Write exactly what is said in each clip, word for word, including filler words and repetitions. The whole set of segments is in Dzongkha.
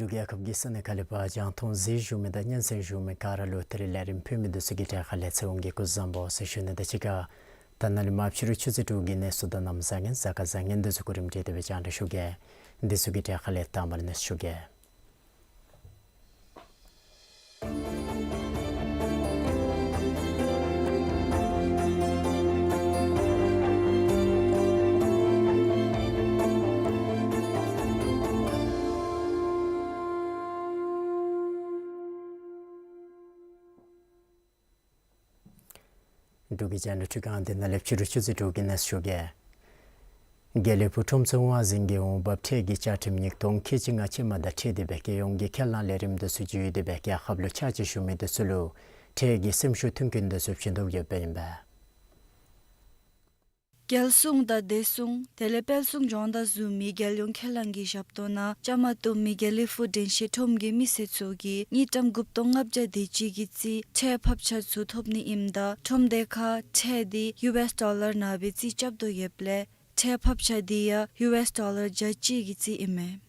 འབྲུག་རྒྱལ་ཁབ་ཀྱི་ས་གནས་ཁག་ལས་ཕར་རྒྱང་མཐོང་གཟིགས་བཞུགས་མི་དང་སྙན་གསན་བཞུགས་མི་ག་ར་ལུ་ད་རིས་ལས་རིམ་ཕུལ་མི་འདི་ཚུ་གི་གྲས་ཁ་ལས་ཚེ་དབང་གིས་སྐུ་གཟུགས་བཟང་པོ་ཟེར་ཞུ་ནི་དང་གཅིག་ཁར་ད་ནཱ་ལས་མར་ཕྱི་རུ་ཆུ་ཚོད་དྲུག་གི་གནས་ཚུལ་དང་གནམ་བཟང་ངན་གཟའ་སྐར་བཟང་ངན་འདི་ཚུ་གོ་རིམ་སྒྲིག་སྟེ་སྦེ་རྒྱང་བསྒྲགས་ཞུ་གེ། འདི་ཚུ་གི་གྲས་ཁ་ལས་དང་པ་ར་གནས་ཚུལ་ཞུ་གེ། འབྲུག་གི་རྒྱང་བསྒྲགས་ཁྲི་ཁང་འདི་ནང་ལས་ཕྱི་རུ་ཆུ་ཚོད་དྲུག་གི་གནས་ཚུལ་ཞུ་གེ། དགེ་ལེགས་ཕུག་ཁྲོམ་ཚོགས་དབང་འཛིན་གྱིས་འོང་འབབ་ཁྲལ་གྱི་བཅའ་ཁྲིམས་ཉིས་སྟོང་ཁལ་གཅིག་ལྔ་ཅན་མ་དང་འཁྲིལ་ཏེ་སྦེ་རྒྱལ་ཡོངས་ཀྱི་ཁས་བླངས་ལས་རིམ་འདི་ཚུ་བརྒྱུད་དེ་སྦེ་རྒྱལ་ཁབ་ལུ་ཕྱག་ཕྱིད་ཞུ་མི་འདི་ཚུ་ལུ་ཁྲལ་གྱི་སེམས་ཤུགས་མཐུན་རྐྱེན་འདི་ཚུ་བྱིན་དོ་ཡོདཔ་ཨིན་པས། རྒྱལ་སྲུང་དང་བདེ་སྲུང་དེ་ལས་དཔལ་སྲུང་སྦྱོང་བརྡར་བཟུམ་མའི་རྒྱལ་ཡོངས་ཁས་བླངས་ཀྱི་ཞབས་ཏོག་ནང་བཅའ་མར་གཏོགས་མི་དགེ་ལེགས་ཕུག་དྲན་ཤེས་ཁྲོམ་གྱི་མི་སེར་ཚུ་གིས་དངུལ་ཀྲམ་དགུ་སྟོང་ལྔ་བརྒྱ་དེ་ཅིག་གི་རྩིས་ཁྲལ་ཕབ་ཆ་ཚུ་ཐོབ་ནི་ཨིནམ་ད་ཁྲོམ་སྡེ་ཁར་ཁྲལ་འདི་ཡུ་ཨེསི་ཌོ་ལར་ནང་སྦེ་རྩིས་རྐྱབ་དོ་ཡོདཔ་ལས་ཁྲལ་ཕབ་ཆ་འདི་ཡང་ཡུ་ཨེསི་ཌོ་ལར་བརྒྱ་གཅིག་གི་རྩིས་ཨིན་མས།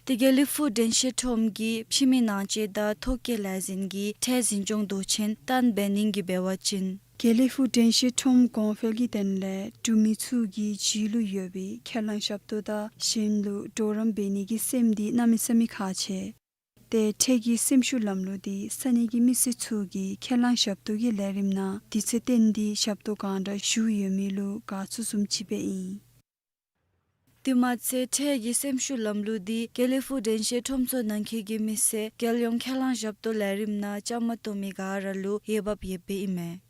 དེ་དགེ་ལེགས་ཕུག་དྲན་ཤེས་ཁྲོམ་གྱི་ཕྱི་མི་ནང་ཆས་དང་ཐོ་བཀོད་ལས་འཛིན་གྱི་ཁྲལ་འཛིན་སྐྱོང་མདོ་ཆེན་ཏན་སྦེ་ནིང་གིས་འབད་བ་ཅིན། དགེ་ལེགས་ཕུག་དྲན་ཤེས་ཁྲོམ་གོང་འཕེལ་གྱི་དོན་ལས་འབྲུག་མི་ཚུ་གི་རྒྱུད་ལུ་ཡོད་པའི་ཁས་བླངས་ཞབས་ཏོག་དང་གཞན་ལུ་གྲོགས་རམ་འབད་ནི་གི་སེམས་འདི་གནམ་མེད་ས་མེད་ཁག་ཆེ། ཏེ་ཁྲལ་གྱི་སེམས་ཤུགས་ལམ་ལུགས་འདི་ས་གནས་ཀྱི་མི་སེར་ཚུ་གིས་ཁས་བླངས་ཞབས་ཏོག་གི་ལས་རིམ་ནང་དུས་ཚོད་བཏོན་ཏེ་ཞབས་ཏོག་གང་དྲག་ཞུ་ཡོད་མི་ལུ་དགའ་ཚོར་བཟུམ་ཅིག་སྦེ་ཨིན། དེ་མ་ཚད་ཁྲལ་གྱི་སེམས་ཤུགས་ལམ་ལུགས་འདི་དགེ་ལེགས་ཕུག་དྲན་ཤེས་ཁྲོམ་ཚོགས་ནང་འཁོད་ཀྱི་མི་སེར་རྒྱལ་ཡོངས་ཁས་བླངས་ཞབས་ཏོག་ལས་རིམ་ནང་བཅའ་མར་གཏོགས་མི་ག་ར་ལུ་འོས་འབབ་ཡོདཔ་ཨིན་མས།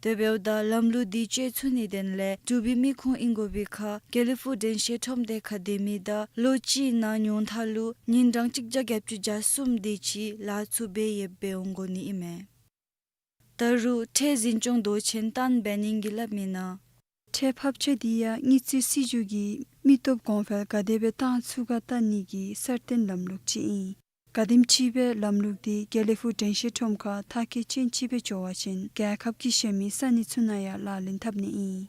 དེ་འབདཝ་ད་ལམ་ལུགས་འདི་སྤྱོད་ཚུགས་ནིའི་དོན་ལས་འབྲུག་པའི་མི་ཁུངས་ཨིན་དགོ་པའི་ཁར་དགེ་ལེགས་ཕུག་དྲན་ཤེས་ཁྲོམ་སྡེ་ཁར་སྡོད་མི་དང་ལོ་གཅིག་ནང་ཉུང་མཐའ་ལུ་ཉིན་གྲངས་གཅིག་བརྒྱ་བརྒྱད་ཅུ་གྱ་གསུམ་དེ་ཅིག་ལཱ་ཚུ་འབད་ཡོདཔ་སྦེ་འོང་དགོ་ནི་ཨིན་མས། ད་རུང་ཁྲལ་འཛིན་སྐྱོང་མདོ་ཆེན་ཏན་སྦེ་ནིང་གིས་སླབ་མིའི་ནང་ཁྲལ་ཕབ་ཆ་འདི་ཡང་དངུལ་རྩིས་སྲིད་བྱུས་ཀྱིས་མི་སྟོབས་གོང་འཕེལ་ག་དེ་སྦེ་བཏང་ཚུགས་ག་བལྟ་ནི་གི་གསར་བཏོན་ལམ་ལུགས་ཅིག་ཨིན། ག་དེམ་ཅིག་སྦེ་ལམ་ལུགས་འདི་དགེ་ལེགས་ཕུག་དྲན་ཤེས་ཁྲོམ་ཁར་མཐར་འཁྱོལ་ཅན་ཅིག་སྦེ་འགྱོ་བ་ཅིན་རྒྱལ་ཁབ་ཀྱི་གཞན་མི་ས་གནས་ཚུ་ནང་ཡང་ལག་ལེན་འཐབ་ནི་ཨིན།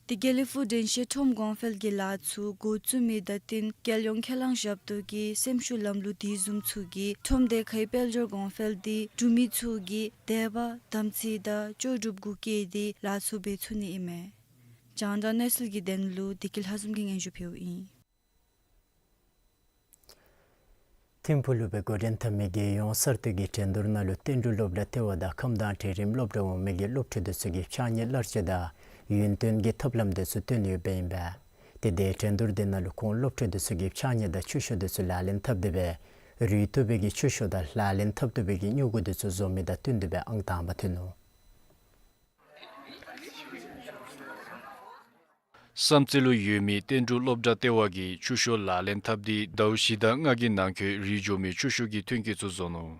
དེ་དགེ་ལེགས་ཕུག་དྲན་ཤེས་ཁྲོམ་གོང་འཕེལ་གྱི་ལཱ་ཚུ་འགོ་བཙུགས་མི་དང་བསྟུན་རྒྱལ་ཡོངས་ཁས་བླངས་ཞབས་ཏོག་གི་སེམས་ཤུགས་ལམ་ལུགས་དེ་བཟུམ་ཚུ་གིས་ཁྲོམ་སྡེ་ཁའི་དཔལ་འབྱོར་གོང་འཕེལ་འདི་འབྲུག་མི་ཚུ་གི་དད་པ་དམ་ཚིག་དང་ལྕོགས་གྲུབ་གུ་བསྐྱེད་དེ་ལཱ་ཚུ་འབད་ཚུགས་ནི་ཨིན་མས། རྒྱང་བསྒྲགས་གནས་ཚུལ་གྱི་དོན་ལུ་བདེ་སྐྱིད་ལྷ་འཛོམས་ཀྱིས་སྙན་ཞུ་ཕུལཝ་ཨིན། ཐིམ་ཕུག་ལུ་སྦེ་འགོ་འདྲེན་འཐབ་མི་རྒྱལ་ཡོངས་གསར་གཏོད་ཀྱི་འགྲན་བསྡུར་ནང་ལུ་བསྟན་འབྲུག་སློབ་གྲྭ་ལྟེ་བ་དང་ཁམས་དྭངས་འབྲིང་རིམ་སློབ་གྲྭ་འོག་མའི་གི་སློབ་ཕྲུག་འདི་ཚུ་གིས་ཕྱགས་སྙིགས་གླར་སྤྱོད་དང་ཡུན་བརྟན་གྱི་ཐབས་ལམ་འདི་ཚུ་བཏོན་ཡོདཔ་ཨིན་པས། ཏེ་དེ་འགྲན་བསྡུར་འདི་ནང་ལུ་ཁོང་སློབ་ཕྲུག་འདི་ཚུ་གིས་ཕྱགས་སྙིགས་དང་ཆུ་ཤོག་འདི་ཚུ་ལག་ལེན་འཐབ་སྟེ་སྦེ་རུལ་བཏུབ་པའི་གི་ཆུ་ཤོག་དང་ལག་ལེན་འཐབ་བཏུབ་པའི་གི་སྨྱུ་གུ་འདི་ཚུ་བཟོ་མི་དང་བསྟུན་ཏེ་སྦེ་ཨང་དང་པ་ཐོན་ནུག། བསམ་རྩེ་ལུ་ཡོད་མི་བསྟན་འབྲུག་སློབ་གྲྭ་ལྟེ་བ་གིས་ཆུ་ཤོག་ལག་ལེན་འཐབ་སྟེ་ཟླཝ་བཞི་དང་ལྔ་གི་ནང་འཁོད་རུལ་འགྱོ་མི་ཆུ་ཤོག་གི་ཐོན་སྐྱེད་ཚུ་བཟོ་ནུག།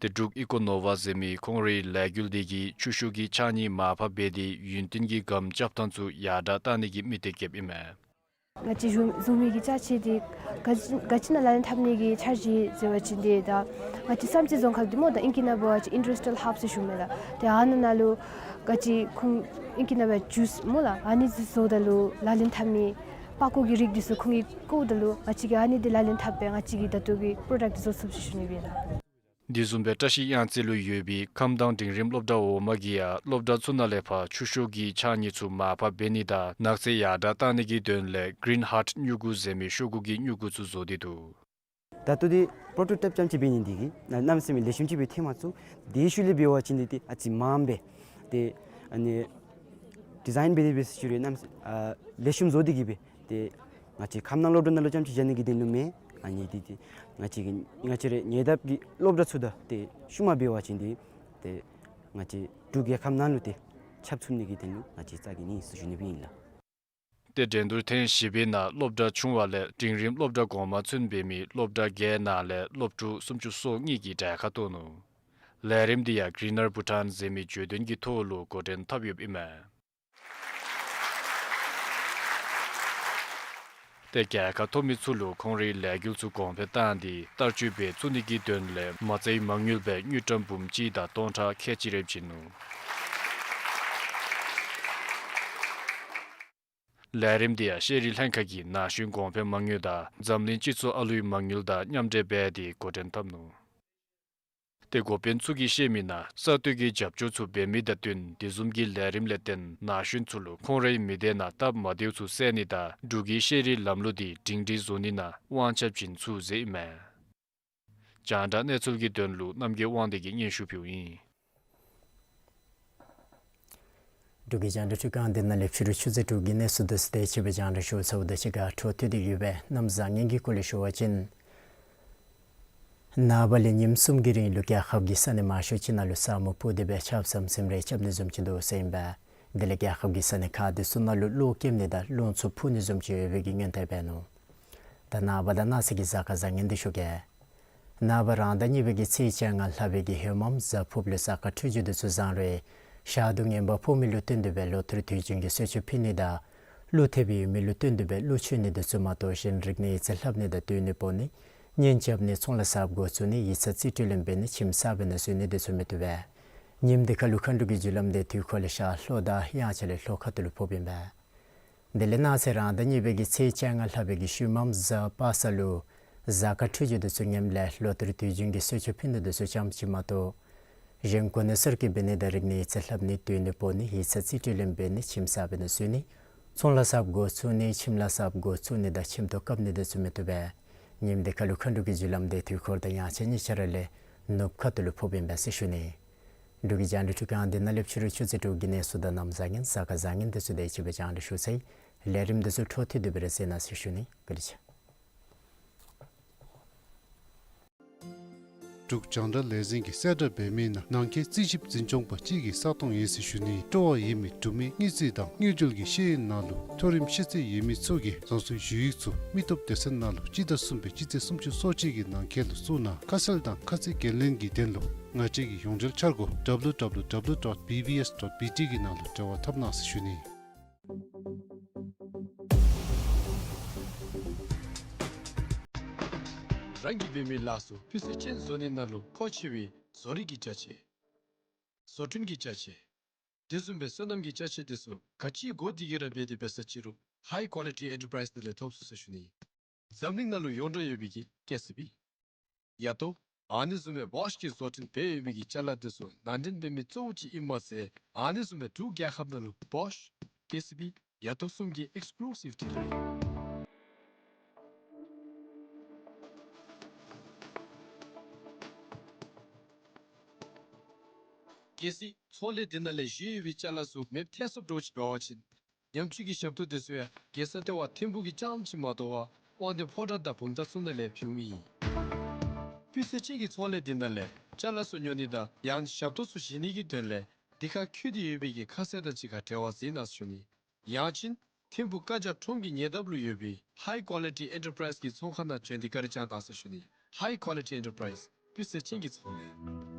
ཏེ་འབྲུག་ཨི་ཀོ་ནོ་ཝ་ཟེར་མི་ཁོང་རའི་ལས་འགུལ་འདི་གིས་ཆུ་ཤོག་གི་ཕྱགས་སྙིགས་མར་ཕབ་འབད་དེ་ཡུན་བརྟན་གྱི་སྒམ་རྐྱབ་ཐངས་ཚུ་ཡར་དྲག་གཏང་ནི་གི་དམིགས་གཏད་བསྐྱེདཔ་ཨིན་མས། ང་བཅས་བཟུམ་བཟུམ་མའི་གི་ཅ་ཆས་འདི་ག་ཅི་ག་ཅི་ནང་ལག་ལེན་འཐབ་ནི་གི་འཆར་གཞི་ཟེར་བ་ཅིན་འདི་ད་ང་བཅས་བསམ་རྩེ་རྫོང་ཁག་འདི་སྨོ་ད་ཨིང་སྐད་ནང་འབད་བ་ཅིན་ཨིན་ཌསི་ཊི་རི་ཡལ་ཧབ་ཟེར་ཞུཝ་མས་ལགས། ཏེ་ཨ་ནཱ་ནང་ལུ་ག་ཅི་ཁོང་ཨིང་སྐད་ནང་འབད་བ་ཇུས་སྨོ་ལགས། ཨ་ནི་ཚུ་བཟོཝ་ད་ལུ་ལག་ལེན་འཐབ་ནི་པགས་ཀོ་གི་རིགས་འདི་ཚུ་ཁོང་གིས་བཀོཝ་ད་ལུ་ང་བཅས་ཀྱིས་ཨ་ནི་འདི་ལག་ལེན་འཐབ་སྦེ་ང་བཅས་ཀྱིས་ད་ལྟོ་གི་པྲོ་ཌཀཊ་འདི་བཟོ་ཚུགསཔ་ཟེར་ཞུ་ནི་སྦེ་ལགས། འདི་བཟུམ་སྦེ་བཀྲ་ཤིས་གཡང་རྩེ་ལུ་ཡོད་པའི་ཁམས་དྭངས་འབྲིང་རིམ་སློབ་གྲྭ་འོག་མ་གིས་ཡང་སློབ་གྲྭ་ཚུ་ནང་ལས་ཕར་ཆུ་ཤོག་གི་ཕྱགས་སྙིགས་ཚུ་མར་ཕབ་འབད་ནི་དང་ནགས་ཚལ་ཡར་དྲག་གཏང་ནི་གི་དོན་ལས་གི་རིན་ཧཱརཊ་སྨྱུ་གུ་ཟེར་མི་ཤོག་གུ་གི་སྨྱུ་གུ་ཚུ་བཟོ་སྟེ་འདུག། ད་ལྟོ་འདི་པྲོ་ཊོ་ཊའིཔ་རྐྱངམ་ཅིག་འབད་ནི་འདི་གིས་ན་གནམ་མེད་ས་མེད་ལེགས་ཤོམ་ཅིག་སྦེ་ཐོན་མ་ཚུགས། དེའི་ཤུལ་ལས་འབད་བ་ཅིན་འདི་ཏེ་ཨ་ཙི་མངམ་སྦེ་ཏེ་ཨ་ནི་ཌི་ཛའིན་འབད་དེ་འབད་ཟེར་ཞུ་རུང་གནམ་མེད་ས་མེད་ཨ་ལེགས་ཤོམ་བཟོ་སྟེ་གིས་སྦེ་ཏེ་ ང་བཅས་ཁམས་ནང་སློབ་གྲྭ་ནང་ལུ་རྐྱངམ་ཅིག་བཞག་ནི་གི་དོན་ལུ་མེན། ཨ་ནི་འདི་ཏེ་ང་བཅས་ཀྱི་ང་བཅས་རའི་ཉེ་འདབས་ཀྱི་སློབ་གྲྭ་ཚུ་དང་ཏེ་ཤུལ་མ་འབད་བ་ཅིན་འདི་ཏེ་ང་བཅས་འབྲུག་རྒྱལ་ཁབ་ནང་ལུ་ཏེ་ཁྱབ་ཚུགས་ནི་གི་དོན་ལུ་ང་བཅས་རྩ་གི་ནི་ཟེར་ཞུ་ནི་སྦེ་ཨིན་ལགས། ཏེ་འགྲན་བསྡུར་ཐེངས་བཞི་པའི་ནང་སློབ་གྲྭ་ཆུང་བ་ལས་འབྲིང་རིམ་སློབ་གྲྭ་གོང་མ་ཚུན་འབད་མི་སློབ་གྲྭ་བརྒྱད་ནང་ལས་སློབ་ཕྲུག་སུམ་ཅུ་སོ་གཉིས་ཀྱིས་གྲལ་ཁར་གཏོགས་ནུག། ལས་རིམ་འདི་ཡང་Greener Bhutan ཟེར་མི་བརྗོད་དོན་གྱི་ཐོག་ལུ་འགོ་འདྲེན་འཐབ་ཡོདཔ་ཨིན་མས། ཏེ་གྲལ་ཁར་ཐོབ་མི་ཚུ་ལུ་ཁོང་རའི་ལས་འགུལ་ཚུ་གོང་འཕེལ་བཏང་སྟེ་བསྟར་སྤྱོད་འབད་ཚུགས་ནི་གི་དོན་ལས་མ་རྩའི་མ་དངུལ་སྦེ་དངུལ་ཀྲམ་འབུམ་གཅིག་དང་སྟོང་ཕྲག་ཁལ་གཅིག་རེ་བྱིན་ནུག། ལས་རིམ་འདི་ཡང་ཤེས་རིག་ལྷན་ཁག་གིས་ན་གཞོན་གོང་འཕེལ་མ་དངུལ་དང་འཛམ་གླིང་སྤྱི་ཚོགས་ཨ་ལུའི་མ་དངུལ་དང་མཉམ་འབྲེལ་འབད་དེ་འགོ་འདྲེན་འཐབ་ནུག། ཏེ་འགོ་དཔོན་ཚུ་གིས་བཤད་མི་ནང་གསར་གཏོད་ཀྱི་རྒྱབ་སྐྱོར་ཚུ་འབད་མི་དང་བསྟུན་དེ་བཟུམ་གྱི་ལས་རིམ་ལས་བརྟེན་ན་གཞོན་ཚུ་ལུ་ཁོང་རའི་མི་སྡེ་ནང་སྟབས་མ་བདེཝ་ཚུ་བསལ་ནི་དང་འབྲུག་གི་ཤེས་རིག་ལམ་ལུགས་འདི་སྒྲིང་སྒྲི་བཟོ་ནི་ནང་དབང་ཆ་བྱིན་ཚུགས་ཟེར་ཨིན་མས། རྒྱང་བསྒྲགས་གནས་ཚུལ་གྱི་དོན་ལུ་རྣམ་རྒྱལ་དབང་འདུས་ཀྱིས་སྙན་ཞུ་ཕུལཝ་ཨིན། འབྲུག་གི་རྒྱང་བསྒྲགས་ཁྲི་ཀ་འདི་ནང་ལས་ཕྱི་རུ་ཆུ་ཚོད་དྲུག་གི་གནས་ཚུལ་དེ་ཚུ་དེ་ཅིག་སྦེ་རྒྱང་བསྒྲགས་ཞུ་ཚརཝ་ད་གཅིག་ཁར་འཕྲོ་མཐུད་དེ་ཡོད་པའི་གནམ་བཟང་ངན་གྱི་སྐོར་ལས་ཞུ་བ་ཅིན། ནངས་པ་ལས་ཉིནམ་གསུམ་གྱི་རིང་ལུ་རྒྱལ་ཁབ་ཀྱི་ས་གནས་མང་ཤོས་ཅིག་ནང་ལུ་ས་སྨུག་ཕུབ་སྟེ་སྦེ་ཆརཔ་ཟམ་ཟིམ་རེ་རྐྱབ་ནི་བཟུམ་ཅིག་འདུག་ཟེར་ཨིན་པས། དེ་ལས་རྒྱལ་ཁབ་ཀྱི་ས་གནས་ཁག་དེ་ཚུ་ནང་ལུ་གློག་སྐྱེམས་ནི་དང་རླུང་འཚུབ་འཕུ་ནི་བཟུམ་ཅིག་ཡོད་པའི་གི་སྔོན་བརྡ་འབད་ནུག། ད་ནངས་པ་དང་གནངས་ཚེ་གི་གཟའ་སྐར་བཟང་ངན་དེ་ཞུ་གེ། ནངས་པ་རང་ཟླ་གཉིས་པའི་གི་ཚེས་བཅོ་ལྔ་ལྷག་པའི་གི་ཧེ་མ་གཟའ་ཕུརཔ་ལུ་གཟའ་སྐར་འཕྲོད་སྦྱོར་དེ་ཚུ་བཟང་རུང་ཞག་དུས་ངན་པ་ཕོག་མི་ལུ་བརྟེན་ཏེ་སྦེ་ལོ་ཐུར་དུས་རྒྱུན་གྱི་གསོལ་མཆོད་ཕུལ་ནི་དང་ཀླུ་ཐེབས་ཡོད་མི་ལུ་བརྟེན་ཏེ་སྦེ་ཀླུ་མཆོད་ནི་དེ་ཚུ་མ་གཏོགས་གཞན་རིག་གནས་ཡིག་ཚང་ལྷབ་ནི་དང་སྡོད་གནས་སྤོ་ནི་གཉེན་རྐྱབ་ནི་ཚོང་ལཱ་གསརཔ་འགོ་བཙུགས་ནི་ཡིག་ཚང་རྩིས་སྤྲོད་ལེན་འབད་ནི་ཁྱིམ་གསར་པའི་ནང་འཛུལ་ནི་དེ་ཚུ་མི་བཏུབ་པས། ཉིནམ་དེ་ཁར་ལུ་མཁའ་འགྲོ་གི་རྒྱུ་ལམ་དེ་དུས་འཁོར་ལས་ཤར་ལྷོ་དང་དབྱངས་འཆར་ལས་ལྷོ་ཁ་ཐུག་ལུ་ཕོགཔ་ཨིན་པས། དེ་ལས་གནངས་ཚེ་རང་ཟླ་གཉིས་པའི་གི་ཚེས་བཅོ་ལྔ་ལྷག་པའི་གི་ཤུལ་མམ་གཟའ་པ་སངས་ལུ་གཟའ་སྐར་འཕྲོད་སྦྱོར་དེ་ཚུ་ངནམ་ལས་ལོ་ཐུར་དུས་རྒྱུན་གྱི་གསོལ་མཆོད་ཕུལ་ནི་དེ་ཚུ་ཙམ་ཅིག་མ་གཏོགས་གཞན་གོ་གནས་གསར་བསྐོ་འབད་ནི་དང་རིག་གནས་ཡིག་ཚང་ལྷབ་ནི་སྡོད་གནས་སྤོ་ནི་ཡིག་ཚང་རྩིས་སྤྲོད་ལེན་འབད་ནི་ཁྱིམ་གསར་པའི་ནང་འཛུལ་ནི་ཚོང་ལཱ་གསརཔ་འགོ་བཙུགས་ནི་ཁྱིམ་ལཱ་གསརཔ་འགོ་བཙུགས་ནི་དང་ཁྱིམ་ཐོག་བཀབ་ནི་དེ་ཚུ་མི་བཏུབ་པས། ཉིནམ་དེ་ཁར་ལུ་མཁའ་འགྲོ་གི་རྒྱུ་ལམ་དེ་དུས་འཁོར་དང་དབྱངས་འཆར་གཉིས་ཆ་ར་ལས་ནུབ་ཁ་ཐུག་ལུ་ཕོགཔ་ཨིན་པས་ཟེར་ཞུ་ནི། འབྲུག་གི་རྒྱང་བསྒྲགས་ཁྲི་ཀ་འདི་ནང་ལས་ཕྱི་རུ་ཆུ་ཚོད་དྲུག་གི་གནས་ཚུལ་དང་གནམ་བཟང་ངན་གཟའ་སྐར་བཟང་ངན་དེ་ཚུ་དེ་ཅིག་སྦེ་རྒྱང་བསྒྲགས་ཞུ་ཚར་ཡི། ལས་རིམ་དེ་ཚུ་འཕྲོ་མཐུད་དེ་སྦེ་རེ་གཟིགས་གནང་ཟེར་ཞུ་ནི། བཀའ་དྲིན་ཆེ། འབྲུག་རྒྱང་བསྒྲགས་ལས་འཛིན་གྱིས་གསལ་བསྒྲགས་འབད་མི་ནང་ནང་འཁོད་རྩིས་ཞིབ་འཛིན་སྐྱོང་པ་གཅིག་གི་ས་སྟོང་ཨིན་ཟེར་ཞུ་ནི། སྤྲོ་བ་ཡོད་མི་འབྲུག་མི་དངུལ་རྩིས་དང་དངུལ་འབྲེལ་གྱི་ཤེས་ཡོན་ནང་ལུ་མཐོ་རིམ་ཤེས་ཚད་ཡོད་མི་ཚུ་གིས་རང་སོའི་ཞུ་ཡིག་ཚུ་མི་སྟོབས་སྡེ་ཚན་ནང་ལུ་སྤྱི་ཟླ་གསུམ་པའི་སྤྱི་ཚེས་སུམ་ཅུ་སོ་གཅིག་གི་ནང་འཁོད་ལུ་བཙུགས་གནང་། ཁ་གསལ་དང་ཁ་ཚིག་འགན་ལེན་གྱི་དོན་ལུ་ང་བཅས་ཀྱི་ཡོངས་འབྲེལ་འཆར་སྒོ་W W W dot B B S dot B T གི་ནང་ལུ་འབྲེལ་བ་འཐབ་གནང་ཟེར་ཞུ་ནི། རང་གིས་འབད་མི་ལཱ་ཚུ་སྤུས་ཚད་ཅན་བཟོ་ནི་ནང་ལུ་མཁོ་ཆེ་བའི་བཟོ་རིག་གི་ཅ་ཆས། བཟོ་སྐྲུན་གྱི་ཅ་ཆས། དེ་བཟུམ་སྦེ་སོ་ནམ་གྱི་ཅ་ཆས་དེ་ཚུ་ག་ཅི་དགོ་དེ་གི་ར་འབད་དེ་འབད་ས་ཅི་རུང་High Quality Enterprise ནང་ལས་ཐོབ་ཚུགས་ཟེར་ཞུ་ནི། འཛམ་གླིང་ནང་ལུ་ཡོངས་གྲགས་ཡོད་པའི་གི་ཀེ་སི་བི། ཡ་ཏོ། ཨ་ནི་བཟུམ་སྦེ་བོཤ་གིས་བཟོ་སྐྲུན་འབད་ཡོད་པའི་གི་ཅ་ལ་དེ་ཚུ་ནང་འདྲེན་འབད་མི་གཙོ་བོ་ཅིག་ཨིན་མས་ཟེར། ཨ་ནི་བཟུམ་སྦེ་འབྲུག་རྒྱལ་ཁབ་ནང་ལུ་བོཤ། ཀེ་སི་བི། ཡ་ཏོ་གསུམ་གྱི་ཨེགསི་ཀུ་ལུ་སིབ་ཌི་ལར་ཨིན། གལ་སྲིད་ཚོང་ལས་འདི་ནང་ལས་བཞེས་ཡོད་པའི་ཅ་ལ་ཚུ་མེདཔ་ཐལ་སོངམ་འདྲཝ་ཅིག་འབད་བ་ཅིན་ཉམས་བཅོས་ཀྱི་ཞབས་ཏོག་དེ་ཚུ་ཡང་རྒྱལ་ས་ལྟེ་བ་ཐིམ་ཕུག་གི་རྐྱངམ་ཅིག་མ་གཏོགས་པར་དབང་འདུས་ཕོ་བྲང་དང་བུམ་ཐང་ཚུ་ནང་ལས་ཕུལཝ་ཨིན། སྤུས་ཚད་ཅན་གྱི་ཚོང་ལས་འདི་ནང་ལས་ཅ་ལ་ཚུ་ཉོ་ནི་དང་ཡང་ཞབས་ཏོག་ཚུ་བཞེས་ནི་གི་དོན་ལས་འདི་ཁར་འཁོད་དེ་ཡོད་པའི་གི་ཁ་གསལ་དང་གཅིག་ཁར་འབྲེལ་བ་མཛད་གནང་ཟེར་ཞུ་ནི། ཡང་ཅིན་ཐིམ་ཕུག་ཀ་ཇ་ཁྲོམ་གྱི་ཉེ་འདབས་ལུ་ཡོད་པའི་High Quality Enterprise གི་ཚོང་ཁང་ནང་བྱོན་ཏེ་བཀའ་དྲིན་བསྐྱང་གནང་ཟེར་ཞུ་ནི། High Quality Enterprise སྤུས་ཚད་ཅན་གྱི་ཚོང་ལས།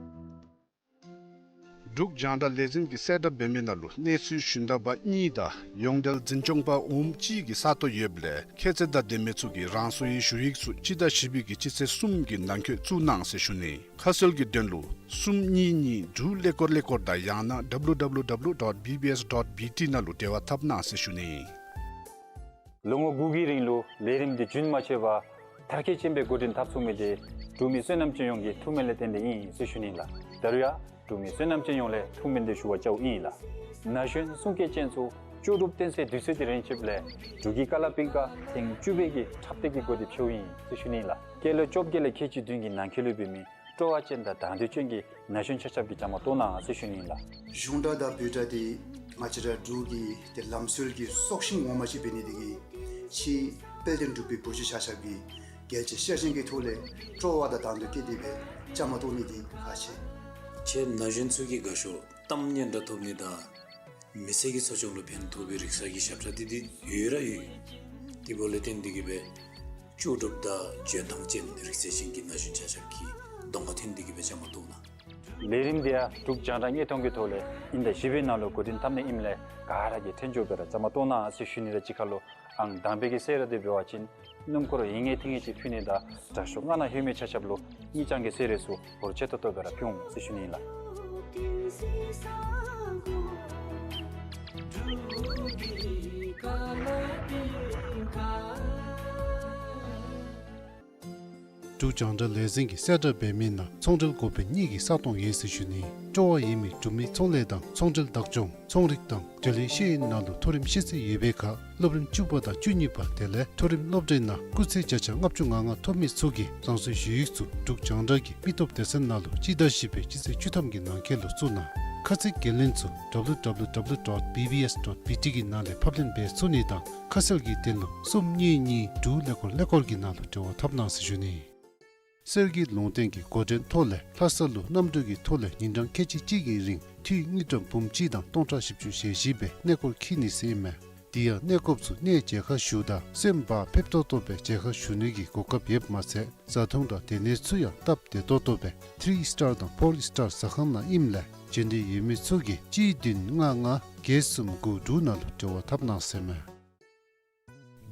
འབྲུག་རྒྱང་བསྒྲགས་ལས་འཛིན་གྱིས་གསལ་བསྒྲགས་འབད་མི་ནང་ལུ་གནས་ཚུལ་ཞུན་དག་པ་གཉིས་དང་ཡོངས་འབྲེལ་འཛིན་སྐྱོང་པ་འོགམ་གཅིག་གི་ས་སྟོང་ཡོདཔ་ལས་ཁྱད་ཚད་དང་ལྡན་མི་ཚུ་གིས་རང་སོའི་ཞུ་ཡིག་ཚུ་སྤྱི་ཟླ་བཞི་པའི་གི་སྤྱི་ཚེས་གསུམ་གྱི་ནང་འཁོད་བཙུགས་གནང་ཟེར་ཞུ་ནི། ཁ་གསལ་གྱི་དོན་ལུ་གསུམ་གཉིས་གཉིས་དྲུག་ཀླད་ཀོར་ཀླད་ཀོར་དང་ཡང་ན་W W W dot B B S dot B T ནང་ལུ་འབྲེལ་བ་འཐབ་གནང་ཟེར་ཞུ་ནི། ལོ་ངོ་དགུ་གི་རིང་ལུ་ལས་རིམ་འདི་རྒྱུན་མ་ཆད་པར་མཐར་འཁྱོལ་ཅན་སྦེ་འགོ་འདྲེན་འཐབ་ཚུགས་མི་འདི་འབྲུག་མི་བསོད་ནམས་ཅན་ཡོངས་ཀྱི་ཐུགས་སྨོན་ལས་བརྟེན་ཏེ་ཨིན་ཟེར་ཞུ་ནི་ལགས། ད་རུང་ཡང་འབྲུག་མི་བསོད་ནམས་ཅན་ཡོངས་ལས་ཐུགས་སྨོན་འདི་ཞུ་བར་བཅརཝ་ཨིན་ལགས། ན་གཞོན་གསུང་སྐད་ཅན་ཚུ་ལྕོགས་གྲུབ་བསྟན་སའི་དུས་ཚོད་འདི་རན་ཆིཝ་ལས་འབྲུག་གི་ཀ་ལ་པིང་ཀ་ཐེངས་བཅུ་པའི་གི་འཁྲབ་སྟེགས་ཀྱི་སྒོ་འདི་ཕྱེཝ་ཨིན་ཟེར་ཞུ་ནི་ལགས། སྐྱེས་ལོ་བཅོ་བརྒྱད་ལས་ཁལ་གཅིག་བདུན་གྱི་ནང་འཁོད་ལུ་འབད་མི་སྤྲོ་བ་ཅན་དང་དང་འདོད་ཅན་གྱི་ན་གཞོན་ཆ་ཁྱབ་ཀྱིས་བཅའ་མར་གཏོགས་གནང་ཟེར་ཞུ་ནི་ཨིན་ལགས། གཞུང་སྒྲ་དང་བོད་སྒྲ་འདི་ང་བཅས་ར་འབྲུག་གི་ཏེ་ལམ་སྲོལ་གྱི་སྲོག་ཤིང་ངོ་མ་ཅིག་འབད་ནི་དེ་གིས་ཕྱི་ དཔལ་ལྡན་འབྲུག་པའི་བུ་བརྒྱུད་ཆ་ཁྱབ་ཀྱིས་རྒྱལ་གཅེས་ཤེར་ཕྱིན་གྱི་ཐོག་ལས་སྤྲོ་བ་དང་དང་དུ་བསྐྱེད་དེ་སྦེ་བཅའ་མར་གཏོགས་ནི་འདི་ཁག་ཆེ། ཁྱེད་ན་གཞོན་ཚུ་གིས་དགའ་ཤོས་གཏམ་སྙན་གྲགས་ཐོབ་ནི་དང་མི་ཚེ་གི་འཚོ་སྐྱོང་ལུ་ཕན་ཐོགས་པའི་རིག་གསར་གྱི་ཞབས་ཁྲ་འདི་འདི་ཡོད་ར་ཡོད། དེ་འབདཝ་ལས་བརྟེན་འདི་གིས་སྦེ་ལྕོགས་གྲུབ་དང་འཇོན་ཐང་ཅན་རིག་རྩལ་ཅན་གྱི་ན་གཞོན་ཆ་ཁྱབ་ཀྱིས་གདོང་ཁར་འཐོན་འདི་གིས་སྦེ་བཅའ་མར་གཏོགས་གནང་། ལས་རིམ་འདི་ཡང་འབྲུག་རྒྱང་བསྒྲགས་བརྙན་ཐུང་གི་ཐོག་ལས་དབྱིན་ཟླ་བཞི་པའི་ནང་ལུ་འགོ་འདྲེན་འཐབ་ནི་ཨིནམ་ལས་ག་ར་གིས་འཐོན་འགྱོ་སྦེ་ར་བཅའ་མར་གཏོགས་གནང་ཟེར་ཞུ་ནི་ར་གཅིག་ཁར་ལུ་ཨང་དང་པའི་གི་གསོལ་རས་འདི་འབད་བ་ཅིན་སྣུམ་འཁོར་ཡིན་ངེས་ཐིང་ངེས་ཅིག་ཕུལ་ནི་དང་དྲག་ཤོས་ལྔ་ནང་ལྷོད་མི་ཆ་ཁྱབ་ལུ་དངུལ་རྐྱང་གི་གསོལ་རས་ཚུ་འབོར་ཆེ་ཏོག་ཏོ་སྦེ་ར་ཕུལ་འོང་ཟེར་ཞུ་ནི་ཨིན་ལགས། འབྲུག་རྒྱང་བསྒྲགས་ལས་འཛིན་གྱིས་གསལ་བསྒྲགས་འབད་མི་ནང་ཚོང་འབྲེལ་འགོ་དཔོན་གཉིས་ཀྱི་ས་སྟོང་ཡོད་ཟེར་ཞུ་ནི། སྤྲོ་བ་ཡོད་མི་འབྲུག་མི་ཚོང་ལས་དང་ཚོང་འབྲེལ་བདག་སྐྱོང་ཚོང་རིག་དང་འབྲེལ་ཡོད་ཤེས་ཡོན་ནང་ལུ་མཐོ་རིམ་ཤེས་ཚད་ཡོད་པའི་ཁར་སློབ་རིམ་བཅུ་པ་དང་བཅུ་གཉིས་པ་དེ་ལས་མཐོ་རིམ་སློབ་གྲྭའི་ནང་སྐུགས་ཚད་བརྒྱ་ཆ་ལྔ་བཅུ་ང་ལྔ་ཐོབ་མི་ཚུ་གིས་རང་སོའི་ཞུ་ཡིག་ཚུ་འབྲུག་རྒྱང་བསྒྲགས་ཀྱི་མི་སྟོབས་སྡེ་ཚན་ནང་ལུ་སྤྱི་ཟླ་བཞི་པའི་སྤྱི་ཚེས་བཅུ་ཐམ་གྱི་ནང་འཁོད་ལུ་བཙུགས་གནང་། ཁ་ཚིག་འགན་ལེན་ཚུ་W W W dot B B S dot B T གི་ནང་ལས་ཕབ་ལེན་འབད་ཚུགས་ནི་དང་ཁ་གསལ་གྱི་དོན་ལུ་གསུམ་གཉིས་གཉིས་དྲུག་ཀླད་ཀོར་ཀླད་ཀོར་གྱི་ནང་ལུ་འབྲེལ་བ་འཐབ་གནང་ཟེར་ཞུ་ནི། གསེར་གྱི་ལུང་བསྟན་གྱི་འགོ་འདྲེན་ཐོག་ལས་ལྷ་ས་ལུ་གནམ་གྲུ་གི་ཐོག་ལས་ཉིན་གྲངས་ཁལ་གཅིག་གཅིག་གི་རིང་འཐུས་དངུལ་ཀྲམ་འབུམ་གཅིག་དང་སྟོང་ཕྲག་བཞི་བཅུ་ཞེ་བཞི་སྦེ་གནས་སྐོར་འཁྱིད་ནི་ཟེར་ཨིན་མས། དེ་ཡང་གནས་སྐོརཔ་ཚུ་གནས་མཇལ་ཁ་ཞུཝ་ད་སེམས་བག་ཕེབས་ཏོག་ཏོ་སྦེ་མཇལ་ཁ་ཞུ་ནི་གི་གོ་སྐབས་ཡོདཔ་མ་ཚད་བཟའ་འཐུང་དང་སྡོད་གནས་ཚུ་ཡང་སྟབས་བདེ་ཏོག་ཏོ་སྦེ་ཐི་རི་སི་ཊར་དང་ཕོར་སི་ཊར་ཟ་ཁང་ནང་ཨིནམ་ལས་འབྱོན་འདོད་ཡོད་མི་ཚུ་གིས་གཅིག་བདུན་ལྔ་ལྔ་བརྒྱད་གསུམ་དགུ་དྲུག་ནང་ལུ་འབྲེལ་བ་འཐབ་གནང་ཟེར་ཨིན་མས།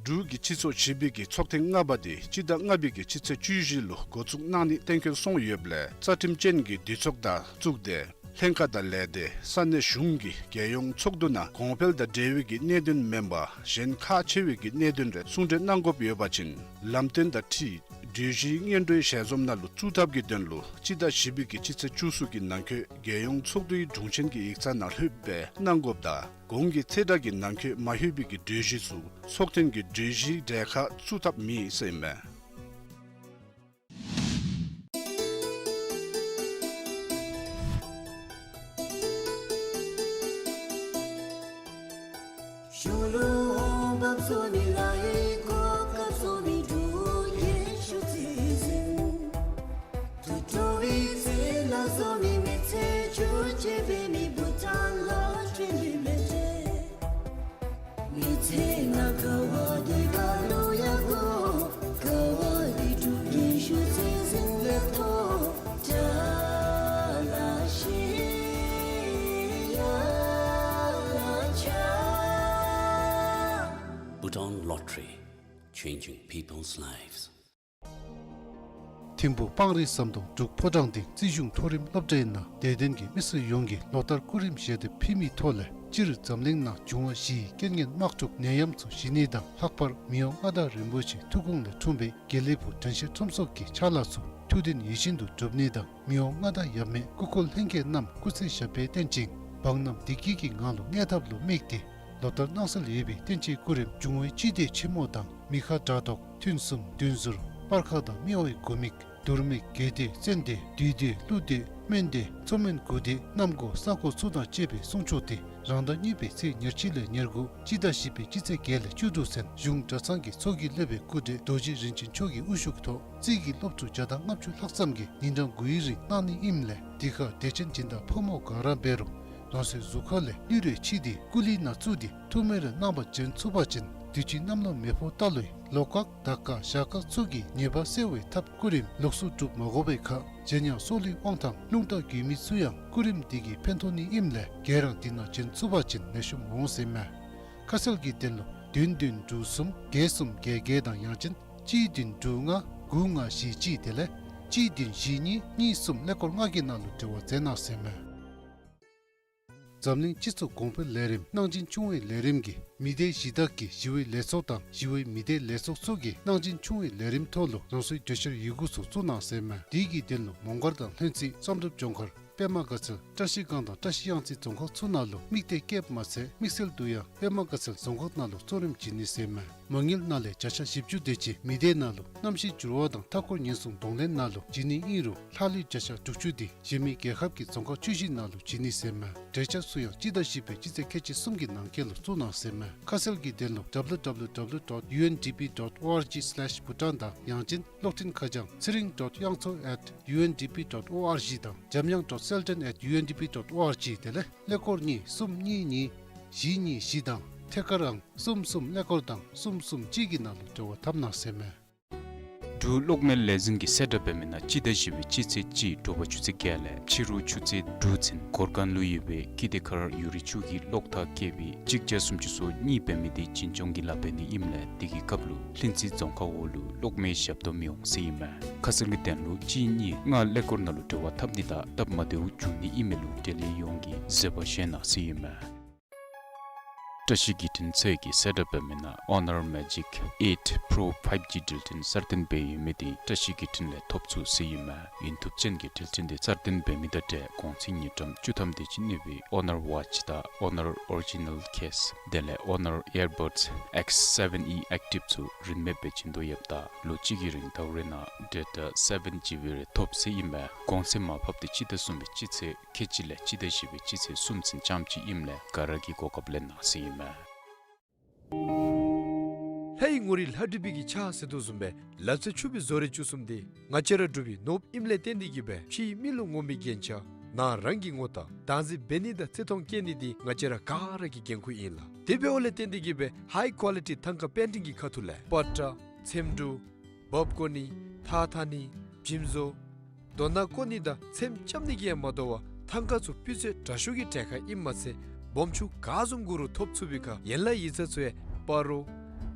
འབྲུག་གི་སྤྱི་ཚོགས་བྱིས་པའི་གི་ཚོགས་ཐེངས་ལྔ་པ་དེ་སྤྱི་ཟླ་ལྔ་པའི་གི་སྤྱི་ཚེས་བཅུ་བཞི་ལུ་འགོ་བཙུགས་གནང་ནི་གཏན་འཁེལ་སོང་ཡོདཔ་ལས་རྩ་ཁྲིམས་ཅན་གྱི་འདུས་ཚོགས་དང་གཙུག་སྡེ་ལྷན་ཁག་དང་ལས་སྡེ་ས་གནས་གཞུང་གི་རྒྱལ་ཡོངས་ཚོགས་འདུ་ནང་གོང་འཕེལ་དང་འབྲེལ་བའི་གི་གནད་དོན་མེན་པར་གཞན་ཁག་ཆེ་བའི་གི་གནད་དོན་རེ་གསུང་གྲོས་གནང་དགོཔ་ཡོད་པ་ཅིན་ལམ་སྟོན་དང་འཁྲིལ་གྲོས་གཞི་སྔོན་འགྲོའི་ཞལ་འཛོམས་ནང་ལུ་བཙུགས་ཐབས་ཀྱི་དོན་ལུ་སྤྱི་ཟླ་བཞི་པའི་གི་སྤྱི་ཚེས་བཅུ་གསུམ་གྱི་ནང་འཁོད་རྒྱལ་ཡོངས་ཚོགས་འདུའི་དྲུང་ཆེན་གྱི་ཡིག་ཚང་ནང་ལྷོདཔ་སྦེ་གནང་དགོཔ་དང་གོང་གི་ཚེས་གྲངས་ཀྱི་ནང་འཁོད་མ་ལྷོད་པའི་གི་གྲོས་གཞི་ཚུ་ཚོགས་ཐེངས་ཀྱི་གྲོས་གཞིའི་གྲས་ཁར་བཙུགས་ཐབས་མེད་ཟེར་ཨིན་མས། Bhutan Lottery, changing people's lives. ཐིམ་ཕུ་སྤང་རི་ཟམ་གདོང་འབྲུག་ཕོ་བྲང་སྡིངས་རྩིས་གཞུང་མཐོ་རིམ་སློབ་གྲྭའི་ནང་དད་ལྡན་གྱི་མི་སེར་ཡོངས་ཀྱིས་ལོ་ལྟར་སྐུ་རིམ་བཞེས་ཏེ་ཕུལ་མི་ཐོག་ལས་སྤྱིར་འཛམ་གླིང་ནང་འབྱུང་བ་བཞིའི་རྐྱེན་ངན་དམག་འཁྲུག་ནད་ཡམས་ཚུ་ཞི་ནི་དང་ལྷག་པར་མི་དབང་མངའ་བདག་རིན་པོ་ཆེའི་ཐུགས་དགོངས་ལས་འཁྲུངས་པའི་དགེ་ལེགས་ཕུག་དྲན་ཤེས་ཁྲོམ་ཚོགས་ཀྱི་ཕྱག་ལཱ་ཚུ་ཐུགས་འདུན་ཡིད་བཞིན་དུ་འགྲུབ་ནི་དང་མི་དབང་མངའ་བདག་ཡབ་མེས་སྐུ་འཁོར་ལྷན་རྒྱས་རྣམས་སྐུ་ཚེ་ཞབས་པད་བརྟན་ཅིང་འབངས་རྣམས་བདེ་སྐྱིད་ཀྱི་ངང་ལུ་གནས་ཐབས་ལུ་དམིགས་ཏེ་ལོ་ལྟར་གནང་སྲོལ་ཡོད་པའི་བསྟན་སྤྱིའི་སྐུ་རིམ་འབྱུང་བའི་སྤྱི་མདོས་ཆེན་མོ་དང་མི་ཁ་དགྲ་བཟློག་ཐུན་གསུམ་བདུན་ཟུར་སྤར་ཁ་དང་སྨེ་བའི་དགུ་མིག་དུར་མིག་རྒྱལ་མདོས་བཙན་མདོས་བདུད་མདོས་ཀླུ་མདོས་སྨན་མདོས་མཚོ་སྨན་དགུ་མདོས་གནམ་སྒོ་ས་སྒོ་ཚུ་དང་བཅས་པའི་གསུང་ཆོག་དེ་རང་ཟླ་གཉིས་པའི་ཚེས་ཉེར་གཅིག་ལས་ཉེར་དགུ་སྤྱི་ཟླ་བཞི་པའི་སྤྱི་ཚེས་བརྒྱད་ལས་བཅུ་དྲུག་ཚུན་གཞུང་གྲྭ་ཚང་གི་ཚོགས་ཀྱི་སློབ་དཔོན་སྐུ་བགྲེས་རྡོ་རྗེ་རིན་ཆེན་མཆོག་གི་དབུ་བཞུགས་ཐོག་རྩིས་ཀྱི་སློབ་ཕྲུག་བརྒྱ་དང་ལྔ་བཅུ་ལྷག་ཙམ་གྱིས་ཉིན་གྲངས་དགུའི་རིང་གནང་ནི་ཨིནམ་ལས་དེ་ཁར་དད་ཅན་སྦྱིན་བདག་ཕོ་མོ་ག་ར་འབད་རུང་རང་སོའི་གཟུགས་ཁ་ལས་ལུས་རེ་ཕྱིས་ཏེ་སྐུ་ལུས་ནང་བཙུགས་ཏེ་ཐུགས་སྨོན་རེ་གནང་བར་བྱོན་ཚུགས་པ་ཅིན་དུས་ཅི་གནམ་ལོ་མེ་ཕོ་རྟ་ལོའི་ལོ་སྐག་ཟླ་སྐག་ཞག་སྐག་ཚུ་གི་ཉེས་པ་སེལ་བའི་ཐབས་སྐུ་རིམ་ལོགས་སུ་སྒྲུབ་མ་དགོ་པའི་ཁར་གཞན་ཡང་སྲོག་ལུས་དབང་ཐང་རླུང་རྟ་རྒུད་མི་ཚུ་ཡང་སྐུ་རིམ་འདི་གིས་ཕན་ཐོགས་ནི་ཨིནམ་ལས་ག་ར་འདི་ནང་བྱོན་ཚུགས་པ་ཅིན་ནད་གཞི་མ་འོང་ཟེར་ཨིན་མས། ཁ་གསལ་གྱི་དོན་ལུ་བདུན་བདུན་དྲུག་གསུམ་བརྒྱད་གསུམ་བརྒྱད་བརྒྱད་དང་ཡང་ཅིན་གཅིག་བདུན་དྲུག་ལྔ་དགུ་ལྔ་བཞི་གཅིག་དེ་ལས་གཅིག་བདུན་བཞི་གཉིས་གཉིས་གསུམ་ཀླད་ཀོར་ལྔ་གི་ནང་ལུ་འབྲེལ་བ་མཛད་གནང་ཟེར་ཨིན་མས། འཛམ་གླིང་སྤྱི་ཚོགས་གོང་འཕེལ་ལས་རིམ་གནང་སྦྱིན་ཆུང་བའི་ལས་རིམ་གྱིས་མི་སྡེ་གཞི་བདག་གི་ཞི་བའི་ལས་ཚོགས་དང་ཞི་བའི་མི་སྡེ་ལས་ཚོགས་ཚུ་གིས་གནང་སྦྱིན་ཆུང་བའི་ལས་རིམ་ཐོག་ལུ་རང་སོའི་གྲོས་འཆར་ཡི་གུ་ཚུ་བཙུགས་གནང་ཟེར་ཨིན་མས། དེ་གི་དོན་ལུ་མོང་སྒར་དང་ལྷུན་རྩེ་བསམ་གྲུབ་ལྗོངས་མཁར་པདྨ་དགའ་ཚལ་བཀྲ་ཤིས་སྒང་དང་བཀྲ་ཤིས་གཡང་རྩེ་རྫོང་ཁག་ཚུ་ནང་ལུ་དམིགས་གཏད་བསྐྱེདཔ་མ་ཚད་དམིགས་བསལ་དུ་ཡང་པདྨ་དགའ་ཚལ་རྫོང་ཁག་ནང་ལུ་གཙོ་རིམ་བྱིན་ནི་ཟེར་ཨིན་མས། མ་དངུལ་ནང་ལས་བརྒྱ་ཆ་བཞི་བཅུ་དེ་ཅིག་མི་སྡེ་ནང་ལུ་གནམ་གཤིས་འགྱུར་བ་དང་མཐའ་འཁོར་ཉེན་སྲུང་གདོང་ལེན་ནང་ལུ་བྱིན་ནི་ཨིན་རུང་ལྷག་ལུས་བརྒྱ་ཆ་དྲུག་ཅུ་དེ་གཞན་མི་རྒྱལ་ཁབ་ཀྱི་རྫོང་ཁག་བཅུ་བཞི་ནང་ལུ་བྱིན་ནི་ཟེར་མས། འབྲེལ་ཆ་ཚུ་ཡང་སྤྱི་ཟླ་བཞི་པའི་སྤྱི་ཚེས་ཁལ་གཅིག་གསུམ་གྱི་ནང་འཁོད་ལུ་བཙུགས་གནང་ཟེར་མས། ཁ་གསལ་གྱི་དོན་ལུ་W W W dot U N D P dot org slash Bhutan དང་ཡང་ཅིན་གློག་འཕྲིན་ཁ་བྱང་ཚེ་རིང་dot དབྱངས་མཚོ་at U N D P dot org དང་འཇམ་དབྱངས་dot selden at U N D P dot org དེ་ལས་ཀླད་ཀོར་གཉིས་གསུམ་གཉིས་གཉིས་བཞི་གཉིས་བཞི་དང་ཐད་ཀར་ཨང་གསུམ་གསུམ་ཀླད་ཀོར་དང་གསུམ་གསུམ་གཅིག་གི་ནང་ལུ་འབྲེལ་བ་འཐབ་གནང་ཟེར་མས། འབྲུག་གློག་མེ་ལས་འཛིན་གྱིས་གསལ་བསྒྲགས་འབད་མི་ནང་སྤྱི་ཟླ་བཞི་པའི་སྤྱི་ཚེས་གཅིག་དྲོ་པ་ཆུ་ཚོད་བརྒྱད་ལས་ཕྱི་རུ་ཆུ་ཚོད་དྲུག་ཚུན་གོར་ཁང་ལུ་ཡོད་པའི་ཀི་དེ་ཁར་ཡུ་རི་ཆུ་གི་གློག་ཐག་བཀལ་བའི་གཅིག་བརྒྱ་སུམ་ཅུ་སོ་གཉིས་འབད་མི་དེ་འཛིན་སྐྱོང་གི་ལཱ་འབད་ནི་ཨིནམ་ལས་དེ་གི་སྐབས་ལུ་ལྷུན་རྩེ་རྫོང་ཁག་འོག་ལུ་གློག་མེ་ཞབས་ཏོག་མི་འོང་ཟེར་ཨིན་མས། ཁ་གསལ་གྱི་དོན་ལུ་གཅིག་གཉིས་ལྔ་ཀླད་ཀོར་ནང་ལུ་འབྲེལ་བ་འཐབ་ནི་དང་སྟབས་མ་བདེཝ་འབྱུང་ནི་ཨིན་མི་ལུ་འབྲེལ་ཡོད་མི་ཡོངས་ཀྱིས་བཟོད་པ་བཞེས་གནང་ཟེར་ཨིན་མས། བཀྲ་ཤིས་བརྒྱུད་འཕྲིན་ཚད་ཀྱིས་གསལ་བསྒྲགས་འབད་མི་ནང་Honor Magic eight Pro five G འགྲུལ་འཕྲིན་གསར་བཏོན་འབད་ཡོད་མི་དེ་བཀྲ་ཤིས་བརྒྱུད་འཕྲིན་ལས་ཐོབ་ཚུགས་ཟེར་ཨིན་མས། ཡུན་ཐུབ་ཅན་གྱི་འགྲུལ་འཕྲིན་དེ་གསར་བཏོན་འབད་མི་དང་འབྲེལ་གོང་ཚད་དངུལ་ཀྲམ་བཅུ་ཐམ་དེ་ཅིག་གནས་པའི་Honor Watch དང་Honor Original Case དེ་ལས་Honor Earbuds X seven E Active ཚུ་རིན་མེད་སྦེ་བྱིན་དོ་ཡོདཔ་ད་ལོ་གཅིག་གི་རིང་ཟླཝ་རེ་ནང་data seven G B རེ་ཐོབ་ཟེར་ཨིན་མས། གོང་ཚད་མར་ཕབ་དེ་སྤྱི་ཟླ་གསུམ་པའི་སྤྱི་ཚེས་ཁལ་གཅིག་ལས་སྤྱི་ཟླ་བཞི་པའི་སྤྱི་ཚེས་གསུམ་ཚུན་ཙམ་ཅིག་ཨིནམ་ལས་ག་ར་གིས་གོ་སྐབས་ལེན་གནང་ཟེར་ཨིན་མས། ལྷའི་ངོ་རིས་ལྷ་བྲིས་པའི་གི་ཕྱག་ཟེར་དོ་བཟུམ་སྦེ་ལ་རྩེ་ཆུ་བོའི་བཟོ་རིག་བཅུ་གསུམ་དེ་ང་བཅས་ར་འབྲུག་པའི་ནོར་བུ་ཨིནམ་ལས་བརྟེན་ཏེ་གིས་སྦེ་ཕྱིའི་མི་ལུ་ངོམ་པའི་རྒྱན་ཆ་ནང་རང་གི་ངོ་རྟགས་བདག་འཛིན་འབད་ནི་དང་བརྩི་མཐོང་བསྐྱེད་ནི་དེ་ང་བཅས་ར་ག་ར་གི་འགན་ཁུར་ཨིན་ལགས། དེ་འབདཝ་ལས་བརྟེན་ཏེ་གིས་སྦེ་ཧའི་ཀོ་ལི་ཊི་ཐང་ཀ་པེན་ཊིང་གི་ཁ་ཐུག་ལས་པ་ཏྲ་ཚེམ་དྲུབ་འབག་བརྐོ་ནི་ཐགས་འཐག་ནི་འཇིམ་བཟོ་རྡོ་ནག་བརྐོ་ནི་དང་ཚེམ་རྐྱབ་ནི་གིས་ཡང་མ་དོ་བར་ཐང་ཀ་ཚུ་སྤུས་ཚད་དྲག་ཤོས་ཀྱི་གྲལ་ཁར་ཨིནམ་མ་ཚད་སྦོམ་ཆུང་ག་བཟུམ་དགོ་རུང་ཐོབ་ཚུགས་པའི་ཁར་ཡན་ལག་ཡིག་ཚང་ཚུ་ཡང་སྤ་རོ་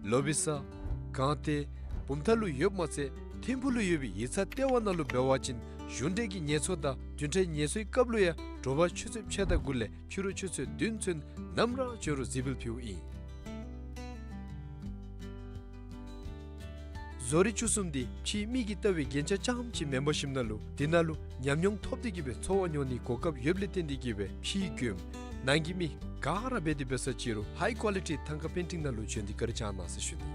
ལོ་བི་ས་སྒང་སྟེང་བུམ་ཐང་ལུ་ཡོདཔ་མ་ཚད་ཐིམ་ཕུག་ལུ་ཡོད་པའི་ཡིག་ཚང་ལྟེ་བ་ནང་ལུ་འབད་བ་ཅིན་གཞུང་འབྲེལ་གྱི་ངལ་གསོ་དང་བདུན་ཕྲག་ངལ་གསོའི་སྐབས་ལུ་ཡང་དྲོ་པ་ཆུ་ཚོད་ཕྱེད་དང་དགུ་ལས་ཕྱི་རུ་ཆུ་ཚོད་བདུན་ཚུན་ནམ་ར་བྱོན་རུང་གཟིགས་འབུལ་ཕུལཝ་ཨིན། བཟོ་རིག་བཅུ་གསུམ་དེ་ཕྱིའི་མི་གིས་བལྟ་བའི་རྒྱན་ཆ་རྐྱངམ་ཅིག་མེན་པར་ཞིནམ་ལས་དེ་ནང་ལུ་ཉམས་མྱོང་ཐོབ་སྟེ་གིས་སྦེ་འཚོ་བ་མྱོང་ནིའི་གོ་སྐབས་ཡོདཔ་ལས་བརྟེན་ཏེ་གིས་སྦེ་ཕྱིའི་མགྱོནམ་ནང་གི་མི་ག་ར་འབད་དེ་འབད་ས་ཅིག་རུང་ཧའི་ཀོ་ལི་ཊི་ཐང་ཀ་པེན་ཊིང་ནང་ལུ་བྱོན་ཏེ་བཀའ་དྲིན་བསྐྱང་གནང་ཟེར་ཞུ་ནི།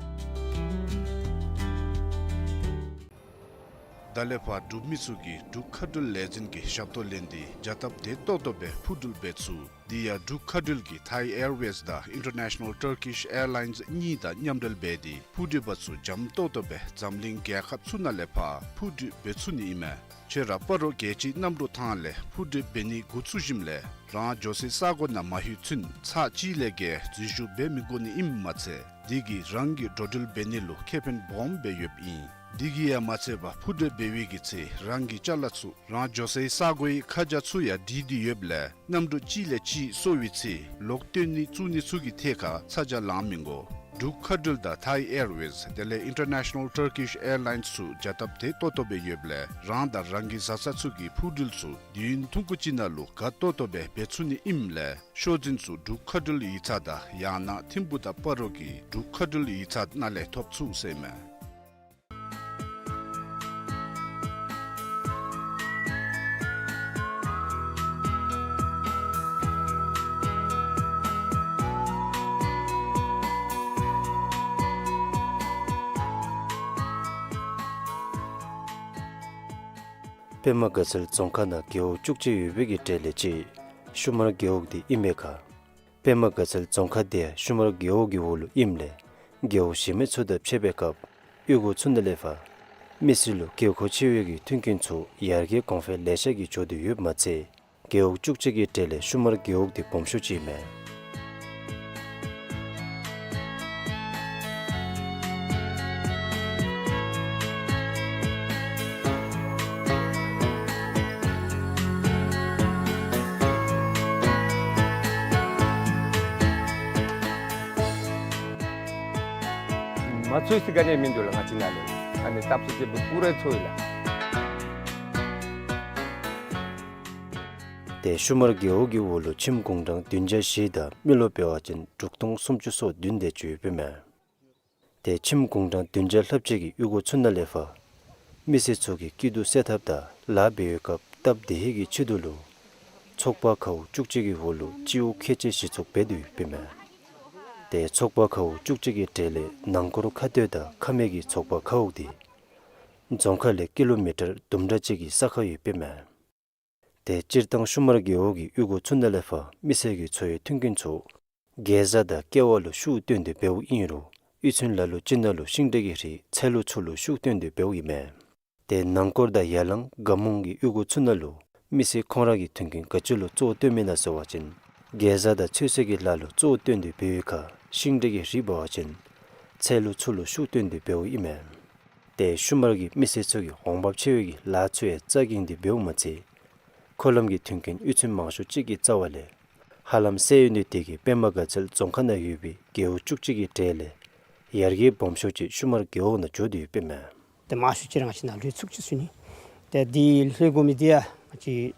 ད་ལས་ཕར་འབྲུག་མི་ཚུ་གིས་འབྲུག་མཁའ་འགྲུལ་ལས་འཛིན་གྱི་ཞབས་ཏོག་ལེན་ཏེ་བྱ་སྟབས་བདེ་ཏོག་ཏོ་སྦེ་འཕུར་འགྲུལ་འབད་ཚུགས། དེ་ཡང་འབྲུག་མཁའ་འགྲུལ་གྱིས་Thai Airways དང་International Turkish Airlines གཉིས་དང་མཉམ་འབྲེལ་འབད་དེ་འཕུར་འགྲུལ་པ་ཚུ་འཇམ་ཏོག་ཏོ་སྦེ་འཛམ་གླིང་རྒྱལ་ཁབ་ཚུ་ནང་ལས་ཕར་འཕུར་འགྲུལ་འབད་ཚུགས་ནི་ཨིན་མས། ཁྱོད་ར་སྤ་རོ་རྒྱལ་སྤྱིའི་གནམ་གྲུ་ཐང་ལས་འཕུར་འགྲུལ་འབད་ནི་འགོ་བཙུགས་ཞིནམ་ལས་རང་འགྱོ་སའི་ས་གོ་ནང་མ་ལྷོད་ཚུན་ཚར་གཅིག་ལས་བརྒལ་འཛུལ་ཞུགས་འབད་མི་དགོ་ནི་ཨིནམ་མ་ཚད་དེ་གིས་རང་གི་འགྲོ་འགྲུལ་འབད་ནི་ལུ་ཁེ་ཕན་སྦོམ་སྦེ་ཡོདཔ་ཨིན། དེ་གིས་ཡང་མ་ཚད་པར་འཕུར་འགྲུལ་འབད་བའི་གི་ཚེ་རང་གི་ཅ་ལ་ཚུ་རང་འགྱོ་སའི་ས་གོའི་ཁ་བྱང་ཚུ་ཡང་བྲིས་ཏེ་ཡོདཔ་ལས་གནམ་གྲུ་གཅིག་ལས་གཅིག་སོར་བའི་ཚེ་ལོག་སྟོན་ནི་བཙུགས་ནི་ཚུ་གི་ཐད་ཁར་ཚ་གྱང་ལང་མི་དགོ། འབྲུག་མཁའ་འགྲུལ་དང་Thai Airways དེ་ལས་International Turkish Airlines ཚུ་བྱ་སྟབས་བདེ་ཏོག་ཏོ་སྦེ་ཡོདཔ་ལས་རང་དང་རང་གི་བཟའ་ཚང་ཚུ་གི་འཕུར་འགྲུལ་ཚུ་དུས་ཡུན་ཐུང་ཀུ་ཅིག་ནང་ལུ་དགའ་ཏོག་ཏོ་སྦེ་འབད་ཚུགས་ནི་ཨིནམ་ལས་ཤོག་འཛིན་ཚུ་འབྲུག་མཁའ་འགྲུལ་ཡིག་ཚང་དང་ཡང་ན་ཐིམ་ཕུག་དང་སྤ་རོ་གི་འབྲུག་མཁའ་འགྲུལ་ཡིག་ཚང་ནང་ལས་ཐོབ་ཚུགས་ཟེར་མས། པདྨ་དགའ་ཚལ་རྫོང་ཁག་ནང་རྒེད་འོག་བཅུ་གཅིག་ཡོད་པའི་གི་གྲས་ལས་གཅིག་ཤུ་མར་རྒེད་འོག་དེ་ཨིན་པའི་ཁར། པདྨ་དགའ་ཚལ་རྫོང་ཁག་དེ་ཡང་ཤུ་མར་རྒེད་འོག་གི་འོག་ལུ་ཨིནམ་ལས་རྒེད་འོག་གཞན་མི་ཚུ་དང་ཕྱད་པའི་སྐབས་གཡུས་སྒོ་ཚུ་ནང་ལས་ཕར་མི་སེར་ལུ་དགོས་མཁོ་ཆེ་བའི་གི་མཐུན་རྐྱེན་ཚུ་ཡར་རྒྱས་གོང་འཕེལ་ལེ་ཤ་གིས་འགྱོ་དོ་ཡོདཔ་མ་ཚད་རྒེད་འོག་བཅུ་གཅིག་གི་གྲས་ལས་ཤུ་མར་རྒེད་འོག་དེ་སྦོམ་ཤོས་ཅིག་མས། མ་ཚོར་ཟེར་ག་ནི་མིན་འདུག་ལགས། ང་བཅས་ནཱ་ལས་ཨ་ནི་སྟབས་བདེ་པོ་ཀུ་རེ་ཚོར་ཡི་ལགས། ཏེ་ཤུ་མར་རྒེད་འོག་གི་འོག་ལུ་ཁྱིམ་གུང་གྲངས་བདུན་བརྒྱ་བཞི་དང་མི་རློབས་འབད་བ་ཅིན་དྲུག་སྟོང་སུམ་ཅུ་སོ་བདུན་དེ་ཅིག་ཡོདཔ་ཨིན་མས། ཏེ་ཁྱིམ་གུང་གྲངས་བདུན་བརྒྱ་ལྷགཔ་ཅིག་གི་གཡུས་སྒོ་ཚུ་ནང་ལས་ཕར་མི་སེར་ཚུ་གི་སྐྱིད་སྡུག་སེལ་ཐབས་དང་ལཱ་འབད་བའི་སྐབས་སྟབས་བདེ་ཧིང་གི་ཆེད་དུ་ལུ་ཚོགས་པ་ཁཝ་བཅུ་གཅིག་གི་འོག་ལུ་སྤྱི་འོག་ཁལ་གཅིག་གཞི་བཙུགས་འབད་དེ་ཡོདཔ་ཨིན་མས། ཏེ་ཚོགས་པ་མཁརཝ་བཅུ་གཅིག་གི་གྲས་ལས་ནང་འཁོར་ཁ་སྟོད་དང་ཁ་སྨད་ཀྱི་ཚོགས་པ་མཁརཝ་འདི་རྫོང་ཁ་ལས་ཀི་ལོ་མི་ཊར་དུམ་གྲ་གཅིག་གི་ས་ཁར་ཡོདཔ་ཨིན་མས། ཏེ་སྤྱིར་བཏང་ཤུ་མར་རྒེད་འོག་གི་གཡུས་སྒོ་ཚུ་ནང་ལས་ཕར་མི་སེར་གྱི་འཚོ་བའི་མཐུན་རྐྱེན་ཚུ་གེ་ཛ་དང་ཀེ་བ་ལུ་ཤུགས་བཏོན་ཏེ་འབདཝ་ཨིན་རུང་གཡུས་ཚན་ལ་ལུ་ཅིག་ནང་ལུ་ཤིང་འབྲས་ཀྱི་རིགས་ཚལ་ལུ་ཚུ་ལུ་ཤུགས་བཏོན་ཏེ་འབདཝ་ཨིན་མས། ཏེ་ནང་འཁོར་དང་ཡར་ལངས་དགའ་མོང་གི་གཡུས་སྒོ་ཚུ་ནང་ལུ་མི་སེར་ཁོང་ར་གི་མཐུན་རྐྱེན་ག་ཅི་ལུ་གཙོ་བོ་བཏོན་མི་ན་ཟེར་བ་ཅིན་གེ་ཛ་དང་ཚོད་བསྲེ་གི་ལཱ་ལུ་གཙོ་བོ་བཏོན་ཏེ་འབད་བའི་ཁར་ཤིང་འབྲས་ཀྱི་རིགས་འབད་བ་ཅིན་ཚལ་ལུ་ཚུ་ལུ་ཤུགས་བཏོན་ཏེ་འབདཝ་ཨིན་མས། ཏེ་ཤུ་མར་གྱི་མི་སེར་ཚུ་གིས་འོང་འབབ་ཆེ་བའི་གི་ལཱ་ཚུ་ཡང་རྩ་འགེངས་ཏེ་འབདཝ་མ་ཚད་མཁོ་ལམ་གྱི་མཐུན་རྐྱེན་གཡུས་ཚན་མང་ཤོས་ཅིག་གི་རྩ་བ་ལས་ཧ་ལམ་སེལ་ཡོད་ནི་དེ་གིས་པདྨ་དགའ་ཚལ་རྫོང་ཁག་ནང་ཡོད་པའི་རྒེད་འོག་བཅུ་གཅིག་གི་གྲས་ལས་ཡར་རྒྱས་སྦོམ་ཤོས་ཅིག་ཤུ་མར་རྒེད་འོག་ནང་འགྱོ་སྟེ་ཡོདཔ་ཨིན་མས། ཏེ་མང་ཤོས་ཅིག་ར་ང་བཅས་ནཱ་ལྷོད་ཚུགས་ཅི་ཟེར་ཞུ་ནི། ཏེ་འདི་ལྷོད་དགོ་མི་འདི་ཡང་ང་བཅས་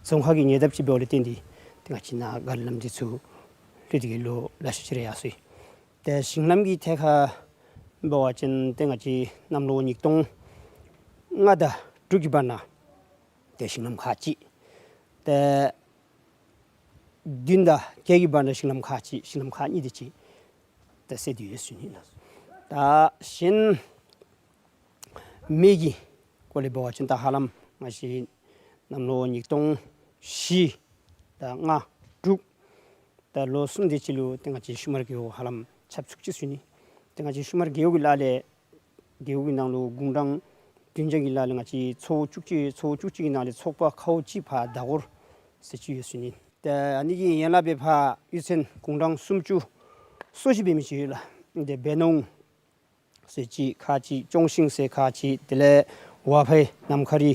རྫོང་ཁག་གི་ཉེ་འདབས་ཅིག་འབདཝ་ལས་བརྟེན་ཏེ་ཏེ་ང་བཅས་ནཱ་མཁོ་ལམ་འདི་ཚུ་ལྷོད་དེ་གི་ལོ་ལེ་ཤ་ཅིག་ར་ཡར་སོ་ཡི། ཏེ་ཞིང་ལམ་གྱི་ཐད་ཁར་འབད་བ་ཅིན་ཏེ་ང་བཅས་གནམ་ལོ་ཉིས་སྟོང་ལྔ་དང་དྲུག་གི་བར་ན་ཏེ་ཞིང་ལམ་ཁག་ཅིག། ཏེ་བདུན་དང་བརྒྱད་ཀྱི་བར་ན་ཞིང་ལམ་ཁག་ཅིག། ཞིང་ལམ་ཁག་གཉིས་དེ་ཅིག་ཏེ་སེལ་ཏེ་ཡོད་ཟེར་ཞུ་ནི་ལགས། ད་གཞན་མེ་གི་སྐོར་ལས་འབད་བ་ཅིན་ད་ཧ་ལམ་ང་བཅས་གནམ་ལོ་ཉིས་སྟོང་བཞི་དང་ལྔ་དྲུག་ད་ལོ་གསུམ་དེ་ཅིག་ལུ་ཏེ་ང་བཅས་ཤུ་མར་རྒེད་འོག་ཧ་ལམ་ཁྱབ་ཚུགས་ཅི་ཟེར་ཞུ་ནི། ཏེ་ང་བཅས་ཤུ་མར་རྒེད་འོག་གི་ལཱ་ལས་རྒེད་འོག་གི་ནང་ལུ་དགུང་གྲངས་བདུན་བརྒྱ་གི་ལཱ་ལས་ང་བཅས་ཚོ་བཅུ་གཅིག་ཚོ་བཅུ་གཅིག་གི་ནང་ལས་ཚོགས་པ་ཁག་གཅིག་ཕར་ཟླ་འཁོར་ཟེར་ཅིག་ཡོད་ཟེར་ཞུ་ནི། ཏེ་ཨ་ནི་གི་ཡན་ལག་སྦེ་ཕར་གཡུས་ཚན་དགུང་གྲངས་སུམ་ཅུ་སོ་བཞི་འབད་མི་ཅིག་ཡོད་ལགས། ཏེ་སྦས་ནོར་ཟེར་ཅིག་ཁག་ཅིག། སྐྱོང་ཤིང་ཟེར་ཁག་ཅིག། དེ་ལས་ཝ་ཕའི་ནམ་མཁའ་རི་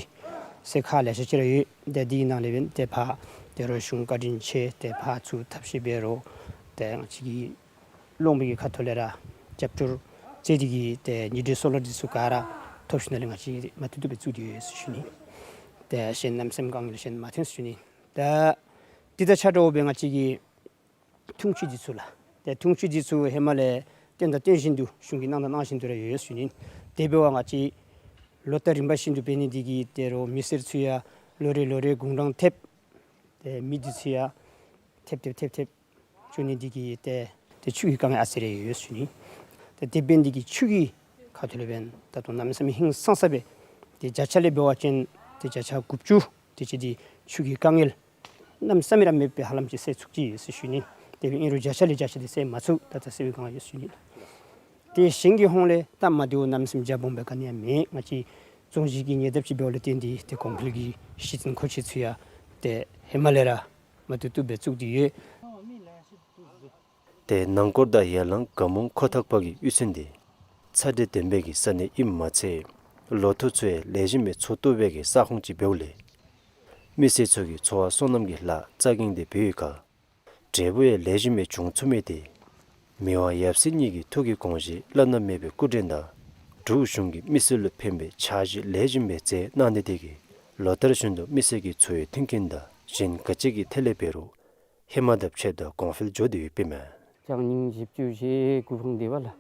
ཟེར་ཁག་ལེ་ཤ་ཅིག་ར་ཡོད། ཏེ་འདི་ནང་ལས་འབདན་ཏེ་ཕར་ཏེ་རོགས་གཞུང་བཀའ་དྲིན་ཆེ་ཏེ་ཕར་ཚུར་ཐབས་ཤེས་འབད་རུང་ཏེ་ང་བཅས་ཀྱི་ལུང་པའི་གི་ཁ་ཐུག་ལས་ར་རྒྱབ་སྐྱོར་མཛད་དེ་གིས་ཏེ་ཉི་ཌི་སོ་ལར་འདི་ཚུ་ག་ར་ཐོབ་ཞིནམ་ལས་ང་བཅས་མ་ཐུབ་ཐུབ་སྦེ་བཙུགས་ཏེ་ཡོད་ཟེར་ཞུ་ནི། ཏེ་གཞན་གནམ་མེད་ས་མེད་དཀའ་ངལ་གཞན་མ་ཐོན་ཟེར་ཞུ་ནི། ཏེ་འདི་དང་ཆ་འདྲཝ་སྦེ་ང་བཅས་ཀྱི་འཐུང་ཆུ་འདི་ཚུ་ལགས། ཏེ་འཐུང་ཆུ་འདི་ཚུ་ཧེ་མ་ལས་བཏོན་དང་བཏོན་བཞིན་དུ་གཞུང་གིས་གནང་དང་གནང་བཞིན་དུ་ར་ཡོད་ཟེར་ཞུ་ནི། དེ་འབད་བ་ང་བཅས་ལོ་ལྟར་རིམ་པ་བཞིན་དུ་འབད་ནི་འདི་གིས་ཏེ་རོགས་མི་སེར་ཚུ་ཡང་ལོ་རེ་ལོ་རེ་དགུང་གྲངས་ཐེབས། ཏེ་མི་འདི་ཚུ་ཡང་ཐེབས་ཐེབས་ཐེབས་ཐེབས་འགྱོ་ནི་འདི་གིས་ཏེ་ཏེ་ཆུ་གི་དཀའ་ངལ་ཨ་ཙི་རེ་ཡོད་ཟེར་ཞུ་ནི། ཏེ་དེ་འབད་ནི་འདི་གིས་ཆུ་གི་ཁ་ཐུག་ལས་འབདན་ད་ལྟོ་གནམ་མེད་ས་མེད་ཧིང་སངས་ས་སྦེ་ཏེ་བརྒྱ་ཆ་ལས་འབད་བ་ཅིན་ཏེ་བརྒྱ་ཆ་དགུ་བཅུ་དེ་ཅིག་འདི་ཆུ་གི་དཀའ་ངལ་གནམ་མེད་ས་མེད་ར་མེདཔ་སྦེ་ཧ་ལམ་ཅིག་སེལ་ཚུགས་ཅི་ཟེར་ཞུ་ནི། དེ་སྦེ་ཨིན་རུང་བརྒྱ་ཆ་ལས་བརྒྱ་ཆ་འདི་སེལ་མ་ཚུགས། ད་ད་སེལ་བའི་སྒང་ཡོད་ཟེར་ཞུ་ནི། ཏེ་གཞན་གྱི་ཧོངས་ལས་སྟབས་མ་བདེཝ་གནམ་མེད་ས་མེད་རྒྱ་སྦོམ་སྦེ་ག་ནི་ཡང་མེད། ང་བཅས་རྫོང་གཞི་གི་ཉེ་འདབས་ཅིག་འབདཝ་ལས་བརྟེན་ཏེ་ཏེ་གོང་འཕེལ་གྱི་གཞི་རྟེན་མཁོ་ཆས་ཚུ་ཡང་ཏེ་ཧེ་མ་ལས་ར་མ་ཐུབ་ཐུབ་སྦེ་བཙུགས་ཏེ་ཡོད། ཏེ་ནང་འཁོར་དང་ཡར་ལངས་དགའ་མོང་ཁོ་ཐག་བར་གྱི་གཡུས་ཚན་འདི་ཚ་དྲོད་ལྡན་པའི་གི་ས་གནས་ཨིནམ་མ་ཚད་ལོ་ཐོག་ཚུ་ཡང་ལེགས་ཤོམ་སྦེ་འཚོ་བཏུབ་པའི་གི་ས་ཁོངས་ཅིག་འབདཝ་ལས་མི་སེར་ཚུ་གིས་འཚོ་བ་སོ་ནམ་གྱི་ལཱ་རྩ་འགེངས་ཏེ་འབད་བའི་ཁར་འབྲས་བུ་ཡང་ལེགས་ཤོམ་སྦེ་བྱུང་ཚུགས་མི་འདི་མི་དབང་ཡབ་སྲས་གཉིས་ཀྱི་ཐུགས་ཀྱི་དགོངས་བཞེད་བླ་ན་མེད་པའི་སྐུ་དྲིན་དང་འབྲུག་གཞུང་གིས་མི་སེར་ལུ་ཕན་པའི་འཆར་གཞི་ལེགས་ཤོམ་སྦེ་མཛད་གནང་ནི་འདི་གིས་ལོ་ལྟར་བཞིན་དུ་མི་སེར་གྱི་འཚོ་བའི་མཐུན་རྐྱེན་དང་གཞན་ག་ཅི་གི་ཐད་ལས་འབད་རུང་ཧེ་མ་དང་ཕྱད་དེ་གོང་འཕེལ་འགྱོ་སྟེ་ཡོདཔ་ཨིན་མས། ཅང་ཉིནམ་བཞི་བཅུ་ཞེ་དགུ་འཕངས་ཏེ་འབད་ལགས།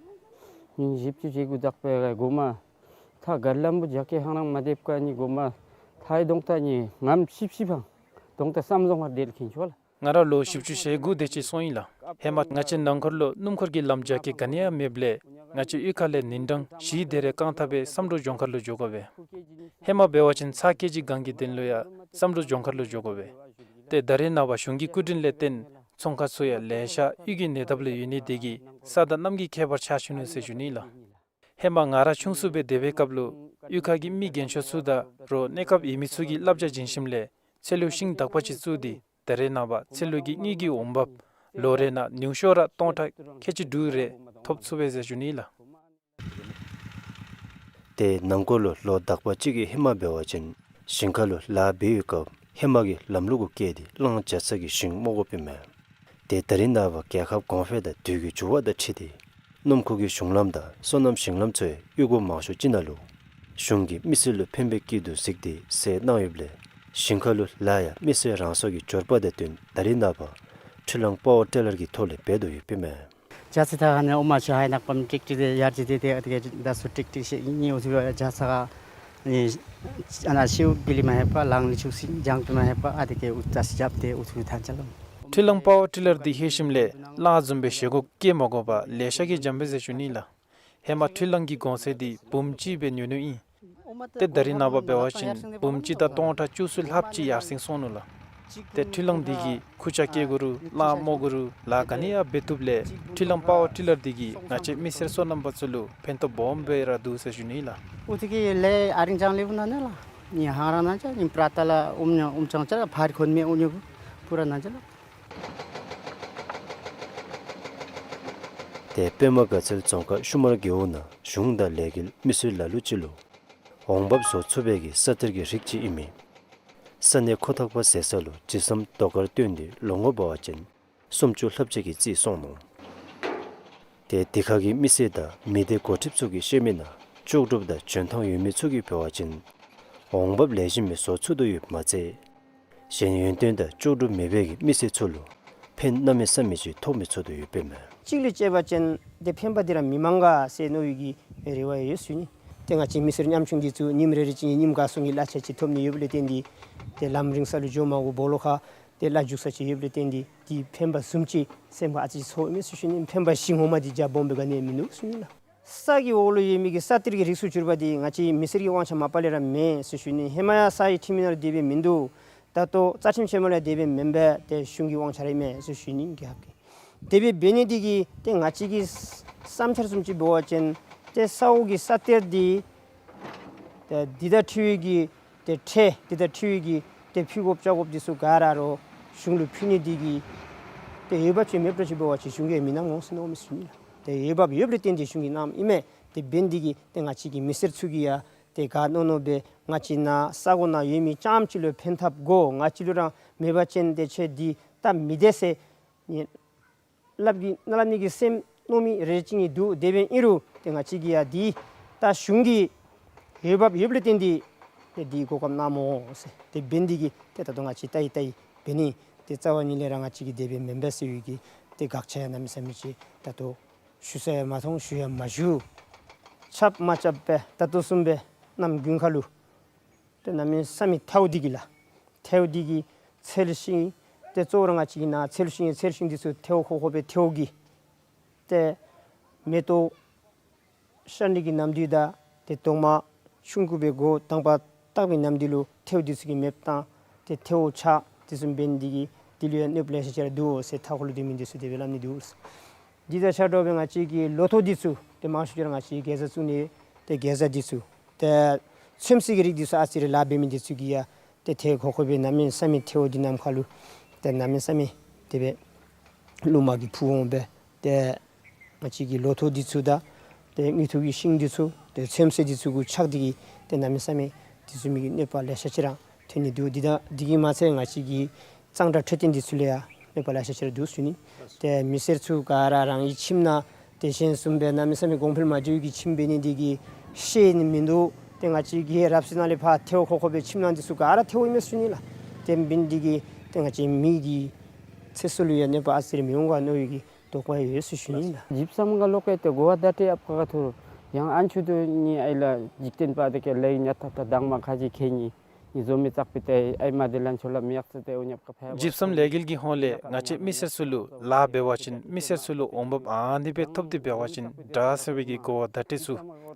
ཉིནམ་བཞི་བཅུ་ཞེ་དགུ་དག་པའི་འགོ་མ་ད་མཁོ་ལམ་བུ་རྒྱ་སྐྱེད་ཧང་རང་མ་འདེབས་ག་ནི་འགོ་མ་ད་ཡི་གདོང་ད་ནི་ངམ་ཤིབ་ཤིབ་འཕངས། གདོང་ད་བསམ་བཟུང་བར་དེ་ལས་མཁྱེན་ཆོག་ལགས། ང་ར་ལོ་བཞི་བཅུ་ཞེ་དགུ་དེ་ཅིག་སོང་ཡི་ལགས། ཧེ་མ་ང་བཅས་ནང་འཁོར་ལུ་སྣུམ་འཁོར་གྱི་ལམ་རྒྱ་སྐྱེད་ག་ནི་ཡང་མེདཔ་ལས་ང་བཅས་གཡུས་ཁ་ལས་ཉིན་གྲངས་བཞི་དེ་རེ་རྐང་ཐང་སྦེ་བསམ་གྲུབ་ལྗོངས་མཁར་ལུ་འགྱོ་དགོ་པས། ཧེ་མ་འབད་བ་ཅིན་ཚ་སྐྱེལ་གྱི་སྒང་གི་དོན་ལུ་ཡང་བསམ་གྲུབ་ལྗོངས་མཁར་ལུ་འགྱོ་དགོ་པས། ཏེ་ད་རེས་ནངས་པ་གཞུང་གི་སྐུ་དྲིན་ལས་བརྟེན་ཚོང་ཁང་ཚུ་ཡང་ལེ་ཤ་གཡུས་ཀྱི་ཉེ་འདབས་ལུ་ཡོད་ནི་འདི་གིས་ས་དང་གནམ་གྱི་ཁྱད་པར་ཆགས་བཅུག་ནུག་ཟེར་ཞུ་ནི་ལགས། ཧེ་མ་ང་ར་ཆུང་སུ་སྦེ་སྡོད་པའི་སྐབས་ལུ་གཡུས་ཁ་གི་མི་རྒན་ཤོས་ཚུ་དང་རོགས་གནས་སྐབས་ཡོད་མི་ཚུ་གིས་བསླབ་བྱ་བྱིན་ཞིནམ་ལས་ཚལ་ལུ་ཤིང་དག་པ་ཅིག་བཙུགས་ཏེ་ད་རེས་ནངས་པ་ཚལ་ལུ་གི་དངུལ་གྱི་འོང་འབབ་ལོ་རེ་ནང་ཉུང་ཤོས་ར་སྟོང་ཕྲག་ཁལ་གཅིག་དྲུག་རེ་ཐོབ་ཚུགས་པས་ཟེར་ཞུ་ནི་ལགས། ཏེ་ནང་འཁོར་ལུ་ལོ་དག་པ་ཅིག་གི་ཧེ་མ་འབད་བ་ཅིན་ཞིང་ཁ་ལུ་ལཱ་འབད་བའི་སྐབས་ཧེ་མ་གི་ལམ་ལུགས་གུ་བཀལ་ཏེ་གླང་བྱ་ཚ་གི་ཞིང་རྨོ་དགོཔ་ཨིན་མས། ཏེ་ད་རེས་ནངས་པ་རྒྱལ་ཁབ་གོང་འཕེལ་དང་དུས་ཀྱི་འགྱུར་བ་དང་འཁྲིལ་ཏེ་སྣུམ་འཁོར་གྱི་གཞུང་ལམ་དང་སོ་ནམ་ཞིང་ལམ་ཚུ་ཡང་གཡུས་སྒོ་མང་ཤོས་ཅིག་ནང་ལུ་གཞུང་གིས་མི་སེར་ལུ་ཕན་པའི་དཀྱིལ་དུ་གཟིགས་ཏེ་སེལ་གནང་ཡོདཔ་ལས་ཞིང་ཁ་ལུ་ལཱ་ཡང་མི་སེར་རང་སོ་གི་འབྱོར་པ་དང་བསྟུན་ད་རེས་ནངས་པ་འཕྲུལ་གླང་པ་ཝར་ཊི་ལར་གྱི་ཐོག་ལས་འབད་དོ་ཡོདཔ་ཨིན་མས། ཇ་ཚི་ཐ་ཧ་ནི་ཨོ་མ་ཆུ་ཧའི་ནག་པམ་ཀྲིག་ཀྲི་དེ་ཡར་ཇི་དེ་དེ་ཨ་དེ་གེ་ད་སུ་ཀྲིག་ཀྲི་ཤེ་ཨིན་ནི་ཨུ་ཚུ་ཇ་ཚ་ག་ནི་ཨ་ན་ཤེའུ་བི་ལི་མ་ཧེ་པ་ལང་ལི་ཆུ་སིན་ཇང་པི་མ་ཧེ་པ་ཨ་དེ་གེ་ཨུ་ཙ་སི་ཇབ་དེ་ཨུ་ཚུ་ཐན་ཅ་ལམ། འཕྲུལ་གླང་པ་ཝར་ཊི་ལར་འདི་ལྷོད་ཞིནམ་ལས་གླང་བཟུམ་སྦེ་བཞེས་སྒོ་བཀལ་མ་དགོ་པར་ལེ་ཤ་གིས་འཇམ་པས་ཟེར་ཞུ་ནི་ལགས། ཧེ་མ་འཕྲུལ་གླང་གི་གོང་ཚད་འདི་འབུམ་གཅིག་སྦེ་ཉུང་ཉུང་ཨིན། ཏེ་ད་རིས་ནངས་པ་འབད་བ་ཅིན་འབུམ་གཅིག་དང་སྟོང་ཕྲག་བཅུ་གསུམ་ལྷགཔ་ཅིག་ཡར་སེང་སོང་ནུག་ལགས། ཏེ་འཕྲུལ་གླང་འདི་གིས་ཁུར་ཆ་བཀལ་དགོ་རུང་གླང་རྨོ་དགོ་རུང་ལཱ་ག་ནི་ཡང་འབད་བཏུབ་ལས་འཕྲུལ་གླང་པ་ཝར་ཊི་ལར་འདི་གིས་ང་བཅས་མི་སེར་སོ་ནམ་པ་ཚུ་ལུ་ཕན་ཐོགས་སྦོམ་སྦེ་ར་འདུག་ཟེར་ཞུ་ནི་ལགས། ཨུ་ཐི་གི་ལས་ཨ་རིང་ཅང་ལེབ་ན་ནི་ལགས། ནི་ཧང་རང་ན་ཅ་ནི་པྲ་ཏ་ལ་ཨུམ་ཉ་ཨུམ་ཅང་ཅ་ཕར་ཁོན་མེ་ཨུ་ཉོ་པུ་ར་ན་ཅ་ལགས། ཏེ་པདྨ་དགའ་ཚལ་རྫོང་ཁག་ཤུ་མར་རྒེད་འོག་ནང་གཞུང་དང་ལས་འགུལ་མི་སེར་ལ་ལུ་ཅིག་ལུ་འོང་འབབ་བཟོ་ཚུགས་པའི་གི་ས་གཏེར་གྱི་རིགས་ཅིག་ཨིན་མི་ས་གནས་ཁོ་ཐག་པ་ཟེར་ས་ལུ་ཇི་སམ་དོ་ཁར་བཏོན་ཏེ་ལོ་ངོ་འབད་བ་ཅིན་སུམ་ཅུ་ལྷགཔ་ཅིག་གིས་རྩིས་སོང་ནུག། ཏེ་དེ་ཁ་གི་མི་སེར་དང་མི་སྡེ་འགོ་ཁྲིདཔ་ཚུ་གིས་བཤད་མི་ནང་ལྕོགས་གྲུབ་དང་འཇོན་ཐང་ཡོད་མི་ཚུ་གིས་འབད་བ་ཅིན་འོང་འབབ་ལེགས་ཤོམ་སྦེ་བཟོ་ཚུགས་དོ་ཡོདཔ་མ་ཚད་གཞན་ཡོན་ཏན་དང་ལྕོགས་གྲུབ་མེད་པའི་གི་མི་སེར་ཚུ་ལུ་ཕན་གནམ་མེད་ས་མེད་ཅིག་ཐོགས་མི་ཚུགས་དོ་ཡོདཔ་མས། གཅིག་ལུ་དཔྱད་པ་ཅིན་ཏེ་ཕན་པ་འདི་ར་མི་མང་ག་ཟེར་མནོ་བའི་གི་རེ་བ་ཡོད་ཟེར་ཞུ་ནི། ཏེ་ང་བཅས་མི་སེར་ཉམ་ཆུང་འདི་ཚུ་ཉིནམ་རེ་རེ་གཅིག་ཉིནམ་ག་སོང་གི་གླ་ཆ་ཅིག་ཐོབ་ནི་ཡོདཔ་ལས་བརྟེན་ཏེ་ཏེ་ལམ་རིང་ས་ལུ་འགྱོ་མ་དགོ། སྦོ་ལོགས་ཁར་ཏེ་གླ་རྒྱུག་ས་ཅིག་ཡོདཔ་ལས་བརྟེན་ཏེ་ཏེ་ཕན་པ་བཟུམ་ཅིག་སེམས་ཁར་ཨ་ཙི་ཚོརཝ་མས་ཟེར་ཞུ་ནི། ཕན་པ་གཞི་ངོ་མ་འདི་རྒྱ་སྦོམ་སྦེ་ག་ནི་ཡང་མིན་འདུག་ཟེར་ཞུ་ནི་ལགས། ས་གི་འོག་ལུ་ཡོད་མི་གི་ས་གཏེར་གྱི་རིགས་སུ་གྱུར་པ་འདི་ང་བཅས་མི་སེར་གྱི་དབང་ཆ་མ་པ་ལས་ར་མེན་ཟེར་ཞུ་ནི། ཧེ་མ་ཡང་ས་ཡི་ཁྲིམས་ཡིག་ནང་ལུ་དེ་སྦེ་མིན་འདུག། ད་ལྟོ་རྩ་ཁྲིམས་ཆེན་མོ་ལས་དེ་སྦེ་མེན་པས། ཏེ་གཞུང་གི་དབང་ཆ་ར་ཨིན་མས་ཟེར་ཞུ་ནི། རྒྱལ་ཁབ་ཀྱི་དེ་སྦེ་འབད་ནི་འདི་གིས་ཏེ་ང་བཅས་ཀྱི་བསམ་འཆར་བཟུམ་ཅིག་འབད་བ་ཅིན་ཏེ་ས་འོག་གི་ས་གཏེར་འདི་ཏེ་འདི་དང་འཁྲིལ་བའི་གི་ཏེ་ཁྲལ་འདི་དང་འཁྲིལ་བའི་གི་ཏེ་ཕུལ་དགོཔ་བཅག་དགོཔ་འདི་ཚུ་ག་ར་ར་གཞུང་ལུ་ཕུལ་ནི་འདི་གིས་ཏེ་འོས་འབབ་ཅིག་མེདཔ་འདྲཝ་ཅིག་འབད་བ་ཅིན་གཞུང་གིས་མི་གནང་འོང་ཟེར་མནོཝ་མས་ཟེར་ཞུ་ནི་ལགས། ཏེ་འོས་འབབ་ཡོདཔ་ལས་བརྟེན་ཏེ་གཞུང་གིས་གནངམ་ཨིན་མས། དེ་འབད་ནི་འདི་གིས་ཏེ་ང་བཅས་ཀྱི་མི་སེར་ཚུ་གིས་ཡང་ཏེ་ག་མནོ་མནོ་སྦེ་ང་བཅས་ནཱ་ས་གོ་ནང་ཡོད་མི་རྐྱངམ་ཅིག་ལུ་ཕན་ཐབས་དགོ། ང་བཅས་ལུ་ར་མེད་པ་ཅིན་ཏེ་ཁྱོད་འདི་སྟབས་མི་བདེ་ཟེར་ནི་སླབ་ཀྱི་ནཱ་སླབ་ནི་གི་སེམས་མནོ་མི་རེ་ཅིག་ནི་འདུག། དེ་འབདཝ་ཨིན་རུང་ཏེ་ང་བཅས་ཀྱིས་ཡང་འདི་ད་གཞུང་གི་འོས་འབབ་ཡོདཔ་ལས་བརྟེན་ཏེ་ཏེ་འདི་གོ་སྐབས་གནངམ་སྨོ་ཟེར། དེ་འབད་ནི་འདི་གིས་ཏེ་ད་ལྟོ་ང་བཅས་ལྟ་ཡི་ལྟ་ཡི་འབད་ནི་ཏེ་རྩ་བ་ཉིད་ལས་ར་ང་བཅས་ཀྱིས་དེ་སྦེ་མེན་པས་ཟེར་བའི་གི་ཏེ་དགག་བྱ་ཡང་གནམ་མེད་ས་མེད་ཅིག་ད་ལྟོ་ཞུ་ས་ཡང་མ་མཐོང་ཞུ་ཡང་མ་ཞུ། རྐྱབ་མ་རྐྱབ་སྦེ་ད་ལྟོ་བཟུམ་སྦེ་གནམ་དགུན་ཁ་ལུ་ཏེ་གནམ་མེད་ས་མེད་ཐལཝ་འདི་གིས་ལགས། ཐལཝ་འདི་གིས་འཚེར་ཞིང་ཏེ་གཙོ་བོ་ར་ང་བཅས་ཀྱི་ནཱ་འཚེར་ཞིང་འཚེར་ཞིང་འདི་ཚུ་ཐལཝ་ཁོག་ཁོག་སྦེ་ཐལཝ་གིས་ཏེ་མེ་ཏོག་ཤར་ནི་གི་གནམ་དུས་དང་ཏེ་གདོང་དམར་ཆུང་ཀུ་སྦེ་འགོ་དང་པ་བཏགས་པའི་གནམ་དུས་ལུ་ཐལཝ་འདི་ཚུ་གིས་མེདཔ་བཏང་སྟེ་ཐལཝ་ཆག། དེ་བཟུམ་འབད་ནི་འདི་གིས་འདི་ལུ་ཡང་གནོདཔ་ལེ་ཤ་ཅིག་ར་འདུག་ཟེར་མཐའ་འཁོར་ལུ་སྡོད་མི་འདི་ཚུ་དེ་སྦེ་སླབ་ནི་འདུག། འདི་དང་ཆ་འདྲཝ་སྦེ་ང་བཅས་ཀྱི་ལོ་ཐོག་འདི་ཚུ་ཏེ་མང་ཤོས་ཅིག་ར་ང་བཅས་ཀྱིས་གེ་ཛ་བཙུགས་ནི་ཏེ་གེ་ཛ་འདི་ཚུ་ཏེ་ཚོདམ་ཟེར་གྱི་རིགས་འདི་ཚུ་ཨ་ཙི་རེ་ལཱ་འབད་མི་འདི་ཚུ་གིས་ཡང་ཏེ་ཐལཝ་ཁོག་ཁོག་སྦེ་གནམ་མེད་ས་མེད་ཐལཝ་འདི་ནམ་མཁའ་ལུ་ཏེ་གནམ་མེད་ས་མེད་དེ་སྦེ་རླུང་མ་གིས་འཕུ་འོང་སྦེ་ཏེ་ང་བཅས་ཀྱི་ལོ་ཐོག་འདི་ཚུ་དང་ཏེ་དངུལ་ཐོག་གི་ཤིང་འདི་ཚུ་ཏེ་ཚོདམ་ཟེར་འདི་ཚུ་གུ་ཆག་འདི་གིས་ཏེ་གནམ་མེད་ས་མེད་དེ་བཟུམ་མའི་གི་གནོད་པ་ལེ་ཤ་ཅིག་ར་ཐོན་ནི་འདུག། འདི་དང་འདི་གིས་མ་ཚད་ང་བཅས་ཀྱི་གཙང་སྦྲ་འཕྲོད་བསྟེན་འདི་ཚུ་ལུ་ཡང་གནོད་པ་ལེ་ཤ་ཅིག་ར་འདུག་ཟེར་ཞུ་ནི། ཏེ་མི་སེར་ཚུ་ག་ར་རང་གི་ཁྱིམ་ནང་ཏེ་གཞན་བཟུམ་སྦེ་གནམ་མེད་ས་མེད་གོང་འཕེལ་མ་འགྱོ་བའི་གི་ཁྱིམ་འབད་ནི་འདི་གིས་ཤེས་ནི་མིན་འདུག། ཏེ་ང་བཅས་ཀྱི་རབ་གསལ་ནང་ལས་ཕར་ཐལཝ་ཁོག་ཁོག་སྦེ་ཁྱིམ་ནང་འདི་ཚུ་ག་ར་ཐལཝ་ཨིན་མས་ཟེར་ཞུ་ནི་ལགས། དེ་འབད་ནི་འདི་གིས་ཏེ་ང་བཅས་མི་གི་ཚེ་སྲོག་ལུ་ཡང་གནོད་པ་ཨ་ཙི་རེ་མི་འོང་ག་མནོ་བའི་གི་དོགས་པ་ཡོད་ཟེར་ཞུ་ནི་ལགས། ཇིཔ་སམ་ག་ལོག་སྐྱེལ་ཏེ་གོ་བ་བརྡ་སྤྲོད་ཡང་ཕར་ཁ་ཐུག་ཡང་ཨ་ནི་ཚུ་དུ་ནི་ཨའི་ལགས་འཇིག་རྟེན་པ་དེ་གིས་ལས་ཉ་ཐག་ཐག་དང་མ་ཁ་ཅིག་ཁེ་ནི་ནི་བཟོ་མི་བཙག་པའི་ཏེ་ཨའི་མ་དེ་ལན་ཆོ་ལ་མི་ཡག་ཚུ་ཏེ་འོ་ཉབ་ཀ་ཕ་ཇིཔ་སམ་ལས་འགུལ་གྱི་ཧོང་ལས་ང་བཅས་མི་སེར་ཚུ་ལུ་ལཱ་འབད་བ་ཅིན་མི་སེར་ཚུ་ལུ་འོང་འབབ་ཨ་ནི་སྦེ་ཐོབ་སྟེ་འབད་བ་ཅིན་དྲག་ཟེར་བའི་གི་གོ་བ་བརྡ་སྤྲོད་ཚུ་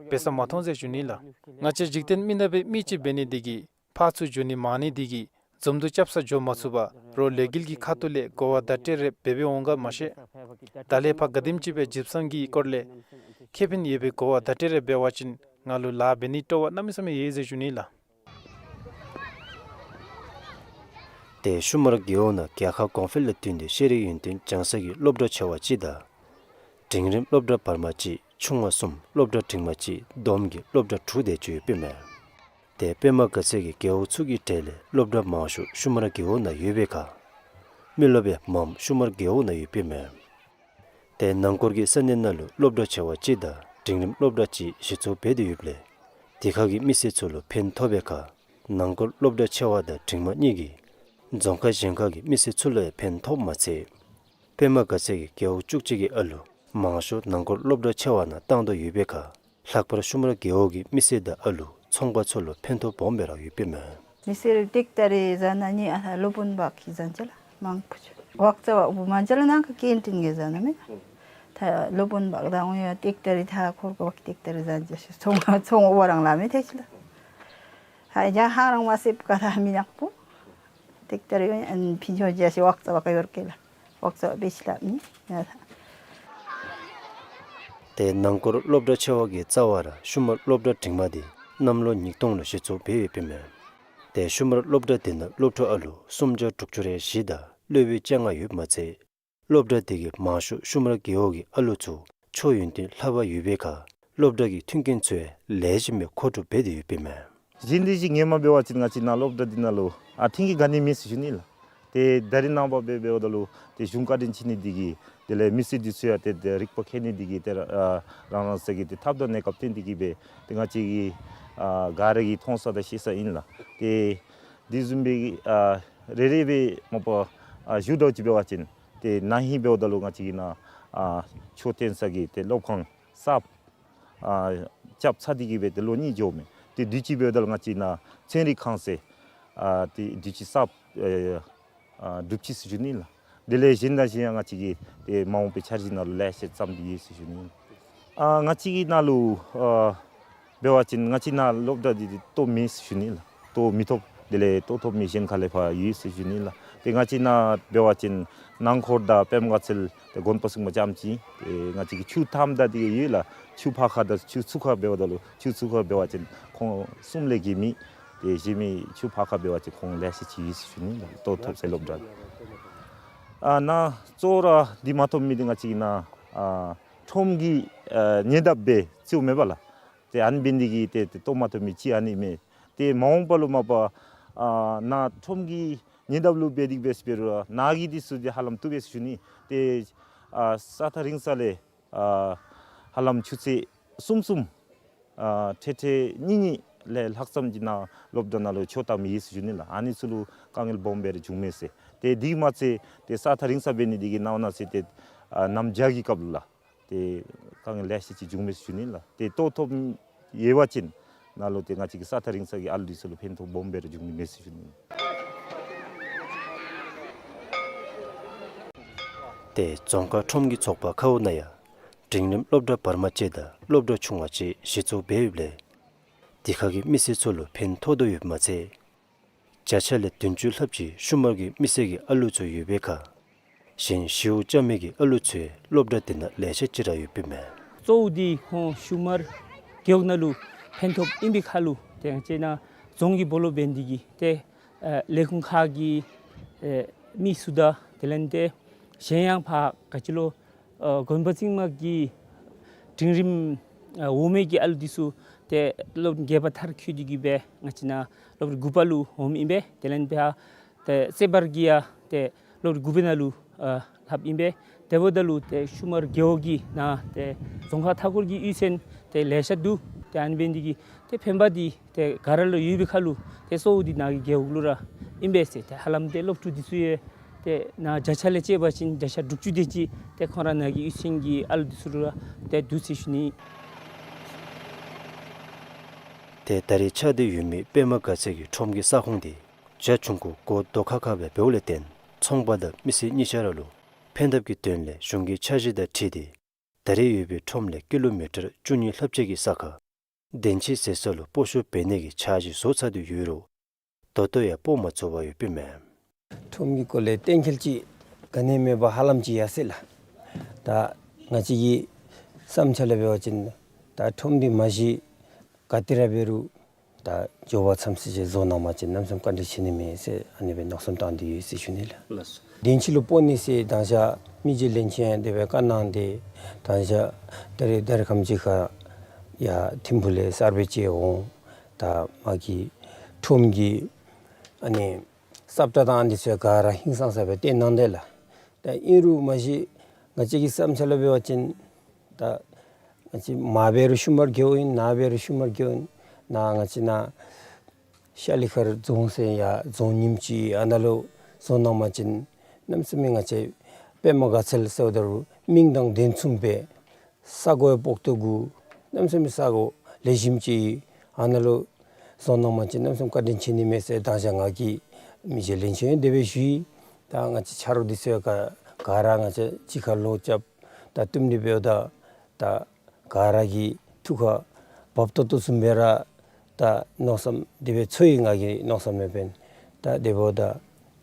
འབད་ས་མ་མཐོང་ཟེར་ཞུ་ནི་ལགས། ང་བཅས་འཇིག་རྟེན་མི་ནག་པའི་མི་ཅིག་འབད་ནི་འདི་གིས་ཕར་ཚུར་འགྱོ་ནི་མང་ནི་འདི་གིས་འཛོམས་འདུ་རྐྱབ་ས་འགྱོ་མ་ཚུགས་པར་རོགས་ལས་འགུལ་གྱི་ཁ་ཐུག་ལས་གོ་བ་བརྡ་སྤྲོད་རེ་འབད་འབད་འོང་ག་མ་ཤེས། ད་ལས་ཕར་ག་དེམ་ཅིག་སྦེ་ཇིཔ་སམ་གྱི་སྐོར་ལས་ཁེ་ཕན་ཡོད་པའི་གོ་བ་བརྡ་སྤྲོད་རེ་འབད་བ་ཅིན་ང་ལུ་ལཱ་འབད་ནི་སྤྲོ་བ་གནམ་མེད་ས་མེད་ཡོད་ཟེར་ཞུ་ནི་ལགས། ཏེ་ཤུ་མར་རྒེད་འོག་ནང་རྒྱལ་ཁབ་གོང་འཕེལ་ལུ་བསྟུན་ཏེ་ཤེས་རིག་ཡོན་ཏན་སྦྱང་ས་གི་སློབ་གྲྭ་ཆེ་བ་གཅིག་དང་འབྲིང་རིམ་སློབ་གྲྭ་བར་མ་གཅིག་ཆུང་བ་གསུམ་སློབ་གྲྭ་འབྲིང་མ་གཅིག་བསྡོམས་ཀྱིས་སློབ་གྲྭ་དྲུག་དེ་ཅིག་ཡོདཔ་ཨིན་མས། ཏེ་པདྨ་དགའ་ཚལ་གྱི་རྒེད་འོག་ཚུ་གི་གྲས་ལས་སློབ་གྲྭ་མང་ཤོས་ཤུ་མར་རྒེད་འོག་ནང་ཡོད་པའི་ཁར་མི་རློབས་ཡང་མངམ་ཤུ་མར་རྒེད་འོག་ནང་ཡོདཔ་ཨིན་མས། ཏེ་ནང་འཁོར་གྱི་ས་གནས་ནང་ལུ་སློབ་གྲྭ་ཆེ་བ་གཅིག་དང་འབྲིང་རིམ་སློབ་གྲྭ་གཅིག་གཞི་བཙུགས་འབད་དེ་ཡོདཔ་ལས་དེ་ཁ་གི་མི་སེར་ཚུ་ལུ་ཕན་ཐོགས་པའི་ཁར་ནང་འཁོར་སློབ་གྲྭ་ཆེ་བ་དང་འབྲིང་མ་གཉིས་ཀྱིས་རྫོང་ཁག་གཞན་ཁག་གི་མི་སེར་ཚུ་ལུ་ཡང་ཕན་ཐོགསཔ་མ་ཚད་པདྨ་དགའ་ཚལ་གྱི་རྒེད་འོག་བཅུ་གཅིག་གི་ཨ་ལུ་མང་ཤོས་ནང་འཁོར་སློབ་གྲྭ་ཆེ་བ་ནང་བཏང་དོ་ཡོད་པའི་ཁར་ལྷག་པར་ཤུ་མར་རྒེད་འོག་གི་མི་སེར་དང་ཨ་ལུ་ཚོང་པ་ཚུ་ལུ་ཕན་ཐོགས་སྦོམ་སྦེ་ར་ཡོདཔ་ཨིན་མས། མི་སེར་ཏེ་ད་རེས་ཟ་ན་ནི་ཨ་ལོ་བུན་བག་གི་ཟན་ཅ་ལག་མང་པོ་ཅིག་ ཝག་ཙ་བ་བུ་མ་འཇལ་ནང་གི་ཀེན་ཊིན་གི་ཟ་ན་མེ། ད་སློབ་དཔོན་བག་དང་ཡ་ཏིག་ཏ་རི་ཐ་འཁོར་གོ་བག་ཏིག་ཏ་རི་ཟ་འཇལ་ཤི་ཚོང་ཚོང་བ་རང་ལ་མེ་ཐེ་ཤི་ལ། ཧ་ཡ་ཧ་རང་མ་སེབ་ཀ་ཐ་མི་ནག་པོ། ཏིག་ཏ་རི་ཡོན་ཨན་ཕིན་ཆོ་འཇལ་ཤི་ཝག་ཙ་བ་ཀ་ཡོར་ཀེ་ལ། ཝག་ཙ་བ་བེ་ཤི་ལ་མི་ཡ་ཐ། ཏེ་ནང་སྐོར་སློབ་གྲྭ་ཆེ་བ་གི་རྩ་བར་ཤུ་མར་སློབ་གྲྭ་འབྲིང་མ་དེ་གནམ་ལོ་ཉིས་སྟོང་ལུ་གཞི་བཙུགས་འབད་ཡོདཔ་ཨིན་མས། ཏེ་ཤུ་མར་སློབ་གྲྭ་དེ་ནང་སློབ་ཕྲུག་ཨ་ལུ་སུམ་བརྒྱ་དྲུག་ཅུ་རེ་བཞི་དང་སློབ་དཔོན་བཅོ་ལྔ་ཡོདཔ་མ་ཚད། སློབ་གྲྭ་དེ་གི་མང་ཤོས་ཤུ་མར་རྒེད་འོག་གི་ཨ་ལུ་ཚུ་ཆོས་ཡོན་ཏན་ལྷབ་པར་ཡོད་པའི་ཁར་སློབ་གྲྭ་གི་མཐུན་རྐྱེན་ཚུ་ཡང་ལེགས་ཤོམ་སྦེ་མཁོ་སྒྲུབ་འབད་དེ་ཡོདཔ་ཨིན་མས། གཞན་དེ་ཅིག་ངོ་མ་འབད་བ་ཅིན་ང་བཅས་ནཱ་སློབ་གྲྭ་འདི་ནང་ལུ་ཨ་ཐིང་གི་ག་ནི་མེད་ཟེར་ཞུ་ནི་ལགས། ཏེ་ད་རིས་ནངས་པ་འབད་འབདཝ་ད་ལུ་ཏེ་གཞུང་བཀའ་དྲིན་ཆེ་ནི་འདི་གིས་དེ་ལས་མི་སེར་འདི་ཚུ་ཡང་ཏེ་ཏེ་རིག་པ་མཁས་ནི་འདི་གིས་ཏེ་ཨ་རང་རང་སོ་གི་ཏེ་ཐབས་དང་གནས་སྐབས་བརྟེན་ཏེ་གིས་སྦེ་ཏེ་ང་བཅས་ཀྱིས་ཨ་ག་ར་གིས་མཐོང་ས་དང་ཤེས་ས་ཨིན་ལགས། ཏེ་དེ་བཟུམ་སྦེ་ཨ་རེ་རེ་སྦེ་མ་པ་ཨ་ཞུ་དོ་ཅིག་འབད་བ་ཅིན་ཏེ་ན་ཧིང་འབདཝ་ད་ལུ་ང་བཅས་ཀྱི་ནཱ་ཨ་ཆོས་སྟོན་ས་གི་ཏེ་སློབ་ཁང་གསརཔ་ཨ་རྐྱབ་ཚར་ཏེ་གིས་སྦེ་ཏེ་ལོ་གཉིས་འགྱོཝ་མས། ཏེ་དུས་ཅི་འབདཝ་ད་ལུ་ང་བཅས་ནཱ་ཚན་རིག་ཁང་ཟེར་ཨ་ཏེ་དུས་ཅི་གསརཔ་ཨ་ཨ་གྲུབ་ཅི་ཟེར་ཞུ་ནི་ལགས། དེ་ལས་གཞན་དང་གཞན་ཡང་ང་བཅས་ཀྱིས་ཏེ་མ་འོངས་པའི་འཆར་གཞི་ནང་ལུ་ལེ་ཤ་བརྩམས་ཏེ་ཡོད་ཟེར་ཞུ་ནི། ཨ་ང་བཅས་ཀྱི་ནཱ་ལུ་ཨ་འབད་བ་ཅིན་ང་བཅས་ནཱ་སློབ་གྲྭ་འདི་ཏེ་ལྟོ་མེད་ཟེར་ཞུ་ནི་ལགས། ལྟོ་མི་ཐོབ། དེ་ལས་ལྟོ་ཐོབ་མི་གཞན་ཁ་ལས་ཕར་ཡོད་ཟེར་ཞུ་ནི་ལགས། ཏེ་ང་བཅས་ནཱ་འབད་བ་ཅིན་ནང་འཁོར་དང་པདྨ་དགའ་ཚལ་ཏེ་དགོན་པ་གསུམ་མ་ཙམ་ཅིག། ཏེ་ང་བཅས་ཀྱི་ཆུ་མཐའམ་དང་འདི་ཡོད་ལགས། ཆུ་ཕར་ཁ་དང་ཆུ་ཚུར་ཁ་འབདཝ་ད་ལུ་ཆུ་ཚུར་ཁ་འབད་བ་ཅིན་ཁོང་གསུམ་ལས་བརྒལ་མེད། ཏེ་གཞན་མི་ཆུ་ཕར་ཁ་འབད་བ་ཅིན་ཁོང་ལེ་ཤ་ཅིག་ཡོད་ཟེར་ཞུ་ནི་ལགས། ལྟོ་ཐོབ་སའི་སློབ་གྲྭ། ཨ་ནཱ་གཙོ་བོ་ར་འདི་མ་ཐོབ་མི་འདི་ང་བཅས་ཀྱི་ནཱ་ཨ་ཁྲོམ་གྱི་ཨ་ཉེ་འདབས་སྦེ་བརྩིཝ་མས་པ་ལགས། ཏེ་ཨ་ནི་འབད་ནི་འདི་གིས་ཏེ་ཏེ་ལྟོ་མ་ཐོབ་མི་ཅིག་ཨ་ནི་མས། ཏེ་མ་འོངས་པ་ལུ་མ་པ་ཨ་ནཱ་ཁྲོམ་གྱི་ཉེ་འདབས་ལུ་འབད་དེ་འབད་སྦེ་རུང་ནཱ་གི་འདི་ཚུ་འདི་ཧ་ལམ་བཏུབ་པས་ཟེར་ཞུ་ནི། ཏེ་ཨ་ས་ཐག་རིང་ས་ལས་ཨ་ཧ་ལམ་ཆུ་ཚོད་གསུམ་གསུམ་ཨ་ཁྲི་ཁྲི་གཉིས་གཉིས་ལས་ལྷག་ཙམ་གྱི་ནང་སློབ་གྲྭ་ནང་ལུ་ཆོག་ཐམ་ཡོད་ཟེར་ཞུ་ནི་ལགས། ཨ་ནི་ཚུ་ལུ་དཀའ་ངལ་སྦོམ་སྦེ་ར་བྱུང་མས་ཟེར། ཏེ་དེ་མ་ཚད་ཏེ་ས་ཐག་རིང་ས་འབད་ནི་འདི་གིས་ནང་ན་ཟེར་ཏེ་ཨ་གནམ་བྱཱར་གྱི་སྐབས་ལུ་ལགས། ཏེ་དཀའ་ངལ་ལེ་ཤ་ཅིག་བྱུང་མས་ཟེར་ཞུ་ནི་ལགས། ཏེ་ལྟོ་ཐོབ་ཡོད་པ་ཅིན་ནཱ་ལུ་ཏེ་ང་བཅས་ཀྱི་ས་ཐག་རིང་ས་གི་ཨ་ལུ་འདི་ཚུ་ལུ་ཕན་ཐོགས་སྦོམ་སྦེ་ར་འབྱུང་ནི་མས་ཟེར་ཞུ་ནི། ཏེ་རྫོང་ཁག་ཁྲོམ་གྱི་ཚོགས་པ་ཁ་འུ་ནང་ཡང་འབྲིང་རིམ་སློབ་གྲྭ་བར་མ་བཅས་དང་སློབ་གྲྭ་ཆུང་བ་བཅས་གཞི་བཙུགས་འབད་ཡོདཔ་ལས་དེ་ཁར་གྱི་མི་སེར་ཚུ་ལུ་ཕན་ཐོགས་དོ་ཡོདཔ་མ་ཚད། བརྒྱ་ཆ་ལས་བདུན་ཅུ་ལྷགཔ་ཅིག་ཤུ་མར་གྱི་མི་སེར་གྱི་ཨ་ལུ་ཚུ་ཡོད་པའི་ཁར་གཞན་ཤེའུ་ཅ་མེད་ཀྱི་ཨ་ལུ་ཚུ་ཡང་སློབ་གྲྭ་དེ་ནང་ལེ་ཤ་ཅིག་ར་ཡོདཔ་ཨིན་མས། གཙོ་བོ་འདི་ཁོང་ཤུ་མར་རྒེད་འོག་ནང་ལུ་ཕན་ཐོགས་ཨིན་པའི་ཁར་ལུ་ཏེ་ང་བཅས་ནཱ་རྫོང་གི་སྦོ་ལོགས་འབད་ནི་འདི་གིས་ཏེ་ཨ་ལས་ཁུངས་ཁག་གི་ཨེ་མི་ཚུ་དང་དེ་ལས་ཏེ་གཞན་ཡང་ཕར་ག་ཅི་ལོ་ཨ་དགོན་པ་རྩིང་མ་གི་འབྲིང་རིམ་ཨ་འོག་མའི་གི་ཨ་ལུ་འདི་ཚུ་ཏེ་སློབ་བརྒྱད་པ་མཐར་འཁྱོལ་ཏེ་གིས་སྦེ་ང་བཅས་ནཱ་སློབ་དགུ་པ་ལུ་འོངམ་ཨིན་པས། དེ་ལས་ཏེ་ཨ་ཏེ་རྩེ་བར་གྱི་ཡང་ཏེ་སློབ་དགུ་པའི་ནང་ལུ་ཨ་ལྷབ་ཨིན་པས། དེ་འབདཝ་ད་ལུ་ཏེ་ཤུ་མར་རྒེད་འོག་གི་ནང་ཏེ་རྫོང་ཁག་མཐའ་འཁོར་གྱི་གཡུས་ཚན་ཏེ་ལེ་ཤ་འདུག། ཏེ་ཨ་ནི་འབད་ནི་འདི་གིས་ཏེ་ཕན་པ་འདི་ཏེ་ག་ར་ལུ་ཡོད་པའི་ཁར་ལུ་ཏེ་གཙོ་བོ་འདི་ནཱ་གི་རྒེད་འོག་ལུ་ར་ཨིན་པས་ཟེར། ཏེ་ཧ་ལམ་ཏེ་སློབ་ཕྲུག་འདི་ཚུ་ཡང་ཏེ་ནཱ་བརྒྱ་ཆ་ལས་བཅད་པ་ཅིན་བརྒྱ་ཆ་དྲུག་ཅུ་དེ་ཅིག་ཏེ་ཁོང་ར་ནཱ་གི་གཡུས་ཚན་གྱི་ཨ་ལུ་འདི་ཚུ་ལུ་ར་ཏེ་འདུག་ཟེར་ཞུ་ནི། ཏེ་ད་རེས་ཆགས་ཏེ་ཡོད་མི་པདྨ་དགའ་ཚལ་གྱི་ཁྲོམ་གྱི་ས་ཁོངས་འདི་རྒྱ་ཆུང་ཀུ་སྒོ་རྡོ་ཁ་ཁ་སྦེ་འབདཝ་ལས་བརྟེན་ཚོང་པ་དང་མི་སེར་གཉིས་ཆ་ར་ལུ་ཕན་ཐབས་ཀྱི་དོན་ལས་གཞུང་གི་འཆར་གཞི་དང་འཁྲིལ་ཏེ་ད་རེས་ཡོད་པའི་ཁྲོམ་ལས་ཀི་ལོ་མི་ཊར་བཅུ་གཉིས་ལྷགཔ་ཅིག་གི་ས་ཁར་བདེན་ཆེ་ཟེར་ས་ལུ་སྤོ་བཤུད་འབད་ནི་གི་འཆར་གཞི་བཟོ་ཚར་ཏེ་ཡོད་རུང་ད་ལྟོ་ཡང་སྤོ་མ་ཚུགས་པར་ཡོདཔ་ཨིན་མས། ཁྲོམ་གྱི་སྐོར་ལས་གཏན་འཁེལ་ཅིག་ག་ནི་མེད་པར་ཧ་ལམ་ཅིག་ཡར་སོ་ཡི་ལགས། ད་ང་བཅས་ཀྱི་བསམ་འཆར་ལས་འབད་བ་ཅིན་ད་ཁྲོམ་འདི་མ་གཞི་ག་ཏེ་ར་འབད་རུང་ད་མགྱོགས་པ་ཙམ་ཅིག་བཟོ་གནང་པ་ཅིན་གནམ་མེད་ས་མེད་བཀའ་དྲིན་ཆེ་ནི་མས་ཟེར་ཨ་ནི་སྦེ་མནོ་བསམ་བཏང་སྟེ་ཡོད་ཟེར་ཞུ་ནི་ལགས། ལགས་སོ། བདེན་ཆེ་ལུ་སྤོ་ནི་ཟེར་ད་ཅི་མི་རྗེ་བློན་ཆེན་དེ་སྦེ་བཀའ་གནང་སྟེ་ད་ཅི་ད་རེས་ད་རེས་ཁམས་ཅིག་ཁར་ཡར་ཐིམ་ཕུག་ལས་གསར་སྦས་ཅིག་འོང་། ད་མ་གི་ཁྲོམ་གྱི་ཨ་ནི་སབ་ཏ་དང་འདི་ཚུ་ག་ར་ཧིང་སངས་ས་སྦེ་སྟོན་གནང་དེས་ལགས། ད་ཨིན་རུང་མ་གཞི་ང་བཅས་ཀྱི་བསམ་འཆར་ལུ་འབད་བ་ཅིན་ད་ང་བཅས་མར་འབད་རུང་ཤུ་མར་རྒེད་འོག་ཨིན། ནཱ་འབད་རུང་ཤུ་མར་རྒེད་འོག་ཨིན། ནཱ་ང་བཅས་ནཱ་ཤ་ལི་མཁར་རྫོང་ཟེར་ཡར་རྫོང་རྙིངམ་ཅིག་ཨ་ནཱ་ལུ་བཟོ་གནང་པ་ཅིན་གནམ་མེད་ས་མེད་ང་བཅས་པདྨ་དགའ་ཚལ་ཟེརཝ་ད་རུང་མིང་དང་དོན་མཚུངས་སྦེ་ས་གོ་ཡང་སྤོག་ཏོ་གུ་གནམ་མེད་ས་མེད་ས་གོ་ལེགས་ཤོམ་ཅིག་ཨ་ནཱ་ལུ་བཟོ་གནང་པ་ཅིན་གནམ་མེད་ས་མེད་བཀའ་དྲིན་ཆེ་ནི་མས་ཟེར་ད་ཅི་ང་གིས་མི་རྗེ་བློན་ཆེན་དེ་སྦེ་ཞུ་ཡི། ད་ ད་ང་བཅས་ཆ་རོགས་འདི་ཚུ་ག་ག་ར་ང་བཅས་གཅིག་ཁར་ལོག་རྐྱབ། ད་བཏུབ་ནི་འབདཝ་ད་ད་ག་ར་གི་ཐུགས་ཁར་བབ་ཏོག་ཏོ་བཟུམ་སྦེ་ར་ད་མནོ་བསམ་དེ་སྦེ་ཚོར་ཡི། ང་གི་མནོ་བསམ་ལས་འབདན་ད་དེ་འབདཝ་ད་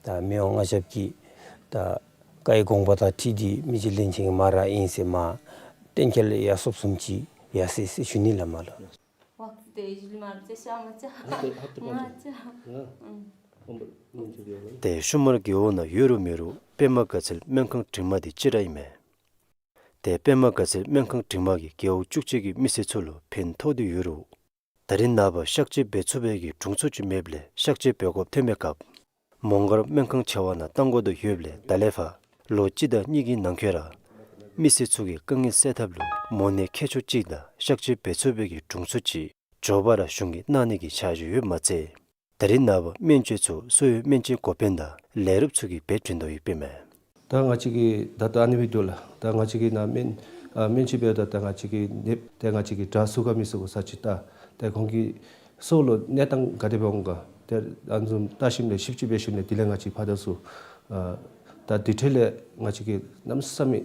ད་མི་དབང་མངའ་ཞབས་ཀྱི་ད་བཀའི་དགོངས་པ་དང་འཁྲིལ་ཏེ་མི་རྗེ་བློན་ཆེན་གྱིས་མ་ར་ཨིན་ཟེར་མ་གཏན་འཁེལ་ཡར་སོངམ་བཟུམ་ཅིག་ཡར་སོ་ཡི་ཟེར་ཞུ་ནི་ལགས་མ་ལོ། ཏེ་ཤུལ་མ་རྒེད་འོག་ནང་ཡོད་རུང་མེད་རུང་པདྨ་དགའ་ཚལ་སྨན་ཁང་འབྲིང་མ་འདི་གཅིག་ར་ཨིན་མས། ཏེ་པདྨ་དགའ་ཚལ་སྨན་ཁང་འབྲིང་མ་གིས་རྒེད་འོག་བཅུ་གཅིག་གི་མི་སེར་ཚུ་ལུ་ཕན་ཐོགས་ཏེ་ཡོད་རུང་ད་རིས་ནངས་པ་གཤག་བཅོས་འབད་ཚུགས་པའི་གི་དྲུང་འཚོ་ཅིག་མེདཔ་ལས་གཤག་བཅོས་འབད་དགོཔ་ཐོན་པའི་སྐབས་མོང་སྒར་སྨན་ཁང་ཆེ་བ་ནང་གཏང་དགོ་དོ་ཡོདཔ་ལས་ད་ལས་ཕར་ལོ་གཅིག་དང་གཉིས་ཀྱི་ནང་འཁོད་ར་མི་སེར་ཚུ་གི་དཀའ་ངལ་སེལ་ཐབས་ལུ་མོ་ནད་མཁས་མཆོག་ཅིག་དང་གཤག་བཅོས་འབད་ཚུགས་པའི་གི་དྲུང་འཚོ་ཅིག་མགྱོགས་པ་ར་གཞུང་གིས་གནང་ནི་གི་འཆར་གཞི་ཡོདཔ་མ་ཚད་ད་རིས་ནངས་པ་སྨན་བཅོས་ཚུ་གསོ་བའི་སྨན་བཅོས་འགོ་དཔོན་དང་ལས་རོགསཔ་ཚུ་གིས་འབད་བྱིན་དོ་ཡོདཔ་ཨིན་མས། ད་ང་བཅས་ཀྱི་ད་ལྟོ་ཨ་ནི་སྦེ་འདུག་ལགས། ད་ང་བཅས་ཀྱི་ནཱ་སྨན་ཨ་སྨན་བཅོས་འབདཝ་ད་ད་ང་བཅས་ཀྱི་ནདཔ་ད་ང་བཅས་ཀྱི་དྲག་ཚུགས་ཁར་མི་ཚུ་གུ་ས་ཅིག་ད་ད་ཁོང་གི་སྲོག་ལུ་གནས་སྟངས་ག་དེ་སྦེ་འོང་ག་ཏེ་ཨ་ནི་བཟུམ་བལྟ་ཞིནམ་ལས་ཞིབ་དཔྱད་འབད་ཞིནམ་ལས་དེ་ལས་ང་བཅས་ཕར་དང་ཚུར་ཨ་ད་དེ་འཕྲལ་ལས་ང་བཅས་ཀྱིས་གནམ་མེད་ས་མེད་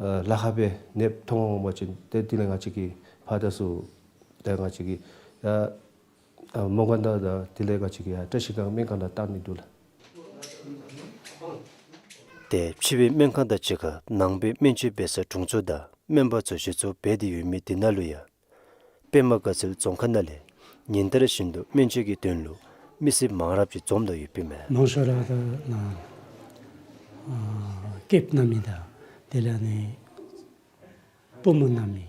ཨ་ལཱ་ཁག་སྦེ་ནདཔ་མཐོང་འོང་པ་ཅིན་ཏེ་དེ་ལས་ང་བཅས་ཀྱིས་ཕར་དང་ཚུར་ད་ང་བཅས་ཀྱིས་ཨ་ཨ་མོང་སྒར་ནང་དང་དེ་ལས་ང་བཅས་ཀྱི་ཡར་བཀྲིས་སྒང་སྨན་ཁང་ནང་གཏང་ནི་འདུག་ལགས། ཏེ་ཕྱི་པའི་སྨན་ཁང་དང་གཅིག་ཁར་ནང་པའི་སྨན་བཅོས་འབད་ས་དྲུང་འཚོ་དང་སྨན་པ་ཚུ་གཞི་བཙུགས་འབད་དེ་ཡོད་མི་དེ་ནང་ལུ་ཡང་པདྨ་དགའ་ཚལ་རྫོང་ཁག་ནང་ལས་ཉིན་ལྟར་བཞིན་དུ་སྨན་བཅོས་ཀྱི་དོན་ལུ་མི་སེར་མང་རབས་ཅིག་འཛོམས་དོ་ཡོདཔ་ཨིན་མས། མང་ཤོས་ར་ད་ནཱ་ཨ་སྐྱེསཔ་ནང་མི་དང་དེ་ལས་ནི་བུམོ་ནང་མི་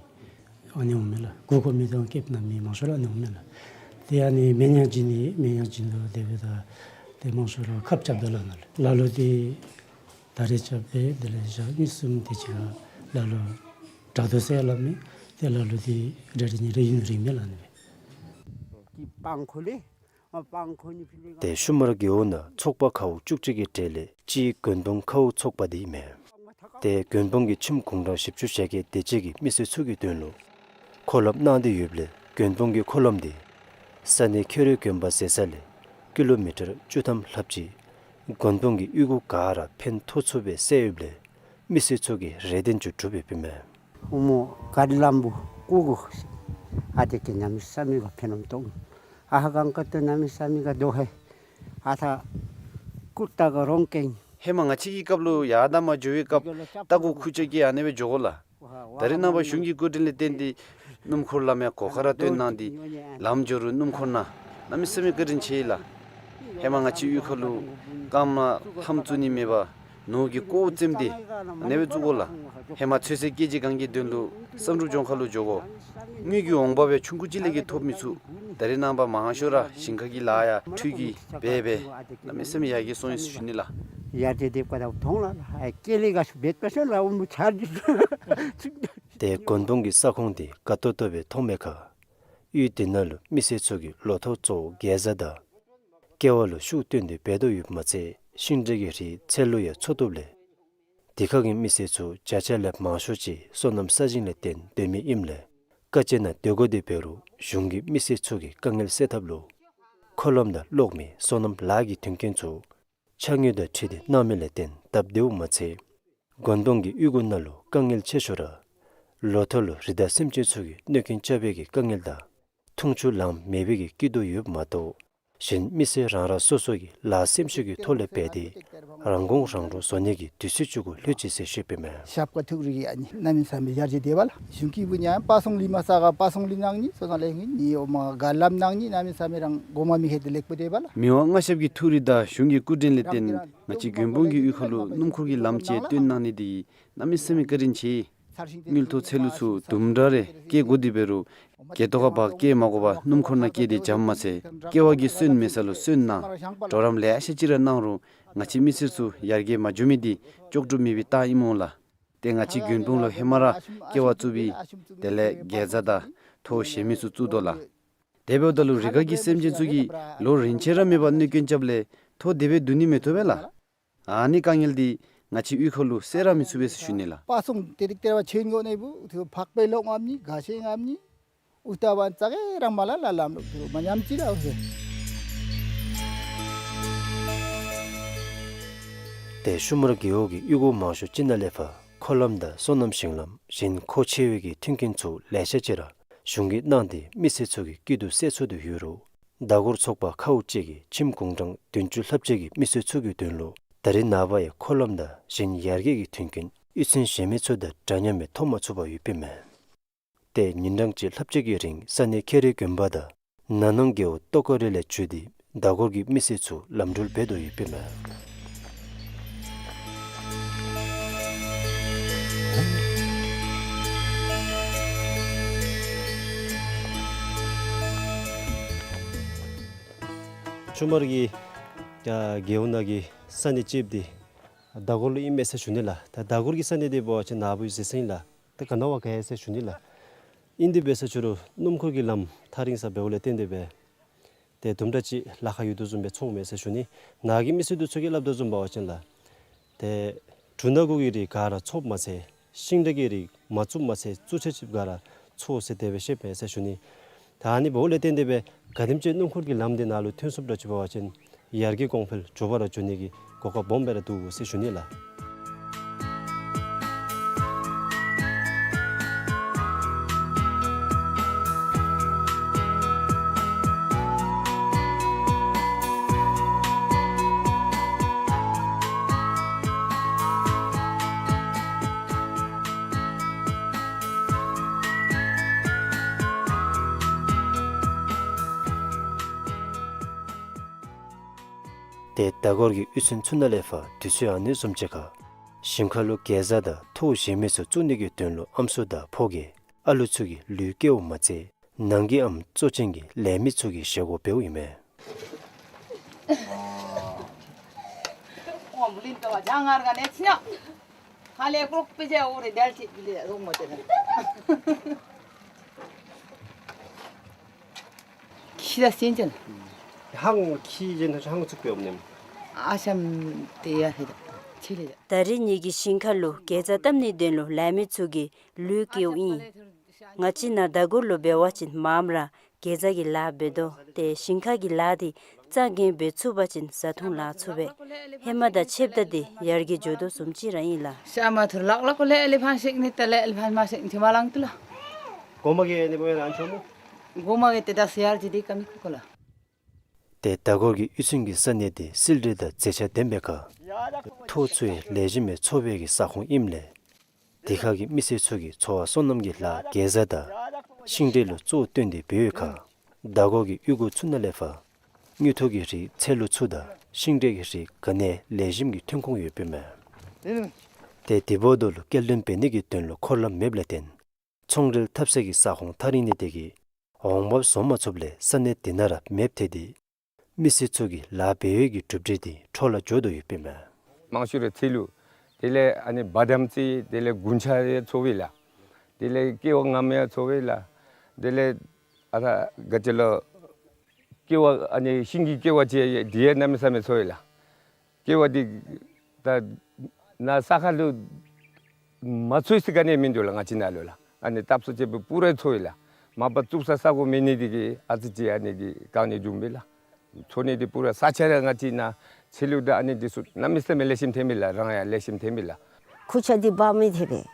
ཨ་ནི་འོང་མས་ལགས། མགུ་སྐོར་མི་དང་སྐྱེསཔ་ནང་མི་མང་ཤོས་ར་ཨ་ནི་འོང་མས་ལགས། ཏེ་ཨ་ནི་སྨན་ཡག་བྱིན་ནི་སྨན་ཡག་བྱིན་དོ་དེ་སྦེ་ད་ཏེ་མང་ཤོས་ར་ཁབ་རྐྱབ་དོ་ལགས་ནཱ་ལུ། ལ་ལུ་འདི་ད་རེས་རྐྱབ་སྦེ་དེ་ལས་ཞག་གཉིས་གསུམ་དེ་ཅིག་ཁར་ལ་ལུ་དྲག་དོ་ཟེར་སླབ་མས། ཏེ་ལ་ལུ་འདི་རེ་རེ་གཉིས་རེ་ཡུན་རིང་མས་ལགས་ནི་སྦེ། ཏེ་ཤུལ་མ་ར་རྒེད་འོག་ནང་ཚོགས་པ་མཁརཝ་བཅུ་གཅིག་གི་གྲས་ལས་གཅིག་དགོན་དཔོན་མཁརཝ་ཚོགས་པ་འདི་ཨིན་མས། ཏེ་དགོན་དཔོན་གྱི་ཁྱིམ་གུང་གྲངས་བཞི་བཅུ་ཞེ་བརྒྱད་དེ་ཅིག་གི་མི་སེར་ཚུ་གི་དོན་ལུ་མཁོ་ལམ་གནང་སྟེ་ཡོདཔ་ལས་དགོན་དཔོན་གྱི་མཁོ་ལམ་འདི་ས་གནས་ཁེ་རོ་དགོན་པ་ཟེར་ས་ལས་ཀི་ལོ་མི་ཊར་བཅུ་ཐམ་ལྷགཔ་ཅིག་དགོན་དཔོན་གྱི་གཡུས་སྒོ་ག་ར་ཕན་ཐོགས་ཚུགས་པའི་སྲོལ་ཡོདཔ་ལས་མི་སེར་ཚུ་གིས་རེ་འདུན་ཚུ་གྲུབ་ཡོདཔ་ཨིན་མས། ཨོ་མོ་ག་ལམ་བུ་ཀུ་གུ་ཨ་དེ་གི་གནམ་མེད་ས་མེད་ག་ཕན་ནུས་ཏོག། ཨ་ཧ་གང་ག་ཏེ་གནམ་མེད་ས་མེད་ག་དོ་ཧེ། ཨ་ཐ་ཀུ་ཏ་ག་རོང་ཀེང་། ཧེ་མ་ང་བཅས་ཀྱི་སྐབས་ལུ་ཡར་དང་མར་འགྱོ་བའི་སྐབས་རྟ་གུ་ཁུར་ཆ་གིས་ཨ་ནེ་སྦེ་འགྱོ་དགོ་ལགས། ད་རེས་ནངས་པ་གཞུང་གི་བཀོད་དྲིན་ལས་བརྟེན་ཏེ་སྣུམ་འཁོར་ལམ་ཡང་གོ་ཁ་ར་བཏོན་གནང་སྟེ་ལམ་འགྱོ་རུང་སྣུམ་འཁོར་ནང་གནམ་མེད་ས་མེད་བཀའ་དྲིན་ཆེ་ལགས། ཧེ་མ་ང་བཅས་གཡུས་ཁ་ལུ་རྐངམ་ལྷམ་བཙུགས་ནི་མེད་པར་ནོར་གྱི་ཀོཝ་བཙེམས་ཏེ་ཨ་ནེ་སྦེ་བཙུགས་དགོ་ལགས། ཧེ་མ་ཚོད་བསྲེ་སྐྱེལ་བྱེད་ཁང་གི་དོན་ལུ་བསམ་གྲུབ་ལྗོངས་མཁར་ལུ་འགྱོ་དགོ། དངུལ་གྱི་འོང་འབབ་ཡང་ཆུང་ཀུ་ཅིག་ལས་ཀྱི་ཐོབ་མི་ཚུགས། ད་རེས་ནངས་པ་མང་ཤོས་ར་ཞིང་ཁ་གི་ལཱ་ཡང་འཕྲུལ་གྱིས་འབད་འབད་གནམ་མེད་ས་མེད་ཡར་རྒྱས་སོང་ཡི་ཟེར་ཞུ་ནི་ལགས། ཡར་རྒྱས་དེ་ཀ་ད་མཐོང་ལགས་ལགས། ཨ་ཀེ་ལི་ག་ཤུ་བེད་པ་ཤོ་ལ་འུ་མུ་ཆར་གྱི། ཏེ་དགོན་དཔོན་གྱི་ས་ཁོངས་འདི་དགའ་ཏོག་ཏོ་སྦེ་མཐོང་མི་ཁར་གཡུས་འདི་ནང་ལུ་མི་སེར་ཚུ་གིས་ལོ་ཐོག་གཙོ་བོ་གེ་ཛ་དང་ཀེ་བ་ལུ་ཤུགས་བཏོན་ཏེ་འབད་དོ་ཡོདཔ་མ་ཚད་ཤིང་འབྲས་ཀྱི་རིགས་ཚལ་ལུ་ཡང་འཚོ་བཏུབ་ལས་དེ་ཁ་གི་མི་སེར་ཚུ་བརྒྱ་ཆ་ལས་མང་ཤོས་ཅིག་སོ་ནམ་ས་ཞིང་ལས་བརྟེན་སྡོད་མི་ཨིནམ་ལས་དཀའ་སྤྱད་ནང་སྡོད་དགོ་དེ་འབད་རུང་གཞུང་གིས་མི་སེར་ཚུ་གི་དཀའ་ངལ་སེལ་ཐབས་ལུ་མཁོ་ལམ་དང་གློག་མེ་སོ་ནམ་ལཱ་གི་མཐུན་རྐྱེན་ཚུ་ཕྱགས་སྙིགས་དང་འཁྲིལ་ཏེ་གནང་མི་ལས་བརྟེན་སྟབས་བདེཝ་མ་ཚད་དགོན་དཔོན་གྱི་གཡུས་སྒོ་ནང་ལུ་དཀའ་ངལ་ཆེ་ཤོས་ར་ལོ་ཐོག་ལུ་རི་དྭགས་སེམས་ཅན་ཚུ་གིས་གནོད་སྐྱོན་རྐྱབ་པའི་གི་དཀའ་ངལ་དང་འཐུང་ཆུ་ལངམ་མེད་པའི་གི་སྐྱིད་སྡུག་ཡོདཔ་མ་གཏོགས་གཞན་མི་སེར་རང་རང་སོ་སོ་གི་ལཱ་སེམས་ཤུགས་ཀྱི་ཐོག་ལས་འབད་དེ་རང་ཁོངས་རང་འདྲོངས་བཟོ་ནི་གི་དུས་ཚོད་ཅིག་གུ་ལྷོད་ཅི་ཟེར་ཞུཝ་ཨིན་མས། ཞབས་ཁ་ཐུགས་རི་གི་ཨ་ནི་གནམ་མེད་ས་མེད་ཡར་རྒྱས་དེ་བ་ལགས། གཞུང་གི་བུ་ཉམ་པ་སོང་ལི་མ་ས་ག་པ་སོང་ལི་ནང་ནི་སོ་ན་ལེ་ནི་ཨོ་མ་ག་ལམ་ནང་ནི་གནམ་མེད་ས་མེད་རང་གོ་མ་མི་ཧེ་དེ་ལེགས་པོ་དེ་བ་ལགས། མི་དབང་མངའ་ཞབས་ཀྱི་ཐུགས་རི་དང་གཞུང་གི་སྐུ་དྲིན་ལས་བརྟེན་ང་བཅས་དགོན་དཔོན་གྱི་གཡུས་ཁ་ལུ་སྣུམ་འཁོར་གྱི་ལམ་ཅིག་བཏོན་གནང་ནི་འདི་གནམ་མེད་ས་མེད་བཀའ་དྲིན་ཆེ། དངུལ་ཐོག་ཚལ་ལུ་ཚུ་དུམ་གྲ་རེ་སྐྱེལ་དགོ་དེ་འབད་རུང་སྐེ་ཐོག་ཁར་བག་སྐྱེལ་མ་དགོ་པར་སྣུམ་འཁོར་ནང་སྐྱེལ་ཏེ་འཇམ་མ་ཚད་སྐྱེ་བ་གི་སོན་མེད་ས་ལུ་སོན་གནང་གྲོགས་རམ་ལེ་ཤ་ཅིག་ར་གནང་རུང་ང་བཅས་མི་སེར་ཚུ་ཡར་རྒྱས་མ་འགྱོ་མི་འདི་ལྕོགས་གྲུབ་མེད་པའི་རྟགས་ཨིན་མས་ལགས། ཏེ་ང་བཅས་དགོན་དཔོན་ལུ་ཧེ་མ་ར་ཀེ་བ་བཙུགས་པའི་དེ་ལས་གེ་ཛ་དང་ཐོག་གཞན་མི་ཚུ་བཙུགས་དོ་ལགས། དེ་འབདཝ་ད་ལུ་རི་ཁ་གི་སེམས་ཅན་ཚུ་གིས་ལོ་རིམ་བྱོན་ར་མེད་པར་གནོད་སྐྱོན་རྐྱབ་ལས་ཐོག་དེ་སྦེ་བསྡུ་ནི་མི་ཐོབ་པས་ལགས། ཨ་ནི་དཀའ་ངལ་འདི་ང་བཅས་གཡུས་ཁ་ལུ་སེལ་ར་མི་ཚུགས་པས་ཟེར་ཞུ་ནི་ལགས། པ་སོང་དེ་རིགས་དེ་བ་ཆེན་གོ་ནེ་བུ་ཐུ་ཕག་པའི་ལོག་ངམ་ནི་ག་ཤེ་ངམ་ནི་ཨུ་ཏ་བན་ཙག་གེ་རང་མ་ལ་ལ་ལམ་ལུགས་དུ་མ་ཉམས་ཅི་ལ་ཨུ་ཟེར། ཏེ་ཤུ་མར་རྒེད་འོག་གི་གཡུས་སྒོ་མང་ཤོས་ཅིག་ནང་ལས་ཕར་འཁོར་ལམ་དང་སོ་ནམ་ཞིང་ལམ་གཞན་མཁོ་ཆེ་བའི་གི་མཐུན་རྐྱེན་ཚུ་ལེ་ཤ་ཅིག་ར་གཞུང་གིས་གནང་སྟེ་མི་སེར་ཚུ་གི་སྐྱིད་སྡུག་སེལ་ཚུགས་ཏེ་ཡོད་རུང་། མདའ་སྒོར་ཚོགས་པ་ཁག་ཅིག་གིས་ཁྱིམ་གུང་གྲངས་བདུན་ཅུ་ལྷགཔ་ཅིག་གི་མི་སེར་ཚུ་གི་དོན་ལུ་ད་རེས་ནངས་པ་ཡང་འཁོར་ལམ་དང་གཞན་ཡར་རྒྱས་ཀྱི་མཐུན་རྐྱེན་གཡུས་ཚན་གཞན་མི་ཚུ་དང་འདྲ་མཉམ་སྦེ་ཐོབ་མ་ཚུགས་པར་ཡོདཔ་ཨིན་མས། ཏེ་ཉིན་གྲངས་གཅིག་ལྷགཔ་ཅིག་གི་རིང་ས་གནས་ཁེ་རི་དགོན་པ་དང་ན་ནང་རྒེད་འོག་ཏོག་དཀར་རི་ལས་བརྒྱུད་དེ་མདའ་སྒོར་གྱི་མི་སེར་ཚུ་ལམ་འགྲུལ་འབད་དོ་ཡོདཔ་ཨིན་མས། ཤུ་མར་གྱི་རྒེད་འོག་ནང་གི་ས་གནས་ཅིག་འདི་མདའ་སྒོར་ལུ་ཨིན་མས་ཟེར་ཞུ་ནི་ལགས། ད་མདའ་སྒོར་གྱི་ས་གནས་འདི་འབད་བ་ཅིན་ནཱ་བུ་གཟིགས་ས་ཨིན་ལགས། ད་ག་ནི་བ་ག་ཡང་ཟེར་ཞུ་ནི་ལགས། ཨིན་དེ་འབད་ས་ཕྱི་རུ་སྣུམ་འཁོར་གྱི་ལམ་ཐག་རིང་ས་འབདཝ་ལས་བརྟེན་ཏེ་སྦེ་ཏེ་དུམ་གྲ་ཅིག་ལཱ་ཁག་ཡོད་དོ་བཟུམ་སྦེ་ཚོརཝ་མས་ཟེར་ཞུ་ནི། ནཱ་གི་མི་སེར་འདི་ཚུ་གིས་སླབ་དོ་བཟུམ་འབད་བ་ཅིན་ལགས། ཏེ་འབྲུ་སྣ་དགུ་གི་རིགས་ག་ར་ཚོརཝ་མ་ཚད་ཤིང་འབྲས་ཀྱི་རིགས་མ་བཙུགས་མ་ཚད་བཙུགས་ཚད་ཅིག་ག་ར་ཚོར་ཟེར་དེ་སྦེ་བཤདཔ་མས་ཟེར་ཞུ་ནི། ད་ཨ་ནི་འབདཝ་ལས་བརྟེན་ཏེ་སྦེ་ག་དེམ་ཅིག་སྣུམ་འཁོར་གྱི་ལམ་འདི་ནཱ་ལུ་ཐོན་ཚུགསཔ་འདྲཝ་ཅིག་འབད་བ་ཅིན་ཡར་རྒྱས་གོང་འཕེལ་མགྱོགས་པ་ར་འགྱོ་ནི་གི་གོ་སྐབས་སྦོམ་སྦེ་ར་འདུག་ཟེར་ཞུ་ནི་ལགས། ཏེ་མདའ་སྒོར་གྱི་གཡུས་ཚན་ཚུ་ནང་ལས་ཕར་དུས་ཚོད་ཨ་ནི་བཟུམ་ཅིག་ཁར་ཞིང་ཁ་ལུ་གེ་ཛ་དང་ཐོག་གཞན་མི་ཚུ་བཙུགས་ནི་གི་དོན་ལུ་ཨམ་སྲུ་དང་ཕོ་སྐྱེས་ཨ་ལུ་ཚུ་གི་ལུས་བཀལཝ་མ་ཚད་ནང་གི་ཨམ་གཙོ་ཅན་གྱི་ལས་མི་ཚུ་གིས་བཞེས་སྒོ་འབདཝ་ཨིན་མས། ཁྱི་ད་སེམས་ཅན། ཧང་ཁྱི་ཅན་ཧང་ཚུགས་པའི་ཨོམ་ནེམ། ཨ་ཤམ་ཏེ་ཡ་ཧེ་ད་ཆི་ལེ་ད། ད་རེས་ངེ་གི་ཞིང་ཁ་ལུ་གེ་ཛ་བཏབ་ནིའི་དོན་ལུ་ལས་མི་ཚུ་གིས་ལུས་བཀལཝ་ཨིན། ང་བཅས་ནཱ་མདའ་སྒོར་ལུ་འབད་བ་ཅིན་མངམ་ར་གེ་ཛ་གི་ལཱ་འབད་དོ། ཏེ་ཞིང་ཁ་གི་ལཱ་འདི་རྩ་འགེངས་འབད་ཚུགས་པ་ཅིན་བཟའ་འཐུང་ལང་ཚུགས་པས། ཧེ་མ་དང་ཕྱདཔ་ད་འདི་ཡར་རྒྱས་འགྱོ་དོ་བཟུམ་ཅིག་ར་ཨིན་ལགས། ཤ་མ་ཐུར་ལག་ལག་ཁོ་ལས་ཨ་ལི་ཕང་ཤེག་ནི་ཏེ་ལས་ཨ་ལི་ཕང་མ་ཤེག་ནི་ཐི་མ་ལང་ཏུ་ལགས། གོ་མ་གི་ཨ་ནི་བོ་ཡ་རང་ཆོ་མོ། གོ་མ་གི་ཏེ་ད་སི་ཡར་ཅི་དི་ཀ་མི་ཁུ་ཁོ་ལགས། ཏེ་མདའ་སྒོར་གྱི་གཡུས་ཚན་གྱི་ས་གནས་འདི་བསིལ་དྲོད་དང་མཛེས་ཆ་ལྡན་པའི་ཁར་ཐོག་ཚུ་ཡང་ལེགས་ཤོམ་སྦེ་ཚོར་བའི་གི་ས་ཁོངས་ཨིནམ་ལས་དེ་ཁ་གི་མི་སེར་ཚུ་གིས་འཚོ་བ་སོ་ནམ་གྱི་ལཱ་གེ་ཛ་དང་ཤིང་འབྲས་ལུ་གཙོ་བོ་བཏོན་ཏེ་འབད་བའི་ཁར་མདའ་སྒོར་གྱི་གཡུས་སྒོ་ཚུ་ནང་ལས་ཕར་དངུལ་ཐོག་གི་རིགས་ཚལ་ལུ་ཚུ་དང་ཤིང་འབྲས་ཀྱི་རིགས་ག་ནི་ལེགས་ཤོམ་གྱི་ཐོན་ཁུངས་ཡོདཔ་ཨིན་མས། ཏེ་དེ་འབདཝ་ད་ལུ་སྐྱེལ་འདྲེན་འབད་ནི་གི་དོན་ལུ་འཁོར་ལམ་མེདཔ་ལས་བརྟེན་ཚོང་འབྲེལ་འཐབ་སའི་གི་ས་ཁོངས་ཐག་རིང་ནི་དེ་གིས་འོང་འབབ་བཟོ་མ་ཚུགསཔ་ལས་ས་གནས་དེ་ནང་ར་མེདཔ་ཐལ་ཏེ་མི་སེར་ཚུ་གི་ལཱ་འབད་བའི་གི་གྲུབ་འབྲས་འདི་འཕྲོ་བརླག་འགྱོ་དོ་ཡོདཔ་ཨིན་མས། མང་ཤོས་ར་ཚལ་ལུ་དེ་ལས་ཨ་ནི་བ་དམ་རྩི་དེ་ལས་དགུན་ཆ་ཡང་འཚོ་བས་ལགས། དེ་ལས་ཀེ་བ་ངམ་ཡང་འཚོ་བས་ལགས། དེ་ལས་ཨ་ད་ག་ཅི་ལོ་ཀེ་བ་ཨ་ནི་ཤིང་གི་ཀེ་བ་ཅིག་ཡང་དེ་ཡང་གནམ་མེད་ས་མེད་འཚོ་བས་ལགས། ཀེ་བ་འདི་ད་ནཱ་ས་ཁ་ལུ་མ་འཚོ་ས་ག་ནི་མིན་འདུག་ལགས། ང་བཅས་ནཱ་ལུ་ལགས། ཨ་ནི་སྟབས་སུ་བཅད་པའི་པུ་ར་འཚོ་ཡི་ལགས། མ་པ་བཙུགས་ས་ས་གོ་མེད་ནི་དེ་གིས་ཨ་ཙི་ཅིག་ཨ་ནི་གི་གང་ནི་འབྱུང་བས་ལགས། འཚོ་ནི་དེ་པུ་ར་ས་ཆ་ར་ང་བཅས་ནཱ་ཚལ་ལུ་ད་ཨ་ནི་དེ་ཚུ་གནམ་མེད་ས་མེད་ལེགས་ཤོམ་ཐོན་མས་ལགས། རང་ཡང་ལེགས་ཤོམ་ཐོན་མས་ལགས། ཁུར་ཆ་འདི་འབག་མི་ཐེབས་པས།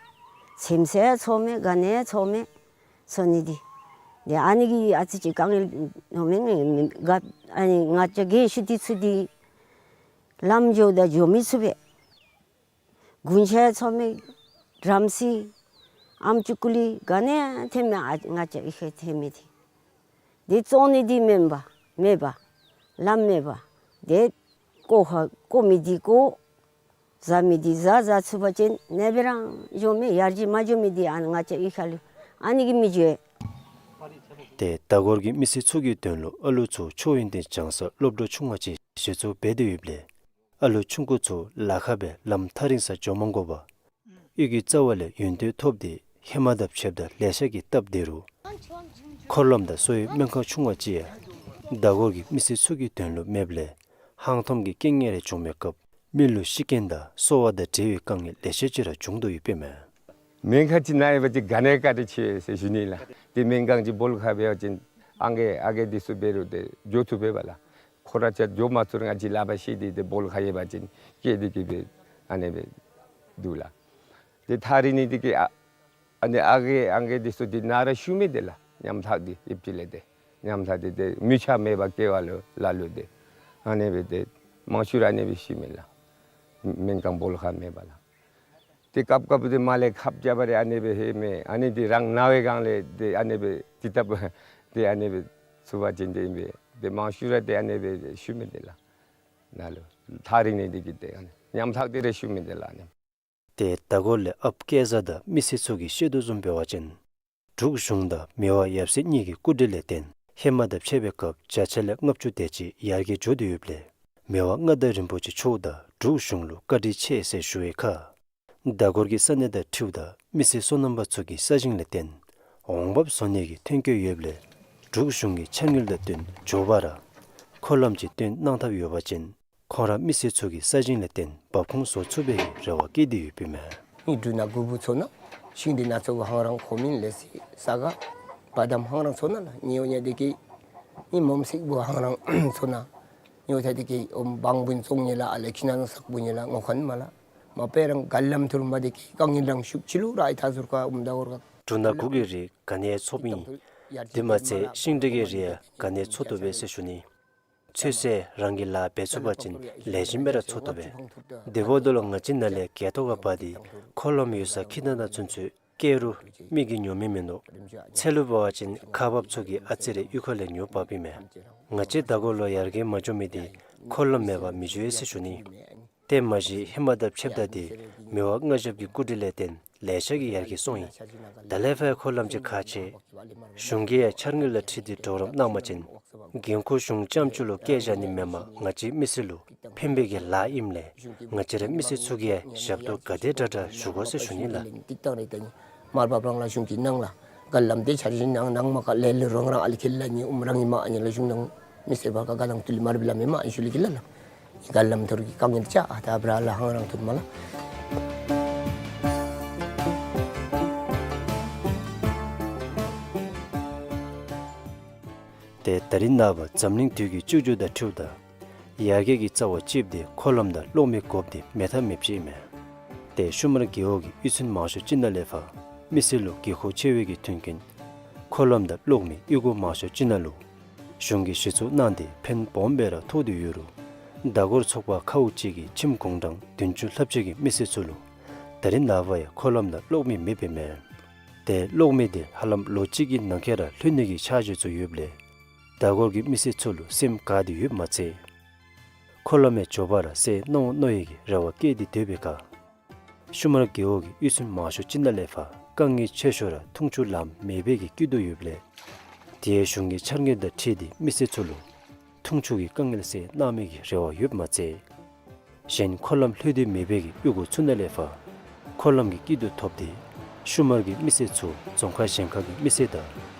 ཚེམ་ཟས་འཚོ་མས། ག་ནི་འཚོ་མས། འཚོ་ནི་འདི། དེ་ཨ་ནི་གི་ཨ་ཙི་ཅིག་དཀའ་ངལ་ནོ་མེན་ནི་ག། ཨ་ནི་ང་བཅས་རྒན་ཤོས་འདི་ཚུ་འདི་ལམ་འགྱོ་དང་འགྱོ་མི་ཚུགས་པས། དགུན་ཆ་འཚོ་མི་འགྲམ་སི་ཨམ་ཅུ་ཀུ་ལི་ག་ནི་ཐོན་མས། ཨ་ང་བཅས་ཨི་ཁེ་ཐོན་མི་འདི། འདི་བཙོང་ནི་འདི་མེན་པ་མེད་པ། ལམ་མེད་པ། དེ་བཀོ་ཧ་བཀོ་མི་འདི་བཀོ། བཟའ་མི་འདི་བཟའ། བཟའ་ཚུགས་པ་ཅིན་ནེ་སྦེ་རང་འགྱོ་མི་ཡར་རྒྱས་མ་འགྱོ་མི་འདི་ཨ་ནི་ང་བཅས་ཨི་ཁ་ལུ་ཨ་ནི་གིས་མི་འགྱོ། ཏེ་མདའ་སྒོར་གྱི་མི་སེར་ཚུ་གི་དོན་ལུ་ཨ་ལུ་ཚུ་ཆོས་ཡོན་ཏན་སྦྱང་སར་སློབ་གྲྭ་ཆུང་བ་ཅིག་གཞི་བཙུགས་འབད་དེ་ཡོདཔ་ལས་ཨ་ལུ་ཆུང་ཀུ་ཚུ་ལཱ་ཁག་སྦེ་ལམ་ཐག་རིང་སར་འགྱོ་མ་དགོ་པར་གཡུས་ཀྱི་རྩ་བ་ལས་ཡོན་ཏན་ཐོབ་སྟེ་ཧེ་མ་དང་ཕྱདཔ་ད་ལེ་ཤ་གིས་སྟབས་བདེ་རུང་འཁོར་ལམ་དང་གསོ་བའི་སྨན་ཁང་ཆུང་བ་ཅིག་ཡང་མདའ་སྒོར་གྱི་མི་སེར་ཚུ་གི་དོན་ལུ་མེདཔ་ལས་ཧང་སྟོང་གི་རྐྱེན་ངན་རེ་བྱུང་མི་སྐབས་མི་ལུ་ཤི་རྐྱེན་དང་གསོ་བ་དང་འབྲེལ་བའི་དཀའ་ངལ་ལེ་ཤ་ཅིག་ར་བྱུང་དོ་ཡོདཔ་ཨིན་མས། སྨན་ཁང་ཅིག་ནཱ་ཡོད་པ་ཅིན་ག་ནི་བཀའ་དྲིན་ཆེ་ཟེར་ཞུ་ནི་ལགས། ཏེ་སྨན་ཁང་ཅིག་སྦོ་ལོགས་ཁར་འབད་བ་ཅིན་ཨང་རྒས་ཨ་རྒས་འདི་ཚུ་འབད་རུང་ཏེ་འགྱོ་ཚུགས་པས་པ་ལགས། ཁོ་ར་ཅིག་འགྱོ་མ་ཚུགས་རུང་ང་བཅས་ལག་པར་བཤེད་དེ་ཏེ་སྦོ་ལོགས་ཁར་ཡོད་པ་ཅིན་སྐྱེལ་ཏེ་གི་སྦེ་ ཨ་ནི་སྦེ་འདུག་ལགས། ཏེ་ཐག་རིང་ནི་འདི་གིས་ཨ་ཨ་ནི་ཨ་རྒས་ཨང་རྒས་འདི་ཚུ་འདི་ནཱ་ར་བཞུགས་མི་འདི་ལགས། ཉམ་ཐག་འདི་ཨིབ་ཅི་ལས་ཏེ་ཉམ་ཐག་འདི་ཏེ་མི་ཆ་མེད་པར་སྐྱེ་བ་ལུ་ལ་ལུ་ཏེ་ཨ་ནི་སྦེ་ཏེ་མང་ཤོས་ར་ཨ་ནི་སྦེ་བཞུགས་མི་ལགས། སྨན་ཁང་སྦོ་ལོགས་ཁར་མེད་པར་ལགས། ཏེ་སྐབས་སྐབས་ཏེ་མར་ལས་ཁབ་རྐྱབ་པ་རེ་ཨ་ནི་སྦེ་ཧེ་མས། ཨ་ནི་འདི་རང་ན་བའི་སྒང་ལས་ཏེ་ཨ་ནི་སྦེ་ཏེ་ཏེ་ཨ་ནི་སྦེ་ཚུ་བ་ཅིན་ཏེ་ཨིན་པས། ཏེ་མང་ཤོས་ར་ཏེ་ཨ་ནི་སྦེ་བཞུགས་མི་འདི་ལགས། ནཱ་ལུ་ཐག་རིང་ནི་འདི་གིས་ཏེ་ཨ་ནི་ཉམ་ཐག་འདི་ར་བཞུགས་མི་འདི་ལགས་ཨ་ནི། ཏེ་མདའ་སྒོར་ལས་ཨཔ་སྐལ་བཟང་དང་མི་སེར་ཚུ་གིས་བཤད་དོ་བཟུམ་འབད་བ་ཅིན་འབྲུག་གཞུང་དང་མི་དབང་ཡབ་སྲས་གཉིས་ཀྱི་སྐུ་དྲིན་ལས་བརྟེན་ཧེ་མ་དང་ཕྱད་པའི་སྐབས་བརྒྱ་ཆ་ལས་ལྔ་བཅུ་དེ་ཅིག་ཡར་རྒྱས་འགྱོ་སྟེ་ཡོདཔ་ལས་མི་དབང་མངའ་བདག་རིན་པོ་ཆེ་མཆོག་དང་འབྲུག་གཞུང་ལུ་བཀའ་དྲིན་ཆེ་ཟེར་ཞུ་བའི་ཁར་མདའ་སྒོར་གྱི་ས་གནས་དང་འཁྲིལཝ་ད་མི་སེར་སོ་ནམ་པ་ཚུ་གི་ས་ཞིང་ལས་བརྟེན་འོང་འབབ་བཟོ་ནི་གི་ཐོན་སྐྱེད་ཡོདཔ་ལས་འབྲུག་གཞུང་གི་འཆར་དངུལ་དང་བསྟུན་མགྱོགས་པ་ར་འཁོར་ལམ་ཅིག་བཏོན་གནང་ཐབས་ཡོད་པ་ཅིན་ཁོང་ར་མི་སེར་ཚུ་གི་ས་ཞིང་ལས་བརྟེན་འབབ་ཁུངས་བཟོ་ཚུགས་པའི་རེ་བ་བསྐྱེད་དེ་ཡོདཔ་ཨིན་མས། ཨིན་འབྲུ་སྣ་གུ་བུ་ཚོ་ན་ཤིང་འདི་སྣ་ཚོགས་ཧང་རང་ཁོ་མིན་ལས་སི་ས་ག་བ་དམ་ཧང་རང་ཚོ་ན་ལགས། ཉིའོ་ཉ་དེ་གི་ཨིན་མོམ་སིག་བུ་ཧང་རང་ཚོ་ན་ཉིའོ་ཐ་དེ་གི་ཨོམ་བང་བུན་ཙོང་ཉི་ལ་ཨ་ལེ་ཁྱི་ན་ན་སག་བུ་ཉི་ལ་ངོ་ཁན་མ་ལགས། མ་པེ་རང་ག་ལམ་ཐུར་མ་དེ་གི་ཀ་ངི་རང་ཤུག་ཆི་ལུ་ར་ཨི་ཐ་ཟུར་ཀ་ཨོམ་ད་གོར་ཀ་འབྲུ་སྣ་གུ་གི་རིགས་ག་ནི་འཚོ་བ་ཨིན། དེ་མ་ཚད་ཤིང་འབྲས་ཀྱི་རིགས་ཡང་ག་ནི་འཚོ་བཏུབ་པས་ཟེར་ཞུ་ནི། ཚོད་བསྲེ་རང་གིས་ལཱ་འབད་ཚུགས་པ་ཅིན་ལེགས་ཤོམ་སྦེ་ར་འཚོ་བཏུབ་པས། དེ་འབདཝ་ད་ལུ་ང་བཅས་ནཱ་ལས་སྒལ་ཏོ་ཁར་འབག་སྟེ་འཁོར་ལམ་ཡོད་ས་ཁྱི་ན་ན་ཚུན་ཚོད་སྐྱེལ་རུང་མི་གིས་ཉོ་མི་མིན་འདུག། ཚལ་ལུ་འབད་བ་ཅིན་ཁག་འབགཔ་ཚུ་གིས་ཨ་ཙི་རེ་གཡུས་ཁ་ལས་ཉོ་འབགཔ་ཨིན་མས། ང་བཅས་མདའ་སྒོར་ལུ་ཡར་རྒྱས་མ་འགྱོ་མི་འདི་འཁོར་ལམ་མེད་པར་མི་འགྱོ་བས་ཟེར་ཞུ་ནི། ཏེ་མ་གཞི་ཧེ་མ་དང་ཕྱདཔ་ད་ཏེ་མི་དབང་མངའ་ཞབས་ཀྱི་སྐུ་དྲིན་ལས་བརྟེན་ལེ་ཤ་གིས་ཡར་རྒྱས་སོང་ཡི། ད་ལས་ཕར་འཁོར་ལམ་ཅིག་ཁག་ཆེ། གཞུང་གིས་ཡང་འཆར་དངུལ་དང་འཁྲིལ་ཏེ་གྲོགས་རམ་གནང་པ་ཅིན་འགན་ཁུར་གཞུང་རྐྱངམ་ཅིག་ལུ་བཀལ་བཞག་ནི་མེན་པར་ང་བཅས་མི་སེར་ལུ་ཕན་པའི་གི་ལཱ་ཨིནམ་ལས་ང་བཅས་ར་མི་སེར་ཚུ་གིས་ཡང་ཞབས་ཏོག་ག་དེ་དྲག་དྲག་ཞུ་དགོ་ཟེར་ཞུ་ནི་ལགས། མར་བབ་རང་ལ་གཞུང་གི་ནང་ལ་ག་ལམ་དེ་འཆར་གཞི་ནང་ནང་མ་ག་ལེ་ལེ་རོང་རང་ཨ་ལི་ཁེ་ལ་ནི་ཨུམ་རང་ཨིན་མ་ཨ་ནི་ལ་གཞུང་ནང་མི་སེར་བར་ཁ་ག་དང་ཐུ་ལི་མར་བི་ལ་མེ་མ་ཨ་ནི་ཞུ་ལི་གི་ལ་ལ། ག་ལམ་ཐུར་གི་དཀའ་ངལ་ཅ་ཨ་ད་བྲ་ལ་ཧང་རང་ཐུར་མ་ལ། ཏེ་ད་རིས་ནངས་པ་འཛམ་གླིང་དུས་ཀྱི་བཅུ་བཅུ་དང་འཁྲིལཝ་ད་ཡར་རྒྱས་ཀྱི་རྩ་བ་གཅིག་དེ་འཁོར་ལམ་དང་གློག་མེ་དགོཔ་དེ་མེད་ཐབས་མེདཔ་ཅིག་ཨིན་མས། ཏེ་ཤུ་མར་རྒེད་འོག་གི་གཡུས་ཚན་མང་ཤོས་ཅིག་ནང་ལས་ཕར་མི་སེར་ལུ་དགོས་མཁོ་ཆེ་བའི་གི་མཐུན་རྐྱེན་འཁོར་ལམ་དང་གློག་མེ་གཡུས་སྒོ་མང་ཤོས་ཅིག་ནང་ལུ་གཞུང་གིས་གཞི་བཙུགས་གནང་སྟེ་ཕན་སྦོམ་སྦེ་ར་ཐོགས་ཏེ་ཡོད་རུང་མདའ་སྒོར་ཚོགས་པ་ཁག་ཅིག་གི་ཁྱིམ་གུང་གྲངས་བདུན་ཅུ་ལྷགཔ་ཅིག་གི་མི་སེར་ཚུ་ལུ་ད་རིས་ནངས་པ་ཡང་འཁོར་ལམ་དང་གློག་མེ་མེདཔ་ཨིན་མས། ཏེ་གློག་མེ་དེ་ཧ་ལམ་ལོ་གཅིག་གི་ནང་འཁོད་ར་ལྷོད་ནི་གི་འཆར་གཞི་ཚུ་ཡོདཔ་ལས་མདའ་སྒོར་གྱི་མི་སེར་ཚུ་ལུ་སེམས་དགའ་སྟེ་ཡོདཔ་མ་ཚད་འཁོར་ལམ་ཡང་མགྱོགས་པ་ར་སེལ་གནང་འོང་མནོ་བའི་གི་རེ་བ་བསྐྱེད་དེ་སྡོད་པའི་ཁར་ཤུ་མར་རྒེད་འོག་གི་གཡུས་ཚན་མང་ཤོས་ཅིག་ནང་ལས་ཕར་དཀའ་ངལ་ཆེ་ཤོས་ར་འཐུང་ཆུ་ལམ་མེད་པའི་གི་སྐྱིད་སྡུག་ཡོདཔ་ལས་དེ་ཡང་གཞུང་གི་འཆར་དངུལ་དང་འཁྲིལ་ཏེ་མི་སེར་ཚུ་ལུ་འཐུང་ཆུ་གི་དཀའ་ངལ་སེལ་གནང་མི་གི་རེ་བ་ཡོདཔ་མ་ཚད་གཞན་འཁོར་ལམ་ལྷོད་དེ་མེད་པའི་གི་གཡུས་སྒོ་ཚུ་ནང་ལས་ཕར་འཁོར་ལམ་གྱི་སྐྱིད་སྡུག་ཐོབ་སྟེ་ཤུ་མར་གྱི་མི་སེར་ཚུ་རྫོང་ཁག་གཞན་ཁག་གི་མི་སེར་དང་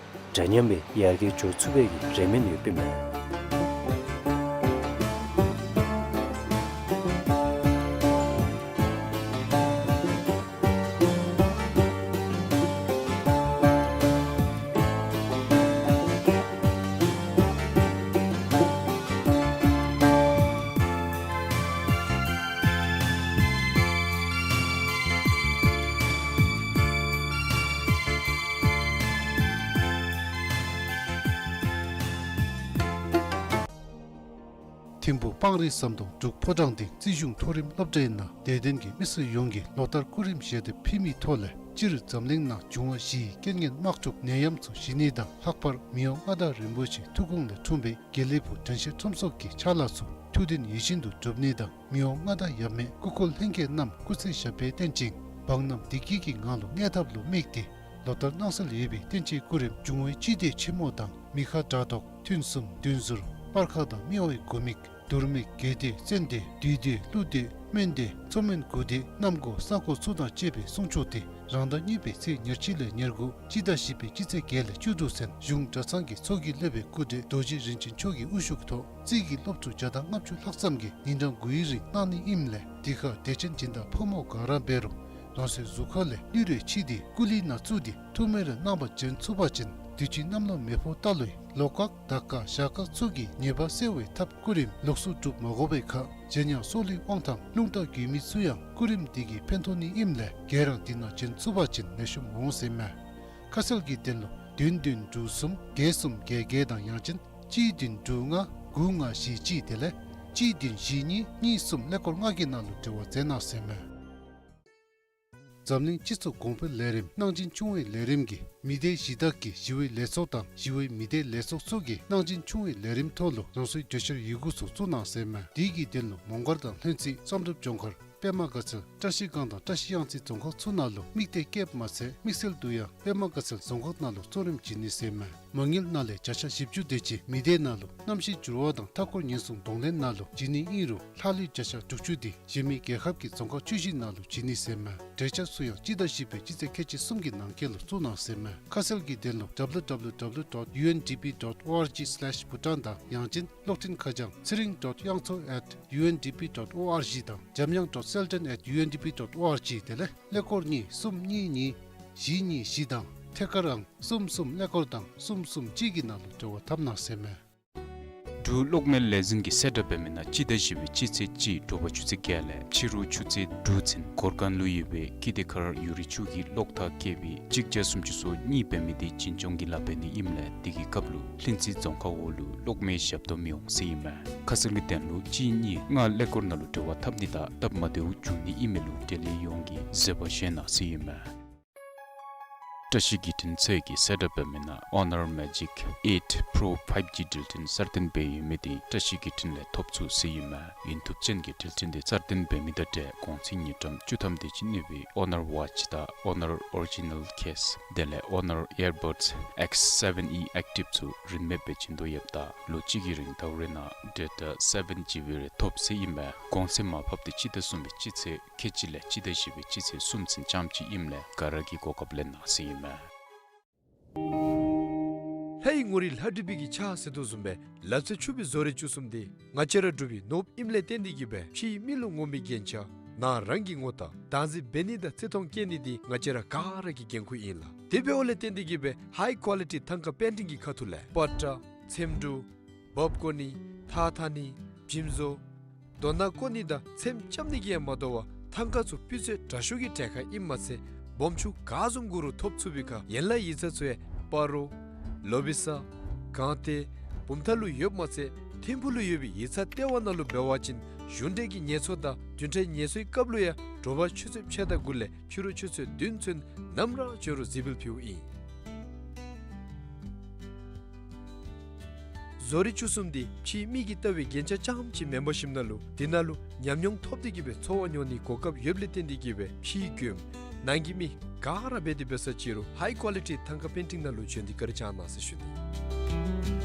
འདྲ་མཉམ་སྦེ་ཡར་རྒྱས་འགྱོ་ཚུགས་པའི་གི་རེ་སྨོན་ཡོདཔ་ཨིན་མས། ཐིམ་ཕུ་སྤང་རི་ཟམ་གདོང་འབྲུག་ཕོ་བྲང་སྡིངས་རྩིས་གཞུང་མཐོ་རིམ་སློབ་གྲྭའི་ནང་དད་ལྡན་གྱི་མི་སེར་ཡོངས་ཀྱིས་ལོ་ལྟར་སྐུ་རིམ་བཞེས་ཏེ་ཕེབས་མིའི་ཐོག་ལས་སྤྱིར་འཛམ་གླིང་ནང་འབྱུང་བ་བཞིའི་རྐྱེན་ངན་དམག་འཁྲུག་ནད་ཡམས་ཚུ་ཞི་ནི་དང་ལྷག་པར་མི་དབང་མངའ་བདག་རིན་པོ་ཆེའི་ཐུགས་དགོངས་ལས་འཁྲུངས་པའི་དགེ་ལེགས་ཕུག་དྲན་ཤེས་ཁྲོམ་ཚོགས་ཀྱི་ཕྱག་ལཱ་ཚུ་ཐུགས་འདུན་ཡིད་བཞིན་དུ་འགྲུབ་ནི་དང་མི་དབང་མངའ་བདག་ཡབ་མེས་སྐུ་འཁོར་ལྷན་རྒྱས་རྣམས་སྐུ་ཚེ་ཞབས་པད་བརྟན་ཅིང་འབངས་རྣམས་བདེ་སྐྱིད་ཀྱི་ངང་ལུ་གནས་ཐབས་ལུ་དམིགས་ཏེ་ལོ་ལྟར་གནང་སྲོལ་ཡོད་པའི་བསྟན་སྤྱིའི་སྐུ་རིམ་འབྱུང་བའི་སྤྱི་དེ་ཆེན་མོ་དང་མི་ཁ་དགྲ་བཟློག་ཐུན་གསུམ་བདུན་ཟུར་སྤར་ཁ་དང་སྨེ་བའི་དགུ་མིག་དུར་མིག་བརྒྱད་དེ་བཙན་དེ་བདུད་དེ་ཀླུ་དེ་སྨན་དེ་མཚོ་སྨན་དགུ་དེ་གནམ་སྒོ་ས་སྒོ་ཚུ་དང་བཅས་པའི་གསུང་ཆོག་དེ་རང་ཟླ་གཉིས་པའི་ཚེས་ཉེར་གཅིག་ལས་ཉེར་དགུ་སྤྱི་ཟླ་བཞི་པའི་སྤྱི་ཚེས་བརྒྱད་ལས་བཅུ་དྲུག་ཚུན་གཞུང་གྲྭ་ཚང་གི་ཚོགས་ཀྱི་སློབ་དཔོན་སྐུ་བགྲེས་རྡོ་རྗེ་རིན་ཆེན་མཆོག་གི་དབུ་བཞུགས་ཐོག་རྩིས་ཀྱི་སློབ་ཕྲུག་བརྒྱ་དང་ལྔ་བཅུ་ལྷག་ཙམ་གྱིས་ཉིན་གྲངས་དགུའི་རིང་གནང་ནི་ཨིནམ་ལས་དེ་ཁར་དད་ཅན་སྦྱིན་བདག་ཕོ་མོ་ག་ར་འབད་རུང་རང་སོའི་གཟུགས་ཁ་ལས་ལུས་རེ་ཕྱིས་ཏེ་སྐུ་ལུས་ནང་བཙུགས་ཏེ་ཐུགས་སྨོན་རེ་གནང་བ་འབྱོན་ཚུགས་པ་ཅིན་ དུས་ཅི་གནམ་ལོ་མེ་ཕོ་རྟ་ལོའི་ལོ་སྐག་ཟླ་སྐག་ཞག་སྐག་ཚུ་གི་ཉེས་པ་སེལ་བའི་ཐབས་སྐུ་རིམ་ལོགས་སུ་སྒྲུབ་མ་དགོ་པའི་ཁར་གཞན་ཡང་སྲོག་ལུས་དབང་ཐང་རླུང་རྟ་རྒུད་མི་ཚུ་ཡང་སྐུ་རིམ་འདི་གིས་ཕན་ཐོགས་ནི་ཨིནམ་ལས་ག་ར་འདི་ནང་བྱོན་ཚུགས་པ་ཅིན་ལེགས་ཤོམ་འོང་ཟེར་མས། ཁ་གསལ་གྱི་དོན་ལུ་བདུན་བདུན་དྲུག་གསུམ་བརྒྱད་གསུམ་བརྒྱད་བརྒྱད་དང་ཡང་ཅིན་གཅིག་བདུན་དྲུག་ལྔ་དགུ་ལྔ་བཞི་གཅིག་དེ་ལས་གཅིག་བདུན་བཞི་གཉིས་གཉིས་གསུམ་ཀླད་ཀོར་ལྔ་གི་ནང་ལུ་འབྲེལ་བ་མཛད་གནང་ཟེར་མས། འཛམ་གླིང་སྤྱི་ཚོགས་གོང་འཕེལ་ལས་རིམ་གནང་སྦྱིན་ཆུང་བའི་ལས་རིམ་གྱིས་མི་སྡེ་གཞི་བདག་གི་ཞི་བའི་ལས་ཚོགས་དང་ཞི་བའི་མི་སྡེ་ལས་ཚོགས་ཚུ་གིས་གནང་སྦྱིན་ཆུང་བའི་ལས་རིམ་ཐོག་ལུ་རང་སོའི་གྲོས་འཆར་ཡི་གུ་ཚུ་བཙུགས་གནང་ཟེར་མས། དེ་གི་དོན་ལུ་མོང་སྒར་དང་ལྷུན་རྩེ་བསམ་གྲུབ་ལྗོངས་མཁར་པདྨ་དགའ་ཚལ་བཀྲ་ཤིས་སྒང་དང་བཀྲ་ཤིས་གཡང་རྩེ་རྫོང་ཁག་ཚུ་ནང་ལུ་དམིགས་གཏད་བསྐྱེདཔ་མ་ཚད་དམིགས་བསལ་དུ་ཡང་པདྨ་དགའ་ཚལ་རྫོང་ཁག་ནང་ལུ་གཙོ་རིམ་བྱིན་ནི་ཟེར་མས། མ་དངུལ་ནང་ལས་བརྒྱ་ཆ་བཞི་བཅུ་དེ་ཅིག་མི་སྡེ་ནང་ལུ་གནམ་གཤིས་འགྱུར་བ་དང་མཐའ་འཁོར་ཉེན་སྲུང་གདོང་ལེན་ནང་ལུ་བྱིན་ནི་ཨིན་རུང་ལྷག་ལུས་བརྒྱ་ཆ་དྲུག་ཅུ་དེ་གཞན་མི་རྒྱལ་ཁབ་ཀྱི་རྫོང་ཁག་བཅུ་བཞི་ནང་ལུ་བྱིན་ནི་ཟེར་མས། གྲོས་འཆར་ཚུ་ཡང་སྤྱི་ཟླ་བཞི་པའི་སྤྱི་ཚེས་ཁལ་གཅིག་གསུམ་གྱི་ནང་འཁོད་ལུ་བཙུགས་གནང་ཟེར་མས། ཁ་གསལ་གྱི་དོན་ལུ་W W W dot U N D P dot O R G slash Bhutan དང་ཡང་ཅིན་གློག་འཕྲིན་ཁ་བྱང་ཚེ་རིང་dot དབྱངས་མཚོ་at U N D P dot O R G དང་འཇམ་དབྱངས་dot selden at U N D P dot O R G དེ་ལས་ཀླད་ཀོར་གཉིས་གསུམ་གཉིས་གཉིས་བཞི་གཉིས་བཞི་དང་ཐད་ཀར་ཨང་གསུམ་གསུམ་ཀླད་ཀོར་དང་གསུམ་གསུམ་གཅིག་གི་ནང་ལུ་འབྲེལ་བ་འཐབ་གནང་ཟེར་མས། འབྲུག་གློག་མེ་ལས་འཛིན་གྱིས་གསལ་བསྒྲགས་འབད་མི་ནང་སྤྱི་ཟླ་བཞི་པའི་སྤྱི་ཚེས་གཅིག་དྲོ་པ་ཆུ་ཚོད་བརྒྱད་ལས་ཕྱི་རུ་ཆུ་ཚོད་དྲུག་ཚུན་གོར་ཁང་ལུ་ཡོད་པའི་ཀི་ཏེ་ཁར་ཡུ་རི་ཆུ་གི་གློག་ཐག་བཀལ་བའི་གཅིག་བརྒྱ་སུམ་ཅུ་སོ་གཉིས་འབད་མི་དེ་བྱིན་སྐྱོང་གི་ལཱ་འབད་ནི་ཨིནམ་ལས་དེ་གི་སྐབས་ལུ་ལྷུན་རྩེ་རྫོང་ཁག་འོག་ལུ་གློག་མེ་ཞབས་ཏོག་མི་འོང་ཟེར་ཨིན་མས། ཁ་གསལ་གྱི་དོན་ལུ་གཅིག་གཉིས་ལྔ་ཀླད་ཀོར་ནང་ལུ་འབྲེལ་བ་འཐབ་ནི་དང་སྟབས་མ་བདེཝ་འབྱུང་ནི་ཨིན་མི་ལུ་འབྲེལ་ཡོད་ཡོངས་ཀྱིས་གཟིགས་པར་བཞེས་གནང་ཟེར་ཨིན་མས། བཀྲ་ཤིས་བརྒྱུད་འཕྲིན་ཚད་ཀྱིས་གསལ་བསྒྲགས་འབད་མི་ནང་Honor Magic eight Pro five G འགྲུལ་འཕྲིན་གསར་བཏོན་འབད་ཡོད་མི་དེ་བཀྲ་ཤིས་བརྒྱུད་འཕྲིན་ལས་ཐོབ་ཚུགས་ཟེར་ཨིན་མས། ཡུན་ཐུབ་ཅན་གྱི་འགྲུལ་འཕྲིན་དེ་གསར་བཏོན་འབད་མི་དང་འབྲེལ་གོང་ཚད་དངུལ་ཀྲམ་བཅུ་ཐམ་དེ་ཅིག་གནས་པའི་Honor Watch དང་Honor Original Case དེ་ལས་Honor Earbuds X seven E Active ཚུ་རིན་མེད་སྦེ་བྱིན་དོ་ཡོདཔ་ད་ལོ་གཅིག་གི་རིང་ཟླཝ་རེ་ནང་data seven G B རེ་ཐོབ་ཟེར་ཨིན་མས། གོང་ཚད་མར་ཕབ་དེ་སྤྱི་ཟླ་གསུམ་པའི་སྤྱི་ཚེས་ཁལ་གཅིག་ལས་སྤྱི་ཟླ་བཞི་པའི་སྤྱི་ཚེས་གསུམ་ཚུན་ཙམ་ཅིག་ཨིནམ་ལས་ག་ར་གིས་གོ་སྐབས་ལེན་གནང་ཟེར་ཨིན་མས། ལྷའི་ངོ་རིས་ལྷ་བྲིས་པའི་གི་ཕྱག་ཟེར་དོ་བཟུམ་སྦེ་ལ་རྩེ་ཕྱུག་པའི་བཟོ་རིག་བཅུ་གསུམ་དེ་ང་བཅས་ར་འབྲུག་པའི་ནོར་བུ་ཨིནམ་ལས་བརྟེན་ཏེ་གིས་སྦེ་ཕྱིའི་མི་ལུ་ངོམ་པའི་རྒྱན་ཆ་ནང་རང་གི་ངོ་རྟགས་བདག་འཛིན་འབད་ནི་དང་བརྩི་མཐོང་བསྐྱེད་ནི་དེ་ང་བཅས་ར་ག་ར་གི་འགན་ཁུར་ཨིན་ལགས། དེ་འབདཝ་ལས་བརྟེན་ཏེ་གིས་སྦེ་high quality ཐང་ཀ་པེན་ཊིང་གི་ཁ་ཐུག་ལས་པ་ཏྲ་ཚེམ་དྲུབ་འབག་བཀོ་ནི་ཐགས་འཐག་ནི་བྱིམ་བཟོ་རྡོ་ནག་བརྐོ་ནི་དང་ཚེམ་རྐྱབ་ནི་གིས་ཡང་མ་དོ་བར་ཐང་ཀ་ཚུ་སྤུས་ཚད་དྲག་ཤོས་ཀྱི་གྲལ་ཁར་ཨིནམ་མ་ཚད་སྦོམ་ཆུང་ག་བཟུམ་དགོ་རུང་ཐོབ་ཚུགས་པའི་ཁར་ཡན་ལག་ཡིག་ཚང་ཚུ་ཡང་སྤ་རོ་ལོ་བི་ས་སྒང་སྟེང་བུམ་ཐང་ལུ་ཡོདཔ་མ་ཚད་ཐིམ་ཕུག་ལུ་ཡོད་པའི་ཡིག་ཚང་ལྟེ་བ་ནང་ལུ་འབད་བ་ཅིན་གཞུང་འབྲེལ་གྱི་ངལ་གསོ་དང་བདུན་ཕྲག་ངལ་གསོའི་སྐབས་ལུ་ཡང་དྲོ་པ་ཆུ་ཚོད་ཕྱེད་དང་དགུ་ལས་ཕྱི་རུ་ཆུ་ཚོད་བདུན་ཚུན་ནམ་ར་འབྱོན་རུང་གཟིགས་འབུལ་ཕུལཝ་ཨིན། བཟོ་རིག་བཅུ་གསུམ་དེ་ཕྱིའི་མིག་གིས་བལྟ་བའི་རྒྱན་ཆ་རྐྱངམ་ཅིག་མེན་པར་ཞིནམ་ན་ལུ་དེ་ནང་ལུ་ཉམས་མྱོང་ཐོབ་སྟེ་གིས་སྦེ་འཚོ་བ་མྱོང་ནིའི་གོ་སྐབས་ཡོདཔ་ལས་བརྟེན་ཏེ་གིས་སྦེ་ཕྱིའི་མགྱོནམ་ནང་གི་མི་ག་ར་འབད་དེ་འབད་ས་ཅི་རུང་high quality ཐང་ཀ་པེན་ཊིང་ནང་ལུ་བྱོན་ཏེ་བཀའ་དྲིན་བསྐྱང་གནང་ཟེར་ཞུ་ནི།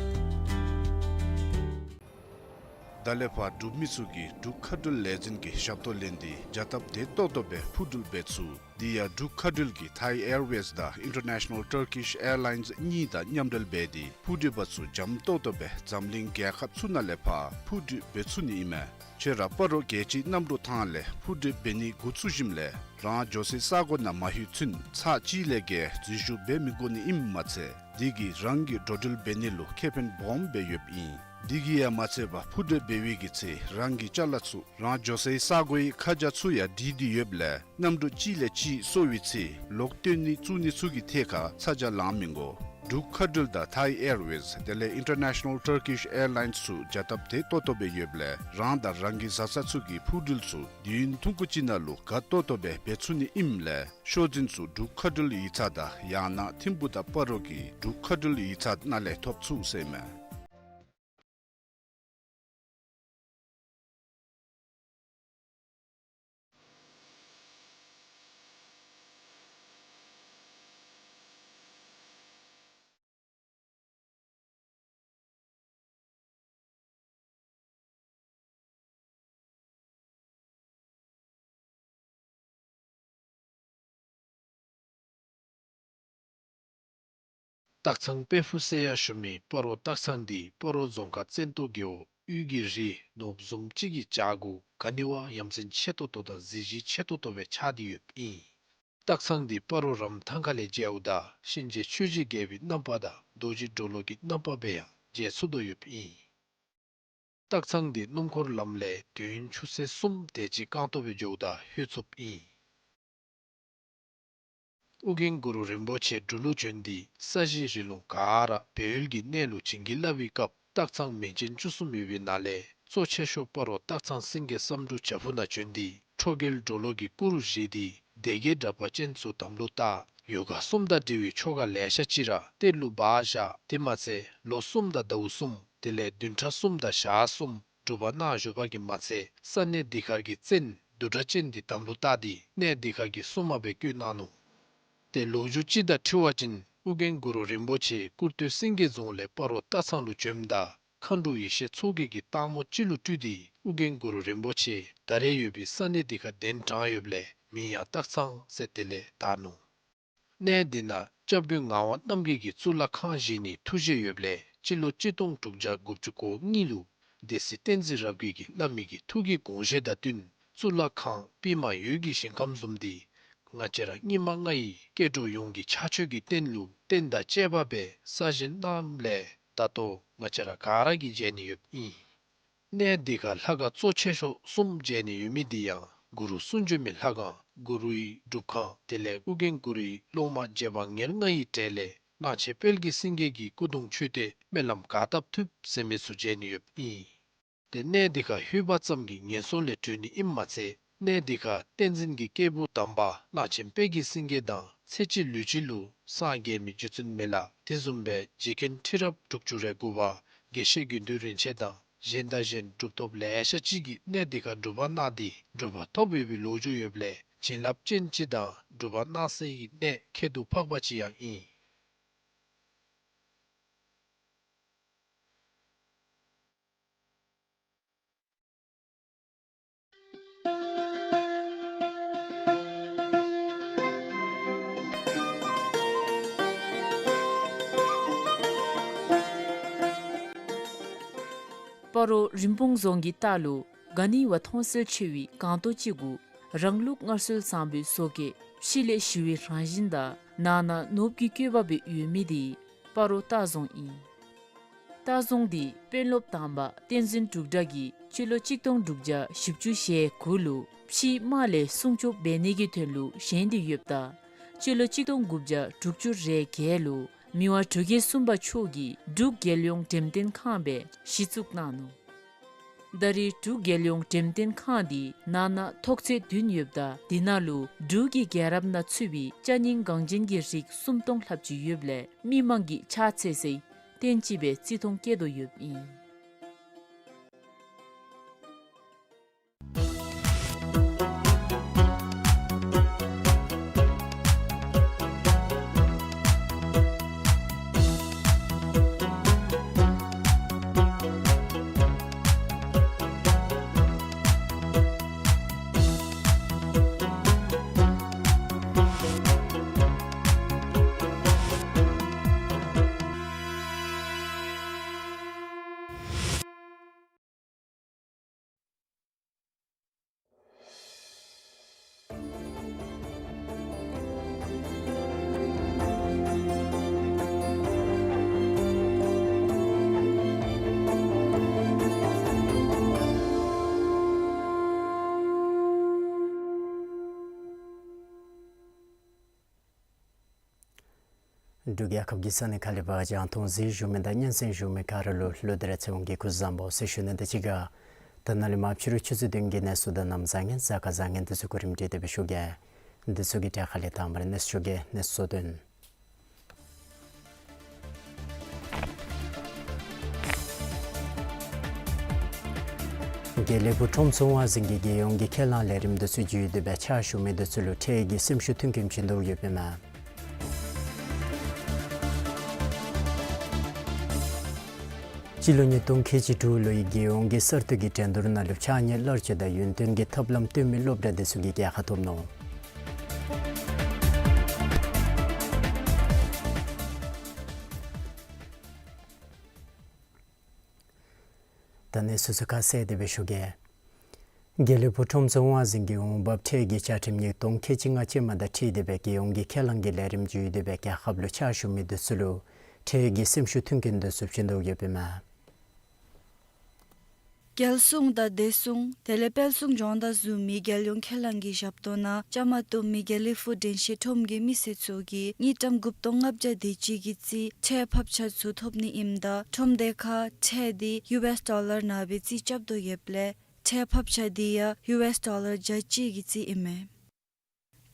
ད་ལས་ཕར་འབྲུག་མི་ཚུ་གིས་འབྲུག་མཁའ་འགྲུལ་ལས་འཛིན་གྱི་ཞབས་ཏོག་ལེན་ཏེ་བྱ་སྟབས་བདེ་ཏོག་ཏོ་སྦེ་འཕུར་འགྲུལ་འབད་ཚུགས། དེ་ཡང་འབྲུག་མཁའ་འགྲུལ་གྱིས་Thai Airways དང་International Turkish Airlines གཉིས་དང་མཉམ་འབྲེལ་འབད་དེ་འཕུར་འགྲུལ་པ་ཚུ་འཇམ་ཏོག་ཏོ་སྦེ་འཛམ་གླིང་རྒྱལ་ཁབ་ཚུ་ནང་ལས་ཕར་འཕུར་འགྲུལ་འབད་ཚུགས་ནི་ཨིན་མས། ཁྱོད་ར་སྤ་རོ་རྒྱལ་སྤྱིའི་གནམ་གྲུ་ཐང་ལས་འཕུར་འགྲུལ་འབད་ནི་འགོ་བཙུགས་ཞིནམ་ལས་རང་འགྱོ་སའི་ས་གོ་ནང་མ་ལྷོད་ཚུན་ཚར་གཅིག་ལས་བརྒལ་འཛུལ་ཞུགས་འབད་མི་དགོ་ནི་ཨིནམ་མ་ཚད་དེ་གིས་རང་གི་འགྲོ་འགྲུལ་འབད་ནི་ལུ་ཁེ་ཕན་སྦོམ་སྦེ་ཡོདཔ་ཨིན། དེ་གིས་ཡང་མ་ཚད་པར་འཕུར་འགྲུལ་འབད་བའི་གི་ཚེ་རང་གི་ཅ་ལ་ཚུ་རང་འགྱོ་སའི་ས་གོའི་ཁ་བྱང་ཚུ་ཡང་བྲིས་ཏེ་ཡོདཔ་ལས་གནམ་གྲུ་གཅིག་ལས་གཅིག་སོར་བའི་ཚེ་ལོག་བཏོན་ནི་བཙུགས་ནི་ཚུ་གི་ཐད་ཁར་ཚ་གྱང་ལང་མི་དགོ། འབྲུག་མཁའ་འགྲུལ་དང་Thai Airways དེ་ལས་International Turkish Airlines ཚུ་བྱ་སྟབས་བདེ་ཏོག་ཏོ་སྦེ་ཡོདཔ་ལས་རང་དང་རང་གི་བཟའ་ཚང་ཚུ་གི་འཕུར་འགྲུལ་ཚུ་དུས་ཡུན་ཐུང་ཀུ་ཅིག་ནང་ལུ་དགའ་ཏོག་ཏོ་སྦེ་འབད་ཚུགས་ནི་ཨིནམ་ལས་ཤོག་འཛིན་ཚུ་འབྲུག་མཁའ་འགྲུལ་ཡིག་ཚང་དང་ཡང་ན་ཐིམ་ཕུག་དང་སྤ་རོ་གི་འབྲུག་མཁའ་འགྲུལ་ཡིག་ཚང་ནང་ལས་ཐོབ་ཚུགས་ཟེར་མས། སྟག་ཚང་དཔལ་ཕུག་ཟེར་ཡང་ཞུ་མི་སྤ་རོ་སྟག་ཚང་འདི་སྤ་རོ་རྫོང་ཁག་བཙན་ཏོ་རྒེད་འོག་དབུས་ཀྱི་རི་ནོར་བུ་བཟུམ་ཅིག་གི་བྱག་གུ་ག་ནི་བ་ཡ་མཚན་ཆེ་ཏོག་ཏོ་དང་གཟི་བརྗིད་ཆེ་ཏོག་ཏོ་སྦེ་ཆགས་ཏེ་ཡོདཔ་ཨིན། སྟག་ཚང་འདི་སྤ་རོ་རམ་ཐང་ཁ་ལས་མཇལཝ་ད་གཤིན་རྗེ་ཆོས་རྗེ་རྒྱལ་པོའི་རྣམ་པ་དང་ རྡོ་རྗེ་གྲོ་ལོད་ཀྱི་རྣམ་པ་སྦེ་ཡང་མཇལ་ཚུགས་དོ་ཡོདཔ་ཨིན། སྟག་ཚང་འདི་སྣུམ་འཁོར་ལམ་ལས་དུས་ཡུན་ཆུ་ཚོད་གསུམ་དེ་ཅིག་རྐང་སྟོང་སྦེ་འགྱོཝ་ད་ལྷོད་ཚུགསཔ་ཨིན། ཨོ་རྒྱན་གུ་རུ་རིན་པོ་ཆེ་འབྲུག་ལུ་བྱོན་ཏེ་ས་གཞི་རི་ལུང་ག་ར་སྦས་ཡུལ་གྱི་གནས་ལུ་བྱིན་གྱིས་བརླབས་པའི་སྐབས་སྟག་ཚང་མིང་ཅན་བཅུ་གསུམ་ཡོད་པའི་ནང་ལས་གཙོ་ཆེ་ཤོས་སྤ་རོ་སྟག་ཚང་སེང་གེ་བསམ་འགྲུབ་བྱག་ཕུག་ནང་བྱོན་ཏེ་ཁྲོ་རྒྱལ་གྲོ་ལོད་ཀྱི་སྐུ་རུ་བཞེངས་ཏེ་སྡེ་བརྒྱད་དྲེགས་པ་ཅན་ཚུ་དམ་ལུ་བཏགས། ཡོ་ག་གསུམ་དང་འབྲེལ་བའི་ཆོ་ག་ལེ་ཤ་ཅིག་ར་གཏེར་ལུ་སྦ་བཞག། དེ་མ་ཚད་ལོ་གསུམ་དང་ཟླཝ་གསུམ་དེ་ལས་བདུན་ཕྲག་གསུམ་དང་ཞག་གསུམ་སྒྲུབ་པ་གནང་བཞུགས་པ་གིས་མ་ཚད་ས་གནས་འདི་ཁར་གྱི་བཙན་བདུད་དྲེགས་ཅན་འདི་དམ་ལུ་བཏགས་ཏེ་གནས་འདི་ཁར་གྱི་སྲུང་མ་སྦེ་བསྐོས་གནང་ནུག། ཏེ་ལོ་རྒྱུས་ཅིག་དང་འཁྲིལ་བ་ཅིན་ཨོ་རྒྱན་གུ་རུ་རིན་པོ་ཆེ་ཀུར་སྟོད་སེང་གེ་རྫོང་ལས་སྤ་རོ་སྟག་ཚང་ལུ་བྱོནམ་ད་མཁའ་འགྲོ་ཡེ་ཤེས་མཚོ་རྒྱལ་གྱིས་སྟག་མོ་ཅིག་ལུ་སྤྲུལ་ཏེ་ཨོ་རྒྱན་གུ་རུ་རིན་པོ་ཆེ་ད་རེས་ཡོད་པའི་ས་གནས་འདི་ཁར་གདན་དྲངས་ཡོདཔ་ལས་མིང་ཡང་སྟག་ཚང་ཟེར་དེ་ལས་བཏགས་ནུག། གནས་འདི་ནང་སྐྱབས་མགོན་ངག་དབང་རྣམ་རྒྱལ་གྱིས་གཙུག་ལག་ཁང་བཞེངས་ནིའི་ཐུགས་བཞེད་ཡོདཔ་ལས་སྤྱི་ལོ་གཅིག་སྟོང་དྲུག་བརྒྱ་དགུ་བཅུ་གོ་གཉིས་ལུ་སྡེ་སྲིད་བསྟན་འཛིན་རབ་རྒྱས་ཀྱིས་བླ་མའི་གི་ཐུགས་ཀྱི་དགོངས་བཞེད་དང་བསྟུན་གཙུག་ལག་ཁང་པདྨ་འོད་ཀྱི་ཞིང་ཁམས་བཟུམ་འདི་ང་བཅས་ར་སྙིགས་མ་ལྔ་ཡི་སྐྱེ་འགྲོ་ཡོངས་ཀྱི་ཕྱག་མཆོད་ཀྱི་རྟེན་ལུ་རྟེན་དང་བཅས་པ་སྦེ་གསར་བཞེངས་གནངམ་ལས་ད་ལྟོ་ང་བཅས་ར་ག་ར་གིས་མཇལ་ནི་ཡོདཔ་ཨིན། གནས་འདི་ཁར་ལྷ་ཁང་གཙོ་ཆེ་ཤོས་གསུམ་མཇལ་ནི་ཡོད་མི་འདི་ཡང་གུ་རུ་གསུང་བྱོན་མའི་ལྷ་ཁང་གུ་རུའི་སྒྲུབ་ཁང་དེ་ལས་ཨོ་རྒྱན་གུ་རུའི་སློབ་མ་རྗེ་འབངས་ཉེར་ལྔ་ཡི་གྲས་ལས་གླང་ཆེན་དཔལ་གྱི་སེང་གེ་གི་སྐུ་གདུང་མཆོད་རྟེན་སྨོན་ལམ་ག་བཏབ་ཐུབ་ཟེར་མི་ཚུ་མཇལ་ནི་ཡོདཔ་ཨིན། ཏེ་གནས་འདི་ཁར་ལྷོད་པ་ཙམ་གྱིས་ངན་སོང་ལས་གྲོལ་ནི་ཨིནམ་མ་ཚད་གནས་འདི་ཁར་བསྟན་འཛིན་གྱི་སྐྱེས་བུ་དམ་པ་གླང་ཆེན་དཔལ་གྱི་སེང་གེ་དང་ཚེ་གཅིག་ལུས་གཅིག་ལུ་སངས་རྒྱས་མི་རྗེ་བཙུན་མི་ལ་དེ་བཟུམ་སྦེ་རྗེ་མཁན་ཁྲི་རབས་དྲུག་ཅུ་རེ་དགུ་པ་དགེ་བཤེས་དགེ་འདུན་རིན་ཆེན་དང་གཞན་དང་གཞན་གྲུབ་ཐོབ་ལེ་ཤ་ཅིག་གིས་གནས་འདི་ཁར་སྒྲུབ་པ་གནང་སྟེ་གྲུབ་པ་ཐོབ་ཡོད་པའི་ལོ་རྒྱུས་ཡོདཔ་ལས་བྱིན་རླབས་ཅན་ཅིག་དང་སྒྲུབ་པ་གནང་སའི་གནས་ཁྱད་དུ་འཕགས་པ་ཅིག་ཡང་ཨིན། སྤ་རོ་རིན་སྤུངས་རྫོང་གི་ལྟག་ལུ་ག་ནི་བ་མཐོང་གསལ་ཆེ་བའི་སྒང་ཏོག་ཅིག་གུ་རང་ལུགས་སྔར་སྲོལ་བཟང་པོའི་བཟོ་བཀོད་ཕྱི་ལས་ཞི་བའི་རང་བཞིན་དང་ནང་ན་ནོར་བུ་གི་བཀོད་པ་སྦེ་ཡོད་མི་འདི་སྤ་རོ་སྟག་རྫོང་ཨིན། སྟག་རྫོང་འདི་དཔོན་སློབ་དམ་པ་བསྟན་འཛིན་འབྲུག་གྲགས་ཀྱིས་སྤྱི་ལོ་གཅིག་སྟོང་དྲུག་བརྒྱ་བཞི་བཅུ་ཞེ་དགུ་ལུ་ཕྱིའི་དམག་ལས་སྲུང་སྐྱོབ་འབད་ནི་གི་དོན་ལུ་བཞེངས་ཏེ་ཡོདཔ་ད་སྤྱི་ལོ་གཅིག་སྟོང་དགུ་བརྒྱ་དྲུག་ཅུ་རེ་བརྒྱད་ལུ་མི་དབང་འབྲུག་རྒྱལ་གསུམ་པ་མཆོག་གིས་འབྲུག་རྒྱལ་ཡོངས་འགྲེམས་སྟོན་ཁང་སྦེ་གཞི་བཙུགས་གནང་ནུག། ད་རེས་འབྲུག་རྒྱལ་ཡོངས་འགྲེམས་སྟོན་ཁང་འདི་ནང་ན་ཐོག་ཚད་བདུན་ཡོདཔ་ད་འདི་ནང་ལུ་འབྲུག་གི་རྒྱལ་རབས་ནང་ཚུད་པའི་ཅ་རྙིང་འགངས་ཅན་གྱི་རིགས་སུམ་སྟོང་ལྷགཔ་ཅིག་ཡོདཔ་ལས་མི་མང་གིས་ཕྱག་འཚལ་སའི་རྟེན་ཅིག་སྦེ་བརྩི་མཐོང་བསྐྱེད་དོ་ཡོདཔ་ཨིན། འབྲུག་རྒྱལ་ཁབ་ཀྱི་ས་གནས་ཁག་ལས་ཕར་རྒྱང་མཐོང་གཟིགས་བཞུགས་མི་དང་སྙན་གསན་བཞུགས་མི་ག་ར་ལུ་ལོག་སྟེ་ར་ཚེ་དབང་གིས་སྐུ་གཟུགས་བཟང་པོ་ཟེར་ཞུ་ནི་དང་གཅིག་ཁར་ད་ནཱ་ལས་མར་ཕྱི་རུ་ཆུ་ཚོད་བདུན་གྱི་གནས་ཚུལ་དང་གནམ་བཟང་ངན་གཟའ་སྐར་བཟང་ངན་འདི་ཚུ་གོ་རིམ་སྒྲིག་སྟེ་སྦེ་ཞུ་གེ། འདི་ཚུ་གི་གྲས་ཁ་ལས་དང་པ་ར་གནས་ཚུལ་ཞུ་གེ། གནས་ཚུལ་དོན། དགེ་ལེགས་ཕུག་ཁྲོམ་ཚོགས་དབང་འཛིན་གྱིས་རྒྱལ་ཡོངས་ཀྱི་ཁས་བླངས་ལས་རིམ་འདི་ཚུ་བརྒྱུད་དེ་སྦེ་ཕྱག་ཞུ་མི་འདི་ཚུ་ལུ་འཕྲལ་གྱི་སེམས་ཤུགས་མཐུན་རྐྱེན་བྱིན་དོ་ཡོདཔ་མས། སྤྱི་ལོ་ཉིས་སྟོང་ཁལ་གཅིག་དྲུག་ལོའི་རྒྱལ་ཡོངས་ཀྱི་གསར་གཏོད་ཀྱི་འགྲན་བསྡུར་ནང་ལུ་ཕྱགས་སྙིགས་གླར་སྤྱོད་དང་ཡུན་བརྟན་གྱི་ཐབས་ལམ་སྟོན་མི་སློབ་གྲྭ་འདི་ཚུ་གིས་རྒྱལ་ཁ་ཐོབ་ནུག། ད་གནས་ཚུལ་ཚུ་ཁ་གསལ་ཏེ་སྦེ་ཞུ་གེ། དགེ་ལེགས་ཕུག་ཁྲོམ་ཚོགས་དབང་འཛིན་གྱིས་འོང་འབབ་འཕྲལ་གྱི་བཅའ་ཁྲིམས་ཉིས་སྟོང་ཁལ་གཅིག་ལྔ་ཅན་མ་དང་འཁྲིལ་ཏེ་སྦེ་རྒྱལ་ཡོངས་ཀྱི་ཁས་བླངས་ཀྱི་ལས་རིམ་བརྒྱུད་དེ་སྦེ་རྒྱལ་ཁབ་ལུ་ཕྱག་ཞུ་མི་འདི་ཚུ་ལུ་ ཁྲལ་གྱི་སེམས་ཤུགས་མཐུན་རྐྱེན་དེ་ཚུ་བྱིན་དོ་ཡོདཔ་ཨིན་མས། རྒྱལ་སྲུང་དང་བདེ་སྲུང་དེ་ལས་དཔལ་སྲུང་སྦྱོང་བརྡར་བཟུམ་མའི་རྒྱལ་ཡོངས་ཁས་བླངས་ཀྱི་ཞབས་ཏོག་ནང་བཅའ་མར་གཏོགས་མི་དགེ་ལེགས་ཕུག་དྲན་ཤེས་ཁྲོམ་གྱི་མི་སེར་ཚུ་གིས་དངུལ་ཀྲམ་དགུ་སྟོང་ལྔ་བརྒྱ་དེ་ཅིག་གི་རྩིས་ཁྲལ་ཕབ་ཆ་ཚུ་ཐོབ་ནི་ཨིནམ་ད་ཁྲོམ་སྡེ་ཁར་ཁྲལ་དེ་ཡུ་ཨེསི་ཌོ་ལར་ནང་སྦེ་རྩིས་རྐྱབ་དོ་ཡོདཔ་ལས་ཁྲལ་ཕབ་ཆ་དེ་ཡང་ཡུ་ཨེསི་ཌོ་ལར་བརྒྱ་གཅིག་གི་རྩིས་ཨིན་མས།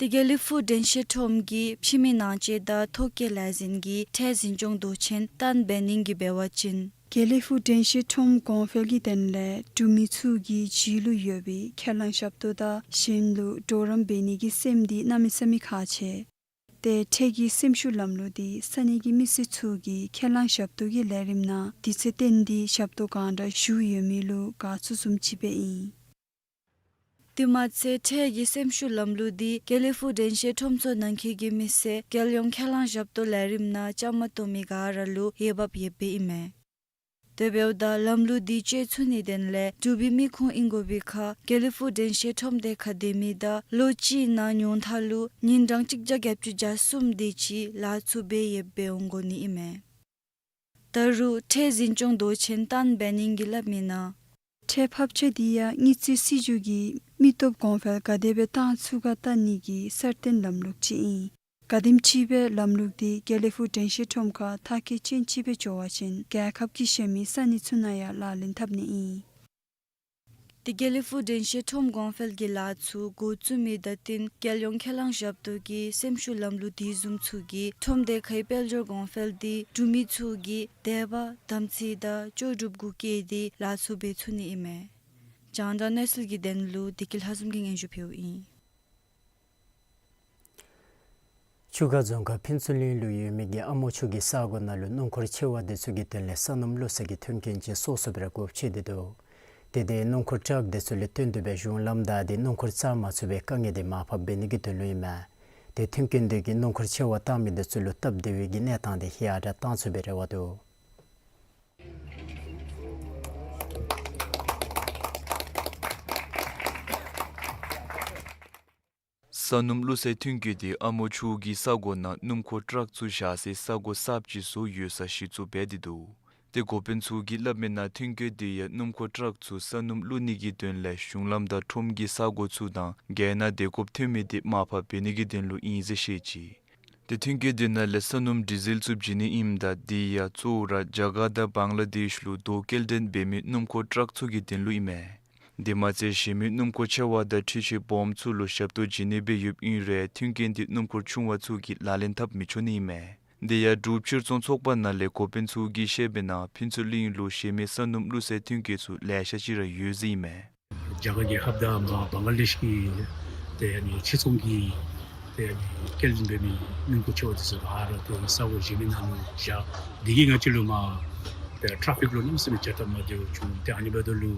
དེ་དགེ་ལེགས་ཕུག་དྲན་ཤེས་ཁྲོམ་གྱི་ཕྱི་མི་ནང་ཆས་དང་ཐོ་བཀོད་ལས་འཛིན་གྱི་ཁྲལ་འཛིན་སྐྱོང་མདོ་ཆེན་ཏན་སྦེ་ནིང་གིས་འབད་བ་ཅིན། དགེ་ལེགས་ཕུག་དྲན་ཤེས་ཁྲོམ་གོང་འཕེལ་གྱི་དོན་ལས་འབྲུག་མི་ཚུ་གི་རྒྱུད་ལུ་ཡོད་པའི་ཁས་བླངས་ཞབས་ཏོག་དང་གཞན་ལུ་གྲོགས་རམ་འབད་ནི་གི་སེམས་འདི་གནམ་མེད་ས་མེད་ཁག་ཆེ། ཏེ་ཁྲལ་གྱི་སེམས་ཤུགས་ལམ་ལུགས་འདི་ས་གནས་ཀྱི་མི་སེར་ཚུ་གིས་ཁས་བླངས་ཞབས་ཏོག་གི་ལས་རིམ་ནང་དུས་ཚོད་བཏོན་ཏེ་ཞབས་ཏོག་གང་དྲག་ཞུ་ཡོད་མི་ལུ་དགའ་ཚོར་བཟུམ་ཅིག་སྦེ་ཨིན། དེ་མ་ཚད་ཁྲལ་གྱི་སེམས་ཤུགས་ལམ་ལུགས་འདི་དགེ་ལེགས་ཕུག་དྲན་ཤེས་ཁྲོམ་ཚུ་ནང་འཁོད་ཀྱི་མི་སེར་རྒྱལ་ཡོངས་ཁས་བླངས་ཞབས་ཏོག་ལས་རིམ་ནང་བཅའ་མར་གཏོགས་མི་ག་ར་ལུ་འོས་འབབ་ཡོདཔ་ཨིན་མས། དེ་འབདཝ་ད་ལམ་ལུགས་འདི་སྤྱོད་ཚུགས་ནིའི་དོན་ལས་འབྲུག་པའི་མི་ཁུངས་ཨིན་དགོ་པའི་ཁར་དགེ་ལེགས་ཕུག་དྲན་ཤེས་ཁྲོམ་སྡེ་ཁར་སྡོད་མི་དང་ལོ་གཅིག་ནང་ཉུང་མཐའ་ལུ་ཉིན་གྲངས་གཅིག་བརྒྱ་བརྒྱད་ཅུ་གྱ་གསུམ་དེ་ཅིག་ལཱ་ཚུ་འབད་ཡོདཔ་སྦེ་འོང་དགོ་ནི་ཨིན་མས། ད་རུང་ཁྲལ་འཛིན་སྐྱོང་མདོ་ཆེན་ཏན་སྦེ་ནིང་གིས་སླབ་མི་ནང་ཁྲལ་ཕབ་ཆ་འདི་ཡང་དངུལ་རྩིས་སྲིད་བྱུས་ཀྱི་མི་སྟོབས་གོང་འཕེལ་ག་དེ་སྦེ་བཏང་ཚུགས་ག་བལྟ་ནི་གི་གསར་བཏོན་ལམ་ལུགས་ཅིག་ཨིན། ག་དེམ་ཅིག་སྦེ་ལམ་ལུགས་འདི་དགེ་ལེགས་ཕུག་དྲན་ཤེས་ཁྲོམ་ཁར་མཐར་འཁྱོལ་ཅན་ཅིག་སྦེ་འགྱོ་བ་ཅིན་རྒྱལ་ཁབ་ཀྱི་གཞན་མི་ས་གནས་ཚུ་ནང་ཡང་ལག་ལེན་འཐབ་ནི་ཨིན། དེ་དགེ་ལེགས་ཕུག་དྲན་ཤེས་ཁྲོམ་གོང་འཕེལ་གྱི་ལཱ་ཚུ་འགོ་བཙུགས་མི་དང་བསྟུན་རྒྱལ་ཡོངས་ཁས་བླངས་ཞབས་ཏོག་གི་སེམས་ཤུགས་ལམ་ལུགས་དེ་བཟུམ་ཚུ་གིས་ཁྲོམ་སྡེ་ཁའི་དཔལ་འབྱོར་གོང་འཕེལ་འདི་འབྲུག་མི་ཚུ་གི་དད་པ་དམ་ཚིག་དང་ལྕོགས་གྲུབ་གུ་བཀལ་ཏེ་ལཱ་ཚུ་འབད་ཚུགས་ནི་ཨིན་མས། རྒྱང་བསྒྲགས་གནས་ཚུལ་གྱི་དོན་ལུ་བདེ་སྐྱིད་ལྷ་འཛོམས་ཀྱིས་སྙན་ཞུ་ཕུལཝ་ཨིན། ཆུ་སྒང་རྫོང་ཁག་ཕུན་ཚོགས་གླིང་ལུ་ཡོད་མི་གི་ཨ་མོ་ཆུ་གི་ས་གོ་ནང་ལུ་སྣུམ་འཁོར་ཆེ་བ་དེ་ཚུ་གི་དོན་ལས་ས་སྣུམ་བླུག་ས་གི་མཐུན་རྐྱེན་ཅིག་སོ་སོ་སྦེ་ར་དགོཔ་ཆེ་སྟེ་འདུག། དེ་དེ་སྣུམ་འཁོར་ཊཱག་དེ་ཚུ་ལས་བཏོན་ཏེ་སྦེ་གཞུང་ལམ་བདའ་སྟེ་སྣུམ་འཁོར་རྩ་མ་ཚུགས་པའི་དཀའ་ངལ་དེ་མར་ཕབ་འབད་ནི་གི་དོན་ལུ་ཨིན་མས། དེ་མཐུན་རྐྱེན་དེ་གིས་སྣུམ་འཁོར་ཆེ་བ་བཏང་མི་དེ་ཚུ་ལུ་སྟབས་བདེ་བའི་གི་གནས་སྟངས་དེ་ཡར་དྲག་བཏང་ཚུགས་པའི་རེ་བ་འདུག། ས་སྣུམ་བླུག་སའི་མཐུན་རྐྱེན་དེ་ཨ་མོ་ཆུ་གི་ས་གོ་ནང་སྣུམ་འཁོར་ཊཱག་ཚུ་བཞག་སའི་ས་གོ་གསརཔ་ཅིག་བཟོ་ཡོད་ས་གཞི་བཙུགས་འབད་དེ་འདུག། དེ་འགོ་དཔོན་ཚུ་གིས་སླབ་མི་ནང་མཐུན་རྐྱེན་དེ་ཡང་སྣུམ་འཁོར་ཊཱག་ཚུ་ས་སྣུམ་བླུག་ནི་གི་དོན་ལས་གཞུང་ལམ་དང་ཁྲོམ་གྱི་ས་གོ་ཚུ་དང་གྱལ་ནང་སྡོད་དགོཔ་ཐོན་མི་དེ་མར་ཕབ་འབད་ནི་གི་དོན་ལུ་ཨིན་ཟེར་བཤད་ཅི། དེ་མཐུན་རྐྱེན་དེ་ནང་ལས་ས་སྣུམ་ཌི་ཟེལ་ཚུ་བྱིན་ནི་ཨིནམ་ད་དེ་ཡང་གཙོ་བོ་ར་རྒྱ་གར་དང་བང་ལ་དེཤ་ལུ་རྡོ་སྐྱེལ་འདྲེན་འབད་མི་སྣུམ་འཁོར་ཊཱག་ཚུ་གི་དོན་ལུ་ཨིན་མས། དེ་མ་ཚད་གཞན་མི་སྣུམ་འཁོར་ཆེ་བ་དང་འཕྲུལ་ཆས་སྦོམ་ཚུ་ལུ་ཞབས་ཏོག་བྱིན་ནི་སྦེ་ཡོདཔ་ཨིན་རུང་མཐུན་རྐྱེན་དེ་སྣུམ་འཁོར་ཆུང་བ་ཚུ་གིས་ལག་ལེན་འཐབ་མི་ཆོག་ནི་ཨིན་མས། དེ་ཡང་འབྲུག་ཕྱིར་ཚོང་ཚོགས་པ་ནང་ལས་འགོ་དཔོན་ཚུ་གིས་བཤད་པའི་ནང་ཕུན་ཚོགས་གླིང་ལུ་གཞན་མི་ས་སྣུམ་བླུག་སའི་མཐུན་རྐྱེན་ཚུ་ལེ་ཤ་ཅིག་ར་ཡོད་ཟེར་ཨིན་མས། རྒྱ་གར་རྒྱལ་ཁབ་དང་མར་བང་ལ་དེཤ་གི་དེ་ཨ་ནི་ཕྱིར་ཚོང་གི་དེ་ཨ་ནི་སྐྱེལ་འདྲེན་འབད་མི་སྣུམ་འཁོར་ཆེ་བ་དེ་ཚུ་ག་ར་དེ་ས་གོ་གཞན་མི་ནང་ལུ་བཞག། དེ་གིས་ང་བཅས་ལུ་མར་དེ་ཊ་རེ་ཕིག་ལུ་གནམ་མེད་ས་མེད་བྱ་སྟབས་མ་བདེཝ་བྱུང་། དེ་ཨ་ནི་འབདཝ་ད་ལུ་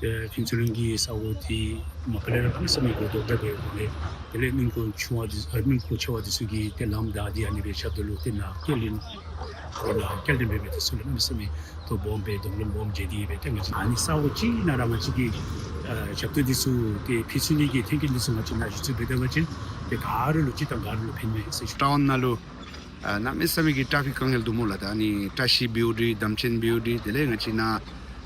དེ་ཕུན་ཚོགས་གླིང་གི་ས་གོ་དེ་མ་པ་ལས་ར་གནམ་མེད་ས་མེད་གོ་དོག་དྲགས་སྦེ་ཡོདཔ་ལས་དེ་ལས་སྣུམ་འཁོར་ཆུང་བ་དེ་ཨ་སྣུམ་འཁོར་ཆེ་བ་དེ་ཚུ་གིས་དེ་ལམ་བདའ་སྟེ་ཨ་ནི་སྦེ་ཞབས་ཏོག་ལུ་དེ་ནང་སྐྱེལ་འདྲེན་འཁོར་ནང་སྐྱེལ་འདྲེན་འབད་མི་དེ་ཚུ་ལུ་གནམ་མེད་ས་མེད་དོ་སྦོམ་སྦེ་དོ་ལོང་སྦོམ་བྱས་ཏེ་སྦེ་ཏེ་ང་བཅས་ཨ་ནི་ས་གོ་གཅིག་ནང་ར་ང་བཅས་ཀྱིས་ཨ་ཞབས་ཏོག་འདི་ཚུ་ཏེ་ཕུལ་ཚུགས་ནི་གི་ཐོན་སྐྱེད་འདི་ཚུ་ང་བཅས་ནཱ་ཞུ་ཚུགས་འབད་ད་པ་ཅིན་ཏེ་ག་ར་ལུ་གཅིག་དང་ག་ར་ལུ་ཕན་མས་ཟེར་ཞུ། ཊའུན་ནང་ལུ་ཨ་གནམ་མེད་ས་མེད་ཀྱི་ཊ་རེ་ཕིག་དཀའ་ངལ་འདུག་སྨོ་ལགས། ད་ཨ་ནི་བཀྲ་ཤིས་བིའུ་ཌི་དམ་ཅན་བིའུ་ཌི་དེ་ལས་ང་བཅས་ནཱ་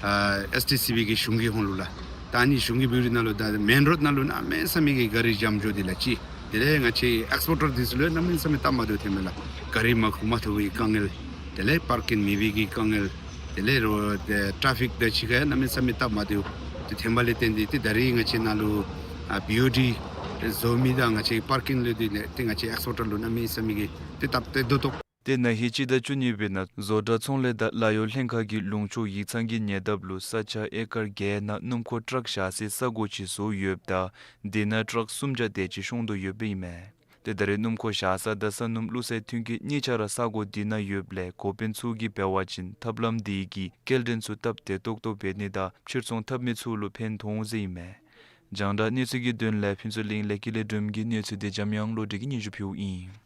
ཨ་ཨེས་ཊི་སི་བི་གི་གཞུང་གི་ཧོངས་ལུ་ལགས། ད་ཨ་ནི་གཞུང་གི་བིའུ་ཌི་ནང་ལུ་ད་མེན་རོཌ་ནང་ལུ་གནམ་མེད་ས་མེད་ཀྱི་ག་རི་འཇམ་འགྱོ་དེ་ལགས་ཅིག། དེ་ལས་ང་བཅས་ཨེགསི་པོར་ཊར་འདི་ཚུ་ལུ་གནམ་མེད་ས་མེད་སྟབས་མ་བདེཝ་ཐོན་མས་ལགས། ག་རི་མར་འཁོར་མ་ཐུབ་པའི་དཀའ་ངལ། དེ་ལས་པར་ཀིང་མེད་པའི་གི་དཀའ་ངལ། དེ་ལས་རོ་ཊ་རེ་ཕིག་དང་གཅིག་ཁར་ཡང་གནམ་མེད་ས་མེད་སྟབས་མ་བདེཝ་དེ་ཐོན་པ་ལས་བརྟེན་ཏེ་ཏེ་ད་རིས་ང་བཅས་ནཱ་ལུ་ཨ་བིའུ་ཌི་བཟོ་མི་དང་ང་བཅས་པར་ཀིང་ལུ་དེ་ལས་ཏེ་ང་བཅས་ཨེགསི་པོར་ཊར་ལུ་གནམ་མེད་ས་མེད་ཀྱི་ཏེ་སྟབས་བདེ་ཏོག་ཏོ། ཏེ་ན་ཧིང་སྤྱི་ཟླ་བཅུ་གཉིས་པའི་ནང་བཟོ་གྲྭ་ཚོང་ལས་དང་ལཱ་གཡོག་ལྷན་ཁག་གིས་ལུང་ཕྱོགས་ཡིག་ཚང་གི་ཉེ་འདབས་ལུ་ས་ཆ་ཨེ་ཀར་བརྒྱད་ནང་སྣུམ་འཁོར་ཊཱག་བཞག་སའི་ས་གོ་ཅིག་བཟོ་ཡོདཔ་ད་དེ་ནང་ཊཱག་སུམ་བརྒྱ་དེ་ཅིག་ཤོང་དོ་ཡོདཔ་ཨིན་མས། ཏེ་ད་རེས་སྣུམ་འཁོར་བཞག་ས་དང་ས་སྣུམ་བླུག་སའི་མཐུན་རྐྱེན་གཉིས་ཆ་ར་ས་གོ་འདི་ནང་ཡོདཔ་ལས་འགོ་དཔོན་ཚུ་གིས་འབད་བ་ཅིན་ཐབས་ལམ་འདི་གིས་སྐྱེལ་འདྲེན་ཚུ་སྟབས་བདེ་ཏོག་ཏོ་འབད་ནི་དང་ཕྱིར་ཚོང་འཐབ་མི་ཚུ་ལུ་ཕན་ཐོགས་འོང་ཟེར་ཨིན་མས། རྒྱང་བསྒྲགས་གནས་ཚུལ་གྱི་དོན་ལས་ཕུན་ཚོགས་གླིང་ལས་ཀྱི་ལས་སྒྲོལམ་གིས་གནས་ཚུལ་དེ་འཇམ་དབྱངས་བློ་གྲོས་ཀྱིས་སྙན་ཞུ་ཕུལཝ་ཨིན།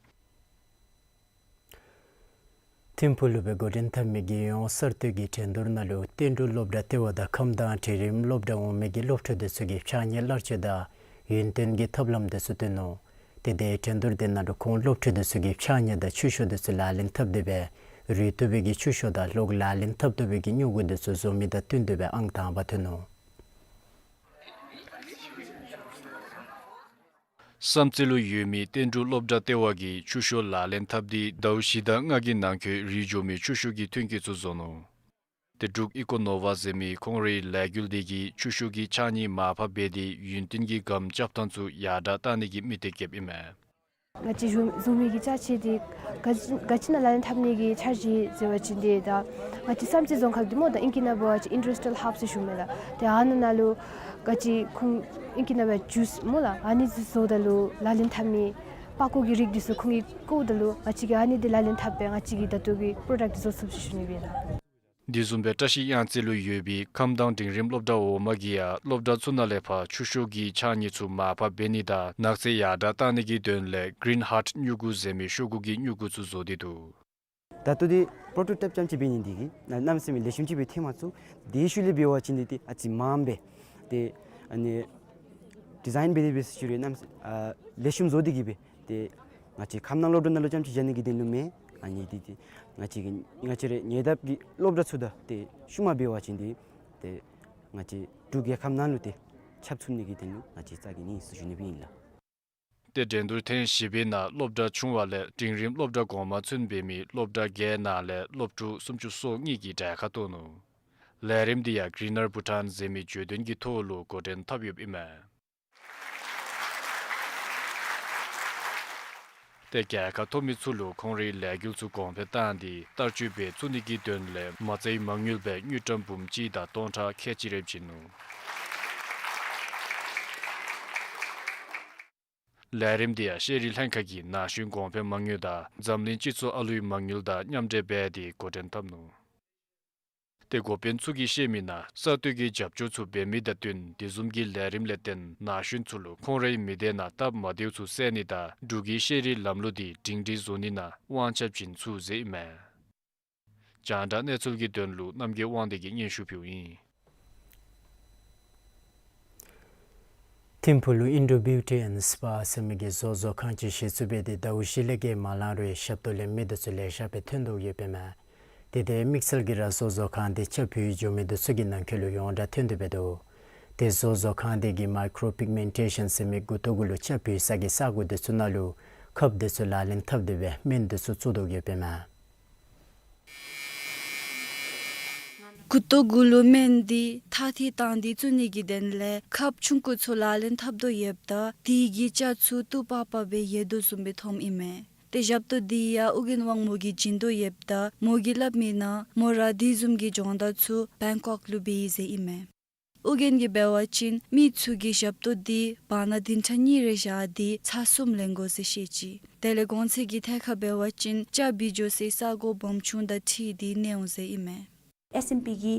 ཐིམ་ཕུག་ལུ་སྦེ་འགོ་འདྲེན་འཐབ་མི་རྒྱལ་ཡོངས་གསར་གཏོད་ཀྱི་འགྲན་བསྡུར་ནང་ལུ་བསྟན་འབྲུག་སློབ་གྲྭ་ལྟེ་བ་དང་ཁམས་དྭངས་གྲལ་རིམ་སློབ་གྲྭ་འོག་མའི་གི་སློབ་ཕྲུག་དེ་ཚུ་གིས་ཕྱགས་སྙིགས་བླར་སྤྱོད་དང་ཡུན་བརྟན་གྱི་ཐབས་ལམ་དེ་ཚུ་སྟོན་ནུག། ཏེ་དེ་འགྲན་བསྡུར་དེ་ནང་ལུ་ཁོང་སློབ་ཕྲུག་དེ་ཚུ་གིས་ཕྱགས་སྙིགས་དང་ཆུ་ཤོག་དེ་ཚུ་ལག་ལེན་འཐབ་སྟེ་སྦེ་ རུལ་བཏུབ་པའི་གི་ཆུ་ཤོག་དང་གློག་ལག་ལེན་འཐབ་བཏུབ་པའི་གི་སྨྱུ་གུ་འདི་ཚུ་བཟོ་མི་དང་བསྟུན་ཏེ་སྦེ་ཨང་དང་པ་ཐོན་ནུག། བསམ་རྩེ་ལུ་ཡོད་མི་བསྟན་འབྲུག་སློབ་གྲྭ་ལྟེ་བ་གིས་ཆུ་ཤོག་ལག་ལེན་འཐབ་སྟེ་ཟླཝ་བཞི་དང་ལྔ་གི་ནང་འཁོད་རུལ་འགྱོ་མི་ཆུ་ཤོག་གི་ཐོན་སྐྱེད་ཚུ་བཟོ་ནུག། ཏེ་འབྲུག་ཨི་ཀོ་ནོ་ཝ་ཟེར་མི་ཁོང་རའི་ལས་འགུལ་འདི་གིས་ཆུ་ཤོག་གི་ཕྱགས་སྙིགས་མར་ཕབ་འབད་དེ་ཡུན་བརྟན་གྱི་སྒམ་རྐྱབ་ཐངས་ཚུ་ཡར་དྲག་གཏང་ནི་གི་དམིགས་གཏད་བསྐྱེདཔ་ཨིན་མས། ང་བཅས་བཟོ་མི་གི་ཅ་ཆས་འདི་ག་ཅི་ག་ཅི་ནང་ལག་ལེན་འཐབ་ནི་གི་འཆར་གཞི་ཟེར་བ་ཅིན་འདི་ད་ང་བཅས་བསམ་རྩེ་རྫོང་ཁག་འདི་སྨོ་ད་ཨིང་སྐད་ནང་འབད་བ་ཅིན་ཨིན་ཌསི་ཊི་རི་ཡལ་ཧབ་ཟེར་ཞུཝ་མས་ལགས། ཏེ་ཨ་ནཱ་ནང་ལུ་ག་ཅི་ཁུངས་ཨིང་སྐད་ནང་འབད་བ་ཅིན་ཇུས་སྨོ་ལགས། ཨ་ནི་ཚུ་བཟོཝ་ད་ལུ་ལག་ལེན་འཐབ་ནི་པགས་ཀོ་གི་རིགས་འདི་ཚུ་ཁོང་གིས་བཀོཝ་ད་ལུ་ང་བཅས་ཀྱིས་ཨ་ནི་འདི་ལག་ལེན་འཐབ་སྦེ་ང་བཅས་ཀྱིས་ད་ལྟོ་གི་པྲོ་ཌཀཊ་འདི་བཟོ་ཚུགས་ཟེར་ཞུ་ནི་ཨིན་ལགས། དེ་བཟུམ་སྦེ་བཀྲ་ཤིས་གཡང་རྩེ་ལུ་ཡོད་པའི་ཁམས་དྭངས་འབྲིང་རིམ་སློབ་གྲྭ་འོག་མ་གིས་ཡང་སློབ་གྲྭ་ཚུ་ནང་ལས་ཕར་ཆུ་ཤོག་གི་ཕྱགས་སྙིགས་ཚུ་མར་ཕབ་འབད་ནི་དང་ནགས་ཚལ་ཡར་དྲག་གཏང་ནི་གི་དོན་ལས་གི་རིན་ཧཱརཊ་སྨྱུ་གུ་ཟེར་མི་ཤོག་གུ་གི་སྨྱུ་གུ་ཚུ་བཟོ་སྟེ་འདུག། ད་ལྟོ་འདི་པྲོ་ཊོ་ཊའིཔ་རྐྱངམ་ཅིག་འབད་ནི་འདི་གིས་གནམ་མེད་ས་མེད་ལེགས་ཤོམ་ཅིག་སྦེ་ཐོན་མ་ཚུགས། དེའི་ཤུལ་ལས་འབད་བ་ཅིན་འདི་ཏེ་ཨ་ཙི་མངམ་སྦེ་ཏེ་ཨ་ནི་ཌི་ཛའིན་འབད་དེ་འབད་ཞུ་རུང་གནམ་མེད་ས་མེད་ཨ་ལེགས་ཤོམ་བཟོ་སྟེ་གིས་སྦེ་ཏེ་ང་བཅས་ཁམས་ནང་སློབ་གྲྭ་ནང་ལུ་རྐྱངམ་ཅིག་བཞག་ནི་གི་དོན་ལུ་མེན། ཨ་ནི་འདི་ཏེ་ང་བཅས་ཀྱི་ང་བཅས་རའི་ཉེ་འདབས་ཀྱི་སློབ་གྲྭ་ཚུ་དང་ཏེ་ཤུལ་མ་འབད་བ་ཅིན་འདི་ཏེ་ང་བཅས་འབྲུག་རྒྱལ་ཁབ་ནང་ལུ་ཏེ་ཁྱབ་ཚུགས་ནི་གི་དོན་ལུ་ང་བཅས་རྩ་གི་ནི་ཟེར་ཞུ་ནི་སྦེ་ཨིན་ལགས། ཏེ་འགྲན་བསྡུར་ཐེངས་བཞི་པའི་ནང་སློབ་གྲྭ་ཆུང་བ་ལས་འབྲིང་རིམ་སློབ་གྲྭ་གོང་མ་ཚུན་འབད་མི་སློབ་གྲྭ་བརྒྱད་ནང་ལས་སློབ་ཕྲུག་སུམ་ཅུ་སོ་གཉིས་ཀྱིས་གྲལ་ཁར་གཏོགས་ནུག། ལས་རིམ་འདི་ཡང་གི་རིན་ནར་བྷུ་ཊཱན་ཟེར་མི་བརྗོད་དོན་གྱི་ཐོག་ལུ་འགོ་འདྲེན་འཐབ་ཡོདཔ་ཨིན་མས། ཏེ་རྒྱལ་ཁ་ཐོབ་མི་ཚུ་ལུ་ཁོང་རའི་ལས་འགུལ་ཚུ་གོང་འཕེལ་བཏང་སྟེ་བསྟར་སྤྱོད་འབད་ཚུགས་ནི་གི་དོན་ལས་མ་རྩའི་མ་དངུལ་སྦེ་དངུལ་ཀྲམ་འབུམ་གཅིག་དང་སྟོང་ཕྲག་ཁལ་གཅིག་རེ་བྱིན་ནུག། ལས་རིམ་འདི་ཡང་ཤེས་རིག་ལྷན་ཁག་གིས་ན་གཞོན་གོང་འཕེལ་མ་དངུལ་དང་འཛམ་གླིང་སྤྱི་ཚོགས་ཨ་ལུའི་མ་དངུལ་དང་མཉམ་འབྲེལ་འབད་དེ་འགོ་འདྲེན་འཐབ་ནུག། ཏེ་འགོ་དཔོན་ཚུ་གིས་བཤད་མི་ནང་གསར་གཏོད་ཀྱི་རྒྱབ་སྐྱོར་ཚུ་འབད་མི་དང་བསྟུན་དེ་བཟུམ་གྱི་ལས་རིམ་ལས་བརྟེན་ན་གཞོན་ཚུ་ལུ་ཁོང་རའི་མི་སྡེ་ནང་སྟབས་མ་བདེཝ་ཚུ་བསལ་ནི་དང་འབྲུག་གི་ཤེས་རིག་ལམ་ལུགས་འདི་སྒྲིང་སྒྲི་བཟོ་ནི་ནང་དབང་ཆ་བྱིན་ཚུགས་ཟེར་ཨིན་མས། རྒྱང་བསྒྲགས་གནས་ཚུལ་གྱི་དོན་ལུ་རྣམ་རྒྱལ་དབང་འདུས་ཀྱིས་སྙན་ཞུ་ཕུལཝ་ཨིན། ཐིམ་ཕུག་ལུ་ཨིན་ཌོ་བིའུ་ཊི་ཨེནཌ་སྤ་ཟེར་མི་གི་བཟོ་བཟོ་ཁང་ཅིག་གཞི་བཙུགས་འབད་དེ་ཟླཝ་བཞི་ལས་བརྒལ་མ་ལང་རུང་ཞབས་ཏོག་ལེན་མི་འདི་ཚུ་ལེ་ཤ་སྦེ་ཐོན་དོ་ཡོདཔ་ཨིན་མས། ཏེ་དེ་དམིགས་བསལ་གྱིས་ར་བཟོ་བཟོ་ཁང་འདི་ཆ་ཕུལ་འགྱོ་མི་འདི་ཚུ་གི་ནང་འཁོད་ལུ་ཡོངས་གྲགས་ཐོན་ཏེ་འབད་དོ། ཏེ་བཟོ་བཟོ་ཁང་འདི་གིས་མའི་ཀྲོ་པིག་མེན་ཊེ་ཤཱན་ཟེར་མི་མགུ་ཏོ་གུ་ལུ་ཆ་ཕུལ་ས་གི་ས་གོ་འདི་ཚུ་ནང་ལུ་ཁབ་འདི་ཚུ་ལག་ལེན་འཐབ་སྟེ་སྦེ་སྨན་འདི་ཚུ་བཙུགས་དོ་ཡོདཔ་ཨིན་མས། མགུ་ཏོ་གུ་ལུ་སྨན་འདི་ཐགས་ཐིག་བཏང་སྟེ་བཙུགས་ནི་གི་དོན་ལས་ཁབ་ཆུང་ཀུ་ཚུ་ལག་ལེན་འཐབ་དོ་ཡོདཔ་ད་དེ་གི་ཅ་ཚུ་དུ་པགས་པ་སྦེ་ཡལ་དོ་བཟུམ་སྦེ་མཐོངམ་ཨིན་མས། ཏེ་ཞབས་ཏོག་འདི་ཡང་ཨོ་རྒྱན་དབང་མོ་གིས་བྱིན་དོ་ཡོདཔ་ད་མོ་གིས་སླབ་མི་ནང་མོ་ར་དེ་བཟུམ་གྱི་སྦྱོང་བརྡར་ཚུ་བེང་ཀོག་ལུ་འབད་ཡི་ཟེར་ཨིན་མས། ཨོ་རྒྱན་གྱིས་འབད་བ་ཅིན་མི་ཚུ་གིས་ཞབས་ཏོག་འདི་བར་ན་བདུན་ཕྲག་གཉིས་རེ་བཞག་སྟེ་ཚར་གསུམ་ལེན་དགོ་ཟེར་བཤད་ཅི། དེ་ལས་གོང་ཚད་ཀྱི་ཐད་ཁར་འབད་བ་ཅིན་ཅ་བུད་འགྱོ་སའི་ས་གོ་སྦོམ་ཆུང་དང་འཁྲིལ་ཏེ་གནས་འོང་ཟེར་ཨིན་མས། ཨེསི་ཨེམ་པི་གི་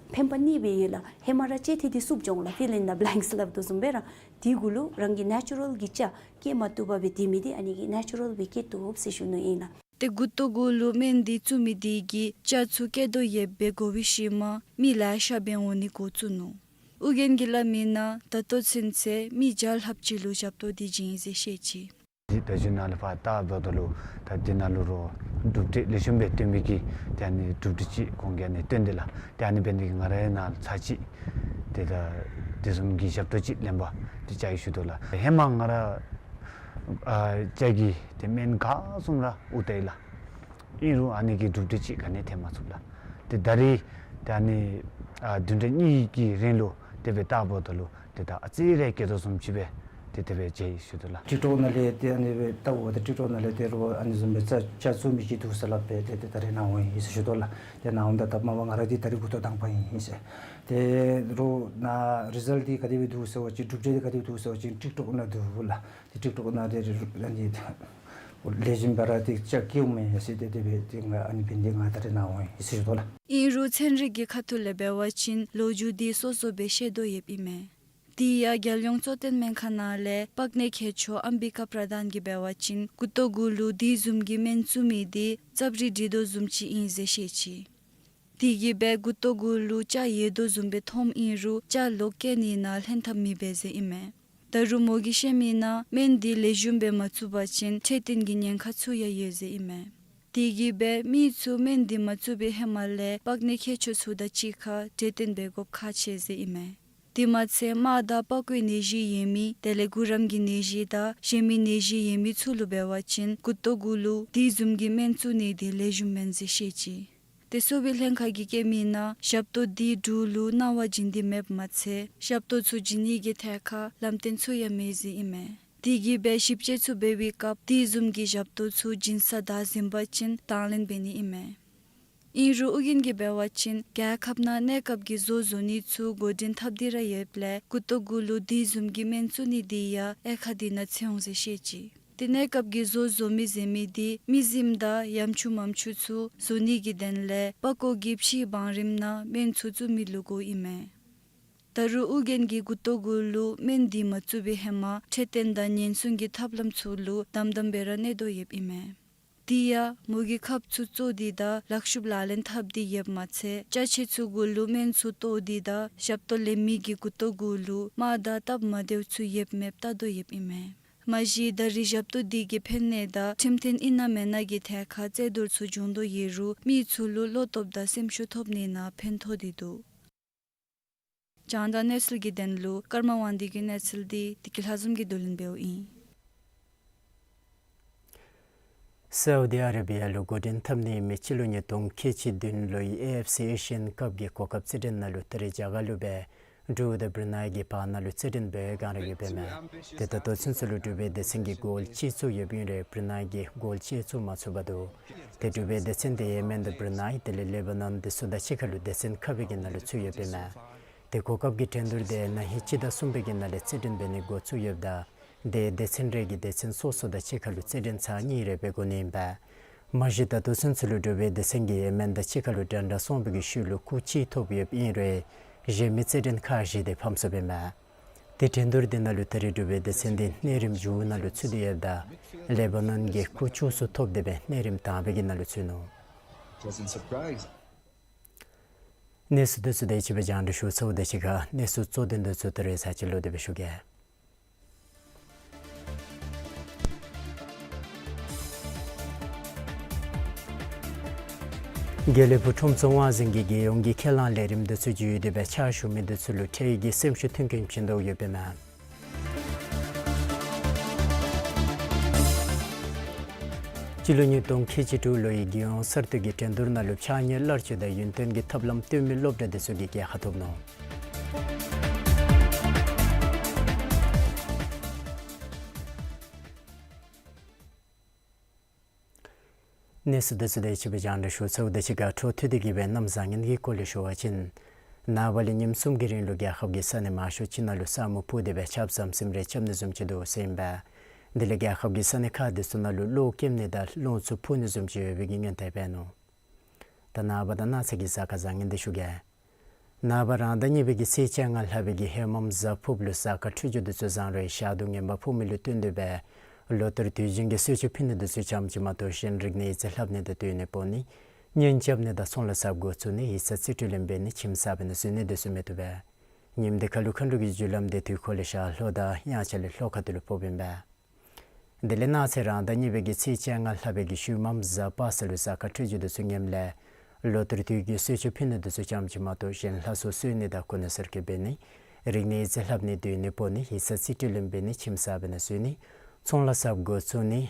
ཕན་པ་གཉིས་སྦེ་ཡོད་ལགས། ཧེ་མ་ར་ལྕེ་ཐིག་འདི་བསུབ་འགྱོ་འོང་ལགས། ཕིལ་ཨིན་ཛ་བླེངཀསི་སླབ་དོ་བཟུམ་སྦེ་ར་དེ་གུ་ལུ་རང་གི་ནེ་ཅུ་རལ་གྱི་ཅ་སྐྱེ་མ་བཏུབ་པར་སྦེ་སྡོད་མི་འདི་ཨ་ནི་གིས་ནེ་ཅུ་རལ་སྦེ་སྐྱེ་བཏུབ་ཟེར་ཞུ་ནི་ཨིན་ལགས། ཏེ་མགུ་ཏོ་གུ་ལུ་སྨན་འདི་བཙུགས་མི་འདི་གིས་ཅ་ཚུ་སྐྱེ་དོ་ཡོདཔ་སྦེ་གོ་བའི་ཤུལ་མ་མི་ལེ་ཤ་སྦེ་འོང་ནི་འགོ་བཙུགས་ནུག། ཨོ་རྒྱན་གྱིས་སླབ་མི་ནང་ད་ལྟོ་ཚུན་ཚོད་མི་བརྒྱ་ལྷགཔ་ཅིག་ལུ་ཞབས་ཏོག་འདི་བྱིན་ཡི་ཟེར་བཤད་ཅི། འདི་ད་ཅི་ནཱ་ལས་ཕར་བལྟཝ་ད་ལུ་ད་འདི་ནང་ལུ་རོགས་གྲུབ་འབྲས་ལེགས་ཤོམ་སྦེ་སྟོན་པའི་གི་ཏེ་ཨ་ནི་གྲུབ་འབྲས་ཅིག་ཁོང་གིས་ཨ་ནི་སྟོན་དེས་ལགས། ཏེ་ཨ་ནི་འབད་ནི་འདི་གིས་ང་རའི་ནང་ཚར་གཅིག་ཏེ་ད་དེ་བཟུམ་གྱི་ཞབས་ཏོག་ཅིག་ལེན་པར་ཏེ་བཅར་ཡི་ཞུ་དོ་ལགས། ཧེ་མ་ང་ར་ཨ་ཅ་གི་ཏེ་སྨན་ག་བཟུམ་ར་དབུར་ད་ཡི་ལགས། ཨིན་རུང་ཨ་ནི་གི་གྲུབ་འབྲས་ཅིག་ག་ནི་ཐོན་མ་ཚུགས་ལགས། ཏེ་ད་རིས་ཏེ་ཨ་ནི་ཨ་བདུན་ཕྲག་གཉིས་ཀྱི་རིང་ལུ་དེ་སྦེ་བལྟཝ་ད་ལུ་ཏེ་ད་ཨ་ཙི་རེ་སྐྱེ་དོ་བཟུམ་ཅིག་སྦེ་ཏེ་དེ་སྦེ་མཇལ་ཡི་ཞུ་དོ་ལགས། ཊིཀ་ཊོཀ་ནང་ལས་ཏེ་ཨ་ནི་སྦེ་བལྟཝ་ད་ཊིཀ་ཊོཀ་ནང་ལས་ཏེ་རོགས་ཨ་ནི་བཟུམ་སྦེ་ཅ་ཅ་བཙུགས་མི་ཅིག་འདུག་ཟེར་སླབ་སྦེ་ཏེ་ཏེ་ད་རིས་ནཱ་འོང་ཡི་ཟེར་ཞུ་དོ་ལགས། ཏེ་ནཱ་འོངམ་ད་ད་མ་པ་ང་ར་འདི་ད་རིས་མགུ་ཏོ་དང་པ་ཨིན་ཟེར། ཏེ་རོགས་ནཱ་རི་ཛལཊ་འདི་ག་དེ་སྦེ་འདུག་ཟེར་བ་ཅིན་གྲུབ་འབྲས་འདི་ག་དེ་སྦེ་འདུག་ཟེར་བ་ཅིན་ཊིཀ་ཊོཀ་ནང་འདུག་ལགས། ཏེ་ཊིཀ་ཊོཀ་ནང་ཏེ་ཨ་ནི་ལེགས་ཤོམ་སྦེ་ར་ཏེ་ཅ་སྐྱེཝ་མས་ཟེར་ཏེ་དེ་སྦེ་ཏེ་ང་ཨ་ནི་འབད་ནི་འདི་གིས་ང་ད་རིས་ནཱ་འོང་ཡི་ཟེར་ཞུ་དོ་ལགས། ཨིན་རུང་ཚན་རིག་གི་ཁ་ཐུག་ལས་འབད་བ་ཅིན་ལོ་རྒྱུས་འདི་སོ་སོ་སྦེ་ཤེས་དོ་ཡོདཔ་ཨིན་མས། དེ་ཡང་རྒྱལ་ཡོངས་གཙོ་བསྟེན་སྨན་ཁང་ནང་ལས་པགས་ནད་མཁས་མཆོག་ཨམ་བི་ཀ་པྲ་དཱན་གྱིས་འབད་བ་ཅིན་མགུ་ཏོ་གུ་ལུ་དེ་བཟུམ་གྱི་སྨན་བཙུགས་མི་འདི་རྩབ་རིལ་འགྲིག་དོ་བཟུམ་ཅིག་ཨིན་ཟེར་བཤད་ཅི། དེ་གིས་སྦེ་མགུ་ཏོ་གུ་ལུ་ཅ་ཡལ་དོ་བཟུམ་སྦེ་མཐོངམ་ཨིན་རུང་ཅ་ལོག་སྐྱེ་ནི་ནང་ལྷན་ཐབས་མི་འབད་ཟེར་ཨིན་མས། ད་རུང་མོ་གིས་བཤད་མི་ནང་སྨན་འདི་ལེགས་ཤོམ་སྦེ་མ་བཙུགས་པ་ཅིན་འཕྲོད་བསྟེན་གྱི་ཉེན་ཁ་ཚུ་ཡང་ཡོད་ཟེར་ཨིན་མས། དེ་གིས་སྦེ་མི་ཚུ་སྨན་འདི་མ་བཙུགས་པའི་ཧེ་མ་ལས་པགས་ནད་མཁས་མཆོག་ཚུ་དང་གཅིག་ཁར་འབྲེལ་བསྟེན་འབད་དགོཔ་ཁག་ཆེ་ཟེར་ཨིན་མས། དེ་མ་ཚད་དམར་དང་པགས་ཀོའི་ནད་གཞི་ཡོད་མི་དེ་ལས་གུ་རམ་གྱི་ནད་གཞི་དང་གཞན་མི་ནད་གཞི་ཡོད་མི་ཚུ་ལུ་འབད་བ་ཅིན་མགུ་ཏོ་གུ་ལུ་དེ་བཟུམ་གྱི་སྨན་བཙུགས་ནི་དེ་ལེགས་ཤོམ་མེན་ཟེར་བཤད་ཅི། ཏེ་གསོ་བའི་ལྷན་ཁག་གིས་བཀོད་མི་ནང་ཞབས་ཏོག་དེ་འབྲུག་ལུ་གནང་བ་བྱིན་ཏེ་མེདཔ་མ་ཚད་ཞབས་ཏོག་ཚུ་བྱིན་ནི་གི་ཐད་ཁར་ལམ་སྟོན་ཚུ་ཡང་མེད་ཟེར་ཨིན་མས། དེ་གིས་སྦེ་ཞིབ་དཔྱད་ཚུ་འབད་བའི་སྐབས་དེ་བཟུམ་གྱི་ཞབས་ཏོག་ཚུ་བྱིན་ས་བདའ་ཟུན་པ་ཅིན་དང་ལེན་འབད་ནི་ཨིན་མས། ཨིན་རུང་ཨོ་རྒྱན་གྱིས་འབད་བ་ཅིན་རྒྱལ་ཁབ་ནང་གནས་སྐབས་ཀྱི་བཟོ་བཟོ་ནི་ཚུ་འགོ་འདྲེན་འཐབ་སྟེ་ར་ཡོདཔ་ལས་མགུ་ཏོ་གུ་ལུ་དེ་བཟུམ་གྱི་སྨན་བཙུགས་ནི་དེ་ཡང་དབྱེ་ཁག་དེ་ནང་ཚུད་འོང་ཟེར་བཤད་ཅི། ཏེ་གནས་སྐབས་ཀྱི་བཟོ་བཟོ་མི་ཟེར་མི་དེ་མི་གཟིམ་དང་ཡམ་ཆུང་མམ་ཆུང་ཚུ་བཟོ་ནི་གི་དོན་ལས་པགས་ཀོ་གི་ཕྱིའི་བང་རིམ་ནང་སྨན་ཚུ་བཙུགས་མི་ལུ་གོཝ་ཨིན་མས། ད་རུང་ཨོ་རྒྱན་གྱིས་མགུ་ཏོ་གུ་ལུ་སྨན་དེ་མ་བཙུགས་པའི་ཧེ་མ་འཕྲོད་བསྟེན་དང་ཉེན་སྲུང་གི་ཐབས་ལམ་ཚུ་ལུ་དམ་དམ་སྦེ་ར་གནས་དོ་ཡོདཔ་ཨིན་མས། དེ་ཡང་མོ་གིས་ཁབ་ཚུ་བཙོ་སྟེ་དང་ལག་ཤུབས་ལག་ལེན་འཐབ་སྟེ་ཡོདཔ་མ་ཚད་ཅ་ཆས་ཚུ་གུ་ལུ་སྨན་ཚུ་གཏོར་ཏེ་དང་ཞབས་ཏོག་ལེན་མི་གི་མགུ་ཏོ་གུ་ལུ་དམར་དང་སྟབས་མ་བདེཝ་ཚུ་ཡོདཔ་མེདཔ་བལྟ་དོ་ཡོདཔ་ཨིན་མས། མ་གཞི་ད་རིས་ཞབས་ཏོག་དེ་གིས་ཕན་ནི་དང་ཁྲིམས་མཐུན་ཨིན་ན་མེན་ན་གི་ཐད་ཁར་རྩོད་བསྡུར་ཚུ་བྱུང་དོ་ཡོད་རུང་མི་ཚུ་ལུ་བློ་སྟོབས་དང་སེམས་ཤུགས་ཐོབ་ནི་ནང་ཕན་ཐོགས་ཏེ་འདུག། རྒྱང་བསྒྲགས་གནས་ཚུལ་གྱི་དོན་ལུ་ཀརྨ་དབང་འདུས་ཀྱི་གནས་ཚུལ་དེ་བདེ་སྐྱིད་ལྷ་འཛོམས་ཀྱིས་བསྡུ་ལེན་འབདཝ་ཨིན། སའུ་དི་ཨ་ར་བི་ཡ་ལུ་འགོ་འདྲེན་འཐབ་ནི་མི་སྤྱི་ལོ་ཉིས་སྟོང་ཁལ་གཅིག་བདུན་ལོའི་ཨེ་ཨེཕ་སི་ཨེ་ཤི་ཡན་ཀབ་ཀྱི་གོ་སྐབས་རྩེད་འགྲན་ནང་ལུ་ད་རིས་རྒྱ་གར་ལུ་སྦེ་འབྲུག་དང་བུ་རུ་ནཱའི་གི་བར་ན་ལུ་རྩེད་འགྲན་འབད་བའི་བསྒང་ར་ཡོདཔ་ཨིན་མས། ཏེ་ད་ལྟོ་ཚུན་ཚོད་ལུ་འབྲུག་པའི་སྡེ་ཚན་གྱིས་གོལ་གཅིག་བཙུགས་ཡོདཔ་ཨིན་རུང་བུ་རུ་ནཱ་གིས་གོལ་གཅིག་བཙུགས་མ་ཚུགས་པར་འདུག། ཏེ་འབྲུག་པའི་སྡེ་ཚན་དེ་ཡེ་མེན་དང་བུ་རུ་ནཱ་དེ་ལས་ལེ་བ་ནཱན་དེ་ཚུ་དང་གཅིག་ཁར་ལུ་སྡེ་ཚན་ཁ་བའི་གི་ནང་ལུ་ཚུད་ཡོདཔ་ཨིན་མས། ཏེ་གོ་སྐབས་ཀྱི་འགྲན་བསྡུར་དེ་ན་ཧིང་སྤྱི་ཟླ་གསུམ་པའི་གི་ནང་ལས་རྩེད་འགྲན་འབད་ནི་འགོ་བཙུགས་ཡོདཔ་ད་དེ་སྡེ་ཚན་རེ་གིས་སྡེ་ཚན་སོ་སོ་དང་གཅིག་ཁར་ལུ་རྩེད་འགྲན་ཚར་གཉིས་རེ་སྦེ་འགོ་ནི་ཨིན་པས། མ་གཞི་ད་ལྟོ་ཚུན་ཚོད་ལུ་འབྲུག་པའི་སྡེ་ཚན་གྱིས་ཡེ་མེན་དང་གཅིག་ཁར་ལུ་འགྲན་ཟླ་སོང་བའི་གི་ཤུལ་ལུ་སྐུགས་གཅིག་ཐོབ་ཡོདཔ་ཨིན་རུང་གཞན་མི་རྩེད་འགྲན་ཁག་བཞི་དེ་ཕམ་སོཔ་ཨིན་མས། ཏེ་འགྲན་བསྡུར་དེ་ནང་ལུ་ད་རིས་འབྲུག་པའི་སྡེ་ཚན་དེ་གནས་རིམ་བཅུ་ནང་ལུ་ཚུད་དེ་ཡོདཔ་ད་ལེ་བ་ནཱན་གྱིས་སྐུགས་བཅུ་གསུམ་ཐོབ་སྟེ་སྦེ་གནས་རིམ་དང་པའི་གི་ནང་ལུ་ཚུད་ནུག། གནས་ཚུལ་དེ་ཚུ་དེ་ཅིག་སྦེ་རྒྱང་བསྒྲགས་ཞུ་ཚརཝ་དང་གཅིག་ཁར་གནས་ཚུལ་གཙོ་དོན་དེ་ཚུ་ད་རིས་ཚར་གཅིག་ལོག་སྟེ་སྦེ་ཞུ་གེ། དགེ་ལེགས་ཕུག་ཁྲོམ་ཚོགས་དབང་འཛིན་གྱིས་རྒྱལ་ཡོངས་ཀྱི་ཁས་བླངས་ལས་རིམ་དེ་ཚུ་བརྒྱུད་དེ་སྦེ་ཕྱག་ཞུ་མི་དེ་ཚུ་ལུ་འཕྲལ་གྱི་སེམས་ཤུགས་མཐུན་རྐྱེན་བྱིན་དོ་ཡོདཔ་ཨིན་མས། སྤྱི་ལོ་ཉིས་སྟོང་ཁལ་གཅིག་དྲུག་ལོའི་རྒྱལ་ཡོངས་གསར་གཏོད་ཀྱི་འགྲན་བསྡུར་ནང་ལུ་ཕྱགས་སྙིགས་བརླག་བཅོས་དང་ཡུན་བརྟན་གྱི་ཐབས་ལམ་སྟོན་མི་སློབ་གྲྭ་དེ་ཚུ་གིས་རྒྱལ་ཁ་ཐོབ་ནུག། གནས་ཚུལ་དེ་ཚུ་དེ་ཅིག་སྦེ་རྒྱང་བསྒྲགས་ཞུ་ཚརཝ་དང་གཅིག་ཁར་འཕྲོ་མཐུད་དེ་གི་སྦེ་གནམ་བཟང་ངན་གྱི་སྐོར་ལས་ཞུ་བ་ཅིན་ནངས་པ་ལས་ཉིནམ་གསུམ་གྱི་རིང་ལུ་རྒྱལ་ཁབ་ཀྱི་ས་གནས་མང་ཤོས་ཅིག་ནང་ལུ་ས་སྨུག་ཕུབ་སྟེ་སྦེ་ཆརཔ་ཟམ་ཟིམ་རེ་རྐྱབ་ནི་བཟུམ་ཅིག་འདུག་ཟེར་ཨིན་པས། དེ་ལས་རྒྱལ་ཁབ་ཀྱི་ས་གནས་ཁག་དེ་ཚུ་ནང་ལུ་གློག་ཀེམ་ནི་དང་རླུང་འཚུབ་འཕུ་ནི་བཟུམ་ཅིག་ཡོད་པའི་གི་སྔོན་བརྡ་འབད་ནུག། ད་ནངས་པ་དང་གནངས་ཚེ་གི་གཟའ་སྐར་བཟང་ངན་དེ་ཞུ་གེ། ནངས་པ་རང་ཟླ་གཉིས་པའི་གི་ཚེས་བཅོ་ལྔ་ལྷག་པའི་གི་ཧེ་མམ་གཟའ་ཕུརཔ་ལུ་གཟའ་སྐར་འཕྲོད་སྦྱོར་དེ་ཚུ་བཟང་རུང་ཞག་དུས་ངན་པ་ཕོག་མི་ལུ་བསྟུན་ཏེ་སྦེ་ལོ་ལྟར་དུས་རྒྱུན་གྱི་གསོལ་མཆོད་ཕུལ་ནི་དེ་ཚུ་ཙམ་ཅིག་མ་གཏོགས་གཞན་རིག་གནས་ཡིག་རྩལ་ལྷབ་ནི་དང་སྡོད་གནས་སྤོ་ནི་གཉེན་རྐྱབ་ནི་དང་ཚོང་ལཱ་གསརཔ་འགོ་བཙུགས་ནི་ཡིག་ཚང་རྩིས་སྤྲོད་ལེན་འབད་ནི་ཁྱིམ་གསརཔ་ནང་འཛུལ་ནི་དེ་ཚུ་མི་བཏུབ་པས། ཉིནམ་དེ་ཁར་ལུ་མཁའ་འགྲོ་གི་རྒྱུ་ལམ་དེ་དུས་འཁོར་ལས་ཞག་ལྷོ་དང་དབྱངས་འཆར་ལས་ལྷོ་ཁ་ཐུག་ལུ་ཕོགཔ་ཨིན་པས། དེ་ལས་གནངས་ཚེ་རང་ཟླ་གཉིས་པའི་གི་ཚེས་བཅོ་ལྔ་ལྷག་པའི་གི་ཤུལ་མམ་གཟའ་པ་སངས་ལུ་གཟའ་སྐར་འཕྲོད་སྦྱོར་དེ་ཚུ་ངནམ་ལས་ལོ་ལྟར་དུས་རྒྱུན་གསོལ་མཆོད་ཕུལ་ནི་དེ་ཚུ་ཙམ་ཅིག་མ་གཏོགས་གཞན་ལྷ་སྲུང་གསོལ་ནི་དང་གུར་ནང་གསོལ་སྐྱེལ་འབད་ནི་རིག་གནས་ཡིག་རྩལ་ལྷབ་ནི་སྡོད་གནས་སྤོ་ནི་ཡིག་ཚང་རྩིས་སྤྲོད་ལེན་འབད་ནི་ཁྱིམ་གསརཔ་ནང་འཛུལ་ནི་ཚོང་ལཱ་གསརཔ་འགོ་བཙུགས་ནི་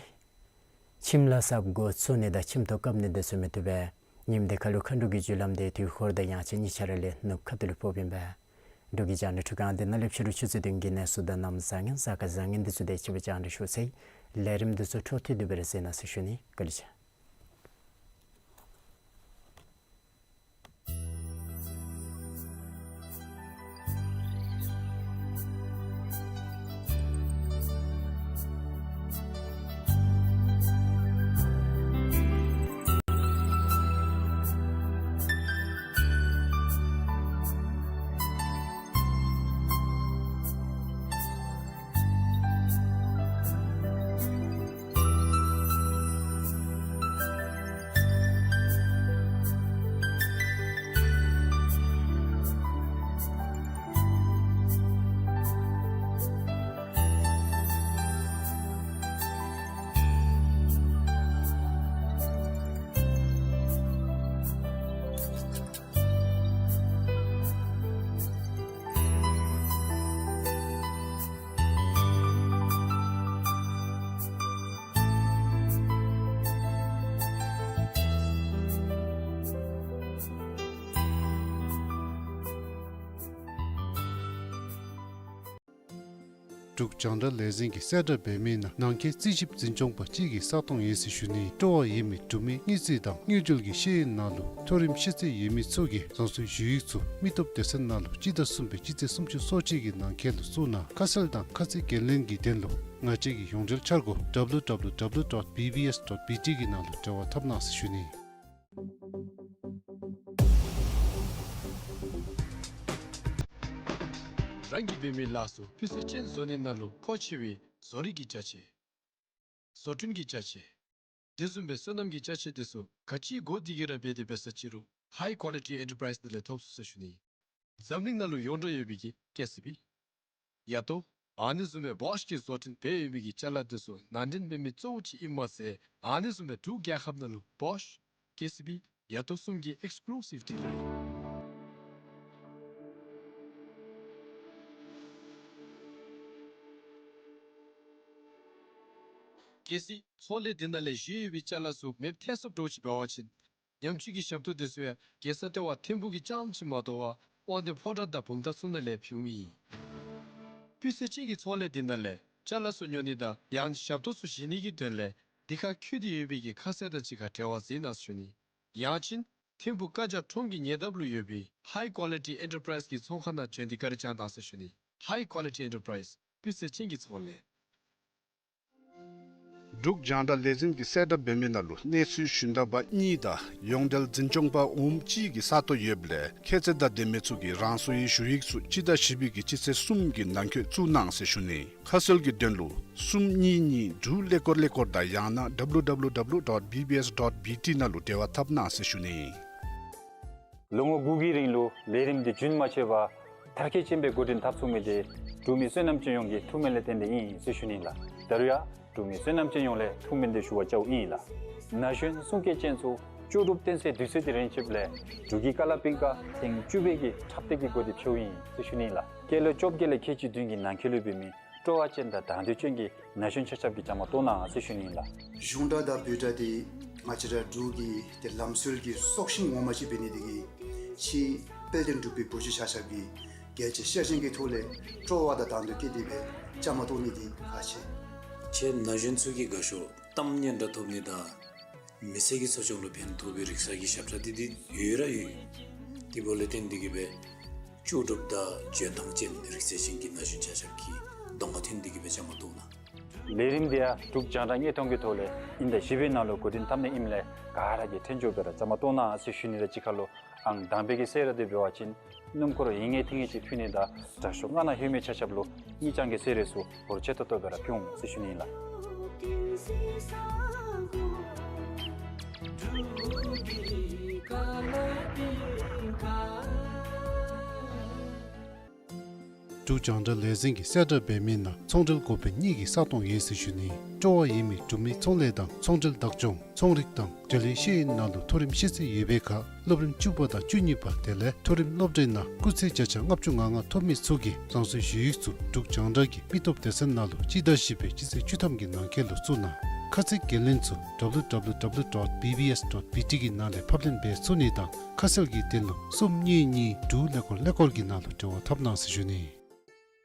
ཁྱིམ་ལཱ་གསརཔ་འགོ་བཙུགས་ནི་དང་ཁྱིམ་ཐོག་བཀབ་ནི་དེ་ཚུ་མི་བཏུབ་པས། ཉིནམ་དེ་ཁར་ལུ་མཁའ་འགྲོ་གི་རྒྱུ་ལམ་དེ་དུས་འཁོར་དང་དབྱངས་འཆར་གཉིས་ཆ་ར་ལས་ནུབ་ཁ་ཐུག་ལུ་ཕོགཔ་ཨིན་པས། འབྲུག་གི་རྒྱང་བསྒྲགས་ཁྲུས་ཁང་འདི་ནང་ལས་ཕྱི་རུ་ཆུ་ཚོད་བདུན་གྱི་གནས་ཚུལ་དང་གནམ་བཟང་ངན་གཟའ་སྐར་བཟང་ངན་འདི་ཚུ་དེ་ཅིག་སྦེ་རྒྱང་བསྒྲགས་ཞུ་ཚར་ཡི། ལས་རིམ་འདི་ཚུ་འཕྲོ་མཐུད་དེ་སྦེ་ར་གཟིགས་གནང་ཟེར་ཞུ་ནི། བཀའ་དྲིན་ཆེ། འབྲུག་རྒྱང་བསྒྲགས་ལས་འཛིན་གྱིས་གསལ་བསྒྲགས་འབད་མི་ནང་ནང་འཁོད་རྩིས་ཞིབ་འཛིན་སྐྱོང་པ་གཅིག་གི་ས་སྟོང་ཡོད་ཟེར་ཞུ་ནི། སྤྲོ་བ་ཡོད་མི་འབྲུག་མི་དངུལ་རྩིས་དང་དངུལ་འབྲེལ་གྱི་ཤེས་ཡོན་ནང་ལུ་མཐོ་རིམ་ཤེས་ཚད་ཡོད་མི་ཚུ་གིས་རང་སོའི་ཞུ་ཡིག་ཚུ་མི་སྟོབས་སྡེ་ཚན་ནང་ལུ་སྤྱི་ཟླ་གསུམ་པའི་སྤྱི་ཚེས་སུམ་ཅུ་སོ་གཅིག་གི་ནང་འཁོད་ལུ་བཙུགས་གནང་། ཁ་གསལ་དང་ཁ་ཚིག་འགན་ལེན་གྱི་དོན་ལུ་ང་བཅས་ཀྱི་ཡོངས་འབྲེལ་འཆར་སྒོ་W W W dot B B S dot B T གི་ནང་ལུ་འབྲེལ་བ་འཐབ་གནང་ཟེར་ཞུ་ནི། རང་གིས་འབད་མི་ལཱ་ཚུ་སྤུས་ཚད་ཅན་བཟོ་ནི་ནང་ལུ་མཁོ་ཆེ་བའི་བཟོ་རིག་གི་ཅ་ཆས། བཟོ་སྐྲུན་གྱི་ཅ་ཆས། དེ་བཟུམ་སྦེ་སོ་ནམ་གྱི་ཅ་ཆས་དེ་ཚུ་ག་ཅི་དགོ་དེ་གི་ར་འབད་དེ་འབད་ས་ཅི་རུང་High Quality Enterprise ནང་ལས་ཐོབ་ཚུགས་ཟེར་ཞུ་ནི། འཛམ་གླིང་ནང་ལུ་ཡོངས་གྲགས་ཡོད་པའི་གི་ཀེ་སི་བི། ཡ་ཏོ། ཨ་ནི་བཟུམ་སྦེ་བོཤ་གིས་བཟོ་སྐྲུན་འབད་ཡོད་པའི་གི་ཅ་ལ་དེ་ཚུ་ནང་འདྲེན་འབད་མི་གཙོ་བོ་ཅིག་ཨིནམ་མ་ཚད་ཨ་ནི་བཟུམ་སྦེ་འབྲུག་རྒྱལ་ཁབ་ནང་ལུ་བོཤ། ཀེ་སི་བི། ཡ་ཏོ་གསུམ་གྱི་ཨེགསི་ཀུ་ལུ་སིབ་ཌི་ལར་ཨིན། གལ་སྲིད་ཚོང་ལས་འདི་ནང་ལས་བཞེས་ཡོད་པའི་ཅ་ལ་ཚུ་མེདཔ་ཐལ་སོངམ་འདྲཝ་ཅིག་འབད་བ་ཅིན་ཉམས་བཅོས་ཀྱི་ཞབས་ཏོག་དེ་ཚུ་ཡང་རྒྱལ་ས་ལྟེ་བ་ཐིམ་ཕུག་གི་རྐྱངམ་ཅིག་མ་དོ་བར་དབང་འདུས་ཕོ་བྲང་དང་བུམ་ཐང་ཚུ་ནང་ལས་ཕུལཝ་ཨིན། སྤུས་ཚད་ཅན་གྱི་ཚོང་ལས་འདི་ནང་ལས་ཅ་ལ་ཚུ་ཉོ་ནི་དང་ཡང་ཞབས་ཏོག་ཚུ་བཞེས་ནི་གི་དོན་ལས་འདི་ཁར་བཀོད་དེ་ཡོད་པའི་གི་ཁ་གསལ་དང་གཅིག་ཁར་འབྲེལ་བ་མཛད་གནང་ཟེར་ཞུ་ནི། ཡང་ཅིན་ཐིམ་ཕུག་ཀ་ཇ་ཁྲོམ་གྱི་ཉེ་འདབས་ལུ་ཡོད་པའི་High Quality Enterprise གི་ཚོང་ཁང་ནང་བྱོན་ཏེ་བཀའ་དྲིན་བསྐྱང་གནང་ཟེར་ཞུ་ནི། High Quality Enterprise སྤུས་ཚད་ཅན་གྱི་ཚོང་ལས། འབྲུག་རྒྱང་བསྒྲགས་ལས་འཛིན་གྱིས་གསལ་བསྒྲགས་འབད་མི་ནང་ལུ་གནས་ཚུལ་ཞུན་དག་པ་གཉིས་དང་ཡོངས་འབྲེལ་འཛིན་སྐྱོང་པ་འོགམ་གཅིག་གི་ས་སྟོང་ཡོདཔ་ལས་ཁྱད་ཚད་དང་ལྡན་མི་ཚུ་གིས་རང་སོའི་ཞུ་ཡིག་ཚུ་སྤྱི་ཟླ་བཞི་པའི་གི་སྤྱི་ཚེས་གསུམ་གྱི་ནང་འཁོད་བཙུགས་གནང་ཟེར་ཞུ་ནི། ཁ་གསལ་གྱི་དོན་ལུ་གསུམ་གཉིས་གཉིས་དྲུག་ཀླད་ཀོར་ཀླད་ཀོར་དང་ཡང་ན W W W dot B B S dot B T ནང་ལུ་འབྲེལ་བ་འཐབ་གནང་ཟེར་ཞུ་ནི། ལོ་ངོ་དགུ་གི་རིང་ལུ་ལས་རིམ་འདི་རྒྱུན་མ་ཆད་པར་མཐར་འཁྱོལ་ཅན་སྦེ་འགོ་འདྲེན་འཐབ་ཚུགས་མི་དེ་འབྲུག་མི་བསོད་ནམས་ཅན་ཡོངས་ཀྱི་ཐུགས་སྨོན་ལས་བརྟེན་ཏེ་ཨིན་ཟེར་ཞུ་ནི་ལགས། ད་རུང་ཡང་འབྲུག་མི་བསོད་ནམས་ཅན་ཡོངས་ལས་ཐུགས་སྨོན་འདི་ཞུ་བར་བཅརཝ་ཨིན་ལགས། ན་གཞོན་གསུང་སྐད་ཅན་ཚུ་ལྕོགས་གྲུབ་བསྟན་སའི་དུས་ཚོད་འདི་རན་ཆིཔ་ལས་འབྲུག་གི་ཀ་ལ་པིང་ཀ་ཐེངས་བཅུ་པའི་གི་འཁྲབ་སྟེགས་ཀྱི་སྒོ་འདི་ཕྱེཝ་ཨིན་ཟེར་ཞུ་ནི་ལགས། སྐྱེས་ལོ་བཅོ་བརྒྱད་ལས་ཁལ་གཅིག་བདུན་གྱི་ནང་འཁོད་ལུ་འབད་མི་སྤྲོ་བ་ཅན་དང་དང་འདོད་ཅན་གྱི་ན་གཞོན་ཆ་ཁྱབ་ཀྱིས་བཅའ་མར་གཏོགས་གནང་ཟེར་ཞུ་ནི་ལགས། གཞུང་སྒྲ་དང་བོད་སྒྲ་འདི་ང་བཅས་ར་འབྲུག་གི་ཏེ་ལམ་སྲོལ་གྱི་སྲོག་ཤིང་ངོ་མ་ཅིག་འབད་ནི་དེ་གིས་ཕྱི་དཔལ་ལྡན་འབྲུག་པའི་བུ་གཞི་ཆ་ཁྱབ་ཀྱིས་རྒྱལ་གཅེས་ཤ་ཞེན་གྱི་ཐོག་ལས་སྤྲོ་བ་དང་དང་འདོད་བསྐྱེད་དེ་སྦེ་བཅའ་མར་གཏོགས་ནི་འདི་ཁག་ཆེ། ཁྱེད་ན་གཞོན་ཚུ་གིས་དགའ་ཤོས་གཏམ་སྙན་གྲགས་ཐོབ་ནི་དང་མི་ཚེ་གི་འཚོ་སྐྱོང་ལུ་ཕན་ཐོགས་པའི་རིག་གསར་གྱི་ཞབས་ཁྲ་འདི་འདི་ཡོད་ར་ཡོད། དེ་འབདཝ་ལས་བརྟེན་ཏེ་གིས་སྦེ་ལྕོགས་གྲུབ་དང་འཇོན་ཐང་ཅན་རིག་རྩལ་ཅན་གྱི་ན་གཞོན་ཆ་ཁྱབ་ཀྱིས་གདོང་ཁར་ཐོན་ཏེ་གིས་སྦེ་བཅའ་མར་གཏོགས་གནང་། ལས་རིམ་འདི་ཡང་འབྲུག་རྒྱང་བསྒྲགས་བརྙན་ཐུང་གི་ཐོག་ལས་དབྱིན་ཟླ་བཞི་པའི་ནང་ལུ་འགོ་འདྲེན་འཐབ་ནི་ཨིནམ་ལས་ག་ར་གིས་འཕྲིན་བཅོལ་སྦེ་ར་བཅའ་མར་གཏོགས་གནང་ཟེར་ཞུ་ནི་དང་གཅིག་ཁར་ལུ་ཨང་དང་པའི་གི་གསོལ་རས་འདི་འབད་བ་ཅིན་སྣུམ་འཁོར་ཡིན་ངེས་ཐིང་ངེས་ཅིག་ཕུལ་ནི་དང་དྲག་ཤོས་ལྔ་ནང་ལྷོད་མི་ཆ་ཁྱབ་ལུ་དངུལ་རྐྱང་གི་གསོལ་རས་ཚུ་འབོར་ཆེ་ཏོག་ཏོ་སྦེ་ར་ཕུལ་འོང་ཟེར་ཞུ་ནི་ཨིན་ལགས། འབྲུག་རྒྱང་བསྒྲགས་ལས་འཛིན་གྱིས་གསལ་བསྒྲགས་འབད་མི་ནང་ཚོང་འབྲེལ་འགོ་དཔོན་གཉིས་ཀྱི་ས་སྟོང་ཡོད་ཟེར་ཞུ་ནི། སྤྲོ་བ་ཡོད་མི་འབྲུག་མི་ཚོང་ལས་དང་ཚོང་འབྲེལ་བདག་སྐྱོང་ཚོང་རིག་དང་འབྲེལ་ཡོད་ཤེས་ཡོན་ནང་ལུ་མཐོ་རིམ་ཤེས་ཚད་ཡོད་པའི་ཁར་སློབ་རིམ་བཅུ་པ་དང་བཅུ་གཉིས་པ་དེ་ལས་མཐོ་རིམ་སློབ་གྲྭའི་ནང་སྐུགས་ཚད་བརྒྱ་ཆ་ལྔ་བཅུ་ང་ལྔ་ཐོབ་མི་ཚུ་གིས་རང་སོའི་ཞུ་ཡིག་ཚུ་འབྲུག་རྒྱང་བསྒྲགས་ཀྱི་མི་སྟོབས་སྡེ་ཚན་ནང་ལུ་སྤྱི་ཟླ་བཞི་པའི་སྤྱི་ཚེས་བཅུ་ཐམ་གྱི་ནང་འཁོད་ལུ་བཙུགས་གནང་། ཁ་ཚིག་འགན་ལེན་ཚུ་W W W dot B B S dot B T གི་ནང་ལས་ཕབ་ལེན་འབད་ཚུགས་ནི་དང་ཁ་གསལ་གྱི་དོན་ལུ་གསུམ་གཉིས་གཉིས་དྲུག་ཀླད་ཀོར་ཀླད་ཀོར་གྱི་ནང་ལུ་འབྲེལ་བ་འཐབ་གནང་ཟེར་ཞུ་ནི།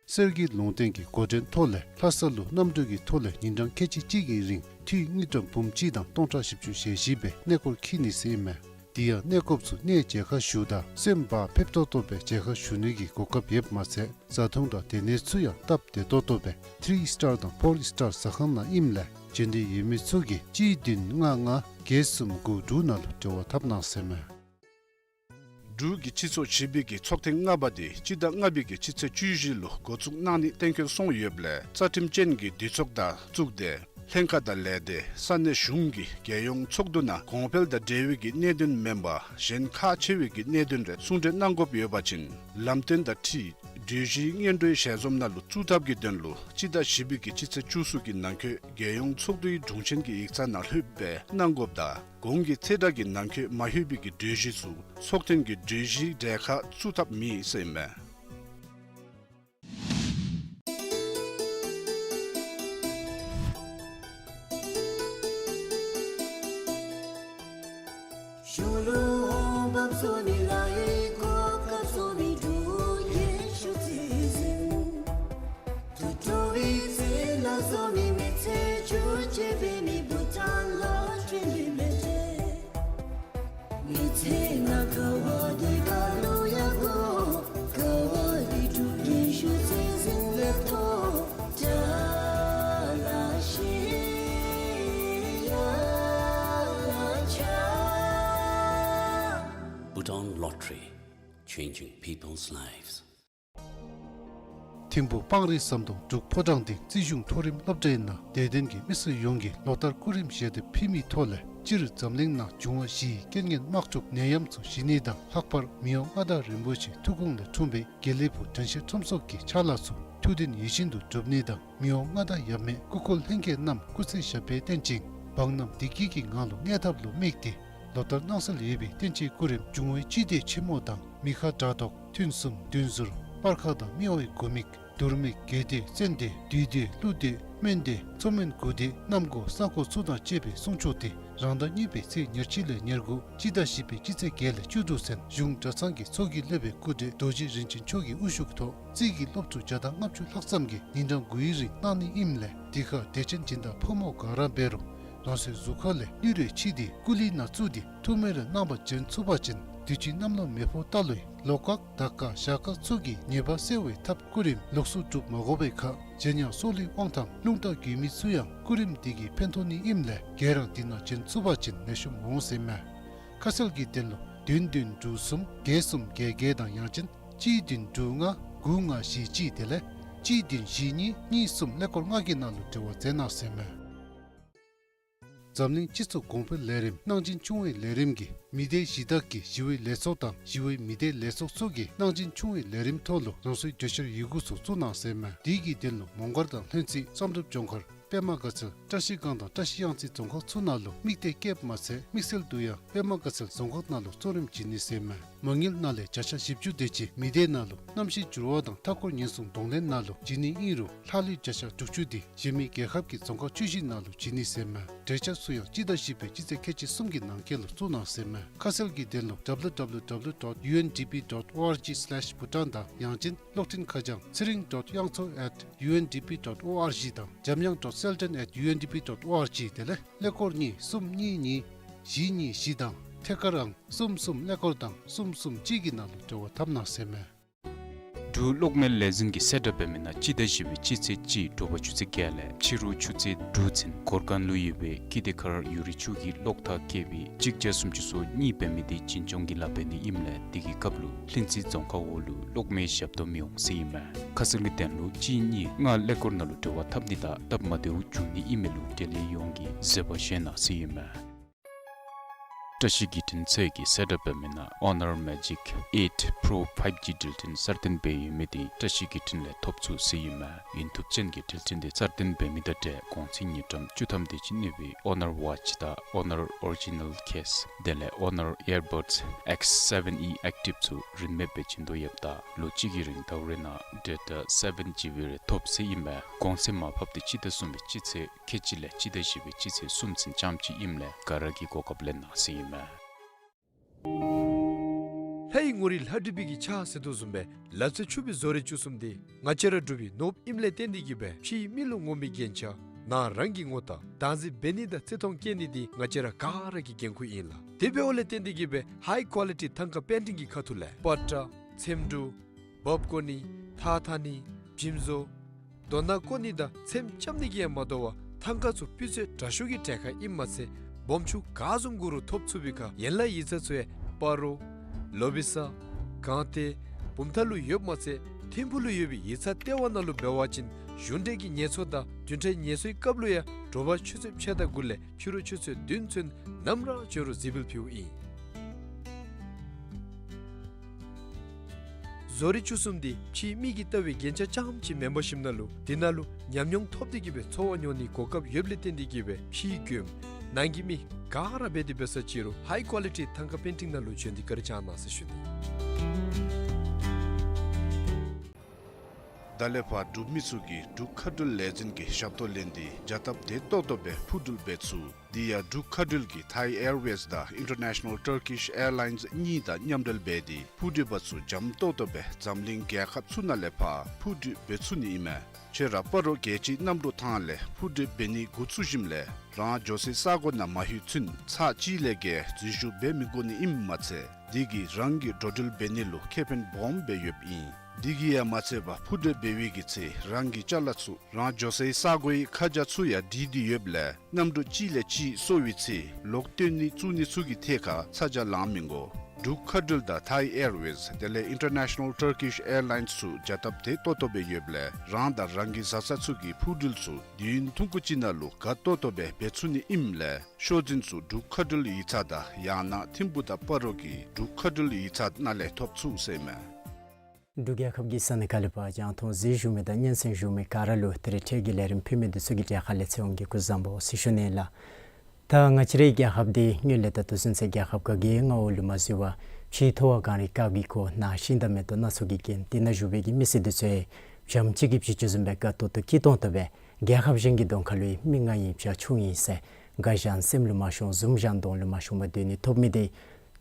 གསེར་གྱི་ལུང་བསྟན་གྱི་འགོ་འདྲེན་ཐོག་ལས་ལྷ་ས་ལུ་གནམ་གྲུ་གི་ཐོག་ལས་ཉིན་གྲངས་ཁལ་གཅིག་གཅིག་གི་རིང་འཐུས་དངུལ་ཀྲམ་འབུམ་གཅིག་དང་སྟོང་ཕྲག་བཞི་བཅུ་ཞེ་བཞི་སྦེ་གནས་སྐོར་འཁྱིད་ནི་ཟེར་ཨིན་མས། དེ་ཡང་གནས་སྐོརཔ་ཚུ་གནས་མཇལ་ཁ་ཞུཝ་ད་སེམས་བག་ཕེབས་ཏོག་ཏོ་སྦེ་མཇལ་ཁ་ཞུ་ནི་གི་གོ་སྐབས་ཡོདཔ་མ་ཚད་བཟའ་འཐུང་དང་སྡོད་གནས་ཚུ་ཡང་སྟབས་བདེ་ཏོག་ཏོ་སྦེ་ཐི་རི་སི་ཊར་དང་ཕོར་སི་ཊར་ཟ་ཁང་ནང་ཨིནམ་ལས་འབྱོན་འདོད་ཡོད་མི་ཚུ་གིས་གཅིག་བདུན་ལྔ་ལྔ་བརྒྱད་གསུམ་དགུ་དྲུག་ནང་ལུ་འབྲེལ་བ་འཐབ་གནང་ཟེར་མས། འབྲུག་གི་སྤྱི་ཚོགས་བྱིས་པའི་གི་ཚོགས་ཐེངས་ལྔ་པ་དེ་སྤྱི་ཟླ་ལྔ་པའི་གི་སྤྱི་ཚེས་བཅུ་བཞི་ལུ་འགོ་བཙུགས་གནང་ནི་གཏན་འཁེལ་སོང་ཡོདཔ་ལས་རྩ་ཁྲིམས་ཅན་གྱི་འདུས་ཚོགས་དང་བཙུགས་ཏེ་ལྷན་ཁག་དང་ལས་སྡེ་ས་གནས་གཞུང་གི་རྒྱལ་ཡོངས་ཚོགས་འདུ་ནང་གོང་འཕེལ་དང་འབྲེལ་བའི་གི་གནད་དོན་མེན་པར་གཞན་ཁག་ཆེ་བའི་གི་གནད་དོན་རེ་གསུང་གྲོས་གནང་དགོཔ་ཡོད་པ་ཅིན་ལམ་སྟོན་དང་འཁྲིལ་གྲོས་གཞི་སྔོན་འགྲོའི་ཞལ་འཛོམས་ནང་ལུ་བཙུགས་ཐབས་ཀྱི་དོན་ལུ་སྤྱི་ཟླ་བཞི་པའི་གི་སྤྱི་ཚེས་བཅུ་གསུམ་གྱི་ནང་འཁོད་རྒྱལ་ཡོངས་ཚོགས་འདུའི་དྲུང་ཆེན་གྱི་ཡིག་ཚང་ནང་ལྷོདཔ་སྦེ་གནང་དགོཔ་དང་གོང་གི་ཚེས་གྲངས་ཀྱི་ནང་འཁོད་མ་ལྷོད་པའི་གི་གྲོས་གཞི་ཚུ་ཚོགས་ཐེངས་ཀྱི་གྲོས་གཞིའི་གྲལ་ཁར་བཙུགས་ཐབས་མེད་ཟེར་ཨིན་མས། བཟོ་མི་མི་ཚེ་བཅུད་བྱེད་པའི་མི་བྷུ་ཊཱན་ལོ་ཊ་རི་ལི་མི་ཊེཌ། མི་ཚེ་ནང་དགའ་བ་དེ་ག་ལུ་ཡང་དགོ། དགའ་བ་དེ་སྒྲུབ་རིན་ཤུགས་ཚད་འཛིན་ལེབ་ཐོབ། ཏ་ལ་ཤི་ཡ་ལ་ཆ། Bhutan Lottery, changing people's lives. ཐིམ་ཕུག་སྤང་རི་ཟམ་གདོང་འབྲུག་ཕོ་བྲང་སྡིངས་རྩིས་གཞུང་མཐོ་རིམ་སློབ་གྲྭའི་ནང་དད་ལྡན་གྱི་མི་སེར་ཡོངས་ཀྱིས་ལོ་ལྟར་སྐུ་རིམ་ཞལ་འདེབས་ཕུལ་མིའི་ཐོག་ལས་སྤྱིར་འཛམ་གླིང་ནང་འབྱུང་བ་བཞི་ཡི་རྐྱེན་ངན་དམག་འཁྲུག་ནད་ཡམས་ཚུ་ཞི་ནི་དང་ལྷག་པར་མི་དབང་མངའ་བདག་རིན་པོ་ཆེའི་ཐུགས་དགོངས་ལས་འཁྲུངས་པའི་དགེ་ལེགས་ཕུག་དྲན་ཤེས་ཁྲོམ་ཚོགས་ཀྱི་ཕྱག་ལཱ་ཚུ་ཐུགས་འདུན་ཡིད་བཞིན་དུ་འགྲུབ་ནི་དང་མི་དབང་མངའ་བདག་ཡབ་མེས་སྐུ་འཁོར་ལྷན་རྒྱས་རྣམས་སྐུ་ཚེ་ཞབས་པད་བརྟན་ཅིང་འབངས་རྣམས་བདེ་སྐྱིད་ཀྱི་ངང་ལུ་གནས་ཐབས་ལུ་དམིགས་ཏེ་ལོ་ལྟར་གནང་སྲོལ་ཡོད་པའི་བསྟན་སྤྱིའི་སྐུ་རིམ་འབྱུང་བའི་སྤྱི་མདོས་ཆེན་མོ་དང་མི་ཁ་དགྲ་བཟློག་ཐུན་གསུམ་བདུན་ཟུར་སྤར་ཁ་དང་མི་དབང་གི་དགུ་མིག་དུར་མིག་དགེ་མདོས་བཙན་མདོས་བདུད་མདོས་ཀླུ་མདོས་སྨན་མདོས་མཚོ་སྨན་དགུ་མདོས་གནམ་སྒོ་ས་སྒོ་ཚུ་དང་བཅས་པའི་གསུང་ཆོག་དེ་རང་ཟླ་གཉིས་པའི་ཚེས་ཉེར་གཅིག་ལས་ཉེར་དགུ་སྤྱི་ཟླ་བཞི་པའི་སྤྱི་ཚེས་བརྒྱད་ལས་བཅུ་དྲུག་ཚུན་གཞུང་གྲྭ་ཚང་གི་ཚོགས་ཀྱི་སློབ་དཔོན་སྐུ་བགྲེས་རྡོ་རྗེ་རིན་ཆེན་མཆོག་གི་དབུ་བཞུགས་ཐོག་རྩིས་ཀྱི་སློབ་ཕྲུག་བརྒྱ་དང་ལྔ་བཅུ་ལྷག་ཙམ་གྱིས་ཉིན་གྲངས་དགུའི་རིང་གནང་ནི་ཨིནམ་ལས་དེ་ཁར་དད་ཅན་སྦྱིན་བདག་ཕོ་མོ་ག་ར་འབད་རུང་རང་སོའི་གཟུགས་ཁ་ལས་ནུས་རེ་ཆེ་སྟེ་སྐུ་ལུས་ནང་བཙུགས་ཏེ་ཐུགས་སྨོན་རེ་གནང་བ་བྱིན་ཚུགས་པ་ཅིན་དུས་ཅི་གནམ་ལོ་མེ་ཕོ་རྟ་ལོའི་ལོ་སྐག་ཟླ་སྐག་ཞག་སྐག་ཚུ་གི་ཉེས་པ་སེལ་བའི་ཐབས་སྐུ་རིམ་ལོགས་སུ་སྒྲུབ་མ་དགོ་པའི་ཁར་གཞན་ཡང་སྲོག་ལུས་དབང་ཐང་རླུང་རྟ་རྒུད་མི་ཚུ་ཡང་སྐུ་རིམ་དེ་གིས་ཕན་ཐོགས་ནི་ཨིནམ་ལས་ག་ར་འདི་ནང་བྱིན་ཚུགས་པ་ཅིན་ལེགས་ཤོམ་འོང་ཟེར་མས། ཁ་གསལ་གྱི་དོན་ལུ་བདུན་བདུན་དྲུག་གསུམ་བརྒྱད་གསུམ་བརྒྱད་བརྒྱད་དང་ཡང་ཅིན་གཅིག་བདུན་དྲུག་ལྔ་དགུ་ལྔ་བཞི་གཅིག་དེ་ལས་གཅིག་བདུན་བཞི་གཉིས་གཉིས་གསུམ་ཀླད་ཀོར་ལྔ་གི་ནང་ལུ་འབྲེལ་བ་མཛད་གནང་ཟེར་མས། འཛམ་གླིང་སྤྱི་ཚོགས་གོང་འཕེལ་ལས་རིམ་གནང་སྦྱིན་ཆུང་བའི་ལས་རིམ་གྱིས་མི་སྡེ་གཞི་བདག་གི་ཞི་བའི་ལས་ཚོགས་དང་ཞི་བའི་མི་སྡེ་ལས་ཚོགས་ཚུ་གིས་གནང་སྦྱིན་ཆུང་བའི་ལས་རིམ་ཐོག་ལུ་རང་སོའི་གྲོས་འཆར་ཡི་གུ་ཚུ་བཙུགས་གནང་ཟེར་མས། དེ་གི་དོན་ལུ་མོང་སྒར་དང་ལྷུན་རྩེ་བསམ་གྲུབ་ལྗོངས་མཁར་པདྨ་དགའ་ཚལ་བཀྲ་ཤིས་སྒང་དང་བཀྲ་ཤིས་གཡང་རྩེ་རྫོང་ཁག་ཚུ་ནང་ལུ་དམིགས་གཏད་བསྐྱེདཔ་མ་ཚད་དམིགས་བསལ་དུ་ཡང་པདྨ་དགའ་ཚལ་རྫོང་ཁག་ནང་ལུ་གཙོ་རིམ་བྱིན་ནི་ཟེར་མས། མ་དངུལ་ནང་ལས་བརྒྱ་ཆ་བཞི་བཅུ་དེ་ཅིག་མི་སྡེ་ནང་ལུ་གནམ་གཤིས་འགྱུར་བ་དང་མཐའ་འཁོར་ཉེན་སྲུང་གདོང་ལེན་ནང་ལུ་བྱིན་ནི་ཨིན་རུང་ལྷག་ལུས་བརྒྱ་ཆ་དྲུག་ཅུ་དེ་གཞན་མི་རྒྱལ་ཁབ་ཀྱི་རྫོང་ཁག་བཅུ་བཞི་ནང་ལུ་བྱིན་ནི་ཟེར་མས། གྲོས་འཆར་ཚུ་ཡང་སྤྱི་ཟླ་བཞི་པའི་སྤྱི་ཚེས་ཁལ་གཅིག་གསུམ་གྱི་ནང་འཁོད་ལུ་བཙུགས་གནང་ཟེར་མས། ཁ་གསལ་གྱི་དོན་ལུ་W W W dot U N D P dot O R G slash Bhutan དང་ཡང་ཅིན་གློག་འཕྲིན་ཁ་བྱང་ཚེ་རིང་dot དབྱངས་མཚོ་at U N D P dot O R G དང་འཇམ་དབྱངས་dot selden at U N D P dot O R G དེ་ལས་ཀླད་ཀོར་གཉིས་གསུམ་གཉིས་གཉིས་བཞི་གཉིས་བཞི་དང་ཐད་ཀར་ཨང་གསུམ་གསུམ་ཀླད་ཀོར་དང་གསུམ་གསུམ་གཅིག་གི་ནང་ལུ་འབྲེལ་བ་འཐབ་གནང་ཟེར་མས། འབྲུག་གློག་མེ་ལས་འཛིན་གྱིས་གསལ་བསྒྲགས་འབད་མི་ནང་སྤྱི་ཟླ་བཞི་པའི་སྤྱི་ཚེས་གཅིག་དྲོ་པ་ཆུ་ཚོད་བརྒྱད་ལས་ཕྱི་རུ་ཆུ་ཚོད་དྲུག་ཚུན་གོར་ཁ་ལུ་ཡོད་པའི་ཀི་ཏེ་མཁར་ཡུ་རི་ཆུ་གི་གློག་ཐག་བཀལ་བའི་གཅིག་བརྒྱ་སུམ་ཅུ་སོ་གཉིས་འབད་མི་དེ་བྱིན་སྐྱོང་གི་ལཱ་འབད་ནི་ཨིནམ་ལས་དེ་གི་སྐབས་ལུ་ལྷུན་རྩེ་རྫོང་ཁག་འོག་ལུ་གློག་མེ་ཞབས་ཏོག་མི་འོང་ཟེར་ཨིན་མས། ཁ་གསལ་གྱི་དོན་ལུ་གཅིག་གཉིས་ལྔ་ཀླད་ཀོར་ནང་ལུ་འབྲེལ་བ་འཐབ་ནི་དང་སྟབས་མ་བདེཝ་འབྱུང་ནི་ཨིན་མི་ལུ་འབྲེལ་ཡོད་ཡོངས་ཀྱིས་བཟོད་པ་བཞེས་གནང་ཟེར་ཨིན་མས། བཀྲ་ཤིས་བརྒྱུད་འཕྲིན་ཚད་ཀྱིས་གསལ་བསྒྲགས་འབད་མི་ནང་Honor Magic eight Pro five G འགྲུལ་འཕྲིན་གསར་བཏོན་འབད་ཡོད་མི་དེ་བཀྲ་ཤིས་བརྒྱུད་འཕྲིན་ལས་ཐོབ་ཚུགས་ཟེར་ཨིན་མས། ཡུན་ཐུབ་ཅན་གྱི་འགྲུལ་འཕྲིན་དེ་གསར་བཏོན་འབད་མི་དང་འབྲེལ་གོང་ཚད་དངུལ་ཀྲམ་བཅུ་ཐམ་དེ་ཅིག་གནས་པའི་Honor Watch དང་Honor Original Case དེ་ལས་Honor Earbuds X seven E Active ཚུ་རིན་མེད་སྦེ་བྱིན་དོ་ཡོདཔ་ད་ལོ་གཅིག་གི་རིང་ཟླཝ་རེ་ནང་data seven G B རེ་ཐོབ་ཟེར་ཨིན་མས། གོང་ཚད་མར་ཕབ་སྟེ་སྤྱི་ཟླ་གསུམ་པའི་སྤྱི་ཚེས་ཁལ་གཅིག་ལས་སྤྱི་ཟླ་བཞི་པའི་སྤྱི་ཚེས་གསུམ་ཚུན་ཙམ་ཅིག་ཨིནམ་ལས་ག་ར་གིས་གོ་སྐབས་ལེན་གནང་ཟེར་ཨིན་མས། ལྷ་ཡི་ངོ་རིས་ལྷ་བྲིས་པའི་གི་ཕྱག་ཟེར་དོ་བཟུམ་སྦེ་ལག་རྩལ་ཕྱུག་པའི་བཟོ་རིག་བཅུ་གསུམ་དེ་ང་བཅས་ར་འབྲུག་པའི་ནོར་བུ་ཨིནམ་ལས་བརྟེན་ཏེ་གིས་སྦེ་ཕྱིའི་མི་ལུ་ངོམ་པའི་རྒྱན་ཆ་ནང་རང་གི་ངོ་རྟགས་བདག་འཛིན་འབད་ནི་དང་བརྩི་མཐོང་བསྐྱེད་ནི་དེ་ང་བཅས་ར་ག་ར་གི་འགན་ཁུར་ཨིན་ལགས། དེ་འབདཝ་ལས་བརྟེན་ཏེ་གིས་སྦེ་high quality ཐང་ཀ་པེན་ཊིང་གི་ཁ་ཐུག་ལས་པ་ཏྲ་ཚེམ་དྲུབ་འབག་བཀོ་ནི་ཐགས་འཐག་ནི་འཇིམ་བཟོ་རྡོ་སྣ་བརྐོ་ནི་དང་ཚེམ་རྐྱབ་ནི་གིས་ཡང་མ་དོ་བར་ཐང་ཀ་ཚུ་སྤུས་ཚད་དྲག་ཤོས་ཀྱི་གྲལ་ཁར་ཨིནམ་མ་ཚད་སྦོམ་ཆུང་ག་བཟུམ་དགོ་རུང་ཐོབ་ཚུགས་པའི་ཁར་ཡན་ལག་ཡིག་ཚང་ཚུ་ཡང་སྤ་རོ་ལོ་བི་ས་སྒང་སྟེང་བུམ་ཐང་ལུ་ཡོདཔ་མ་ཚད་ཐིམ་ཕུག་ལུ་ཡོད་པའི་ཡིག་ཚང་ལྟེ་བ་ནང་ལུ་འབད་བ་ཅིན་གཞུང་འབྲེལ་གྱི་ངལ་གསོ་དང་བདུན་ཕྲག་ངལ་གསོའི་སྐབས་ལུ་ཡང་དྲོ་པ་ཆུ་ཚོད་ཕྱེད་དང་དགུ་ལས་ཕྱི་རུ་ཆུ་ཚོད་བདུན་ཚུན་ནམ་ར་འབྱོན་རུང་གཟིགས་འབུལ་ཕུལཝ་ཨིན། བཟོ་རིག་བཅུ་གསུམ་དེ་ཕྱིའི་མིག་གིས་བལྟ་བའི་རྒྱན་ཆ་རྐྱངམ་ཅིག་མེན་པར་ཞིནམ་ན་ལུ་དེ་ནང་ལུ་ཉམས་མྱོང་ཐོབ་སྟེ་གིས་སྦེ་འཚོ་བ་མྱོང་ནིའི་གོ་སྐབས་ཡོདཔ་ལས་བརྟེན་ཏེ་གིས་སྦེ་ཕྱིའི་མགྱོནམ་ནང་གི་མི་ག་ར་འབད་དེ་འབད་ས་ཅི་རུང་high quality ཐང་ཀ་པེན་ཊིང་ནང་ལུ་བྱོན་ཏེ་བཀའ་དྲིན་བསྐྱང་གནང་ཟེར་ཞུ་ནི། ད་ལས་ཕར་འབྲུག་མི་ཚུ་གིས་འབྲུག་མཁའ་འགྲུལ་ལས་འཛིན་གྱི་ཞབས་ཏོག་ལེན་ཏེ་བྱ་སྟབས་བདེ་ཏོག་ཏོ་སྦེ་འཕུར་འགྲུལ་འབད་ཚུགས། དེ་ཡང་འབྲུག་མཁའ་འགྲུལ་གྱིས་Thai Airways དང་International Turkish Airlines གཉིས་དང་མཉམ་འབྲེལ་འབད་དེ་འཕུར་འགྲུལ་པ་ཚུ་འཇམ་ཏོག་ཏོ་སྦེ་འཛམ་གླིང་རྒྱལ་ཁབ་ཚུ་ནང་ལས་ཕར་འཕུར་འགྲུལ་འབད་ཚུགས་ནི་ཨིན་མས། ཁྱོད་ར་སྤ་རོ་རྒྱལ་སྤྱིའི་གནམ་གྲུ་ཐང་ལས་འཕུར་འགྲུལ་འབད་ནི་འགོ་བཙུགས་ཞིནམ་ལས་རང་འགྱོ་སའི་ས་གོ་ནང་མ་ལྷོད་ཚུན་ཚར་གཅིག་ལས་བརྒལ་འཛུལ་ཞུགས་འབད་མི་དགོ་ནི་ཨིནམ་མ་ཚད་དེ་གིས་རང་གི་འགྲོ་འགྲུལ་འབད་ནི་ལུ་ཁེ་ཕན་སྦོམ་སྦེ་ཡོདཔ་ཨིན། དེ་གིས་ཡང་མ་ཚད་པར་འཕུར་འགྲུལ་འབད་བའི་གི་ཚེ་རང་གི་ཅ་ལ་ཚུ་རང་འགྱོ་སའི་ས་གོའི་ཁ་བྱང་ཚུ་ཡང་བྲིས་ཏེ་ཡོདཔ་ལས་གནམ་གྲུ་གཅིག་ལས་གཅིག་སོར་བའི་ཚེ་ལོག་བཏོན་ནི་བཙུགས་ནི་ཚུ་གི་ཐད་ཁར་ཚ་གྱང་ལང་མི་དགོ། འབྲུག་མཁའ་འགྲུལ་དང་Thai Airways དེ་ལས་International Turkish Airlines ཚུ་བྱ་སྟབས་བདེ་ཏོག་ཏོ་སྦེ་ཡོདཔ་ལས་རང་དང་རང་གི་བཟའ་ཚང་ཚུ་གི་འཕུར་འགྲུལ་ཚུ་དུས་ཡུན་ཐུང་ཀུ་ཅིག་ནང་ལུ་དགའ་ཏོག་ཏོ་སྦེ་འབད་ཚུགས་ནི་ཨིནམ་ལས་ཤོག་འཛིན་ཚུ་འབྲུག་མཁའ་འགྲུལ་ཡིག་ཚང་དང་ཡང་ན་ཐིམ་ཕུག་དང་སྤ་རོ་གི་འབྲུག་མཁའ་འགྲུལ་ཡིག་ཚང་ནང་ལས་ཐོབ་ཚུགས་ཟེར་མས། འབྲུག་རྒྱལ་ཁབ་ཀྱི་ས་གནས་ཁག་ལས་ཕར་རྒྱང་མཐོང་གཟིགས་བཞུགས་མི་དང་སྙན་གསན་བཞུགས་མི་ག་ར་ལུ་ད་རིས་འཕྲལ་གྱི་ལས་རིམ་ཕུལ་མི་འདི་ཚུ་གི་གྲས་ཁ་ལས་ཚེ་དབང་གིས་སྐུ་གཟུགས་བཟང་པོ་ཟེར་ཞུ་ནི་ལགས། ད་ང་བཅས་རའི་རྒྱལ་ཁབ་འདི་སྔོན་ལས་ད་ལྟོ་ཚུན་ཚོད་རྒྱལ་ཁབ་ག་གིས་མངའ་འོག་ལུ་མ་བཟོད་པར་ཕྱི་མཐོ་བ་གངས་རི་དཀར་གྱི་ཁོག་ནང་ཤིང་དང་མེ་ཏོག་སྣ་ཚོགས་ཀྱིས་བརྒྱན་དེ་ནང་བཞུགས་པའི་གི་མི་སེར་འདི་ཚུ་བྱམས་སྐྱིད་ཀྱི་བྱི་ཅུང་བཟུམ་སྦེ་དགའ་ཏོག་ཏོ་སྐྱིད་ཏོང་ཏོ་སྦེ་རྒྱལ་ཁབ་གཞན་གྱི་གདོང་ཁ་ལུ་མི་ང་ཨིན་བྱ་ཁྱུང་ཨིན་ཟེར་དགའ་ཞིང་སེམས་ལུ་མ་ཤོང་འཛུམ་ཞིང་གདོང་ལུ་མ་ཤོང་པར་སྡོད་ནི་ཐོབ་མི་འདི་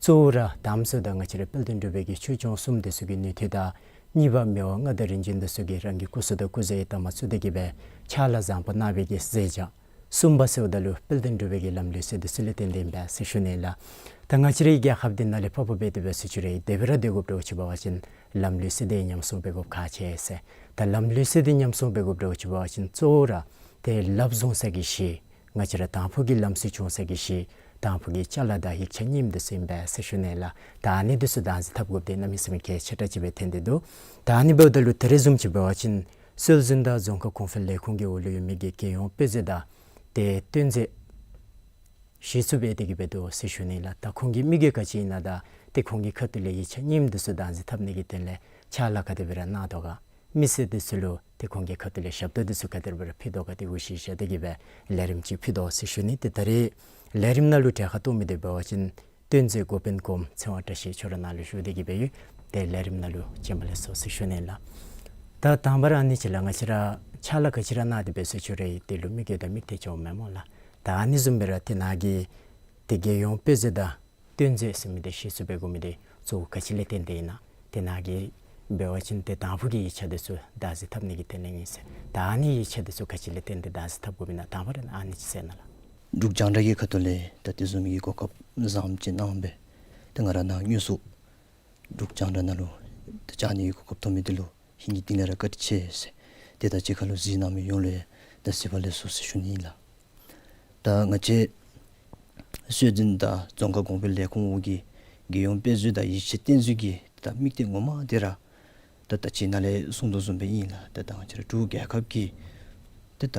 གཙོ་བོ་ར་དང་པ་ཚུ་ད་ང་བཅས་ར་དཔལ་ལྡན་འབྲུག་པའི་གི་ཆོས་སྐྱོང་གསུམ་འདི་ཚུ་གི་ནུས་མཐུ་དང་གཉིས་པ་མི་དབང་མངའ་བདག་རིན་ཆེན་འདི་ཚུ་གིས་རང་གི་སྐུ་གཟུགས་དང་སྐུ་ཚེ་ཡི་དམ་ཚུ་འདི་གིས་སྦེ་ཕྱག་ལཱ་བཟང་པོ་གནང་བའི་གི་མཛད་བྱ། གསུམ་པ་ཟེརཝ་ད་ལུ་དཔལ་ལྡན་འབྲུག་པའི་གི་ལམ་ལུགས་སྲོལ་འདི་ཚུ་ལས་བརྟེན་ཏེ་ཨིན་པས་ཟེར་ཞུ་ནི་ལགས། ད་ང་བཅས་རའི་རྒྱལ་ཁབ་འདི་ནཱ་ལས་ཕར་འབད་དེ་འབད་ཟེར་ཞུ་རུང་དེ་སྦེ་ར་སྡོད་དགོཔ་འདྲཝ་ཅིག་འབད་བ་ཅིན་ལམ་ལུགས་སྲོལ་འདི་ཉམས་སྲུང་འབད་དགོཔ་ཁག་ཆེ་ཟེར། ད་ལམ་ལུགས་སྲོལ་འདི་ཉམས་སྲུང་འབད་དགོཔ་འདྲཝ་ཅིག་འབད་བ་ཅིན་གཙོ་བོ་ར་ཏེ་ལགཔ་བཟུང་ས་གི་གཞི་ང་བཅས་ར་དང་ཕུ་གི་ལམ་སྲོལ་སྐྱོང་ས་གི་གཞི་དང་ཕུ་གི་ཅ་ལ་དང་ཡིག་ཆ་རྙིངམ་འདི་ཚུ་ཨིན་པས་ཟེར་ཞུ་ནི་ལགས། ད་ཨ་ནི་འདི་ཚུ་བདག་འཛིན་འཐབ་དགོཔ་འདི་གནམ་མེད་ས་མེད་གལ་ཆེ་དྲགས་ཅིག་སྦེ་ཐོན་ཏེ་འདུག། ད་ཨ་ནི་འབདཝ་ད་ལུ་ད་རེས་བཟུམ་ཅིག་འབད་བ་ཅིན་སྲོལ་འཛིན་དང་རྫོང་ཁ་གོང་འཕེལ་ལས་ཁུངས་ཀྱི་འོག་ལུ་ཡོད་མི་གི་རྒྱལ་ཡོངས་དཔེ་མཛོད་དང་ཏེ་སྟོན་མཛོད་གཞི་བཙུགས་འབད་དེ་གི་སྦེ་འདུག་ཟེར་ཞུ་ནི་ལགས། ད་ཁོང་གི་དམིགས་ཡུལ་ག་ཅི་ཨིན་ན་དང་ཏེ་ཁོང་གི་ཁ་ཐུག་ལས་ཡིག་ཆ་རྙིངམ་འདི་ཚུ་བདག་འཛིན་འཐབ་ནི་གི་དོན་ལས་ཕྱག་ལཱ་ག་དེ་སྦེ་ར་གནང་དོ་ག། མི་སེར་འདི་ཚུ་ལུ་ཏེ་ཁོང་གི་ཁ་ཐུག་ལས་ཞབས་ཏོག་འདི་ཚུ་ག་དེ་སྦེ་ར་ཕུལ་དོ་ག། དེ་གུ་གཞི་བཞག་སྟེ་གི་སྦེ་ལས་རིམ་ཅིག་ཕུལ་དོ་ཟེར་ཞུ་ནི། ཏེ་ད་རེས་ལས་རིམ་ནང་ལུ་གྲལ་ཁར་གཏོགས་མི་འདི་འབད་བ་ཅིན་སྟོན་མཛོད་འགོ་དཔོན་གོངམ་ཚེ་དབང་བཀྲ་ཤིས་ཁྱོད་ར་ནཱ་ལུ་བཞུགས་ཏེ་གི་སྦེ་ཡོད། ཏེ་ལས་རིམ་ནང་ལུ་བྱོན་པ་ལེགས་སོ་ཟེར་ཞུ་ནི་ལགས། ད་དང་པ་ར་ཨ་ནི་ཅིག་ལགས། ང་བཅས་ར་ཕྱག་ལཱ་ག་ཅི་ར་གནང་སྟེ་འབད་ཟེར་ཞུ་རུང་དེ་ལུ་དམིགས་ཡུལ་དང་དམིགས་གཏད་ཅིག་འོང་མས་སྨོ་ལགས། ད་ཨ་ནི་བཟུམ་སྦེ་ར་ཏེ་ནཱ་གི་ཏེ་རྒྱལ་ཡོངས་དཔེ་མཛོད་དང་སྟོན་མཛོད་ཟེར་མི་འདི་གཞི་བཙུགས་འབད་དགོ་མི་འདི་གཙོ་བོ་ག་ཅི་ལས་བརྟེན་ཏེ་ཨིན་ན། ཏེ་ནཱ་གི་འབད་བ་ཅིན་ཏེ་དང་ཕུ་གི་ཡིག་ཆ་འདི་ཚུ་བདག་འཛིན་འཐབ་ནི་གི་དོན་ལས་ཨིན་ཟེར། ད་ཨ་ནི་ཡིག་ཆ་འདི་ཚུ་ག་ཅི་ལས་བརྟེན་ཏེ་བདག་འཛིན་འཐབ་དགོཔ་ཨིན་ན། དང་པ་ར་ཨ་ནི་ཅིག་གསན་གནང་ལགས། འབྲུག་རྒྱང་བསྒྲགས་ཀྱི་ཁ་ཐུག་ལས་ད་དེ་བཟུམ་གྱི་གོ་སྐབས་བཟངམ་ཅིག་གནང་སྦེ་ད་ང་ར་ནཱ་དངོས་སུ་འབྲུག་རྒྱང་བསྒྲགས་ནང་ལུ་ད་བཅར་ནི་གི་གོ་སྐབས་ཐོབ་མི་འདི་ལུ་ཧིང་གི་གཏིང་ལས་ར་བཀའ་དྲིན་ཆེ་ཟེར། ཏེ་ད་ཅི་ཁ་ལུ་གཟིགས་གནང་མི་ཡོངས་ལུ་ཡང་ད་གཟིགས་པ་ལེགས་སོ་ཟེར་ཞུ་ནི་ཨིན་ལགས། ད་ང་བཅས་སྲོལ་འཛིན་དང་རྫོང་ཁ་གོང་འཕེལ་ལས་ཁུངས་འོག་གི་རྒྱལ་ཡོངས་དཔེ་མཛོད་དང་ཡིག་ཆ་སྟོན་མཛོད་ཀྱི་ད་དམིགས་གཏད་ངོ་མ་འདི་ར་ད་ད་ཅི་ནཱ་ལས་གསུངས་དོ་བཟུམ་སྦེ་ཨིན་ལགས། ད་ད་ང་བཅས་ར་འབྲུག་རྒྱལ་ཁབ་ཀྱི་ད་ད་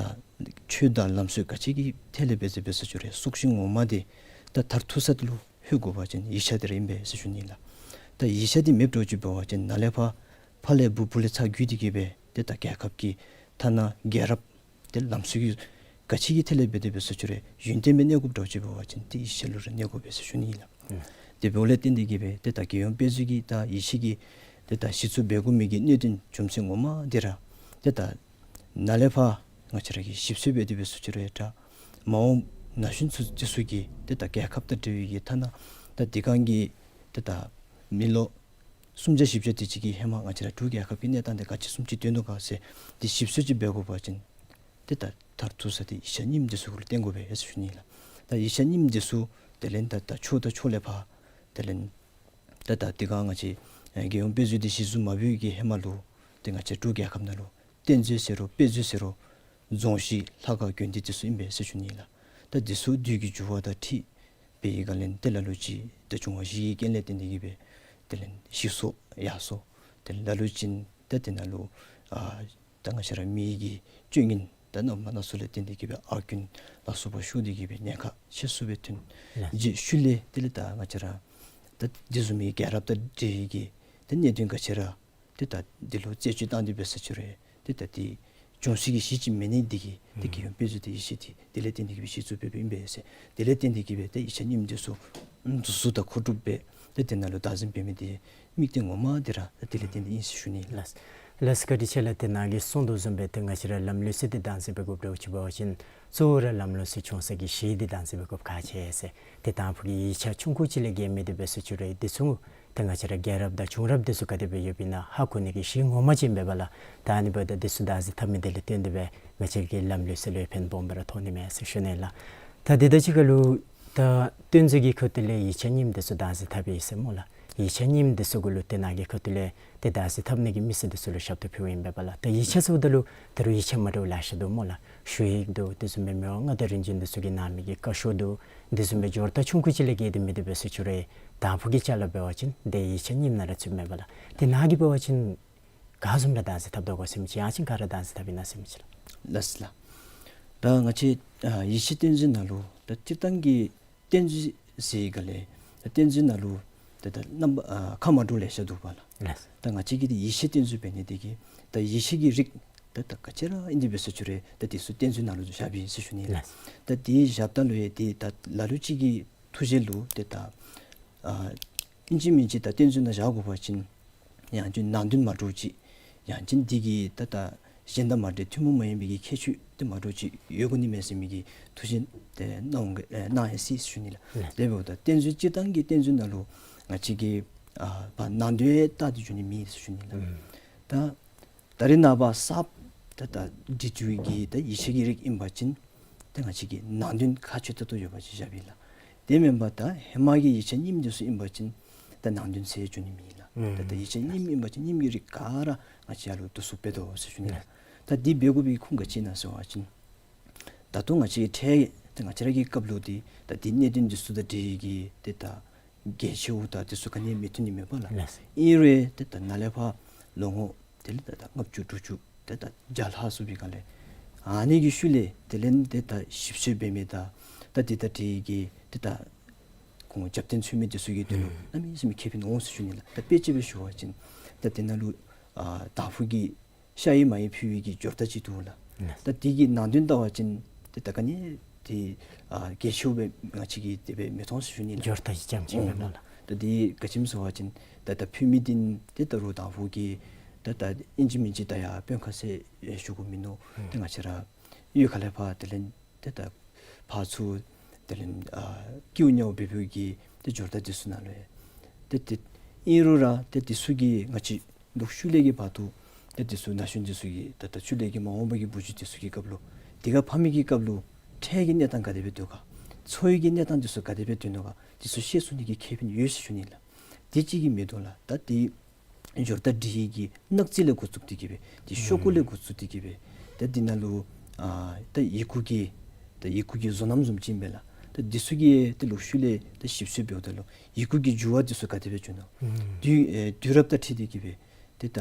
ཆོས་དང་ལམ་སྲོལ་ག་ཅི་གི་ཐད་ལས་འབད་ཟེར་འབད་ཟེར་ཞུ་རུང་སྲོག་ཤིང་ངོ་མ་འདི་ད་མཐར་ཐུག་ས་འདི་ལུ་ལྷོད་དགོ་པ་ཅིན་ཡིག་ཆ་འདི་ར་ཨིན་པས་ཟེར་ཞུ་ནི་ལགས། ད་ཡིག་ཆ་འདི་མེདཔ་འདྲཝ་ཅིག་འབད་བ་ཅིན་ནཱ་ལས་ཕར་ཕར་ལས་སྦུག་སྦུག་ལས་ཚར་བརྒྱུད་དེ་གི་སྦེ་ཏེ་ད་རྒྱལ་ཁབ་ཀྱི་ཐ་ན་རྒྱལ་རབས་ཏེ་ལམ་སྲོལ་གྱི་ག་ཅི་གི་ཐད་ལས་འབད་དེ་འབད་ཟེར་ཞུ་རུང་ཡུན་བརྟན་སྦེ་གནས་དགོཔ་འདྲཝ་ཅིག་འབད་བ་ཅིན་ཏེ་ཡིག་ཆ་ལུ་ར་གནས་དགོ་པས་ཟེར་ཞུ་ནི་ཨིན་ལགས། ཨུམ། དེ་འབདཝ་ལས་བརྟེན་ཏེ་གི་སྦེ་ཏེ་ད་རྒྱལ་ཡོངས་དཔེ་མཛོད་ཀྱི་ད་ཡིག་ཆ་གི་ཏེ་ད་གཞི་བཙུགས་འབད་དགོ་མི་གི་གནད་དོན་རྒྱུ་མཚན་ངོ་མ་འདི་ར་ཏེ་ད་ནཱ་ལས་ཕར་ང་བཅས་ར་གིས་ཞིབ་འཚོལ་འབད་དེ་འབད་ཟེར་ཞུ་རུང་ཡང་ད་མ་འོངས་ན་གཞོན་ཚུ་འདི་ཚུ་གིས་ཏེ་ད་རྒྱལ་ཁབ་དང་འབྲེལ་བའི་གི་ཐ་ན་ད་དེ་སྒང་གི་ཏེ་ད་མི་ལོ་སུམ་བརྒྱ་བཞི་བརྒྱ་དེ་ཅིག་གི་ཧེ་མ་ང་བཅས་ར་འབྲུག་རྒྱལ་ཁབ་ཀྱི་གནས་སྟངས་འདི་ག་ཅི་བཟུམ་ཅིག་སྡོད་ནུག་ག་ཟེར་ཏེ་ཞིབ་འཚོལ་ཅིག་འབད་དགོ་པ་ཅིན་ཏེ་ད་མཐར་ཐུག་ས་འདི་ཡིག་ཆ་རྙིངམ་འདི་ཚུ་གུ་ལུ་བརྟེན་དགོ་པས་ཟེར་ཞུ་ནི་ལགས། ད་ཡིག་ཆ་རྙིངམ་འདི་ཚུ་དེ་ལས་ད་ད་ཕྱོགས་དང་ཕྱོགས་ལས་ཕར་དེ་ལས་ད་ད་དེ་སྒང་ང་བཅས་ཨེ་རྒྱལ་ཡོངས་དཔེ་མཛོད་འདི་གཞི་བཙུགས་མ་འབད་བའི་གི་ཧེ་མ་ལུ་ཏེ་ང་བཅས་འབྲུག་རྒྱལ་ཁབ་ནང་ལུ་གཏེར་མཛོད་ཟེར་རུང་དཔེ་མཛོད་ཟེར་རུང་རྫོང་གཞིས་ལྷ་ཁང་དགོན་སྡེ་འདི་ཚུ་ཨིན་པས་ཟེར་ཞུ་ནི་ལགས། ད་འདི་ཚུ་དུས་ཀྱི་འགྱུར་བ་དང་འཁྲིལ་སྦེ་ཡི་ག་ལས་ཏེ་ལ་ལུ་ཅིག་ད་འབྱུང་བ་བཞི་གི་རྐྱེན་ལས་བརྟེན་ཏེ་གི་སྦེ་དེ་ལས་ཞིག་སོང་ཡར་སོང་། ཏེ་ལ་ལུ་ཅིག་ད་དེ་ནང་ལུ་ཨ་ད་ང་བཅས་ར་མི་གི་སྤྱོད་ངན་ད་རྣམ་པ་སྣ་ཚོགས་ལས་བརྟེན་ཏེ་གི་སྦེ་ཨར་རྐུན་ལ་སོགས་པ་ཤོར་ཏེ་གི་སྦེ་ཉེན་ཁ་ཆེ་སུ་སྦེ་ཐོན། ལགས། རྗེས་ཤུལ་ལས་དེ་ལས་ད་ང་བཅས་ར་ད་འདི་བཟུམ་མའི་རྒྱལ་རབས་དང་འབྲེལ་བའི་གི་ད་གནད་དོན་ག་ཅི་ར་ཏེ་ད་འདི་ལུ་རྩད་གཅོད་བཏང་སྟེ་འབད་ཟེར་ཞུ་རུང་ཏེ་ད་འདི་འབྱུང་སའི་གི་གཞི་ཅིག་མེད་ནི་འདི་གིས་ཏེ་ཨུམ་རྒྱལ་ཡོངས་དཔེ་མཛོད་དང་ཡིག་ཆ་འདི་དེ་ལས་བརྟེན་ཏེ་གི་སྦེ་གཞི་བཙུགས་འབད་འབདཝ་ཨིན་པས་ཟེར། དེ་ལས་བརྟེན་ཏེ་གི་སྦེ་ཏེ་ཡིག་ཆ་རྙིངམ་འདི་ཚུ་འཛུལ་ཞུགས་དང་མཁོ་སྒྲུབ་འབད་ཏེ་དེ་ནང་ལུ་བདག་འཛིན་འབད་མི་འདི་དམིགས་གཏད་ངོ་མ་འདི་ར་ཏེ་དེ་ལས་བརྟེན་ཏེ་ཨིན་ཟེར་ཞུ་ནི་ལགས། ལགས། ལགས་སོ། བཀའ་དྲིན་ཆེ་ལགས། ཏེ་ནཱ་གིས་གསུངས་དོ་བཟུམ་སྦེ་ཏེ་ང་བཅས་ར་ལམ་ལུགས་སྲོལ་འདི་བདག་འཛིན་འབད་དགོཔ་འདྲཝ་ཅིག་འབད་བ་ཅིན་གཙོ་བོ་ར་ལམ་ལུགས་སྲོལ་བྱུང་ས་གི་གཞི་འདི་བདག་འཛིན་འབད་དགོཔ་ཁག་ཆེ་ཟེར། ཏེ་དང་ཕུ་གི་ཡིག་ཆ་ཆུང་ཀུ་ཅིག་ལས་བརྒལ་མི་འདི་འབད་སོང་ཅི་རུང་འདི་ཚུ་ཏེ་ང་བཅས་ར་རྒྱལ་རབས་དང་བྱུང་རབས་འདི་ཚུ་ག་དེ་སྦེ་ཡོདཔ་ཨིན་ན་ཧ་གོ་ནི་གི་གཞི་ངོ་མ་ཅིག་ཨིན་པས་ལགས། ད་ཨ་ནི་འབདཝ་ད་འདི་ཚུ་བདག་འཛིན་འཐབ་མི་འདི་ལས་བརྟེན་ཏེ་སྦེ་ང་བཅས་ཀྱི་ལམ་ལུགས་སྲོལ་ལུ་ཕན་སྦོམ་སྦེ་ར་ཐོགས་ནི་མས་ཟེར་ཞུ་ནི་ལགས། ད་འདི་དང་གཅིག་ཁར་ལུ་ད་གཏན་མཛོད་ཀྱི་ཁ་ཐུག་ལས་ཡིག་ཆ་རྙིངམ་འདི་ཚུ་བདག་འཛིན་འཐབ་ཡི་ཟེར་སྨོ་ལགས། ཡིག་ཆ་རྙིངམ་འདི་ཚུ་གུ་ལུ་ཏེ་ནཱ་གི་ཁ་ཐུག་ལས་ཏེ་བདག་འཛིན་འཐབ་ནི་གི་མི་སེར་འདི་ཚུ་ལུ་ཞབས་ཏོག་ཕུལཝ་ཨིན་པས་ལགས། ད་ཡིག་ཆ་ཟེརཝ་ད་ལུ་ད་རུང་ཡིག་ཆ་མ་འདྲཝ་ལེ་ཤ་འདུག་སྨོ་ལགས། ཞུ་ཡིག་འདུག། དེ་བཟུམ་སྦེ་མི་དབང་མངའ་བདག་རིམ་བྱོན་འདི་ཚུ་གི་གནང་མི་གི་བཀའ་ཤོག་འདུག། དེ་བཟུམ་སྦེ་འབྱོར་རྟགས་ཆུང་ཀུ་ཅིག་ལས་བརྒལ་ཏེ་མེད། དེ་འབད་སོང་ཅི་རུང་དང་ཕུ་གི་ཅ་ལ་འབད་བ་ཅིན་ཏེ་ཡིག་ཆ་རྙིངམ་ནང་ར་ཚུདཔ་ཨིན་པས་ལགས། ཏེ་ནཱ་གིས་འབད་བ་ཅིན་ག་བཟུམ་ར་བདག་འཛིན་འཐབ་དོ་ག་ཟེར་མི་ཅིག་ཡང་ཅིན་ག་ར་བདག་འཛིན་འཐབ་ཨིན་ན་ཟེར་མི་ཅིག་ལགས། ལགས་སོ་ལགས། ད་ང་བཅས་ཨ་ཡིག་ཆ་གཏན་མཛོད་ནང་ལུ་ད་སྤྱིར་བཏང་གི་གཏན་མཛོད་ཟེར་ག་ལས་ད་གཏན་མཛོད་ནང་ལུ་ད་ད་རྣམ་པ་ཨ་ཁ་མ་འདྲཝ་ལེ་ཤ་འདུག་པ་ལགས། ལགས་སོ། ད་ང་བཅས་ཀྱི་འདི་ཡིག་ཆ་གཏན་མཛོད་འབད་ནི་འདི་གིས་ད་ཡིག་ཆ་གི་རིགས་ད་ད་ག་ཅི་ར་ཨིན་ཏེ་འབད་སོང་ཅི་རུང་ད་འདི་ཚུ་གཏན་མཛོད་ནང་ལུ་བཞགཔ་ཨིན་ཟེར་ཞུ་ནི་ལགས། ལགས་སོ། ད་འདི་བཞགཔ་ད་ལུ་ཡང་འདི་ད་ལ་ལུ་ཅིག་གི་ཐུགས་བཞེད་ལུ་ཏེ་ད་ཨ་ཨིན་ཅི་མིན་ཅི་ད་གཏན་མཛོད་ནང་བཞག་དགོ་པ་ཅིན་ཡང་ཅིན་ནང་དོན་མ་འདྲཝ་ཅིག་ཡང་ཅིན་འདི་གི་ད་ད་གཞན་དང་མ་འདྲ་ཐུན་མོང་མ་ཡིན་པའི་གི་ཁྱད་ཆོས་འདི་མ་འདྲཝ་ཅིག་ཡོད་དགོ་ནི་མས་ཟེར་མི་གི་ཐུགས་བཞེད་དེ་གནང་འོང་ག་ཨེ་གནང་ཡི་ཟེར་ཞུ་ནི་ལགས། ལགས། དེ་འབདཝ་ད་གཏན་མཛོད་སྤྱིར་བཏང་གི་གཏན་མཛོད་ནང་ལུ་ང་བཅས་ཀྱིས་ཨ་ཕར་ནང་དོན་བལྟ་སྟེ་འགྱོ་ནི་མེད་ཟེར་ཞུ་ནི་ལགས། ཨུམ། ད་ད་རེས་ནངས་པ་གསརཔ་ད་ད་འབྲི་འགྱོ་བའི་གི་ད་ཡིག་ཆ་གི་རིགས་ཨིན་པ་ཅིན་ད་ང་བཅས་ཀྱིས་ནང་དོན་ཁག་ཆེ་ཏོག་ཏོ་ཡོད་པ་ཅིག་བཞགཔ་ཨིན་ལགས། དེ་མེན་པར་ད་ཧེ་མ་གི་ཡིག་ཆ་རྙིངམ་འདི་ཚུ་ཨིན་པ་ཅིན་ད་ནང་དོན་ཟེར་འགྱོ་ནི་མེད་ལགས། ཨུམ། ད་ད་ཡིག་ཆ་རྙིངམ་ཨིན་པ་ཅིན་རྙིངམ་གི་རིགས་ག་ར་ང་བཅས་ཡར་ལུ་བསྡུ་བསུབ་འབད་དོ་ཟེར་ཞུ་ནི་ལགས། ད་འདི་འབད་དགོ་པའི་ཁུངས་ག་ཅི་ཨིན་ན་ཟེར་བ་ཅིན་ད་ལྟོ་ང་བཅས་ཀྱི་འཕྲལ་ད་ང་བཅས་ར་གི་སྐབས་ལུ་འདི་ད་འདི་གནད་དོན་འདི་ཚུ་དང་འབྲེལ་གྱི་ཏེ་ད་གལ་ཆེཝ་ད་འདི་ཚུ་ག་ནི་མི་ཐོན་ནི་མས་པ་ལགས། ལགས་སོ། ཨིན་རུང་ཏེ་ད་ནཱ་ལས་ཕར་ལོ་ངོ་དེ་ལས་ད་ད་ལྔ་བཅུ་དྲུག་ཅུ་ཏེ་ད་བརྒྱ་ལྷག་སོང་པའི་སྒང་ལས་ཨ་ནི་གི་ཤུལ་ལས་དེ་ལས་ཏེ་ད་ཞིབ་འཚོལ་འབད་མི་དང་ད་འདི་ད་འདི་གི་ཏེ་ད་ཁོང་རྒྱབ་རྟེན་འཚོལ་མི་འདི་ཚུ་གི་དོན་ལུ་ཨུམ་གནམ་མེད་ས་མེད་ཁེ་ཕན་འོང་ཟེར་ཞུ་ནི་ལགས། ད་དཔེ་ཅིག་སྦེ་ཞུ་བ་ཅིན་ད་དེ་ནང་ལུ་ཨ་དང་ཕུ་གི་ཤ་ཡི་མ་ཡི་ཕུལ་བའི་གི་འབྱོར་རྟགས་ཅིག་འདུག་ལགས། ལགས། ད་འདི་གི་ནང་དོན་བལྟ་བ་ཅིན་ཏེ་ད་ག་ནི་འདི་ཨ་གལ་ཆེཝ་སྦེ་ང་བཅས་ཀྱིས་དེ་སྦེ་མི་མཐོང་ཟེར་ཞུ་ནི་ལགས། འབྱོར་རྟགས་ཅིག་རྐྱངམ་ཅིག་ཨིན་མས་ལགས། ད་འདི་ག་ཅི་སྨོ་ཟེར་བ་ཅིན་ད་ད་ཕུལ་མི་འདི་ཏེ་ད་རུང་དང་ཕུ་གི་ད་ད་ཨིན་ཅི་མིན་ཅི་ད་ཡར་དཔོན་ཁ་ཤས་ཞུ་དགོ་མིན་ནུག། ཨུམ། ཏེ་ང་བཅས་ར་གཡུས་ཁ་ལས་ཕར་དེ་ལས་ཏེ་ད་ཕར་ཚུར་དེ་ལས་ཨ་སྐྱིའུ་ཉཝ་འབད་འབདཝ་གི་ཏེ་འབྱོར་རྟགས་འདི་ཚུ་ནང་ལུ་ཏེ་ཏེ་ཨིན་རུང་ར་ཏེ་འདི་ཚུ་གིས་ང་བཅས་ལོག་ཤུལ་ལས་ཀྱི་བར་དུ་ཏེ་འདི་ཚུ་ན་གཞོན་འདི་ཚུ་གིས་ད་ད་ཤུལ་ལས་ཀྱི་མ་འོངས་པ་གི་བུ་བརྒྱུད་འདི་ཚུ་གི་སྐབས་ལུ་འདི་ཁར་ཕབ་མི་གི་སྐབས་ལུ་འཕྲལ་གྱི་གནས་སྟངས་ག་དེ་སྦེ་སྡོད་ག་འཚོ་བའི་གི་གནས་སྟངས་འདི་ཚུ་ག་དེ་སྦེ་སྡོད་ནུག་ག་འདི་ཚུ་ཤེས་ཚུགས་ནི་གི་ཁེ་ཕན་ཡོད་ཟེར་ཞུ་ནི་ལགས། དེ་གཅིག་གིས་མི་དོ་ལགས། ད་འདི་འབྱོར་རྟགས་འབྲི་ནི་གི་སྣག་རྩི་ལས་འགོ་བཙུགས་ཏེ་གི་སྦེ་ཏེ་ཤོག་ཀུ་ལས་འགོ་བཙུགས་ཏེ་གི་སྦེ་ད་འདི་ནང་ལུ་ཨ་ད་ཡི་གུ་གི་ད་ཡི་གུ་གི་བཟོ་རྣམ་བཟུམ་ཅིག་ཨིན་པས་ལགས། ད་འདི་ཚུ་གི་ཏེ་ལོག་ཤུལ་ལས་ད་ཞིབ་འཚོལ་འབདཝ་ད་ལུ་ཡི་གུ་གི་འགྱུར་བ་འདི་ཚུ་ག་དེ་སྦེ་བྱུང་ནུག། ཨུམ། དུས་ཨེ་དུས་རབས་དང་འཁྲིལ་ཏེ་གི་སྦེ་ཏེ་ད་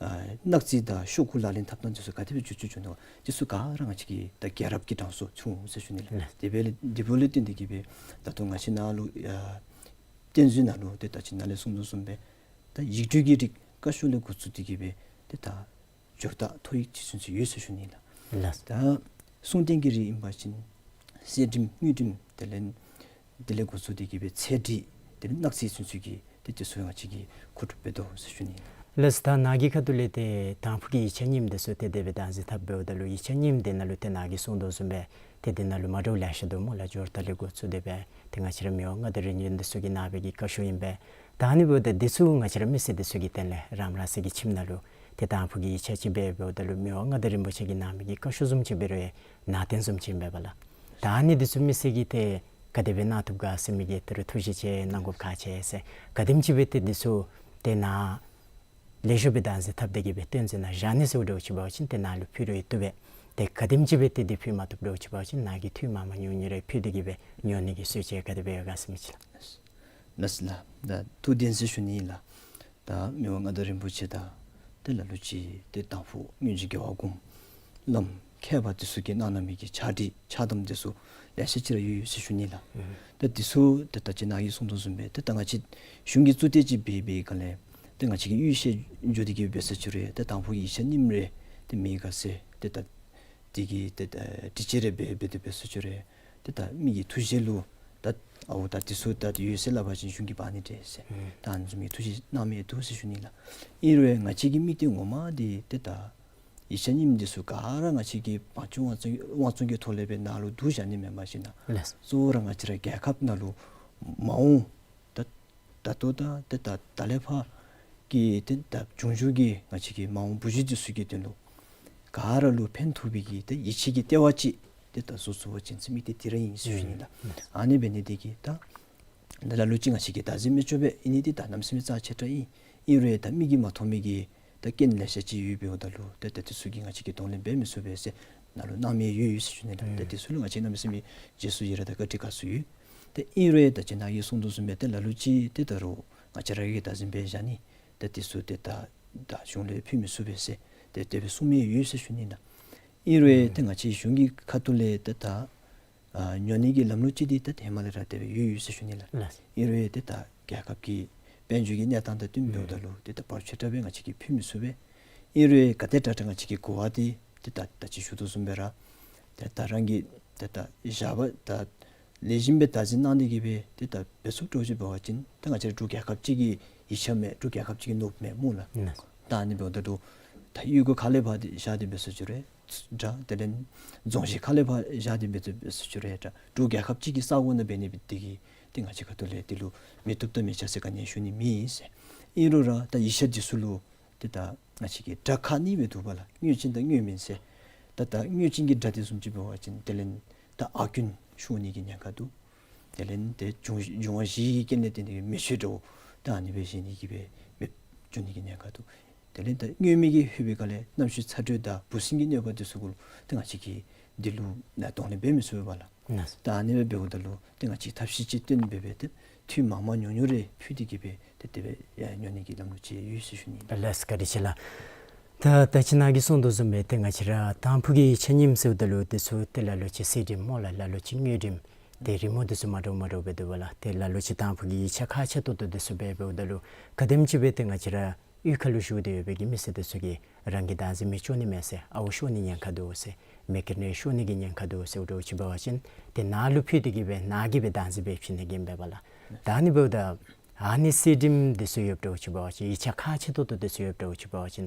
ཨ་སྣག་རྩི་དང་ཤོག་ཀུ་ལག་ལེན་འཐབ་ཐངས་འདི་ཚུ་ག་དེ་སྦེ་འགྱུར་འགྱུར་འགྱུར་ནུག། འདི་ཚུ་ག་ར་ང་བཅས་ཀྱི་ད་རྒྱལ་རབས་ཀྱི་གྲངས་སུ་ཚུད་འོང་ཟེར་ཞུ་ནི་ལགས། ལགས། དེ་འབདཝ་ལས་དེ་འབདཝ་ལས་བརྟེན་ཏེ་གི་སྦེ་ད་ལྟོ་ང་བཅས་ནཱ་ལུ་ཨ་གཏན་མཛོད་ནང་ལུ་ཏེ་ད་ཅི་ནཱ་ལས་གསུངས་དོ་བཟུམ་སྦེ་ད་ཡིག་འབྲུ་གི་རིགས་བཀའ་ཤོག་ལས་འགོ་བཙུགས་ཏེ་གི་སྦེ་ཏེ་ད་འབྱོར་རྟགས་ཐོ་ཡིག་ཅིག་ཚུན་ཚོད་ཡོད་ཟེར་ཞུ་ནི་ལགས། ལགས། ད་གསུང་རྟེན་གྱི་རིགས་ཨིན་པ་ཅིན་གསེར་བྲིསམ་དངུལ་བྲིསམ་དེ་ལས་དེ་ལས་འགོ་བཙུགས་ཏེ་གི་སྦེ་ཚེ་བྲིས་དེ་ལས་སྣག་རྩི་ཚུན་ཚོད་ཀྱི་ཏེ་དེ་ཚུ་ང་བཅས་ཀྱིས་མཁོ་སྒྲུབ་འབད་དོ་ཟེར་ཞུ་ནི་ལགས། ལགས། ད་ནཱ་གི་ཁ་ཐུག་ལས་ཏེ་དང་ཕུ་གི་ཡིག་ཆ་རྙིངམ་འདི་ཚུ་ཏེ་དེ་སྦེ་བདག་འཛིན་འཐབ་འབདཝ་ད་ལུ་ཡིག་ཆ་རྙིངམ་འདི་ནང་ལུ་ཏེ་ནཱ་གིས་གསུངས་དོ་བཟུམ་སྦེ་ཏེ་འདི་ནང་ལུ་མ་འདྲཝ་ལེ་ཤ་འདུག་སྨོ་ལགས། འབྱོར་རྟགས་ལས་འགོ་བཙུགས་ཏེ་སྦེ་ཏེ་ང་བཅས་ར་མི་དབང་མངའ་བདག་རིམ་བྱོན་འདི་ཚུ་གིས་གནང་བའི་གི་བཀའ་ཤོག་ཨིན་པས། ད་ཨ་ནི་འབདཝ་ད་འདི་ཚུ་ང་བཅས་ར་མི་སེར་འདི་ཚུ་གིས་དེ་ལས་རང་རང་སོའི་གི་ཁྱིམ་ནང་ལུ་ཏེ་དང་ཕུ་གི་ཡིག་ཆ་ཅིག་སྦེ་འབདཝ་ད་ལུ་མི་དབང་མངའ་བདག་རིན་པོ་ཆེ་གིས་གནང་མི་གི་བཀའ་ཤོག་བཟུམ་ཅིག་འབད་རུང་ནང་རྟེན་བཟུམ་ཅིག་ཨིན་པས་ལགས། ད་ཨ་ནི་འདི་ཚུ་མི་སེར་གྱིས་ཏེ་ག་དེ་སྦེ་གནང་བཏུབ་ག་ཟེར་མི་གི་ད་རུང་ཐུགས་བཞེད་ཅིག་གནང་དགོཔ་ཁག་ཆེ་ཟེར། ག་དེམ་ཅིག་སྦེ་ཏེ་འདི་ཚུ་ཏེ་ནཱ་ལེགས་ཤོམ་སྦེ་བདག་འཛིན་འཐབ་སྟེ་གི་སྦེ་གཏན་མཛོད་ནང་བཞག་ནི་ཟེར་འདྲཝ་ཅིག་འབད་བ་ཅིན་ཏེ་ནཱ་ལུ་ཕུལ་རུང་བཏུབ་པས། ཏེ་ག་དེམ་ཅིག་སྦེ་ཏེ་འདི་ཕུལ་མ་བཏུབ་འདྲཝ་ཅིག་འབད་བ་ཅིན་ནཱ་གིས་འཐུས་མང་མང་ཉོ་ཉོ་རེ་ཕུལ་ཏེ་གི་སྦེ་ཉོ་ནི་གི་སྲོལ་ཅིག་ག་དེ་སྦེ་ཡོད་ག་ཟེར་མི་ཅིག་ལགས། ལགས་ལགས། ད་ཐུགས་བདེན་ཟེར་ཞུ་ནི་ལགས། ད་མི་དབང་མངའ་བདག་རིན་པོ་ཆེ་དང་ཏེ་ལ་ལུ་ཅིག་ཏེ་དང་ཕུ་དངུལ་རྗེ་རྒྱལ་བ་འགོངམ་བླམ་མཁས་པ་འདི་ཚུ་གིས་གནང་གནང་མི་གི་ཕྱག་བྲིས་ཕྱག་དམ་འདི་ཚུ་ལེ་ཤ་ཅིག་ར་ཡོད་ཡོད་ཟེར་ཞུ་ནི་ལགས། ཨུམ། ད་འདི་ཚུ་ད་ད་ཅི་ནཱ་གིས་གསུངས་དོ་བཟུམ་སྦེ་ཏེ་ད་ང་བཅས་གཞུང་གི་གཙུག་སྡེ་ཅིག་འབད་བའི་སྒང་ལས་ཏེ་ང་བཅས་ཀྱི་གཡུས་ཤེས་འགྱོ་སྟེ་གི་འབད་ས་ཅིག་རུང་ཏེ་དང་ཕུ་གི་ཡིག་ཆ་རྙིངམ་རེ་ཏེ་མེད་ག་ཟེར་ཏེ་ད་འདི་གི་ཏེ་ད་དྲི་དཔྱད་རེ་འབད་འབད་དེ་འབད་ས་ཅིག་རུང་ཏེ་ད་མི་གི་ཐུགས་བཞེད་ལུ་ ད་ཨའུ་ད་དེ་ཚུ་ད་ཡོད་ཟེར་སླབ་པ་ཅིན་གཞུང་གིས་འབག་ནི་འདྲས་ཟེར། ཨུམ། ད་ཨ་ནི་བཟུམ་མའི་ཐུགས་བཞེད་གནང་མི་འདུག་ཟེར་ཞུ་ནི་ལགས། ཨིན་རུང་ང་བཅས་ཀྱི་དམིགས་གཏད་ངོ་མ་འདི་ཏེ་ད་ཡིག་ཆ་རྙིངམ་འདི་ཚུ་ག་ར་ང་བཅས་ཀྱི་བང་ཆེན་དབང་བཙོང་དབང་བཙོང་གི་ཐོག་ལས་སྦེ་ནཱ་ལུ་བསྡུ་བཞག་ནི་མེན་པར་ཞིན་ན། ལགས། གཙོ་བོ་ར་ང་བཅས་ར་རྒྱལ་ཁབ་ནང་ལུ་མ་འོངས་ད་ད་ལྟོ་དང་ཏེ་ད་ད་ལས་ཕར་གྱི་ཏེ་ད་འབྱུང་འགྱུར་གྱི་ང་བཅས་ཀྱི་མ་འོངས་བུ་བརྒྱུད་འདི་ཚུ་གི་དོན་ལུ་ག་ར་ལུ་ཕན་ཐོགས་པའི་གི་ཏེ་ཡིད་ཆེས་ཀྱི་ལྟེ་བ་ཅིག་ཏེ་ད་བཟོ་ཚུགས་པ་ཅིན་ཟེར་དམིགས་གཏད་འདི་ར་ཨིན་ཟེར་ཞུ་ནི་ལགས། ཨུམ། ཨ་ནི་འབད་ནི་འདི་གིས་ད་ད་ལ་ལུ་ཅིག་ང་བཅས་ཀྱིས་བདག་འཛིན་མི་ཆོག་པས། ཨིན་ནི་འདི་ད་གནམ་མེད་ས་མེད་རྩ་ཆེ་དྲགས་ཨིན། ཨིན་རུང་ད་མིག་གིས་མ་མཐོང་མི་གི་ད་རྐྱེན་ལེ་ཤ་ཅིག་ཡོདཔ་འབདཝ་ད་ལུ་ད་ད་དེ་ཚུ་གིས་ང་བཅས་ཀྱིས་གདོང་ལེན་འབད་མི་ཚུགས་པས་ཟེར་ནཱ་ལུ་གནང་མི་ཡོད་ཡོད་ཟེར་ཞུ་ནི་ལགས། ད་དེ་ཚུ་ལུ་ང་བཅས་གནམ་མེད་ས་མེད་རྗེས་སུ་ཡི་རང་དང་བཀའ་དྲིན་དགའ་ཚོར་ཡོད། ད་ཨིན་རུང་ད་ཅི་ནཱ་གིས་གསུངས་དོ་བཟུམ་སྦེ་ད་ལ་ལུ་ཅིག་ཏེ་ད་རུང་ང་བཅས་ར་གིས་བདག་འཛིན་འབད་བཞག་ནི་ད་དེ་ཚུ་ཏེ་ད་ད་གཞུང་ལས་ཕུལ་མི་ཚུགས་པས་ཟེར་ཏེ་དེ་སྦེ་གསུང་མི་ཡོད་ཟེར་ཞུ་ནི་ལགས། ཨིན་རུང་ད་ང་བཅས་གཞུང་གི་ཁ་ཐུག་ལས་ཏེ་ད་ཨ་ཉོ་ནི་གི་ལམ་ལུགས་ཅིག་འདི་ད་ཧེ་མ་ལས་ར་དེ་སྦེ་ཡོད་ཡོད་ཟེར་ཞུ་ནི་ལགས། ལགས། ཨིན་རུང་ཏེ་ད་རྒྱལ་ཁབ་ཀྱི་དཔལ་འབྱོར་གྱི་གནས་སྟངས་དང་བསྟུན་འབདཝ་ད་ལུ་ཏེ་ད་བར་ཆད་དྲགས་སྦེ་ང་བཅས་ཀྱིས་ཕུལ་མི་ཚུགས་པས། ཨིན་རུང་ག་དེ་དྲག་དྲག་ང་བཅས་ཀྱིས་གོ་བ་འདི་ཏེ་ད་ད་ཅི་ཞུ་དོ་བཟུམ་སྦེ་ར་ཏེ་ད་རང་གིས་ཏེ་ད་བཞག་པ་ད་ལེགས་ཤོམ་སྦེ་བདག་འཛིན་གནང་ནི་གི་སྦེ་ཏེ་ད་འབད་ཚུགསཔ་འདྲཝ་ཅིག་འབད་བ་ཅིན་ད་ང་བཅས་ར་འབྲུག་རྒྱལ་ཁབ་ཅིག་གི་ཡིག་ཆ་མས། འབྲུག་རྒྱལ་ཁབ་ཅིག་གི་ནོར་བུ་མས་སྨོ་ལགས། ཨིན་ལགས། ད་ཨ་ནི་འབདཝ་ད་ལུ་ད་གཡུས་སྒོ་ཁ་ལས་ཕར་བཞག་སྟེ་འབད་ཚུགས་ཅི་རུང་འདྲ། དེ་ལས་རྫོང་གཞི་ཁ་ལས་ཕར་བཞག་སྟེ་འབད་ཚུགས་འབད་ཚུགས་ཅི་རུང་འདྲ། འབྲུག་རྒྱལ་ཁབ་ཅིག་གི་ས་གོ་ནང་འབད་ནི་འདི་གིས་ཏེ་ང་བཅས་ཁ་ཐུག་ལས་འདི་ལུ་མི་བཏུབ་དང་མི་ཆ་ཟེར་ག་ནི་ཞུ་ནི་མེད་ཟེར། ཨིན་རུང་ར་ད་ཡིག་ཆ་འདི་ཚུ་ལུ་ཏེ་ད་ང་བཅས་ཀྱིས་སྒྲ་ཁ་གཉིས་སྦེ་འདུག་པ་ལགས། དངོས་ཅན་དང་དངོས་མིན་ཟེར། ད་ད་དངོས་ཅན་གྱི་སྒྲ་འདི་བཟུམ་ཅིག་འབད་བ་ཅིན་དེ་ལས་ད་ཨར་རྐུན་ཤོར་ནི་གི་ཉེན་ཁ་འདུག། དེ་ལས་ཏེ་འབྱུང་འབྱུང་བ་བཞི་གི་རྐྱེན་ལས་བརྟེན་ཏེ་མེ་མཆོད་འདྲཝ་ད་ཨ་ནི་སྦེ་བཞེངས་ནི་གི་སྦེ་མེདཔ་འགྱོ་ནི་གི་ཉེན་ཁ་འདུག། དེ་ལས་ད་དངོས་མེད་ཀྱི་ཧུད་པའི་སྒང་ལས་གནམ་གཤིས་ཚ་དྲོད་དང་འབུ་སྲིན་གྱི་གནོད་པ་འདི་ཚུ་གུ་ལུ་ཏེ་ང་བཅས་ཀྱིས་འདི་ལུ་ནཱ་གདོང་ལེན་འབད་མི་ཚུགས་པས་ལགས། ད་ཨ་ནི་སྦེ་འབདཝ་ད་ལུ་ཏེ་ང་བཅས་ཐབས་ཤེས་ཅིག་བཏོན་སྦེ་སྦེ་ཏེ་འཐུས་མང་མང་ཉུང་ཉུང་རེ་ཕུལ་ཏེ་གི་སྦེ་ཏེ་དེ་སྦེ་ཡ་ཉོ་ནི་གི་ལམ་ལུགས་ཅིག་ཡོད་ཟེར་ཞུ་ནི། ལགས་སོ། བཀའ་དྲིན་ཆེ་ལགས། ད་ད་ཅི་ནཱ་གིས་གསུངས་དོ་བཟུམ་སྦེ་ཏེ་ང་བཅས་ར་དང་ཕུ་གི་ཡིག་ཆ་རྙིངམ་ཟེརཝ་ད་ལུ་འདི་ཚུ་ཏེ་ལ་ལུ་ཅིག་གསེར་བྲིསམ་སྨོ་ལགས། ལ་ལུ་ཅིག་དངུལ་བྲིསམ། ཏེ་རི་མོ་འདི་ཚུ་མ་འདྲཝ་མ་འདྲཝ་སྦེ་འདུག་པ་ལགས། ཏེ་ལ་ལུ་ཅིག་དང་ཕུ་གི་ཡིག་ཆ་ཁག་ཆེ་ཏོག་ཏོ་འདི་ཚུ་སྦེ་འབདཝ་ད་ལུ་ག་དེམ་ཅིག་སྦེ་ཏེ་ང་བཅས་ར་གཡུས་ཁ་ལུ་བཞུགས་ཏེ་ཡོད་པའི་གི་མི་སེར་འདི་ཚུ་གིས་རང་གིས་བདག་འཛིན་མི་ཆོག་ནི་མས་ཟེར། ཨརཝ་ཤོར་ནི་ཉེན་ཁ་འདུག་ཟེར། མེ་ཀེ་ནེ་ཤོར་ནི་གི་ཉེན་ཁ་འདུག་ཟེར་འདྲཝ་ཅིག་འབད་བ་ཅིན་ཏེ་ནཱ་ལུ་ཕུལ་ཏེ་གི་སྦེ་ནཱ་གིས་སྦེ་བདག་འཛིན་འབད་བྱིན་ནི་གི་ཨིན་པས་ལགས། ད་ཨ་ནི་འབདཝ་ད་ཨ་ནི་གསེར་བྲིསམ་འདི་ཚུ་ཡོདཔ་འདྲཝ་ཅིག་འབད་བ་ཅིན་ཡིག་ཆ་ཁག་ཆེ་ཏོག་ཏོ་འདི་ཚུ་ཡོདཔ་འདྲཝ་ཅིག་འབད་བ་ཅིན་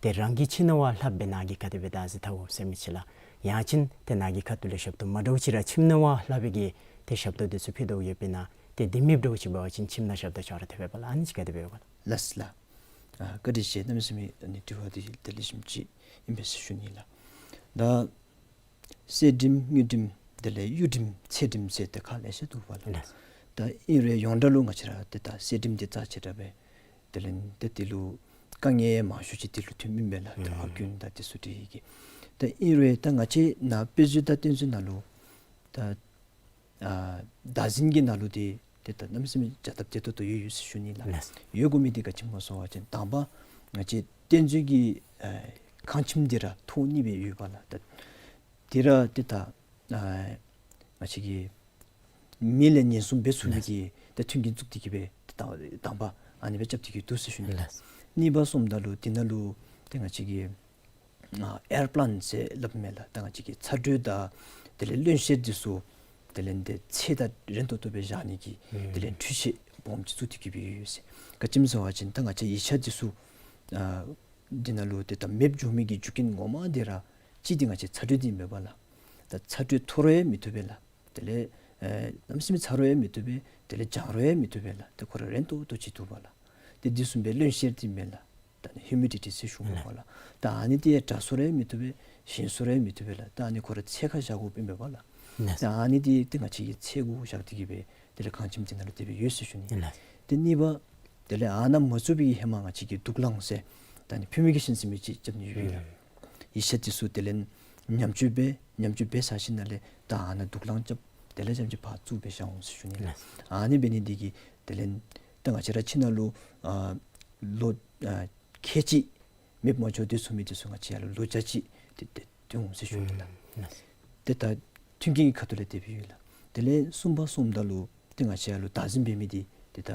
ཏེ་རང་གི་ཁྱིམ་ནང་བ་ལྷགཔ་སྦེ་ནཱ་གིས་ག་དེ་སྦེ་བདག་འཛིན་འཐབ་འོང་ཟེར་མི་ཅིག་ལགས། ཡང་ཅིན་ཏེ་ནཱ་གི་ཁ་ཐུག་ལས་ཞབས་ཏོག་མ་འདྲཝ་ཅིག་ར་ཁྱིམ་ནང་བ་ལྷག་པའི་གི་ཏེ་ཞབས་ཏོག་འདི་ཚུ་ཕུལ་དོ་ཡོདཔ་ཨིན་ན། ཏེ་དེ་མེདཔ་འདྲཝ་ཅིག་འབད་བ་ཅིན་ཁྱིམ་ནང་ཞབས་ཏོག་ཅོག་ར་འཐབ་པས་ལགས། ཨ་ནི་ཅིག་ག་དེ་སྦེ་ཡོད་ག་ལགས། ལགས་སོ་ལགས། ཨ་བཀའ་དྲིན་ཆེ། གནམ་མེད་ས་མེད་ཨ་ནི་དྲི་བ་འདི་ཏེ་ལེགས་ཤོམ་ཅིག་ཨིན་པས་ཟེར་ཞུ་ནི་ལགས། ད་གསེར་བྲིསམ་དངུལ་བྲིསམ་དེ་ལས་གཡུ་བྲིསམ་ཚེ་བྲིསམ་ཟེར་ཏེ་ཁག་ལེ་ཤ་འདུག་པ་ལགས། ལགས། ད་ཨིན་རུང་ཡོངས་གྲགས་ལུ་ང་བཅས་ར་ཏེ་ད་གསེར་བྲིསམ་འདི་རྩ་ཆེ་དྲགས་སྦེ་དེ་ལས་ཏེ་འདི་ལུ་དཀའ་ངལ་མང་ཤོས་ཅིག་འདི་ལུ་ཐོན་མི་ཨིན་པས་ལགས། ད་ཨར་རྐུན་དང་འདི་ཚུ་འདི་གིས། ད་ཨིན་རུང་ད་ང་བཅས་ནཱ་དཔེ་མཛོད་དང་གཏན་མཛོད་ནང་ལུ་ད་ཨ་བདག་འཛིན་གྱི་ནང་ལུ་འདི་ཏེ་ད་གནམ་མེད་ས་མེད་བྱ་སྟབས་བདེ་ཏོག་ཏོ་ཡོད་ཡོད་ཟེར་ཞུ་ནི་ལགས། ལགས། ཡོད་དགོ་མི་འདི་ག་ཅི་སྨོ་ཟེར་བ་ཅིན་དང་པ་ང་བཅས་གཏན་མཛོད་ཀྱི་ཨ་ཁང་ཁྱིམ་འདི་ར་ཐོག་གཉིས་སྦེ་ཡོད་པ་ལགས། ད་འདི་ར་ཏེ་ད་ཨ་ང་བཅས་ཀྱི་མི་ལས་ཉེན་སྲུང་འབད་ཚུགས་མི་གི་ཏེ་མཐུན་རྐྱེན་བཙུགས་ཏེ་གི་སྦེ་ཏེ་ད་དང་པ་ཨ་ནི་སྦེ་རྐྱབ་སྟེ་གི་འདུག་ཟེར་ཞུ་ནི་ལགས། གཉིས་པ་སོངམ་ད་ལུ་འདི་ནང་ལུ་ཏེ་ང་བཅས་ཀྱི་ཨ་ཨེར་པ་ལཱནཊ་ཟེར་སླབ་མས་ལགས། ད་ང་བཅས་ཀྱི་ཚ་དྲོད་དང་དེ་ལས་རློན་གཤེར་འདི་ཚུ་དེ་ལས་ཏེ་ཚད་དང་རན་ཏོག་ཏོ་སྦེ་བཞག་ནི་གི་དེ་ལས་འཕྲུལ་ཆས་སྦོམ་ཅིག་བཙུགས་ཏེ་གི་སྦེ་ཡོད་ཟེར། ག་ཅི་སྨོ་ཟེར་བ་ཅིན་ད་ང་བཅས་ཡིག་ཆ་འདི་ཚུ་ཨ་འདི་ནང་ལུ་ཏེ་ད་མེདཔ་འགྱོ་མི་གི་རྒྱུ་རྐྱེན་ངོ་མ་འདི་ར་གཅིག་འདི་ང་བཅས་ཚ་དྲོད་འདི་མས་པ་ལགས། ད་ཚ་དྲོད་མཐོ་རུང་ཡང་མི་བཏུབ་པས་ལགས། དེ་ལས་ཨེ་གནམ་མེད་ས་མེད་ཚ་རུང་ཡང་མི་བཏུབ་པས། དེ་ལས་གྱང་རུང་ཡང་མི་བཏུབ་པས་ལགས། ཏེ་ཁོ་ར་རན་ཏོག་ཏོ་ཅིག་འདུག་པ་ལགས། ཏེ་འདི་བཟུམ་སྦེ་རློན་གཤེར་འདི་མས་ལགས། ད་ནི་ཧིའུ་མི་ཌི་ཊི་ཟེར་ཞུ་དགོ་པ་ལགས། ད་ཨ་ནི་འདི་དྲག་སུ་ར་མི་བཏུབ་པས། ཞན་སུ་ར་མི་བཏུབ་པས་ལགས། ད་ཨ་ནི་ཁོ་ར་ཚལ་ཁར་བཞག་དགོཔ་ཨིན་པས་པ་ལགས། ད་ཨ་ནི་འདི་ཏེ་ང་བཅས་ཀྱིས་ཚལ་གུ་བཞག་སྟེ་གི་སྦེ་དེ་ལས་ཁང་ཁྱིམ་འདི་ནང་ལུ་དེ་སྦེ་ཡོད་ཟེར་ཞུ་ནི། ཏེ་གཉིས་པ་དེ་ལས་ཨ་ནཱ་མ་བཙུགས་པའི་གི་ཧེ་མ་ང་བཅས་ཀྱིས་དུག་རླངས་ཟེར་ད་ནི་ཕུ་མི་གི་ཤིང་ཟེར་མི་ཅིག་རྐྱབ་ནི་ཡོད་ལགས། ཡིག་ཆ་འདི་ཚུ་དེ་ལས་ཉམས་བཅོས་འབད་ཉམས་བཅོས་འབད་ཚར་ཞིནམ་ལས་ད་ཨ་ནཱ་དུག་རླངས་རྐྱབ། དེ་ལས་ཡང་ཅིན་ཕར་བཙུགས་སྦེ་བཞག་འོང་ཟེར་ཞུ་ནི་ལགས། ཨ་ནི་འབད་ནི་འདི་གིས་དེ་ལས་ད་ང་བཅས་ར་ཁྱིམ་ནང་ལུ་ཨ་ལོ་ཨ་ཁལ་གཅིག་མེདཔ་མ་འགྱོ་སྟེ་ཚུགས་མི་འདི་ཚུ་ང་བཅས་ཡར་ལུ་ལོ་བརྒྱ་ཅིག་ཏེ་ཏེ་ཐོན་འོང་ཟེར་ཞུ་ནི་ལགས། ཏེ་ད་མཐུན་རྐྱེན་གྱི་ཁ་ཐུག་ལས་དེ་སྦེ་ཡོད་ལགས། དེ་ལས་གསུམ་པ་སོངམ་ད་ལུ་ཏེ་ང་བཅས་ཡར་ལུ་བདག་འཛིན་འབད་མི་འདི་ཏེ་ད་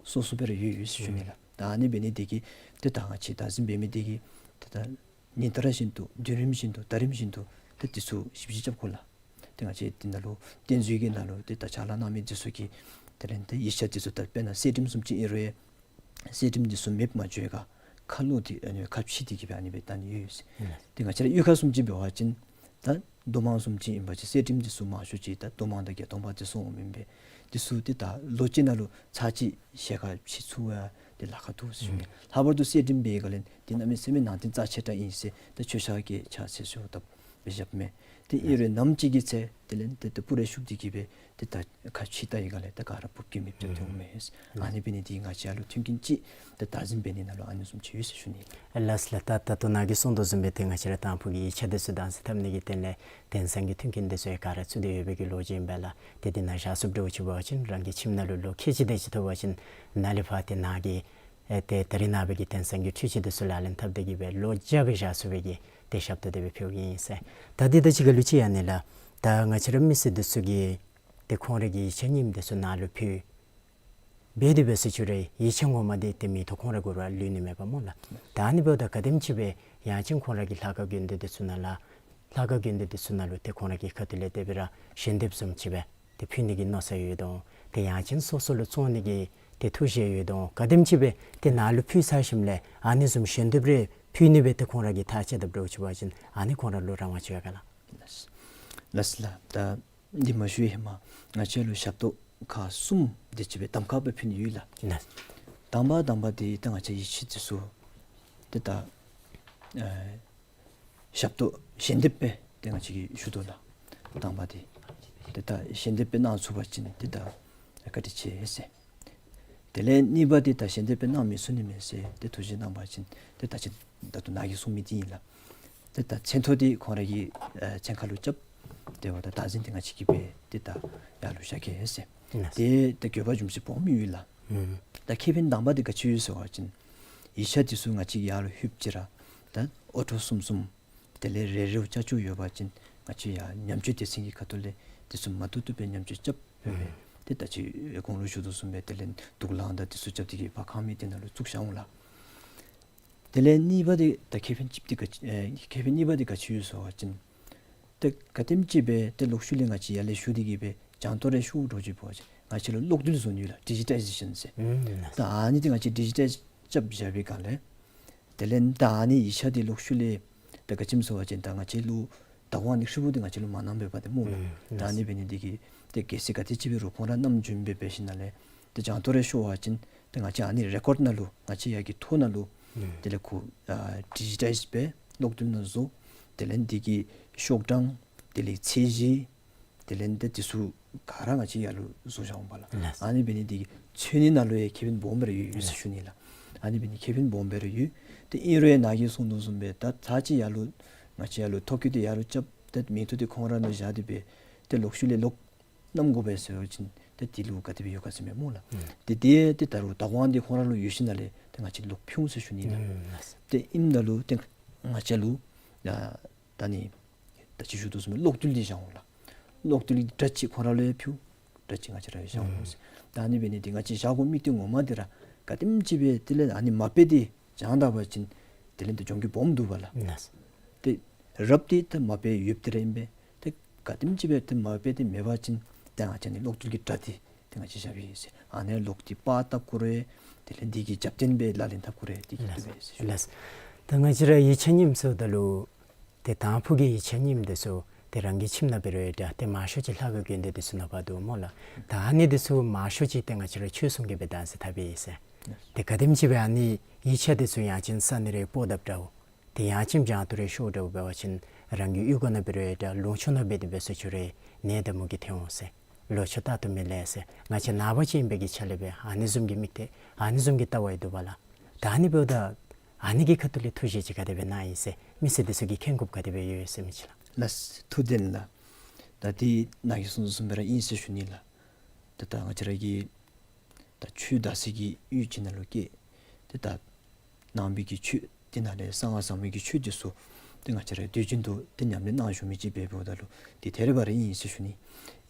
སོ་སོ་སྦེ་ར་ཡོད་ཡོད་ཟེར་ཞུ་ནི་ལགས། ད་ཨ་ནི་འབད་ནི་འདི་གིས་ཏེ་ད་ང་བཅས་བདག་འཛིན་འབད་མི་འདི་གིས་ཏེ་ད་ཉིན་ལྟར་བཞིན་དུ་དུས་རིམ་བཞིན་དུ་ཟླ་རིམ་བཞིན་དུ་ཏེ་འདི་ཚུ་ཞིབ་དཔྱད་རྐྱབ་དགོ་ལགས། ཏེ་ང་བཅས་འདི་ནང་ལུ་གདན་འཛུལ་གྱི་ནང་ལུ་ཏེ་ད་ཕྱག་ལཱ་གནང་མི་འདི་ཚུ་གི་དེ་ལས་ཏེ་ཡིག་ཆ་འདི་ཚུ་ད་དཔེར་ན་གསེར་བྲིསམ་བཟུམ་ཅིག་ཨིན་རུང་གསེར་བྲིསམ་འདི་ཚུ་མེདཔ་མ་འགྱོ་བའི་ཁར་ཁ་ལུ་ཏེ་ཨ་ནི་ཁ་ཕྱེ་སྟེ་གི་སྦེ་ཨ་ནི་སྦེ་བཏང་ནི་ཡོད་ཟེར། ཨུམ། ཏེ་ང་བཅས་ར་གཡུས་ཁ་བཟུམ་ཅིག་འབད་བ་ཅིན་ད་རྡོ་མང་བཟུམ་ཅིག་ཨིན་པ་ཅིན་གསེར་བྲིསམ་འདི་ཚུ་མང་ཤོས་ཅིག་ད་རྡོ་མང་དང་བརྒྱད་སྟོང་པ་འདི་ཚུ་འོང་མི་ཨིན་པས། འདི་ཚུ་ཏེ་ད་ལོ་གཅིག་ནང་ལུ་ཚར་གཅིག་ཞལ་ཁ་ཕྱེ་ཚུགས་པའི་ཏེ་ལཱ་ཁག་འདུག་ཟེར་ཞུ་ནི། ཨུམ། ལྷག་པར་དུ་གསེར་བྲིསམ་འབད་བའི་སྒང་ལས་འདི་གནམ་མེད་ས་མེད་ནང་རྟེན་རྩ་ཆེ་དྲགས་ཨིན་ཟེར་ད་མཆོད་བཤམ་གྱི་ཕྱག་འཚལ་ཞུ་བཏབ་སྦེ་བཞགཔ་མས། ཏེ་ཨིན་རུང་ནམ་ཅིག་གི་ཚེ་དེ་ལས་ཏེ་ཏེ་སྤུ་ར་ཤུགས་འདི་གིས་སྦེ་ཏེ་ད་ཁ་ཕྱེ་ད་བའི་སྒང་ལས་ད་ག་ར་འབུཔ་གིས་མེདཔ་རྐྱབ་སྟེ་འོང་མས། ཨུམ། ཨ་ནི་འབད་ནི་འདི་ང་བཅས་ལུ་མཐུན་རྐྱེན་ཅིག་ད་བདག་འཛིན་འབད་ནི་ནང་ལུ་ཨ་ནི་བཟུམ་ཅིག་ཡོད་ཟེར་ཞུ་ནི། ལགས་ལགས། ད་ད་ལྟོ་ནཱ་གིས་གསུངས་དོ་བཟུམ་སྦེ་ཏེ་ང་བཅས་ར་དང་ཕུ་གི་ཡིག་ཆ་འདི་ཚུ་བདག་འཛིན་འཐབ་ནི་གི་དོན་ལས་དེང་སང་གི་མཐུན་རྐྱེན་འདི་ཚུ་ཡང་ག་ར་ཚུད་དེ་ཡོད་པའི་གི་ལོ་རྒྱུས་ཨིན་པས་ལགས། ཏེ་འདི་ནང་བཞག་ཚུགསཔ་འདྲཝ་ཅིག་འབད་བ་ཅིན་རང་གི་ཁྱིམ་ནང་ལུ་ལོ་ཁལ་གཅིག་དེ་ཅིག་ཐོབ་པ་ཅིན་ནཱ་ལས་ཕར་ཏེ་ནཱ་གི་ཨེ་ཏེ་ད་རེས་ནངས་པའི་གི་དེང་སང་གི་འཕྲུལ་ཆས་འདི་ཚུ་ལག་ལེན་འཐབ་སྟེ་གི་སྦེ་ལོ་བརྒྱ་སྦེ་བཞག་ཚུགས་པའི་གི་ཏེ་ཞབས་ཏོག་དེ་སྦེ་ཕུལཝ་ཨིན་ཟེར། ད་འདི་ད་ཅི་ག་ལུ་ཅིག་ཨ་ནི་ལགས། ད་ང་བཅས་ར་མི་སེར་འདི་ཚུ་གིས་ཏེ་ཁོང་རའི་གི་ཡིག་ཆ་རྙིངམ་འདི་ཚུ་ནཱ་ལུ་ཕུལ་སྦེ་དེ་སྦེ་ཟེར་ཞུ་རུང་ཡིག་ཆ་ངོ་མ་འདི་ཏེ་མིང་ཐོ་ཁོང་རའི་གུ་ར་ལུས་ནི་མས་པ་སྨོ་ལགས། ད་ཨ་ནི་འབདཝ་ད་ག་དེམ་ཅིག་སྦེ་ཡང་ཅིན་ཁོང་རའི་གི་ལྷ་ཁང་དགོན་སྡེ་འདི་ཚུ་ནང་ལུ་ལྷ་ཁང་དགོན་སྡེ་འདི་ཚུ་ནང་ལུ་ཏེ་ཁོང་རའི་གི་ཁ་ཐུག་ལས་དེ་སྦེ་ར་ཞལ་འདེབས་བཟུམ་ཅིག་སྦེ་ཏེ་ཕུལ་ནི་གི་མནོ་ས་ཡོད་དོ། ཏེ་ཡང་ཅིན་སོ་སོ་ལུ་བཙོང་ནི་གི་ཏེ་ཐུགས་བཞེད་ཡོད་དོ། ག་དེམ་ཅིག་སྦེ་ཏེ་ནཱ་ལུ་ཕུལ་ཚར་ཞིནམ་ལས་ཨ་ནི་བཟུམ་ཞལ་འདེབས་རེ་ཕུལ་ནི་སྦེ་ཏེ་ཁོང་ར་གིས་ཐག་བཅད་དཔ་འདྲཝ་ཅིག་འབད་བ་ཅིན་ཨ་ནི་ཁོང་ར་ལུ་རང་དབང་ཅིག་ཡོད་ག་ལགས། ལགས་ལགས། ད་འདི་མ་ཞུ་ཧེ་མ་ང་བཅས་ལུ་ཞབས་ཏོག་ཁག་གསུམ་དེ་ཅིག་སྦེ་གདམ་ཁ་སྦེ་ཕུལ་ནི་ཡོད་ལགས། ལགས། དང་པ་དང་པ་འདི་ད་ང་བཅས་ཡིག་ཆ་འདི་ཚུ་ཏེ་ད་ཨེ་ཞབས་ཏོག་ཞལ་འདེབས་སྦེ་ཏེ་ང་བཅས་ཀྱིས་ཞུ་དོ་ལགས། དང་པ་འདི་ཏེ་ད་ཞལ་འདེབས་སྦེ་གནང་ཚུགས་པ་ཅིན་ཏེ་ད་བཀའ་དྲིན་ཆེ་ཟེར། དེ་ལས་གཉིས་པ་འདི་ད་ཞལ་འདེབས་སྦེ་གནང་མི་ཚུགས་ནི་མས་ཟེར་ཏེ་ཐུགས་བཞེད་གནང་བ་ཅིན་ཏེ་ད་ཅི་ད་ལྟོ་ནཱ་གིས་གསུངས་མི་འདི་ཨིན་ལགས། ཏེ་ད་མཚན་ཐོ་འདི་ཁོང་ར་གི་ཨེ་མཚན་ཁ་ལུ་རྐྱབ་དེ་འབདཝ་ད་བདག་འཛིན་འདི་ང་བཅས་ཀྱིས་འབད་དེ་ད་ཡར་ལུ་བཞག་གེ་ཟེར། ལགས། ཏེ་ད་དགོས་པ་བཟུམ་ཅིག་སྦོམ་ཡོད་ལགས། ཨུམ། ད་ཁེ་ཕན་དང་པ་འདི་ག་ཅི་ཡོད་ཟེར་བ་ཅིན་ཡིག་ཆ་འདི་ཚུ་ང་བཅས་ཡར་ལུ་ལྷོདཔ་ཅིག་ར་ད་ཨོ་ཊོ་གསུམ་གསུམ་དེ་ལས་རེ་རེ་བ་ཅ་ཅུ་ཡོད་པ་ཅིན་ང་བཅས་ཡར་ཉམས་བཅོས་སྡེ་ཚན་གྱི་ཁ་ཐུག་ལས་འདི་ཚུ་མ་བཏུབ་བཏུབ་སྦེ་ཉམས་བཅོས་རྐྱབ་སྦེ་སྦེ། ཨུམ། ཏེ་ད་ཅི་གོང་ལུ་ཞུ་དོ་བཟུམ་སྦེ་དེ་ལས་དུག་རླངས་དང་འདི་ཚུ་རྐྱབ་སྟེ་གི་ཕར་ཁང་མིག་འདི་ནང་ལུ་བཙུགས་བཞག་འོང་ལགས། དེ་ལས་གཉིས་པ་འདི་ད་ཁེ་ཕན་ཅིག་འདི་ག་ཨེ་ཁེ་ཕན་གཉིས་པ་འདི་ག་ཅི་ཡོད་ཟེར་བ་ཅིན་ཏེ་ག་དེམ་ཅིག་སྦེ་ཏེ་ལོག་ཤུལ་ལས་ང་བཅས་ཡར་ལས་ཞུ་སྟེ་གི་སྦེ་སྦྱང་བརྡར་རེ་ཤོར་འགྱོ་ཅི་འབད་བ་ཅིན་ང་བཅས་ལུ་གློག་རྡུལ་བཟོ་ནི་ཡོད་ལགས། ཌི་ཇི་ཊའི་ཟེ་ཤཱན་ཟེར། ཨུམ། ད་ཨ་ནི་འདི་ང་བཅས་ཌི་ཇི་ཊའིཛ་རྐྱབ་བཞག་པའི་སྒང་ལས་དེ་ལས་ད་ཨ་ནི་ཡིག་ཆ་འདི་ལོག་ཤུལ་ལས་ད་ག་ཅི་སྨོ་ཟེར་བ་ཅིན་ད་ང་བཅས་ལུ་བདག་དབང་འདི་ཧྲིལ་བུ་འདི་ང་བཅས་ལུ་མ་གནང་པས་པ་ཏེ་སྨོ་ལགས། ཨུམ། ད་ཨ་ནི་འབད་ནི་འདི་གིས་ཏེ་གལ་སྲིད་ག་དེ་ཅིག་འབད་རུང་ཁོང་ར་བསྣམས་འགྱོ་མི་འབད་འབད་ཞིནམ་ལས་ཏེ་སྦྱང་བརྡར་རེ་ཤོར་བ་ཅིན་ཏེ་ང་བཅས་ཨ་ནི་རེ་ཀོཌ་ནང་ལུ་ང་བཅས་ཡར་གྱི་ཐོ་ནང་ལུ་ཨུམ། དེ་ལས་ཁོ་ཨ་ཌི་ཇི་ཊའིཛ་སྦེ་གློག་རྡུལ་ནང་བཟོ། དེ་ལས་འདི་གི་ཤོག་གྲངས་དེ་ལས་ཚད་གཞི་དེ་ལས་འདི་འདི་ཚུ་ག་ར་ང་བཅས་ཡར་ལུ་བཟོ་བཞག་འོང་པ་ལགས། ལགས། ཨ་ནི་འབད་ནི་འདི་གིས་འཚོལ་ནི་ནང་ལུ་ཡང་ཁེ་ཕན་སྦོམ་སྦེ་ར་ཡོད་ཡོད་ཟེར་ཞུ་ནི་ལགས། ཨ་ནི་འབད་ནི་ཁེ་ཕན་སྦོམ་སྦེ་ར་ཡོད། ཏེ་ཨིན་རུང་ཡང་ནཱ་གིས་གསུངས་དོ་བཟུམ་སྦེ་ད་ཚར་གཅིག་ཡར་ལུ་ང་བཅས་ཡར་ལུ་ཐོ་བཀོད་འདི་ཡར་ལུ་རྐྱབ་ཏེ་མིང་ཐོ་འདི་ཁོང་ར་ནང་བཞག་སྟེ་སྦེ་ཏེ་ལོག་ཤུལ་ལས་ལོག་བསྣམ་དགོ་པས་ཟེར་བ་ཅིན་ཏེ་འདི་ལུ་ག་དེ་སྦེ་ཡོད་ག་ཟེར་མས་སྨོ་ལགས། ཨུམ། ཏེ་འདི་ཏེ་ད་རུང་བདག་དབང་འདི་ཁོང་ར་ལུ་ཡོད་ཞིནམ་ལས་ཏེ་ང་བཅས་ལོག་ཕུལ་འོང་ཟེར་ཞུ་ནི་ལགས། ཨུམ། ཏེ་ཨིནམ་ད་ལུ་ཏེ་ང་བཅས་ལུ་ཡ་ད་ནི་ད་ཅི་ཞུ་དོ་བཟུམ་སྦེ་གློག་རྡུལ་འདི་བཞག་འོང་ལགས། གློག་རྡུལ་སྒྲ་གཅིག་ཁོང་ར་ལུ་ཡང་ཕུལ། སྒྲ་གཅིག་ང་བཅས་ར་ཡང་བཞག་འོང་ཟེར། ཨུམ། ད་ཨ་ནི་འབད་ནི་འདི་ང་བཅས་བཞག་དགོ་མི་འདི་ངོ་མ་འདི་ར་ག་དེམ་ཅིག་སྦེ་དེ་ལས་ཨ་ནི་མ་དཔེ་འདི་བྱང་ད་པ་ཅིན་དེ་ལས་འདི་གྱོང་གུད་སྦོམ་འདུག་པ་ལགས། ལགས། ཏེ་རབ་འདི་ཏེ་མ་དཔེ་ཡོདཔ་འདི་ར་ཨིན་པས། ཏེ་ག་དེམ་ཅིག་སྦེ་ཏེ་མ་དཔེ་འདི་མེད་པ་ཅིན་ཏེ་ང་བཅས་ནི་གློག་རྡུལ་གྱི་སྒྲ་འདི་ཏེ་ང་བཅས་བཞག་པའི་ཟེར་ཨ་ནི་ལོག་སྟེ་པར་བཏབ་དགོ་རུང་དེ་ལས་འདི་གི་རྒྱབ་རྟེན་སྦེ་ལག་ལེན་འཐབ་དགོ་རུང་འདི་གིས་ལགས། འདི་སྦེ་ཟེར་ཞུ། ལགས། ད་ང་བཅས་ར་ཡིག་ཆ་རྙིངམ་ཟེརཝ་ད་ལུ་ཏེ་དང་ཕུ་གི་ཡིག་ཆ་རྙིངམ་འདི་ཚུ་ཏེ་རང་གི་ཁྱིམ་ནང་འབད་རུང་ཡང་འདྲ་ཏེ་མང་ཤོས་ཅིག་ལྷ་ཁང་དགོན་སྡེ་འདི་ཚུ་ནང་འབད་དོ་སྨོ་ལགས། ད་ཨ་ནི་འདི་ཚུ་མང་ཤོས་ཅིག་ཏེ་ང་བཅས་ར་ཆོས་སྲུང་གིས་སྦེ་བདག་འཛིན་འཐབ་པས་ཟེར། ཏེ་ག་དེམ་ཅིག་སྦེ་ཨ་ནི་ཡིག་ཆ་འདི་ཚུ་ཡང་ཅིན་ས་གནས་རེ་སྤོ་དཔ་འདྲཝ། ཏེ་ཡང་ཅིན་སྦྱང་བརྡར་རེ་ཤོར་འདྲཝ་འབད་བ་ཅིན་རང་གི་གཡུས་སྒོ་ནང་འབད་རུང་ཡང་འདྲ་ལུང་ཕྱོགས་ནང་འབད་དེ་འབད་ཟེར་ཞུ་རུང་ནད་དང་མུ་གེ་ཐོན་འོང་ཟེར། ལོ་ཆུ་རྟག་ཏུ་མི་ལེགས་ཟེར། ང་བཅས་ནངས་པ་ཅིག་ཨིན་པའི་གི་ཆ་ལས་སྦེ་ཨ་ནི་བཟུམ་གྱི་དམིགས་གཏད་ཨ་ནི་བཟུམ་གྱི་ལྟ་བ་ཡང་འདུག་པ་ལགས། ད་ཨ་ནི་འབདཝ་ད་ཨ་ནི་གི་ཁ་ཐུག་ལས་ཐུགས་བཞེད་ཅིག་ག་དེ་སྦེ་གནང་ཡི་ཟེར་མི་སེར་འདི་ཚུ་གིས་མཁྱེན་དགོཔ་ག་དེ་སྦེ་ཡོད་ཟེར་མི་ཅིག་ལགས། ལགས་ཐུགས་བདེན་ལགས། ད་འདི་ནཱ་གིས་གསུངས་གསུངསམ་སྦེ་ར་ཨིན་ཟེར་ཞུ་ནི་ལགས། ད་ད་ང་བཅས་ར་གི་ད་ཆོས་དར་སའི་གི་གཡུས་ཅིག་ནང་ལུ་སྐྱེས། ཏེ་ད་ནང་པའི་གི་ཆོས་དེ་ནང་ལས་གསང་སྔགས་ཟབ་མོའི་གི་ཆོས་འདི་ཚུ་ཏེ་ང་བཅས་ར་དུས་རྒྱུན་དུ་ཏེ་ཉམས་ལེན་གནང་བཞུགས་མི་ཅིག་འབད་འབདཝ་ད་ལུ་ཏེ་དེ་རེ་བ་རེ་ཨིན་ཟེར་ཞུ་ནི།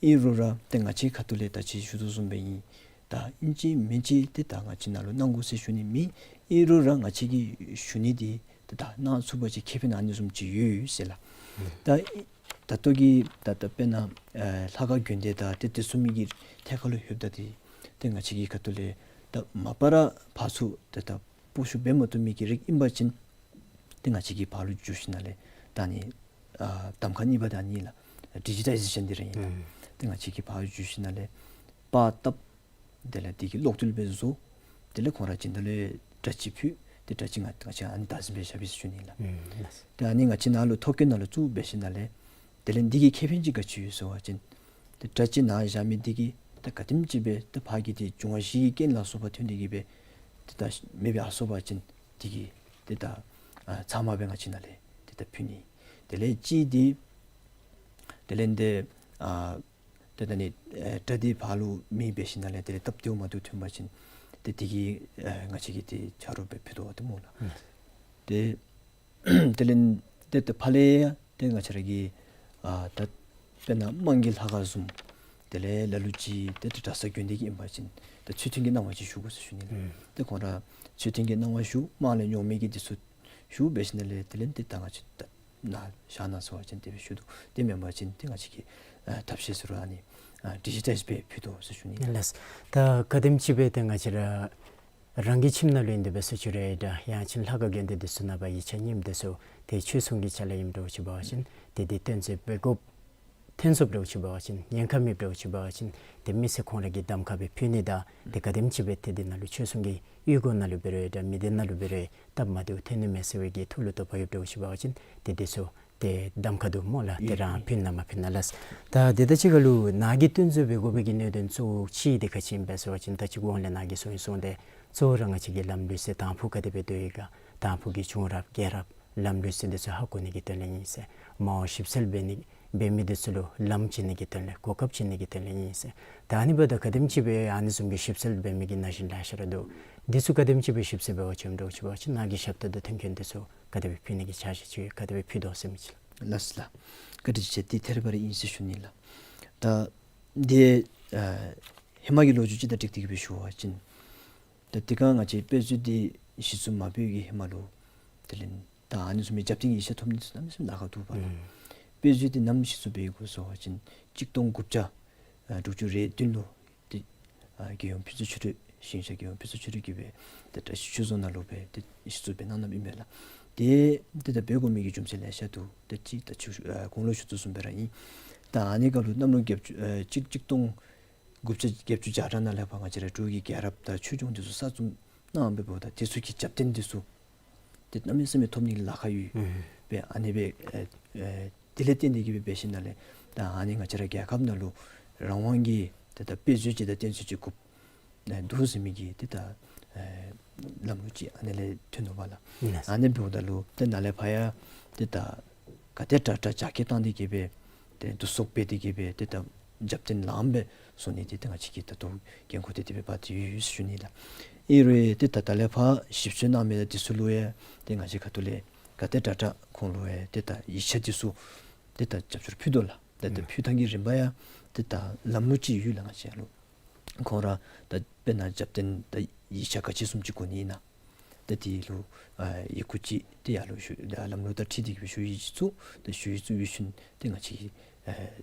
ཨིན་རུང་ར་ཏེ་ང་བཅས་ཁ་ཐུག་ལས་ད་ཅི་ཞུ་དོ་བཟུམ་སྦེ་ཨིན། ད་ཨིན་ཅི་མིན་ཅི་ཏེ་ད་ང་བཅས་ནང་ལུ་གནང་དགོ་ཟེར་ཞུ་ནི་མེད། ཨིན་རུང་ར་ང་བཅས་ཀྱིས་ཞུ་ནི་འདི་ཏེ་ད་གནང་ཚུགས་པ་ཅིན་ཁེ་ཕན་ཨ་ནི་བཟུམ་ཅིག་ཡོད་ཟེར་ལགས། ད་ཨི་ ད་ལྟོ་གི་ད་ད་དཔེར་ན་ཨ་ལྷ་ཁང་དགོན་སྡེ་དང་ཏེ་དེ་ཚུ་མི་གི་ཐད་ཁར་ལུ་ལྷོདཔ་ད་ཏེ་ཏེ་ང་བཅས་ཀྱི་ཁ་ཐུག་ལས་ད་མ་པ་ར་ཕར་ཚུར་ད་ད་སྤོ་བཤུད་འབད་མ་བཏུབ་མི་གི་རིགས་ཨིན་པ་ཅིན་ཏེ་ང་བཅས་ཀྱིས་ཕར་ལུ་འགྱོ་ཞིནམ་ལས་ད་ཨ་ནི་ཨ་གདམ་ཁ་གཉིས་པ་ད་ཨ་ནི་ལགས། ཌི་ཇི་ཊའི་ཟེ་ཤཱན་འདི་ར་ཨིན་ལགས། ཨུམ། ཏེ་ང་བཅས་ཀྱིས་ཕར་འགྱོ་ཞིནམ་ལས་པར་བཏབ། དེ་ལས་དེ་གི་གློག་རྡུལ་སྦེ་བཟོ། དེ་ལས་ཁོང་ར་སྦྱིན་བདག་ལུ་སྒྲ་སྒྱུར་ཕུལ། ཏེ་སྒྲ་སྒྱུར་ང་ང་བཅས་ཨ་ནི་བདག་འཛིན་འབད་བཞག་པས་ཟེར་ཞུ་ནི་ལགས། ཨུམ། ཏེ་ཨ་ནི་ང་བཅས་ནཱ་ལུ་ཐོ་བཀོད་ནང་ལུ་བཙུགས་འབད་ཞིནམ་ལས་དེ་ལས་འདི་གི་ཁེ་ཕན་ཅིག་ག་ཅི་ཡོད་ཟེར་བ་ཅིན་ཏེ་སྒྲ་སྒྱུར་ནཱ་བཞག་མི་འདི་གིས་ད་ག་དེམ་ཅིག་སྦེ་ད་ཕར་གྱི་ཏེ་འབྱུང་བ་བཞི་གི་རྐྱེན་ལ་སོགས་པ་ཐོན་ཏེ་གི་སྦེ་ཏེ་ད་མེདཔ་སྦེ་ཨ་སོང་པ་ཅིན་འདི་གི་ཏེ་ད་ཨ་ཚབ་མ་སྦེ་ང་བཅས་ནཱ་ལས་ཏེ་ད་ཕུལ་ནི། དེ་ལས་གཅིག་འདི་དེ་ལས་འདི་ཨ་ཏེ་ད་ནི་ཨེ་སྒྲ་འདི་ཕར་ལུ་མེདཔ་འབད་ཞིནམ་ལས་དེ་ལས་སྟབས་བདེཝ་མ་བདེཝ་ཐོན་པ་ཅིན་ཏེ་དེ་གིས་ཨེ་ང་བཅས་ཀྱིས་ཏེ་ཆ་རོགས་སྦེ་ཕུལ་དོ་བ་ཏེ་སྨོ་ལགས། ཨུམ། ཏེ་དེ་ལས་ཏེ་ཏེ་ཕར་ལས་ཡང་ཏེ་ང་བཅས་ར་གི་ཨ་ད་དཔེར་ན་དམངས་ཀྱི་ལྷ་ཁང་བཟུམ་དེ་ལས་ལ་ལུ་ཅིག་ཏེ་ཏེ་གྲྭ་ས་དགོན་སྡེ་གི་ཨིན་པ་ཅིན་ཏེ་ཚུལ་མཐུན་གྱི་གནང་བ་ཅིག་ཞུ་དགོ་ཟེར་ཞུ་ནི་ལགས། ཨུམ། ཏེ་ཁོང་ར་ཚུལ་མཐུན་གྱི་གནང་བ་ཞུ། དམངས་ལས་ཉོ་མི་གི་འདི་ཚུ་ཞུ་འབད་ཞིནམ་ལས་དེ་ལས་ཏེ་ད་ང་བཅས་ད་ནཱ་བཞག་གནང་ཟེར་བ་ཅིན་དེ་སྦེ་ཞུ་དོ། དེ་མེན་པ་ཅིན་ཏེ་ང་བཅས་ཀྱིས་ཨ་ཐབས་ཤེས་ཟེར་རུང་ཨ་ནི་ཨ་ཌི་ཇི་ཊའིཛ་སྦེ་ཕུལ་དོ་ཟེར་ཞུ་ནི་ལགས། ལགས། ད་ག་དེམ་ཅིག་སྦེ་ཏེ་ང་བཅས་ར་རང་གི་ཁྱིམ་ནང་ལུ་ཨིན་དེ་སྦེ་སོ་ཅི་རེ་ད་ཡང་ཅིན་ལྷ་ཁང་དགོན་སྡེ་འདི་ཚུ་ནང་འབད་ཡིག་ཆ་རྙིངམ་འདི་ཚུ་ཏེ་ཆོས་སྲུང་གི་ཕྱག་ལཱ་ཨིནམ་འདྲཝ་ཅིག་འབད་བ་ཅིན་ཏེ་འདི་གཏན་འཛིན་འབད་དགོཔ་ཐོན་སོངམ་འདྲཝ་ཅིག་འབད་བ་ཅིན་ཉེན་ཁ་མེདཔ་འདྲཝ་ཅིག་འབད་བ་ཅིན་ཏེ་མི་སེར་ཁོང་ར་གིས་གདམ་ཁ་སྦེ་ཕུལ་ནི་དང་ཏེ་ག་དེམ་ཅིག་སྦེ་ཏེ་འདི་ནང་ལུ་ཆོས་སྲུང་གི་གཡུས་སྒོ་ནང་ལུ་འབད་རུང་ད་མི་སྡེ་ནང་ལུ་འབད་རུང་སྟབས་མ་བདེཝ་ཐོན་ནི་མས་ཟེར་བའི་གི་ཐུགས་ལུ་དོགས་པ་ཡོདཔ་འདྲཝ་ཅིག་འབད་བ་ཅིན་ཏེ་འདི་ཚུ་ཏེ་གདམ་ཁ་འདུག་སྨོ་ལགས། ཏེ་རང་ཕུལ་ན་མ་ཕུལ་ན་ལགས། ད་དེ་དང་གཅིག་ཁར་ལུ་ནཱ་གིས་གཏན་འཛིན་འབད་དགོ་པའི་གི་གནད་དོན་གཙོ་བོ་ཅིག་འདི་ག་ཅི་ཨིན་པས་ཟེར་བ་ཅིན་ད་ཅི་གོང་ལས་ནཱ་གིས་གསུངས་ཡི་གསུངས་ཏེ་གཙོ་བོ་ར་ང་བཅས་ཀྱི་ལམ་ལུགས་སྲོལ་དང་ཕུ་ག་དེ་སྦེ་སྡོད་ཡི་ག་དང་ཕུ་གི་བྱུང་རབས་རྒྱལ་རབས་ལམ་ལུགས་སྲོལ་འདི་ཚུ་ཧ་གོ་ནི་གི་དོན་ལས་ཨིན་ཟེར། མ་འོངས་ཞིབ་འཚོལ་འབད་ནི་འབད་མི་འདི་ཚུ་ལུ་ལམ་བྱིན་ནི་གི་དོན་ལས་གོ་སྐབས་བྱིན་ནི་གི་དོན་ལས་ཨིན་ཟེར། ད་ཨ་ནི་འབདཝ་ད་ག་དེམ་ཅིག་སྦེ་ཨ་ནི་བཟུམ་གྱི་ཞིབ་འཚོལ་འབད་མི་གི་ན་གཞོན་ལེ་ཤ་ར་འདུག། འདི་ཚུ་ག་དེམ་ཅིག་སྦེ་ཞིབ་འཚོལ་འབད་བ་ཅིན་འདྲཝ་ཅིག་འབད་བ་ཅིན་ནཱ་གི་ཞབས་ཏོག་དང་མཐུན་རྐྱེན་འདི་ཚུ་ག་དེ་སྦེ་ཕུལ་ནི་གི་འཆར་གཞི་ཅིག་ག་དེ་སྦེ་ཕུལ་དོ་ཟེར་མི་ཅིག་ལགས། ལགས་ལགས། བཀའ་དྲིན་ཆེ། ཏེ་ཐད་རི་བ་རི་ཨིན་ཟེར་ཞུ་ནི་ལགས། ད་འདི་ཨ་ཧེ་མ་གི་ལོ་རྒྱུས་ཅིག་དང་འཁྲིལ་ཏེ་གི་སྦེ་ཞུ་བ་ཅིན་ད་དེ་སྒང་ང་བཅས་དཔེ་མཛོད་འདི་གཞི་བཙུགས་མ་འབད་བའི་གི་ཧེ་མ་ལུ་དེ་ལས་ད་ཨ་ནི་བཟུམ་མའི་རྒྱབ་རྟེན་གྱི་ཡིག་ཆ་ཐོབ་ནི་ཚུ་གནམ་མེད་ས་མེད་ལཱ་ཁག་འདུག་པ་ལགས། ཨུམ། དཔེ་མཛོད་འདི་ནམ་གཞི་བཙུགས་འབད་ཡི་གོ་ཟེར་བ་ཅིན་གཅིག་སྟོང་དགུ་བརྒྱ་ཨ་དྲུག་ཅུ་རེ་བདུན་ལུ་ཏེ་ཨ་རྒྱལ་ཡུམ་ཕུན་ཚོགས་ཆོས་སྒྲོན་ཞིང་གཤེགས་རྒྱལ་ཡུམ་ཕུན་ཚོགས་ཆོས་སྒྲོན་གྱིས་སྦེ་ཏེ་བཀྲ་ཤིས་ཆོས་རྫོང་ནང་ལུ་སྦེ་ཏེ་གཞི་བཙུགས་འབད་གནང་གནངམ་ཨིན་པས་ལགས། ཏེ་ཏེ་ད་འབད་དགོ་མི་གི་རྒྱུ་མཚན་ལེ་ཤ་འདུག། ཏེ་གཅིག་ད་ཅི་ཨ་གོང་ལུ་ཞུ་དོ་བཟུམ་སྦེ་ར་ཨིན། ད་ཨ་ནི་སྐབས་ལུ་གནམ་ལོ་བརྒྱད་ཅུ་ཨ་གཅིག་གཅིག་སྟོང་དགུ་བརྒྱ་བརྒྱད་ཅུ་གྱ་གྲངས་ནང་ལས་ཕར་ང་བཅས་ར་འབྲུག་གི་རྒྱལ་རབས་དང་ཆོས་འབྱུང་འདི་ཚུ་གསར་རྩོམ་གནངམ་འབདཝ་ད་དེ་ཚུ་གི་རྒྱབ་རྟེན་འདི་ཚུ་ཏེ་གནམ་མེད་ས་མེད་ཐོབ་ནི་ལཱ་ཁག་ཡོད། ཨུམ། སྦེ་ཨ་ནི་སྦེ་ཨེ་ཨེ་དེ་ལས་བརྟེན་ཏེ་གི་སྦེ་འབད་ཞིནམ་ལས་ད་ཨ་ནི་ང་བཅས་ར་རྒྱལ་ཁབ་ནང་ལུ་རང་དབང་གི་ཏེ་ད་དཔེ་མཛོད་ཅིག་དང་གཏན་མཛོད་ཅིག་དགོཔ་ཨེ་འདུག་ཟེར་མི་གི་ཏེ་ད་ཨེ་ལམ་ལུགས་ཅིག་ཨ་ནི་ལས་ཐོན་ནུག་པ་ལགས། ཨུམ། ཨ་ནི་འབདཝ་ད་ལུ་ཏེ་ནཱ་ལས་ཕར་ཡང་ཏེ་ད་ག་དེ་དྲག་དྲག་རྒྱ་སྐྱེད་བཏང་སྟེ་གི་སྦེ་ཏེ་བསྡུ་གསོག་འབད་དེ་གི་སྦེ་ཏེ་ད་རྒྱབ་རྟེན་ལངམ་སྦེ་བཟོ་ནི་འདི་ཏེ་ང་བཅས་ཀྱི་ད་ལྟོ་འགན་ཁུར་ཏེ་དེ་སྦེ་འབག་སྟེ་ཡོད་ཟེར་ཞུ་ནི་ལགས། ཨིན་རུང་ཏེ་ད་ད་ལས་ཕར་ཞིབ་འཚོལ་གནང་མི་དང་འདི་ཚུ་ལུ་ཡང་ཏེ་ང་བཅས་ཁ་ཐུག་ལས་ག་དེ་དྲག་དྲག་ཁོང་ལུ་ཡང་ཏེ་ད་ཡིག་ཆ་འདི་ཚུ་ཏེ་ད་རྒྱབ་སྐྱོར་ཕུལ་དོ་ལགས། ད་ད་ཨུམ་ཕུལ་ཐངས་ཀྱི་རིམ་པ་ཡང་ཏེ་ད་ལམ་ལུགས་ཅིག་ཡོད་ལགས། ང་བཅས་ལུ་ཁོང་ར་ད་དཔེར་ན་རྒྱབ་རྟེན་ད་ཡིག་ཆ་ག་ཅི་བཟུམ་ཅིག་དགོ་ནི་ཨིན་ན། ད་དེ་ལུ་ཨ་ཡི་གུ་ཅིག་ཏེ་ཡར་ལུ་ཞུ་ད་ལམ་ལུགས་དང་འཁྲིལ་ཏེ་གི་སྦེ་ཞུ་ཡིག་ཅིག་བཙུགས། ད་ཞུ་ཡིག་བཙུགས་ཡོད་ཞིནམ་ཏེ་ང་བཅས་ཀྱིས་ཨ་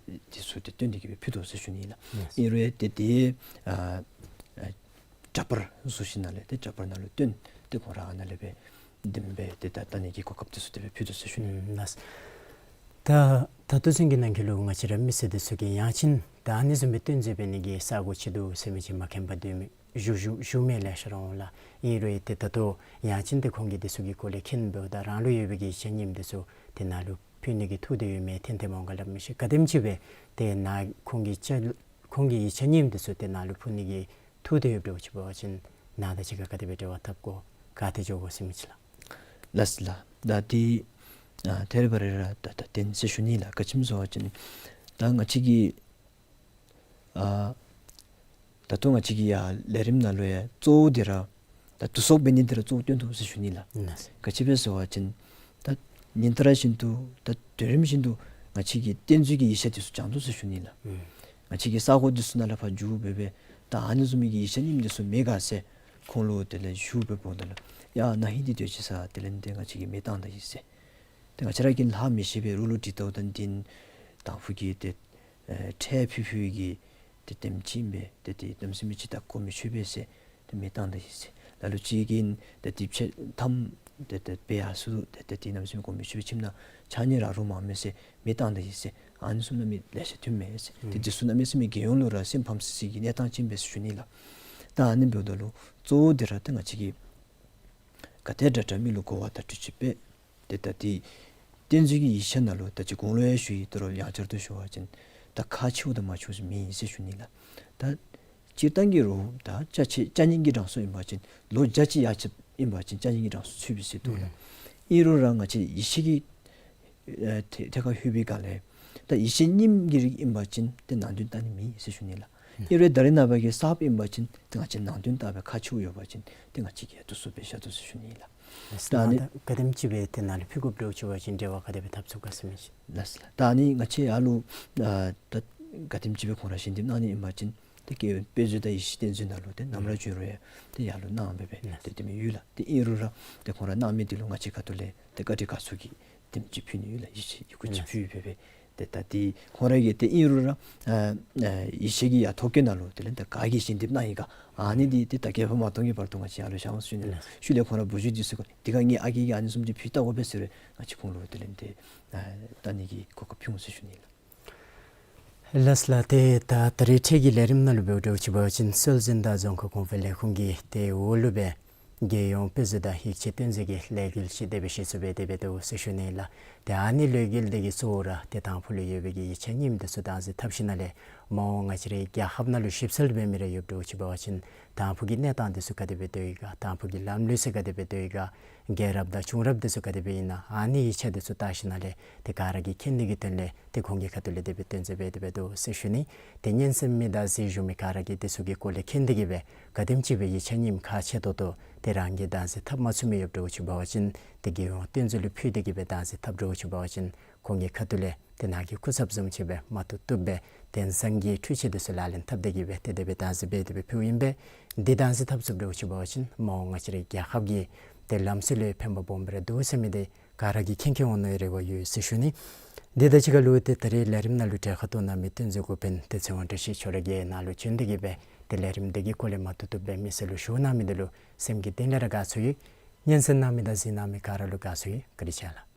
དེ་ཚུ་ཏེ་བཏོན་ཏེ་གི་སྦེ་ཕུལ་དོ་ཟེར་ཞུ་ནི་ལགས། ཨིན་རུང་ཏེ་དེ་ཨ་ཨ་འདྲ་པར་བཟོ་ཞིནམ་ལས་ཏེ་འདྲ་པར་ནང་ལུ་བཏོན། ཏེ་ཁོང་ར་ཨ་ནཱ་ལས་སྦེ་བདེན་པའི་ཏེ་ད་ལྟ་ནི་གི་གོ་སྐབས་དེ་ཚུ་དེ་སྦེ་ཕུལ་དོ་ཟེར་ཞུ་ནི། ཨུམ་ལགས། ད་ད་ལྟོ་ཚུན་གྱི་ནང་འཁོད་ལུ་ང་བཅས་ར་མི་སེར་དེ་ཚུ་གིས་ཡང་ཅིན་ད་ཨ་ནི་བཟུམ་སྦེ་གཏན་མཛོད་འབད་ནི་གི་ས་གོ་ཅིག་འདུག་ཟེར་མི་ཅིག་མ་མཁྱེན་པར་སྡོད་མི་བཞུགས་བཞུགས་བཞུགས་མི་ལེ་ཤ་ར་འོང་ལགས། ཨིན་རུང་ཏེ་ད་ལྟོ་ཡང་ཅིན་ཏེ་ཁོང་གིས་དེ་ཚུ་གི་སྐོར་ལས་མཁྱེན་འབདཝ་ད་རང་ལུ་ཡོད་པའི་གི་ཡིག་ཆ་རྙིངམ་དེ་ཚུ་ཏེ་ནཱ་ལུ་ཕུལ་ནི་གི་ཐུགས་འདོད་ཡོད་མི་ཐོན་ཐོནམ་འོང་ག་སླབ་མི་ཤེས། ག་དེམ་ཅིག་སྦེ་ཏེ་ནཱ་ཁོང་གི་ཅ་ཁོང་གི་ཡིག་ཆ་རྙིངམ་དེ་ཚུ་ཏེ་ནཱ་ལུ་ཕུལ་ནི་གི་ཐུགས་འདོད་ཡོདཔ་འདྲཝ་ཅིག་འབད་བ་ཅིན་ནཱ་དང་གཅིག་ཁར་ག་དེ་སྦེ་འབྲེལ་བ་འཐབ་དགོ་ག་ཏེ་འགྱོ་དགོ་ཟེར་མི་ཅིག་ལགས། ལགས་ལགས། ད་དེ་ཨ་ཐད་རི་བ་རི་ར་ད་ད་བདེན་ཟེར་ཞུ་ནི་ལགས། ག་ཅི་སྨོ་ཟེར་བ་ཅིན་ད་ང་བཅས་ཀྱི་ཨ་ད་ལྟོ་ང་བཅས་ཀྱི་ཡ་ལས་རིམ་ནང་ལུ་ཡ་གཙོ་བོ་འདི་ར་ད་བསྡུ་གསོག་འབད་ནི་འདི་ར་གཙོ་བོ་བཏོན་དོ་ཟེར་ཞུ་ནི་ལགས། ཨིན་ན། ག་ཅི་སྦེ་ཟེར་བ་ཅིན་ད་ཉིན་ལྟར་བཞིན་དུ་ད་དུས་རིམ་བཞིན་དུ་ང་བཅས་ཀྱིས་གཏན་མཛོད་ཀྱི་ཡིག་ཆ་འདི་ཚུ་སྦྱང་དོ་ཟེར་ཞུ་ནི་ལགས། ཨུམ། ང་བཅས་ཀྱིས་ས་གོ་འདི་ཚུ་ནང་ལས་ཕར་འགྱོ་སྦེ་སྦེ་ད་ཨ་ནི་བཟུམ་མའི་གི་ཡིག་ཆ་རྙིངམ་འདི་ཚུ་མེད་ག་ཟེར་ཁོང་ལུ་དེ་ལས་ཞུ་སྦེ་འབདཝ་ད་ལུ་ཡ་ན་ཧིང་འདི་སྡོད་ཅི་ས་དེ་ལས་འདི་ང་བཅས་ཀྱིས་མེ་བཏང་ད་ཡི་ཟེར། ཏེ་ང་བཅས་ར་གིས་ལྷག་མི་ཤེས་པས། རོགས་ལུ་དྲི་ལྟཝ་ད་འདི་ཨིན། དང་ཕུ་གི་ཏེ་ཨེ་ཁྲལ་ཕུལ་ཕུལ་གྱི་ཏེ་དེམ་ཅིག་ཨིན་པས། ཏེ་དེ་གནམ་མེད་ས་མེད་ཅིག་ད་གོ་མི་ཆོད་པས་ཟེར་ཏེ་མེ་བཏང་ད་ཡི་ཟེར། ལ་ལུ་ཅིག་གིས་ཏེ་དེ་ཕྱེད་ཐམ་ཏེ་ཏེ་སྦེ་ཡར་སོང་ཏེ་ཏེ་དེ་གནམ་མེད་ས་མེད་གོ་མི་ཆོད་པས། ཁྱིམ་ནང་ཕྱགས་སྙིགས་རག་རུང་མ་མེད་ཟེར་མེ་བཏང་ད་ཡི་ཟེར། ཨ་ནི་བཟུམ་གནམ་མེད་ལེ་ཤ་ཐོན་མས་ཟེར། ཏེ་ཨུམ་དེ་ཚུ་གནམ་མེད་ས་མེད་རྒྱལ་ཡོངས་ལུ་ར་སེམས་ཕམ་སི་སི་གི་གནས་སྟངས་ཅིག་ཨིན་པས་ཟེར་ཞུ་ནི་ལགས། ད་ཨ་ནི་འབདཝ་ད་ལུ་གཙོ་བོ་འདི་ར་ཏེ་ང་བཅས་ཀྱིས་ག་དེ་དྲག་དྲག་མི་ལུ་གོ་བ་བརྡ་སྤྲོད་ཅིག་འབད། ཏེ་ད་འདི་གཏན་མཛོད་ཀྱི་ཡིག་ཆ་ནང་ལུ་ད་ཅི་གོང་ལུ་ཡང་ཞུ་ཡི། ད་རུང་ཡང་བསྐྱར་དུ་ཞུ་བ་ཅིན་ད་ཁག་ཆེཝ་དང་མ་ཆེཝ་ཟེར་མེད་ཟེར་ཞུ་ནི་ལགས། ད་སྤྱིར་བཏང་གི་རུང་ད་ཅ་ཆས་ཅ་རྙིང་གི་གྲངས་སུ་ཨིན་པ་ཅིན་ལོ་བརྒྱ་ཅིག་ཡར་ཆེ་ཨིན་པ་ཅིན་ཅ་རྙིང་གི་གྲངས་སུ་ཚུད་པས་ཟེར་འདུག་ལགས། ཨིན་རུང་ར་ང་བཅས་ཡིག་ཆ་གི་ཨེ་ཐད་ཐད་ཁར་ལྷོད་པའི་སྒང་ལས་ད་ཡིག་ཆ་རྙིངམ་གི་རིགས་ཨིན་པ་ཅིན་ཏེ་ནང་དོན་བལྟ་ནི་མེད་ཟེར་ཞུ་ནི་ལགས། ཨིན་རུང་ད་རེས་ནངས་པ་གི་གསརཔ་ཨིན་པ་ཅིན་ཏེ་ང་བཅས་ནང་དོན་བལྟ་བའི་ཁག་ཆེཝ་ཡོད་པ་ཅིན་ཏེ་ང་བཅས་ཀྱིས་ཡ་དེ་ཚུ་སྦེ་བཞག་དོ་ཟེར་ཞུ་ནི་ལགས། ལགས་སོ། ད་ཨ་ནི་ད་ག་དེམ་ཅིག་སྦེ་ཏེ་ནཱ་ལུ་ཕུལ་དགོཔ་འདྲཝ་ཅིག་འབད་བ་ཅིན་འབྲེལ་བ་ག་དེ་སྦེ་འཐབ་ཚུགས་ག་ཟེར་མི་ཅིག། ལགས་སོ་ལགས། ད་ཨ་ནི་ང་བཅས་ཡར་ལུ་ཨ་ད་ག་དེམ་ཅིག་སྦེ་ཁོང་ར་ཞལ་འདེབས་གནང་ནི་ཨིན་པ་ཅིན་ཏེ་དགེ་འོས་དཔེ་མཛོད་དང་ཡིག་ཆ་རྟེན་མཛོད་ནང་ལུ་ཏེ་ནམ་ར་འབྱོན་རུང་ཡང་ཏེ་ཡར་ལུ་གནང་སྦེ་སྦེ་ཏེ་དེ་མི་ཡོད་ལགས། ཏེ་ཨིན་རུང་ར་ཏེ་ཁོང་ར་གནང་མི་འདི་ལུ་ང་བཅས་ཁ་ཐུག་ལས་ཏེ་བཀའ་དྲིན་དགའ་ཚོར་གྱི་དེམ་ཅིག་ཕུལ་ནི་ཡོད་ལགས། ཡིག་ཆ་ཡི་གུ་ཅིག་ཕུལ་སྦེ་སྦེ། ཏེ་ད་འདི་ཁོང་ར་གིས་ཏེ་ཨིན་རུང་ར་ཨ་ཨ་ཡིག་ཆ་གི་ཡ་ཐོ་བཀོད་ནང་ལུ་དེ་ལས་ད་ག་གིས་ཞལ་འདེབས་གནང་ཡི་ག་ཨ་ནི་འདི་ཏེ་ད་རྒྱལ་ཕམ་མ་གཏོང་གི་བར་དུ་ང་བཅས་ཡར་ལུ་བཞག་འོང་ཟེར་ཞུ་ནི་ལགས། ཤུལ་ལས་ཁོང་ར་བུ་བརྒྱུད་འདི་ཚུ་གིས་འདི་ག་ངེའི་ཨ་རྒས་ཀྱིས་ཨ་ནི་བཟུམ་ཅིག་ཕུལ་བལྟ་དགོ་པས་ཟེར་རུང་ང་བཅས་ཁོང་ལུ་དེ་ལས་ཏེ་ཨ་བལྟ་ནི་གི་གོ་སྐབས་ཕུལ་འོང་ཟེར་ཞུ་ནི་ལགས། ལགས་སོ་ལགས། ཏེ་ད་ད་རེས་འཕྲལ་གྱི་ལས་རིམ་ནང་ལུ་འབདཝ་འདྲཝ་ཅིག་འབད་བ་ཅིན་སྲོལ་འཛིན་དང་རྫོང་ཁ་གོང་འཕེལ་ལས་ཁུངས་ཀྱི་ཏེ་འོག་ལུ་སྦེ་རྒྱལ་ཡོངས་དཔེ་མཛོད་དང་ཡིག་ཆ་རྟེན་མཛོད་ཀྱི་ལས་འགུལ་ཅིག་དེ་སྦེ་གཞི་བཙུགས་འབད་དེ་སྦེ་འདུག་ཟེར་ཞུ་ནི་ལགས། ཏེ་ཨ་ནི་ལས་འགུལ་འདི་གི་གཙོ་བོ་ར་ཏེ་དང་ཕུ་ལུ་ཡོད་པའི་གི་ཡིག་ཆ་རྙིངམ་འདི་ཚུ་བདག་འཛིན་འཐབ་ཞིནམ་ལས་མ་འོངས་ང་བཅས་རའི་རྒྱལ་ཁབ་ནང་ལུ་ཞིབ་འཚོལ་འབད་མི་ར་ཡོདཔ་འདྲཝ་ཅིག་འབད་བ་ཅིན་དང་ཕུ་གི་གནས་སྟངས་འདི་ཚུ་ག་དེ་སྦེ་སྡོད་ཡི་ག། དང་ཕུ་གི་ལམ་ལུགས་ཚུ་ག་དེ་སྦེ་སྡོད་ཡི་ག། རྒྱལ་རབས་དང་བྱུང་རབས་འདི་ཚུ་ག་དེ་སྦེ་ཨིན་ན། ཨ་ནི་ཡིག་ཆ་འདི་ཚུ་བལྟ་ཞིནམ་ལས་ཏེ་ག་ར་གིས་མཁྱེན་ནི་གི་དོན་ལས་ཏེ་ཁོང་གི་ཁ་ཐུག་ལས་དེ་སྦེ་སྟོན་འཛིན་འབད་དེ་སྦེ་འདུག་ཟེར་ཞུ་ནི། ཏེ་སྙན་གསན་མི་དང་གཟིགས་བཞུགས་མི་ག་ར་གིས་འདི་ཚུ་གི་སྐོར་ལས་མཁྱེན་ཏེ་གིས་སྦེ་ག་དེམ་ཅིག་སྦེ་ཡིག་ཆ་རྙིངམ་ཁག་ཆེ་ཏོག་ཏོ་ཏེ་རང་གིས་བདག་འཛིན་འཐབ་མ་ཚུགས་མི་ཡོདཔ་འདྲཝ་ཅིག་འབད་བ་ཅིན་ཏེ་རྒྱལ་ཡོངས་རྟེན་མཛོད་ལུ་ཕུལ་ཏེ་གིས་སྦེ་བདག་འཛིན་འཐབ་འདྲཝ་ཅིག་འབད་བ་ཅིན་ཁོང་གི་ཁ་ཐུག་ལས་ཏེ་ནཱ་གི་སྐུ་ཚབ་བཟུམ་ཅིག་སྦེ་མ་བཏུབ་བཏུབ་སྦེ་དེང་སང་གི་འཕྲུལ་ཆས་འདི་ཚུ་ལག་ལེན་འཐབ་སྟེ་གིས་སྦེ་ཏེ་དེ་སྦེ་བདག་འཛིན་འབད་དེ་སྦེ་ཕུལཝ་ཨིན་པས། འདི་བདག་འཛིན་འཐབ་ཚུགསཔ་འདྲཝ་ཅིག་འབད་བ་ཅིན་མ་འོངས་ང་བཅས་རའི་རྒྱལ་ཁབ་ཀྱི་ཏེ་ལམ་སྲོལ་ལུ་ཕན་པ་སྦོམ་སྦེ་ར་འདུག་ཟེར་མི་འདི་ག་ར་གིས་མཁྱེན་མཁྱེན་འོང་ནི་རེ་བ་ཡོད་ཟེར་ཞུ་ནི། འདི་དང་གཅིག་ཁར་ལུ་ཏེ་ད་རེས་ལས་རིམ་ནང་ལུ་གྲལ་ཁར་གཏོགས་གནང་མི་གཏན་མཛོད་འགོ་དཔོན་ཏེ་ཚེ་དབང་བཀྲ་ཤིས་ཁྱོད་ར་གིས་ནཱ་ལུ་བྱོན་ཏེ་གིས་སྦེ་ཏེ་ལས་རིམ་འདི་གི་སྐོར་ལས་མ་བཏུབ་བཏུབ་སྦེ་མི་སེར་ལུ་ཞུ་གནང་མི་འདི་ལུ་སེམས་ཀྱི་གཏིང་ལས་ར་དགའ་ཚོར་ཡོད། སྙན་གསན་གནང་མི་དང་གཟིགས་གནང་མི་ག་ར་ལུ་དགའ་ཚོར་ཡོད། བཀའ་དྲིན་ཆེ་ལགས།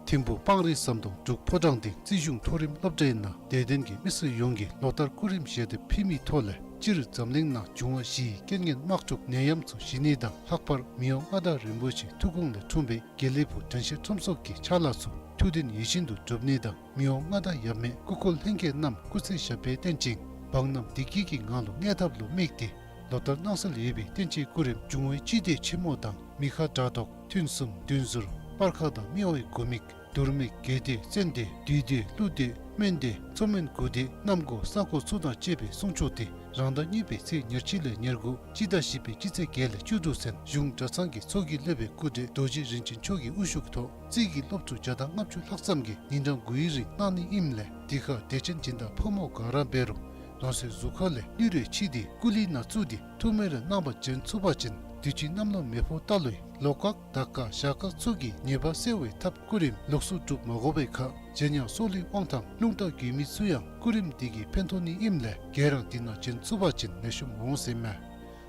ཐིམ་ཕུ་སྤང་རི་ཟམ་གདོང་འབྲུག་ཕོ་བྲང་སྡིངས་རྩིས་གཞུང་མཐོ་རིམ་སློབ་གྲྭའི་ནང་དད་ལྡན་གྱི་མི་སེར་ཡོངས་ཀྱིས་ལོ་ལྟར་སྐུ་རིམ་ཞལ་འདེབས་ཕུལ་མིའི་ཐོག་ལས་སྤྱིར་འཛམ་གླིང་ནང་འབྱུང་བ་བཞིའི་རྐྱེན་ངན་དམག་འཁྲུག་ནད་ཡམས་ཚུ་ཞི་ནི་དང་ལྷག་པར་མི་དབང་མངའ་བདག་རིན་པོ་ཆེའི་ཐུགས་དགོངས་ལས་འཁྲུངས་པའི་དགེ་ལེགས་ཕུག་དྲན་ཤེས་ཁྲོམ་ཚོགས་ཀྱི་ཕྱག་ལཱ་ཚུ་ཐུགས་བདེན་ཡིད་བཞིན་དུ་འགྲུབ་ནི་དང་མི་དབང་མངའ་བདག་ཡབ་མེས་སྐུ་འཁོར་ལྷན་རྒྱས་རྣམས་སྐུ་ཚེ་ཞབས་པད་བརྟན་ཅིང་འབངས་རྣམས་བདེ་སྐྱིད་ཀྱི་ངང་ལུ་གནས་ཐབས་ལུ་དམིགས་ཏེ་ལོ་ལྟར་གནང་སྲོལ་ཡོད་པའི་བསྟན་སྤྱིའི་སྐུ་རིམ་འབྱུང་བའི་སྤྱི་དོན་ཆེན་མོ་དང་མི་ཁ་དགྲ་བཟློག་ཐུན་གསུམ་བདུན་ཟུར་སྤར་ཁ་དང་སྨེ་བའི་དགུ་མིག་དུར་མིག་རྒྱལ་སྡེ་བཙན་སྡེ་བདུད་སྡེ་ཀླུ་སྡེ་སྨན་སྡེ་མཚོ་སྨན་དགུ་སྡེ་གནམ་སྒོ་ས་སྒོ་ཚུ་དང་བཅས་པའི་གསུང་ཆོག་འདི་རང་ཟླ་གཉིས་པའི་ཚེས་ཉེར་གཅིག་ལས་ཉེར་དགུ་སྤྱི་ཟླ་བཞི་པའི་སྤྱི་ཚེས་བརྒྱད་ལས་བཅུ་དྲུག་ཚུན་གཞུང་གྲྭ་ཚང་གི་ཚོགས་ཀྱི་སློབ་དཔོན་སྐུ་བགྲེས་རྡོ་རྗེ་རིན་ཆེན་མཆོག་གི་དབུ་བཞུགས་ཐོག་རྩིས་ཀྱི་སློབ་ཕྲུག་བརྒྱ་དང་ལྔ་བཅུ་ལྷག་ཙམ་གྱིས་ཉིན་གྲངས་དགུ་ཡི་རིང་གནང་ནི་ཨིནམ་ལས་འདི་ཁར་དད་ཅན་སྦྱིན་བདག་ཕོ་མོ་ག་ར་འབད་རུང་རང་སོའི་གཟུགས་ཁ་ལས་ནུས་རེ་ཆེ་འདི་སྐུ་ལུས་ནང་བཙུགས་ཏེ་ཐུགས་སྨོན་རེ་གནང་བར་བྱོན་ཚུགས་པ་ཅིན་དུས་ཅི་གནམ་ལོ་མེ་ཕོ་རྟ་ལོའི་ལོ་སྐག་ཟླ་སྐག་ཞག་སྐག་ཚུ་གི་ཉེས་པ་སེལ་བའི་ཐབས་སྐུ་རིམ་ལོགས་སུ་སྒྲུབ་མ་དགོ་པའི་ཁར་གཞན་ཡང་སྲོག་ལུས་དབང་ཐང་རླུང་རྟ་རྒུད་མི་ཚུ་ཡང་སྐུ་རིམ་འདི་གིས་ཕན་ཐོགས་ནི་ཨིནམ་ལས་ག་ར་འདི་ནང་བྱོན་ཚུགས་པ་ཅིན་ལེགས་ཤོམ་འོང་ཟེར་མས།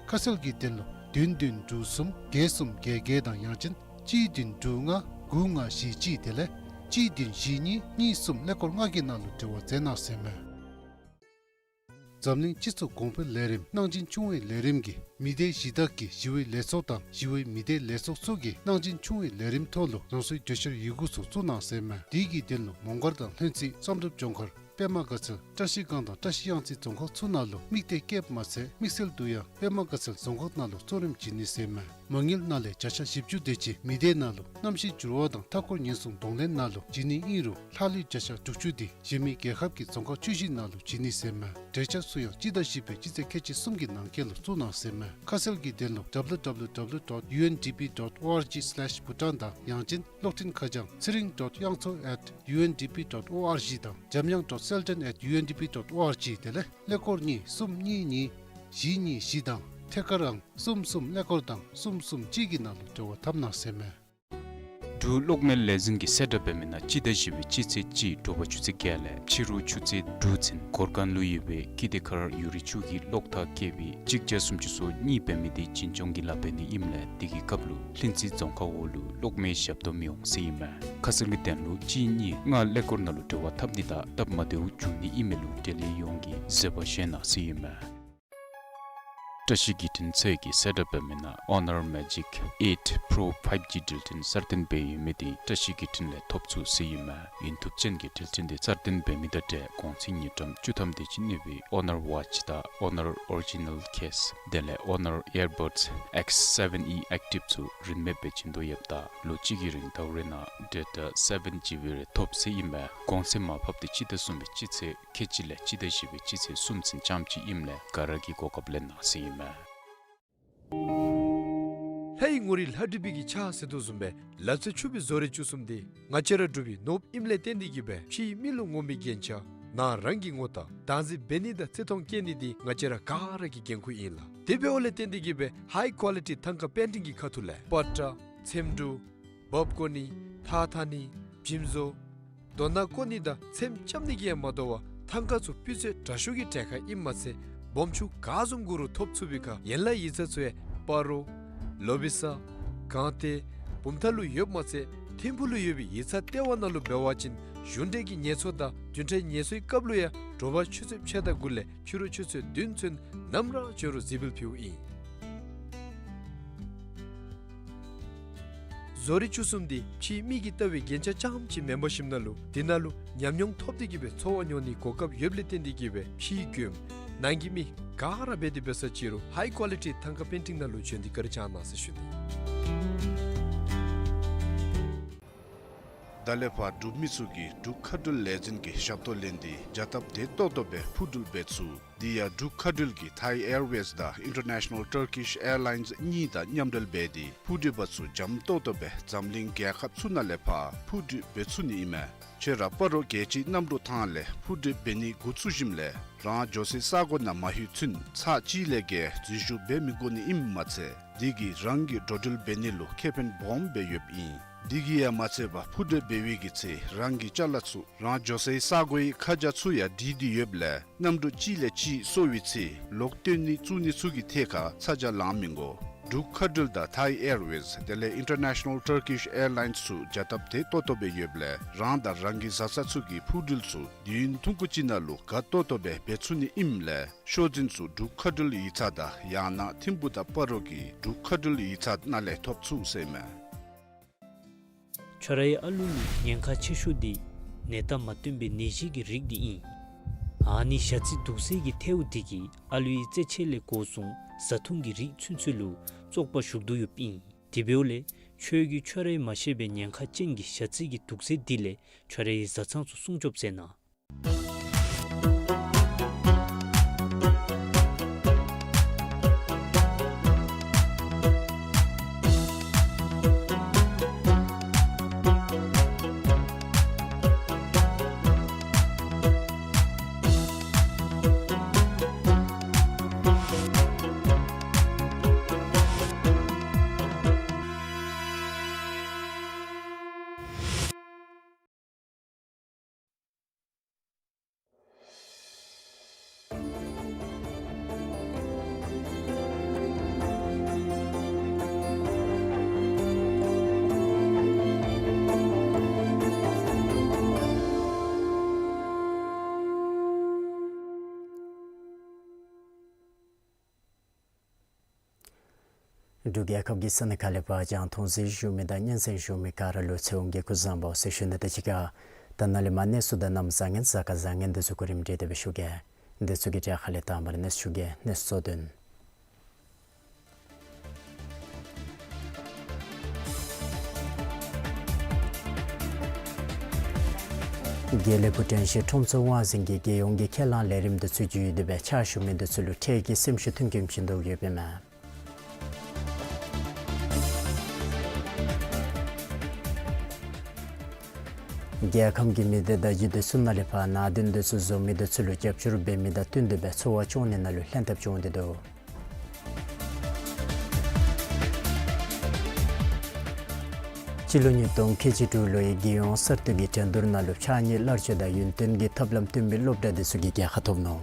ཁ་གསལ་གྱི་དོན་ལུ་བདུན་བདུན་དྲུག་གསུམ་བརྒྱད་གསུམ་བརྒྱད་བརྒྱད་དང་ཡང་ཅིན་གཅིག་བདུན་དྲུག་ལྔ་དགུ་ལྔ་བཞི་གཅིག་དེ་ལས་གཅིག་བདུན་བཞི་གཉིས་གཉིས་གསུམ་ཀླད་ཀོར་ལྔ་གི་ནང་ལུ་འབྲེལ་བ་མཛད་གནང་ཟེར་མས། འཛམ་གླིང་སྤྱི་ཚོགས་གོང་འཕེལ་ལས་རིམ་གནང་སྦྱིན་ཆུང་བའི་ལས་རིམ་གྱིས་མི་སྡེ་གཞི་བདག་གི་ཞི་བའི་ལས་ཚོགས་དང་ཞི་བའི་མི་སྡེ་ལས་ཚོགས་ཚུ་གིས་གནང་སྦྱིན་ཆུང་བའི་ལས་རིམ་ཐོག་ལུ་རང་སོའི་བརྗོད་བཤེར་ཡི་གུ་ཚུ་བཙུགས་གནང་ཟེར་མས། དེ་གི་དོན་ལུ་མོང་སྒར་དང་ལྷུན་རྩེ་བསམ་གྲུབ་ལྗོངས་མཁར་པདྨ་དགའ་ཚལ་བཀྲ་ཤིས་སྒང་དང་བཀྲ་ཤིས་གཡང་རྩེ་རྫོང་ཁག་ཚུ་ནང་ལུ་དམིགས་གཏད་བསྐྱེདཔ་མ་ཚད་དམིགས་བསལ་དུ་ཡང་པདྨ་དགའ་ཚལ་རྫོང་ཁག་ནང་ལུ་གཙོ་རིམ་བྱིན་ནི་ཟེར་མས། མ་དངུལ་ནང་ལས་བརྒྱ་ཆ་བཞི་བཅུ་དེ་ཅིག་མི་སྡེ་ནང་ལུ་གནམ་གཤིས་འགྱུར་བ་དང་མཐའ་འཁོར་ཉེན་སྲུང་གདོང་ལེན་ནང་ལུ་བྱིན་ནི་ཨིན་རུང་ལྷག་ལུས་བརྒྱ་ཆ་དྲུག་ཅུ་དེ་གཞན་མི་རྒྱལ་ཁབ་ཀྱི་རྫོང་ཁག་བཅུ་བཞི་ནང་ལུ་བྱིན་ནི་ཟེར་མས། གྲོས་འཆར་ཚུ་ཡང་སྤྱི་ཟླ་བཞི་པའི་སྤྱི་ཚེས་ཁལ་གཅིག་གསུམ་གྱི་ནང་འཁོད་ལུ་བཙུགས་གནང་ཟེར་མས། ཁ་གསལ་གྱི་དོན་ལུ་W W W dot U N D P dot O R G slash Bhutan དང་ཡང་ཅིན་གློག་འཕྲིན་ཁ་བྱང་ཚེ་རིང་dot དབྱངས་མཚོ་at U N D P dot O R G དང་འཇམ་དབྱངས་dot selden at U N D P dot O R G དེ་ལས་ཀླད་ཀོར་གཉིས་གསུམ་གཉིས་གཉིས་བཞི་གཉིས་བཞི་དང་ཐད་ཀར་ཨང་གསུམ་གསུམ་ཀླད་ཀོར་དང་གསུམ་གསུམ་གཅིག་གི་ནང་ལུ་འབྲེལ་བ་འཐབ་གནང་ཟེར་མས། འབྲུག་གློག་མེ་ལས་འཛིན་གྱིས་གསལ་བསྒྲགས་འབད་མི་ནང་སྤྱི་ཟླ་བཞི་པའི་སྤྱི་ཚེས་གཅིག་དྲོ་པ་ཆུ་ཚོད་བརྒྱད་ལས་ཕྱི་རུ་ཆུ་ཚོད་དྲུག་ཚུན་གོར་ཁང་ལུ་ཡོད་པའི་ཀིརྟི་མཁར་ཡུ་རི་ཆུ་གི་གློག་ཐག་བཀལ་བའི་གཅིག་བརྒྱ་སུམ་ཅུ་སོ་གཉིས་འབད་མི་དེ་བྱིན་སྐྱོང་གི་ལཱ་འབད་ནི་ཨིནམ་ལས་དེ་གི་སྐབས་ལུ་ལྷུན་རྩེ་རྫོང་ཁག་འོག་ལུ་གློག་མེ་ཞབས་ཏོག་མི་འོང་ཟེར་ཨིན་མས། ཁ་གསལ་གྱི་དོན་ལུ་གཅིག་གཉིས་ལྔ་ཀླད་ཀོར་ནང་ལུ་འབྲེལ་བ་འཐབ་ནི་དང་སྟབས་མ་བདེཝ་འབྱུང་ནི་ཨིན་མས་ལུ་འབྲེལ་ཡོད་ཡོངས་ཀྱིས་བཟོད་པ་བཞེས་གནང་ཟེར་ཨིན་མས། བཀྲ་ཤིས་བརྒྱུད་འཕྲིན་ཚད་ཀྱིས་གསལ་བསྒྲགས་འབད་མི་ནང་Honor Magic eight Pro five G འགྲུལ་འཕྲིན་གསར་བཏོན་འབད་ཡོད་མི་དེ་བཀྲ་ཤིས་བརྒྱུད་འཕྲིན་ལས་ཐོབ་ཚུགས་ཟེར་ཨིན་མས། ཡུན་ཐུབ་ཅན་གྱི་འགྲུལ་འཕྲིན་དེ་གསར་བཏོན་འབད་མི་དང་འབྲེལ་གོང་ཚད་དངུལ་ཀྲམ་བཅུ་ཐམ་དེ་ཅིག་གནས་པའི་Honor Watch དང་Honor Original Case དེ་ལས་Honor Earbuds X seven E Active ཚུ་རིན་མེད་སྦེ་བྱིན་དོ་ཡོདཔ་ད་ལོ་གཅིག་གི་རིང་ཟླཝ་རེ་ནང་data seven G B རེ་ཐོབ་ཟེར་ཨིན་མས། གོང་ཚད་མར་ཕབ་དེ་སྤྱི་ཟླ་གསུམ་པའི་སྤྱི་ཚེས་ཁལ་གཅིག་ལས་སྤྱི་ཟླ་བཞི་པའི་སྤྱི་ཚེས་གསུམ་ཚུན་ཙམ་ཅིག་ཨིནམ་ལས་ག་ར་གིས་གོ་སྐབས་ལེན་གནང་ཟེར་ཨིན་མས། ལྷ་ཡི་ངོ་རིས་ལྷ་བྲིས་པའི་གི་ཕྱག་ཟེར་དོ་བཟུམ་སྦེ་ལ་རྩེ་ཕྱུག་པའི་བཟོ་རིག་བཅུ་གསུམ་དེ་ང་བཅས་ར་འབྲུག་པའི་ནོར་བུ་ཨིནམ་ལས་བརྟེན་ཏེ་གིས་སྦེ་ཕྱིའི་མི་ལུ་ངོམ་པའི་རྒྱན་ཆ་ནང་རང་གིས་ངོ་བལྟ་བདག་འཛིན་འབད་ནི་དང་བརྩི་མཐོང་བསྐྱེད་ནི་དེ་ང་བཅས་ར་ག་ར་གི་འགན་ཁུར་ཨིན་ལགས། དེ་འབདཝ་ལས་བརྟེན་ཏེ་གིས་སྦེ་high quality ཐང་ཀ་པེན་ཊིང་གི་ཁ་ཐུག་ལས་པ་ཏྲ་ཚེམ་དྲུབ་འབག་བཀོ་ནི་ཐགས་འཐག་ནི་འཇིམ་བཟོ་རྡོ་ནག་བརྐོ་ནི་དང་ཚེམ་རྐྱབ་ནི་གིས་ཡང་མ་དོ་བར་ཐང་ཀ་ཚུ་སྤུས་ཚད་དྲག་ཤོས་ཀྱི་གྲལ་ཁར་ཨིནམ་མ་ཚད་སྦོམ་ཆུང་ག་བཟུམ་དགོ་རུང་ཐོབ་ཚུགས་པའི་ཁར་ཡན་ལག་ཡིག་ཚང་ཚུ་ཡང་སྤ་རོ་ལོ་བི་ས་སྒང་སྟེང་བུམ་ཐང་ལུ་ཡོདཔ་མ་ཚད་ཐིམ་ཕུག་ལུ་ཡོད་པའི་ཡིག་ཚང་ལྟེ་བ་ནང་ལུ་འབད་བ་ཅིན་གཞུང་འབྲེལ་གྱི་ངལ་གསོ་དང་བདུན་ཕྲག་ངལ་གསོའི་སྐབས་ལུ་ཡང་དྲོ་པ་ཆུ་ཚོད་ཕྱེད་དང་དགུ་ལས་ཕྱི་རུ་ཆུ་ཚོད་བདུན་ཚུན་ནམ་ར་འབྱོན་རུང་གཟིགས་འབུལ་ཕུལཝ་ཨིན། བཟོ་རིག་བཅུ་གསུམ་དེ་ཕྱིའི་མི་གིས་བལྟ་བའི་རྒྱན་ཆ་རྐྱངམ་ཅིག་མེན་པར་ཞིནམ་ན་ལུ་དེ་ནང་ལུ་ཉམས་མྱོང་ཐོབ་སྟེ་གིས་སྦེ་ཚོར་བ་མྱོང་ནིའི་གོ་སྐབས་ཡོདཔ་ལས་བརྟེན་ཏེ་གིས་སྦེ་ཕྱིའི་མགྱོནམ་ནང་གི་མི་ག་ར་འབད་དེ་འབད་ས་ཅི་རུང་high quality ཐང་ཀ་པེན་ཊིང་ནང་ལུ་བྱོན་ཏེ་བཀའ་དྲིན་བསྐྱང་གནང་ཟེར་ཞུ་ནི། ད་ལས་ཕར་འབྲུག་མི་ཚུ་གིས་འབྲུག་མཁའ་འགྲུལ་ལས་འཛིན་གྱི་ཞབས་ཏོག་ལེན་ཏེ་བྱ་སྟབས་བདེ་ཏོག་ཏོ་སྦེ་འཕུར་འགྲུལ་འབད་ཚུགས། དེ་ཡང་འབྲུག་མཁའ་འགྲུལ་གྱིས་Thai Airways དང་International Turkish Airlines གཉིས་དང་མཉམ་འབྲེལ་འབད་དེ་འཕུར་འགྲུལ་པ་ཚུ་འཇམ་ཏོག་ཏོ་སྦེ་འཛམ་གླིང་རྒྱལ་ཁབ་ཚུ་ནང་ལས་ཕར་འཕུར་འགྲུལ་འབད་ཚུགས་ནི་ཨིན་མས། ཁྱོད་ར་སྤ་རོ་རྒྱལ་སྤྱིའི་གནམ་གྲུ་ཐང་ལས་འཕུར་འགྲུལ་འབད་ནི་འགོ་བཙུགས་ཞིནམ་ལས་རང་འགྱོ་སའི་ས་གོ་ནང་མ་ལྷོད་ཚུན་ཚར་གཅིག་ལས་བརྒལ་འཛུལ་ཞུགས་འབད་མི་དགོ་ནི་ཨིནམ་མ་ཚད་དེ་གིས་རང་གི་འགྲོ་འགྲུལ་འབད་ནི་ལུ་ཁེ་ཕན་སྦོམ་སྦེ་ཡོདཔ་ཨིན། དེ་གིས་ཡང་མ་ཚད་པར་འཕུར་འགྲུལ་འབད་བའི་གི་ཚེ་རང་གི་ཅ་ལ་ཚུ་རང་འགྱོ་སའི་ས་གོའི་ཁ་བྱང་ཚུ་ཡང་བྲིས་ཏེ་ཡོདཔ་ལས་གནམ་གྲུ་གཅིག་ལས་གཅིག་སོར་བའི་ཚེ་ལོག་བཏོན་ནི་བཙུགས་ནི་ཚུ་གི་ཐད་ཁར་ཚ་གྱང་ལང་མི་དགོ། འབྲུག་མཁའ་འགྲུལ་དང་Thai Airways དེ་ལས་International Turkish Airlines ཚུ་བྱ་སྟབས་བདེ་ཏོག་ཏོ་སྦེ་ཡོདཔ་ལས་རང་དང་རང་གི་བཟའ་ཚང་ཚུ་གི་འཕུར་འགྲུལ་ཚུ་དུས་ཡུན་ཐུང་ཀུ་ཅིག་ནང་ལུ་དགའ་ཏོག་ཏོ་སྦེ་འབད་ཚུགས་ནི་ཨིནམ་ལས་ཤོག་འཛིན་ཚུ་འབྲུག་མཁའ་འགྲུལ་ཡིག་ཚང་དང་ཡང་ན་ཐིམ་ཕུག་དང་སྤ་རོ་གི་འབྲུག་མཁའ་འགྲུལ་ཡིག་ཚང་ནང་ལས་ཐོབ་ཚུགས་ཟེར་ཨིན་མས། ཁྱོད་རའི་ཨ་ལུ་ལུ་ཉེན་ཁ་ཆེ་ཤོས་དེ་ནད་རྟགས་མ་སྟོན་པའི་ནད་གཞི་གི་རིགས་དེ་ཨིན། ཨ་ནི་ཞ་རྩི་དུག་སེལ་གྱི་ཐལཝ་དེ་གིས་ཨ་ལུའི་རྩེད་ཆས་ལས་འགོ་བཟུང་བཟའ་འཐུང་གི་རིགས་ཚུན་ཚོད་ལུ་བཙོག་པ་ཞུགས་དོ་ཡོདཔ་ཨིན། དེ་འབདཝ་ལས་ཁྱོད་ཀྱིས་ཁྱོད་རའི་མ་ཤེས་པའི་ཉེན་ཁ་ཅན་གྱི་ཞ་རྩི་གི་དུག་སེལ་དེ་ལས་ཁྱོད་རའི་བཟའ་ཚང་ཚུ་སྲུང་སྐྱོབ་མཛད་གནང་། འབྲུག་རྒྱལ་ཁབ་ཀྱི་ས་གནས་ཁག་ལས་ཕར་རྒྱང་མཐོང་གཟིགས་བཞུགས་མི་དང་སྙན་གསན་བཞུགས་མི་ག་ར་ལུ་ཚེ་དབང་གིས་སྐུ་གཟུགས་བཟང་པོ་ཟེར་ཞུ་ནི་དང་གཅིག་ཁར་ད་ནཱ་ལས་མར་གནས་ཚུལ་དང་གནམ་བཟང་ངན་གཟའ་སྐར་བཟང་ངན་དེ་ཚུ་གོ་རིམ་སྒྲིག་སྟེ་སྦེ་ཞུ་གེ། དེ་ཚུ་གི་གྲས་ཁ་ལས་དང་པ་ར་གནས་ཚུལ་ཞུ་གེ། གནས་ཚུལ་གཙོ་དོན། དགེ་ལེགས་ཕུག་དྲན་ཤེས་ཁྲོམ་ཚོགས་དབང་འཛིན་གྱིས་རྒྱལ་ཡོངས་ཀྱི་ཁས་བླངས་ལས་རིམ་དེ་ཚུ་བརྒྱུད་དེ་སྦེ་ཕྱག་ཞུ་མི་དེ་ཚུ་ལུ་འཕྲལ་གྱི་སེམས་ཤུགས་མཐུན་རྐྱེན་བྱིན་དོ་ཡོདཔ་ཨིན་མས། རྒྱལ་ཁམས་ཀྱི་མི་སྡེ་བརྡ་བརྒྱུད་དེ་ཚུ་ནང་ལས་ཕར་ནང་དོན་དེ་ཚུ་བཟོ་མི་དེ་ཚུ་ལུ་རྒྱབ་སྐྱོར་འབད་མི་དང་བསྟུན་ཏེ་སྦེ་འཚོ་བ་སྐྱོང་ནི་ནང་ལུ་ལྷན་ཐབས་བྱུང་སྟེ་འདུག། སྤྱི་ལོ་ཉིས་སྟོང་ཁལ་གཅིག་དྲུག་ལོའི་རྒྱལ་ཡོངས་གསར་གཏོད་ཀྱི་འགྲན་བསྡུར་ནང་ལུ་ཕྱགས་སྙིགས་བརླག་སྤྱོད་དང་ཡུན་བརྟན་གྱི་ཐབས་ལམ་སྟོན་པའི་སློབ་གྲྭ་དེ་ཚུ་གིས་རྒྱལ་ཁ་ཐོབ་ནུག།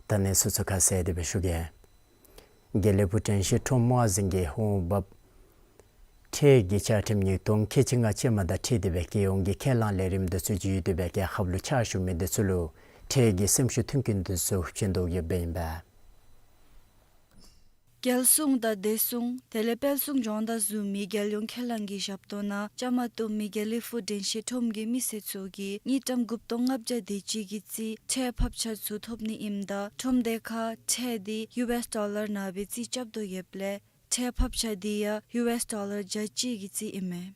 ད་གནས་ཚུལ་ཚུ་ཁ་གསལ་དེ་སྦེ་ཞུ་གེ། དགེ་ལེགས་ཕུག་དྲན་ཤེས་ཁྲོམ་དབང་འཛིན་གྱིས་འོང་འབབ་ཁྲལ་གྱི་བཅའ་ཁྲིམས་ཉིས་སྟོང་ཁལ་གཅིག་ལྔ་ཅན་མ་དང་འཁྲིལ་ཏེ་སྦེ་རྒྱལ་ཡོངས་ཀྱི་ཁས་བླངས་ལས་རིམ་དེ་ཚུ་བརྒྱུད་དེ་སྦེ་རྒྱལ་ཁབ་ལུ་ཕྱག་ཞུ་མི་དེ་ཚུ་ལུ་ཁྲལ་གྱི་སེམས་ཤུགས་མཐུན་རྐྱེན་དེ་ཚུ་བྱིན་དོ་ཡོདཔ་ཨིན་པས། རྒྱལ་སྲུང་དང་བདེ་སྲུང་དེ་ལས་དཔལ་སྲུང་སྦྱོང་བརྡར་བཟུམ་མའི་རྒྱལ་ཡོངས་ཁས་བླངས་ཀྱི་ཞབས་ཏོག་ནང་བཅའ་མར་གཏོགས་མི་དགེ་ལེགས་ཕུག་དྲན་ཤེས་ཁྲོམ་གྱི་མི་སེར་ཚུ་གིས་དངུལ་ཀྲམ་དགུ་སྟོང་ལྔ་བརྒྱ་དེ་ཅིག་གི་རྩིས་ཁྲལ་ཕབ་ཆ་ཚུ་ཐོབ་ནི་ཨིནམ་ད་ཁྲོམ་དེ་ཁར་ཁྲལ་དེ་ཡུ་ཨེསི་ཌོ་ལར་ནང་སྦེ་རྩིས་རྐྱབ་དོ་ཡོདཔ་ལས་ཁྲལ་ཕབ་ཆ་དེ་ཡང་ཡུ་ཨེསི་ཌོ་ལར་བརྒྱ་གཅིག་གི་རྩིས་ཨིན་མས།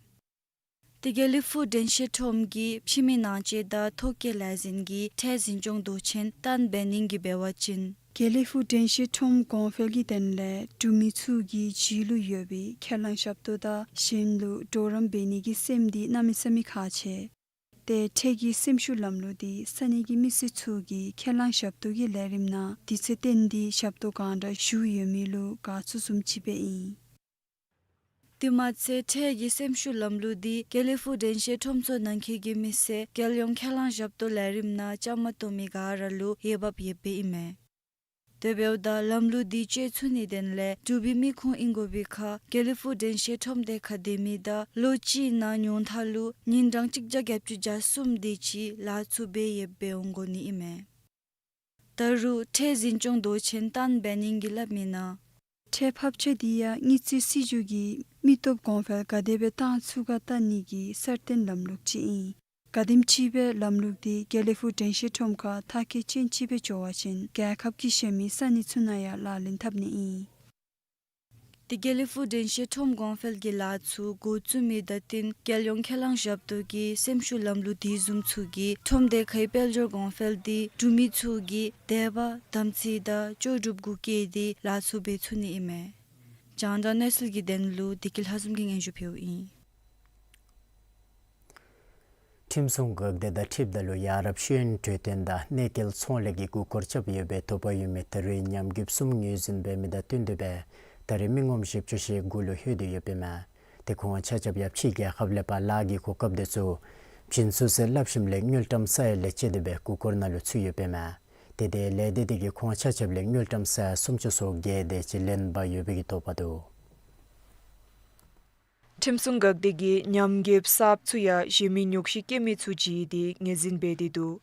དེ་དགེ་ལེགས་ཕུག་དྲན་ཤེས་ཁྲོམ་གྱི་ཕྱི་མི་ནང་འཇལ་དང་ཐོ་བཀོད་ལས་འཛིན་གྱི་ཁྲལ་འཛིན་སྐྱོང་མདོ་ཆེན་ཏན་བེ་ནིང་གིས་འབད་བ་ཅིན། དགེ་ལེགས་ཕུག་དྲན་ཤེས་ཁྲོམ་གོང་འཕེལ་གྱི་དོན་ལས་འབྲུག་མི་ཚུ་གི་རྒྱུད་ལུ་ཡོད་པའི་ཁས་བླངས་ཞབས་ཏོག་དང་གཞན་ལུ་གྲོགས་རམ་འབད་ནི་གི་སེམས་འདི་གནམ་མེད་ས་མེད་ཁག་ཆེ། ཏེ་ཁྲལ་གྱི་སེམས་ཤུགས་ལམ་ལུགས་འདི་ས་གནས་ཀྱི་མི་སེར་ཚུ་གིས་ཁས་བླངས་ཞབས་ཏོག་གི་ལས་རིམ་ནང་དུས་ཚོད་བཏོན་ཏེ་ཞབས་ཏོག་གང་དྲག་ཞུ་ཡོད་མི་ལུ་དགའ་ཚོར་བཟུམ་ཅིག་སྦེ་ཨིན། དེ་མ་ཚད་ཁྲལ་གྱི་སེམས་ཤུགས་ལམ་ལུགས་འདི་དགེ་ལེགས་ཕུག་དྲན་ཤེས་ཁྲོམ་ཚུ་ནང་འཁོད་ཀྱི་མི་སེར་རྒྱལ་ཡོངས་ཁས་བླངས་ཞབས་ཏོག་ལས་རིམ་ནང་བཅའ་མར་གཏོགས་མི་ག་ར་ལུ་འོས་འབབ་ཡོདཔ་ཨིན་མས། དེ་འབདཝ་ད་ལམ་ལུགས་འདི་སྤྱོད་ཚུགས་ནིའི་དོན་ལས་འབྲུག་པའི་མི་ཁོང་ཨིན་དགོ་པའི་ཁར་དགེ་ལེགས་ཕུག་དྲན་ཤེས་ཁྲོམ་དེ་ཁར་སྡོད་མི་དང་ལོ་གཅིག་ནང་ཉུང་མཐའ་ལུ་ཉིན་གྲངས་གཅིག་བརྒྱ་བརྒྱད་ཅུ་གྱ་གསུམ་དེ་ཅིག་ལཱ་ཚུ་འབད་ཡོདཔ་སྦེ་འོང་དགོ་ནི་ཨིན་མས། ད་རུང་ཁྲལ་འཛིན་སྐྱོང་མདོ་ཆེན་ཏན་བེ་ནིང་གིས་སླབ་མིའི་ནང་ཁྲལ་ཕབ་ཆ་འདི་ཡང་དངུལ་རྩིས་སྲིད་བྱུས་ཀྱིས་མི་སྟོབས་གོང་འཕེལ་ག་དེ་སྦེ་བཏང་ཚུགས་ག་བལྟ་ནི་གི་གསར་བརྟེན་ལམ་ལུགས་ཅིག་ཨིན། ག་དེམ་ཅིག་སྦེ་ལམ་ལུགས་འདི་དགེ་ལེགས་ཕུག་དྲན་ཤེས་ཁྲོམ་ཁར་མཐར་འཁྱོལ་ཅན་ཅིག་སྦེ་འགྱོ་བ་ཅིན་རྒྱལ་ཁབ་ཀྱི་གཞན་མི་ས་གནས་ཚུ་ནང་ཡང་ལག་ལེན་འཐབ་ནི་ཨིན། དེ་དགེ་ལེགས་ཕུག་དྲན་ཤེས་ཁྲོམ་གོང་འཕེལ་གྱི་ལཱ་ཚུ་འགོ་བཙུགས་མི་དང་བསྟུན་རྒྱལ་ཡོངས་ཁས་བླངས་ཞབས་ཏོག་གི་སེམས་ཤུགས་ལམ་ལུགས་དེ་བཟུམ་ཚུ་གིས་ཁྲོམ་དེ་ཁའི་དཔལ་འབྱོར་གོང་འཕེལ་འདི་འབྲུག་མི་ཚུ་གི་དད་པ་དམ་ཚིག་དང་ལྕོགས་གྲུབ་གུ་བཀལ་ཏེ་ལཱ་ཚུ་འབད་ཚུགས་ནི་ཨིན་མས། རྒྱང་བསྒྲགས་གནས་ཚུལ་གྱི་དོན་ལུ་བདེ་སྐྱིད་ལྷ་འཛོམས་ཀྱིས་སྙན་ཞུ་ཕུལཝ་ཨིན། ཁྲིམས་སྲུང་འགག་སྡེ་དང་འཁྲིལཝ་ད་ལུ་ཡ་རབས་ཤེས་ཡོན་གྲོས་སྟོན་དང་གནས་སྐལ་ཚོང་ལས་ཀྱི་འགོ་སྐོར་རྐྱབ་ཡོད་པའི་དོགས་པ་ཡོད་མི་ད་རེས་ཉམས་རྒུདཔ་གསུམ་ངོས་འཛིན་འབད་མི་དང་བསྟུན་ཏེ་སྦེ་ད་རེས་མི་ངོམ་བཞི་བཅུ་ཞེ་དགུ་ལུ་ལྷོད་དེ་ཡོདཔ་ཨིན་མས། ཏེ་ཁོང་ཆ་ཁྱབ་ཡང་ཕྱིའི་རྒྱལ་ཁབ་ལས་ཕར་ལཱ་གི་གོ་སྐབས་དེ་ཚུ་བྱིན་ཚུགས་ཟེར་སླབ་ཞིནམ་ལས་དངུལ་ཀྲམ་ས་ཡ་ལས་བཅད་དེ་སྦེ་འགོ་སྐོར་ནང་ལུ་ཚུད་ཡོདཔ་ཨིན་མས། ཏེ་དེ་ལས་སྡེ་དེ་གིས་ཁོང་ཆ་ཁྱབ་ལས་དངུལ་ཀྲམ་ས་ཡ་སུམ་ཅུ་སོ་བརྒྱད་དེ་ཅིག་ལེན་པར་ཡོད་པའི་གི་དོགས་པ་འདུག། ཁྲིམས་སྲུང་འགག་སྡེ་གིས་ཉམས་རྒུདཔ་གསརཔ་ཚུ་ཡང་གཞན་མི་ཉོགས་བཤད་བཀོད་མི་ཚུ་བརྒྱུད་དེ་ངོས་འཛིན་འབད་དེ་འདུག།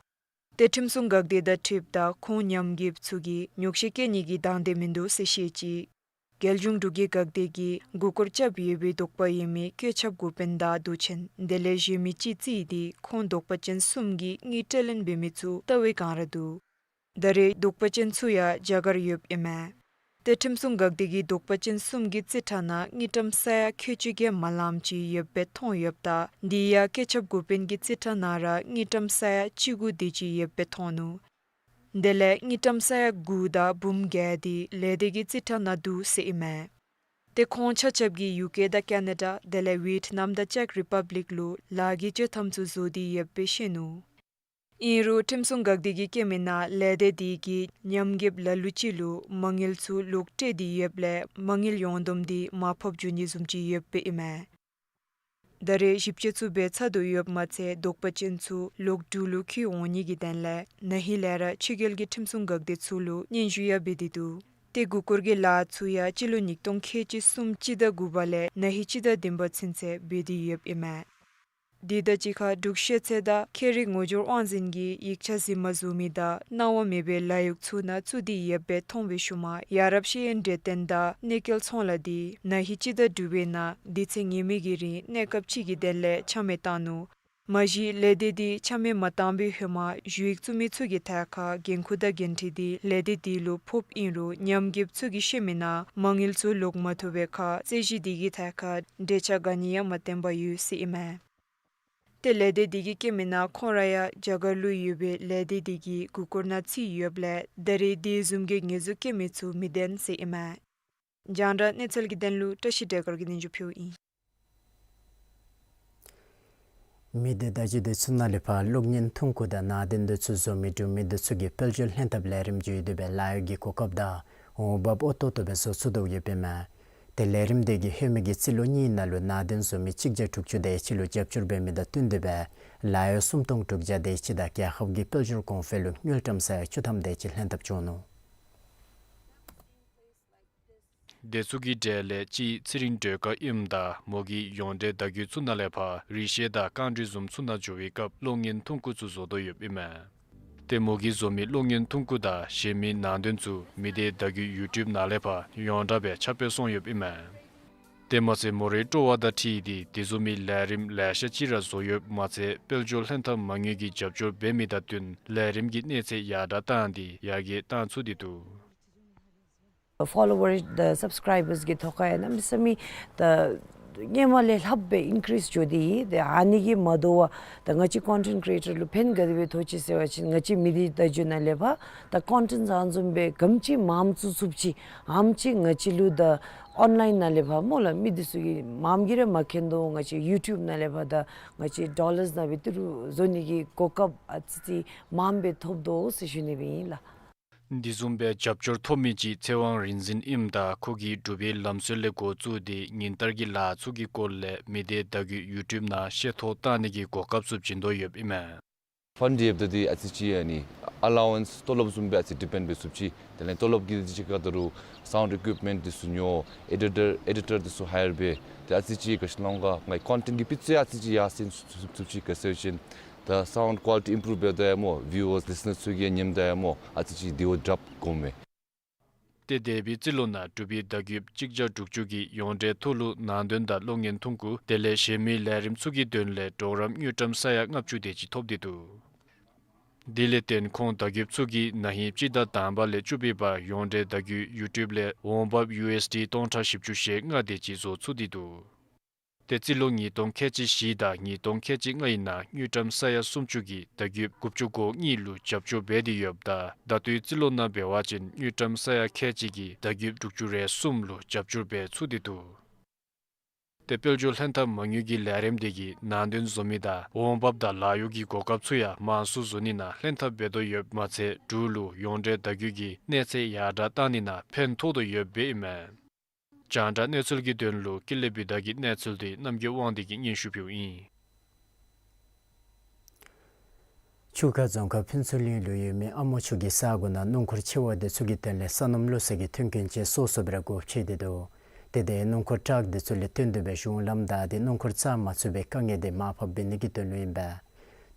ཏེ་ཁྲིམས་སྲུང་འགག་སྡེ་དང་འཁྲིལཝ་ད་ཁོང་ཉམས་རྒུདཔ་ཚུ་གིས་ཉོགས་བཤད་བཀོད་ནི་གི་དང་འདོད་མིན་འདུག་ཟེར་བཤད་ཅི། རྒྱལ་གཞུང་འབྲུག་གི་འགག་སྡེ་གིས་འགོ་སྐོར་རྐྱབ་ཡོད་པའི་དོགས་པ་ཡོད་མི་བཀོད་ཁྱབ་འགོ་དཔོན་དང་མདོ་ཆེན་དེ་ལས་གཞན་མི་ཅིག་བརྩིས་ཏེ་ཁོང་དོགས་པ་ཅན་གསུམ་གྱིས་དངུལ་སྤྲོད་ལེན་འབད་མི་ཚུ་ལྟ་བའི་སྒང་ར་འདུག། ད་རེས་དོགས་པ་ཅན་ཚུ་ཡང་རྒྱ་གར་ཡོདཔ་ཨིན་མས། ཏེ་ཁྲིམས་སྲུང་འགག་སྡེ་གིས་དོགས་པ་ཅན་གསུམ་གྱི་རྩིས་ཁྲ་ནང་དངུལ་ཀྲམ་ས་ཡ་ཁལ་གཅིག་བརྒྱ་མ་ལངམ་ཅིག་ཡོདཔ་སྦེ་མཐོང་ཡོདཔ་ད་དེ་ཡང་བཀོད་ཁྱབ་འགོ་དཔོན་གྱི་རྩིས་ཁྲ་ནང་ར་དངུལ་ཀྲམ་ས་ཡ་བཅུ་དགུ་དེ་ཅིག་ཡོདཔ་སྦེ་མཐོང་ནུག། དེ་ལས་དངུལ་ཀྲམ་ས་ཡ་དགུ་དང་འབུམ་བརྒྱད་དེ་ལས་སྡེ་གི་རྩིས་ཁྲ་ནང་འདུག་ཟེར་ཨིན་མས། ཏེ་ཁོང་ཆ་ཁྱབ་ཀྱིས་ཡུ་ཀེ་དང་ཀེ་ན་ཌ་དེ་ལས་ཝེཊ་ནམ་དང་ཅེཀ་རི་པབ་ལིཀ་ལུ་ལཱ་གི་ཆོག་ཐམ་ཚུ་བཟོ་སྟེ་ཡོདཔ་སྦེ་བཤད་ནུག། ཨིན་རུང་ཁྲིམས་སྲུང་འགག་སྡེ་གིས་བཀོད་མིའི་ནང་ལས་སྡེ་དེ་གིས་ཉམས་རྒུདཔ་ལ་ལུ་ཅིག་ལུ་མ་དངུལ་ཚུ་ལོག་སྤྲོད་དེ་ཡོདཔ་ལས་མ་དངུལ་ཡོངས་བསྡོམས་དེ་མར་ཕབ་འགྱོ་ནི་བཟུམ་ཅིག་ཡོདཔ་ཨིན་མས། ད་རེས་ཞིབ་དཔྱད་ཚུ་འབད་ཚར་དོ་ཡོདཔ་མ་ཚད་དོགས་པ་ཅན་ཚུ་ལོག་འབྲུག་ལུ་འཁྱིད་འོང་ནི་གི་དོན་ལས་ན་ཧིང་ལས་ར་ཕྱི་རྒྱལ་གྱི་ཁྲིམས་སྲུང་འགག་སྡེ་ཚུ་ལུ་སྙན་ཞུ་ཡང་འབད་དེ་འདུག། ཏེ་འགོ་སྐོར་གྱི་ལཱ་ཚུ་ཡང་སྤྱི་ལོ་ཉིས་སྟོང་ཁལ་གཅིག་གསུམ་སྤྱི་ཟླ་དགུ་པ་ལས་ན་ཧིང་སྤྱི་ཟླ་བདུན་པ་ཚུན་ཚོད་འབད་དེ་ཡོདཔ་ཨིན་མས། དེ་དང་གཅིག་ཁར་འབྲུག་ཤེས་ཚད་དང་ཁྱད་རིག་ངོ་སྦྱོར་དབང་འཛིན་གྱིས་ཡིག་ཆ་གཟིགས་མ་བཟོ་མི་དང་གནང་བ་མེད་པའི་ལཱ་གཡོག་ཚུ་ནང་བཙུགས་ཏེ་ཡོདཔ་སྦེ་མཐོང་བའི་ཤུལ་མ་ཡ་རབས་ཤེས་ཡོན་གྲོས་སྟོན་དང་གནས་སྐལ་ཚོང་ལཱ་དེ་ན་ཧིང་སྤྱི་ཟླ་དྲུག་པའི་ནང་དུས་ཚོད་ངེས་མེད་ཀྱི་རིང་གནས་སྐབས་ཅིག་གི་དོན་ལས་ཆ་མེད་བཏང་ནུག། མ་གཞི་ལས་སྡེ་དེ་ཆ་མེད་མ་བཏང་བའི་ཧེ་མ་ཞུ་ཡིག་བཙུགས་མི་ཚུ་གི་ཐད་ཁར་འགན་ཁུར་དང་འགན་འཁྲི་དེ་ལས་སྡེ་དེ་ལུ་ཕོགཔ་ཨིན་རུང་ཉམས་རྒུདཔ་ཚུ་གིས་བཤད་མིའི་ནང་མ་དངུལ་ཚུ་ལོག་མ་ཐོབ་པའི་ཁར་རྩོད་གཞི་དེ་གི་ཐད་ཁར་འབྲེལ་ཆགས་ག་ནི་ཡང་མ་བཏོན་པར་ཡོད་ཟེར་ཨིན་མས། ཏེ་ལས་སྡེ་དེ་གིས་བཀོད་མིའི་ནང་ཁོང་ར་ཡང་རྒྱ་གར་ལུ་ཡོད་པའི་ལས་སྡེ་དེ་གི་འགོ་སྐོར་ནང་ཚུད་ཡོདཔ་ལས་ད་རེས་དེ་བཟུམ་གྱི་ངོས་འཛིན་བཀོད་མི་ཚུ་མི་བདེན་ཟེར་ཨིན་མས། རྒྱང་བསྒྲགས་གནས་ཚུལ་གྱི་དོན་ལུ་བཀྲ་ཤིས་བདེ་སྐར་གྱིས་སྙན་ཞུ་ཕུལཝ་ཨིན། མི་སྡེ་བརྡ་བརྒྱུད་དེ་ཚུ་ནང་ལས་ཕར་གློག་བརྙན་ཐུང་ཀུ་དང་ནང་དོན་དེ་ཚུ་བཟོ་མི་འབྲུག་མི་དེ་ཚུ་གིས་དཔལ་འབྱོར་ལྷན་ཐབས་ལས་རིམ་བརྒྱུད་དེ་སྦེ་ལཱ་གཡོག་གི་གོ་སྐབས་དང་འོང་འབབ་ཨོ་ཏོག་ཏོ་སྦེ་བཟོ་ཚུགས་དོ་ཡོདཔ་ཨིན་མས། ཏེ་ལས་རིམ་དེ་གིས་ལྷོད་མི་གི་རྩིས་ལོ་གཉིས་ནང་ལུ་ནང་དོན་བཟོ་མི་གཅིག་བརྒྱ་དྲུག་ཅུ་དེ་ཅིག་ལུ་རྒྱབ་སྐྱོར་འབད་མི་དང་བསྟུན་ཏེ་སྦེ་ལཱ་གཡོག་སུམ་སྟོང་དྲུག་བརྒྱ་དེ་ཅིག་དང་རྒྱལ་ཁབ་ཀྱི་དཔལ་འབྱོར་གོང་འཕེལ་ལུ་དངུལ་ཀྲམ་ས་ཡ་བཅུ་ཐམ་དེ་ཅིག་ལྷན་ཐབས་བྱུང་ནུག། དེ་ཚུ་གི་གྲས་ལས་གཅིག་ཚེ་རིང་སྒྲོལ་དཀར་ཨིནམ་ད་མོ་གིས་ཡོངས་འབྲེལ་བརྡ་བརྒྱུད་ཚུ་ནང་ལས་ཕར་རི་བཤལ་དང་རྐང་འགྲུལ་བཟུམ་ཚུ་ནང་འགྱོ་བའི་སྐབས་གློག་བརྙན་ཐུང་ཀུ་ཚུ་བཟོ་དོ་ཡོདཔ་ཨིན་མས། ཏེ་མོ་གིས་བཟོ་མི་གློག་བརྙན་ཐུང་ཀུ་དང་གཞན་མི་ནང་དོན་ཚུ་མི་སྡེ་བརྡ་བརྒྱུད་ཡུ་ཊུབ་ནང་ལས་ཕར་ཡོངས་གྲགས་སྦེ་ཁྱབ་སྤེལ་སོང་ཡོདཔ་ཨིན་མས། དེ་མ་ཚད་མོ་རའི་སྤྲོ་བ་དང་འཁྲིལ་ཏེ་དེ་བཟུམ་མའི་ལས་རིམ་ལེ་ཤ་ཅིག་ར་བཟོ་ཡོདཔ་མ་ཚད་དཔལ་འབྱོར་ལྷན་ཐབས་མ་དངུལ་གྱིས་རྒྱབ་སྐྱོར་འབད་མི་དང་བསྟུན་ལས་རིམ་གྱི་གནས་ཚད་ཡར་དྲགས་བཏང་སྟེ་ཡར་རྒྱས་བཏང་ཚུགས་ཏེ་འདུག། ཕོ་ལོ་ཝར་དང་སབ་སི་ཀརའི་བརསི་གི་ཐོག་ཁར་ཡང་གནམ་མེད་ས་མེད་ད་སྔོན་མ་ལས་ལྷགཔ་སྦེ་ཨིན་ཀི་རིསི་འགྱོ་སྟེ་ཡོད། ཏེ་ཨ་ནི་གིས་མ་དོ་བར་ད་ང་བཅས་ཀོན་ཊེནཊ་ཀི་རི་ཨེ་ཊར་ལུ་ཕན་ག་དེ་སྦེ་ཐོགས་ཅི་ཟེར་བ་ཅིན་ང་བཅས་མི་སྡེ་བརྡ་བརྒྱུད་ནང་ལས་ཕར་ད་ཀོན་ཊེནཊ་ཨ་ནི་བཟུམ་སྦེ་ག་དེམ་ཅིག་མངམ་བཙུགས་ཚུགསཔ་ཅིག་ཨ་དེམ་ཅིག་ང་བཅས་ལུ་ད་ཨོན་ལའིན་ནང་ལས་ཕར་སྨོ་ལགས་མི་དེ་ཚུ་གིས་མངམ་གིས་ར་མ་མཁྱེན་དོ། ང་བཅས་ཡུ་ཊུབ་ནང་ལས་ཕར་ད་ང་བཅས་ཌོ་ལརསི་ནང་སྦེ་ཏི་རུ་བཟོ་ནི་གི་གོ་སྐབས་ཨ་ཙི་ཙི་མངམ་སྦེ་ཐོབ་དོ་ཟེར་ཞུ་ནི་སྦེ་ཨིན་ལགས། དེ་བཟུམ་སྦེ་རྒྱབ་སྐྱོར་ཐོབ་མི་ཅིག་ཚེ་དབང་རིག་འཛིན་ཨིནམ་ད་ཁོ་གིས་འབྲུག་པའི་ལམ་སྲོལ་ལས་འགོ་བཙུགས་ཏེ་ཉིན་ལྟར་གྱི་ལཱ་ཚུ་གི་སྐོར་ལས་མི་སྡེ་བརྡ་བརྒྱུད་ཡུ་ཊུབ་ནང་ཤེས་རྟོགས་བཏང་ནི་གི་གོ་སྐབས་ཚུ་བྱིན་དོ་ཡོདཔ་ཨིན་མས། ཕཱནཌ་ཡོདཔ་ད་འདི་ཨ་ཙི་ཅིག་ཨ་ནི་ཨ་ལ་ཝཱན་སི་ཏོ་ལོབ་བཟུམ་སྦེ་ཨ་ཙི་ཌི་པེནཌ་འབད་ཚུགསཔ་ཅིག། དེ་ལས་ཏོ་ལོབ་ཀྱི་དེ་ཅིག་ཁར་ད་རུང་སའུནཌ་ཨི་ཀུཡིཔ་མེནཊ་འདི་ཚུ་ཉོ། ཨེ་ཌི་ཊར་ཨེ་ཌི་ཊར་འདི་ཚུ་ཧ་ཡར་འབད། ཏེ་ཨ་ཙི་ཅིག་ག་ཅི་ལོང་ག་ངེའི་ཀོན་ཊེནཊ་གི་སྤུས་ཚད་ཨ་ཙི་ཅིག་ཡར་སེང་ཚུགས་ཚུགསཔ་ཅིག། ག་ཅི་ཟེར་བ་ཅིན་ད་སའུནཌ་ཀོ་ལི་ཊི་ཨིམ་པུ་རུབ་འབདཝ་ད་ཡང་སྨོ་བིའུ་ཝརསི་ལིསི་ནར་ཚུ་གིས་ཉནམ་ད་ཡང་སྨོ་ཨ་ཙི་ཅིག་དེ་བ་དྲགཔ་དགོ་མས། ཏེ་འདས་པའི་རྩིས་ལོ་ནང་འབྲུག་པའི་བརྡ་བརྒྱུདཔ་གཅིག་བརྒྱ་དྲུག་ཅུ་གིས་ཡོངས་འབྲེལ་ཐོག་ལུ་ནང་དོན་དང་གློག་བརྙན་ཐུང་ཀུ་དེ་ལས་གཞན་མི་ལས་རིམ་ཚུ་གི་དོན་ལས་གྲོགས་རམ་དངུལ་ཀྲམ་ས་ཡ་ལྔ་བཅུ་དེ་ཅིག་ཐོབ་སྟེ་འདུག། དེ་ལས་བརྟེན་ཁོང་བརྡ་བརྒྱུདཔ་ཚུ་གིས་ན་ཧིང་སྤྱི་ཟླ་དང་པ་ལས་བཅུ་པའི་བར་ཡོངས་འབྲེལ་བརྡ་བརྒྱུད་ཡུ་ཊུབ་ལས་འོང་འབབ་ཡུ་ཨེསི་ཌི་སྟོང་ཕྲག་བཞི་བཅུ་ཞེ་ལྔ་དེ་ཅིག་བཟོ་ཚུགས་ཏེ་འདུག། ཏེ་རྩིས་ལོ་ཉིས་སྟོང་ཁལ་གཅིག་བཞི་དང་ཉིས་སྟོང་ཁལ་གཅིག་ལྔའི་ནང་དངུལ་ཀྲམ་ས་ཡ་སུམ་ཅུ་གིས་བརྡ་བརྒྱུདཔ་དགུ་བཅུ་གོ་གཉིས་ལུ་རྒྱབ་སྐྱོར་འབད་དེ་ཡོདཔ་ད་ད་ལྟོའི་རྩིས་ལོ་ནང་འབད་བ་ཅིན་དངུལ་ཀྲམ་ས་ཡ་ཁལ་གཅིག་གིས་བརྡ་བརྒྱུདཔ་དྲུག་ཅུ་རེ་གསུམ་ལུ་རྒྱབ་སྐྱོར་འབད་ཚུགས་ཏེ་འདུག། ཏེ་དཔལ་འབྱོར་ལྷན་ཐབས་མ་དངུལ་གྱི་ལས་རིམ་དེ་གིས་ནང་དོན་བཟོ་མི་དང་འོང་འབབ་དང་ལཱ་གཡོག་གི་གོ་སྐབས་ཚུ་ཡང་མང་སུ་བཟོ་ནི་ནང་ལྷན་ཐབས་འབད་དོ་ཡོདཔ་མ་ཚད་འབྲུག་ལུ་ཡོངས་འབྲེལ་བརྡ་བརྒྱུད་ཀྱི་གནས་ཚད་ཡར་དྲགས་བཏང་ནི་ནང་ཕན་ཐོགས་དོ་ཡོདཔ་སྦེ་ཨིན་མས། རྒྱང་བསྒྲགས་གནས་ཚུལ་གྱི་དོན་ལུ་ཀུན་ལེགས་བི་དྷ་གི་གནས་ཚུལ་དེ་རྣམ་རྒྱལ་དབང་འདུས་ཀྱིས་སྙན་ཞུ་ཕུལཝ་ཨིན། ཆུ་ཁ་རྫོང་ཁག་ཕུན་ཚོགས་གླིང་ལུ་ཡོད་མི་ཨ་མོ་ཆུ་གི་ས་གོ་ནང་སྣུམ་འཁོར་ཆེ་བ་དེ་ཚུ་གི་དོན་ལས་ས་སྣུམ་བླུགས་སའི་མཐུན་རྐྱེན་ཅིག་སོ་སོ་སྦེ་ར་སྒོ་ཕྱེ་སྟེ་འདུག། ཏེ་དེ་སྣུམ་འཁོར་ཊཱག་དེ་ཚུ་ལས་བཏོན་ཏེ་སྦེ་གཞུང་ལམ་བདའ་སྟེ་སྣུམ་འཁོར་རྩ་མ་ཚུད་པའི་དཀའ་ངལ་དེ་མར་ཕབ་འབད་ནི་གི་དོན་ལུ་ཨིན་པས།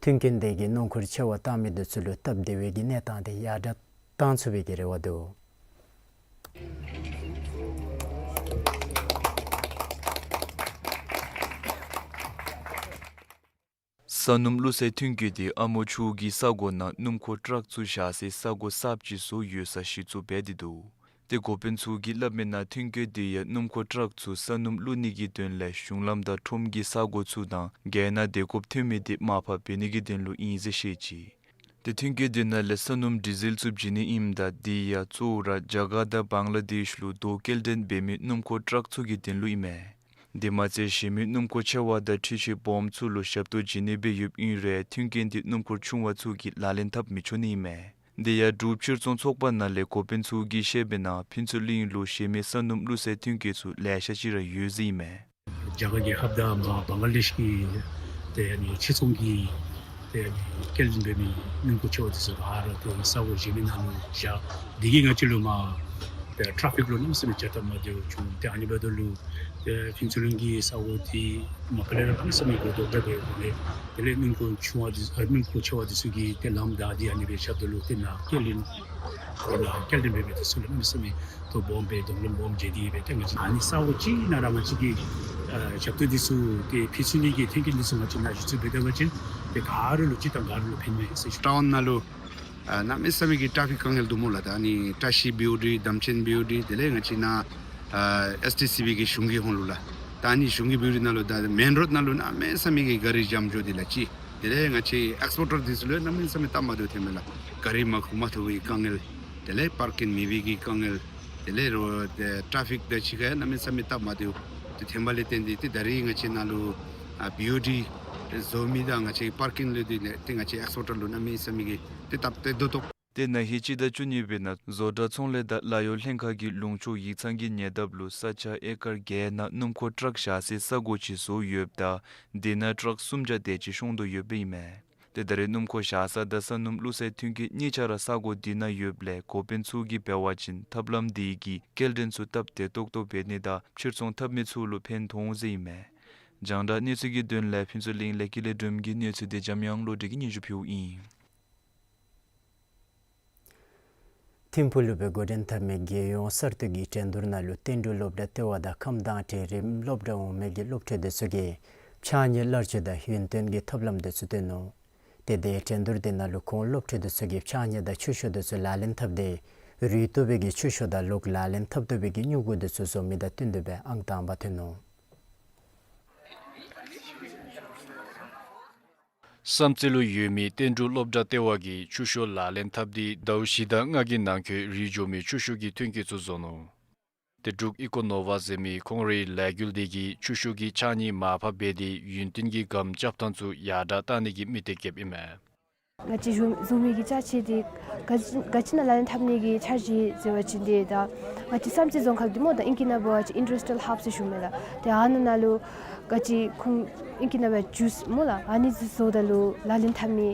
མཐུན་རྐྱེན་དེ་གིས་སྣུམ་འཁོར་ཆེ་བ་བཏང་མི་དེ་ཚུ་ལུ་སྟབས་བདེ་བའི་གི་གནས་སྟངས་དེ་ཡར་དྲགས་བཏང་ཚུགས་པའི་གི་རེ་བ་འདུག། ས་སྣུམ་བླུགས་སའི་མཐུན་རྐྱེན་དེ་ཨ་མོ་ཆུ་གི་ས་གོ་ནང་སྣུམ་འཁོར་ཊཱག་ཚུ་བཞག་སའི་ས་གོ་གསརཔ་ཅིག་བཟོ་ཡོད་ས་གཞི་བཙུགས་འབད་དེ་འདུག། ཏེ་འགོ་དཔོན་ཚུ་གིས་སླབ་མིའི་ནང་མཐུན་རྐྱེན་དེ་ཡང་སྣུམ་འཁོར་ཊཱག་ཚུ་ས་སྣུམ་བླུགས་ནི་གི་དོན་ལས་གཞུང་ལམ་དང་ཁྲོམ་གྱི་ས་གོ་ཚུ་དང་རྒེད་འོག་ནང་སྡོད་དགོཔ་ཐོན་མི་དེ་མར་ཕབ་འབད་ནི་གི་དོན་ལུ་ཨིན་ཟེར་བཤད་ཅི། ཏེ་མཐུན་རྐྱེན་དེ་ནང་ལས་ས་སྣུམ་ཌི་ཟེལ་ཚུ་བྱིན་ནི་ཨིནམ་ད་དེ་ཡང་གཙོ་བོ་ར་རྒྱ་གར་དང་བང་ལ་དེཤ་ལུ་རྡོ་སྐྱེལ་འདྲེན་འབད་མི་སྣུམ་འཁོར་ཊཱག་ཚུ་གི་དོན་ལུ་ཨིན་མས། དེ་མ་ཚད་གཞན་མི་སྣུམ་འཁོར་ཆེ་བ་དང་འཕྲུལ་ཆས་སྦོམ་ཚུ་ལུ་ཞབས་ཏོག་བྱིན་ནི་སྦེ་ཡོདཔ་ཨིན་རུང་མཐུན་རྐྱེན་དེ་སྣུམ་འཁོར་ཆུང་བ་ཚུ་གིས་ལག་ལེན་འཐབ་མི་ཆོག་ནི་ཨིན་མས། དེ་ཡང་འབྲུག་ཕྱིར་ཚོང་ཚོགས་པ་ནང་ལས་འགོ་དཔོན་ཚུ་གིས་བཤད་མིའི་ནང་ཕུན་ཚོགས་གླིང་ལུ་གཞན་མི་ས་སྣུམ་བླུགས་སའི་མཐུན་རྐྱེན་ཚུ་ལེ་ཤ་ཅིག་ར་ཡོད་ཟེར་ཨིན་མས། རྒྱ་གར་རྒྱལ་ཁབ་དང་མར་བང་ལ་དེཤ་གི་ཏེ་ཨ་ནི་ཕྱིར་ཚོང་གི་ཏེ་ཨ་ནི་སྐྱེལ་འདྲེན་འབད་མི་སྣུམ་འཁོར་ཆེ་བ་དེ་ཚུ་ག་ར་ཏེ་ས་གོ་གཞན་མི་ནང་ལུ་བཞག། དེ་གིས་ང་བཅས་ལུ་མར་ཏེ་ཊ་ཕིག་ལུ་གནམ་མེད་ས་མེད་ཆ་ཏ་མ་བདེཝ་བྱུང་། ཏེ་ཨ་ནི་འབདཝ་ད་ལུ་ཏེ་ཕུན་ཚོགས་གླིང་གི་ས་གོ་དེ་མ་པ་ལས་ར་གནམ་མེད་ས་མེད་གོ་དོག་དྲགས་སྦེ་ཡོདཔ་ལས་དེ་ལས་སྣུམ་འཁོར་ཆུང་བ་དེ་ཨ་སྣུམ་འཁོར་ཆེ་བ་དེ་ཚུ་གིས་ཏེ་ལམ་བདའ་སྟེ་ཨ་ནི་སྦེ་ཞབས་ཏོག་ལུ་ཏེ་ནཱ་སྐྱེལ་འདྲེན་ཁོ་ནཱ་སྐྱེལ་འདྲེན་འབད་མི་དེ་ཚུ་ལུ་གནམ་མེད་ས་མེད་ཏོག་སྦོམ་སྦེ་གདོང་ལེན་སྦོམ་བྱས་ཏེ་སྦེ་ཏེ་ང་བཅས་ཨ་ནི་ས་གོ་གཅིག་ནང་ར་ང་བཅས་ཀྱིས་ཨ་ཞབས་ཏོག་འདི་ཚུ་ཏེ་ཕུལ་ཚུགས་ནི་གི་མཐུན་རྐྱེན་འདི་ཚུ་ང་བཅས་ནཱ་གཞི་བཙུགས་འབད་ད་པ་ཅིན་ཏེ་ག་ར་ལུ་སྤྱིར་བཏང་ག་ར་ལུ་ཕན་མས་ཟེར་ཞུ། ཊའུན་ནང་ལུ་ཨ་གནམ་མེད་ས་མེད་ཀྱི་ཊ་ཕིག་དཀའ་ངལ་འདུག་སྨོ་ལགས། ད་ཨ་ནི་བཀྲ་ཤིས་བི་ཨོ་ཌི་དམ་ཅན་བི་ཨོ་ཌི་དེ་ལས་ང་བཅས་ནཱ་ཨ་ཨེས་ཊི་སི་བི་གི་གཞུང་གི་ཧོངས་ལུ་ལགས། ད་ཨ་ནི་གཞུང་གི་བི་ཨོ་ཌི་ནང་ལུ་ད་མེན་རོཌ་ནང་ལུ་གནམ་མེད་ས་མེད་ཀྱི་ག་རི་འཇམ་འགྱོ་སྟེ་ལགས་ཅིག། དེ་ལས་ང་བཅས་ཨེགསི་པོར་ཊར་འདི་ཚུ་ལུ་གནམ་མེད་ས་མེད་སྟབས་མ་བདེཝ་ཐོན་མས་ལགས། ག་རི་མར་འཁོར་མ་ཐུབ་པའི་དཀའ་ངལ། དེ་ལས་པར་ཀིང་མེད་པའི་གི་དཀའ་ངལ། དེ་ལས་རོ་ཏེ་ཊ་ཕིག་དང་གཅིག་ཁར་ཡང་གནམ་མེད་ས་མེད་སྟབས་མ་བདེཝ་དེ་ཐོན་པ་ལས་བརྟེན་ཏེ་ཏེ་ད་རིས་ང་བཅས་ནཱ་ལུ་ཨ་བི་ཨོ་ཌི་ ཏེ་བཟོ་མི་དང་ང་བཅས་པར་ཀིང་ལུ་འདི་ནང་ཏེ་ང་བཅས་ཨེགསི་པོར་ཊར་ལུ་གནང་མི་ཟེར་མི་གི་ཏེ་སྟབས་བདེ་ཏོག་ཏོ། ཏེ་ན་ཧིང་སྤྱི་ཟླ་བཅུ་གཉིས་པའི་ནང་བཟོ་གྲྭ་ཚོང་ལས་དང་ལཱ་གཡོག་ལྷན་ཁག་གིས་ལུང་ཕྱོགས་ཡིག་ཚང་གི་ཉེ་འདབས་ལུ་ས་ཆ་ཨེ་ཀར་བརྒྱད་ནང་སྣུམ་འཁོར་ཊརཀ་བཞག་སའི་ས་གོ་ཅིག་བཟོ་ཡོདཔ་ད་དེ་ནང་ཊརཀ་སུམ་བརྒྱ་དེ་ཅིག་ཤོང་དོ་ཡོདཔ་ཨིན་མས། ཏེ་ད་རེས་སྣུམ་འཁོར་བཞག་ས་དང་ས་སྣུམ་བླུགས་སའི་མཐུན་རྐྱེན་གཉིས་ཆ་ར་ས་གོ་འདི་ནང་ཡོདཔ་ལས་འགོ་དཔོན་ཚུ་གིས་འབད་བ་ཅིན་ཐབས་ལམ་འདི་གིས་སྐྱེལ་འདྲེན་ཚུ་སྟབས་བདེ་ཏོག་ཏོ་འབད་ནི་དང་ཕྱིར་ཚོང་འཐབ་མི་ཚུ་ལུ་ཕན་ཐོགས་འོང་ཟེར་ཨིན་མས། རྒྱང་བསྒྲགས་གནས་ཚུལ་གྱི་དོན་ལས་ཕུན་ཚོགས་གླིང་ལས་ཀྱི་ལས་སྒྲོམ་གྱི་གནས་ཚུལ་འདི་འཇམ་དབྱངས་བློ་གྲོས་ཀྱིས་སྙན་ཞུ་ཕུལཝ་ཨིན། ཐིམ་ཕུག་ལུ་སྦེ་འགོ་འདྲེན་འཐབ་མི་རྒྱལ་ཡོངས་གསར་གཏོད་ཀྱི་འགྲན་བསྡུར་ནང་ལུ་བསྟན་འབྲུག་སློབ་གྲྭ་ལྟེ་བ་དང་ཁམས་དྭངས་འབྲིང་རིམ་སློབ་གྲྭ་འོག་མའི་གི་སློབ་ཕྲུག་འདི་ཚུ་གིས་ཕྱགས་སྙིགས་བླར་སྤྱོད་དང་ཡུན་བརྟན་གྱི་ཐབས་ལམ་འདི་ཚུ་སྟོན་ནུག། ཏེ་དེ་འགྲན་བསྡུར་འདི་ནང་ལུ་ཁོང་སློབ་ཕྲུག་འདི་ཚུ་གིས་ཕྱགས་སྙིགས་དང་ཆུ་ཤོག་འདི་ཚུ་ལག་ལེན་འཐབ་སྟེ་རུལ་བཏུབ་པའི་གི་ཆུ་ཤོག་དང་ལོག་ལག་ལེན་འཐབ་བཏུབ་པའི་གི་སྨྱུ་གུ་འདི་ཚུ་བཟོ་མི་དང་བསྟུན་ཏེ་སྦེ་ཨང་དང་པ་ཐོན་ནུག། བསམ་རྩེ་ལུ་ཡོད་མི་བསྟན་འབྲུག་སློབ་གྲྭ་ལྟེ་བ་གིས་ཆུ་ཤོག་ལག་ལེན་འཐབ་སྟེ་ཟླཝ་བཞི་དང་ལྔ་གི་ནང་འཁོད་རུལ་འགྱོ་མི་ཆུ་ཤོག་གི་ཐོན་སྐྱེད་ཚུ་བཟོ་ནུག། ཏེ་འབྲུག་ཨི་ཀོ་ནོ་ཝ་ཟེར་མི་ཁོང་རའི་ལས་འགུལ་འདི་གིས་ཆུ་ཤོག་གི་ཕྱགས་སྙིགས་མར་ཕབ་འབད་དེ་ཡུན་བརྟན་གྱི་སྒམ་རྐྱབ་ཐངས་ཚུ་ཡར་དྲགས་གཏང་ནི་གི་དམིགས་གཏད་བསྐྱེདཔ་ཨིན་མས། ང་བཅས་བཟོ་བཟོ་མི་གི་ཅ་ཆས་འདི་ག་ཅི་ག་ཅི་ནང་ལག་ལེན་འཐབ་ནི་གི་འཆར་གཞི་ཟེར་བ་ཅིན་འདི་ད་ང་བཅས་བསམ་རྩེ་རྫོང་ཁག་འདི་སྨོ་ད་ཨིང་སྐད་ནང་འབད་བ་ཅིན་ཨིན་ཌསི་ཊི་རི་ཡལ་ཧབ་ཟེར་ཞུཝ་མས་ལགས། ཏེ་ཨ་ནཱ་ནང་ལུ་ག་ཅི་ཁོང་ཨིང་སྐད་ནང་འབད་ཇུས་སྨོ་ལགས། ཨ་ནི་བཟོཝ་ད་ལུ་ལག་ལེན་འཐབ་ནི་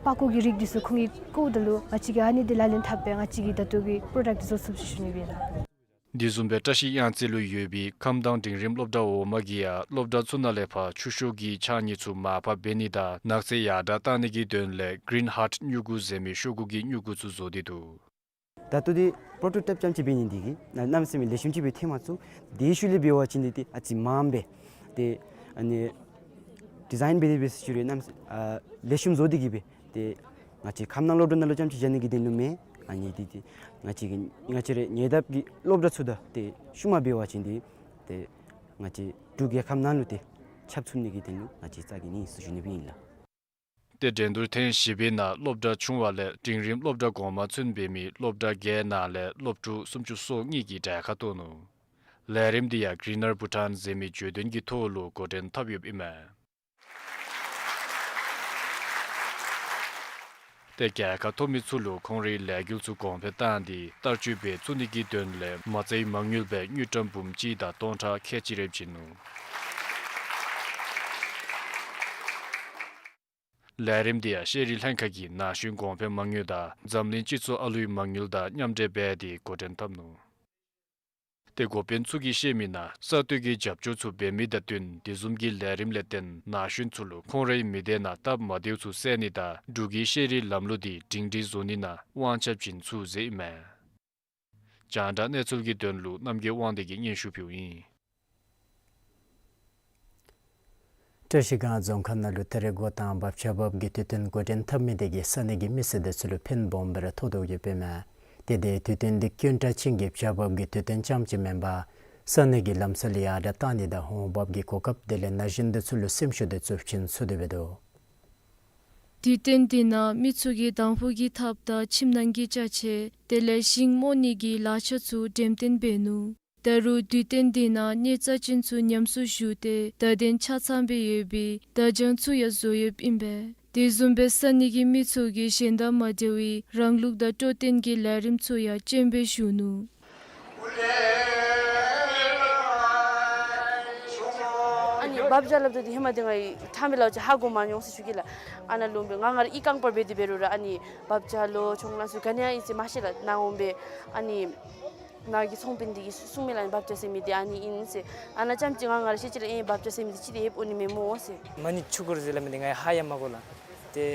པགས་ཀོ་གི་རིགས་འདི་ཚུ་ཁོང་གིས་བཀོཝ་ད་ལུ་ང་བཅས་ཀྱིས་ཨ་ནི་འདི་ལག་ལེན་འཐབ་སྦེ་ང་བཅས་ཀྱིས་ད་ལྟོ་གི་པྲོ་ཌཀཊ་བཟོ་ཚུགས་ཟེར་ཞུ་ནི་ཨིན་ལགས། དེ་བཟུམ་སྦེ་བཀྲ་ཤིས་གཡང་རྩེ་ལུ་ཡོད་པའི་ཁམས་དྭངས་འབྲིང་རིམ་སློབ་གྲྭ་འོག་མ་གིས་ཡང་སློབ་གྲྭ་ཚུ་ནང་ལས་ཕར་ཆུ་ཤོག་གི་ཕྱགས་སྙིགས་ཚུ་མར་ཕབ་འབད་ནི་དང་ནགས་ཚལ་ཡར་དྲགས་གཏང་ནི་གི་དོན་ལས་གི་རིན་ཧཱརཊ་སྨྱུ་གུ་ཟེར་མི་ཤོག་གུ་གི་སྨྱུ་གུ་ཚུ་བཟོ་སྟེ་འདུག། ད་ལྟོ་འདི་པྲོ་ཊོ་ཊའིཔ་རྐྱངམ་ཅིག་འབད་ནི་འདི་གིས་ན་གནམ་མེད་ས་མེད་ལེགས་ཤོམ་ཅིག་སྦེ་ཐོན་མ་ཚུགས། དེའི་ཤུལ་ལས་འབད་བ་ཅིན་འདི་ཏེ་ཨ་ཙི་མངམ་སྦེ་ཏེ་ཨ་ནི་ཌི་ཛའིན་འབད་དེ་སྦེ་ཟེར་ཞུ་རུང་གནམ་མེད་ས་ཨ་ལེགས་ཤོམ་བཟོ་སྟེ་གིས་སྦེ་ཏེ་ང་བཅས་ཁམས་དྭངས་སློབ་གྲྭ་ནང་ལུ་རྐྱངམ་ཅིག་བཞག་ནི་གི་དོན་ལུ་མེན། ཨ་ནི་འདི་ཏེ་ང་བཅས་ཀྱི་ང་བཅས་རའི་ཉེ་འདབས་ཀྱི་སློབ་གྲྭ་ཚུ་དང་ཏེ་ཤུལ་མ་འབད་བ་ཅིན་འདི་ཏེ་ང་བཅས་འབྲུག་རྒྱལ་ཁབ་ནང་ལུ་ཏེ་ཁྱབ་ཚུགས་ནི་གི་དོན་ལུ་ང་བཅས་རྩ་གི་ནི་ཟེར་ཞུ་ནི་སྦེ་ཨིན་ལགས། ཏེ་འགྲན་བསྡུར་ཐེངས་བཞི་པའི་ནང་སློབ་གྲྭ་ཆུང་བ་ལས་འབྲིང་རིམ་སློབ་གྲྭ་གོང་མ་ཚུན་འབད་མི་སློབ་གྲྭ་བརྒྱད་ནང་ལས་སློབ་ཕྲུག་སུམ་ཅུ་སོ་གཉིས་ཀྱིས་གྲལ་ཁར་གཏོགས་ནུག། ལས་རིམ་འདི་ཡང་གི་རི་ནར་བྷུ་ཊཱན་ཟེར་མི་བརྗོད་དོན་གྱི་ཐོག་ལུ་འགོ་འདྲེན་འཐབ་ཡོདཔ་ཨིན་མས། ཏེ་གྲལ་ཁར་གཏོགས་མི་ཚུ་ལུ་ཁོང་རའི་ལས་འགུལ་ཚུ་གོང་འཕེལ་བཏང་སྟེ་བསྟར་སྤྱོད་འབད་ཚུགས་ནི་གི་དོན་ལས་མ་རྩའི་མ་དངུལ་སྦེ་དངུལ་ཀྲམ་འབུམ་གཅིག་དང་སྟོང་ཕྲག་ཁལ་གཅིག་རེ་བྱིན་ནུག། ལས་རིམ་འདི་ཡང་ཤེས་རིག་ལྷན་ཁག་གིས་ན་གཞོན་གོང་འཕེལ་མ་དངུལ་དང་འཛམ་གླིང་སྤྱི་ཚོགས་ཨ་ལུའི་མ་དངུལ་དང་མཉམ་འབྲེལ་འབད་དེ་འགོ་འདྲེན་འཐབ་ནུག། ཏེ་འགོ་དཔོན་ཚུ་གིས་བཤད་མི་ནང་གསར་གཏོད་ཀྱི་རྒྱབ་སྐྱོར་ཚུ་འབད་མི་དང་བསྟུན་དེ་བཟུམ་གྱི་ལས་རིམ་ལས་བརྟེན་ན་གཞོན་ཚུ་ལུ་ཁོང་རའི་མི་སྡེ་ནང་སྟབས་མ་བདེཝ་ཚུ་བསལ་ནི་དང་འབྲུག་གི་ཤེས་རིག་ལམ་ལུགས་འདི་སྒྲིང་སྒྲི་བཟོ་ནི་ནང་དབང་ཆ་བྱིན་ཚུགས་ཟེར་ཨིན་མས། རྒྱང་བསྒྲགས་གནས་ཚུལ་གྱི་དོན་ལུ་རྣམ་རྒྱལ་དབང་འདུས་ཀྱིས་སྙན་ཞུ་ཕུལཝ་ཨིན། བཀྲ་ཤིས་སྒང་རྫོང་ཁག་ནང་ལུ་ད་རེས་འགོ་དང་པ་ཆརཔ་གི་དུས་སྟོན་འགོ་འདྲེན་འཐབ་མི་དེ་གིས་ས་གནས་ཀྱི་མི་སེར་དེ་ཚུ་ལུ་ཕན་སྦོམ་སྦེ་ར་ཐོགས་དོ་ཡོདཔ་ཨིན་མས། ཏེ་དེ་དུས་སྟོན་འདི་སྐྱོན་བྲལ་ཅན་གྱི་ཆརཔ་གི་དུས་སྟོན་རྐྱངམ་ཅིག་མེན་པར་ས་གནས་ཀྱི་ལམ་སྲོལ་ཡར་དྲགས་གཏང་ནི་དང་འོང་འབབ་ཀྱི་གོ་སྐབས་དེ་ལས་ན་གཞོན་དེ་ཚུ་ལུ་སེམས་ཤུགས་དེ་ཚུ་བྱིན་ཚུགས་ཏེ་འབད་དོ། དུས་སྟོན་འདི་ནང་མི་ཚུ་གིས་དང་ཕུ་གི་ཐགཔ་དང་ཁྱིམ་ནང་གི་ཅ་ཆས་དེ་ལས་ཤིང་རྨོ་ནི་གི་ལག་ཆ་ཚུ་འགྲེམས་སྟོན་འབད་ནུག། ད་རུང་དུས་སྟོན་འདི་ནང་གནས་རྩ་ཅན་ཚུ་ཉམས་སུ་ཞུགས་ཏེ་བརྡ་དོན་ཆ་ཚང་སྦེ་ཡོད་པའི་བརྡ་བྱང་ཚུ་ཡང་བཟོ་ཡོདཔ་ཨིན་པས། དེ་བཟུམ་སྦེ་ས་གནས་ཀྱི་མི་ཚུ་གིས་གཞན་དང་མ་འདྲ་བའི་རང་ལུགས་དང་སྤྲོ་སྟོན་གྱི་ལས་རིམ་ཚུ་ཡང་སྤྱན་འབེབས་ཞུ་ནུག། ཨ་ནི་བབ་ཇ་སླབ་དོ་འདི་ཧེ་མ་འདི་ང་ཡང་ཐ་མ་ལུ་ཅིག་ཧ་གོ་མ་མྱོང་ཟེར་ཞུ་གེ་ལགས། ཨ་ནཱ་ལུ་འབད་ང་ང་ར་ཨི་རྐང་པར་འབད་དེ་འབད་རུང་ར་ཨ་ནི་བབ་ཇ་ལོ་གྱོང་ནང་ཚུ་ག་ནི་ཡང་ཨིན་ཟེར་མ་ཤེས་ལགས། ནཱ་འོང་སྦེ་ཨ་ནི་ནཱ་གི་ཚོང་དཔོན་འདི་གིས་གསུངས་མི་ལགས། ཨ་ནི་བབ་ཇ་ཟེར་མི་འདི་ཨ་ནི་ཨིན་ཟེར། ཨ་ནཱ་རྐྱངམ་ཅིག་ང་ང་ར་ཤེས་ཅི་ལགས། ཨེ་བབ་ཇ་ཟེར་མི་འདི་ཅི་འདི་ཡོདཔ་འོང་ནི་མེན་སྨོ་ཟེར། མ་ཎི་ཆུ་འཁོར་ཟེར་སླབ་མི་འདི་ང་ཡང་ཧ་ཡང་མ་གོ་ལགས། ཏེ་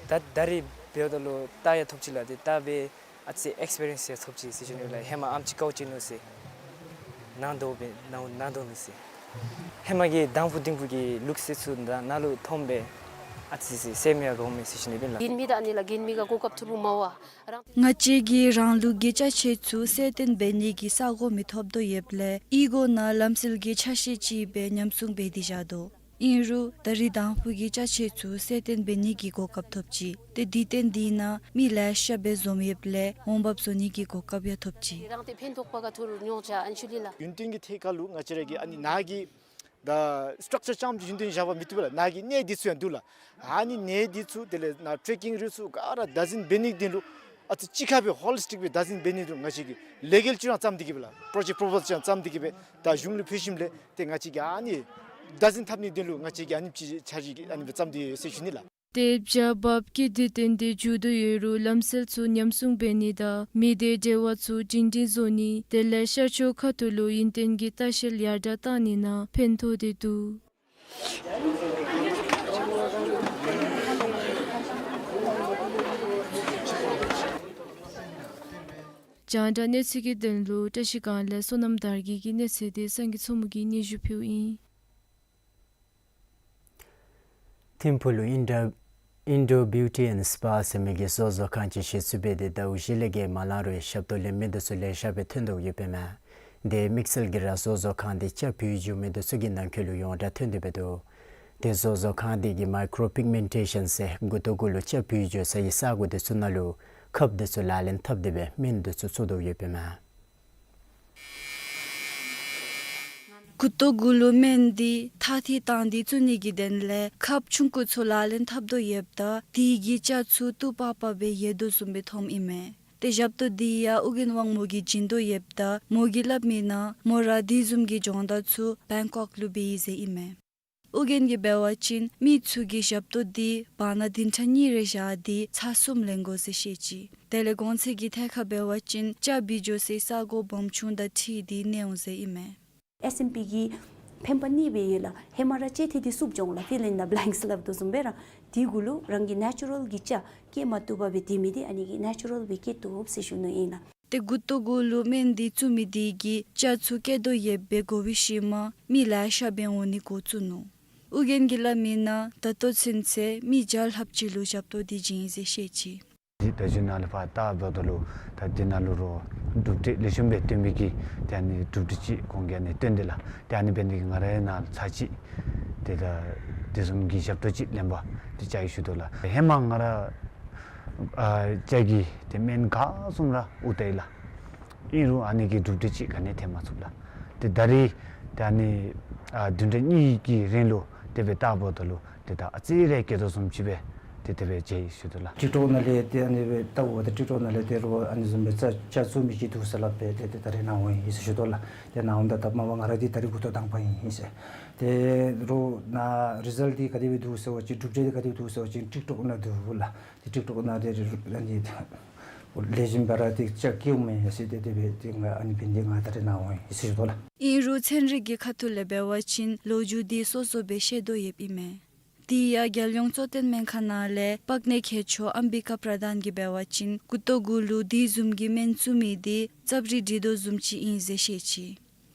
ད་ད་རིས་འབདཝ་ད་ལུ་རྟགས་ཡང་ཐོབ་ཅི་ལགས། ཏེ་ད་འབད་ཨ་ཙི་ཨེགསི་པི་རི་ཡནསི་ཡང་ཐོབ་ཅི་ཟེར་ཞུ་ནི་ལགས། ཧེ་མ་ཨམ་ཅིག་དཀའཝ་སྤྱད་ནུག་ཟེར། ནང་དོག་སྦེ་ནང་ནང་དོག་ནུག་ཟེར། ཧེ་མ་གི་དང་ཕུ་དིང་ཕུ་གི་ལུགས་སྲོལ་ཚུ་ད་ནཱ་ལུ་མཐོངམ་སྦེ་ཨ་ཙི་ཅིག་སེམས་ཡང་དགའཝ་མས་ཟེར་ཞུ་ནི་སྦེ་ལགས། རྒན་མི་དང་ཨ་ནི་ལགས་རྒན་མི་ག་གོ་སྐབས་ཐུབ་པ་མ་བ། ང་བཅས་ཀྱིས་རང་ལུགས་ཀྱི་ཅ་ཆས་ཚུ་གསལ་སྟོན་འབད་ནི་གི་ས་གོ་མི་ཐོབ་དོ་ཡོདཔ་ལས་ཨི་གོ་ནང་ལམ་སྲོལ་གྱི་ཆ་ཤས་ཅིག་སྦེ་ཉམས་སྲུང་འབད་དེ་བཞག་དོ། ཨིན་རུང་ད་རིས་དང་ཕུ་གི་ཅ་ཆས་ཚུ་གསལ་སྟོན་འབད་ནི་གི་གོ་སྐབས་ཐོབ་ཅི། ཏེ་དུས་སྟོན་འདི་ནང་མི་ལེ་ཤ་སྦེ་འཛོམས་ཡོདཔ་ལས་འོང་འབབ་བཟོ་ནི་གི་གོ་སྐབས་ཡང་ཐོབ་ཅི། རང་ཏེ་ཕན་ཐོགས་པ་ག་ཐུར་མྱོང་ཅ་ཨན་ཆུ་ལི་ལགས། ཡུན་བརྟན་གྱི་ཐད་ཁར་ལུ་ང་བཅས་ར་གི་ཨ་ནི་ནཱ་གི་ ད་སི་ཊག་ཅར་རྐྱངམ་ཅིག་བཞེངས་ཏེ་བཞག་པ་མི་བཏུབ་པས་ལགས། ནཱ་གི་གནས་འདི་ཚུ་ཡང་འདུག་ལགས། ཨ་ནི་གནས་འདི་ཚུ་དེ་ལས་ནཱ་ཊེ་ཀིང་རུཊ་ཚུ་ག་ར་བདག་འཛིན་འབད་ནིའི་དོན་ལུ་ཨ་ཙི་གཅིག་ཁར་སྦེ་ཧོ་ལི་སི་ཊིག་སྦེ་བདག་འཛིན་འབད་ནིའི་དོན་ལུ་ང་བཅས་ཀྱིས་ལས་འགུལ་ཅིག་ར་བརྩམས་ཏེ་གི་སྦེ་ལགས། པྲོ་ཇེཀཊ་པོ་པོ་ཟལ་ཅིག་ར་བརྩམས་ཏེ་གི་སྦེ་ད་གཞུང་ལུ་ཕུལ་ཞིནམ་ལས་ཏེ་ང་བཅས་ཀྱིས་ཨ་ནི་བདག་འཛིན་འཐབ་ནིའི་དོན་ལུ་ང་བཅས་ཀྱིས་ཨ་ནི་སྦེ་བརྩམས་ཏེ་ཡོད་ཟེར་ཞུ་ནི་ལགས། ཏེ་བྱ་བ་སྐྱིད་དེ་བརྟན་ཏེ་འགྱོ་དོ་ཡོད་རུང་ལམ་སྲོལ་ཚུ་ཉམས་སྲུང་འབད་ནི་དང་མི་སྡེ་འབྲེལ་བ་ཚུ་སྒྲིང་སྒྲིང་བཟོ་ནི་དེ་ལས་ཤར་ཕྱོགས་ཁ་ཐུག་ལུ་ཡུན་བརྟན་གྱི་ལྟ་བཤལ་ཡར་དྲག་གཏང་ནི་ནང་ཕན་ཐོགས་ཏེ་འདུག། རྒྱང་བསྒྲགས་གནས་ཚུལ་གྱི་དོན་ལུ་བཀྲ་ཤིས་སྒང་ལས་བསོད་ནམས་དར་རྒྱས་ཀྱི་གནས་ཚུལ་དེ་སངས་རྒྱས་མཚོ་མོ་གིས་སྙན་ཞུ་ཕུལཝ་ཨིན། ཐིམ་ཕུག་ལུ་ཨིན་ཌོ་ཨིན་ཌོ་བིའུ་ཊི་ཨེནཌ་སི་པ་ཟེར་མི་གི་བཟོ་བཟོ་ཁང་ཅིག་གཞི་བཙུགས་འབད་དེ་ཟླཝ་བཞི་ལས་བརྒལ་མ་ལང་རུང་ཡང་ཞབས་ཏོག་ལེན་མི་འདི་ཚུ་ལེ་ཤ་སྦེ་ཐོན་དོ་ཡོདཔ་ཨིན་མས། དེ་དམིགས་བསལ་གྱིས་ར་བཟོ་བཟོ་ཁང་འདི་ལྕགས་བུད་འགྱོ་མི་འདི་ཚུ་གི་ནང་འཁོད་ལུ་ཡོངས་གྲགས་ཐོན་ཏེ་འབད་དོ། དེ་བཟོ་བཟོ་ཁང་འདི་གིས་མའི་ཀོ་རོ་པིག་མེན་ཊེ་ཤཱན་ཟེར་མགུ་ཏོ་གུ་ལུ་ལྕགས་བུད་འགྱོ་ས་གི་ས་གོ་འདི་ཚུ་ནང་ལུ་ཁབ་འདི་ཚུ་ལག་ལེན་འཐབ་སྟེ་སྦེ་སྨན་འདི་ཚུ་བཙུགས་དོ་ཡོདཔ་ཨིན་མས། མགུ་ཏོ་གུ་ལུ་སྨན་འདི་ཐགས་ཐིག་བཏང་སྟེ་བཙུགས་ནི་གི་དོན་ལས་ཁབ་ཆུང་ཀུ་ཚུ་ལག་ལེན་འཐབ་དོ་ཡོདཔ་ད་དེ་གིས་ལྕགས་ཚུ་སྟུག་པག་པ་སྦེ་ཡལ་དོ་བཟུམ་སྦེ་མཐོངམ་ཨིན་མས། ཏེ་ཞབས་ཏོག་འདི་ཡང་ཨོ་རྒྱན་དབང་མོ་གིས་བྱིན་དོ་ཡོདཔ་ད་མོ་གིས་སླབ་མིའི་ནང་མོ་ར་དེ་བཟུམ་གྱི་སྦྱོང་བརྡར་ཚུ་བེང་ཀོག་ལུ་འབད་ཡི་ཟེར་ཨིན་མས། ཨོ་རྒྱན་གྱིས་འབད་བ་ཅིན་མི་ཚུ་གིས་ཞབས་ཏོག་འདི་བར་ན་བདུན་ཕྲག་གཉིས་རེ་བཞག་སྟེ་ཚར་གསུམ་ལེན་དགོ་ཟེར་བཤད་ཅི། དེ་ལས་གོང་ཚད་ཀྱི་ཐད་ཁར་འབད་བ་ཅིན་ལྕགས་བུད་འགྱོ་སའི་ས་གོ་སྦོམ་ཆུང་དང་འཁྲིལ་ཏེ་གནས་འོང་ཟེར་ཨིན་མས། ཨེསི་ཨེམ་པི་གི་ཕན་པ་གཉིས་སྦེ་ཡོད་ལགས། ཧེ་མ་ར་ལྕེ་ཐིག་འདི་བསུབ་འགྱོ་འོང་ལགས། ཕིལ་ཨིན་ཛ་བླེངཀསི་སླབ་དོ་བཟུམ་སྦེ་ར། དེ་གུ་ལུ་རང་གི་ནེ་ཅུ་རལ་གྱི་ལྕགས་སྐྱེ་མ་བཏུབ་པར་སྦེ་སྡོད་མི་འདི་ཨ་ནི་གིས་ནེ་ཅུ་རལ་སྦེ་སྐྱེ་བཏུབ་ཟེར་ཞུ་ནི་ཨིན་ལགས། ཏེ་མགུ་ཏོ་གུ་ལུ་སྨན་འདི་བཙུགས་མི་འདི་གིས་ལྕགས་ཚུ་སྐྱེ་དོ་ཡོདཔ་སྦེ་གོ་བའི་ཤུལ་མ་མི་ལེ་ཤ་འབད་འོང་ནི་འགོ་བཙུགས་ནུག། ཨོ་རྒྱན་གྱིས་སླབ་མིའི་ནང་ད་ལྟོ་ཚུན་ཚོད་མི་བརྒྱ་ལྷགཔ་ཅིག་ལུ་ཞབས་ཏོག་འདི་བྱིན་ཡི་ཟེར་བཤད་ཅི། འདི་ད་གཞུང་ནང་ལས་ཕར་བལྟཝ་ད་ལུ་ད་འདི་ནང་ལུ་རོགས་གྲུབ་འབྲས་ལེགས་ཤོམ་སྦེ་སྟོན་པའི་གི་ཏེ་ཨ་ནི་གྲུབ་འབྲས་ཅིག་ཁོང་གིས་ཨ་ནི་སྟོན་དེས་ལགས། ཏེ་ཨ་ནི་འབད་ནི་དེ་གིས་ང་རའི་ནང་ཚར་ཅིག་ཏེ་ད་དེ་བཟུམ་གྱི་ཞབས་ཏོག་ཅིག་ལེན་པར་ཏེ་བཅར་ཡི་ཞུ་དོ་ལགས། ཧེ་མ་ང་ར་ཨ་ལྕགས་ཀྱི་ཏེ་སྨན་ག་བཙུགས་ར་དབུགས་བཏང་ཡི་ལགས། ཨིན་རུང་ཨ་ནི་གི་གྲུབ་འབྲས་ཅིག་ག་ནི་ཐོན་མ་ཚུགས་ལགས། ཏེ་ད་རིས་ཏེ་ཨ་ནི་ཨ་བདུན་ཕྲག་གཉིས་ཀྱི་རིང་ལུ་དེ་སྦེ་བལྟཝ་ད་ལུ་ཏེ་ད་ཨ་ཙི་རེ་སྐྱེ་དོ་བཟུམ་ཅིག་སྦེ་ཏེ་དེ་སྦེ་མཇལ་ཡི་ཞུ་དོ་ལགས། ཊིཀ་ཊོཀ་ནང་ལས་ཏེ་ཨ་ནི་སྦེ་བལྟཝ་ད་ཊིཀ་ཊོཀ་ནང་ལས་ཏེ་རོགས་ཨ་ནི་བཟུམ་སྦེ་ལྕགས་ལྕགས་བཙུགས་མི་ཅིག་འདུག་ཟེར་སླབ་སྦེ་ཏེ་ཏེ་ད་རིས་ནཱ་འོང་ཡི་ཟེར་ཞུ་དོ་ལགས། ཏེ་ནཱ་འོངམ་ད་ད་མ་པ་ང་ར་འདི་ད་རིས་འགོ་ཐོག་དང་པ་ཨིན་ཟེར། ཏེ་རོགས་ནཱ་རི་ཛལཊ་འདི་ག་དེ་སྦེ་འདུག་ཟེར་བ་ཅིན་གྲུབ་འབྲས་འདི་ག་དེ་སྦེ་འདུག་ཟེར་བ་ཅིན་ཊིཀ་ཊོཀ་ནང་འདུག་ལགས། ཏེ་ཊིཀ་ཊོཀ་ནང་ཏེ་ཨ་ནི་ལེགས་ཤོམ་སྦེ་ར་ཏེ་ལྕགས་སྐྱེཝ་མས་ཟེར་ཏེ་དེ་སྦེ་ཏེ་ང་ཨ་ནི་འབད་ནི་དེ་ང་ད་རིས་ནཱ་འོང་ཡི་ཟེར་ཞུ་དོ་ལགས། ཨིན་རུང་ཚན་རིག་གི་ཁ་ཐུག་ལས་འབད་བ་ཅིན་ལོ་རྒྱུས་འདི་སོ་སོ་སྦེ་བཤད་དོ་ཡོདཔ་ཨིན་མས། དེ་ཡང་རྒྱལ་ཡོངས་གཙོ་བསྟེན་སྨན་ཁང་ནང་ལས་པགས་ནད་མཁས་མཆོག་ཨམ་བི་ཀ་པྲ་དཱན་གྱིས་འབད་བ་ཅིན་མགུ་ཏོ་གུ་ལུ་དེ་བཟུམ་གྱི་སྨན་བཙུགས་མི་འདི་རྩབ་རིག་སྒྲིལ་དོ་བཟུམ་ཅིག་ཨིན་ཟེར་བཤད་ཅི།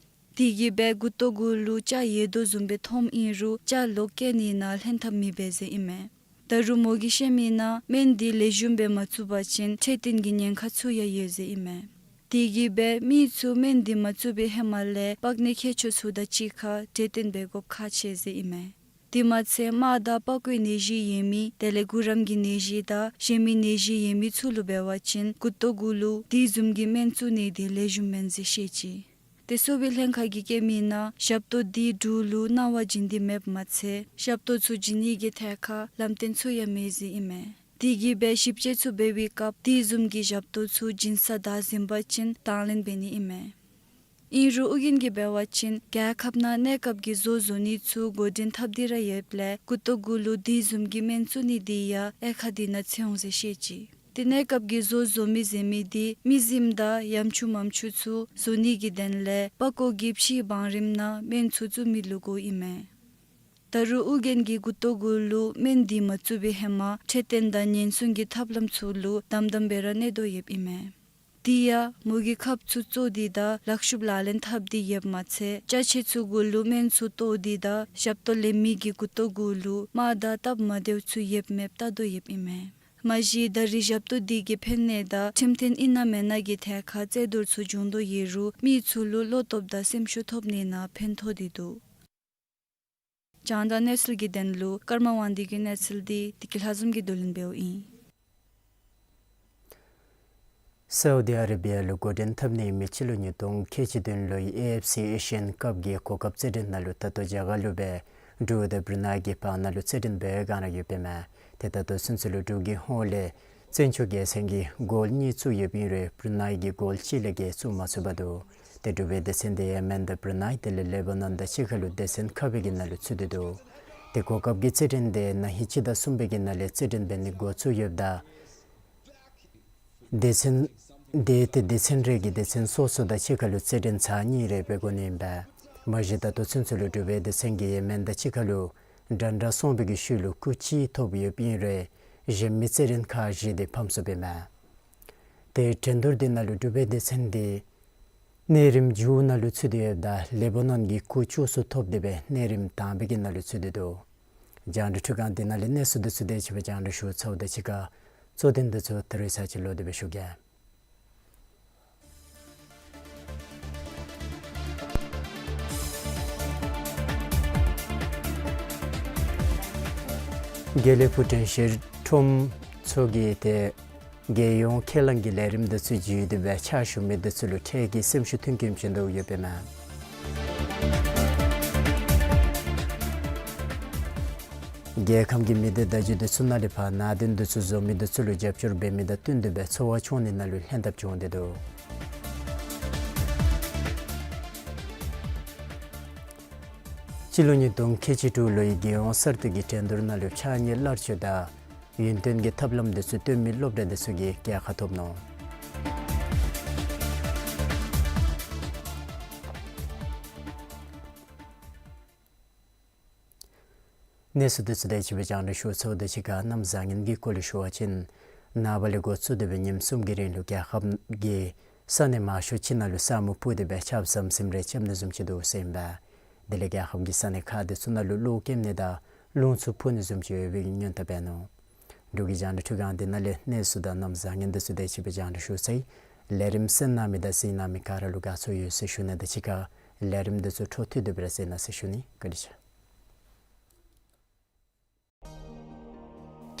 དེ་གིས་སྦེ་མགུ་ཏོ་གུ་ལུ་ལྕགས་ཡལ་དོ་བཟུམ་སྦེ་མཐོངམ་ཨིན་རུང་ལྕགས་ལོག་སྐྱེ་ནི་ནང་ལྷན་ཐབས་མི་འབད་ཟེར་ཨིན་མས། ད་རུང་མོ་གིས་བཤད་མིའི་ནང་སྨན་འདི་ལེགས་ཤོམ་སྦེ་མ་བཙུགས་པ་ཅིན་འཕྲོད་བསྟེན་གྱི་ཉེན་ཁ་ཚུ་ཡང་ཡོད་ཟེར་ཨིན་མས། དེ་གིས་སྦེ་མི་ཚུ་སྨན་འདི་མ་བཙུགས་པའི་ཧེ་མ་ལས་པགས་ནད་མཁས་མཆོག་ཚུ་དང་གཅིག་ཁར་འཕྲོད་བསྟེན་འབད་དགོཔ་ཁག་ཆེ་ཟེར་ཨིན་མས། དེ་མ་ཚད་རྨ་དང་པགས་ཀོའི་ནད་གཞི་ཡོད་མི་དེ་ལས་གུ་རམ་གྱི་ནད་གཞི་དང་གཞན་མི་ནད་གཞི་ཡོད་མི་ཚུ་ལུ་འབད་བ་ཅིན་མགུ་ཏོ་གུ་ལུ་དེ་བཟུམ་གྱི་སྨན་བཙུགས་ནི་འདི་ལེགས་ཤོམ་མེན་ཟེར་བཤད་ཅི། ཏེ་གསོ་བའི་ལྷན་ཁག་གིས་བཀོད་མིའི་ནང་ཞབས་ཏོག་འདི་འབྲུག་ལུ་གནང་བ་བྱིན་ཏེ་མེདཔ་མ་ཚད་ཞབས་ཏོག་ཚུ་བྱིན་ནི་གི་ཐད་ཁར་ལམ་སྟོན་ཚུ་ཡང་མེད་ཟེར་ཨིན་མས། དེ་གིས་སྦེ་ཞིབ་དཔྱད་ཚུ་འབད་བའི་སྐབས་དེ་བཟུམ་གྱི་ཞབས་ཏོག་ཚུ་བྱིན་ས་བདའ་ཟིན་པ་ཅིན་དང་ལེན་འབད་ནི་ཨིན་མས། ཨིན་རུང་ཨོ་རྒྱན་གྱིས་འབད་བ་ཅིན་རྒྱལ་ཁབ་ནང་གནས་སྐབས་ཀྱི་བཟོ་བཟོ་ནི་ཚུ་འགོ་འདྲེན་འཐབ་སྟེ་ར་ཡོདཔ་ལས་མགུ་ཏོ་གུ་ལུ་དེ་བཟུམ་གྱི་སྨན་བཙུགས་ནི་འདི་ཡང་དབྱེ་ཁག་འདི་ནང་ཚུད་འོང་ཟེར་བཤད་ཅི། ཏེ་གནས་སྐབས་ཀྱི་བཟོ་བཟོ་མི་ཟེར་མི་འདི་མི་གཟིམ་དང་ཡམ་ཆུང་མམ་ཆུང་ཚུ་བཟོ་ནི་གི་དོན་ལས་པགས་ཀོ་གི་ཕྱིའི་བང་རིམ་ནང་སྨན་ཚུ་བཙུགས་མི་ལུ་གོཝ་ཨིན་མས། ད་རུང་ཨོ་རྒྱན་གྱིས་མགུ་ཏོ་གུ་ལུ་སྨན་འདི་མ་བཙུགས་པའི་ཧེ་མ་འཕྲོད་བསྟེན་དང་ཉེན་སྲུང་གི་ཐབས་ལམ་ཚུ་ལུ་དམ་དམ་སྦེ་ར་གནས་དོ་ཡོདཔ་ཨིན་མས། དེ་ཡང་མོ་གིས་ཁབ་ཚུ་བཙོ་སྟེ་དང་ལག་ཤུབས་ལག་ལེན་འཐབ་སྟེ་ཡོདཔ་མ་ཚད་ཅ་ཆས་ཚུ་གུ་ལུ་སྨན་ཚུ་གཏོར་ཏེ་དང་ཞབས་ཏོག་ལེན་མི་གི་མགུ་ཏོ་གུ་ལུ་རྨ་དང་སྟབས་མ་བདེཝ་ཚུ་ཡོདཔ་མེདཔ་བལྟ་དོ་ཡོདཔ་ཨིན་མས། མ་གཞི་ད་རིས་ཞབས་ཏོག་འདི་གིས་ཕན་ནི་དང་ཁྲིམས་མཐུན་ཨིན་ན་མེན་ན་གི་ཐད་ཁར་རྩོད་བསྡུར་ཚུ་འབྱུང་དོ་ཡོད་རུང་མི་ཚུ་ལུ་བློ་སྟོབས་དང་སེམས་ཤུགས་ཐོབ་ནི་ནང་ཕན་ཐོགས་ཏེ་འདུག། རྒྱང་བསྒྲགས་གནས་ཚུལ་གྱི་དོན་ལུ་ཀརྨ་དབང་འདུས་ཀྱི་གནས་ཚུལ་འདི་བདེ་སྐྱིད་ལྷ་འཛོམས་ཀྱིས་བསྡུ་ལེན་འབདཝ་ཨིན། སའུ་དི་ཨ་རེ་བི་ཡ་ལུ་འགོ་འདྲེན་འཐབ་ནི་མི་སྤྱི་ལོ་ཉིས་སྟོང་ཁལ་གཅིག་བདུན་ལོའི་ཨེ་ཨེཕ་སི་ཨེ་ཤི་ཡན་ཀབ་ཀྱི་གོ་སྐབས་རྩེད་འགྲན་ནང་ལུ་ད་ལྟོ་རྒྱ་གར་ལུ་སྦེ་འབྲུག་དང་བུ་རུ་ནཱའི་གི་བར་ན་ལུ་རྩེད་འགྲན་འབད་ག་ར་ཡོདཔ་ཨིན་མས། ཏེ་ད་ལྟོ་ཚུན་ཚོད་ལུ་འབྲུག་གི་ཧོངས་ལས་བཙན་བྱོལ་རྒྱལ་མཚན་གྱིས་གོལ་གཉིས་བཙུགས་ཡོདཔ་ཨིན་རུང་བུ་རུ་ནཱའི་གིས་གོལ་གཅིག་ལས་བརྒལ་བཙུགས་མ་ཚུགས་པར་འདུག། ཏེ་འབྲུག་པའི་སྡེ་ཚན་དེ་ཡེ་མེན་དང་བུ་རུ་ནཱའི་དེ་ལས་ལེ་བ་ནོན་དང་གཅིག་ཁར་ལུ་སྡེ་ཚན་ཁ་སྦེ་གི་ནང་ལུ་ཚུད་དེ་འདུག། ཏེ་གོ་སྐབས་ཀྱི་རྩེད་འགྲན་དེ་ན་ཧིང་སྤྱི་ཟླ་གསུམ་པའི་གི་ནང་ལས་རྩེད་འགྲན་འབད་ནི་འགོ་བཙུགས་ཡོདཔ་ད་སྡེ་ཚན་དེ་ཏེ་སྡེ་ཚན་རེ་གིས་སྡེ་ཚན་སོ་སོ་དང་གཅིག་ཁར་ལུ་རྩེད་འགྲན་ཚར་གཉིས་རེ་འབད་དགོ་ནི་ཨིན་པས། མ་གཞི་ད་ལྟོ་ཚུན་ཚོད་ལུ་འབྲུག་པའི་སྡེ་ཚན་གྱིས་ཡེ་མེན་དང་གཅིག་ཁར་ལུ་འདྲ་འདྲ་སོང་བའི་གི་ཤུལ་ལུ་སྐུགས་གཅིག་ཐོབ་ཡོདཔ་ཨིན་རུང་གཞན་མི་རྩེད་འགྲན་ཁག་བཞི་དེ་ཕམ་སོངམ་ཨིན་མས། ཏེ་འགྲན་བསྡུར་དེ་ནང་ལུ་འབྲུག་པའི་སྡེ་ཚན་དེ་གནས་རིམ་མཇུག་ནང་ལུ་ཚུད་དེ་ཡོདཔ་ད་ལེ་བ་ནོན་གྱིས་སྐུགས་བཅུ་གསུམ་ཐོབ་སྟེ་སྦེ་གནས་རིམ་དང་པའི་གི་ནང་ལུ་ཚུད་དེ་འདུག། རྒྱང་བསྒྲགས་ཁང་འདི་ནང་ལས་གནས་ཚུལ་དེ་ཚུ་དེ་ཅིག་སྦེ་རྒྱང་བསྒྲགས་ཞུ་ཚརཝ་དང་གཅིག་ཁར་གཙོ་དོན་དེ་ཚུ་ད་རིས་ཚར་གཅིག་ལོག་སྟེ་སྦེ་ཞུ་གེ། དགེ་ལེགས་ཕུག་དྲན་ཤེས་ཁྲོམ་ཚུ་གི་ཏེ་རྒྱལ་ཡོངས་ཁས་བླངས་ཀྱི་ལས་རིམ་དེ་ཚུ་བརྒྱུད་དེ་སྦེ་ཕྱག་ཞུ་མི་དེ་ཚུ་ལུ་འཕྲལ་གྱི་སེམས་ཤུགས་མཐུན་རྐྱེན་བྱིན་དོ་ཡོདཔ་ཨིན་མས། རྒྱལ་ཁམས་ཀྱི་མི་སྡེ་བརྡ་བརྒྱུད་དེ་ཚུ་ནང་ལས་ཕར་ནང་རྟེན་དེ་ཚུ་བཟོ་མི་དེ་ཚུ་ལུ་རྒྱབ་སྐྱོར་འབད་མི་དང་བསྟུན་ཏེ་སྦེ་འཚོ་བ་སྐྱོང་ནི་ནང་ལུ་ལྷན་ཐབས་བྱུང་སྟེ་འདུག། སྤྱི་ལོ་ཉིས་སྟོང་ཁལ་གཅིག་དྲུག་ལོའི་རྒྱལ་ཡོངས་གསར་གཏོད་ཀྱི་འགྲན་བསྡུར་ནང་ལུ་ཕྱགས་སྙིགས་སླར་སྤྱོད་དང་ཡུན་བརྟན་གྱི་ཐབས་ལམ་དེ་ཚུ་སྟོན་མི་སློབ་གྲྭ་དེ་ཚུ་གིས་རྒྱལ་ཁ་ཐོབ་ནུག། གནས་ཚུལ་དེ་ཚུ་དེ་ཅིག་སྦེ་རྒྱང་བསྒྲགས་ཞུ་ཚརཝ་དང་གཅིག་ཁར་གནམ་བཟང་ངན་གྱི་སྐོར་ལས་ཞུ་བ་ཅིན་ནངས་པ་ལས་འགོ་བཙུགས་ཏེ་སྦེ་ཉིནམ་གསུམ་གྱི་རིང་ལུ་རྒྱལ་ཁབ་ཀྱི་ས་གནས་མང་ཤོས་ཅིག་ནང་ལུ་ས་སྨུག་སྤུབས་ཏེ་སྦེ་ཆརཔ་ཟམ་ཟིམ་རེ་རྐྱབ་ནི་བཟུམ་ཅིག་འདུག་ཟེར་ཨིན་པས། དེ་ལས་རྒྱལ་ཁབ་ཀྱི་ས་གནས་ཁག་དེ་ཚུ་ནང་ལུ་གློག་ཀེམ་ནི་དང་རླུང་འཚུབ་ཕུ་ནི་བཟུམ་ཅིག་ཡོད་པའི་སྔོན་བརྡ་འབད་ནུག། འབྲུག་གི་རྒྱང་བསྒྲགས་ཁང་འདི་ནང་ལས་གནས་ཚུལ་དང་གནམ་བཟང་ངན་དེ་ཚུ་དེ་ཅིག་སྦེ་རྒྱང་བསྒྲགས་ཞུ་ཚར་ཡི། ལས་རིམ་གསན་གནང་མི་དང་གཟིགས་གནང་མི་ག་ར་ལུ་དགའ་ཚོར་ཡོད་ཟེར་ཞུ་ནི་དང་གཅིག་ཁར་ལས་རིམ་དེ་ཚུ་འཕྲོ་མཐུད་དེ་སྦེ་ར་གཟིགས་གནང་ཟེར་ཞུ་ནི། བཀའ་དྲིན་ཆེ།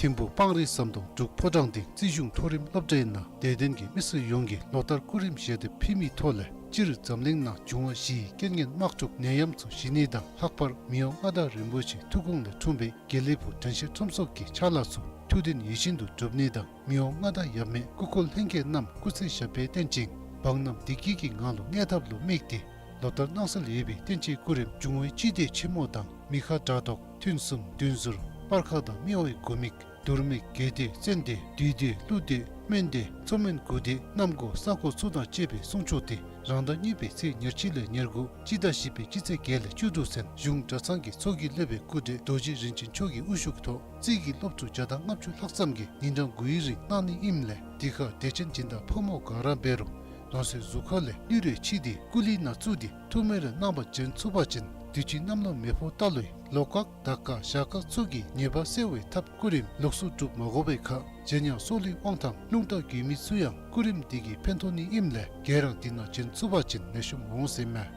ཐིམ་ཕུག་སྤང་རི་ཟམ་གདོང་འབྲུག་ཕོ་བྲང་སྡིངས་རྩིས་གཞུང་མཐོ་རིམ་སློབ་གྲྭའི་ནང་དད་ལྡན་གྱི་མི་སེར་ཡོངས་ཀྱིས་ལོ་ལྟར་སྐུ་རིམ་བཞེས་ཏེ་ཕེབས་མིའི་ཐོག་ལས་སྤྱིར་འཛམ་གླིང་ནང་འབྱུང་བ་བཞིའི་རྐྱེན་ངན་དམག་འཁྲུག་ནད་ཡམས་ཚུ་ཞི་ནི་དང་ལྷག་པར་མི་དབང་མངའ་བདག་རིན་པོ་ཆེའི་ཐུགས་དགོངས་ལས་འཁྲུངས་པའི་དགེ་ལེགས་ཕུག་དྲན་ཤེས་ཁྲོམ་ཚོགས་ཀྱི་ཕྱག་ལཱ་ཚུ་ཐུགས་འདུན་ཡིད་བཞིན་དུ་འགྲུབ་ནི་དང་མི་དབང་མངའ་བདག་ཡབ་མེས་སྐུ་འཁོར་ལྷན་རྒྱས་རྣམས་སྐུ་ཚེ་ཞབས་པད་བརྟན་ཅིང་འབངས་རྣམས་བདེ་སྐྱིད་ཀྱི་ངང་ལུ་གནས་ཐབས་ལུ་དམིགས་ཏེ་ལོ་ལྟར་གནང་སྲོལ་ཡོད་པའི་བསྟན་སྤྱིའི་སྐུ་རིམ་འབྱུང་བའི་སྤྱི་སྡེ་ཆེན་མོ་དང་མི་ཁ་དགྲ་བཟློག་ཐུན་གསུམ་བདུན་ཟུར་སྤར་ཁ་དང་སྨེ་བའི་དགུ་མིག་དུར་མིག་བརྒྱད་སྡེ་བཙན་སྡེ་བདུད་སྡེ་ཀླུ་སྡེ་སྨན་སྡེ་མཚོ་སྨན་དགུ་སྡེ་གནམ་སྒོ་ས་སྒོ་ཚུ་དང་བཅས་པའི་གསུང་ཆོག་དེ་རང་ཟླ་གཉིས་པའི་ཚེས་ཉེར་གཅིག་ལས་ཉེར་དགུ་སྤྱི་ཟླ་བཞི་པའི་སྤྱི་ཚེས་བརྒྱད་ལས་བཅུ་དྲུག་ཚུན་གཞུང་གྲྭ་ཚང་གི་ཚོགས་ཀྱི་སློབ་དཔོན་སྐུ་བགྲེས་རྡོ་རྗེ་རིན་ཆེན་མཆོག་གི་དབུ་བཞུགས་ཐོག་རྩིས་ཀྱི་སློབ་ཕྲུག་བརྒྱ་དང་ལྔ་བཅུ་ལྷག་ཙམ་གྱིས་ཉིན་གྲངས་དགུའི་རིང་གནང་ནི་ཨིནམ་ལས་དེ་ཁར་དད་ཅན་སྦྱིན་བདག་ཕོ་མོ་ག་ར་འབད་རུང་རང་སོའི་གཟུགས་ཁར་ལས་ལུས་རེ་ཕྱིས་ཏེ་སྐུ་གླུད་ནང་བཙུགས་ཏེ་ཐུགས་སྨོན་རེ་གནང་པར་བྱོན་ཚུགས་པ་ཅིན་དུས་ཅི་གནམ་ལོ་མེ་ཕོ་རྟ་ལོའི་ལོ་སྐག་ཟླ་སྐག་ཞག་སྐག་ཚུ་གི་ཉེས་པ་སེལ་བའི་ཐབས་སྐུ་རིམ་ལོགས་སུ་སྒྲུབ་མ་དགོ་པའི་ཁར་རྗེ་ཉང་སྲོག་ལུའི་དབང་ཐང་རླུང་རྟ་རྒྱུད་མི་ཚུ་ཡང་སྐུ་རིམ་འདི་གིས་ཕན་ཐོགས་ནི་ཨིནམ་ལས་ག་ར་འདི་ནང་བྱོན་ཚུགས་པ་ཅིན་ལེགས་ཤོམ་འོང་ཟེར་མས།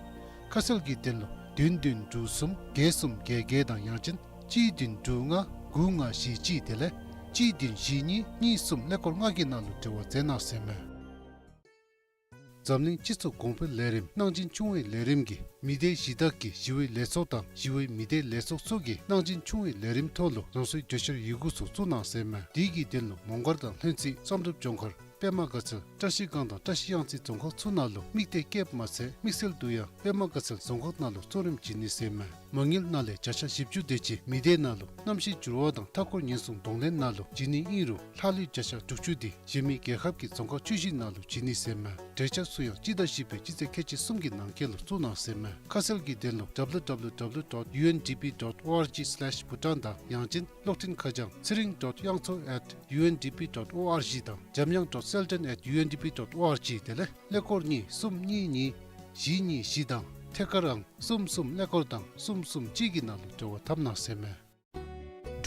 ཁ་གསལ་གྱི་དོན་ལུ་བདུན་བདུན་དྲུག་གསུམ་བརྒྱད་གསུམ་བརྒྱད་བརྒྱད་དང་ཡང་ཅིན་གཅིག་བདུན་དྲུག་ལྔ་དགུ་ལྔ་བཞི་གཅིག་དེ་ལས་གཅིག་བདུན་བཞི་གཉིས་གཉིས་གསུམ་ཀླད་ཀོར་ལྔ་གི་ནང་ལུ་འབྲེལ་བ་མཛད་གནང་ཟེར་མས། འཛམ་གླིང་སྤྱི་ཚོགས་གོང་འཕེལ་ལས་རིམ་གནང་སྦྱིན་ཆུང་བའི་ལས་རིམ་གྱིས་མི་སྡེ་གཞི་བདག་གི་ཞི་བའི་ལས་ཚོགས་དང་ཞི་བའི་མི་སྡེ་ལས་ཚོགས་ཚུ་གིས་གནང་སྦྱིན་ཆུང་བའི་ལས་རིམ་ཐོག་ལུ་རང་སོའི་བརྗོད་བཤེར་ཡི་གུ་ཚུ་བཙུགས་གནང་ཟེར་མས། དེ་གི་དོན་ལུ་མོང་སྒར་དང་ལྷུན་རྩེ་བསམ་གྲུབ་ལྗོངས་མཁར་པདྨ་དགའ་ཚལ་བཀྲ་ཤིས་སྒང་དང་བཀྲ་ཤིས་གཡང་རྩེ་རྫོང་ཁག་ཚུ་ནང་ལུ་དམིགས་གཏད་བསྐྱེདཔ་མ་ཚད་དམིགས་བསལ་དུ་ཡང་པདྨ་དགའ་ཚལ་རྫོང་ཁག་ནང་ལུ་གཙོ་རིམ་བྱིན་ནི་ཟེར་མས། མ་དངུལ་ནང་ལས་བརྒྱ་ཆ་བཞི་བཅུ་དེ་ཅིག་མི་སྡེ་ནང་ལུ་གནམ་གཤིས་འགྱུར་བ་དང་མཐའ་འཁོར་ཉེན་སྲུང་གདོང་ལེན་ནང་ལུ་བྱིན་ནི་ཨིན་རུང་ལྷག་ལུས་བརྒྱ་ཆ་དྲུག་ཅུ་དེ་གཞན་མི་རྒྱལ་ཁབ་ཀྱི་རྫོང་ཁག་བཅུ་བཞི་ནང་ལུ་བྱིན་ནི་ཟེར་མས། འབྲེལ་ཆ་ཚུ་ཡང་སྤྱི་ཟླ་བཞི་པའི་སྤྱི་ཚེས་ཁལ་གཅིག་གསུམ་གྱི་ནང་འཁོད་ལུ་བཙུགས་གནང་ཟེར་མས། ཁ་གསལ་གྱི་དོན་ལུ་W W W dot U N D P dot org slash Bhutan དང་ཡང་ཅིན་གློག་འཕྲིན་ཁ་བྱང་ཚེ་རིང་dot དབྱངས་མཚོ་at U N D P dot org དང་འཇམ་དབྱངས་dot selden at U N D P dot org དེ་ལས་ཀླད་ཀོར་གཉིས་གསུམ་གཉིས་གཉིས་བཞི་གཉིས་བཞི་དང་ཐད་ཀར་ཨང་གསུམ་གསུམ་ཀླད་ཀོར་དང་གསུམ་གསུམ་གཅིག་གི་ནང་ལུ་འབྲེལ་བ་འཐབ་གནང་ཟེར་མས།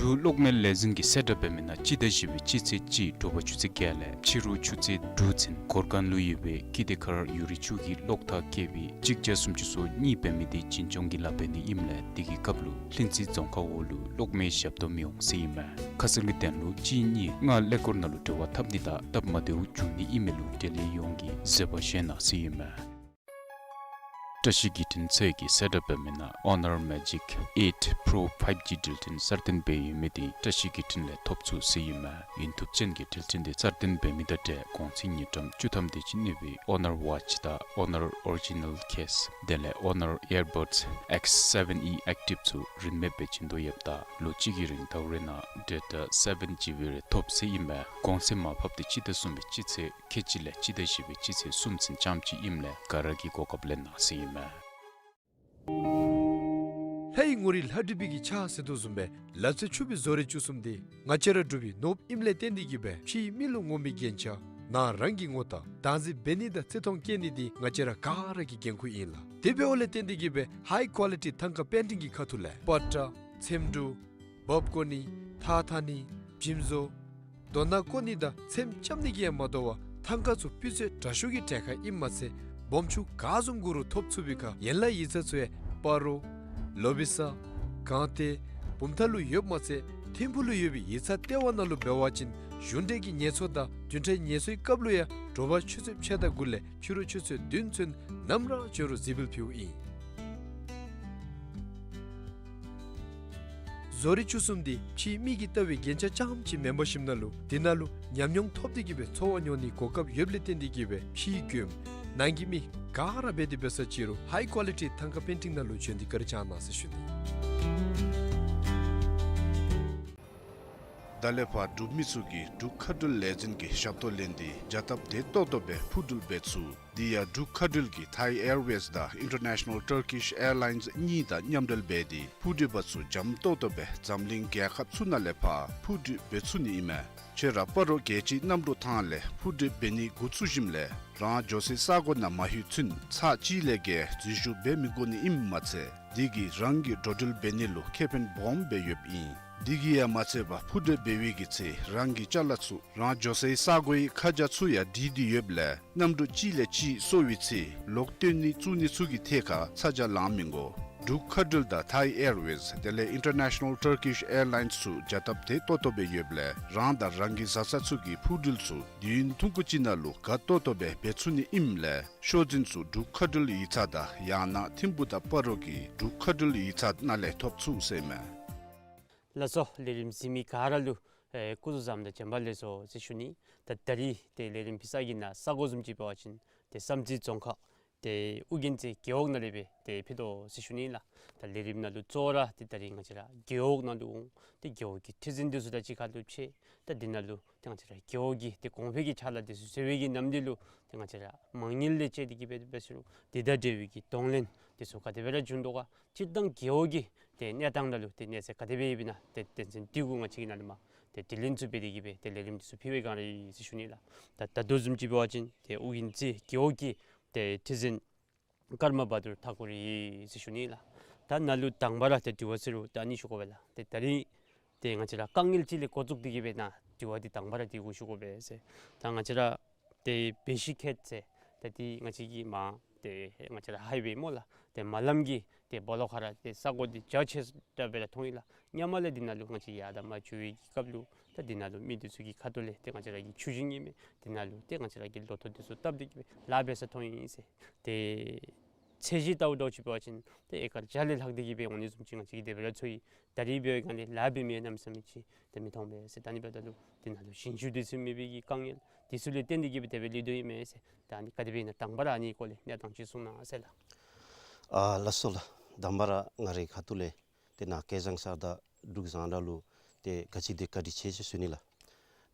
འབྲུག་གློག་མེ་ལས་འཛིན་གྱིས་གསལ་བསྒྲགས་འབད་མི་ནང་སྤྱི་ཟླ་བཞི་པའི་སྤྱི་ཚེས་གཅིག་དྲོ་པ་ཆུ་ཚོད་བརྒྱད་ལས་ཕྱི་རུ་ཆུ་ཚོད་དྲུག་ཚུན་གོར་ཁ་ལུ་ཡོད་པའི་ཀིརྟི་མཁར་ཡུ་རི་ཆུ་གི་གློག་ཐག་བཀལ་བའི་གཅིག་བརྒྱ་སུམ་ཅུ་སོ་གཉིས་འབད་མི་དེ་འཛིན་སྐྱོང་གི་ལཱ་འབད་ནི་ཨིནམ་ལས་དེ་གི་སྐབས་ལུ་ལྷུན་རྩེ་རྫོང་ཁག་འོག་ལུ་གློག་མེ་ཞབས་ཏོག་མི་འོང་ཟེར་ཨིན་མས། ཁ་གསལ་གྱི་དོན་ལུ་གཅིག་གཉིས་ལྔ་ཀླད་ཀོར་ནང་ལུ་འབྲེལ་བ་འཐབ་ནི་དང་སྟབས་མ་བདེཝ་འབྱུང་ནི་ཨིན་མི་ལུ་འབྲེལ་ཡོད་ཡོངས་ཀྱིས་བཟོད་པ་བཞེས་གནང་ཟེར་ཨིན་མས། བཀྲ་ཤིས་བརྒྱུད་འཕྲིན་ཚད་ཀྱིས་གསལ་བསྒྲགས་འབད་མི་ནང་Honor Magic Eight Pro ཕའིབ་ཇི་འགྲུལ་འཕྲིན་གསར་བཏོན་འབད་ཡོད་མི་དེ་བཀྲ་ཤིས་བརྒྱུད་འཕྲིན་ལས་ཐོབ་ཚུགས་ཟེར་ཨིན་མས། ཡུན་ཐུབ་ཅན་གྱི་འགྲུལ་འཕྲིན་དེ་གསར་བཏོན་འབད་མི་དང་འབྲེལ་གོང་ཚད་དངུལ་ཀྲམ་བཅུ་ཐམ་དེ་ཅིག་གནས་པའི་Honor Watch དང་Honor Original Case དེ་ལས་Honor Earbuds X seven E Active ཚུ་རིན་མེད་སྦེ་བྱིན་དོ་ཡོདཔ་ད་ལོ་གཅིག་གི་རིང་ཟླཝ་རེ་ནང་data seven G B རེ་ཐོབ་ཟེར་ཨིན་མས། གོང་ཚད་མར་ཕབ་དེ་སྤྱི་ཟླ་གསུམ་པའི་སྤྱི་ཚེས་ཁལ་གཅིག་ལས་སྤྱི་ཟླ་བཞི་པའི་སྤྱི་ཚེས་གསུམ་ཚུན་ཙམ་ཅིག་ཨིནམ་ལས་ག་ར་གིས་གོ་སྐབས་ལེན་གནང་ཟེར་ཨིན་མས། ལྷ་ཡི་ངོ་རིས་ལྷ་བྲིས་པའི་གི་ཕྱག་ཟེར་དོ་བཟུམ་སྦེ་ལ་རྩེ་ཆུ་བོའི་བཟོ་རིག་བཅུ་གསུམ་དེ་ང་བཅས་ར་འབྲུག་པའི་ནོར་བུ་ཨིནམ་ལས་བརྟེན་ཏེ་གིས་སྦེ་ཕྱིའི་མི་ལུ་ངོམ་པའི་རྒྱན་ཆ་ནང་རང་གིས་ངོ་བལྟ་བདག་འཛིན་འབད་ནི་དང་བརྩི་མཐོང་བསྐྱེད་ནི་དེ་ང་བཅས་ར་ག་ར་གི་འགན་ཁུར་ཨིན་ལགས། དེ་འབདཝ་ལས་བརྟེན་ཏེ་གིས་སྦེ་high quality ཐང་ཀ་པེན་ཊིང་གི་ཁ་ཐུག་ལས་པ་ཏྲ་ཚེམ་དྲུབ་འབག་བཀོ་ནི་ཐགས་འཐག་ནི་འཇིམ་བཟོ་རྡོ་ནག་བརྐོ་ནི་དང་ཚེམ་རྐྱབ་ནི་གིས་ཡང་མ་དོ་བར་ཐང་ཀ་ཚུ་སྤུས་ཚད་དྲག་ཤོས་ཀྱི་གྲལ་ཁར་ཨིནམ་མ་ཚད་སྦོམ་ཆུང་ག་བཟུམ་དགོ་རུང་ཐོབ་ཚུགས་པའི་ཁར་ཡན་ལག་ཡིག་ཚང་ཚུ་ཡང་སྤ་རོ་ལོ་བི་ས་སྒང་སྟེང་བུམ་ཐང་ལུ་ཡོདཔ་མ་ཚད་ཐིམ་ཕུག་ལུ་ཡོད་པའི་ཡིག་ཚང་ལྟེ་བ་ནང་ལུ་འབད་བ་ཅིན་གཞུང་འབྲེལ་གྱི་ངལ་གསོ་དང་བདུན་ཕྲག་ངལ་གསོའི་སྐབས་ལུ་ཡང་དྲོ་པ་ཆུ་ཚོད་ཕྱེད་དང་དགུ་ལས་ཕྱི་རུ་ཆུ་ཚོད་བདུན་ཚུན་ནམ་ར་འབྱོན་རུང་གཟིགས་འབུལ་ཕུལཝ་ཨིན། བཟོ་རིག་བཅུ་གསུམ་དེ་ཕྱིའི་མིག་གིས་བལྟ་བའི་རྒྱན་ཆ་རྐྱངམ་ཅིག་མེན་པར་ཞིནམ་ལས་དེ་ནང་ལུ་ཉམས་མྱོང་ཐོབ་སྟེ་གིས་སྦེ་འཚོ་བ་མྱོང་ནིའི་གོ་སྐབས་ཡོདཔ་ལས་བརྟེན་ཏེ་གིས་སྦེ་ཕྱིའི་མགྱོནམ་ནང་གི་མི་ག་ར་འབད་དེ་འབད་ས་ཅིག་རུང་high quality ཐང་ཀ་པེན་ཊིང་ནང་ལུ་བྱོན་ཏེ་བཀའ་དྲིན་བསྐྱང་གནང་ཟེར་ཞུ་ནི། ད་ལས་ཕར་འབྲུག་མི་ཚུ་གིས་འབྲུག་མཁའ་འགྲུལ་ལས་འཛིན་གྱི་ཞབས་ཏོག་ལེན་ཏེ་བྱ་སྟབས་བདེ་ཏོག་ཏོ་སྦེ་འཕུར་འགྲུལ་འབད་ཚུགས། དེ་ཡང་འབྲུག་མཁའ་འགྲུལ་གྱིས་Thai Airways དང་International Turkish Airlines གཉིས་དང་མཉམ་འབྲེལ་འབད་དེ་འཕུར་འགྲུལ་པ་ཚུ་འཇམ་ཏོག་ཏོ་སྦེ་འཛམ་གླིང་རྒྱལ་ཁབ་ཚུ་ནང་ལས་ཕར་འཕུར་འགྲུལ་འབད་ཚུགས་ནི་ཨིན་མས། ཁྱོད་ར་སྤ་རོ་རྒྱལ་སྤྱིའི་གནམ་གྲུ་ཐང་ལས་འཕུར་འགྲུལ་འབད་ནི་འགོ་བཙུགས་ཞིནམ་ལས་རང་འགྱོ་སའི་ས་གོ་ནང་མ་ལྷོད་ཚུན་ཚར་གཅིག་ལས་བརྒལ་འཛུལ་ཞུགས་འབད་མི་དགོ་ནི་ཨིནམ་མ་ཚད་དེ་གིས་རང་གི་འགྲོ་འགྲུལ་འབད་ནི་ལུ་ཁེ་ཕན་སྦོམ་སྦེ་ཡོདཔ་ཨིན། དེ་གིས་ཡང་མ་ཚད་པར་འཕུར་འགྲུལ་འབད་བའི་གི་ཚེ་རང་གི་ཅ་ལ་ཚུ་རང་འགྱོ་སའི་ས་གོའི་ཁ་བྱང་ཚུ་ཡང་བྲིས་ཏེ་ཡོདཔ་ལས་གནམ་གྲུ་གཅིག་ལས་གཅིག་སོར་བའི་ཚེ་ལོག་བཏོན་ནི་བཙུགས་ནི་ཚུ་གི་ཐད་ཁར་ཚ་གྱང་ལང་མི་དགོ། འབྲུག་མཁའ་འགྲུལ་དང་Thai Airways དེ་ལས་International Turkish Airlines ཚུ་བྱ་སྟབས་བདེ་ཏོག་ཏོ་སྦེ་ཡོདཔ་ལས་རང་དང་རང་གི་བཟའ་ཚང་ཚུ་གི་འཕུར་འགྲུལ་ཚུ་དུས་ཡུན་ཐུང་ཀུ་ཅིག་ནང་ལུ་དགའ་ཏོག་ཏོ་སྦེ་འབད་ཚུགས་ནི་ཨིནམ་ལས་ཤོག་འཛིན་ཚུ་འབྲུག་མཁའ་འགྲུལ་ཡིག་ཚང་དང་ཡང་ན་ཐིམ་ཕུག་དང་སྤ་རོ་གི་འབྲུག་མཁའ་འགྲུལ་ཡིག་ཚང་ནང་ལས་ཐོབ་ཚུགས་ཟེར་ཨིན་མས། ལགས་སོ། ལས་རིམ་གཟིགས་མི་ག་ར་ལུ་ཨེ་སྐུ་གཟུགས་བཟང་དང་བྱོན་པ་ལེགས་སོ་ཟེར་ཞུ་ནི། ད་ད་རིས་ཏེ་ལས་རིམ་ཕུལ་ས་གི་ནང་ས་གོ་བཟུམ་ཅིག་འབད་བ་ཅིན་ཏེ་བསམ་རྩེ་རྫོང་ཁག་ཏེ་ཨོ་རྒྱན་རྩེ་རྒེད་འོག་ནང་ལས་སྦེ་ཏེ་ཕུལ་དོ་ཟེར་ཞུ་ནི་ལགས། ད་ལས་རིམ་ནང་ལུ་གཙོ་བོ་ར་ཏེ་ད་རིས་ང་བཅས་ར་རྒེད་འོག་ནང་ལུ་འོང་། ཏེ་རྒེད་འོག་གི་ཁྲི་འཛིན་འདི་ཚུ་དང་གཅིག་ཁར་ལུ་ཕྱད། ད་འདི་ནང་ལུ་ཏེ་ང་བཅས་ར་རྒེད་འོག་གི་ཏེ་གོང་འཕེལ་གྱི་ཕྱག་ལཱ་འདི་ཚུ་མཛད་པའི་གི་ནམ་དུས་ལུ་ཏེ་ང་བཅས་ར་མ་དངུལ་ལས་བཅད་དེ་གིས་སྦེ་འབད་ཟེར་རུང་དེ་དང་འབྲེལ་བའི་གི་གདོང་ལེན་འདི་ཚུ་ག་དེ་སྦེ་ར་བྱུང་དོ་ག། སྤྱིར་བཏང་རྒེད་འོག་གི་ཏེ་གནས་སྟངས་ནང་ལུ་ཏེ་གནས་ཚད་ག་དེ་སྦེ་ཡོདཔ་ཨིན་ན་ཏེ་དོན་ཚན་འདི་གུ་ང་བཅས་ཀྱིས་ནཱ་ལས་མར་ཏེ་དྲི་ལན་ཚུ་འབད་དེ་གིས་སྦེ་ཏེ་ལས་རིམ་འདི་ཚུ་ཕུལ་བའི་བསྒང་ར་ཨིན་ཟེར་ཞུ་ནི་ལགས། ད་ད་ལྟོ་བཟུམ་ཅིག་འབད་བ་ཅིན་ཏེ་ཨོ་རྒྱན་རྩེ་རྒེད་འོག་གི་ཏེ་ཁྲི་འཛིན་ཀརྨ་བ་དུར་ཐ་ཀུ་རི་ཟེར་ཞུ་ནི་ལགས། ད་ནཱ་ལུ་དང་པ་ར་ཏེ་དྲི་བ་ཟེར་རུང་ད་ཨ་ནི་ཞུ་དགོ་པས་ལགས། ཏེ་ད་རིས་ཏེ་ང་བཅས་ར་དཀའ་ངལ་ཅིག་ལས་འགོ་བཙུགས་ཏེ་གིས་སྦེ་ནཱ་དྲི་བ་འདི་དང་པ་ར་འདི་གུ་ཞུ་དགོ་པས་ཟེར། ད་ང་བཅས་ར་ཏེ་བེ་ཤི་ཁེད་ཟེར་ད་འདི་ང་བཅས་ཀྱི་མར་ཏེ་ང་བཅས་ར་ཧའི་ཝེ་སྨོ་ལགས། ཏེ་མ་ལམ་གྱི་ཏེ་སྦོ་ལོགས་ཁར་ར་ཏེ་ས་གོ་འདི་རྒྱ་ཆེ་དྲགས་སྦེ་ར་མཐོང་ཡི་ལགས། སྔོན་མ་ལས་འདི་ནང་ལུ་ང་བཅས་ཡར་དང་མར་འགྱོ་བའི་གི་སྐབས་ལུ་ད་འདི་ནང་ལུ་མི་འདི་ཚུ་གི་ཁ་ཐུག་ལས་ཏེ་ང་བཅས་ར་གི་ཆུ་ཞིང་ཨིན་མས། འདི་ནང་ལུ་ཏེ་ང་བཅས་ར་གི་ལོ་ཐོག་འདི་ཚུ་བཏབ་སྟེ་གིས་སྦེ་ལཱ་འབད་ས་མཐོང་ཡི་ཟེར། ཏེ་ཚད་གཞི་ལྟ་བུ་འདྲཝ་ཅིག་འབད་བ་ཅིན་ཏེ་ཨེ་ཀར་བརྒྱ་ལས་ལྷག་སྟེ་གིས་སྦེ་འོང་ནི་བཟུམ་ཅིག་ང་བཅས་ཀྱིས་དེ་སྦེ་ར་ཚོར་ཡི། ད་རིས་འབད་བའི་སྒང་ལས་ལཱ་འབད་མི་གནམ་མེད་ས་མེད་ཅིག་ཏེ་མི་མཐོང་པས་ཟེར། ད་ཨ་ནི་འབདཝ་ད་ལུ་འདི་ནང་ལུ་ཞིང་ཆུ་འདི་ཚུ་མེད་པའི་གི་དཀའ་ངལ་འདི་ཚུ་ལས་བརྟེན་ཏེ་གིས་སྦེ་དེ་སྦེ་ལུས་དོ་ཨིན་མས་ཟེར། ད་ཨ་ནི་ག་དེ་སྦེ་ཨིན་ན་དང་པ་ར་ཨ་ནི་སྐོར་ལས་གནས་སྟངས་ཅིག་གསུང་གནང་ཟེར་ལགས། ཨ་ལགས་སོ་ལགས། དང་པ་ར་ང་རའི་ཁ་ཐུག་ལས་ཏེ་ནཱ་སྐལ་བཟང་སར་དང་འབྲུག་བཟང་ལགས་ལུ་ཏེ་ག་ཅི་དེ་བཀའ་དྲིན་ཆེ་ཟེར་ཞུ་ནི་ལགས།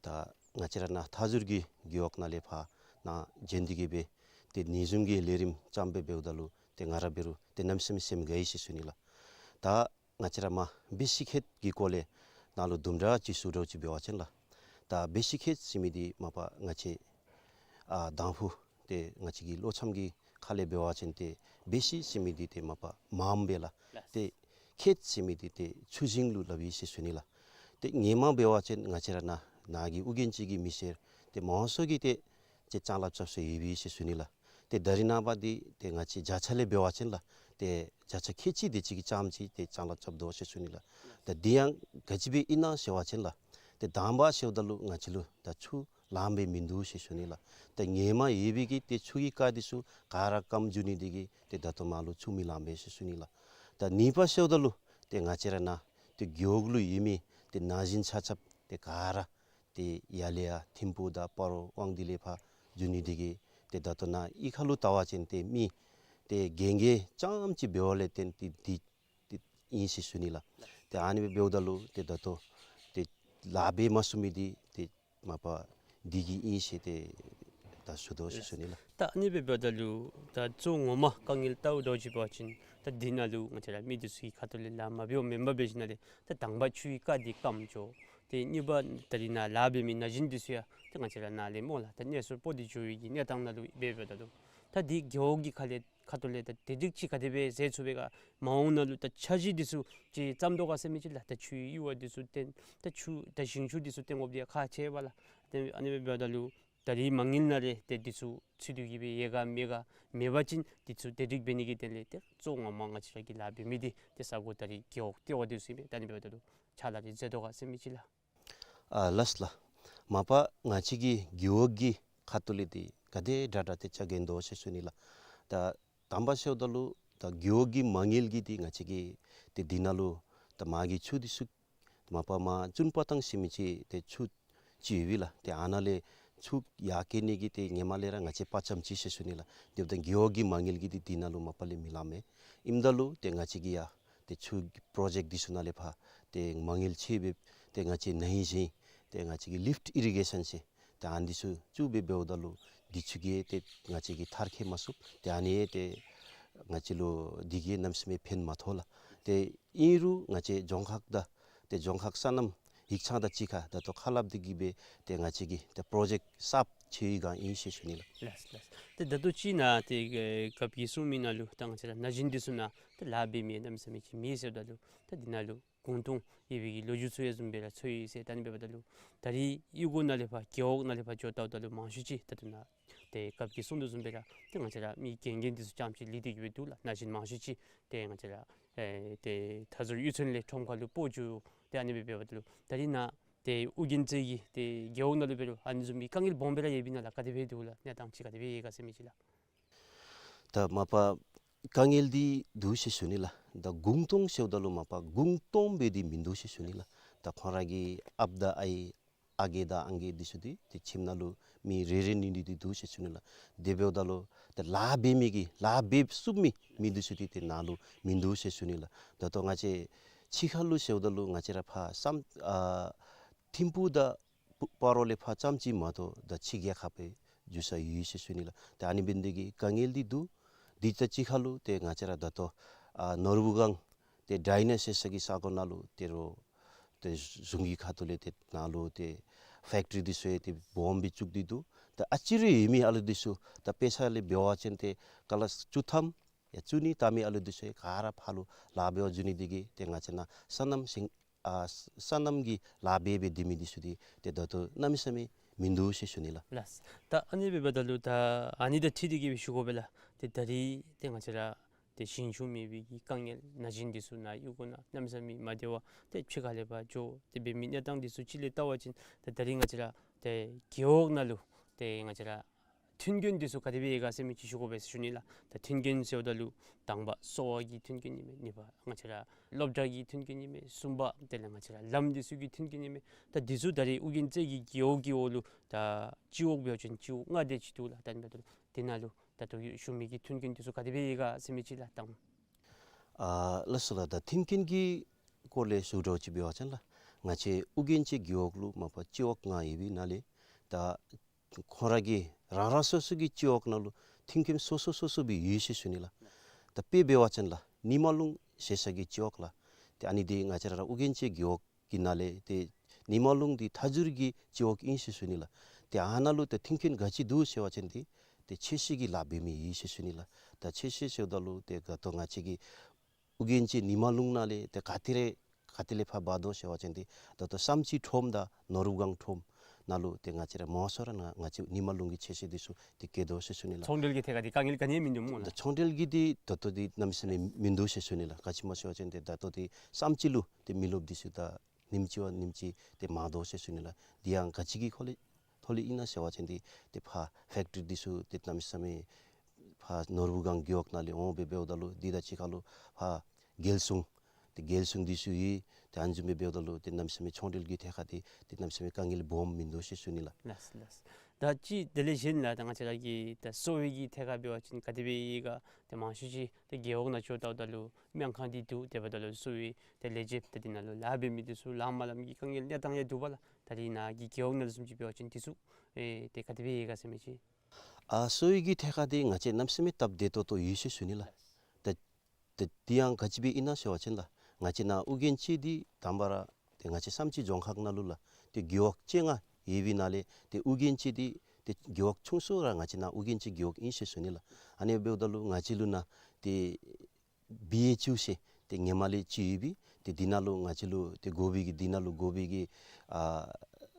ད་ང་བཅས་ར་ནཱ་མཐའ་ཟུར་གྱི་རྒེད་འོག་ནང་ལས་ཕར་ནཱ་བྱོན་ཏེ་གིས་སྦེ་ཏེ་ཨ་ནི་བཟུམ་གྱི་ལས་རིམ་བརྩམས་སྦེ་འབདཝ་ད་ལུ་ཏེ་ང་ར་འབད་རུང་ཏེ་གནམ་མེད་ས་མེད་སེམས་དགའ་ཡི་ཟེར་ཞུ་ནི་ལགས། ད་ང་བཅས་ར་མར་བེ་ཤི་ཁེད་ཀྱི་སྐོར་ལས་ནཱ་ལུ་དུམ་གྲ་ཅིག་ཞུ་འདྲཝ་ཅིག་འབད་བ་ཅིན་ལགས། ད་བེ་ཤི་ཁེད་ཟེར་མི་འདི་མ་པ་ང་བཅས་ཨ་དང་ཕུ་ཏེ་ང་བཅས་ཀྱི་བློ་འཚམས་ཀྱི་ཁ་ལས་འབད་བ་ཅིན་ཏེ་བེ་ཤི་ཟེར་མི་འདི་ཏེ་མ་པ་མངམ་སྦེ་ལགས། ཏེ་ཁེད་ཟེར་མི་འདི་ཏེ་ཆུ་ཞིང་ལུ་སླབ་ཨིན་ཟེར་ཞུ་ནི་ལགས། ཏེ་ཧེ་མ་འབད་བ་ཅིན་ང་བཅས་ར་ནཱ་ནཱ་གི་ཨོ་རྒྱན་བཅས་ཀྱི་མི་སེར་ཏེ་མང་ཤོས་ཀྱིས་ཏེ་ཅིག་ཅ་ལ་རྐྱབ་སྲོལ་ཡོད་པས་ཟེར་ཞུ་ནི་ལགས། ཏེ་ད་རིས་ནངས་པ་འདི་ཏེ་ང་བཅས་བརྒྱ་ཆ་ལས་འབད་བ་ཅིན་ལགས་ཏེ་བརྒྱ་ཆ་ཁལ་གཅིག་དེ་ཅིག་གི་རྐྱངམ་ཅིག་ཏེ་ཅ་ལ་རྐྱབ་དོ་ཟེར་ཞུ་ནི་ལགས། ཏེ་དེ་ཡང་ག་ཅི་སྦེ་ཨིན་ན་ཟེར་བ་ཅིན་ལགས་ཏེ་དང་པ་ཟེརཝ་ད་ལུ་ང་བཅས་ལུ་ད་ཆུ་ལངམ་སྦེ་མིན་འདུག་ཟེར་ཞུ་ནི་ལགས། ཏེ་ཧེ་མ་ཡོད་པའི་གི་ཏེ་ཆུ་གི་རྐ་འདི་ཚུ་ག་ར་སྐམ་འགྱོ་ནི་དེ་གིས་ཏེ་ད་ལྟོ་མར་ལུ་ཆུ་མི་ལང་པས་ཟེར་ཞུ་ནི་ལགས། ད་གཉིས་པ་ཟེརཝ་ད་ལུ་ཏེ་ང་བཅས་ར་ནཱ་ཏེ་རྒེད་འོག་ལུ་ཡོད་མི་ཏེ་ན་གཞོན་ཆ་ཁྱབ་ཏེ་ག་ར་ཏེ་ཡར་ལས་ཡར་ཐིམ་ཕུག་དང་སྤ་རོ་དབང་འདུས་ལས་ཕར་འགྱོ་ནི་དེ་གིས་ཏེ་ད་ལྟོ་ནཱ་གཡུས་ཁ་ལུ་བལྟ་བ་ཅིན་ཏེ་མི་ཏེ་རྒན་རྒས་རྐྱངམ་ཅིག་འབདཝ་ལས་བརྟེན་ཏེ་འདི་ཏེ་ཨིན་ཟེར་ཞུ་ནི་ལགས། ཏེ་ཨ་ནི་སྦེ་འབདཝ་ད་ལུ་ཏེ་ད་ལྟོ་ཏེ་ལཱ་འབད་མ་ཚུགས་མི་འདི་ཏེ་མ་པ་འདི་གིས་ཨིན་ཟེར་ཏེ་ད་ཞུ་དོ་ཟེར་ཞུ་ནི་ལགས། ད་ཨ་ནི་སྦེ་འབདཝ་ད་ལུ་ད་གཙོ་ངོ་མ་དཀའ་ངལ་ལྟཝ་ད་ཅིག་འབད་བ་ཅིན་ད་འདི་ནང་ལུ་ང་བཅས་ར་མི་འདི་ཚུ་གི་ཁ་ཐུག་ལས་ལཱ་མ་འབདཝ་མེན་པར་འབད་ཞིནམ་ལས་ད་དང་པ་ཆུའི་རྐ་འདི་སྐམ་འགྱོ། ཏེ་གཉིས་པ་ད་རིས་ནཱ་ལཱ་འབད་མི་ན་གཞོན་འདི་ཚུ་ཡང་ཏེ་ང་བཅས་ར་ནཱ་ལས་སྨོ་ལགས་ད་གནས་སོར་སྤོ་སྟེ་འགྱོ་བའི་གི་གནས་སྟངས་ནང་ལུ་སྦེ་འབདཝ་ད་ལུ་ད་འདི་རྒེད་འོག་གི་ཁ་ལས་ཁ་ཐུག་ལས་ད་དེ་སྒྲིག་ཅིག་ག་དེ་སྦེ་མཛད་ཚུགས་པས་ག། མ་འོངས་ནང་ལུ་ད་འཆར་གཞི་འདི་ཚུ་ཅིག་བརྩམ་དོ་ག་ཟེར་མི་ཅིག་ལགས། ད་ཆུའི་གཡུར་བ་འདི་ཚུ་བཏོན་ད་ཆུ་ད་ཞིང་ཆུ་འདི་ཚུ་བཏོན་དགོཔ་འདི་ཡང་ཁག་ཆེ་བས་ལགས། ཏེ་ཨ་ནི་སྦེ་འབདཝ་ད་ལུ་ད་རིས་མ་དངུལ་ནང་ལས་ཏེ་འདི་ཚུ་ཚུད་དེ་གི་སྦེ་ཡོད་ག་མེད་ག། མེད་པ་ཅིན་འདི་ཚུ་དེ་སྒྲིག་འབད་ནི་གི་དོན་ལས་ཏེ་གཙོ་ངོ་མ་ང་བཅས་ར་གིས་ལཱ་འབད་མི་འདི་ཏེ་ས་གོ་ད་རིས་རྒེད་འོག་ལྟེ་བ་འདི་ཚུ་ཨིན་པས། ད་ཨ་ནི་འབདཝ་ད་ལུ་ཕྱག་ལཱ་རེ་མཛད་དོ་ག་ཟེར་མི་ཅིག་ལགས། ཨ་ལགས་ལགས། མ་པ་ང་བཅས་ཀྱི་རྒེད་འོག་གི་ཁ་ཐུག་ལས་འདི་ག་དེ་དྲག་དྲག་ཏེ་ཕྱག་འགན་དོ་ཟེར་ཞུ་ནི་ལགས། ད་དང་པ་ཟེརཝ་ད་ལུ་ད་རྒེད་འོག་གི་མ་དངུལ་གྱི་འདི་ང་བཅས་ཀྱིས་ཏེ་འདི་ནང་ལུ་ད་མར་གྱི་ཆུ་འདི་ཚུ་མ་པ་མར་ཅུན་པ་ཐང་ཟེར་མི་ཅིག་ཏེ་ཆུ་ཅིག་ཡོད་པས་ལགས། ཏེ་ཨ་ནཱ་ལས་ཆུ་ཡར་སྐྱེལ་ནི་གི་ཏེ་ཧེ་མ་ལས་ར་ང་བཅས་དཔའ་བཅམ་ཅི་ཟེར་ཞུ་ནི་ལགས། དེ་འབདཝ་ད་རྒེད་འོག་གི་མ་དངུལ་གྱི་འདི་འདི་ནང་ལུ་མ་པ་ལས་མི་ལང་མས། ཨིནམ་ད་ལུ་ཏེ་ང་བཅས་ཀྱིས་ཡང་ཏེ་ཆུ་པྲོ་ཇེཀཊ་འདི་ཚུ་ནང་ལས་ཕར་ཏེ་མ་དངུལ་ཆེ་སྦེ་ཏེ་ང་བཅས་ན་ཧིང་གཞེས་ཏེ་ང་བཅས་ཀྱིས་ལིཕཊ་ཨི་རི་གེ་ཤཱན་ཟེར་ཏེ་ཨ་ནི་འདི་ཚུ་བཙུགས་སྦེ་འབདཝ་ད་ལུ་འདི་ཚུ་གིས་ཏེ་ང་བཅས་ཀྱིས་མཐར་འཁྱོལ་མ་ཚུགས། ཏེ་ཨ་ནི་ཏེ་ང་བཅས་ལུ་འདི་གིས་གནམ་མེད་ས་མེད་ཕན་མ་ཐོགས་ལགས། ཏེ་ཨིན་རུང་ང་བཅས་རྫོང་ཁག་དང་ཏེ་རྫོང་ཁག་སོ་ནམ་ཡིག་ཚང་དང་གཅིག་ཁར་ད་ལྟོ་ཁ་སླབ་སྟེ་གི་སྦེ་ཏེ་ང་བཅས་ཀྱིས་ཏེ་པྲོ་ཇེཀཊ་གསརཔ་ཅིག་ག་ཨིན་ཟེར་ཞུ་ནི་ལགས། ལགས་ལགས། ཏེ་ད་ལྟོ་ཅིག་ནཱ་ཏེ་རྒཔོ་གིས་གསུངས་མི་ནང་ལུ་ད་ང་བཅས་ར་ན་གཞོན་འདི་ཚུ་ནཱ་ཏེ་ལཱ་འབད་མི་གནམ་མེད་ས་མེད་ཅིག་མེད་ཟེརཝ་ད་ལུ་ད་འདི་ནང་ལུ་གུང་སྟོང་ཡོད་པའི་གི་ལོ་རྒྱུས་ཚུ་ཡང་བཟུམ་སྦེ་ར་ཚོར་ཡི་ཟེར། ད་ཨ་ནི་འབདཝ་ད་ལུ་ད་རིས་གཡུས་སྒོ་ནང་ལས་ཕར་རྒེད་འོག་ནང་ལས་ཕར་འགྱོ་བལྟཝ་ད་ལུ་མང་ཤོས་ཅིག་ད་ལྟོ་ནཱ་ཏེ་རྒཔོ་གིས་གསུངས་དོ་བཟུམ་སྦེ་ར་ཏེ་ང་བཅས་ར་མི་རྒན་རྒོན་འདི་ཚུ་རྐྱངམ་ཅིག་ལུས་ཏེ་གི་སྦེ་འདུག་ལགས། ན་གཞོན་མང་ཤོས་ཅིག་ཏེ་ང་བཅས་ར་ཨེ་ཏེ་མཐའ་ཟུར་གཡུས་ཚན་ལས་ཁྲོམ་ཁ་ལུ་སྤོ་འགྱོ། ཏེ་ཨ་ནི་སྦེ་འབདཝ་ད་ལུ་ད་རིས་ནཱ་ཏེ་ཨོ་རྒྱན་རྩེ་གི་ཏེ་རྒེད་འོག་ནང་ལུ་འབད་རུང་ཨ་ནི་བཟུམ་མའི་དཀའ་ངལ་སྦོམ་སྦེ་ར་ཡོད་པས་ན་ལགས། ག་དེ་སྦེ་འདུག་ལགས། གནས་སྟངས་ཅིག་ག་དེ་སྦེ་ཡོད་ག་ཟེར་མི་ཅིག་ལགས། ད་མ་པ་དཀའ་ངལ་འདི་འདུག་ཟེར་ཞུ་ནི་ལགས། ད་གུང་སྟོང་ཟེརཝ་ད་ལུ་མ་པ་གུང་སྟོང་སྦེ་འདི་མིན་འདུག་ཟེར་ཞུ་ནི་ལགས། ད་ཁོང་ར་གི་ཨཔ་དང་ཨའི་ཨ་རྒས་དང་ཨང་རྒས་འདི་ཚུ་འདི་ཏེ་ཁྱིམ་ནང་ལུ་མི་རེ་རེ་གཉིས་གཉིས་འདི་འདུག་ཟེར་ཞུ་ནི་ལགས། དེ་འབདཝ་ད་ལུ་ད་ལཱ་འབད་མི་གི་ལཱ་འབད་ཚུགས་མི་མི་འདི་ཚུ་འདི་ཏེ་ནཱ་ལུ་མིན་འདུག་ཟེར་ཞུ་ནི་ལགས། ད་ལྟོ་ང་བཅས་ཕྱི་ཁ་ལུ་ཟེརཝ་ད་ལུ་ང་བཅས་ར་ཕར་བསམ་ཨ་ཐིམ་ཕུག་དང་སྤ་རོ་ལས་ཕར་རྐྱངམ་ཅིག་མ་གཏོགས་ད་ཕྱི་རྒྱལ་ཁབ་སྦེ་འགྱོ་ས་ཡོད་ཟེར་ཞུ་ནི་ལགས། ཏེ་ཨ་ནི་འབད་ནི་དེ་གིས་དཀའ་ངལ་འདི་འདུག། འདི་ད་ཕྱི་ཁ་ལུ་ཏེ་ང་བཅས་ར་ད་ལྟོ་ཨ་ནོར་བུ་སྒང་ཏེ་ཌའི་ནེ་ཟེར་ས་གི་ས་གོ་ནང་ལུ་ཏེ་རོགས་ཏེ་གཞུང་གི་ཁ་ཐུག་ལས་ཏེ་ནཱ་ལུ་ཏེ་ཕེཀ་ཊི་རི་འདི་ཚུ་ཡང་ཏེ་སྦོམ་སྦེ་བཙུགས་ཏེ་འདུག། ད་ཨ་ཙི་རེ་ཡོད་མི་ཨ་ལུ་འདི་ཚུ་ད་དཔེ་ཆ་ལས་འབད་བ་ཅིན་ཏེ་ཀ་ལཱསི་བཅུ་ཐམ་ཡང་བཅུ་གཉིས་བལྟ་མི་ཨ་ལུ་འདི་ཚུ་ཡང་ག་ར་ཕར་ལུ་ལཱ་འབད་བར་འགྱོ་ནི་དེ་གིས་ཏེ་ང་བཅས་ནཱ་སོ་ནམ་ཞིང་ཨ་སོ་ནམ་གྱི་ལཱ་འབད་འབད་སྡོད་མི་འདི་ཚུ་འདི་ཏེ་ད་ལྟོ་གནམ་མེད་ས་མེད་མིན་འདུག་ཟེར་ཞུ་ནི་ལགས། ལགས། ད་ཨ་ནི་སྦེ་འབདཝ་ད་ལུ་ད་ཨ་ནི་དང་འཁྲིལ་ཏེ་གི་སྦེ་ཞུ་དགོ་པས་ལགས། ཏེ་ད་རིས་ཏེ་ང་བཅས་ར་ཏེ་ཞིང་ཆུ་མེད་པའི་གི་དཀའ་ངལ་ན་གཞོན་འདི་ཚུ་ནཱ་གཡུས་སྒོ་ནང་གནམ་མེད་ས་མེད་མ་བདེ་བ་ཏེ་ཕྱི་ཁ་ལས་ཕར་འགྱོ་སྟེ་འབད་མི་གནས་སྟངས་འདི་ཚུ་ཅིག་ལས་བལྟ་བ་ཅིན་ད་ད་རིས་ང་བཅས་ར་ཏེ་རྒེད་འོག་ནང་ལུ་ཏེ་ང་བཅས་ར་མཐུན་རྐྱེན་འདི་ཚུ་ག་དེ་སྦེ་ཡོད་ག་ཟེར་མི་ཅིག་ཞུ་དགོ་པས་ཟེར་ཞུ་ནི་ལགས། ད་མཐུན་རྐྱེན་ཟེརཝ་ད་ལུ་དང་པ་གསོ་བ་གི་མཐུན་རྐྱེན་ཨིན་མས། གཉིས་པ་ང་བཅས་ར་སློབ་གྲྭ་གི་མཐུན་རྐྱེན་ཨིན་མས། གསུམ་པ་དེ་ལས་ང་བཅས་ར་ལམ་འདི་ཚུ་གི་མཐུན་རྐྱེན་ཨིན་མས། ད་འདི་ཚུ་ད་རིས་ཨོ་རྒྱན་རྩེ་གི་རྒེད་འོག་གི་འོག་ལུ་ད་སྤྱི་འོག་འབད་བ་ཅིན་སྤྱི་འོག་ལྔ་དེ་ཅིག་འདུག་ལགས། ད་ཨ་ནི་འབདཝ་ད་ལུ་དེ་ནང་ལུ་ད་ལྟོ་ཞུ་མི་གི་མཐུན་རྐྱེན་འདི་ཚུ་ག་དེ་སྦེ་ཡོད་ག་ཟེར་མི་ཅིག་ལགས། ད་ཨ་ལགས་སོ་ལགས། ད་མཐུན་རྐྱེན་གྱི་སྐོར་ལས་ཞུ་དགོཔ་ཅིག་འབད་བ་ཅིན་ལགས་ང་བཅས་ཨོ་རྒྱན་རྩེ་རྒེད་འོག་ལུ་མ་པ་སྤྱི་འོག་ལྔ་ཡོད་པའི་ནང་ལས་ད་ཁོང་ར་གི་རང་རང་སོ་སོ་གི་སྤྱི་འོག་ནང་ལུ་མཐུན་རྐྱེན་སོ་སོ་སོ་སོ་སྦེ་ཡོད་ཟེར་ཞུ་ནི་ལགས། ད་དཔེ་འབད་བ་ཅིན་ལགས་ཉི་མ་ལུང་ཟེར་ས་གི་སྤྱི་འོག་ལགས། ཏེ་ཨ་ནི་འདི་ང་བཅས་ར་ཨོ་རྒྱན་རྩེ་རྒེད་འོག་གི་ནང་ལས་ཏེ་ཉི་མ་ལུང་འདི་མཐའ་ཟུར་གྱི་སྤྱི་འོག་ཨིན་ཟེར་ཞུ་ནི་ལགས། ཏེ་ཨ་ནཱ་ལུ་ཏེ་མཐུན་རྐྱེན་ག་ཅི་འདུག་ཟེར་བ་ཅིན་འདི་ཏེ་ཆེ་བཞེས་ཀྱི་ལཱ་འབད་མི་ཡོད་ཟེར་ཞུ་ནི་ལགས། ད་ཆེ་བཞེས་ཟེརཝ་ད་ལུ་ཏེ་ད་ལྟོ་ང་བཅས་ཀྱི་ཨོ་རྒྱན་རྩེ་ཉི་མ་ལུང་ནང་ལས་ཏེ་ག་ཏེ་རེ་ ག་ཏེ་ལས་ཕར་འབག་དོ་ཟེར་བ་ཅིན་ཏེ་ད་ལྟོ་བསམ་རྩེ་ཁྲོམ་དང་ནོར་བུ་སྒང་ཁྲོམ་ནང་ལུ་ཏེ་ང་བཅས་ར་མང་ཤོས་ར་ང་ང་བཅས་ཉི་མ་ལུང་གི་ཆེ་ཤོས་འདི་ཚུ་ཏེ་བསྐྱལ་དོ་ཟེར་ཞུ་ནི་ལགས། ཚོང་འབྲེལ་གྱི་ཐད་ཁར་འདི་དཀའ་ངལ་ག་ནི་ཡང་མིན་འདུག་སྨོ་ལགས། ད་ཚོང་འབྲེལ་གྱི་འདི་ད་ལྟོ་འདི་གནམ་མེད་ས་མེད་མིན་འདུག་ཟེར་ཞུ་ནི་ལགས། ག་ཅི་སྨོ་ཟེར་བ་ཅིན་ཏེ་ད་ལྟོ་འདི་བསམ་རྩེ་ལུ་ཏེ་མི་རློབས་འདི་ཚུ་ད་ཉིནམ་གཅིག་བ་ཉིནམ་གཅིག་ཏེ་མང་དོ་ཟེར་ཞུ་ནི་ལགས། འདི་ཡང་ག་ཅི་གི་ཁོ་ལས་ཐོག་ལས་ཨིན་ན་ཟེར་བ་ཅིན་འདི་ཏེ་ཕར་ཕེཀ་ཊི་རི་འདི་ཚུ་ཏེ་གནམ་མེད་ས་མེད་ཕར་ནོར་བུ་སྒང་རྒེད་འོག་ནང་ལས་འོང་སྦེ་འབདཝ་ད་ལུ་འདི་དང་གཅིག་ཁར་ལུ་ཕར་རྒྱལ་སྲུང་ཏེ་རྒྱལ་སྲུང་འདི་ཚུ་ཡོད། ཏེ་ཨ་ནི་བཟུམ་སྦེ་འབདཝ་ད་ལུ་ཏེ་གནམ་མེད་ས་མེད་ཚོང་འབྲེལ་གྱི་ཐད་ཁར་འདི་ཏེ་གནམ་མེད་ས་མེད་དཀའ་ངལ་སྦོམ་མིན་འདུག་ཟེར་ཞུ་ནི་ལགས། ལགས་ལགས། ད་ཅི་དེ་ལས་གཞན་ལགས་ད་ང་བཅས་ར་གི་ད་གསོ་བའི་གི་ཐད་ཁར་འབད་བ་ཅིན་ག་དེ་སྦེ་ཡོད་ག། ཏེ་མང་ཤོས་ཅིག་ཏེ་རྒེད་འོག་ནང་འགྱོ་བལྟཝ་ད་ལུ་སྨན་ཁང་འདི་འདུག། དེ་འབདཝ་ད་ལུ་གསོ་བའི་ཏེ་ལས་བྱེདཔ་ད་འདི་ནང་ལུ་ལཱ་འབད་མི་འདི་ཚུ་ལངམ་ལངམ་གི་དཀའ་ངལ་གནས་སྟངས་ཡང་འདུག་པ་ལགས། ད་རིས་ནཱ་གི་རྒེད་འོག་ནང་ལུ་བཟུམ་ཅིག་འབད་བ་ཅིན་འདི་ཚུ་ཨེ་ཏེ་ག་དེ་སྦེ་ཡོད་ག་ཟེར་མི་ཅིག། ཨ་གསོ་བའི་གི་ཐད་ཁར་འདི་ང་བཅས་གནམ་མེད་ས་མེད་སྟབས་བདེ་ཏོག་ཏོ་ཡོད་ཟེར་ཞུ་ནི་ལགས། ད་ད་འདི་ཡང་ག་ཅི་སྦེ་ཨིན་ན་ཟེར་བ་ཅིན་ལགས། ང་བཅས་ནཱ་ཨོ་རྒྱན་སྤྱི་འདི་དང་པ་ར་ཏེ་ང་བཅས་བསམ་རྩེ་རྫོང་ཁག་ནང་ལུ་ལགས་ཏེ་རྒེད་འོག་བཅོ་ལྔ་ཡོད་པའི་ནང་ལས་ཏེ་ཨོ་རྒྱན་སྤྱི་འདི་ཏེ་རྒེད་འོག་ཆུང་སུ་ར་ང་བཅས་ནཱ་ཨོ་རྒྱན་སྤྱི་རྒེད་འོག་ཨིན་ཟེར་ཞུ་ནི་ལགས། ཨ་ནི་འབདཝ་ད་ལུ་ང་བཅས་ལུ་ནཱ་ཏེ་བི་ཨེཆ་ཡུ་ཟེར་ཏེ་ཧེ་མ་ལས་ཅིག་ཡོད་པའི་ཏེ་འདི་ནང་ལུ་ང་བཅས་ལུ་ཏེ་དགོ་པའི་གི་འདི་ནང་ལུ་དགོ་པའི་གི་ཨ་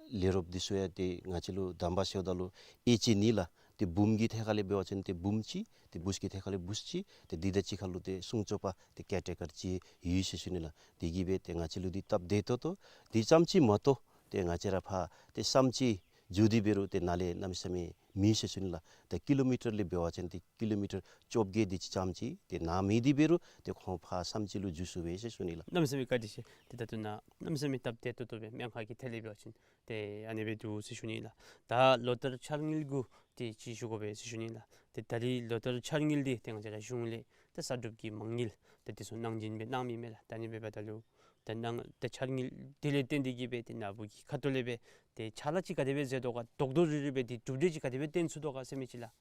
ལས་རོགསཔ་འདི་ཚུ་ཡང་ཏེ་ང་བཅས་ལུ་དང་པ་ཟེརཝ་ད་ལུ་ཨེ་ཅི་ནི་ལགས། ཏེ་བུམོ་གི་ཐད་ཁར་ལས་འབད་བ་ཅིན་ཏེ་བུམོ་ཅིག། ཏེ་བུཚ་གི་ཐད་ཁར་ལས་བུཚ་ཅིག། ཏེ་འདི་དང་གཅིག་ཁར་ལུ་ཏེ་སྲུང་སྐྱོབ་པ་ཏེ་ཀེར་ཊེ་ཀར་ཅིག་ཡོད་ཟེར་ཞུ་ནི་ལགས། དེ་གིས་སྦེ་ཏེ་ང་བཅས་ལུ་འདི་སྟབས་བདེ་ཏོག་ཏོ། འདི་ཙམ་ཅིག་མ་གཏོགས་ཏེ་ང་བཅས་ར་ཕར་ཏེ་བསམ་རྩེ་འགྱོ་སྟེ་འབད་རུང་ཏེ་ནཱ་ལས་གནམ་མེད་ས་མེད་མེད་ཟེར་ཞུ་ནི་ལགས། ཏེ་ཀི་ལོ་མི་ཊར་ལས་འབད་བ་ཅིན་ཏེ་ཀི་ལོ་མི་ཊར་བཅོ་བརྒྱད་དེ་ཅིག་ཙམ་ཅིག་ཏེ་ནཱ་མེད་དེ་འབད་རུང་ཏེ་ཁོང་ཕར་བསམ་རྩེ་ལུ་འགྱོ་ཚུགས་པས་ཟེར་ཞུ་ནི་ལགས། གནམ་མེད་ས་མེད་བཀའ་དྲིན་ཆེ། ཏེ་ད་ལྟོ་ནཱ་གནམ་མེད་ས་མེད་སྟབས་བདེ་ཏོག་ཏོ་སྦེ་སྨན་ཁང་གི་ཐད་ལས་འབད་བ་ཅིན་ཏེ་ཨ་ནི་སྦེ་འདུག་ཟེར་ཞུ་ནི་ལགས། ད་ལོ་ལྟར་འཆར་དངུལ་གུ་ཏེ་ཅིག་ཞུ་དགོ་པས་ཟེར་ཞུ་ནི་ལགས། ཏེ་ད་རིས་ལོ་ལྟར་འཆར་དངུལ་འདི་ཏེ་ང་བཅས་ར་གཞུང་ལས་ཏེ་གསར་སྒྲུབ་ཀྱི་མ་དངུལ་ཏེ་འདི་ཚུ་གནང་སྦྱིན་སྦེ་གནང་མི་མས་ལགས། ད་ཨ་ནི་འབདཝ་ད་ལུ་ཏེ་གནང་ཏེ་འཆར་དངུལ་འདི་ལས་བརྟེན་ཏེ་གིས་སྦེ་ཏེ་ནཱ་བུ་གི་ཁ་ཐུག་ལས་སྦེ་ཏེ་ཕྱག་ལཱ་ཅིག་ག་དེ་སྦེ་མཛད་དོ་ག། རྡོག་རྡོག་རིལ་རིལ་སྦེ་ཏེ་གྲུབ་འབྲས་ཅིག་ག་དེ་སྦེ་བཏོན་ཚུགས་དོ་ག་ཟེར་མི་ཅིག་ལགས།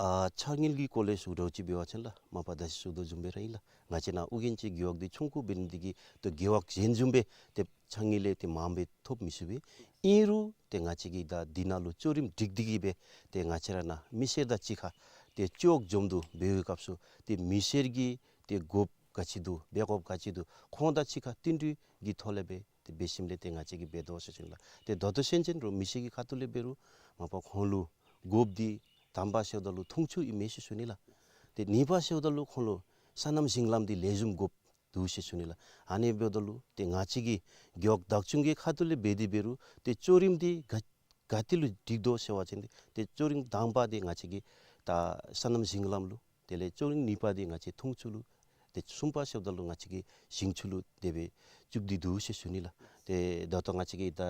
ཨ་འཆར་དངུལ་གྱི་སྐོར་ལས་ཞུ་དགོཔ་ཅིག་འབད་བ་ཅིན་ལགས། མ་པ་ད་ཅི་ཞུ་དོ་བཟུམ་སྦེ་ར་ཨིན་ལགས། ང་བཅས་ནཱ་ཨོ་རྒྱན་སྤྱི་རྒེད་འོག་འདི་ཆུང་ཀུ་འབད་ནི་འདི་གིས་ཏེ་རྒེད་འོག་གཞན་བཟུམ་སྦེ་ཏེ་འཆར་དངུལ་ལས་ཏེ་མངམ་སྦེ་ཐོབ་མི་ཚུགས་པས། ཨིན་རུང་ཏེ་ང་བཅས་ཀྱིས་ད་འདི་ནང་ལུ་ལྕོགས་རིམ་སྒྲིག་སྟེ་གིས་སྦེ་ཏེ་ང་བཅས་ར་ནཱ་མི་སེར་དང་གཅིག་ཁར་ཏེ་ལྕོགས་འཛོམས་འདུ་འབད་བའི་སྐབས་སུ་ཏེ་མི་སེར་གྱི་ཏེ་དགོཔ་ག་ཅི་འདུག། འབད་དགོཔ་ག་ཅི་འདུག། ཁོང་དང་གཅིག་ཁར་བསྟུན་གྲོས་ཀྱི་ཐོག་ལས་སྦེ་ཏེ་འབད་ཞིནམ་ལས་ཏེ་ང་བཅས་ཀྱིས་འབད་དོ་ཟེར་ཞུ་ནི་ལགས། ཏེ་ད་ལྟོ་སེམས་ཅན་རུང་མི་སེར་གྱི་ཁ་ཐུག་ལས་འབད་རུང་མ་པ་ཁོང་ལུ་དགོཔ་འདི་དང་པ་ཟེརཝ་ད་ལུ་འཐུང་ཆུ་ཨིན་མས་ཟེར་ཞུ་ནི་ལགས། ཏེ་གཉིས་པ་ཟེརཝ་ད་ལུ་ཁོང་ལུ་སོ་ནམ་ཞིང་ལམ་འདི་ལེགས་ཤོམ་དགོཔ་འདུག་ཟེར་ཞུ་ནི་ལགས། ཨ་ནི་འབདཝ་ད་ལུ་ཏེ་ང་བཅས་ཀྱིས་རྒེད་འོག་བདག་སྐྱོང་གི་ཁ་ཐུག་ལས་འབད་དེ་འབད་རུང་ཏེ་ལྕོགས་རིམ་འདི་ག་ག་ཏེ་ལུ་སྒྲིག་དོ་ཟེར་བ་ཅིན་ཏེ་ལྕོགས་རིམ་དང་པ་འདི་ང་བཅས་ཀྱིས་ད་སོ་ནམ་ཞིང་ལམ་ལུ། དེ་ལས་ལྕོགས་རིམ་གཉིས་པ་འདི་ང་བཅས་འཐུང་ཆུ་ལུ། ཏེ་གསུམ་པ་ཟེརཝ་ད་ལུ་ང་བཅས་ཀྱིས་ཞིང་ཆུ་ལུ་དེ་སྦེ་བཙུགས་ཏེ་འདུག་ཟེར་ཞུ་ནི་ལགས། ཏེ་ད་ལྟོ་ང་བཅས་ཀྱིས་ད་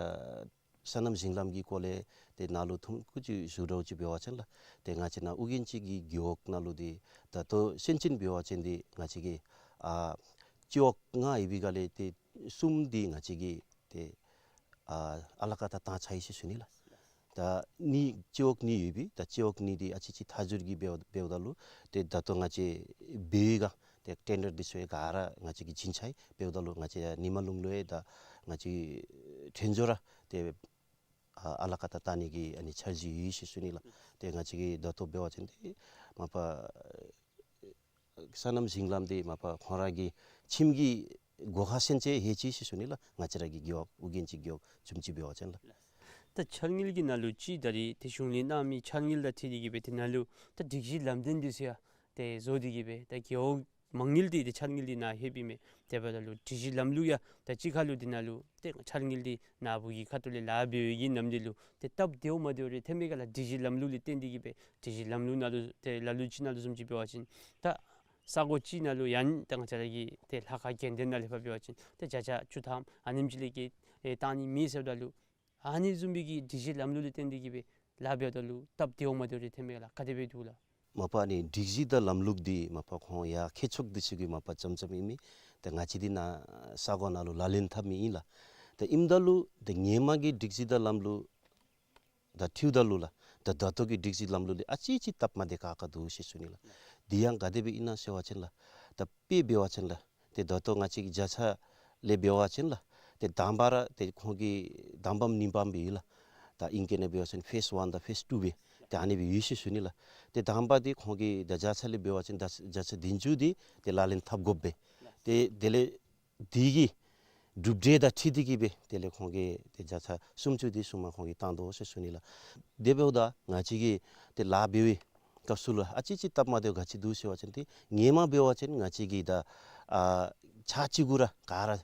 སོ་ནམ་ཞིང་ལམ་གྱི་སྐོར་ལས་ཏེ་ནཱ་ལུ་ཐུང་ཀུ་ཅིག་ཞུ་དགོཔ་ཅིག་འབད་བ་ཅིན་ལགས། ཏེ་ང་བཅས་ནཱ་ཨོ་རྒྱན་སྤྱི་གི་རྒེད་འོག་ནང་ལུ་འདི་ད་ལྟོ་སེམས་ཅན་འབད་བ་ཅིན་འདི་ང་བཅས་ཀྱིས་ཨ་སྤྱི་འོག་ལྔ་ཡོད་པའི་སྒང་ལས་ཏེ་གསུམ་འདི་ང་བཅས་ཀྱིས་ཏེ་ཨ་ཨ་ལ་ཀ་ད་བཏང་ཚར་ཡི་ཟེར་ཞུ་ནི་ལགས། ད་གཉིས་སྤྱི་འོག་གཉིས་ཡོད་པའི་ད་སྤྱི་འོག་གཉིས་འདི་ཨ་ཙི་ཅིག་མཐའ་སྦྱོར་གྱི་འབདཝ་འབདཝ་ད་ལུ་ཏེ་ད་ལྟོ་ང་བཅས་འབད་བའི་སྒང་ཏེ་ཊེན་ཌར་འདི་ཚུ་ཡང་ག་ར་ང་བཅས་ཀྱིས་བྱིན་ཚར་ཡི། འབདཝ་ད་ལུ་ང་བཅས་ཉི་མ་ལུང་ལུ་ཡང་ད་ང་བཅས་ཕྲན་ཚོགས་ར་ཏེ་ཨ་ཨ་ལ་ཀ་ད་བཏང་ནི་གི་ཨ་ནི་འཆར་གཞི་ཡོད་ཟེར་ཞུ་ནི་ལགས། ཏེ་ང་བཅས་ཀྱིས་ད་ལྟོ་འབད་བ་ཅིན་ཏེ་མ་པ་སོ་ནམ་ཞིང་ལམ་འདི་མ་པ་ཁོང་ར་གི་ཁྱིམ་གྱི་སྒོ་ཁར་ཚུན་ཚོད་ལྷོད་ཅི་ཟེར་ཞུ་ནི་ལགས། ང་བཅས་ར་གི་རྒེད་འོག་ཨོ་རྒྱན་སྤྱི་རྒེད་འོག་བཟུམ་ཅིག་འབད་བ་ཅིན་ལགས། ད་འཆར་དངུལ་གྱི་ནང་ལུ་ཅིག་ད་རིས་ཏེ་གཞུང་ལས་གནང་མི་འཆར་དངུལ་དང་འཁྲིལ་ཏེ་གིས་སྦེ་ཏེ་ནཱ་ལུ་ད་སྒྲིག་གཞི་ལམ་སྟོན་འདི་ཚུ་ཡང་ཏེ་བཟོ་སྟེ་གིས་སྦེ་ད་རྒེད་འོག་མ་དངུལ་འདི་ཏེ་འཆར་དངུལ་འདི་ནང་ལྷོད་པའི་མས། དེ་འབདཝ་ད་ལུ་སྒྲིག་གཞི་ལམ་ལུགས་ཡང་ད་གཅིག་ཁར་ལུ་འདི་ནང་ལུ་ཏེ་འཆར་དངུལ་འདི་ནཱ་བུ་གི་ཁ་ཐུག་ལས་ལཱ་འབད་བའི་གི་ནམ་འདི་ལུ་ཏེ་སྟབས་བདེཝ་མ་བདེཝ་རེ་ཐོན་མས་ག་ལགས། སྒྲིག་གཞི་ལམ་ལུགས་ལས་བརྟེན་ཏེ་གིས་སྦེ་སྒྲིག་གཞི་ལམ་ལུགས་ནང་ལུ་ཏེ་ལ་ལུ་ཅིག་ནང་ལུ་བཟུམ་ཅིག་འབད་བ་ཅིན་ད་ས་གོ་ཅིག་ནང་ལུ་ཡང་ད་ང་བཅས་ར་གི་ཏེ་ལྷ་ཁང་དགོན་སྡེ་ནང་ལས་ཕར་འབད་བ་ཅིན་ཏེ་བརྒྱ་ཆ་བཅུ་ཐམ་ཨ་ནེམ་ཅིག་ལས་བརྒལ་ཨེ་བཏང་ནི་མེད་ཟེརཝ་ད་ལུ་ཨ་ནི་བཟུམ་སྦེ་གི་སྒྲིག་གཞི་ལམ་ལུགས་ལས་བརྟེན་ཏེ་གིས་སྦེ་ལཱ་འབདཝ་ད་ལུ་སྟབས་བདེཝ་མ་བདེཝ་རེ་ཐོན་མས་ག་ལགས། ག་དེ་སྦེ་འདུག་ལགས། མ་པ་ཨ་ནི་སྒྲིག་གཞི་དང་ལམ་ལུགས་འདི་མ་པ་ཁོང་ཡར་མཁས་མཆོག་འདི་ཚུ་གི་མ་པ་བཟུམ་བཟུམ་ཨིན་མས། ཏེ་ང་བཅས་འདི་ནཱ་ས་གོ་ནང་ལུ་ལག་ལེན་འཐབ་མི་ཨིན་ལགས། ཏེ་ཨིནམ་ད་ལུ་ཏེ་ཧེ་མ་གི་སྒྲིག་གཞི་དང་ལམ་ལུགས་དང་འཁྲིལཝ་ད་ལུ་ལགས། ད་ད་ལྟོ་གི་སྒྲིག་གཞི་ལམ་ལུགས་ལས་ཨ་ཙི་ཅིག་སྟབས་མ་བདེ་ཁག་ཁ་འདུག་ཟེར་ཞུ་ནི་ལགས། འདི་ཡང་ག་དེ་སྦེ་ཨིན་ན་ཟེར་བ་ཅིན་ལགས། ད་དཔེ་འབད་བ་ཅིན་ལགས། ཏེ་ད་ལྟོ་ང་བཅས་ཀྱི་བརྒྱ་ཆ་ལས་འབད་བ་ཅིན་ལགས། ཏེ་དང་པ་ར་ཏེ་ཁོང་གི་དང་པམ་གཉིས་པམ་སྦེ་ཡོད་ལགས། ད་ཨིང་སྐད་ནང་འབད་བ་ཅིན་ཕེསི་ཝན་དང་ཕེསི་ཊུ་སྦེ་ཏེ་ཨ་ནི་སྦེ་ཡོད་ཟེར་ཞུ་ནི་ལགས། ཏེ་དང་པ་འདི་ཁོང་གི་ད་བརྒྱ་ཆ་ལས་འབད་བ་ཅིན་ད་བརྒྱ་ཆ་བདུན་ཅུ་འདི་ཏེ་ལག་ལེན་འཐབ་དགོཔ་སྦེ། ཏེ་དེ་ལས་འདི་གི་ གྲུབ་འབྲས་དང་འཁྲིལ་ཏེ་གི་སྦེ་དེ་ལས་ཁོང་གིས་ཏེ་བརྒྱ་ཆ་སུམ་ཅུ་དེ་གསུམ་མ་ཁོང་གིས་བཏང་དོ་ཟེར་ཞུ་ནི་ལགས། དེ་འབདཝ་ད་ང་བཅས་ཀྱིས་ཏེ་ལཱ་འབད་བའི་སྐབས་སུ་ལུ་ཨ་ཙི་ཅིག་སྟབས་མ་བདེཝ་ག་ཅི་འདུག་ཟེར་བ་ཅིན་ཏེ་སྔོན་མ་འབད་བ་ཅིན་ང་བཅས་ཀྱིས་ད་ཨ་ཕྱག་གཅིག་གུ་ར་ག་ར་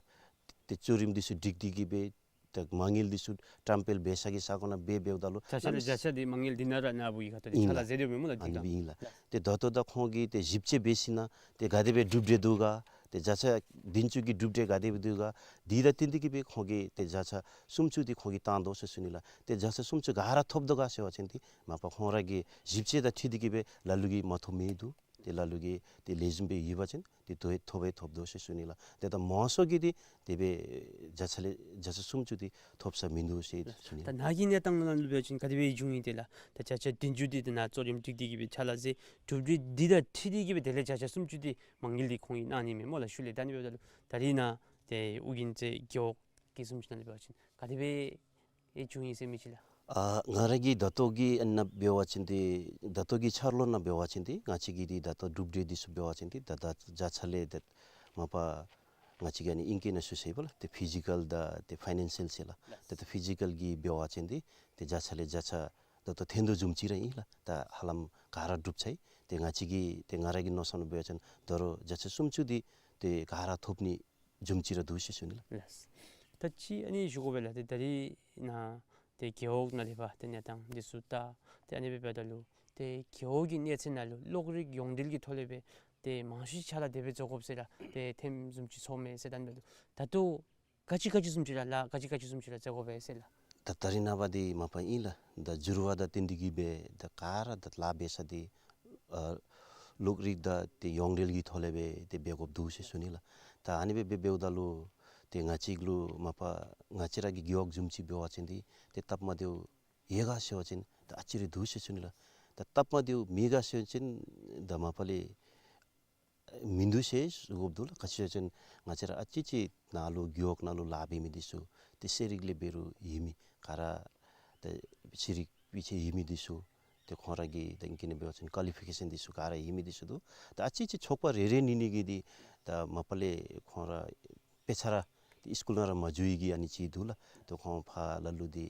ཏེ་གཙོ་རིམ་འདི་ཚུ་སྒྲིག་སྟེ་གི་སྦེ་ད་མ་དངུལ་འདི་ཚུ་བཀྲམ་སྤེལ་འབད་ས་གི་ས་གོ་ནང་འབད་འབདཝ་ད་ལུ་ད་ཆ་ལ་བརྒྱ་ཆ་འདི་མ་དངུལ་འདི་ནང་ར་ནཱ་བུ་གི་ཁ་ཐུག་ལས་ཨིན་ཕྱག་ལཱ་ལགས། མཛད་དེ་ཡོདཔ་མས་སྨོ་ལགས། ཨ་ནི་འདི་སྦེ་ཨིན་ལགས། ཏེ་ད་ལྟོ་ད་ཁོང་གིས་ཏེ་ཞིབ་དཔྱད་འབད་ཞིན་ན་ཏེ་ག་དེ་སྦེ་གྲུབ་འབྲས་འདུག་ག། ཏེ་བརྒྱ་ཆ་བདུན་ཅུ་གི་གྲུབ་འབྲས་ག་དེ་སྦེ་འདུག་ག། འདི་དང་བསྟུན་ཏེ་གི་སྦེ་ཁོང་གིས་ཏེ་བརྒྱ་ཆ་སུམ་ཅུ་འདི་ཁོང་གིས་བཏང་དོ་ཟེར་ཞུ་ནི་ལགས། ཏེ་བརྒྱ་ཆ་སུམ་ཅུ་ག་ར་ཐོབ་དོ་ག་ཟེར་བ་ཅིན་ཏེ་མ་པ་ཁོང་ར་གི་ཞིབ་དཔྱད་དང་འཁྲིལ་ཏེ་གི་སྦེ་ལ་ལུ་གིས་མ་ཐོབ་མི་འདུག། ཏེ་ལ་ལུ་གིས་ཏེ་ལེགས་ཤོམ་སྦེ་ཡོད་པ་ཅིན་ཏེ་ཐོབ་ཐོབ་སྦེ་ཐོབ་དོ་ཟེར་ཞུ་ནི་ལགས། ཏེ་ད་མང་ཤོས་ཀྱིས་ཏེ་དེ་སྦེ་བརྒྱ་ཆ་ལས་བརྒྱ་ཆ་སུམ་ཅུ་འདི་ཐོབ་ས་མིན་འདུག་ཟེར་ཞུ་ནི། ད་ནཱ་གི་གནས་སྟངས་ནང་ལུ་འབད་བ་ཅིན་ག་དེ་སྦེ་འབྱུང་ཡི་དེ་ལགས། ད་བརྒྱ་ཆ་བདུན་ཅུ་འདི་ཏེ་ནཱ་གཙོ་རིམ་སྒྲིག་སྟེ་གི་སྦེ་ཕྱག་ལཱ་མཛད་གྲུབ་འབྲས་འདི་དང་འཁྲིལ་ཏེ་གི་སྦེ་དེ་ལས་བརྒྱ་ཆ་སུམ་ཅུ་འདི་མ་དངུལ་འདི་ཁོང་གིས་གནང་ནི་མས་སྨོ་ལགས། ཤུལ་ལས་ད་ནི་འབདཝ་ད་ལུ་ད་རིས་ནཱ་ཏེ་ཨོ་རྒྱན་རྩེ་རྒེད་འོག་གི་བཟུམ་ཅིག་ནང་ལུ་འབད་བ་ཅིན་ག་དེ་སྦེ་ཨེ་བྱུང་ཡི་ཟེར་མི་ཅིག་ལགས། ཨ་ང་ར་གི་ད་ལྟོ་གི་ཨ་ནཱ་འབད་བ་ཅིན་ཏེ་ད་ལྟོ་གི་འཆར་ལོ་ནང་འབད་བ་ཅིན་ཏེ་ང་བཅས་ཀྱི་འདི་ད་ལྟོ་གྲུབ་འབྲས་འདི་ཚུ་འབད་བ་ཅིན་ཏེ་ད་ད་བརྒྱ་ཆ་ལས་ཏེ་མ་པ་ང་བཅས་ཀྱིས་ཨ་ནི་ཨིང་སྐད་ནང་ཞུ་ཟེར་བ་ལགས། ཏེ་ཕི་ཇི་ཀཱལ་དང་ཏེ་ཕའི་ནན་ཤཱལ་ཟེར་ལགས། ཏེ་ཏེ་ཕི་ཇི་ཀཱལ་གྱི་འབད་བ་ཅིན་ཏེ་ཏེ་བརྒྱ་ཆ་ལས་བརྒྱ་ཆ་ད་ལྟོ་ཐོན་དོ་བཟུམ་ཅིག་ར་ཨིན་ལགས། ད་ཧ་ལམ་ག་ར་གྲུབ་ཚར་ཡི། ཏེ་ང་བཅས་ཀྱི་ཏེ་ང་ར་གི་མནོ་བསམ་ལུ་འབད་བ་ཅིན་ད་རུང་བརྒྱ་ཆ་སུམ་ཅུ་འདི་ཏེ་ག་ར་ཐོབ་ནི་བཟུམ་ཅིག་ར་འདུག་ཟེར་ཞུ་ནི་ལགས། ལགས། ད་ཅི་ཨ་ནི་ཞུ་དགོ་པས་ལགས། ཏེ་ད་རིས་ནཱ་ཏེ་རྒེད་འོག་ནང་ལས་ཕར་ཏེ་གནས་སྟངས་འདི་ཚུ་ད་ཏེ་ཨ་ནི་འབདཝ་ད་ལུ་ཏེ་རྒེད་འོག་གི་གནས་ཚད་ནང་ལུ་གློག་རིག་ཡོངས་འབྲེལ་གྱི་ཐོག་ལས་སྦེ་ཏེ་མང་ཤོས་ཕྱག་ལཱ་དེ་སྦེ་མཛད་དགོཔ་ཟེར་ར་ཏེ་ཐོནམ་བཟུམ་ཅིག་ཚོརཝ་མས་ཟེར། ད་ནི་འབདཝ་ད་ལུ་ད་ལྟོ་ག་ཅི་ག་ཅི་བཟུམ་ཅིག་ར་ལཱ་ག་ཅི་ག་ཅི་བཟུམ་ཅིག་ར་མཛད་དགོ་པས་ཟེར་ལགས། ད་ད་རིས་ནངས་པ་འདི་མ་པ་ཨིན་ལགས། ད་འགྱུར་བ་དང་བསྟུན་ཏེ་གི་སྦེ་ད་ག་ར་ད་ལཱ་འབད་ས་འདི་ཨ་གློག་རིག་དང་ཏེ་ཡོངས་འབྲེལ་གྱི་ཐོག་ལས་སྦེ་ཏེ་འབད་དགོཔ་འདུག་ཟེར་ཞུ་ནི་ལགས། ད་ཨ་ནི་སྦེ་འབད་འབདཝ་ད་ལུ་ཏེ་ང་བཅས་ལུ་མ་པ་ང་བཅས་ར་གི་རྒེད་འོག་བཟུམ་ཅིག་འབད་བ་ཅིན་འདི་ཏེ་སྟབས་མ་བདེཝ་ཡོད་ག་ཟེར་བ་ཅིན་ད་ཨ་ཙི་རེ་འདུག་ཟེར་ཞུ་ནི་ལགས། ད་སྟབས་མ་བདེཝ་མེད་ག་ཟེར་བ་ཅིན་ད་མ་པ་ལས་མིན་འདུག་ཟེར་ཞུ་དགོཔ་འདུག་ལགས། ག་ཅི་ཟེར་བ་ཅིན་ང་བཅས་ར་ཨ་ཙི་ཅིག་ནཱ་ལུ་རྒེད་འོག་ནང་ལུ་ལཱ་འབད་མི་འདི་ཚུ་ཏེ་ཤེས་རིག་ལས་འབད་རུང་ཡོད་མི་ག་ར་ད་ཤེས་རིག་སྤུས་ཚད་ཡོད་མི་འདི་ཚུ་ཏེ་ཁོང་ར་གི་ད་ཨིང་སྐད་ནང་འབད་བ་ཅིན་ཀཱ་ལི་ཕི་ཀེ་ཤཱན་འདི་ཚུ་ག་ར་ཡོད་མི་འདི་ཚུ་འདུག། ད་ཨ་ཙི་ཅིག་ཚོགས་པ་རེ་རེ་གཉིས་གཉིས་ཀྱིས་འདི་ད་མ་པ་ལས་ཁོང་ར་དཔེ་ཆ་ར་ཏེ་སི་ཀུལ་ནང་ར་མ་འགྱོ་བའི་གི་ཨ་ནི་ཅིག་འདུག་ལགས། ཏེ་ཁོང་ཕར་ལ་ལུ་འདི་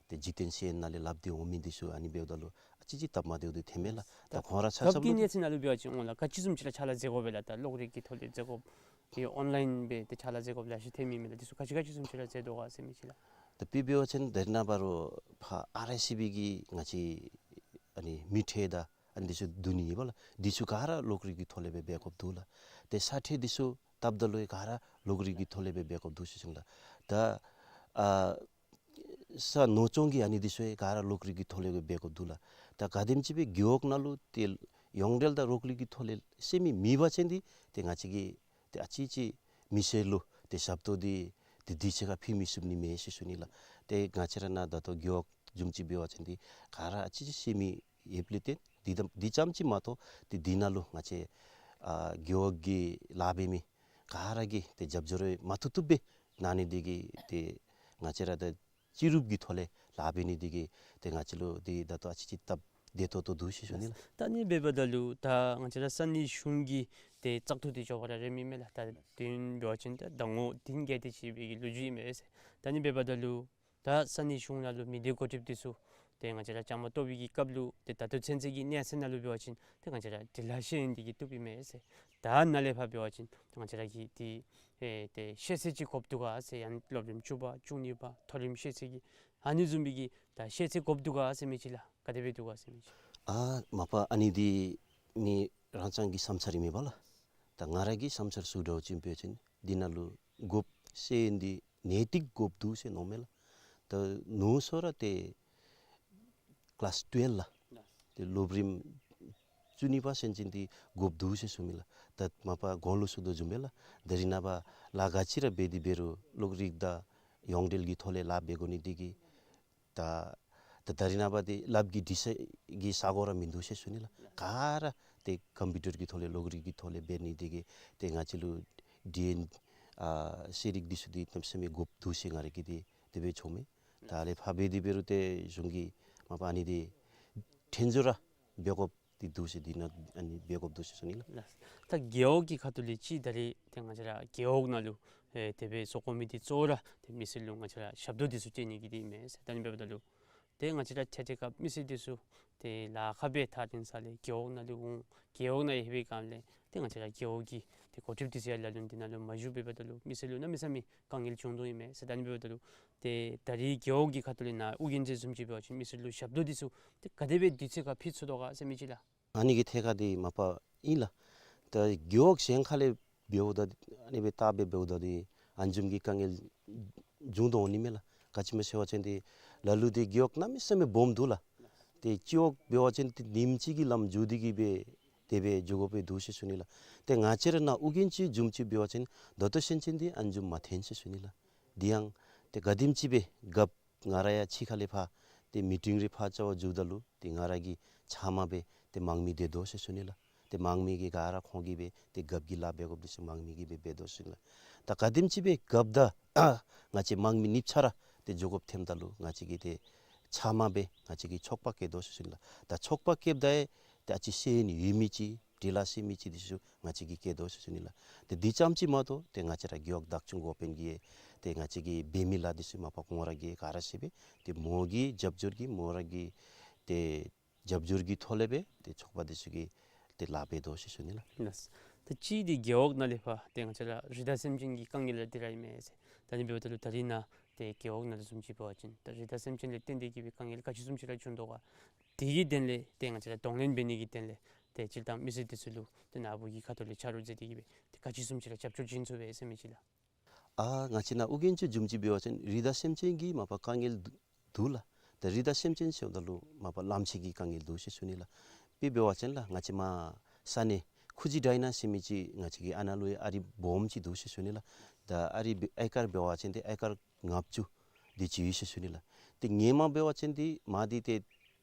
ཏེ་འཇིག་རྟེན་ཤེས་ཡོན་ནང་ལས་ལྷབ་སྟེ་འོང་མི་འདི་ཚུ་ཨ་ནི་འབདཝ་ད་ལུ་ཨ་ཙི་ཅིག་སྟབས་མ་བདེཝ་འདི་ཐོནམ་མས་ལགས། ད་ད་ཁོང་ར་ཆ་ཁྱབ་ཁྱབ་ཀྱི་ལུ་གནས་ཚད་ནང་ལུ་འབད་བ་ཅིན་འོང་ལགས། ག་ཅི་བཟུམ་ཅིག་ར་ཕྱག་ལཱ་མཛད་དགོ་པས་ལགས། ད་གློག་རིག་གི་ཐོག་ལས་མཛད་དགོཔ་ཏེ་ཨོན་ལཱའིན་སྦེ་ཏེ་ཕྱག་ལཱ་མཛད་དགོཔ་ལེ་ཤ་ཐོན་མི་མས་ལགས། འདི་ཚུ་ག་ཅི་ག་ཅི་བཟུམ་ཅིག་ར་མཛད་དོ་ག་ཟེར་མི་ཅིག་ལགས། ད་དཔེ་འབད་བ་ཅིན་ད་རེས་ནངས་པ་རོགས་ཕར་ཨར་ཨའི་སི་བི་གི་ང་བཅས་ཨ་ནི་མི་ཁྲལ་དང་ཨ་ནི་འདི་ཚུ་བསྡུ་ནི་ཨིན་པ་ལགས། འདི་ཚུ་ག་ར་གློག་རིག་གི་ཐོག་ལས་སྦེ་འབད་དགོཔ་འདུག་ལགས། ཏེ་ས་ཁྲལ་འདི་ཚུ་བཏབ་ད་ལུ་ག་ར་གློག་རིག་གི་ཐོག་ལས་སྦེ་འབད་དགོཔ་འདུག་ཟེར་ཞུ་ནི་ལགས། ད་ཨ་ས་ནོར་སྐྱོང་གི་ཨ་ནི་འདི་ཚུ་ཡང་ག་ར་གློག་རིག་གི་ཐོག་ལས་སྦེ་འབད་དགོཔ་འདུག་ལགས། ད་ག་དེམ་ཅིག་སྦེ་རྒེད་འོག་ནང་ལུ་ཏེ་ཡོངས་འབྲེལ་དང་གློག་རིག་གི་ཐོག་ལས་ཤེས་མི་མེད་པ་ཅིན་འདི་ཏེ་ང་བཅས་ཀྱིས་ཏེ་ཨ་ཙི་ཅིག་མི་སེར་ལུ་ཏེ་ཞབས་ཏོག་འདི་ཏེ་དུས་ཅི་ཁར་ཕུལ་མི་ཚུགས་ནི་མས་ཟེར་ཞུ་ནི་ལགས། ཏེ་ང་བཅས་ར་ནཱ་ད་ལྟོ་རྒེད་འོག་བཟུམ་ཅིག་འབད་བ་ཅིན་འདི་ག་ར་ཨ་ཙི་ཅིག་ཤེས་མི་ཡོདཔ་ལས་བརྟེན་འདི་དང་འདི་ཙམ་ཅིག་མ་གཏོགས་ཏེ་འདི་ནང་ལུ་ང་བཅས་ཨ་རྒེད་འོག་གི་ལཱ་འབད་མི་ག་ར་གིས་ཏེ་རྒྱབ་སྐྱོར་མ་ཐུབ་ཐུབ་སྦེ་གནང་ནི་འདི་གིས་ཏེ་ང་བཅས་ར་ད་སྤྱི་རུབ་ཀྱི་ཐོག་ལས་ལཱ་འབད་ནི་འདི་གིས་ཏེ་ང་བཅས་ལུ་འདི་ད་ལྟོ་ཨ་ཙི་ཅིག་སྟབས་བདེ་ཏོག་ཏོ་འདུག་ཟེར་ཞུ་ནི་ལགས། ད་ཨ་ནི་འབདཝ་ད་ལུ་ད་ང་བཅས་ར་ས་གནས་གཞུང་གི་ཏེ་བཙག་འཐུ་འདི་འགྱོ་བ་ར་རན་མི་མས་ལགས། ད་དེ་འབད་བ་ཅིན་ད་ཟླ་ངོ་བདུན་བརྒྱད་དེ་ཅིག་སྦེ་གི་ལོ་རྒྱུས་ཨིན་མས་ཟེར། ད་ཨ་ནི་འབདཝ་ད་ལུ་ད་ས་གནས་གཞུང་ནང་ལུ་མི་སྡེ་འགོ་ཁྲིདཔ་འདི་ཚུ་ཏེ་ང་བཅས་ར་བཅའ་མར་གཏོགས་པའི་གི་སྐབས་ལུ་ཏེ་ད་ལྟོ་ཚུན་ཚོད་ཀྱི་གནས་ཚད་ནང་ལུ་འབད་བ་ཅིན་ཏེ་ང་བཅས་ར་འབྲི་ལྷག་ཤེས་ཡོན་འདི་གིས་བཏུབ་ཨིན་མས་ཟེར། ད་ནཱ་ལས་ཕར་འབད་བ་ཅིན་ཏེ་ང་བཅས་ར་གིས་ཏེ་ཨེ་ཏེ་ཤེས་ཚད་ཅིག་དགོཔ་འདུག་ག་ཟེར། ཡང་སློབ་རིམ་བཅུ་པ་བཅུ་གཉིས་པ་མཐོ་རིམ་ཤེས་ཚད་ཀྱི་ཨ་ནི་བཟུམ་སྦེ་གི་ད་ཤེས་ཚད་དགོཔ་འདུག་ག་ཟེར་མི་ཅིག་ལགས། ག་དེ་སྦེ་འདུག་ག་ཟེར་མི་ཅིག། ཨ་མ་པ་ཨ་ནི་འདི་ནི་རང་རྐྱང་གི་བསམ་འཆར་ཨིན་མས་པ་ལགས། ད་ང་ར་གི་བསམ་འཆར་ཚུ་འདྲཝ་ཅིག་འབད་བ་ཅིན་འདི་ནང་ལུ་དགོཔ་ཤེས་ཡོན་འདི་ནན་ཏིག་དགོཔ་འདུག་ཟེར་མནོཝ་མས་ལགས། ད་མནོ་ས་ར་ཏེ་ཀི་ལཱསི་ཊུ་ཝེལ་ལགས། ཏེ་སློབ་རིམ་བཅུ་གཉིས་པ་ཟེར་བ་ཅིན་འདི་དགོཔ་འདུག་ཟེར་ཞུ་མི་ལགས། ད་མ་པ་གོང་ལུ་ཞུ་དོ་བཟུམ་སྦེ་ལགས། ད་རེས་ནངས་པ་ལཱ་ག་ཅི་ར་འབད་དེ་འབད་རུང་གློག་རིག་དང་ཡོངས་འབྲེལ་གྱི་ཐོག་ལས་ལཱ་འབད་དགོ་ནི་འདི་གིས་ད་ད་ད་རེས་ནངས་པ་འདི་ལགཔ་གིས་འབྲི་ས་གི་ས་གོ་ར་མིན་འདུག་ཟེར་ཞུ་ནི་ལགས། ག་ར་ཏེ་ཀམ་པིའུ་ཊར་གྱི་ཐོག་ལས་གློག་རིག་གི་ཐོག་ལས་འབད་ནི་འདི་གིས་ཏེ་ང་བཅས་ལུ་ཌི་ཨེན་ཨ་ཤེས་རིག་འདི་ཚུ་འདི་གནམ་མེད་ས་མེད་དགོཔ་འདུག་ཟེར་ང་ར་གིས་འདི་དེ་སྦེ་ཚོརཝ་མས། ད་ཨ་ལས་ཕར་འབད་དེ་འབད་རུང་ཏེ་གཞུང་གིས་མ་པ་ཨ་ནི་འདི་ཐོན་བཟོ་ར་འབད་དགོཔ་འདི་འདུག་ཟེར། འདི་ནང་ཨ་ནི་འབད་དགོཔ་འདུག་ཟེར་ཞུ་ནི་ལགས། ལགས། ད་རྒེད་འོག་གི་ཁ་ཐུག་ལས་ཅིག་ད་རེས་ཏེ་ང་བཅས་ར་རྒེད་འོག་ནང་ལུ་ ཨེ་དེ་སྦེ་བཟོ་དགོ་མི་འདི་གཙོ་བོ་ར་ཏེ་མི་སེར་ལུ་ང་བཅས་ར་ཞབས་ཏོག་འདི་ཚུ་སྤྲོད་ནི་གི་འདི་ཨིན་མས་ཟེར། ད་ཨ་ནི་འབདཝ་ད་ལུ་ཏེ་ང་བཅས་ར་ཆ་ཁྱབ་མི་སེར་འདི་ཚུ་ཏེ་ལཱ་ཁག་སྦེ་ཐག་རིང་ས་ལས་རྒེད་འོག་ནང་ལུ་འོང་། རྒེད་འོག་ནང་ཡོད་པའི་སྒང་ལས་ཏེ་ང་བཅས་ར་རྒེད་འོག་གི་ཏེ་འགོ་ཁྲིདཔ་འདི་ཚུ་ཡང་ལ་ལུ་འདི་ནང་ལུ་མ་བཞུགས་པའི་འབདཝ་ད་ལུ་མི་སེར་ལུ་གནམ་མེད་ས་མེད་དཀའ་ངལ་བྱུང་དོ་ཨིན་མས་ཟེར། ད་ཨ་ནི་འབདཝ་ད་ལུ་ཏེ་ད་རིས་རྒེད་འོག་གི་ཁ་ཐུག་ལས་ནཱ་ཨོ་རྒྱན་ཅན་བཟུམ་ཅིག་འབད་བ་ཅིན་མི་སེར་ལུ་ཞབས་ཏོག་འདི་ཚུ་ཏེ་ག་དེ་སྦེ་དུས་ཚོད་ཁར་ཕུལ་ཚུགས་དོ་ག་ཟེར་མི་ཅིག་ལགས། ཨ་ནི་གི་ཐད་ཁར་འདི་མ་པ་ཨིན་ལགས། ད་རྒེད་འོག་གཞན་ཁ་ལས་འབདཝ་ད་ཨ་ནི་སྦེ་བལྟ་སྦེ་འབདཝ་ད་འདི་ཨ་ནི་བཟུམ་གྱི་དཀའ་ངལ་བྱུང་དོ་འོང་ནི་མས་ལགས། ག་ཅི་སྨོ་ཟེར་བ་ཅིན་འདི་ལ་ལུ་འདི་རྒེད་འོག་གནམ་མེད་ས་མེད་སྦོམ་འདུག་ལགས། ཏེ་སྤྱི་འོག་འབད་བ་ཅིན་ཏེ་ཉིནམ་གཅིག་གི་ལམ་འགྱོ་སྟེ་གི་སྦེ་དེ་སྦེ་འགྱོ་དགོཔ་སྦེ་འདུག་ཟེར་ཞུ་ནི་ལགས། ཏེ་ང་བཅས་ར་ནཱ་ཨོ་རྒྱན་ཅན་བཟུམ་ཅིག་འབད་བ་ཅིན་ད་ལྟོ་ཚུན་ཚོད་འདི་ཨ་ནི་བཟུམ་མ་ཐོན་ཟེར་ཞུ་ནི་ལགས། འདི་ཡང་ཏེ་ག་དེམ་ཅིག་སྦེ་རྒཔོ་ང་ར་ཡང་ཕྱི་ཁ་ལས་ཕར་ཏེ་མི་ཊིང་རེ་ཕར་རྐྱབ་པར་འགྱོཝ་ད་ལུ་ཏེ་ང་ར་གིས་ཚབ་མ་སྦེ་ཏེ་མང་མི་སྡོད་དོ་ཟེར་ཞུ་ནི་ལགས། ཏེ་མང་མི་གིས་ག་ར་ཁོང་གིས་སྦེ་ཏེ་རྒཔོ་གི་ལཱ་འབད་དགོཔ་འདི་ཚུ་མང་མི་གིས་སྦེ་འབད་དོ་ཟེར་ཞུ་ནི་ལགས། ད་ག་དེམ་ཅིག་སྦེ་རྒཔོ་དང་ང་བཅས་མང་མི་གཉིས་ཆ་ར་ཏེ་འགྱོ་དགོཔ་ཐོནམ་ད་ལུ་ང་བཅས་ཀྱིས་ཏེ་ཚབ་མ་སྦེ་ང་བཅས་ཀྱིས་ཚོགས་པ་བཀོད་དོ་ཟེར་ཞུ་ནི་ལགས། ད་ཚོགས་པ་བཀོདཔ་ད་ཡང་ཏེ་ཨ་ཙི་ཤེས་ཡོན་ཡོད་མི་ཅིག་འབྲི་ལྷག་ཤེས་མི་ཅིག་འདི་ཚུ་ང་བཅས་ཀྱིས་བཀོད་དོ་ཟེར་ཞུ་ནི་ལགས། ཏེ་འདི་ཙམ་ཅིག་མ་གཏོགས་ཏེ་ང་བཅས་ར་རྒེད་འོག་བདག་སྐྱོང་འགོ་དཔོན་གྱིས་ཏེ་ང་བཅས་ཀྱིས་འབད་མི་ལཱ་འདི་ཚུ་མ་པ་ཁོང་ར་གིས་ག་ར་ཤེས་པས། ཏེ་མོ་གི་རྒྱབ་སྐྱོར་གྱིས་མོ་ར་གི་ཏེ་རྒྱབ་སྐྱོར་གྱི་ཐོག་ལས་སྦེ་ཏེ་ཚོགས་པ་འདི་ཚུ་གིས་ཏེ་ལཱ་འབད་དོ་ཟེར་ཞུ་ནི་ལགས། ལགས། ད་ཅི་འདི་རྒེད་འོག་ནང་ལས་ཕར་ཏེ་ང་བཅས་ར་རི་དྭགས་སེམས་ཅན་གྱི་དཀའ་ངལ་ལས་འདི་ར་ཨིན་མས་ཟེར། ད་ཨ་ནི་འབདཝ་ད་ལུ་ད་རིས་ནཱ་ཏེ་རྒེད་འོག་ནང་ལུ་བཟུམ་ཅིག་འབད་བ་ཅིན་ད་རི་དྭགས་སེམས་ཅན་ལས་བརྟེན་ཏེ་གི་སྦེ་དཀའ་ངལ་ག་ཅི་བཟུམ་ཅིག་ར་བྱུང་དོ་ག། དེ་གི་དོན་ལས་ཏེ་ང་བཅས་ར་གདོང་ལེན་འབད་ནི་གི་དོན་ལས་ཏེ་སྤྱིར་བཏང་མི་སེར་འདི་ཚུ་ལུ་ཏེ་ནཱ་བུ་གི་ཁ་ཐུག་ལས་ཆ་རོགས་མཛད་དེ་གི་སྦེ་ཏེ་ག་ཅི་བཟུམ་ཅིག་ར་རྒྱབ་སྐྱོར་བྱིན་ཚུགས་པས་ཟེར་མི་ཅིག་ལགས། ཨ་ང་བཅས་ནཱ་ཨོ་རྒྱན་ཅན་བཟུམ་ཅིག་འབད་བ་ཅིན་རི་དྭགས་སེམས་ཅན་གྱི་མ་པ་དཀའ་ངལ་འདུག་འདུག་ལགས། ད་རི་དྭགས་སེམས་ཅན་ཟེརཝ་ད་ལུ་མ་པ་ལམ་ཕྱེད་ཀྱི་དཀའ་ངལ་འདུག་ཟེར་ཞུ་ནི་ལགས། དཔེ་འབད་བ་ཅིན་ལགས་ང་བཅས་མར་ས་གནས་ཁུ་ཇི་ཌའི་ན་ཟེར་མི་ཅིག་ང་བཅས་ཀྱི་ཨ་ནཱ་ལུ་ཡང་ཨ་རི་སྦོམ་ཅིག་འདུག་ཟེར་ཞུ་ནི་ལགས། ད་ཨ་རི་འབད་ཨེ་ཀར་འབད་བ་ཅིན་ཏེ་ཨེ་ཀར་ལྔ་བཅུ་དེ་ཅིག་ཡོད་ཟེར་ཞུ་ནི་ལགས། ཏེ་སྔོན་མ་འབད་བ་ཅིན་འདི་མར་འདི་ཏེ་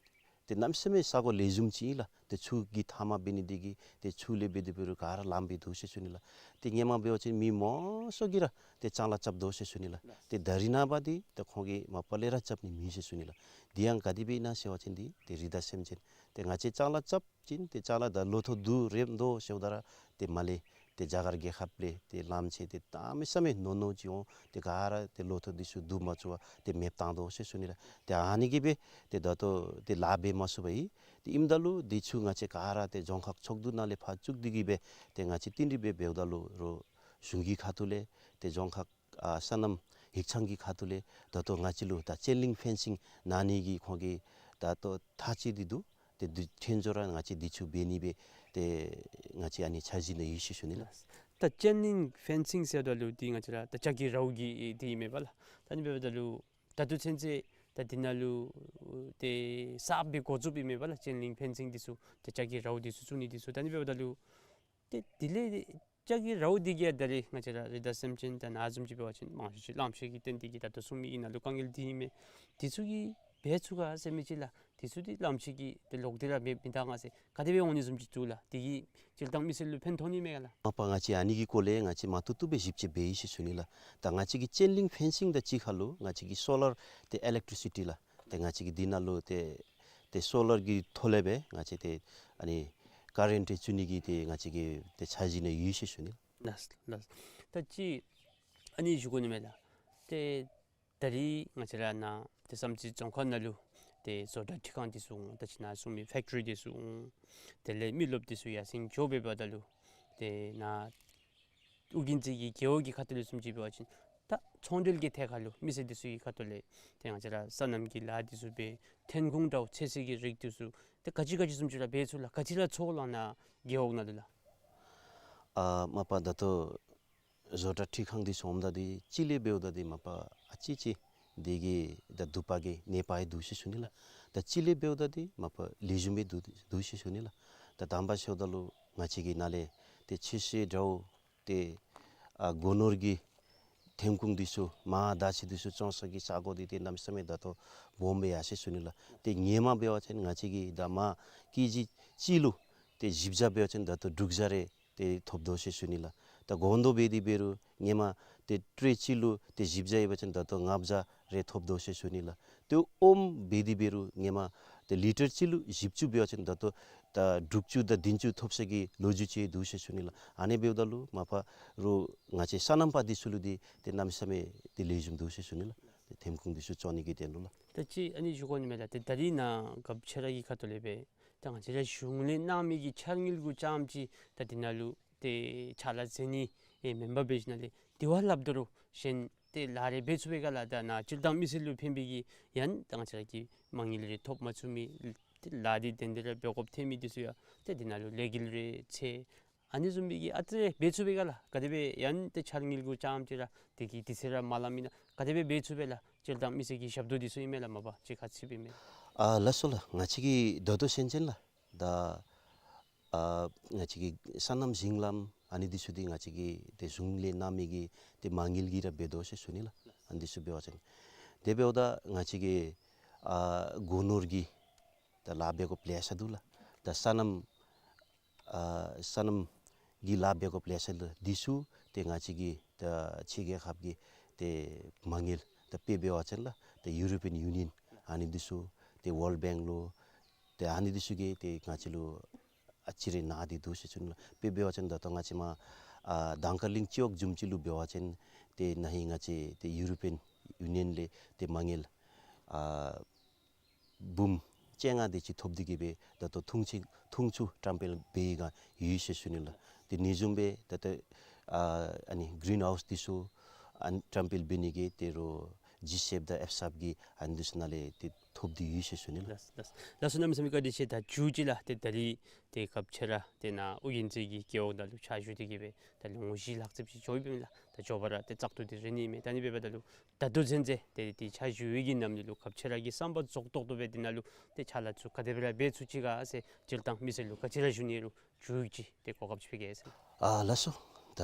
ཏེ་གནམ་མེད་ས་མེད་ས་གོ་ལེགས་ཤོམ་ཅིག་ཨིན་ལགས། ཏེ་ཆུ་གི་མཐའ་མར་འབད་ནི་འདི་གིས་ཏེ་ཆུ་ལས་འབད་དེ་འབད་རུང་ག་ར་ལམ་སྦེ་འདུག་ཟེར་ཞུ་ནི་ལགས། ཏེ་སྔོན་མ་འབད་བ་ཅིན་མི་མང་ཤོས་ཀྱིས་ར་ཏེ་ལྕང་ལཱ་རྐྱབ་དོ་ཟེར་ཞུ་ནི་ལགས། ཏེ་ད་རིས་ནངས་པ་འདི་ཏེ་ཁོང་གིས་མ་པ་ལས་ར་རྐྱབ་ནི་མེད་ཟེར་ཞུ་ནི་ལགས། འདི་ཡང་ག་དེ་སྦེ་ཨིན་ན་ཟེར་བ་ཅིན་འདི་ཏེ་རི་དྭགས་སེམས་ཅན་ཏེ་ང་བཅས་ལྕང་ལཱ་རྐྱབ་ཅིན་ཏེ་ལྕང་ལཱ་དང་ལོ་ཐོག་བསྡུ་རེགཔ་འདུག་ཟེརཝ་ད་ར་ཏེ་མར་ལས་ཏེ་རྒྱ་གར་རྒྱལ་ཁབ་ལས་ཏེ་ལམ་ཕྱེད་དེ་གནམ་མེད་ས་མེད་ནོར་ནོར་ཅིག་འོང་། ཏེ་ག་ར་ཏེ་ལོ་ཐོག་འདི་ཚུ་བསྡུ་མ་ཚུགས་པར་ཏེ་མེདཔ་བཏང་དོ་ཟེར་ཞུ་ནི་ལགས། ཏེ་ཨ་ནི་གིས་སྦེ་ཏེ་ད་ལྟོ་ཏེ་ལཱ་འབད་མ་ཚུགས་པས། ཏེ་ཨིནམ་ད་ལུ་འདི་ཚུ་ང་བཅས་ག་ར་ཏེ་རྫོང་ཁག་ཚོགས་འདུ་ནང་ལས་ཕར་བཙུགས་ཏེ་གི་སྦེ་ཏེ་ང་བཅས་བསྟུན་གྲོས་འབད་འབདཝ་ད་ལུ་རོགས་གཞུང་གི་ཁ་ཐུག་ལས་ཏེ་རྫོང་ཁག་ཨ་སོ་ནམ་ཡིག་ཚང་གི་ཁ་ཐུག་ལས་ད་ལྟོ་ང་བཅས་ལུ་ད་ཅེན་ལིང་ཕེན་སིང་གནང་ནི་གི་ཁོང་གིས་ད་ལྟོ་ཐག་བཅད་དེ་འདུག། ཏེ་དུས་ཚོད་ཚུན་ཚོད་ར་ང་བཅས་འདི་ཚུ་འབད་ནི་སྦེ་ཏེ་ང་བཅས་ཨ་ནི་འཆར་གཞི་ནང་ཡོད་ཟེར་ཞུ་ནི་ལགས། ད་ཅེན་ལིང་ཕེན་སིང་ཟེརཝ་ད་ལུ་འདི་ང་བཅས་ར་ད་ལྕགས་ཀྱི་རཝ་གི་འདི་ཨིན་མས་པ་ལགས། ད་ཨ་ནི་འབདཝ་ད་ལུ་ད་ལྟོ་ཚུན་ཚོད་ད་འདི་ནང་ལུ་ཏེ་གསརཔ་སྦེ་འགོ་བཙུགསཔ་ཨིན་མས་པ་ལགས། ཅེན་ལིང་ཕེན་སིང་འདི་ཚུ་ད་ལྕགས་ཀྱི་རཝ་འདི་ཚུ་བཙུགས་ནི་འདི་ཚུ། ད་ཨ་ནི་འབདཝ་ད་ལུ་ཏེ་དེ་ལས་ལྕགས་ཀྱི་རཝ་འདི་གིས་ད་རེས་ང་བཅས་ར་རི་དྭགས་སེམས་ཅན་ད་ནཱ་བཟུམ་ཅིག་འབད་བ་ཅིན་མང་ཤོས་ཅིག་ལམ་ཕྱེད་ཀྱི་རྟེན་འདི་གིས་ད་ལྟོ་གསུངས་མི་གི་ནང་ལུ་དཀའ་ངལ་འདི་ཨིན་མས། འདི་ཚུ་གི་འབད་ཚུགས་ག་ཟེར་མི་ཅིག་ལགས། འདི་ཚུ་འདི་ལམ་ཕྱེད་ཀྱི་ཏེ་ལོག་སྟེ་ར་མེདཔ་མེན་ད་ག་ཟེར་ག་དེ་སྦེ་འོང་ནི་བཟུམ་ཅིག་འདུག་ལགས། འདི་གིས་སྤྱིར་བཏང་མི་སེར་ལུ་ཕན་ཐོགས་ནི་མས་ག་ལགས། མ་པ་ང་བཅས་ཨ་ནི་གི་སྐོར་ལས་ང་བཅས་མ་བཏུབ་བཏུབ་སྦེ་ཞིབ་དཔྱད་འབད་ཡི་ཟེར་ཞུ་ནི་ལགས། ད་ང་བཅས་ཀྱི་ཅེན་ལིང་ཕེན་སིང་དང་གཅིག་ཁར་ལུ་ང་བཅས་ཀྱི་སོ་ལར་ཏེ་ཨི་ལེག་ཊི་རི་སི་ཊི་ལགས། ཏེ་ང་བཅས་ཀྱིས་འདི་ནང་ལུ་ཏེ་ཏེ་སོ་ལར་གྱི་ཐོག་ལས་སྦེ་ང་བཅས་ཏེ་ཨ་ནི་ཀ་རེནཊ་རེ་བཙུགས་ནི་གི་ཏེ་ང་བཅས་ཀྱི་ཏེ་འཆར་གཞི་ནང་ཡོད་ཟེར་ཞུ་ནི་ལགས། ལགས་ལགས། ད་ཅི་ཨ་ནི་ཞུ་དགོ་ནི་མས་ལགས། ཏེ་ད་རིས་ང་བཅས་ར་ནཱ་ཏེ་བསམ་རྩེ་རྫོང་ཁག་ནང་ལུ་ཏེ་བཟོ་གྲྭ་འཕྲུལ་ཁང་འདི་ཚུ་འོང་། ད་ཅི་ནཱ་གསུངས་མི་ཕེག་ཊི་རི་འདི་ཚུ་འོང་། དེ་ལས་མི་རློབས་འདི་ཚུ་ཡར་སེང་འགྱོ་འབདཝ་ད་ལུ་ཏེ་ནཱ་ཨོ་རྒྱན་རྩེ་གི་རྒེད་འོག་གི་ཁ་ཐུག་ལས་བཟུམ་ཅིག་འབད་བ་ཅིན་ད་ཚོང་འབྲེལ་གྱི་ཐད་ཁར་ལུ་མི་སེར་འདི་ཚུ་གི་ཁ་ཐུག་ལས་ཏེ་ང་བཅས་ར་སོ་ནམ་གྱི་ལཱ་འདི་ཚུ་འབད་ཐོན་ཁུངས་འདྲཝ་ཚོད་བསྲེ་གི་རིགས་འདི་ཚུ་ཏེ་ག་ཅི་ག་ཅི་བཟུམ་ཅིག་ར་འབད་ཚུགས་ལགས། ག་ཅི་ར་ཚོར་ལགས་ནཱ་རྒེད་འོག་ནང་ལུ་ལགས། ཨ་མ་པ་ད་ལྟོ་བཟོ་གྲྭ་འཕྲུལ་ཁང་འདི་ཚུ་འོངམ་ད་འདི་གཅིག་ལས་འབདཝ་ད་འདི་མ་པ་ཨ་ཙི་ཅིག་འདི་གི་ད་དུ་པ་གི་ནད་པ་ཡང་འདུག་ཟེར་ཞུ་ནི་ལགས། ད་གཅིག་ལས་འབདཝ་ད་འདི་མ་པ་ལེགས་ཤོམ་སྦེ་འདུག་འདུག་ཟེར་ཞུ་ནི་ལགས། ད་དང་པ་ཟེརཝ་ད་ལུ་ང་བཅས་ཀྱི་ནཱ་ལས་ཏེ་ཕྱི་སེ་འདྲཝ་ཏེ་ཨ་སྒོ་ནོར་གྱི་ཐོན་ཁུངས་འདི་ཚུ་མར་ད་ཅི་འདི་ཚུ་བཙོང་ས་གི་ས་གོ་འདི་ཏེ་གནམ་མེད་ས་མེད་ད་ལྟོ་སྦོམ་སྦེ་ཡར་སོ་ཡི་ཟེར་ཞུ་ནི་ལགས། ཏེ་སྔོན་མ་འབད་བ་ཅིན་ང་བཅས་ཀྱིས་ད་མར་ཀེ་ཇི་གཅིག་ལུ་ཏེ་བཞི་བརྒྱ་འབད་བ་ཅིན་ད་ལྟོ་དྲུག་བརྒྱ་རེ་ཏེ་ཐོབ་དོ་ཟེར་ཞུ་ནི་ལགས། ད་གོང་དུ་འབད་དེ་འབད་རུང་སྔོན་མ་ ཏེ་ཊྲེ་གཅིག་ལུ་ཏེ་བཞི་བརྒྱ་ཡོད་པ་ཅིན་ད་ལྟོ་ལྔ་བརྒྱ་རེ་ཐོབ་དོ་ཟེར་ཞུ་ནི་ལགས། ཏེ་ཨོམ་འབད་དེ་འབད་རུང་ཧེ་མ་ཏེ་ལི་ཊར་གཅིག་ལུ་བཞི་བཅུ་འབད་བ་ཅིན་ད་ལྟོ་ད་དྲུག་ཅུ་དང་བདུན་ཅུ་ཐོབ་ས་གི་ལོ་རྒྱུས་ཅིག་འདུག་ཟེར་ཞུ་ནི་ལགས། ཨ་ནི་འབདཝ་ད་ལུ་མ་པ་རོགས་ང་བཅས་སོ་ནམ་པ་འདི་ཚུ་ལུ་འདི་ཏེ་གནམ་མེད་ས་མེད་ཏེ་ལེགས་ཤོམ་འདུག་ཟེར་ཞུ་ནི་ལགས། ཏེ་ཐོན་ཁུངས་འདི་ཚུ་བཙོང་ནི་གི་དོན་ལུ་ལགས། ད་ཅི་ཨ་ནི་ཞུ་དགོ་ནི་མས་ལགས། ཏེ་ད་རིས་ནཱ་རྒཔོ་ཁྱོད་ར་གི་ཁ་ཐུག་ལས་སྦེ་ད་ང་བཅས་ར་གཞུང་ལས་གནང་མི་གི་འཆར་དངུལ་གུ་རྐྱངམ་ཅིག་ད་འདི་ནང་ལུ་ཏེ་ཕྱག་ལཱ་མཛད་ནི་ཨེ་མེན་པར་འབད་ཞིནམ་ལས་དེ་བ་སླབ་དོ་རུང་གཞན་ཏེ་ལཱ་རེ་འབད་ཚུགས་པས་ག་ལགས། ད་ནཱ་སྤྱིར་བཏང་མི་སེར་ལུ་ཕན་པའི་གི་ཡང་ད་ང་བཅས་ར་གི་མ་དངུལ་རེ་ཐོབ་མ་ཚུགས་མི་ཏེ་ལཱ་འདི་དེ་འདི་ར་འབད་དགོཔ་ཐོན་མི་འདི་ཚུ་ཡང་ཏེ་འདི་ནང་ལུ་ལས་འགུལ་རེ་འཚོལ་ཨ་ནི་བཟུམ་མའི་གི་ཨ་ཙི་རེ་འབད་ཚུགས་པས་ག་ལགས། ག་དེ་སྦེ་ཡང་ཏེ་འཆར་དངུལ་གུ་རྐྱངམ་ཅིག་ར་དེ་གི་དུས་ཚོད་ར་མ་ལང་མི་ནང་ག་དེ་སྦེ་འབད་ཚུགས་པས་ལགས། སྤྱིར་བཏང་མི་སེར་གྱི་ཞབས་ཏོག་འདི་ཚུ་ཨིན་མས་ལགས། མ་པ་ཅིག་ཁ་ཚིག་ཨིན་མས། ཨ་ལགས་སོ་ལགས། ང་བཅས་ཀྱི་ད་ལྟོ་སེམས་ཅན་ལགས། ད་ཨ་ང་བཅས་ཀྱི་སོ་ནམ་ཞིང་ལམ་ཨ་ནི་འདི་ཚུ་འདི་ང་བཅས་ཀྱི་ཏེ་གཞུང་ལས་གནང་མི་གི་ཏེ་མ་དངུལ་གྱིས་ར་འབད་དོ་ཟེར་ཞུ་ནི་ལགས། ཨ་ནི་འདི་ཚུ་འབད་བ་ཅིན་དེ་འབདཝ་ད་ང་བཅས་ཀྱི་ཨ་སྒོ་ནོར་གྱི་ད་ལཱ་འབད་དགོཔ་ལེ་ཤ་འདུག་ལགས། ད་སོ་ནམ་ཨ་སོ་ནམ་གྱི་ལཱ་འབད་དགོཔ་ལེ་ཤ་འདུག། འདི་ཚུ་ཏེ་ང་བཅས་ཀྱི་ད་ཕྱི་རྒྱལ་ཁབ་ཀྱི་ཏེ་མ་དངུལ་ད་དཔེ་འབད་བ་ཅིན་ལགས་ཏེ་ཡུ་རོ་པིའན་ཡུ་ནི་ཡཱན་ཨ་ནི་འདི་ཚུ་ཏེ་ཝཱལཌ་བེངཀ་ལུ་ཏེ་ཨ་ནི་འདི་ཚུ་གིས་ཏེ་ང་བཅས་ལུ་ཨ་ཙི་རེ་གནང་སྟེ་འདུག་ཟེར་ཞུ་ནི་ལགས། དཔེ་འབད་བ་ཅིན་ད་ལྟོ་ང་བཅས་མར་ཨ་དང་ཀ་གླིང་སྤྱི་འོག་འཛོམས་ཅིག་ལུ་འབད་བ་ཅིན་ཏེ་ན་ཧིང་ང་བཅས་ཏེ་ཡུ་རོ་པིའན་ཡུ་ནི་ཡཱན་ལས་ཏེ་མ་དངུལ་ཨ་འབུམ་བཅོ་ལྔ་དེ་ཅིག་ཐོབ་སྟེ་གིས་སྦེ་ད་ལྟོ་འཐུང་ཆུ་འཐུང་ཆུ་བཀྲམ་སྤེལ་འབད་ཡི་ག་ཡོད་ཟེར་ཞུ་ནི་ལགས། ཏེ་ཨ་ནི་བཟུམ་སྦེ་ད་ལྟོ་ཨ་ཨ་ནི་གི་རིན་ཧའུསི་འདི་ཚུ་ཨ་བཀྲམ་སྤེལ་འབད་ནི་གི་ཏེ་རོགས་ཇི་སེབ་དང་ཨེཕ་སབ་ཀྱི་ཨ་ནི་འདི་ཚུ་ནང་ལས་ཏེ་ཐོབ་སྟེ་ཡོད་ཟེར་ཞུ་ནི་ལགས། ལགས་ལགས་ལགས་སོ། གནམ་མེད་ས་མེད་བཀའ་དྲིན་ཆེ། ད་མཇུག་ཅིག་ལགས་ཏེ་ད་རིས་ཏེ་རྒཔོ་ཁྱོད་ར་ཏེ་ནཱ་ཨོ་རྒྱན་རྩེ་གི་རྒེད་འོག་ནང་ལུ་ཕྱག་ཞུ་སྟེ་གིས་སྦེ་ད་ལོ་ངོ་བཞི་ལྷག་ཙམ་ཅིག་འགྱོ་ཡི་སྦེ་ཨིན་ལགས། ད་མགྱོགས་པ་ར་ཏེ་བཙག་འཐུ་འདི་རན་ནི་མས། ད་ཨ་ནི་འབདཝ་ད་ལུ་ད་ལྟོ་ཚུན་ཚོད་ཏེ་ཏེ་ཕྱག་ཞུ་བའི་གི་ནམ་ནི་ལུ་རྒཔོ་ཁྱོད་ར་གི་བསམ་པ་རྫོགས་ཏོག་ཏོ་སྦེ་འདི་ནང་ལུ་ཏེ་ཕྱག་ལཱ་ཚུ་ག་དེ་སྦེ་ར་འབད་ཚུགས་ཅི་ག་ཟེར་སྤྱིར་བཏང་མི་སེར་ལུ་ག་ཅི་ར་ཞུ་ནི་རུང་མཇུག་ཅིག་ཏེ་གོ་སྐབས་ཅིག་ཕུལ་གེ་ཟེར། ཨ་ལགས་སོ། ད་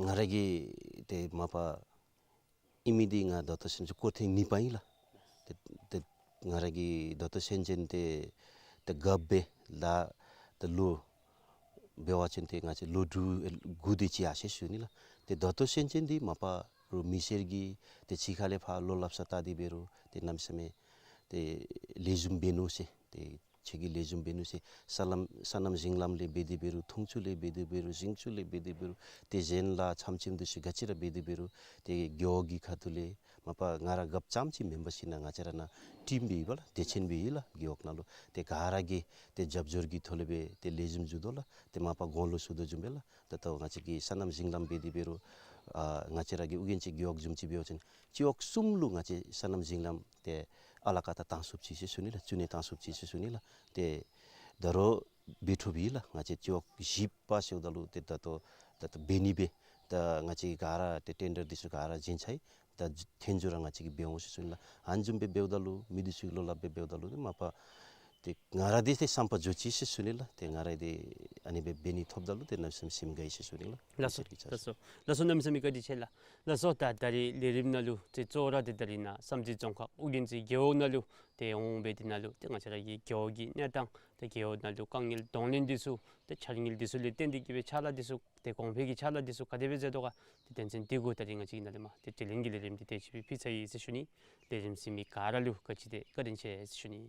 ང་ར་གིས་ཏེ་མ་པ་ཨིན་མི་འདི་ང་ད་ལྟོ་སེམས་ཅན་སྐོར་ཐེངས་གཉིས་པ་ཨིན་ལགས། ཏེ་ཏེ་ང་ར་གིས་ད་ལྟོ་སེམས་ཅན་ཏེ་ཏེ་རྒཔོ་སྦེ་ལཱ་ཏེ་ལོ་འབད་བ་ཅིན་ཏེ་ང་བཅས་ལོ་དྲུག་དགུ་དེ་ཅིག་ཡར་སོ་ཡི་ཟེར་ཞུ་ནི་ལགས། ཏེ་ད་ལྟོ་སེམས་ཅན་འདི་མ་པ་རོགས་མི་སེར་གྱིས་ཏེ་ཕྱི་ཁ་ལས་ཕར་བློ་སླབ་ས་བལྟ་སྟེ་འབད་རུང་ཏེ་གནམ་མེད་ས་མེད་ཏེ་ལེགས་ཤོམ་འབད་ནུག་ཟེར། ཏེ་ཁྱོད་ཀྱིས་ལེགས་ཤོམ་འབད་ནུག་ཟེར། སོ་ནམ་སོ་ནམ་ཞིང་ལམ་ལས་འབད་དེ་འབད་རུང་འཐུང་ཆུ་ལས་འབད་དེ་འབད་རུང་ཞིང་ཆུ་ལས་འབད་དེ་འབད་རུང་ཏེ་གཞན་ལཱ་ཚམ་ཚིམ་འདི་ཚུ་ག་ཅི་ར་འབད་དེ་འབད་རུང་ཏེ་རྒེད་འོག་གི་ཁ་ཐུག་ལས་མ་པ་ང་ར་རྒཔོ་རྐྱངམ་ཅིག་མེན་པར་ཞིན་ན་ང་བཅས་ར་ནཱ་ཊིམ་སྦེ་ཡོད་པ་ལགས། སྡེ་ཚན་སྦེ་ཡོད་ལགས། རྒེད་འོག་ནང་ལུ་ཏེ་ག་ར་གིས་ཏེ་རྒྱབ་སྐྱོར་གྱི་ཐོག་ལས་སྦེ་ཏེ་ལེགས་ཤོམ་འགྱོ་དོ་ལགས། ཏེ་མ་པ་གོང་ལུ་ཞུ་དོ་བཟུམ་སྦེ་ལགས། ད་ལྟོ་ང་བཅས་ཀྱི་སོ་ནམ་ཞིང་ལམ་འབད་དེ་འབད་རུང་ཨ་ང་བཅས་ར་གི་ཨོ་རྒྱན་རྩེ་རྒེད་འོག་བཟུམ་ཅིག་འབད་བ་ཅིན་སྤྱི་འོག་གསུམ་ལུ་ང་བཅས་སོ་ནམ་ཞིང་ལམ་ཏེ་ཨ་ལ་ཀ་ད་བཏང་ཚུགསཔ་ཅིག་ཟེར་ཞུ་ནི་ལགས། བཙུགས་ནི་བཏང་ཚུགསཔ་ཅིག་ཟེར་ཞུ་ནི་ལགས། ཏེ་ད་རུང་འབད་ཚུགསཔ་ཨིན་ལགས། ང་བཅས་སྤྱི་འོག་བཞི་པ་ཟེརཝ་ད་ལུ་ཏེ་ད་ལྟོ་ད་ལྟོ་འབད་ནི་སྦེ་ད་ང་བཅས་ཀྱིས་ག་ར་ཏེ་ཊེན་ཌར་འདི་ཚུ་ག་ར་བྱིན་ཚར་ཡི། ད་ཐོན་རྒྱུ་ར་ང་བཅས་ཀྱིས་འབད་འོང་ཟེར་ཞུ་ནི་ལགས། ཨ་ནི་བཟུམ་སྦེ་འབདཝ་ད་ལུ་མི་འདི་ཚུ་གིས་བློ་སླབ་སྦེ་འབདཝ་ད་ལུ་ཏེ་མ་པ་ཏེ་ང་ར་འདི་ཏེ་བསམ་པ་འགྱོ་ཅི་ཟེར་ཞུ་ནི་ལགས། ཏེ་ང་ར་འདི་ཨ་ནི་སྦེ་འབད་ནི་ཐོབ་ད་ལུ་ཏེ་གནམ་མེད་ས་མེད་སེམས་དགའ་ཡི་ཟེར་ཞུ་ནི་ལགས། ལགས་སོ། ལགས་སོ། ལགས་སོ། གནམ་མེད་ས་མེད་བཀའ་དྲིན་ཆེ་ལགས། ལགས་སོ། ད་ད་རིས་ལས་རིམ་ནང་ལུ་ཏེ་གཙོ་བོ་ར་ཏེ་ད་རིས་ནཱ་བསམ་རྩེ་རྫོང་ཁག་ཨོ་རྒྱན་རྩེ་རྒེད་འོག་ནང་ལུ་ཏེ་འོང་སྦེ་འདི་ནང་ལུ་ཏེ་ང་བཅས་ར་གི་རྒེད་འོག་གི་གནས་སྟངས་ཏེ་རྒེད་འོག་ནང་ལུ་དཀའ་ངལ་གདོང་ལེན་འདི་ཚུ་ཏེ་འཆར་དངུལ་འདི་ཚུ་ལས་བརྟེན་ཏེ་གིས་སྦེ་ཕྱག་ལཱ་འདི་ཚུ་ཏེ་གོང་འཕེལ་གྱི་ཕྱག་ལཱ་འདི་ཚུ་ག་དེ་སྦེ་མཛད་དོ་ག་ཏེ་དོན་ཚན་འདི་གུ་ད་རིས་ང་བཅས་ཀྱིས་ནཱ་ལས་མར་ཏེ་དྲི་ལན་གྱི་ལས་རིམ་འདི་དེ་ཅིག་སྦེ་ཕུལ་ཚར་ཡི་ཟེར་ཞུ་ནི། ལས་རིམ་གཟིགས་མི་ག་ར་ལུ་ག་ཅི་དེ་བཀའ་དྲིན་ཆེ་ཟེར་ཞུ་ནི།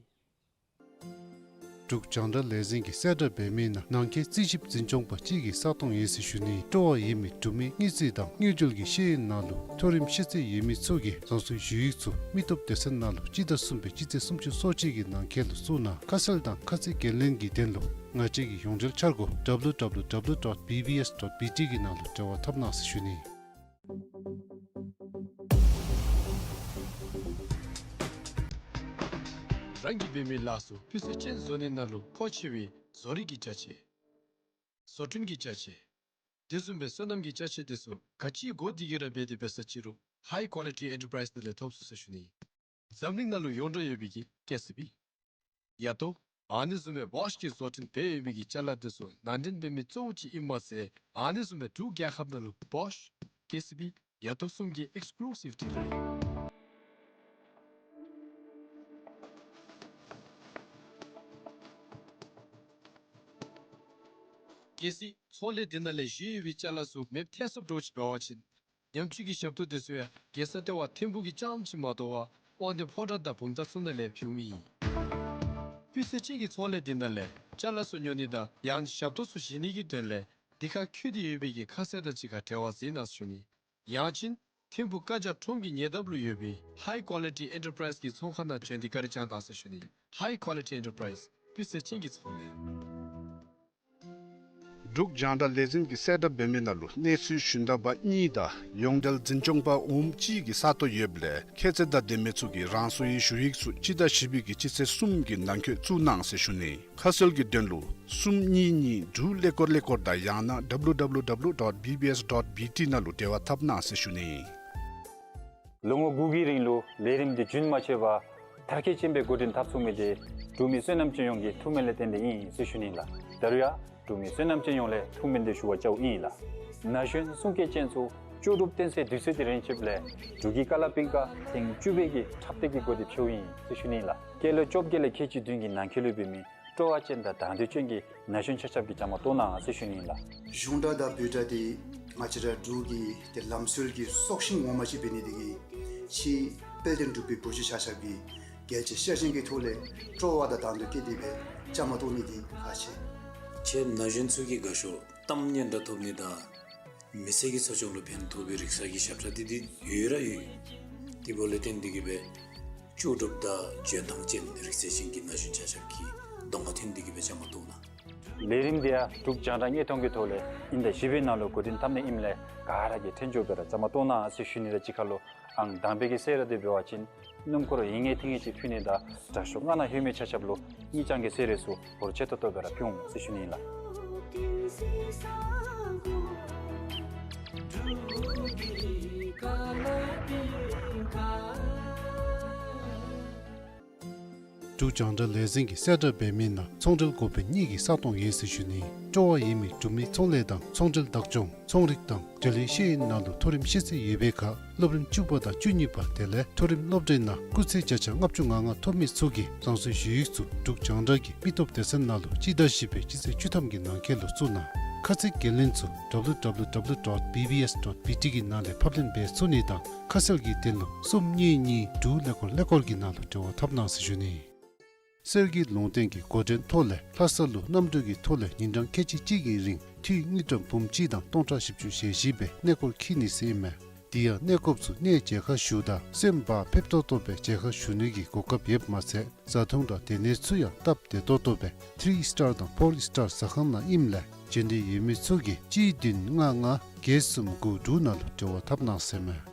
འབྲུག་རྒྱང་བསྒྲགས་ལས་འཛིན་གྱིས་གསལ་བསྒྲགས་འབད་མི་ནང་ནང་འཁོད་རྩིས་ཞིབ་འཛིན་སྐྱོང་པ་གཅིག་གི་ས་སྟོང་ཡོད་ཟེར་ཞུ་ནི། སྤྲོ་བ་ཡོད་མི་འབྲུག་མི་དངུལ་རྩིས་དང་དངུལ་འབྲེལ་གྱི་ཤེས་ཡོན་ནང་ལུ་མཐོ་རིམ་ཤེས་ཚད་ཡོད་མི་ཚུ་གིས་རང་སོའི་ཞུ་ཡིག་ཚུ་མི་སྟོབས་སྡེ་ཚན་ནང་ལུ་སྤྱི་ཟླ་གསུམ་པའི་སྤྱི་ཚེས་སུམ་ཅུ་སོ་གཅིག་གི་ནང་འཁོད་ལུ་བཙུགས་གནང་། ཁ་གསལ་དང་ཁ་ཚིག་འགན་ལེན་གྱི་དོན་ལུ་ང་བཅས་ཀྱི་ཡོངས་འབྲེལ་འཆར་སྒོ་W W W dot B B S dot B T གི་ནང་ལུ་འབྲེལ་བ་འཐབ་གནང་ཟེར་ཞུ་ནི། རང་གིས་འབད་མི་ལཱ་ཚུ་སྤུས་ཚད་ཅན་བཟོ་ནི་ནང་ལུ་མཁོ་ཆེ་བའི་བཟོ་རིག་གི་ཅ་ཆས། བཟོ་སྐྲུན་གྱི་ཅ་ཆས། དེ་བཟུམ་སྦེ་སོ་ནམ་གྱི་ཅ་ཆས་དེ་ཚུ་ག་ཅི་དགོ་དེ་གིས་ར་འབད་དེ་འབད་ས་ཅི་རུང་High Quality Enterprise ནང་ལས་ཐོབ་ཚུགས་ཟེར་ཞུ་ནི། འཛམ་གླིང་ནང་ལུ་ཡོངས་གྲགས་ཡོད་པའི་གི་ཀེ་སི་བི། ཡ་ཏོ། ཨ་ནི་བཟུམ་སྦེ་བོཤ་གིས་བཟོ་སྐྲུན་འབད་ཡོད་པའི་གི་ཅ་ལ་དེ་ཚུ་ནང་འདྲེན་འབད་མི་གཙོ་བོ་ཅིག་ཨིན་མས་ཟེར། ཨ་ནི་བཟུམ་སྦེ་འབྲུག་རྒྱལ་ཁབ་ནང་ལུ་བོཤ་ཀེ་སི་བི་ཡ་ཏོ་གསུམ་གྱི་ཨེགསི་ཀུ་ལུ་སིབ་ཌི་ལར་ཨིན། གལ་སྲིད་ཚོང་ལས་འདི་ནང་ལས་བཞེས་ཡོད་པའི་ཅ་ལ་ཚུ་མེདཔ་ཐལ་སོངམ་འདྲཝ་ཅིག་འབད་བ་ཅིན་ ཉམས་བཅོས་ཀྱི་ཞབས་ཏོག་དེ་ཚུ་ཡང་རྒྱལ་ས་ལྟེ་བ་ཐིམ་ཕུག་གི་རྐྱངམ་ཅིག་མ་གཏོགས་པར་དབང་འདུས་ཕོ་བྲང་དང་བུམ་ཐང་ཚུ་ནང་ལས་ཕུལཝ་ཨིན། སྤུས་ཚད་ཅན་གྱི་ཚོང་ལས་དེ་ནང་ལས་ཅ་ལ་ཚུ་ཉོ་ནི་དང་ཡང་ཞབས་ཏོག་ཚུ་བཞེས་ནི་གི་དོན་ལས་འདི་ཁར་འཁོད་དེ་ཡོད་པའི་གི་ཁ་གསལ་དང་གཅིག་ཁར་འབྲེལ་བ་མཛད་གནང་ཟེར་ཞུ་ནི། ཡང་ཅིན་ཐིམ་ཕུག་ཀ་ཇ་ཁྲོམ་གྱི་ཉེ་འདབས་ལུ་ཡོད་པའི་High Quality Enterprise གི་ཚོང་ཁང་ནང་བྱོན་ཏེ་བཀའ་དྲིན་བསྐྱང་གནང་ཟེར་ཞུ་ནི། High Quality Enterprise སྤུས་ཚད་ཅན་གྱི་ཚོང་ལས། འབྲུག་རྒྱང་བསྒྲགས་ལས་འཛིན་གྱིས་གསལ་བསྒྲགས་འབད་མི་ནང་ལུ་གནས་ཚུལ་ཞུན་དག་པ་གཉིས་དང་ཡོངས་འབྲེལ་འཛིན་སྐྱོང་པ་འོགམ་གཅིག་གི་ས་སྟོང་ཡོདཔ་ལས་ཁྱད་ཚད་དང་ལྡན་མི་ཚུ་གིས་རང་སོའི་ཞུ་ཡིག་ཚུ་སྤྱི་ཟླ་བཞི་པའི་གི་སྤྱི་ཚེས་གསུམ་གྱི་ནང་འཁོད་བཙུགས་གནང་ཟེར་ཞུ་ནི། ཁ་གསལ་གྱི་དོན་ལུ་གསུམ་གཉིས་གཉིས་དྲུག་ཀླད་ཀོར་ཀླད་ཀོར་དང་ཡང་ན་W W W dot B B S dot B T ནང་ལུ་འབྲེལ་བ་འཐབ་གནང་ཟེར་ཞུ་ནི། ལོ་ངོ་དགུ་གི་རིང་ལུ་ལས་རིམ་འདི་རྒྱུན་མ་ཆད་པར་མཐར་འཁྱོལ་ཅན་སྦེ་འགོ་འདྲེན་འཐབ་ཚུགས་མི་འདི་འབྲུག་མི་བསོད་ནམས་ཅན་ཡོངས་ཀྱི་ཐུགས་སྨོན་ལས་བརྟེན་ཏེ་ཨིན་ཟེར་ཞུ་ནི་ལགས། ད་རུང་ཡང་འབྲུག་མི་བསོད་ནམས་ཅན་ཡོངས་ལས་ཐུགས་སྨོན་འདི་ཞུ་བར་བཅརཝ་ཨིན་ལགས། ན་གཞོན་གསུང་སྐད་ཅན་ཚུ་ལྕོགས་གྲུབ་སྟོན་སའི་དུས་ཚོད་འདི་རན་ཆིཝ་ལས་འབྲུག་གི་ཀ་ལ་པིང་ཀ་ཐེངས་བཅུ་པའི་གི་འཁྲབ་སྟེགས་ཀྱི་སྒོ་འདི་ཕྱེཝ་ཨིན་ཟེར་ཞུ་ནི་ལགས། སྐྱེས་ལོ་བཅོ་བརྒྱད་ལས་ཁལ་གཅིག་བདུན་གྱི་ནང་འཁོད་ལུ་འབད་མི་སྤྲོ་བ་ཅན་དང་དང་འདོད་ཅན་གྱི་ན་གཞོན་ཆ་ཁྱབ་ཀྱིས་བཅའ་མར་གཏོགས་གནང་ཟེར་ཞུ་ནི་ལགས། གཞུང་སྒྲ་དང་བོད་སྒྲ་འདི་ང་བཅས་ར་འབྲུག་གི་ཏེ་ལམ་སྲོལ་གྱི་སྲོག་ཤིང་ངོ་མ་ཅིག་འབད་ནི་དེ་གིས་ཕྱིའི་དཔལ་ལྡན་འབྲུག་པའི་བུ་བརྒྱུད་ཆ་ཁྱབ་ཀྱིས་རྒྱལ་གཅེས་ཤ་ཞེན་གྱི་ཐོག་ལས་སྤྲོ་བ་དང་དང་འདོད་བསྐྱེད་དེ་སྦེ་བཅའ་མར་གཏོགས་ནི་འདི་ཁག་ཆེ། ཁྱེད་ན་གཞོན་ཚུ་གིས་དགའ་ཤོས་གཏམ་སྙན་གྲགས་ཐོབ་ནི་དང་མི་ཚེ་གི་འཚོ་སྐྱོང་ལུ་ཕན་ཐོགས་པའི་རིག་གསར་གྱི་ཞབས་ཁྲ་འདི་འདི་ཡོད་ར་ཡོད། དེ་འབདཝ་ལས་བརྟེན་ཏེ་གིས་སྦེ་ལྕོགས་གྲུབ་དང་འཇོན་ཐང་ཅན་རིག་རྩལ་ཅན་གྱི་ན་གཞོན་ཆ་ཁྱབ་ཀྱིས་གདོང་ཁར་ཐོན་ཏེ་གིས་སྦེ་བཅའ་མར་གཏོགས་གནང་། ལས་རིམ་འདི་ཡང་འབྲུག་རྒྱང་བསྒྲགས་དངོས་མཐོང་གི་ཐོག་ལས་དབྱིན་ཟླ་བཞི་པའི་ནང་ལུ་འགོ་འདྲེན་འཐབ་ནི་ཨིནམ་ལས་ག་ར་གིས་ཐོན་འགྱོ་སྦེ་ར་བཅའ་མར་གཏོགས་གནང་ཟེར་ཞུ་ནི་དང་གཅིག་ཁར་ལུ་ཨང་དང་པའི་གི་གསོལ་རས་འདི་འབད་བ་ཅིན་སྣུམ་འཁོར་ཡིན་ངེས་ཐིང་ངེས་ཅིག་ཕུལ་ནི་དང་དྲག་ཤོས་ལྔ་ནང་ལྷོད་མི་ཆ་ཁྱབ་ལུ་དངུལ་རྐྱང་གི་གསོལ་རས་ཚུ་འབོར་ཆེ་ཏོག་ཏོ་སྦེ་ར་ཕུལ་འོང་ཟེར་ཞུ་ནི་ལགས། འབྲུག་རྒྱང་བསྒྲགས་ལས་འཛིན་གྱིས་གསལ་བསྒྲགས་འབད་མི་ནང་ཚོང་འབྲེལ་འགོ་དཔོན་གཉིས་ཀྱི་ས་སྟོང་ཡོད་ཟེར་ཞུ་ནི། སྤྲོ་བ་ཡོད་མི་འབྲུག་མི་ཚོང་ལས་དང་ཚོང་འབྲེལ་བདག་སྐྱོང་ཚོང་རིག་དང་འབྲེལ་ཡོད་ཤེས་ཡོན་ནང་ལུ་མཐོ་རིམ་ཤེས་ཚད་ཡོད་པའི་ཁར་སློབ་རིམ་བཅུ་པ་དང་བཅུ་གཉིས་པ་དེ་ལས་མཐོ་རིམ་སློབ་གྲྭའི་ནང་སྐུགས་ཚད་བརྒྱ་ཆ་ལྔ་བཅུ་ང་ལྔ་ཐོབ་མི་ཚུ་གིས་རང་སོའི་ཞུ་ཡིག་ཚུ་འབྲུག་རྒྱང་བསྒྲགས་ཀྱི་མི་སྟོབས་སྡེ་ཚན་ནང་ལུ་སྤྱི་ཟླ་བཞི་པའི་སྤྱི་ཚེས་བཅུ་ཐམ་གྱི་ནང་འཁོད་ལུ་བཙུགས་གནང་། ཁ་ཚིག་འགན་ལེན་ཚུ་W W W dot B B S dot B T གི་ནང་ལས་ཕབ་ལེན་འབད་ཚུགས་ནི་དང་ཁ་གསལ་གྱི་དོན་ལུ་གསུམ་གཉིས་གཉིས་དྲུག་ཀླད་ཀོར་ཀླད་ཀོར་གྱི་ནང་ལུ་འབྲེལ་བ་འཐབ་གནང་ཟེར་ཞུ་ནི། གསེར་གྱི་ལུང་བསྟན་གྱི་འགོ་འདྲེན་ཐོག་ལས་ལྷ་ས་ལུ་གནམ་གྲུ་གི་ཐོག་ལས་ཉིན་གྲངས་ཁལ་གཅིག་གཅིག་གི་རིང་འཐུས་དངུལ་ཀྲམ་འབུམ་གཅིག་དང་སྟོང་ཕྲག་བཞི་བཅུ་ཞེ་བཞི་སྦེ་གནས་སྐོར་འཁྱིད་ནི་ཟེར་ཨིན་མས། དེ་ཡང་གནས་སྐོརཔ་ཚུ་གནས་མཇལ་ཁ་ཞུཝ་ད་སེམས་བག་ཕེབས་ཏོག་ཏོ་སྦེ་མཇལ་ཁ་ཞུ་ནི་གི་གོ་སྐབས་ཡོདཔ་མ་ཚད་བཟའ་འཐུང་དང་སྡོད་གནས་ཚུ་ཡང་སྟབས་བདེ་ཏོག་ཏོ་སྦེ་ཐི་རི་སི་ཊར་དང་ཕོར་སི་ཊར་ཟ་ཁང་ནང་ཨིནམ་ལས་འབྱོན་འདོད་ཡོད་མི་ཚུ་གིས་གཅིག་བདུན་ལྔ་ལྔ་བརྒྱད་གསུམ་དགུ་དྲུག་ནང་ལུ་འབྲེལ་བ་འཐབ་གནང་ཟེར་མས།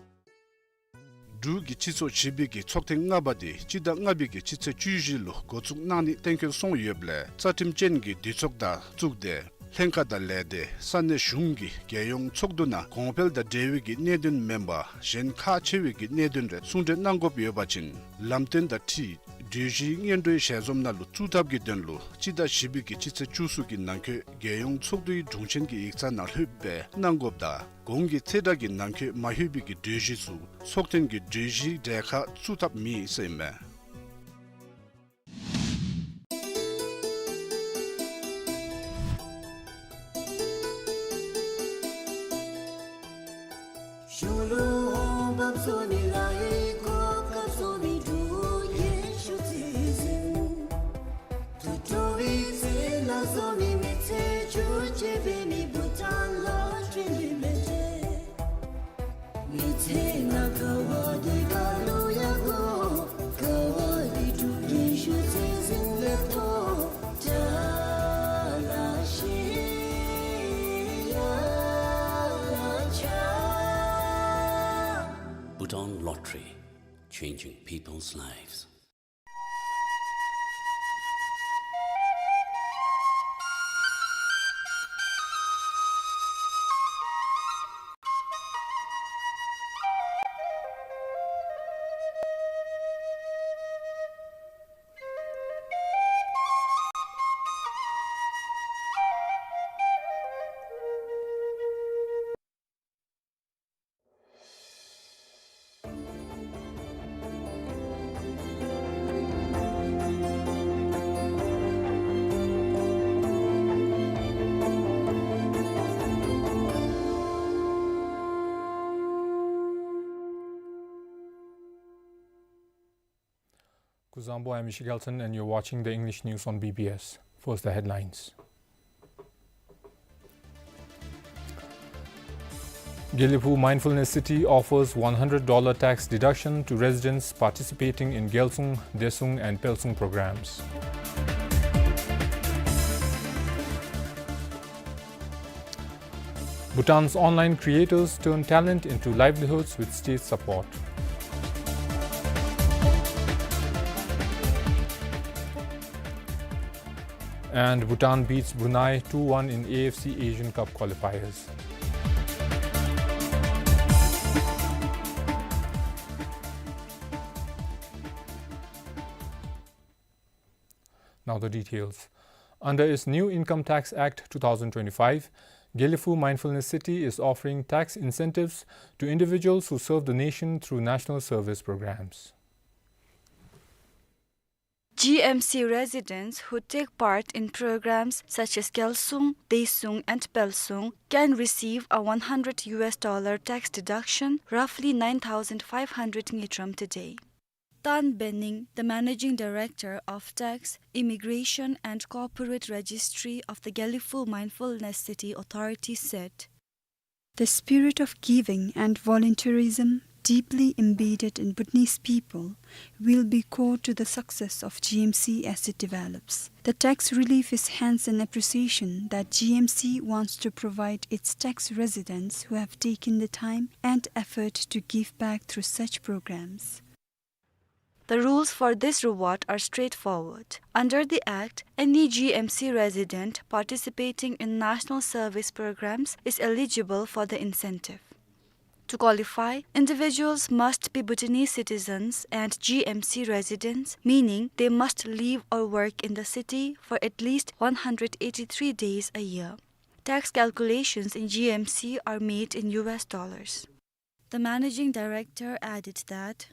འབྲུག་གི་སྤྱི་ཚོགས་བཞི་པའི་གི་ཚོགས་ཐེངས་ལྔ་པ་འདི་སྤྱི་ཟླ་ལྔ་པའི་གི་སྤྱི་ཚེས་བཅུ་བཞི་ལུ་འགོ་བཙུགས་གནང་ནི་གཏན་འཁེལ་སོང་ཡོདཔ་ལས་རྩ་ཁྲིམས་ཅན་གྱི་འདུས་ཚོགས་དང་གཙུག་སྡེ་ལྷན་ཁག་དང་ལས་སྡེ་ས་གནས་གཞུང་གི་རྒྱལ་ཡོངས་ཚོགས་འདུ་ནང་གོང་འཕེལ་དང་འབྲེལ་བའི་གི་གནད་དོན་མེན་པར་གཞན་ཁག་ཆེ་བའི་གི་གནད་དོན་རེ་གསུང་གྲོས་གནང་དགོཔ་ཡོད་པ་ཅིན་ལམ་སྟོན་དང་འཁྲིལ་གྲོས་གཞི་སྔོན་འགྲོའི་ཞལ་འཛོམས་ནང་ལུ་བཙུགས་ཐབས་ཀྱི་དོན་ལུ་སྤྱི་ཟླ་བཞི་པའི་གི་སྤྱི་ཚེས་བཅུ་གསུམ་གྱི་ནང་འཁོད་རྒྱལ་ཡོངས་ཚོགས་འདུའི་དྲུང་ཆེན་གྱི་ཡིག་ཚང་ནང་ལྷོདཔ་སྦེ་གནང་དགོཔ་དང་གོང་གི་ཚེས་གྲངས་ཀྱི་ནང་འཁོད་མ་ལྷོད་པའི་གི་གྲོས་གཞི་ཚུ་ཚོགས་ཐེངས་ཀྱི་གྲོས་གཞིའི་གྲལ་ཁར་བཙུགས་ཐབས་མེད་ཟེར་ཨིན་མས། Bhutan Lottery, changing people's lives. Kuzuzangpo, I'm Ishi Gelson, and you're watching the English news on B B S. First, the headlines. Gelephu Mindfulness City offers one hundred dollar tax deduction to residents participating in Gelsung, Desung and Pelsung programs. Bhutan's online creators turn talent into livelihoods with state support. And Bhutan beats Brunei two one in A F C Asian Cup qualifiers. Now the details. Under its new Income Tax Act two thousand twenty-five, Gelephu Mindfulness City is offering tax incentives to individuals who serve the nation through national service programs. G M C residents who take part in programs such as Gelsung, Desung and Pelsung can receive a one hundred U S dollar tax deduction, roughly nine thousand five hundred ngultrum today. Tan Bening, the managing director of Tax, Immigration and Corporate Registry of the Gelephu Mindfulness City Authority, said, "The spirit of giving and volunteerism deeply embedded in Bhutanese people will be core to the success of G M C as it develops. The tax relief is hence an appreciation that G M C wants to provide its tax residents who have taken the time and effort to give back through such programs." The rules for this reward are straightforward. Under the Act, any G M C resident participating in national service programs is eligible for the incentive. To qualify, individuals must be Bhutanese citizens and G M C residents, meaning they must live or work in the city for at least one hundred eighty-three days a year. Tax calculations in G M C are made in U S dollars. The managing director added that,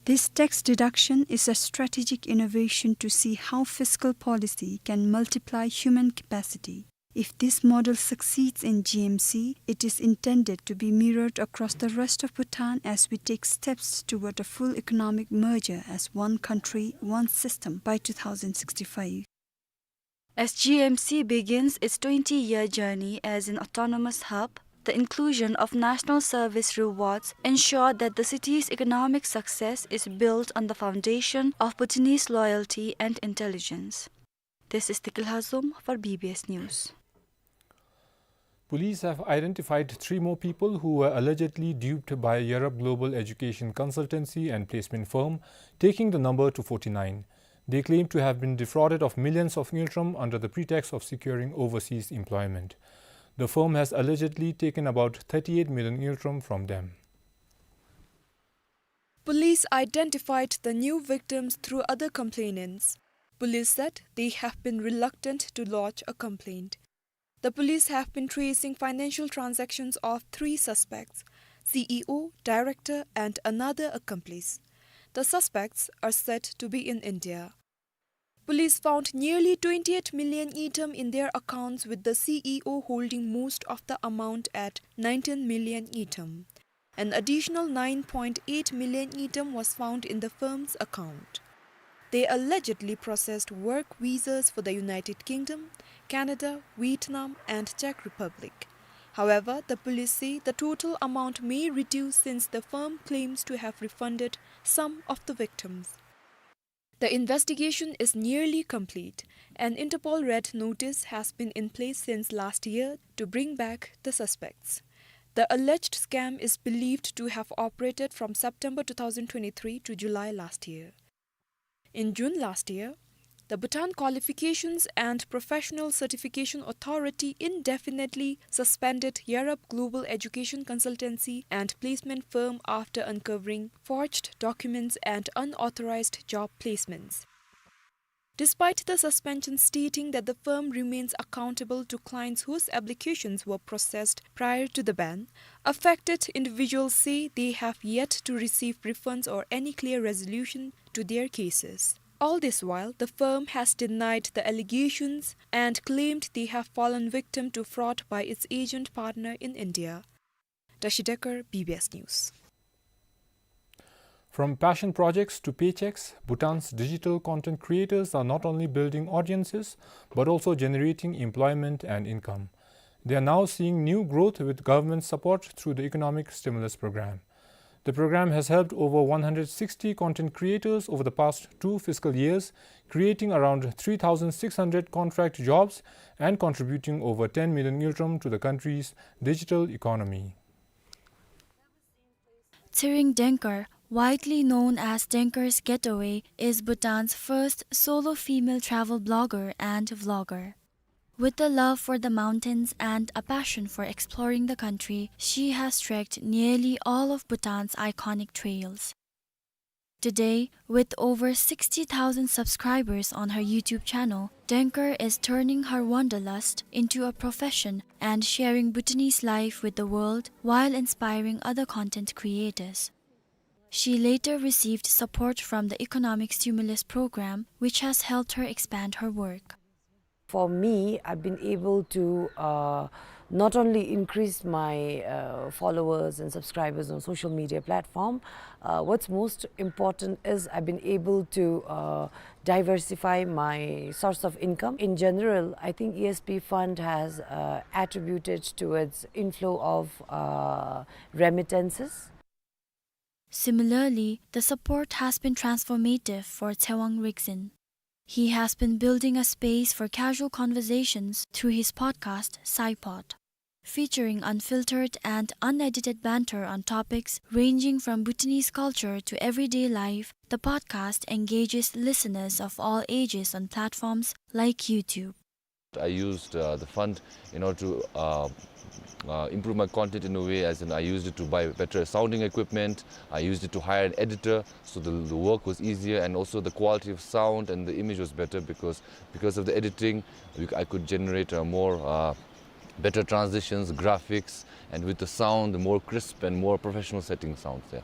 "This tax deduction is a strategic innovation to see how fiscal policy can multiply human capacity. If this model succeeds in G M C, it is intended to be mirrored across the rest of Bhutan as we take steps toward a full economic merger as one country, one system by two thousand sixty-five." As G M C begins its twenty-year journey as an autonomous hub, the inclusion of national service rewards ensure that the city's economic success is built on the foundation of Bhutanese loyalty and intelligence. This is Tikil Hazum for B B S News. Police have identified three more people who were allegedly duped by Yarap Global Education Consultancy and Placement Firm, taking the number to forty-nine. They claim to have been defrauded of millions of ngultrum under the pretext of securing overseas employment. The firm has allegedly taken about thirty-eight million ngultrum from them. Police identified the new victims through other complainants. Police said they have been reluctant to lodge a complaint. The police have been tracing financial transactions of three suspects, C E O, director, and another accomplice. The suspects are said to be in India. Police found nearly twenty-eight million ngultrum in their accounts, with the C E O holding most of the amount at nineteen million ngultrum. An additional nine point eight million ngultrum was found in the firm's account. They allegedly processed work visas for the United Kingdom, Canada, Vietnam, and Czech Republic. However, the police say the total amount may reduce since the firm claims to have refunded some of the victims. The investigation is nearly complete. An Interpol Red Notice has been in place since last year to bring back the suspects. The alleged scam is believed to have operated from September two thousand twenty-three to July last year. In June last year, the Bhutan Qualifications and Professional Certification Authority indefinitely suspended Yarap Global Education Consultancy and Placement Firm after uncovering forged documents and unauthorized job placements. Despite the suspension stating that the firm remains accountable to clients whose applications were processed prior to the ban, affected individuals say they have yet to receive refunds or any clear resolution to their cases. All this while, the firm has denied the allegations and claimed they have fallen victim to fraud by its agent partner in India. Tashi Dekar, B B S News. From passion projects to paychecks, Bhutan's digital content creators are not only building audiences, but also generating employment and income. They are now seeing new growth with government support through the Economic Stimulus Program. The program has helped over one hundred sixty content creators over the past two fiscal years, creating around three thousand six hundred contract jobs and contributing over ten million ngultrum to the country's digital economy. Tsering Dengkar, widely known as Dengkar's Getaway, is Bhutan's first solo female travel blogger and vlogger. With a love for the mountains and a passion for exploring the country, she has trekked nearly all of Bhutan's iconic trails. Today, with over sixty thousand subscribers on her YouTube channel, Dengkar is turning her wanderlust into a profession and sharing Bhutanese life with the world while inspiring other content creators. She later received support from the Economic Stimulus Program, which has helped her expand her work. For me, I've been able to, uh, not only increase my, uh, followers and subscribers on social media platform, uh, what's most important is I've been able to, uh, diversify my source of income. In general, I think E S P fund has, uh, attributed towards inflow of, uh, remittances. Similarly, the support has been transformative for Tsewang Rigzin. He has been building a space for casual conversations through his podcast, SciPod, featuring unfiltered and unedited banter on topics ranging from Bhutanese culture to everyday life. The podcast engages listeners of all ages on platforms like YouTube. I used, uh, the fund in order to, uh, uh, improve my content in a way, as in I used it to buy better sounding equipment, I used it to hire an editor, so the, the work was easier, and also the quality of sound and the image was better because, because of the editing, we, I could generate, uh, more, uh, better transitions, graphics, and with the sound, the more crisp and more professional setting sounds there.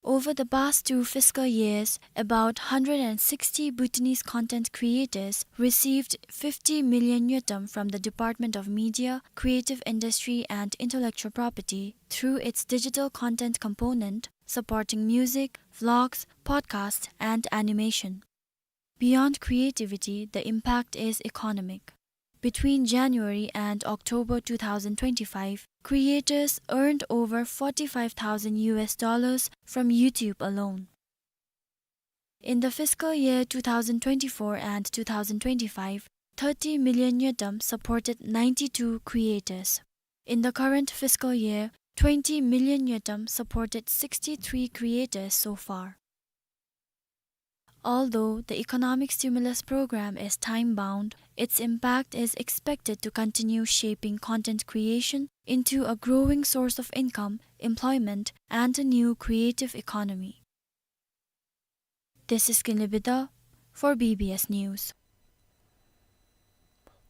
Over the past two fiscal years, about hundred and sixty Bhutanese content creators received fifty million ngultrum from the Department of Media, Creative Industry and Intellectual Property through its digital content component, supporting music, vlogs, podcasts, and animation. Beyond creativity, the impact is economic. Between January and October two thousand twenty-five, creators earned over forty-five thousand U S dollars from YouTube alone. In the fiscal year two thousand twenty-four and two thousand twenty-five, thirty million ngultrum supported ninety-two creators. In the current fiscal year, twenty million ngultrum supported sixty-three creators so far. Although the Economic Stimulus Program is time-bound, its impact is expected to continue shaping content creation into a growing source of income, employment, and a new creative economy. This is Kinley Bida for B B S News.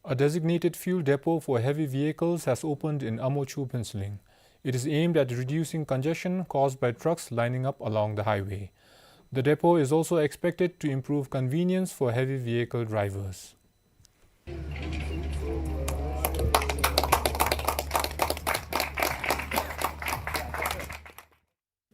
A designated fuel depot for heavy vehicles has opened in Amochu, Phuentsholing. It is aimed at reducing congestion caused by trucks lining up along the highway. The depot is also expected to improve convenience for heavy vehicle drivers.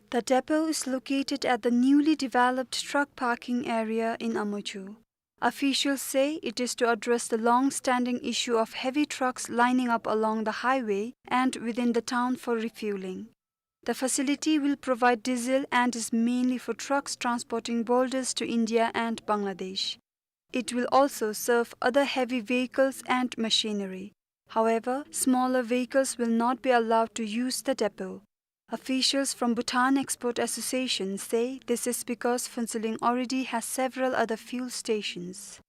The depot is located at the newly developed truck parking area in Amochu. Officials say it is to address the long-standing issue of heavy trucks lining up along the highway and within the town for refueling. The facility will provide diesel and is mainly for trucks transporting boulders to India and Bangladesh. It will also serve other heavy vehicles and machinery. However, smaller vehicles will not be allowed to use the depot. Officials from Bhutan Export Association say this is because Phuentsholing already has several other fuel stations.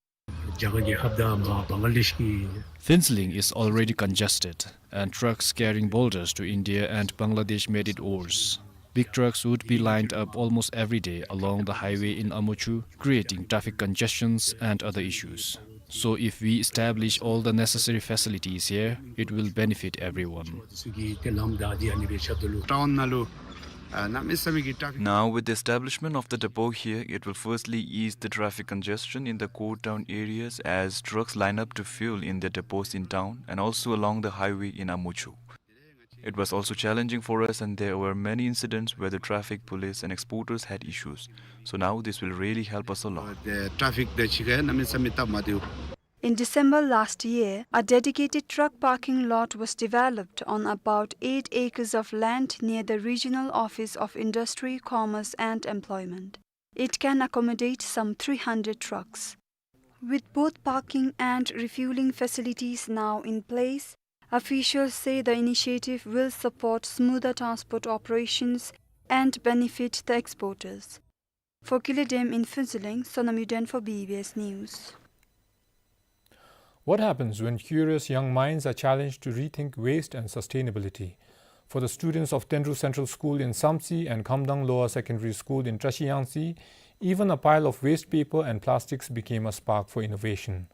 जगह ये हफ्ता मा बांग्लादेश की Phuentsholing is already congested, and trucks carrying boulders to India and Bangladesh made it worse. Big trucks would be lined up almost every day along the highway in Amochu, creating traffic congestions and other issues. So if we establish all the necessary facilities here, it will benefit everyone. Now, with the establishment of the depot here, it will firstly ease the traffic congestion in the core town areas as trucks line up to fuel in the depots in town and also along the highway in Amochu. It was also challenging for us, and there were many incidents where the traffic police and exporters had issues. So now this will really help us a lot. The traffic the chicken, I mean, submit up, Matthew. In December last year, a dedicated truck parking lot was developed on about eight acres of land near the Regional Office of Industry, Commerce and Employment. It can accommodate some three hundred trucks. With both parking and refueling facilities now in place, officials say the initiative will support smoother transport operations and benefit the exporters. For Kile Dem in Phuentsholing, Sonam Yuden for B B S News. What happens when curious young minds are challenged to rethink waste and sustainability? For the students of Tendruk Central School in Samtse and Khamdang Lower Secondary School in Trashi Yangtse, even a pile of waste paper and plastics became a spark for innovation.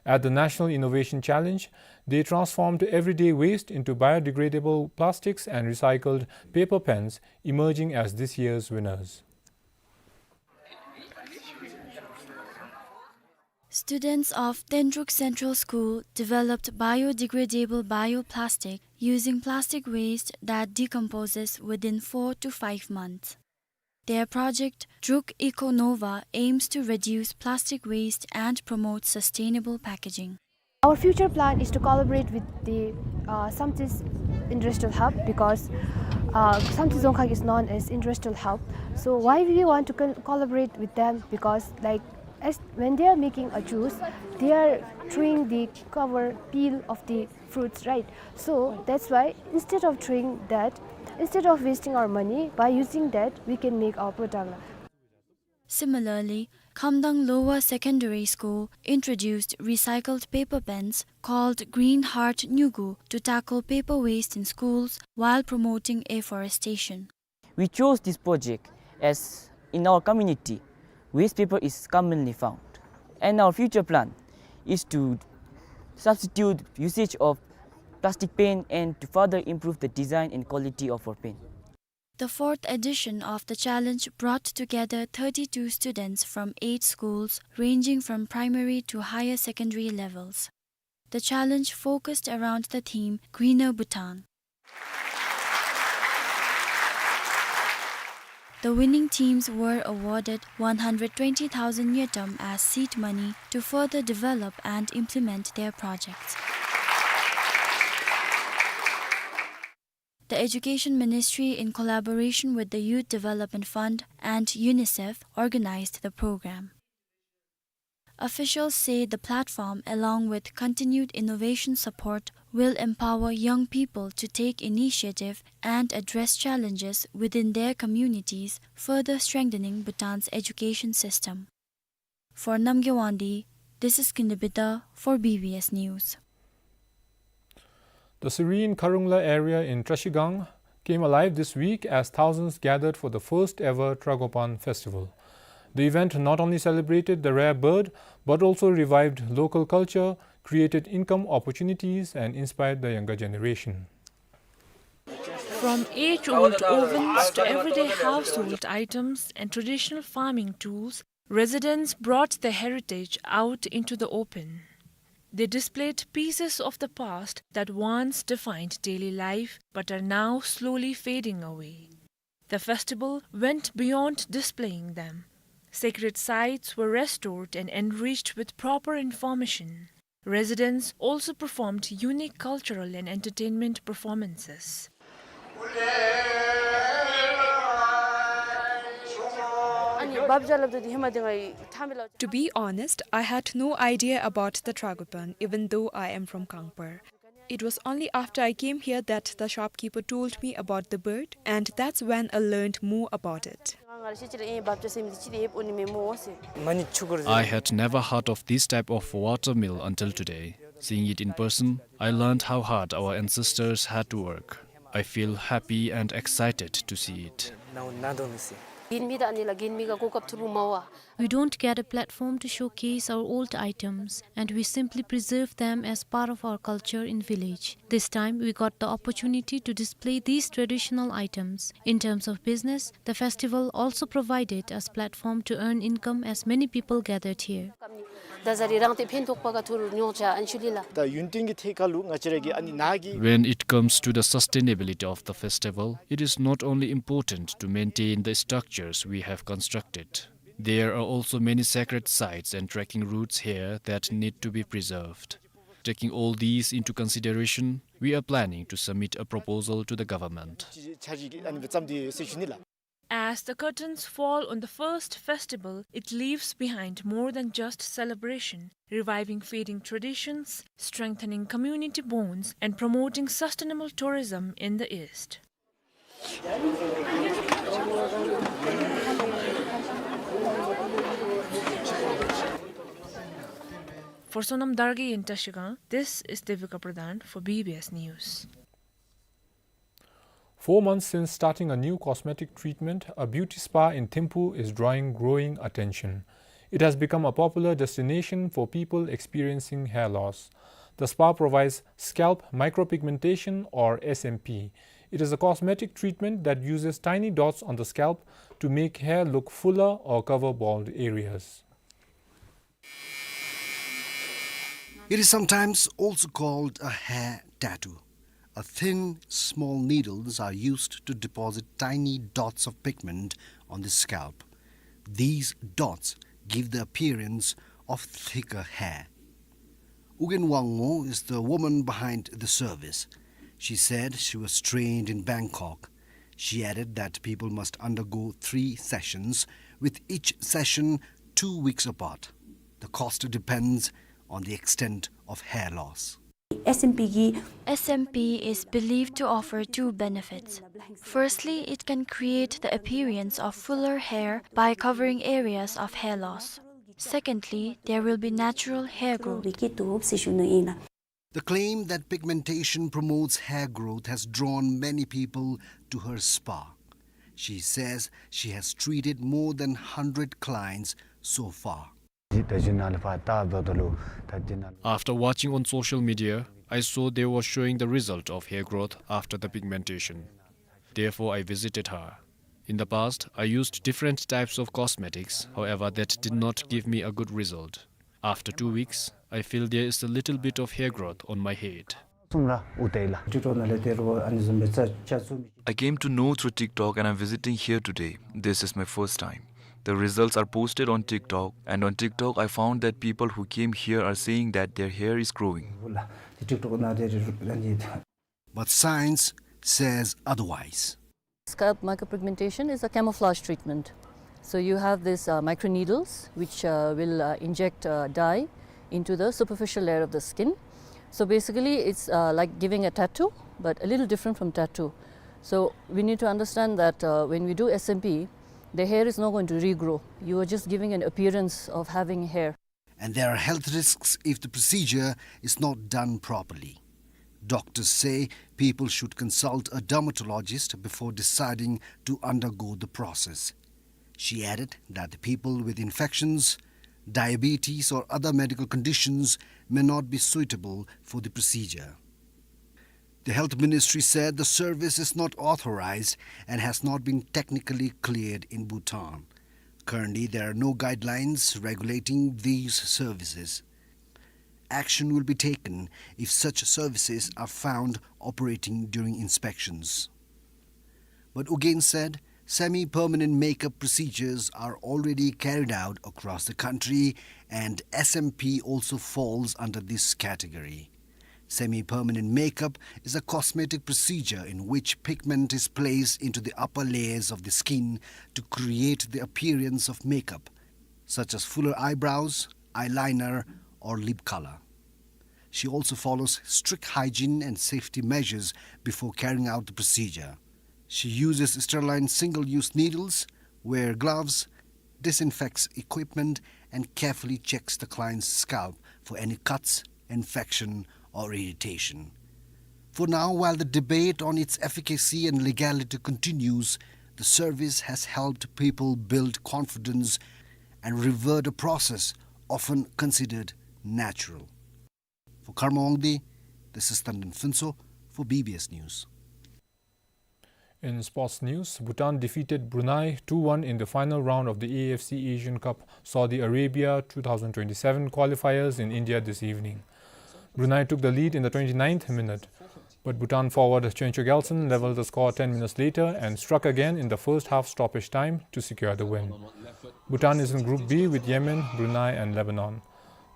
At the National Innovation Challenge, they transformed everyday waste into biodegradable plastics and recycled paper pens, emerging as this year's winners. Students of Tendruk Central School developed biodegradable bioplastic using plastic waste that decomposes within four to five months. Their project, Druk Eco Nova, aims to reduce plastic waste and promote sustainable packaging. Our future plan is to collaborate with the, uh, Samtse's industrial hub because, uh, Samtse Dzongkhag is known as industrial hub. So why we want to col-, collaborate with them? Because, like, as when they are making a juice, they are throwing the cover peel of the fruits, right? So that's why instead of throwing that, instead of wasting our money, by using that, we can make our product. Similarly, Khamdang Lower Secondary School introduced recycled paper pens called Green Heart Nyugu to tackle paper waste in schools while promoting afforestation. We chose this project as in our community, waste paper is commonly found. And our future plan is to substitute usage of plastic pen and to further improve the design and quality of our pen. The fourth edition of the challenge brought together thirty-two students from eight schools, ranging from primary to higher secondary levels. The challenge focused around the theme Greener Bhutan. The winning teams were awarded one hundred twenty thousand ngultrum as seed money to further develop and implement their projects. The Education Ministry, in collaboration with the Youth Development Fund and UNICEF, organized the program. Officials say the platform, along with continued innovation support, will empower young people to take initiative and address challenges within their communities, further strengthening Bhutan's education system. For Namgay Wangdi, this is Kinley Bida for B B S News. The serene Kharungla area in Trashigang came alive this week as thousands gathered for the first ever Tragopan festival. The event not only celebrated the rare bird, but also revived local culture, created income opportunities, and inspired the younger generation. From age-old ovens to everyday household items and traditional farming tools, residents brought their heritage out into the open. They displayed pieces of the past that once defined daily life but are now slowly fading away. The festival went beyond displaying them. Sacred sites were restored and enriched with proper information. Residents also performed unique cultural and entertainment performances. To be honest, I had no idea about the Tragopan, even though I am from Kangpar. It was only after I came here that the shopkeeper told me about the bird, and that's when I learned more about it. I had never heard of this type of water mill until today. Seeing it in person, I learned how hard our ancestors had to work. I feel happy and excited to see it. We don't get a platform to showcase our old items, and we simply preserve them as part of our culture in village. This time, we got the opportunity to display these traditional items. In terms of business, the festival also provided us platform to earn income as many people gathered here. ད་ཟ་རི་རང་ཏེ་ཕན་ཐོགས་པ་ག་ཐུར་མྱོང་ཅ་ཨན་ཆུ་ལི་ལ། ད་ཡུན་བརྟན་གྱི་ཐད་ཁར་ལུ་ང་བཅས་ར་གི་ཨ་ནི་ནཱ་གི། When it comes to the sustainability of the festival, it is not only important to maintain the structures we have constructed. There are also many sacred sites and trekking routes here that need to be preserved. Taking all these into consideration, we are planning to submit a proposal to the government. ཆ་ཞིག་ཨ་ནི་བརྩམས་ཏེ་ཡོད་ཟེར་ཞུ་ནི་ལགས། As the curtains fall on the first festival, it leaves behind more than just celebration, reviving fading traditions, strengthening community bonds, and promoting sustainable tourism in the East. For Sonam Dargay in Trashigang, this is Devika Pradhan for B B S News. Four months since starting a new cosmetic treatment, a beauty spa in Thimphu is drawing growing attention. It has become a popular destination for people experiencing hair loss. The spa provides scalp micropigmentation, or S M P. It is a cosmetic treatment that uses tiny dots on the scalp to make hair look fuller or cover bald areas. It is sometimes also called a hair tattoo. A thin, small needles are used to deposit tiny dots of pigment on the scalp. These dots give the appearance of thicker hair. Ugyen Wangmo is the woman behind the service. She said she was trained in Bangkok. She added that people must undergo three sessions, with each session two weeks apart. The cost depends on the extent of hair loss. S M P གི S M P is believed to offer two benefits. Firstly, it can create the appearance of fuller hair by covering areas of hair loss. Secondly, there will be natural hair growth. The claim that pigmentation promotes hair growth has drawn many people to her spa. She says she has treated more than hundred clients so far. After watching on social media, I saw they were showing the result of hair growth after the pigmentation. Therefore, I visited her. In the past, I used different types of cosmetics, however, that did not give me a good result. After two weeks, I feel there is a little bit of hair growth on my head. I came to know through TikTok and I'm visiting here today. This is my first time. The results are posted on TikTok, and on TikTok I found that people who came here are saying that their hair is growing. But science says otherwise. Scalp micropigmentation is a camouflage treatment. So you have these, uh, microneedles which, uh, will, uh, inject, uh, dye into the superficial layer of the skin. So basically, it's, uh, like giving a tattoo, but a little different from tattoo. So we need to understand that, uh, when we do S M P, the hair is not going to regrow. You are just giving an appearance of having hair. And there are health risks if the procedure is not done properly. Doctors say people should consult a dermatologist before deciding to undergo the process. She added that the people with infections, diabetes or other medical conditions may not be suitable for the procedure. The Health Ministry said the service is not authorized and has not been technically cleared in Bhutan. Currently, there are no guidelines regulating these services. Action will be taken if such services are found operating during inspections. But U Gin said semi-permanent makeup procedures are already carried out across the country, and S M P also falls under this category. Semi-permanent makeup is a cosmetic procedure in which pigment is placed into the upper layers of the skin to create the appearance of makeup, such as fuller eyebrows, eyeliner, or lip color. She also follows strict hygiene and safety measures before carrying out the procedure. She uses sterile single-use needles, wear gloves, disinfects equipment, and carefully checks the client's scalp for any cuts, infection, or irritation. For now, while the debate on its efficacy and legality continues, the service has helped people build confidence and revert a process often considered natural. For Karma Wangdi, this is Tandon Phuntsho for B B S News. In sports news, Bhutan defeated Brunei two one in the final round of the A F C Asian Cup Saudi Arabia two thousand twenty-seven qualifiers in India this evening. Brunei took the lead in the twenty-ninth minute, but Bhutan forward Choncho Gyaltsen leveled the score ten minutes later and struck again in the first half stoppage time to secure the win. Bhutan is in Group B with Yemen, Brunei and Lebanon.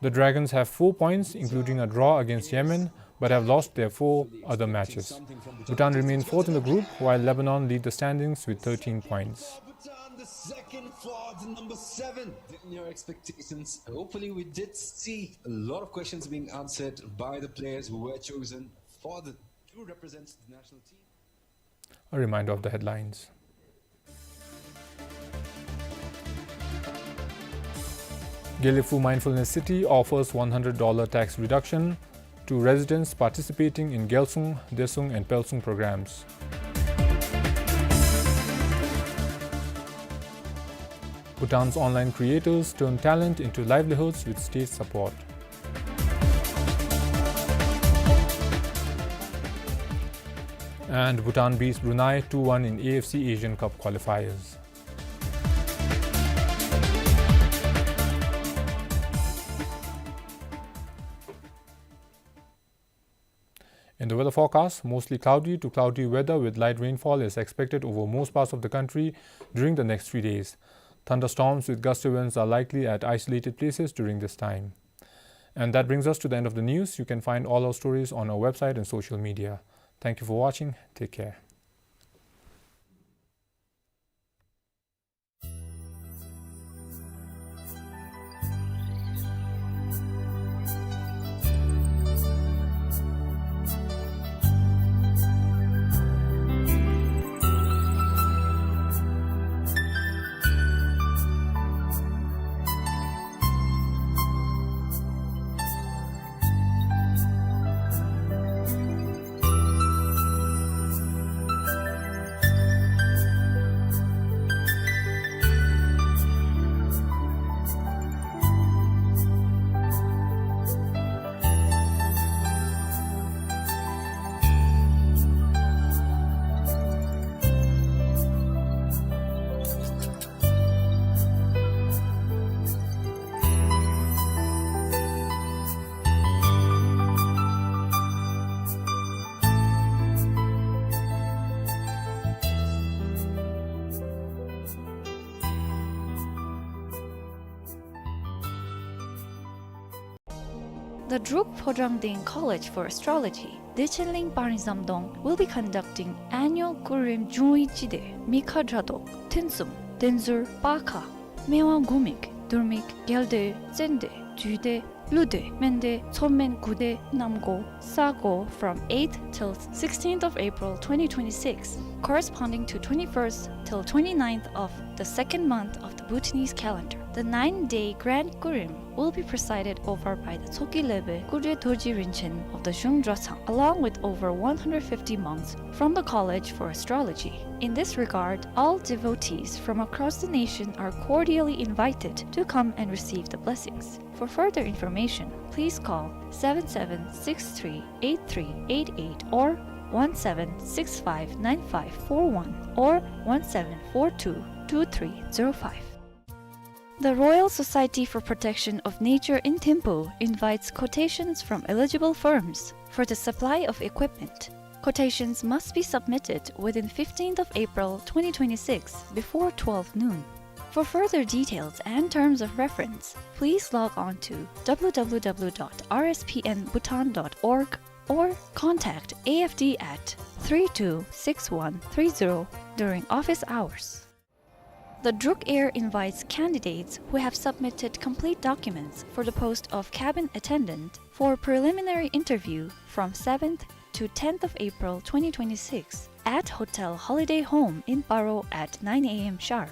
The Dragons have four points, including a draw against Yemen, but have lost their four other matches. Bhutan remain fourth in the group, while Lebanon lead the standings with thirteen points. Bhutan, the second for the number seven. Didn't your expectations? Hopefully, we did see a lot of questions being answered by the players who were chosen for the, to represent the national team. A reminder of the headlines. Gelephu Mindfulness City offers one hundred dollar tax reduction to residents participating in Gyalsung, Desung and Pelsung programs. Bhutan's online creators turn talent into livelihoods with state support. And Bhutan beats Brunei two one in A F C Asian Cup qualifiers. In the weather forecast, mostly cloudy to cloudy weather with light rainfall is expected over most parts of the country during the next three days. Thunderstorms with gusty winds are likely at isolated places during this time. And that brings us to the end of the news. You can find all our stories on our website and social media. Thank you for watching. Take care. The Druk Phodrang Deng College for Astrology, Dechenling Pangjamdong, will be conducting annual Kurim Jungwi Chide, Mikha Dradok, Thinsum, Denzur, Pakha, Mewa Gumik, Durmik, Gyalde, Tsende, Jude, Lude, Mende, Tsomen, Gude, Namgo, Sago from eighth till sixteenth of April twenty twenty-six, corresponding to twenty-first till twenty-ninth of the second month of the Bhutanese calendar. The nine-day grand Kurim will be presided over by the Tsoki Lebe Kudre Dorji Rinchen of the Zhung Drotsang, along with over one hundred fifty monks from the College for Astrology. In this regard, all devotees from across the nation are cordially invited to come and receive the blessings. For further information, please call seven seven six three eight three eight eight or one seven six five nine five four one or one seven four two two three zero five. The Royal Society for Protection of Nature in Thimphu invites quotations from eligible firms for the supply of equipment. Quotations must be submitted within fifteenth of April twenty twenty-six before twelve noon. For further details and terms of reference, please log on to W W W dot R S P N Bhutan dot org or contact A F D at three two six one three zero during office hours. The Druk Air invites candidates who have submitted complete documents for the post of cabin attendant for preliminary interview from seventh to tenth of April twenty twenty-six at Hotel Holiday Home in Paro at nine A M sharp.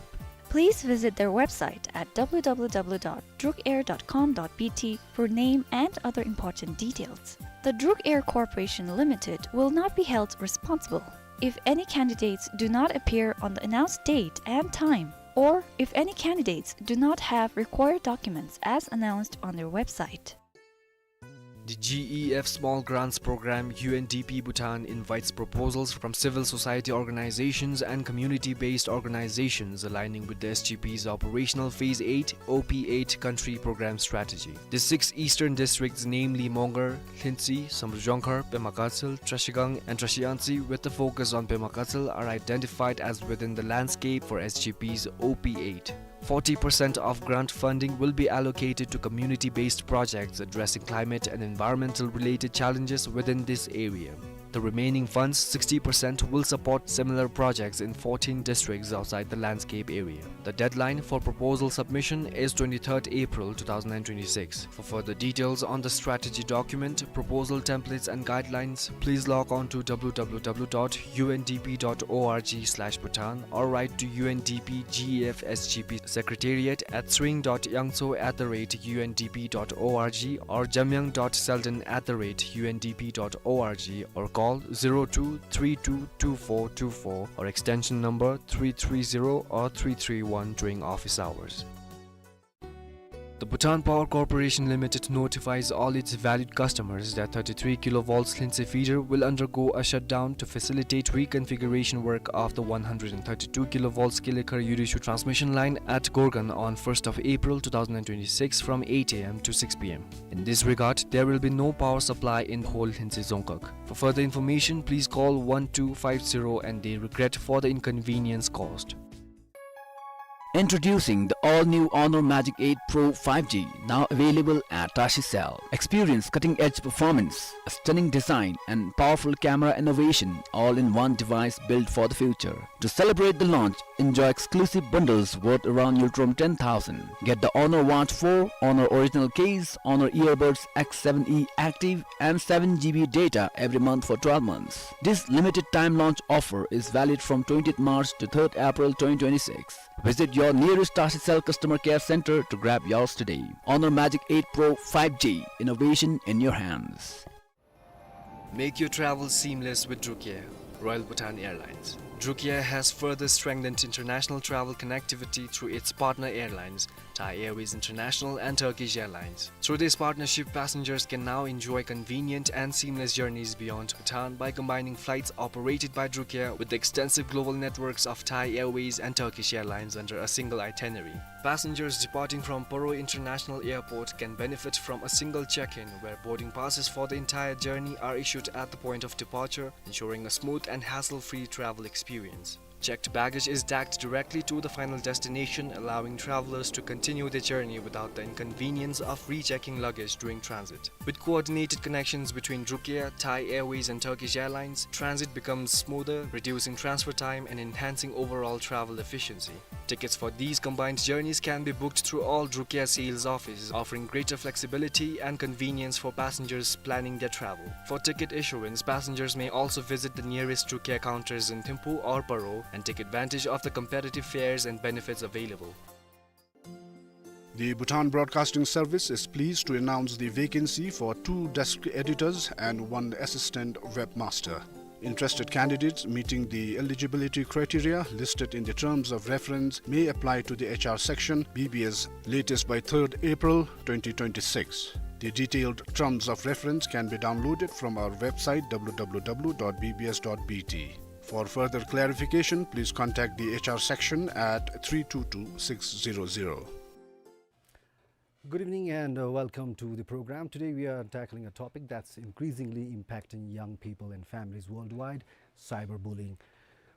Please visit their website at W W W dot druk air dot com dot B T for name and other important details. The Druk Air Corporation Limited will not be held responsible if any candidates do not appear on the announced date and time, or if any candidates do not have required documents as announced on their website. The G E F Small Grants Program, U N D P Bhutan, invites proposals from civil society organizations and community-based organizations aligning with the S G P's Operational Phase eight, O P eight Country Program Strategy. The six eastern districts, namely Mongar, Lhintsi, Samdrup Jongkhar, Pema Gatshel, Trashigang, and Trashiyangtse, with the focus on Pema Gatshel, are identified as within the landscape for S G P's O P eight. Forty percent of grant funding will be allocated to community-based projects addressing climate and environmental-related challenges within this area. The remaining funds, sixty percent, will support similar projects in fourteen districts outside the landscape area. The deadline for proposal submission is twenty-third April two thousand and twenty-six. For further details on the strategy document, proposal templates and guidelines, please log on to W W W dot U N D P dot org slash Bhutan or write to U N D P G E F S G P Secretariat at sring dot yangtso at the rate U N D P dot org or jamyang dot selden at the rate U N D P dot org or call zero two three two two four two four or extension number three three zero or three three one during office hours. The Bhutan Power Corporation Limited notifies all its valued customers that thirty-three kilovolts Lhintse feeder will undergo a shutdown to facilitate reconfiguration work of the one hundred thirty-two kilovolts Kilekar Yurishu transmission line at Gorgan on first of April two thousand twenty-six from eight A M to six P M. In this regard, there will be no power supply in whole Lhintse Dzongkhag. For further information, please call one two five zero and they regret for the inconvenience caused. Introducing the all-new Honor Magic eight Pro five G, now available at Tashi Cell. Experience cutting-edge performance, a stunning design, and powerful camera innovation, all in one device built for the future. To celebrate the launch, enjoy exclusive bundles worth around Ngultrum ten thousand. Get the Honor Watch four, Honor Original Case, Honor Earbuds X seven E Active, and seven G B data every month for twelve months. This limited time launch offer is valid from twentieth March to third April twenty twenty-six. Visit your nearest Tashi Cell customer care center to grab yours today. Honor Magic eight Pro five G, innovation in your hands. Make your travel seamless with Drukia, Royal Bhutan Airlines. Drukia has further strengthened international travel connectivity through its partner airlines, Thai Airways International and Turkish Airlines. Through this partnership, passengers can now enjoy convenient and seamless journeys beyond Bhutan by combining flights operated by Drukia with the extensive global networks of Thai Airways and Turkish Airlines under a single itinerary. Passengers departing from Paro International Airport can benefit from a single check-in, where boarding passes for the entire journey are issued at the point of departure, ensuring a smooth and hassle-free travel experience. Checked baggage is tagged directly to the final destination, allowing travelers to continue their journey without the inconvenience of rechecking luggage during transit. With coordinated connections between Drukia, Thai Airways, and Turkish Airlines, transit becomes smoother, reducing transfer time and enhancing overall travel efficiency. Tickets for these combined journeys can be booked through all Drukia sales offices, offering greater flexibility and convenience for passengers planning their travel. For ticket issuance, passengers may also visit the nearest Drukia counters in Thimphu or Paro and take advantage of the competitive fares and benefits available. The Bhutan Broadcasting Service is pleased to announce the vacancy for two desk editors and one assistant webmaster. Interested candidates meeting the eligibility criteria listed in the terms of reference may apply to the H R section, B B S, latest by third April twenty twenty-six. The detailed terms of reference can be downloaded from our website, W W W dot B B S dot B T. For further clarification, please contact the H R section at three two two six zero zero. Good evening and, uh, welcome to the program. Today we are tackling a topic that's increasingly impacting young people and families worldwide, cyberbullying.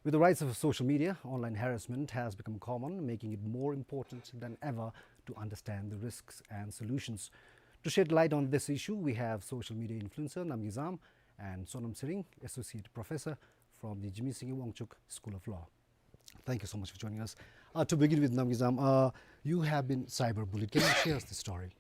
With the rise of social media, online harassment has become common, making it more important than ever to understand the risks and solutions. To shed light on this issue, we have social media influencer Namgay Zam and Sonam Tshering, Associate Professor from the Jigme Singye Wangchuck School of Law. Thank you so much for joining us. Uh, to begin with, Namgay Zam, uh, you have been cyberbullied. Can you share us the story?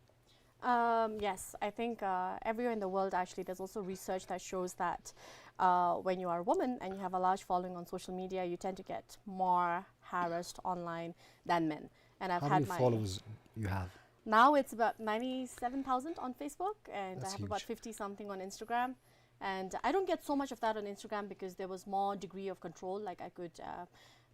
Um, yes, I think, uh, everywhere in the world, actually, there's also research that shows that, uh, when you are a woman and you have a large following on social media, you tend to get more harassed online than men. And I've How had many my followers you have? Now it's about ninety-seven thousand on Facebook, and That's I have about huge. fifty something on Instagram. And I don't get so much of that on Instagram because there was more degree of control. Like, I could, uh,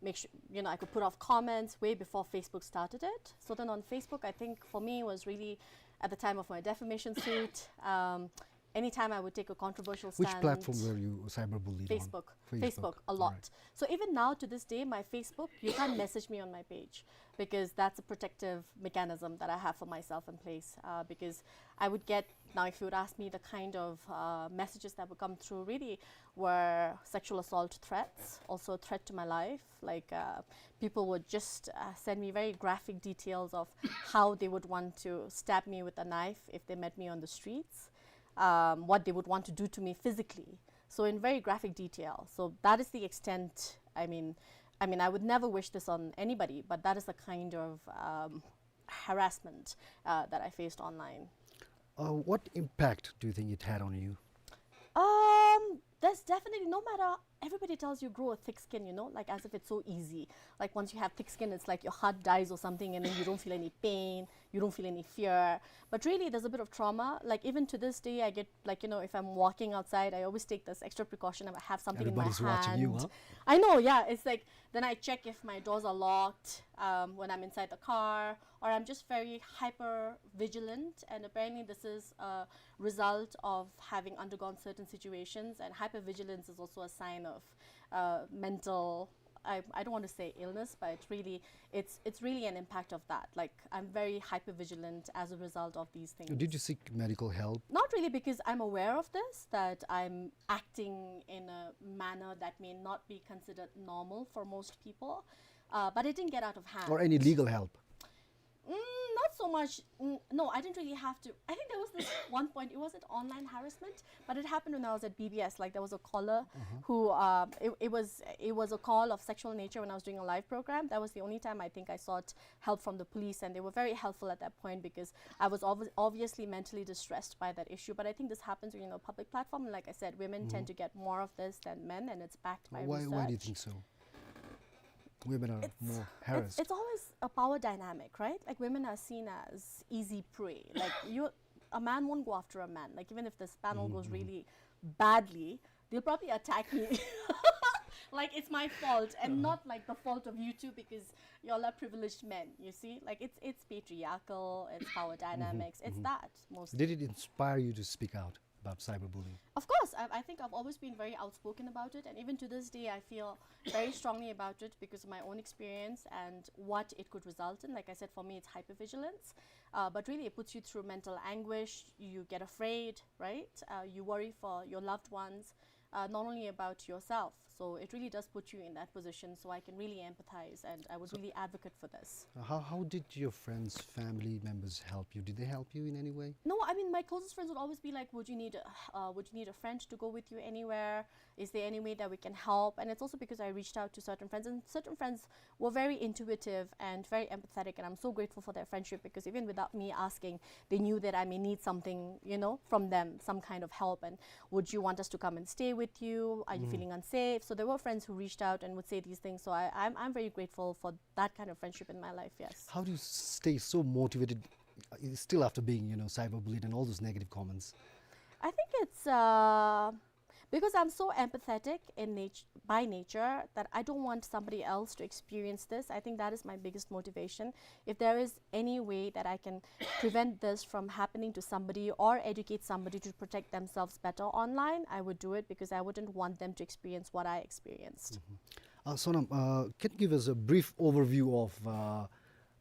make sure, you know, I could put off comments way before Facebook started it. So then on Facebook, I think for me it was really, at the time of my defamation suit. Um, anytime I would take a controversial stand. Which platform were you cyberbullied on? Facebook. Facebook. Facebook, a lot. All right. So even now, to this day, my Facebook, you can't message me on my page because that's a protective mechanism that I have for myself in place. Uh, because I would get, now if you would ask me, the kind of uh, messages that would come through really were sexual assault threats, also a threat to my life. Like, uh, people would just uh, send me very graphic details of how they would want to stab me with a knife if they met me on the streets, um, what they would want to do to me physically. So in very graphic detail. So that is the extent. I mean, I mean, I would never wish this on anybody, but that is the kind of um, harassment uh, that I faced online. Uh, what impact do you think it had on you? Um, there's definitely, no matter, everybody tells you grow a thick skin, you know, like, as if it's so easy. Like, once you have thick skin, it's like your heart dies or something, and then you don't feel any pain, you don't feel any fear. But really, there's a bit of trauma. Like, even to this day, I get, like, you know, if I'm walking outside, I always take this extra precaution. I have something in my hand. Everybody's watching you, huh? I know, yeah. It's like, then I check if my doors are locked um, when I'm inside the car, or I'm just very hyper vigilant. And apparently, this is a result of having undergone certain situations. And hypervigilance is also a sign of uh, mental, I, I don't want to say illness, but it's really, it's, it's really an impact of that. Like, I'm very hypervigilant as a result of these things. Did you seek medical help? Not really, because I'm aware of this, that I'm acting in a manner that may not be considered normal for most people. Uh, but it didn't get out of hand. Or any legal help? Mm, not so much. Mm, no, I didn't really have to. I think there was this one point, it wasn't online harassment, but it happened when I was at B B S. Like, there was a caller who, uh, it, it was, it was a call of sexual nature when I was doing a live program. That was the only time I think I sought help from the police, and they were very helpful at that point because I was obvi- obviously mentally distressed by that issue. But I think this happens when you're in a public platform. And like I said, women tend to get more of this than men, and it's backed by research. Why, why do you think so? Women are more harassed. It's, it's always a power dynamic, right? Like, women are seen as easy prey. Like, you, a man won't go after a man. Like, even if this panel goes really badly, they'll probably attack me. Like, it's my fault and not, like, the fault of you two because y'all are privileged men, you see? Like, it's, it's patriarchal, it's power dynamics, it's that mostly. Did it inspire you to speak out about cyberbullying? Of course, I, I think I've always been very outspoken about it, and even to this day, I feel very strongly about it because of my own experience and what it could result in. Like I said, for me, it's hypervigilance, uh, but really it puts you through mental anguish. You get afraid, right? Uh, you worry for your loved ones, uh, not only about yourself. So it really does put you in that position. So I can really empathize, and I would really advocate for this. Uh, how, how did your friends, family members help you? Did they help you in any way? No, I mean, my closest friends would always be like, "Would you need a, uh, would you need a friend to go with you anywhere? Is there any way that we can help?" And it's also because I reached out to certain friends, and certain friends were very intuitive and very empathetic, and I'm so grateful for their friendship because even without me asking, they knew that I may need something, you know, from them, some kind of help. And, "Would you want us to come and stay with you? Are you feeling unsafe?" So there were friends who reached out and would say these things. So I, I'm, I'm very grateful for that kind of friendship in my life, yes. How do you stay so motivated, uh, still after being, you know, cyberbullied and all those negative comments? I think it's, uh, because I'm so empathetic in nat- by nature that I don't want somebody else to experience this. I think that is my biggest motivation. If there is any way that I can prevent this from happening to somebody or educate somebody to protect themselves better online, I would do it because I wouldn't want them to experience what I experienced. Uh, Sonam, uh, can you give us a brief overview of, uh,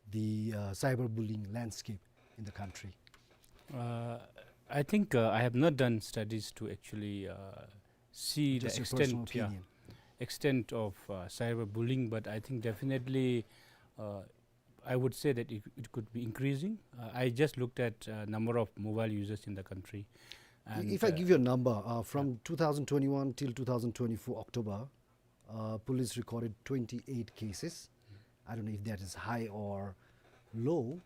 the, uh, cyberbullying landscape in the country? Uh, I think, uh, I have not done studies to actually, uh, see the extent, yeah, extent of, uh, cyberbullying, but I think definitely, uh, I would say that it, it could be increasing. Uh, I just looked at, uh, number of mobile users in the country. And, if I, uh, give you a number, uh, from two thousand twenty-one till two thousand twenty-four October, uh, police recorded twenty-eight cases. I don't know if that is high or low.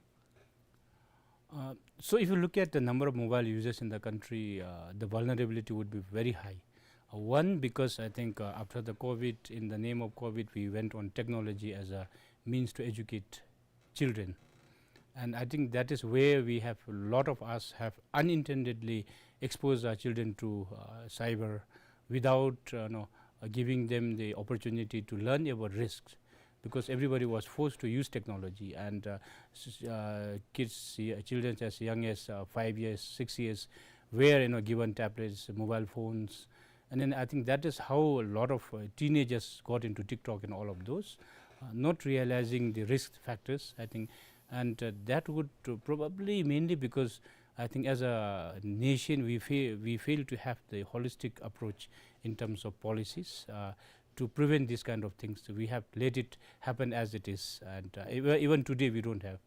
Uh, so if you look at the number of mobile users in the country, uh, the vulnerability would be very high. Uh, one, because I think, uh, after the COVID, in the name of COVID, we went on technology as a means to educate children. And I think that is where we have, a lot of us have unintendedly exposed our children to, uh, cyber without, uh, no, uh, giving them the opportunity to learn about risks. because everybody was forced to use technology, and uh, s- uh, kids, y- children as young as uh, five years, six years, were, you know, given tablets, mobile phones, and then I think that is how a lot of uh, teenagers got into TikTok and all of those, uh, not realizing the risk factors, I think, and uh, that would uh, probably mainly because I think as a nation we fail we fail to have the holistic approach in terms of policies. Uh, to prevent these kind of things. We have let it happen as it is, and uh, even, even today we don't have,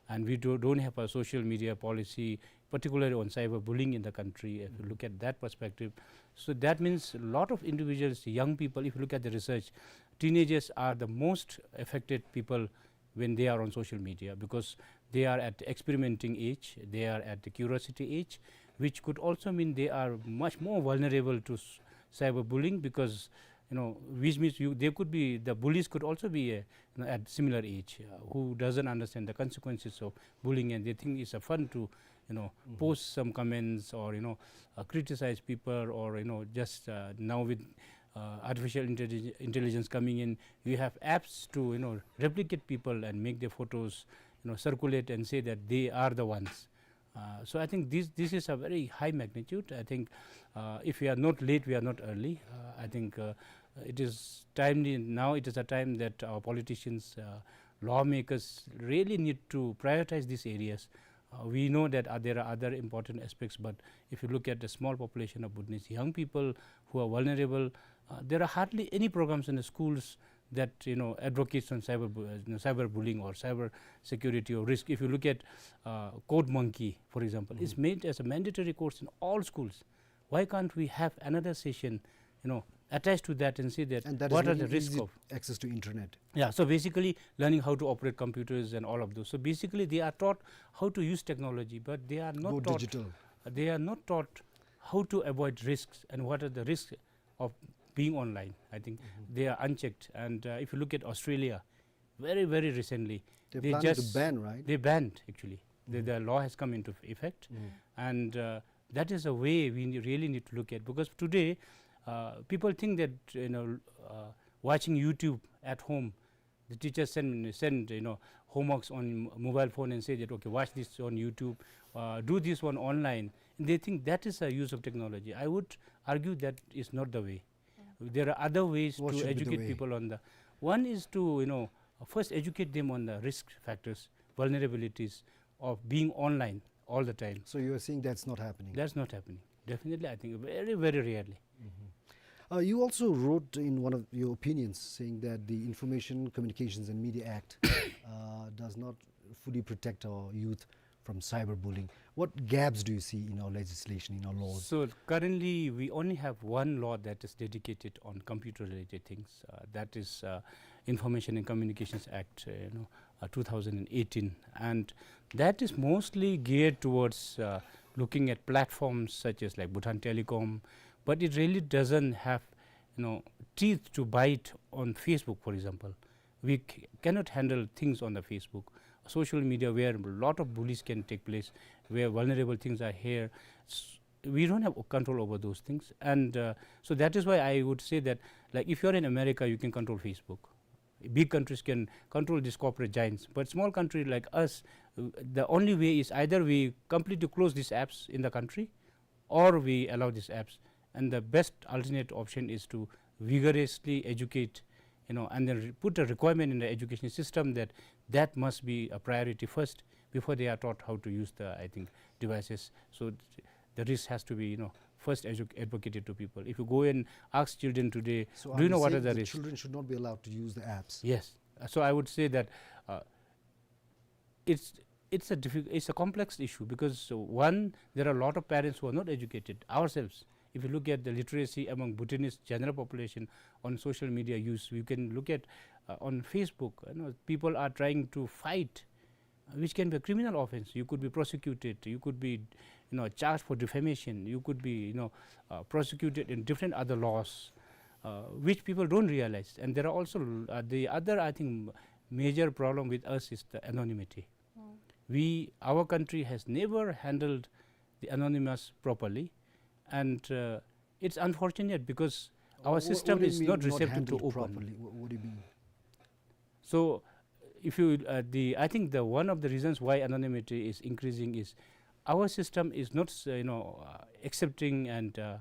and we do, don't have a social media policy, particularly on cyberbullying in the country. If you look at that perspective, so that means a lot of individuals, young people. If you look at the research, teenagers are the most affected people when they are on social media because they are at experimenting age, they are at the curiosity age, which could also mean they are much more vulnerable to s- cyberbullying because, you know, which means you, they could be, the bullies could also be uh, you know, at similar age, uh, who doesn't understand the consequences of bullying, and they think it's a fun to, you know, post some comments or, you know, uh, criticize people or, you know, just uh, now with uh, artificial intellig- intelligence coming in, you have apps to, you know, replicate people and make their photos, you know, circulate and say that they are the ones. Uh, so I think this this is a very high magnitude. I think uh, if we are not late, we are not early. Uh, I think uh, it is timely now. It is a time that our politicians, uh, lawmakers really need to prioritize these areas. Uh, we know that uh, there are other important aspects, but if you look at the small population of Bhutanese young people who are vulnerable, uh, there are hardly any programs in the schools that, you know, advocates on cyber, bu- uh, you know, cyberbullying or cyber security or risk. If you look at uh, Code Monkey, for example, it's made as a mandatory course in all schools. Why can't we have another session, you know, attached to that and say that And that is what are making the risk easy of access to internet. Yeah, so basically learning how to operate computers and all of those. So basically they are taught how to use technology, but they are not Go taught digital. they are not taught how to avoid risks and what are the risks of being online. I think they are unchecked. And uh, if you look at Australia, very, very recently, They they planning to just ban, right? They banned actually. The, the law has come into effect, and uh, that is a way we ne- really need to look at, because today uh, people think that, you know, uh, watching YouTube at home, the teachers send send, you know, homeworks on m- mobile phone and say that, okay, watch this on YouTube, uh, do this one online. And they think that is a use of technology. I would argue that is not the way. There are other ways What to should be the educate way? People on the, one is to, you know, first educate them on the risk factors, vulnerabilities of being online all the time. So you are saying that's not happening. That's not happening. Definitely, I think very, very rarely. Uh, you also wrote in one of your opinions saying that the Information Communications and Media Act uh, does not fully protect our youth from cyberbullying. What gaps do you see in our legislation, in our laws? So currently, we only have one law that is dedicated on computer-related things. Uh, that is uh, Information and Communications Act, uh, you know, uh, two thousand eighteen, and that is mostly geared towards uh, looking at platforms such as like Bhutan Telecom, but it really doesn't have, you know, teeth to bite on Facebook, for example. We c- cannot handle things on the Facebook, social media, where a lot of bullies can take place, where vulnerable things are here. S- we don't have control over those things, and uh, so that is why I would say that, like, if you're in America, you can control Facebook. Big countries can control these corporate giants, but small country like us, uh, the only way is either we completely close these apps in the country, or we allow these apps. And the best alternate option is to vigorously educate, you know, and then re- put a requirement in the education system that that must be a priority first before they are taught how to use the, I think, devices. So th- the risk has to be, you know, first edu- advocated to people. If you go and ask children today, So do you you know what saying are the the risks? Children should not be allowed to use the apps. Yes. Uh, So I would say that uh, it's it's a difficult, it's a complex issue because uh, one, there are a lot of parents who are not educated ourselves. If you look at the literacy among Bhutanese general population on social media use, you can look at uh, on Facebook. You know, people are trying to fight, uh, which can be a criminal offense. You could be prosecuted. You could be, you know, charged for defamation. You could be, you know, uh, prosecuted in different other laws, uh, which people don't realize. And there are also uh, the other, I think, major problem with us is the anonymity. We, our country has never handled the anonymous properly, and uh, it's unfortunate because our Wha- system what do you is mean not receptive to handled open. Properly? What, what do you mean? So if you, uh, the, I think the one of the reasons why anonymity is increasing is our system is not, uh, you know, uh, accepting and, uh,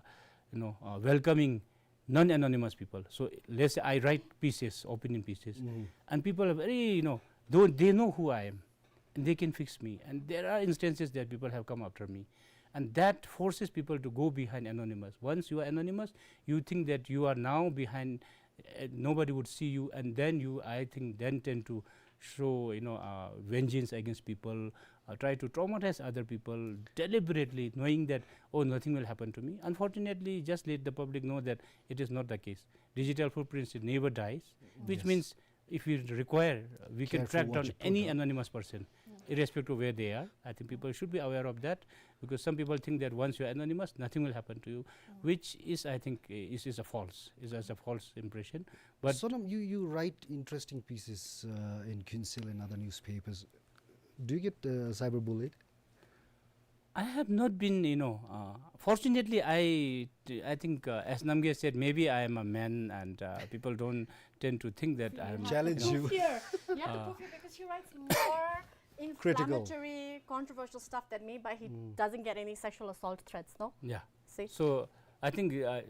you know, uh, welcoming non-anonymous people. So let's say I write pieces, opinion pieces, and people are very, you know, though they know who I am, and they can fix me. And there are instances that people have come after me. And that forces people to go behind anonymous. Once you are anonymous, you think that you are now behind, uh, nobody would see you, and then you, I think, then tend to show, you know, uh, vengeance against people, uh, try to traumatize other people deliberately, knowing that, "Oh, nothing will happen to me." Unfortunately, just let the public know that it is not the case. Digital footprints, it never dies, which means if we require, uh, we can track down any anonymous person, irrespective of where they are. I think people should be aware of that, because some people think that once you are anonymous, nothing will happen to you, which is, I think, uh, is, is a false, is, is a false impression. But Sonam, you, you write interesting pieces, uh, in Kuensil and other newspapers. Do you get, uh, cyberbullied? I have not been, you know, uh, fortunately, I, I think, uh, as Namgay said, maybe I am a man and, uh, people don't tend to think that I am, Challenge you. Proof here. You have to prove here because she writes more inflammatory, controversial stuff than me, but he doesn't get any sexual assault threats, no? Yeah. See? So I think, uh,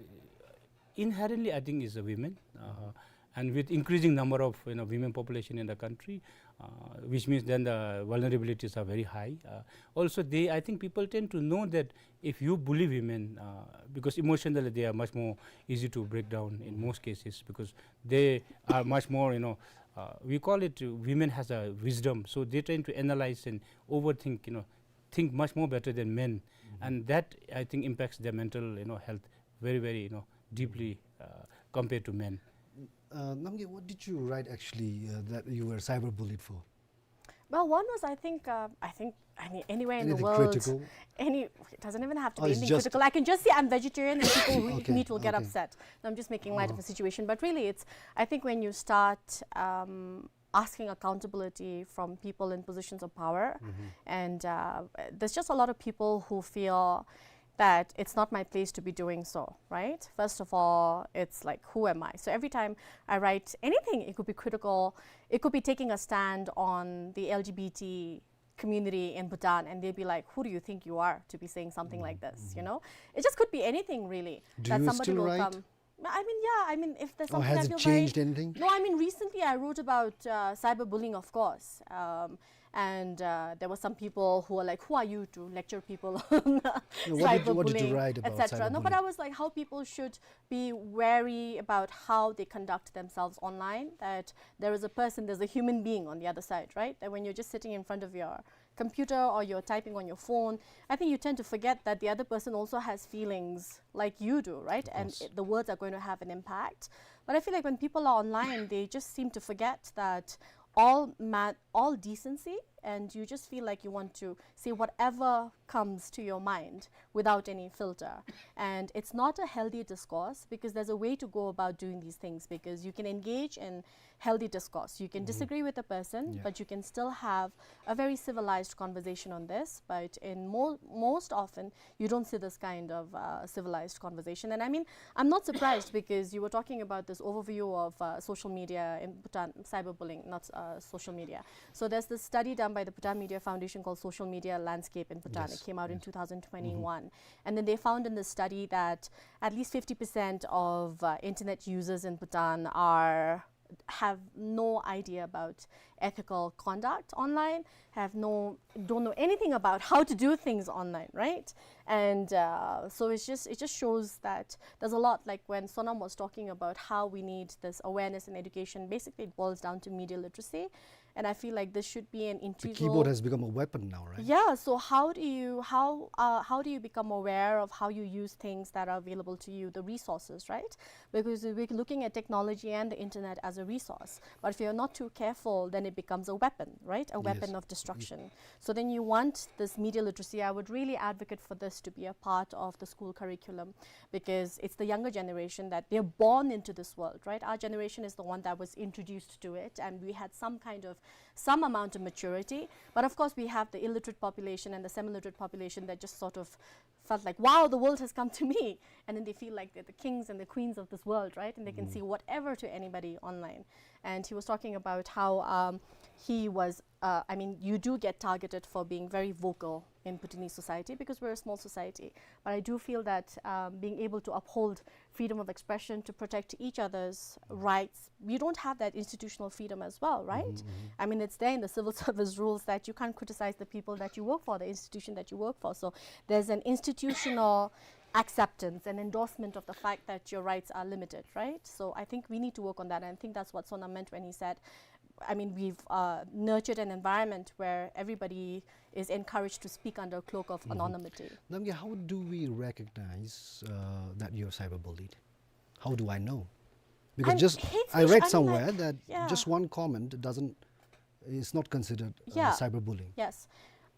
inherently, I think, is a women, uh, and with increasing number of, you know, women population in the country, uh, which means then the vulnerabilities are very high. Uh, also, they, I think people tend to know that if you bully women, uh, because emotionally they are much more easy to break down in most cases, because they are much more, you know, uh, we call it, uh, women has a wisdom, so they tend to analyze and overthink, you know, think much more better than men, and that, I think, impacts their mental, you know, health very, very, you know, deeply, uh, compared to men. Uh, Namgay, what did you write actually, uh, that you were cyberbullied for? Well, one was, I think, uh, I think, I mean, anywhere in the world, any, it doesn't even have to be anything critical. I can just say I'm vegetarian and people who eat meat will get upset. No, I'm just making light of a situation, but really, it's, I think when you start, um, asking accountability from people in positions of power, and, uh, there's just a lot of people who feel that it's not my place to be doing so, right? First of all, it's like, who am I? So every time I write anything, it could be critical, it could be taking a stand on the L G B T community in Bhutan, and they'd be like, "Who do you think you are to be saying something like this?" You know, it just could be anything really. Do that you somebody still will write? Come. I mean, yeah, I mean, if there's something I feel very, or has it changed anything? No, I mean, recently I wrote about, uh, cyberbullying, of course. Um, and, uh, there were some people who were like, "Who are you to lecture people on cyberbullying, et cetera?" No, what did you, what did you write about cyberbullying? No, but I was like, how people should be wary about how they conduct themselves online, that there is a person, there's a human being on the other side, right? That when you're just sitting in front of your computer or you're typing on your phone, I think you tend to forget that the other person also has feelings like you do, right? And it, the words are going to have an impact. But I feel like when people are online, they just seem to forget that all ma-, all decency, and you just feel like you want to say whatever comes to your mind without any filter. And it's not a healthy discourse, because there's a way to go about doing these things, because you can engage in healthy discourse. You can disagree with a person, but you can still have a very civilized conversation on this. But in mo-, most often, you don't see this kind of, uh, civilized conversation. And I mean, I'm not surprised, because you were talking about this overview of, uh, social media in Bhutan, cyberbullying, not, uh, social media. So there's this study done by the Bhutan Media Foundation called Social Media Landscape in Bhutan. It came out in two thousand twenty-one. And then they found in the study that at least fifty percent of, uh, internet users in Bhutan are have no idea about ethical conduct online, have no, don't know anything about how to do things online, right? And, uh, so it's just, it just shows that there's a lot, like when Sonam was talking about how we need this awareness and education, basically it boils down to media literacy. And I feel like this should be an integral. The keyboard has become a weapon now, right? Yeah, so how do you, how, uh, how do you become aware of how you use things that are available to you, the resources, right? Because we're looking at technology and the internet as a resource. But if you're not too careful, then it becomes a weapon, right? A weapon of destruction. So then you want this media literacy. I would really advocate for this to be a part of the school curriculum, because it's the younger generation that they're born into this world, right? Our generation is the one that was introduced to it, and we had some kind of some amount of maturity. But of course, we have the illiterate population and the semi-literate population that just sort of felt like, "Wow, the world has come to me." And then they feel like they're the kings and the queens of this world, right? And they can say whatever to anybody online. And he was talking about how, um, he was, uh, I mean, you do get targeted for being very vocal in Bhutanese society because we're a small society. But I do feel that, um, being able to uphold freedom of expression, to protect each other's rights, we don't have that institutional freedom as well, right? I mean, it's there in the civil service rules that you can't criticize the people that you work for, the institution that you work for. So there's an institutional acceptance and endorsement of the fact that your rights are limited, right? So I think we need to work on that, and I think that's what Sonam meant when he said, I mean, we've, uh, nurtured an environment where everybody is encouraged to speak under a cloak of anonymity. Namgay, how do we recognize, uh, that you're cyberbullied? How do I know? Because just I read somewhere that just one comment doesn't, is not considered, uh, cyberbullying. Yes.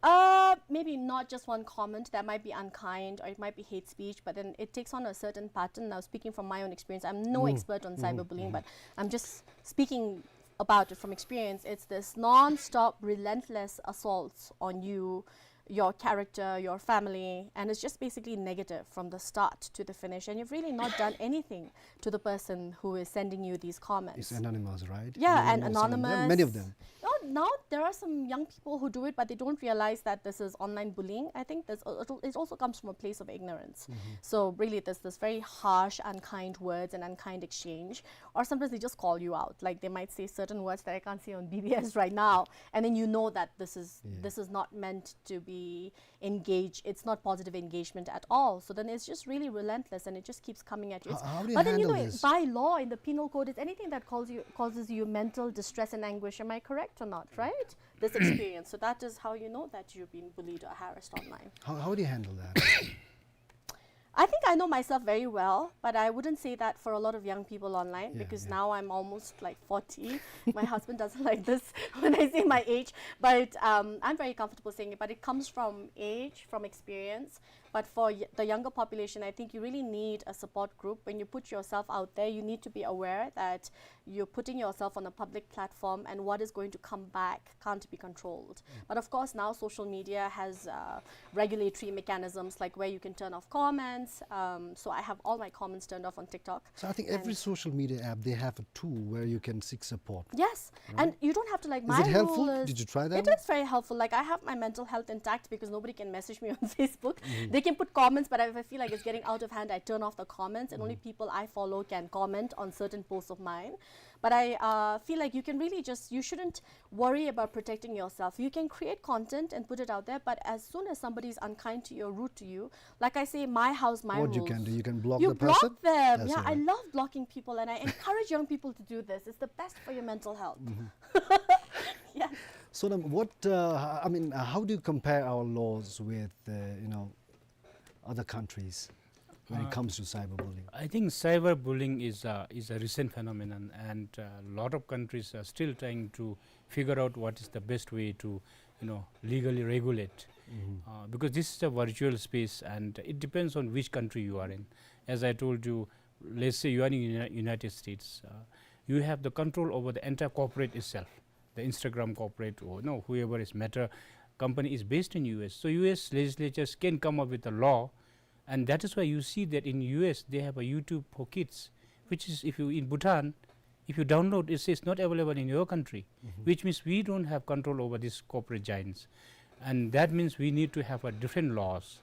Uh, maybe not just one comment that might be unkind or it might be hate speech, but then it takes on a certain pattern. Now, speaking from my own experience, I'm no expert on cyberbullying, but I'm just speaking about it from experience. It's this non-stop, relentless assaults on you, your character, your family, and it's just basically negative from the start to the finish. And you've really not done anything to the person who is sending you these comments. It's anonymous, right? Yeah, and anonymous. Many of them. No, now there are some young people who do it, but they don't realize that this is online bullying. I think this, it also comes from a place of ignorance. So really, there's this very harsh, unkind words and unkind exchange. Or sometimes they just call you out. Like, they might say certain words that I can't say on B B S right now, and then you know that this is this is not meant to be engage, it's not positive engagement at all. So then it's just really relentless and it just keeps coming at you. How, how do you handle this? But then, you know, by law in the penal code, it's anything that calls you, causes you mental distress and anguish. Am I correct or not, right? This experience. So that is how you know that you've been bullied or harassed online. How, how do you handle that? I think I know myself very well, but I wouldn't say that for a lot of young people online because now I'm almost, like, forty. My husband doesn't like this when I say my age, but, um, I'm very comfortable saying it. But it comes from age, from experience. But for y- the younger population, I think you really need a support group. When you put yourself out there, you need to be aware that you're putting yourself on a public platform, and what is going to come back can't be controlled. But of course, now social media has, uh, regulatory mechanisms, like, where you can turn off comments. Um, so I have all my comments turned off on TikTok. So I think every social media app, they have a tool where you can seek support. Yes, and you don't have to, like, my rule is, it is very helpful. Did you try that? It is very helpful. Like, I have my mental health intact because nobody can message me on Facebook. They can put comments, but if I feel like it's getting out of hand, I turn off the comments, and only people I follow can comment on certain posts of mine. But I, uh, feel like you can really just, you shouldn't worry about protecting yourself. You can create content and put it out there, but as soon as somebody is unkind to you or rude to you, like I say, my house, my rules. What you can do, you can block the person. You block them. Yeah, I love blocking people, and I encourage young people to do this. It's the best for your mental health. Yeah. Sonam, what, uh, I mean, uh, how do you compare our laws with, uh, you know, other countries when it comes to cyberbullying? I think cyberbullying is a, is a recent phenomenon, and a lot of countries are still trying to figure out what is the best way to, you know, legally regulate. Uh, because this is a virtual space, and it depends on which country you are in. As I told you, let's say you are in Uni- United States, uh, you have the control over the entire corporate itself. The Instagram corporate, or, you know, whoever is Meta company is based in U S. So U S legislatures can come up with a law, and that is why you see that in U S they have a YouTube for kids, which is, if you in Bhutan, if you download, it says not available in your country, which means we don't have control over these corporate giants. And that means we need to have a different laws.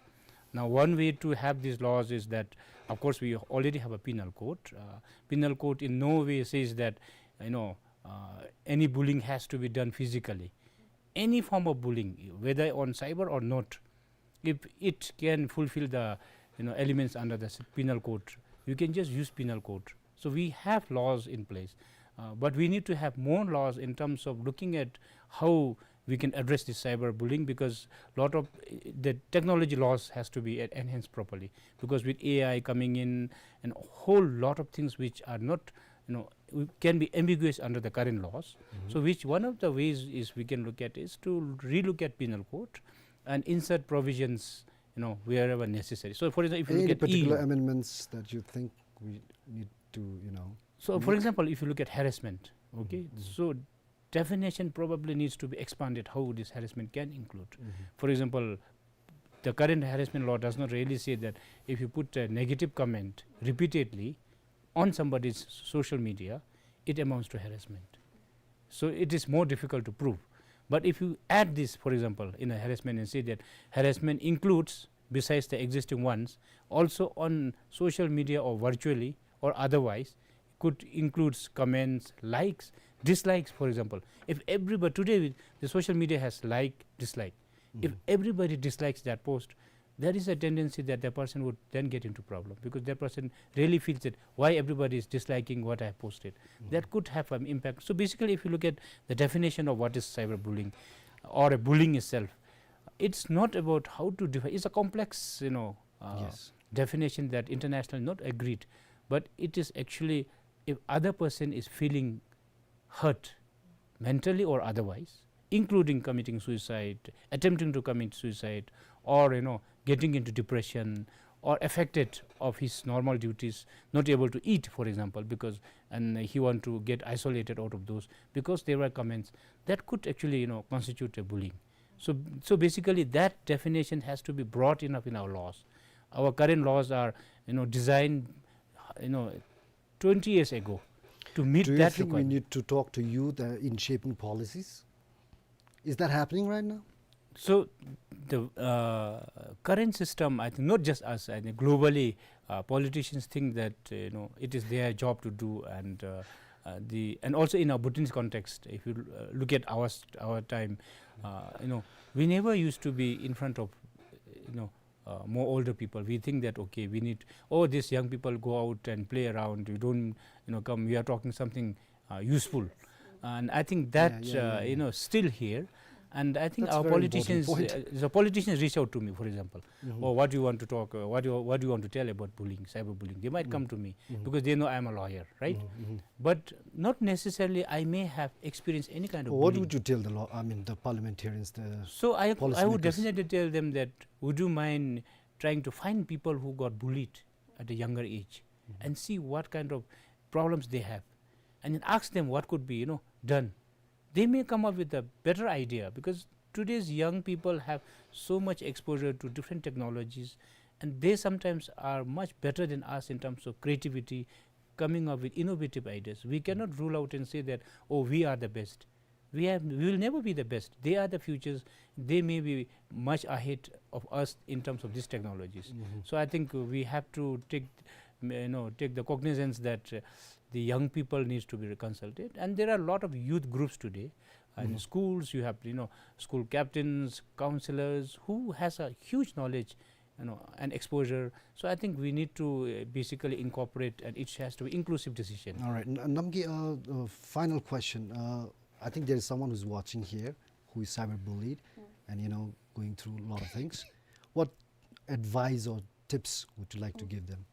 Now, one way to have these laws is that, of course, we already have a penal code. Uh, penal code in no way says that, you know, uh, any bullying has to be done physically. Any form of bullying, whether on cyber or not, if it can fulfill the, you know, elements under the s- penal code, you can just use penal code. So we have laws in place, uh, but we need to have more laws in terms of looking at how we can address this cyberbullying, because lot of, uh, the technology laws has to be en- enhanced properly, because with A I coming in and a whole lot of things which are not, you know, we- can be ambiguous under the current laws. So which one of the ways is we can look at is to relook at penal code and insert provisions, you know, wherever necessary. So for example, if you look at particular amendments that you think we need to, you know, so for example, if you look at harassment, okay, so definition probably needs to be expanded, how this harassment can include. Mm-hmm. For example, the current harassment law does not really say that if you put a negative comment repeatedly on somebody's social media, it amounts to harassment. So it is more difficult to prove. But if you add this, for example, in a harassment and say that harassment includes, besides the existing ones, also on social media or virtually or otherwise, could includes comments, likes, dislikes, for example. If everybody, today the social media has like, dislike. If Mm-hmm. everybody dislikes that post, there is a tendency that the person would then get into problem because that person really feels that why everybody is disliking what I have posted. Mm-hmm. That could have an impact. So basically, if you look at the definition of what is cyberbullying or a bullying itself, it's not about how to define. It's a complex, you know, uh, Yes. definition that internationally not agreed, but it is actually if other person is feeling hurt mentally or otherwise, including committing suicide, attempting to commit suicide, or, you know, getting into depression, or affected of his normal duties, not able to eat, for example, because, and he want to get isolated out of those because there were comments that could actually, you know, constitute a bullying. So, so basically that definition has to be broad enough in our laws. Our current laws are, you know, designed, you know, twenty years ago to meet Do you that think we requirement. need to talk to youth, uh, in shaping policies? Is that happening right now? So the, uh, current system, I think, not just us, I think globally, uh, politicians think that, uh, you know, it is their job to do, and, uh, uh, the, and also in our Bhutanese context, if you, uh, look at our st-, our time, uh, you know, we never used to be in front of, you know, uh, more older people. We think that, okay, we need, oh, these young people go out and play around. You don't, you know, come, we are talking something, uh, useful. And I think Yeah, that, yeah, uh, yeah, you yeah. know, still here. And I think That's our very important politicians, point. uh, the politicians reach out to me, for example. Mm-hmm. "Oh, what do you want to talk? Uh, what do you, what do you want to tell about bullying, cyberbullying?" They might Mm. come to me Mm-hmm. because they know I'm a lawyer, right? Mm-hmm, mm-hmm. But not necessarily I may have experienced any kind of What bullying. would you tell the law, I mean, the parliamentarians, the So I, I would policymakers? definitely tell them that, "Would you mind trying to find people who got bullied at a younger age Mm-hmm. and see what kind of problems they have, and then ask them what could be, you know, done?" They may come up with a better idea, because today's young people have so much exposure to different technologies, and they sometimes are much better than us in terms of creativity, coming up with innovative ideas. We cannot rule out and say that, "Oh, we are the best." We have, we will never be the best. They are the futures. They may be much ahead of us in terms of these technologies. Mm-hmm. So I think we have to take, you know, take the cognizance that, uh, the young people needs to be consulted. And there are a lot of youth groups today. And Mm-hmm. schools, you have, you know, school captains, counselors, who has a huge knowledge, you know, and exposure. So I think we need to, uh, basically incorporate, and it has to be inclusive decision. All right. N-, Namgay, uh, uh, final question. Uh, I think there is someone who's watching here who is cyberbullied Mm. and, you know, going through a lot of things. What advice or tips would you like to Mm. give them?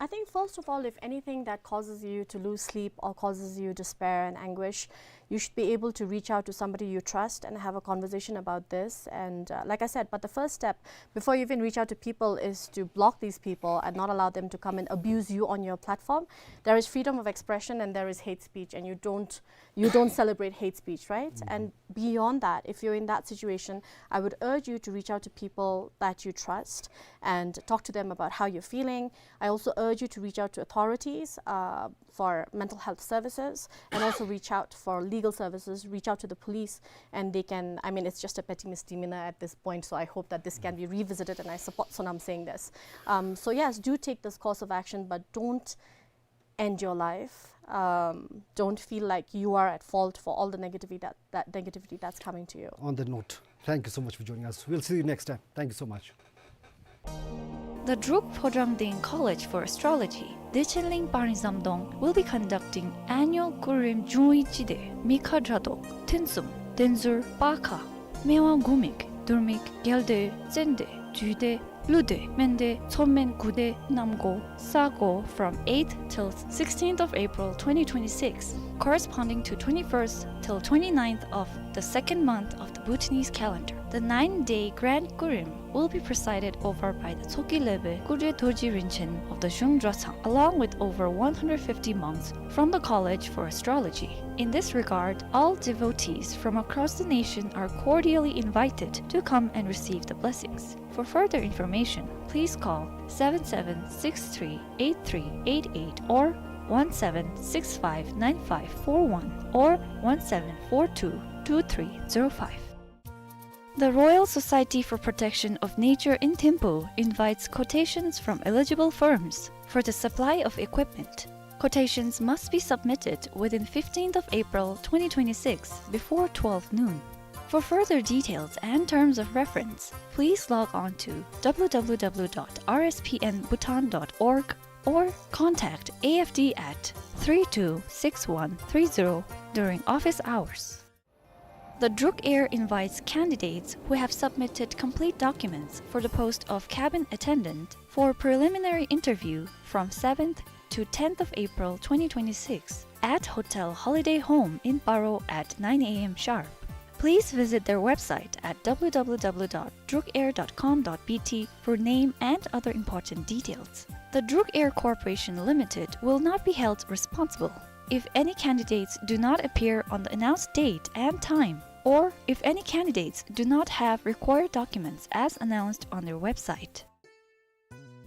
I think, first of all, if anything that causes you to lose sleep or causes you despair and anguish, you should be able to reach out to somebody you trust and have a conversation about this. And, uh, like I said, but the first step before you even reach out to people is to block these people and not allow them to come and abuse you on your platform. There is freedom of expression and there is hate speech, and you don't, you don't celebrate hate speech, right? Mm-hmm. And beyond that, if you're in that situation, I would urge you to reach out to people that you trust and talk to them about how you're feeling. I also urge you to reach out to authorities, uh, for mental health services, and also reach out for legal services, reach out to the police, and they can, I mean, it's just a petty misdemeanor at this point, so I hope that this can be revisited, and I support Sonam saying this. Um, so yes, do take this course of action, but don't end your life. Um, don't feel like you are at fault for all the negativity that, that negativity that's coming to you. On that note, thank you so much for joining us. We'll see you next time. Thank you so much. The Druk Phodrangding College for Astrology, Dechen Ling Paring Zamdong, will be conducting annual Kurim Jungwi Chide, Mikha Dratok, Tensum, Tenzur, Pakha, Mewa Gumik, Durmik, Gelde, Zende, Jude, Lude, Mende, Tsomen, Gude, Namgo, Sago, from eighth till sixteenth of April twenty twenty-six, corresponding to twenty-first till twenty-ninth of the second month of the Bhutanese calendar. The nine-day Grand Kurim will be presided over by the Tshogkhe Lebe Kudre Dorji Rinchen of the Zhung Dratshang, along with over one hundred fifty monks from the College for Astrology. In this regard, all devotees from across the nation are cordially invited to come and receive the blessings. For further information, please call seven seven six three eight three eight eight or one seven six five nine five four one or one seven four two two three zero five. The Royal Society for Protection of Nature in Thimphu invites quotations from eligible firms for the supply of equipment. Quotations must be submitted within fifteenth of April twenty twenty-six before twelve noon. For further details and terms of reference, please log on to w w w dot r s p n bhutan dot org or contact A F D at three two six one three zero during office hours. The Druk Air invites candidates who have submitted complete documents for the post of cabin attendant for preliminary interview from seventh to tenth of April twenty twenty-six at Hotel Holiday Home in Paro at nine a m sharp. Please visit their website at w w w dot druk air dot com dot b t for name and other important details. The Druk Air Corporation Limited will not be held responsible if any candidates do not appear on the announced date and time, or if any candidates do not have required documents as announced on their website.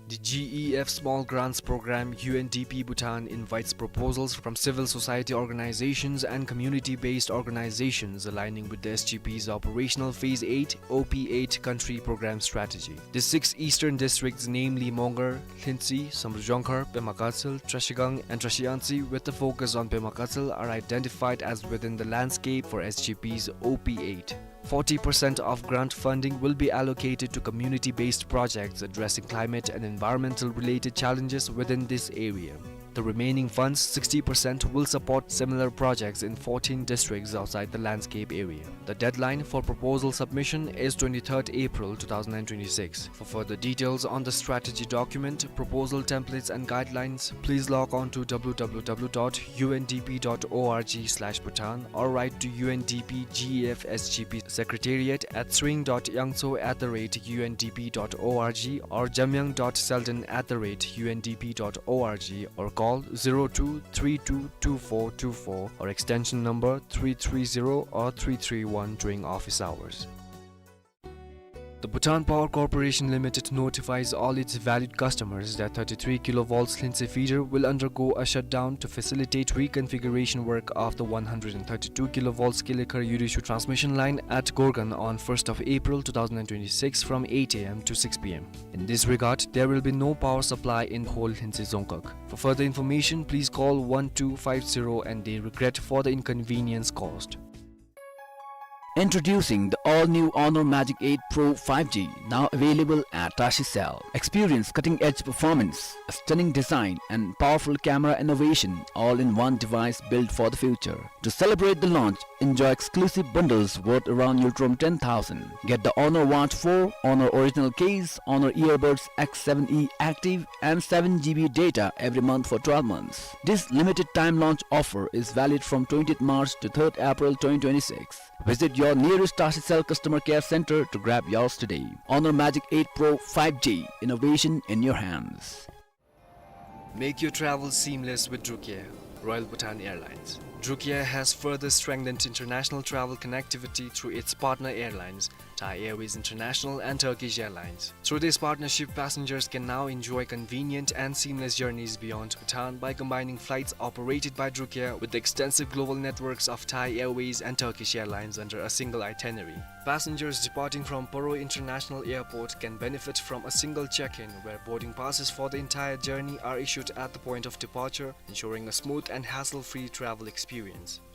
The G E F Small Grants Program, U N D P Bhutan, invites proposals from civil society organizations and community-based organizations aligning with the S G P's Operational Phase eight, O P eight Country Program Strategy. The six eastern districts, namely Mongar, Lhuentse, Samdrup Jongkhar, Pema Gatshel, Trashigang, and Trashiyangtse, with the focus on Pema Gatshel, are identified as within the landscape for S G P's O P eight. Forty percent of grant funding will be allocated to community-based projects addressing climate and environmental-related challenges within this area. The remaining funds, sixty percent, will support similar projects in fourteen districts outside the landscape area. The deadline for proposal submission is twenty-third April two thousand and twenty-six. For further details on the strategy document, proposal templates and guidelines, please log on to w w w dot u n d p dot org slash bhutan or write to U N D P G E F S G P Secretariat at sring dot yangtso at the rate u n d p dot org or jamyang dot selden at the rate u n d p dot org or call zero two three two two four two four or extension number three three zero or three three one during office hours. The Bhutan Power Corporation Limited notifies all its valued customers that thirty-three kilovolts Lhuentse feeder will undergo a shutdown to facilitate reconfiguration work of the one hundred and thirty-two kilovolts Kelekhar Yudishu transmission line at Gorgan on first of April two thousand and twenty-six from eight a m to six p m. In this regard, there will be no power supply in whole Lhuentse Dzongkhag. For further information, please call one two five zero and they regret for the inconvenience caused. Introducing the all-new Honor Magic eight Pro five G, now available at Tashi Cell. Experience cutting-edge performance, a stunning design, and powerful camera innovation, all in one device built for the future. To celebrate the launch, enjoy exclusive bundles worth around Ngultrum ten thousand. Get the Honor Watch four, Honor Original Case, Honor Earbuds X seven E Active, and seven G B data every month for twelve months. This limited time launch offer is valid from twentieth March to third April twenty twenty-six. Visit your nearest Tashi Cell customer care center to grab yours today. Honor Magic eight Pro five G, innovation in your hands. Make your travel seamless with Druk Air, Royal Bhutan Airlines. Druk Air has further strengthened international travel connectivity through its partner airlines, Thai Airways International and Turkish Airlines. Through this partnership, passengers can now enjoy convenient and seamless journeys beyond Bhutan by combining flights operated by Druk Air with the extensive global networks of Thai Airways and Turkish Airlines under a single itinerary. Passengers departing from Paro International Airport can benefit from a single check-in, where boarding passes for the entire journey are issued at the point of departure, ensuring a smooth and hassle-free travel experience.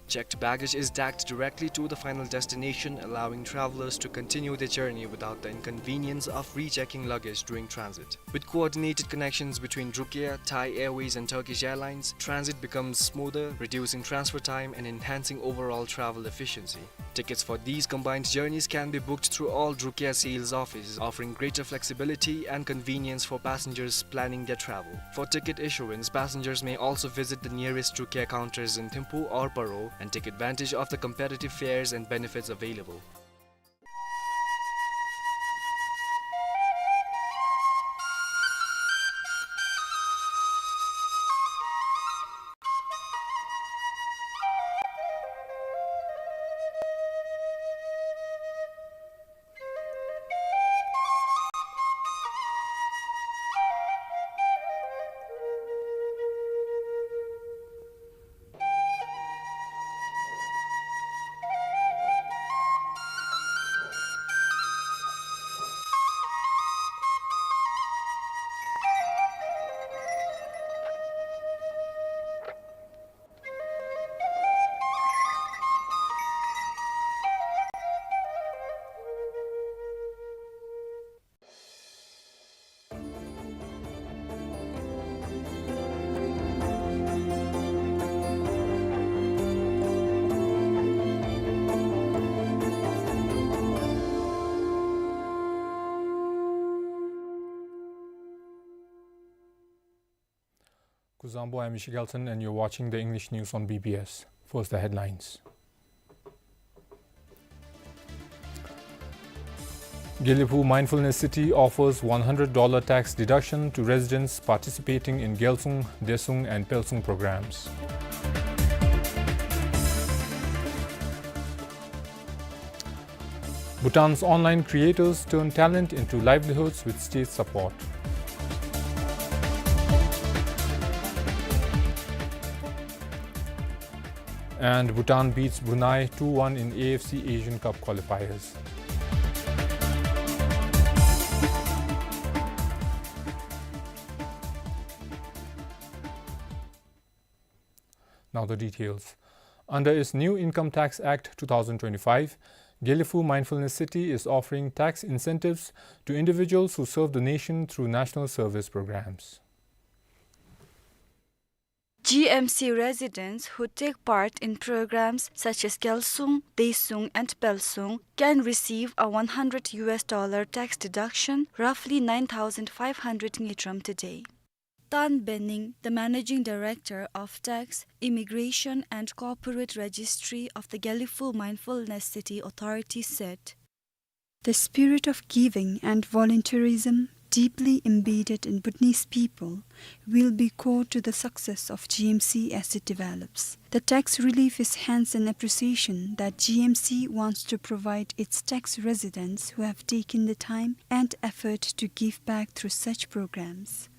Checked baggage is tagged directly to the final destination, allowing travelers to continue their journey without the inconvenience of rechecking luggage during transit. With coordinated connections between Druk Air, Thai Airways and Turkish Airlines, transit becomes smoother, reducing transfer time and enhancing overall travel efficiency. Tickets for these combined journeys can be booked through all Drukia sales offices, offering greater flexibility and convenience for passengers planning their travel. For ticket issuance, passengers may also visit the nearest Drukia counters in Thimphu or Paro and take advantage of the competitive fares and benefits available. Kuzuzangpo, I'm Michie Kelton, and you're watching the English news on B B S. First, the headlines. Gelephu Mindfulness City offers one hundred dollar tax deduction to residents participating in Gyalsung, Desung and Pelsung programs. Bhutan's online creators turn talent into livelihoods with state support. And Bhutan beats Brunei two one in A F C Asian Cup qualifiers. Now the details. Under its new Income Tax Act two thousand twenty-five, Gelephu Mindfulness City is offering tax incentives to individuals who serve the nation through national service programs. G M C residents who take part in programs such as Gyalsung, Desung and Pelsung can receive a one hundred U S dollar tax deduction, roughly nine thousand five hundred ngultrum today. Tan Bening, the managing director of Tax, Immigration and Corporate Registry of the Gelephu Mindfulness City Authority, said, "The spirit of giving and volunteerism deeply embedded in Bhutanese people will be core to the success of G M C as it develops. The tax relief is hence an appreciation that G M C wants to provide its tax residents who have taken the time and effort to give back through such programs."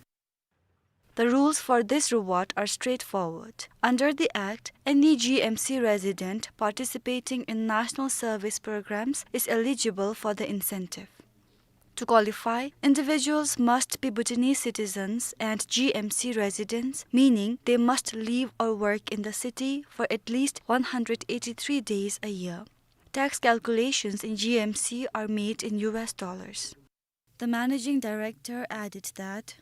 The rules for this reward are straightforward. Under the Act, any G M C resident participating in national service programs is eligible for the incentive. To qualify, individuals must be Bhutanese citizens and G M C residents, meaning they must live or work in the city for at least one hundred eighty-three days a year. Tax calculations in G M C are made in U S dollars. The managing director added that,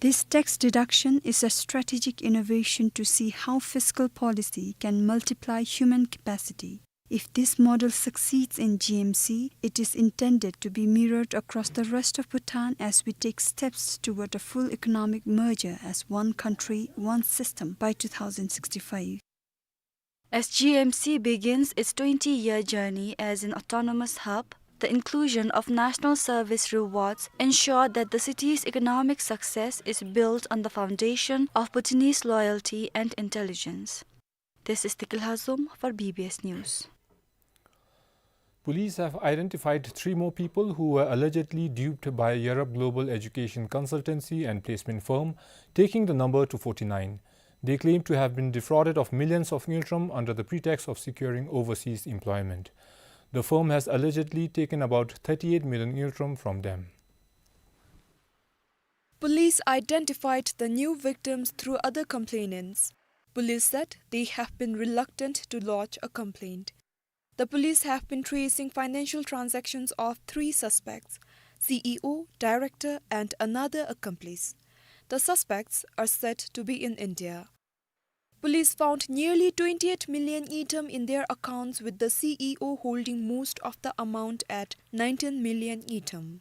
"This tax deduction is a strategic innovation to see how fiscal policy can multiply human capacity. If this model succeeds in G M C, it is intended to be mirrored across the rest of Bhutan as we take steps toward a full economic merger as one country, one system by two thousand sixty-five." As G M C begins its twenty-year journey as an autonomous hub, the inclusion of national service rewards ensure that the city's economic success is built on the foundation of Bhutanese loyalty and intelligence. This is Tikil Hazum for B B S News. Police have identified three more people who were allegedly duped by Yarab Global Education Consultancy and Placement Firm, taking the number to forty-nine. They claim to have been defrauded of millions of ngultrum under the pretext of securing overseas employment. The firm has allegedly taken about thirty-eight million ngultrum from them. Police identified the new victims through other complainants. Police said they have been reluctant to lodge a complaint. The police have been tracing financial transactions of three suspects, C E O, director, and another accomplice. The suspects are said to be in India. Police found nearly twenty-eight million ngultrum in their accounts, with the C E O holding most of the amount at nineteen million ngultrum.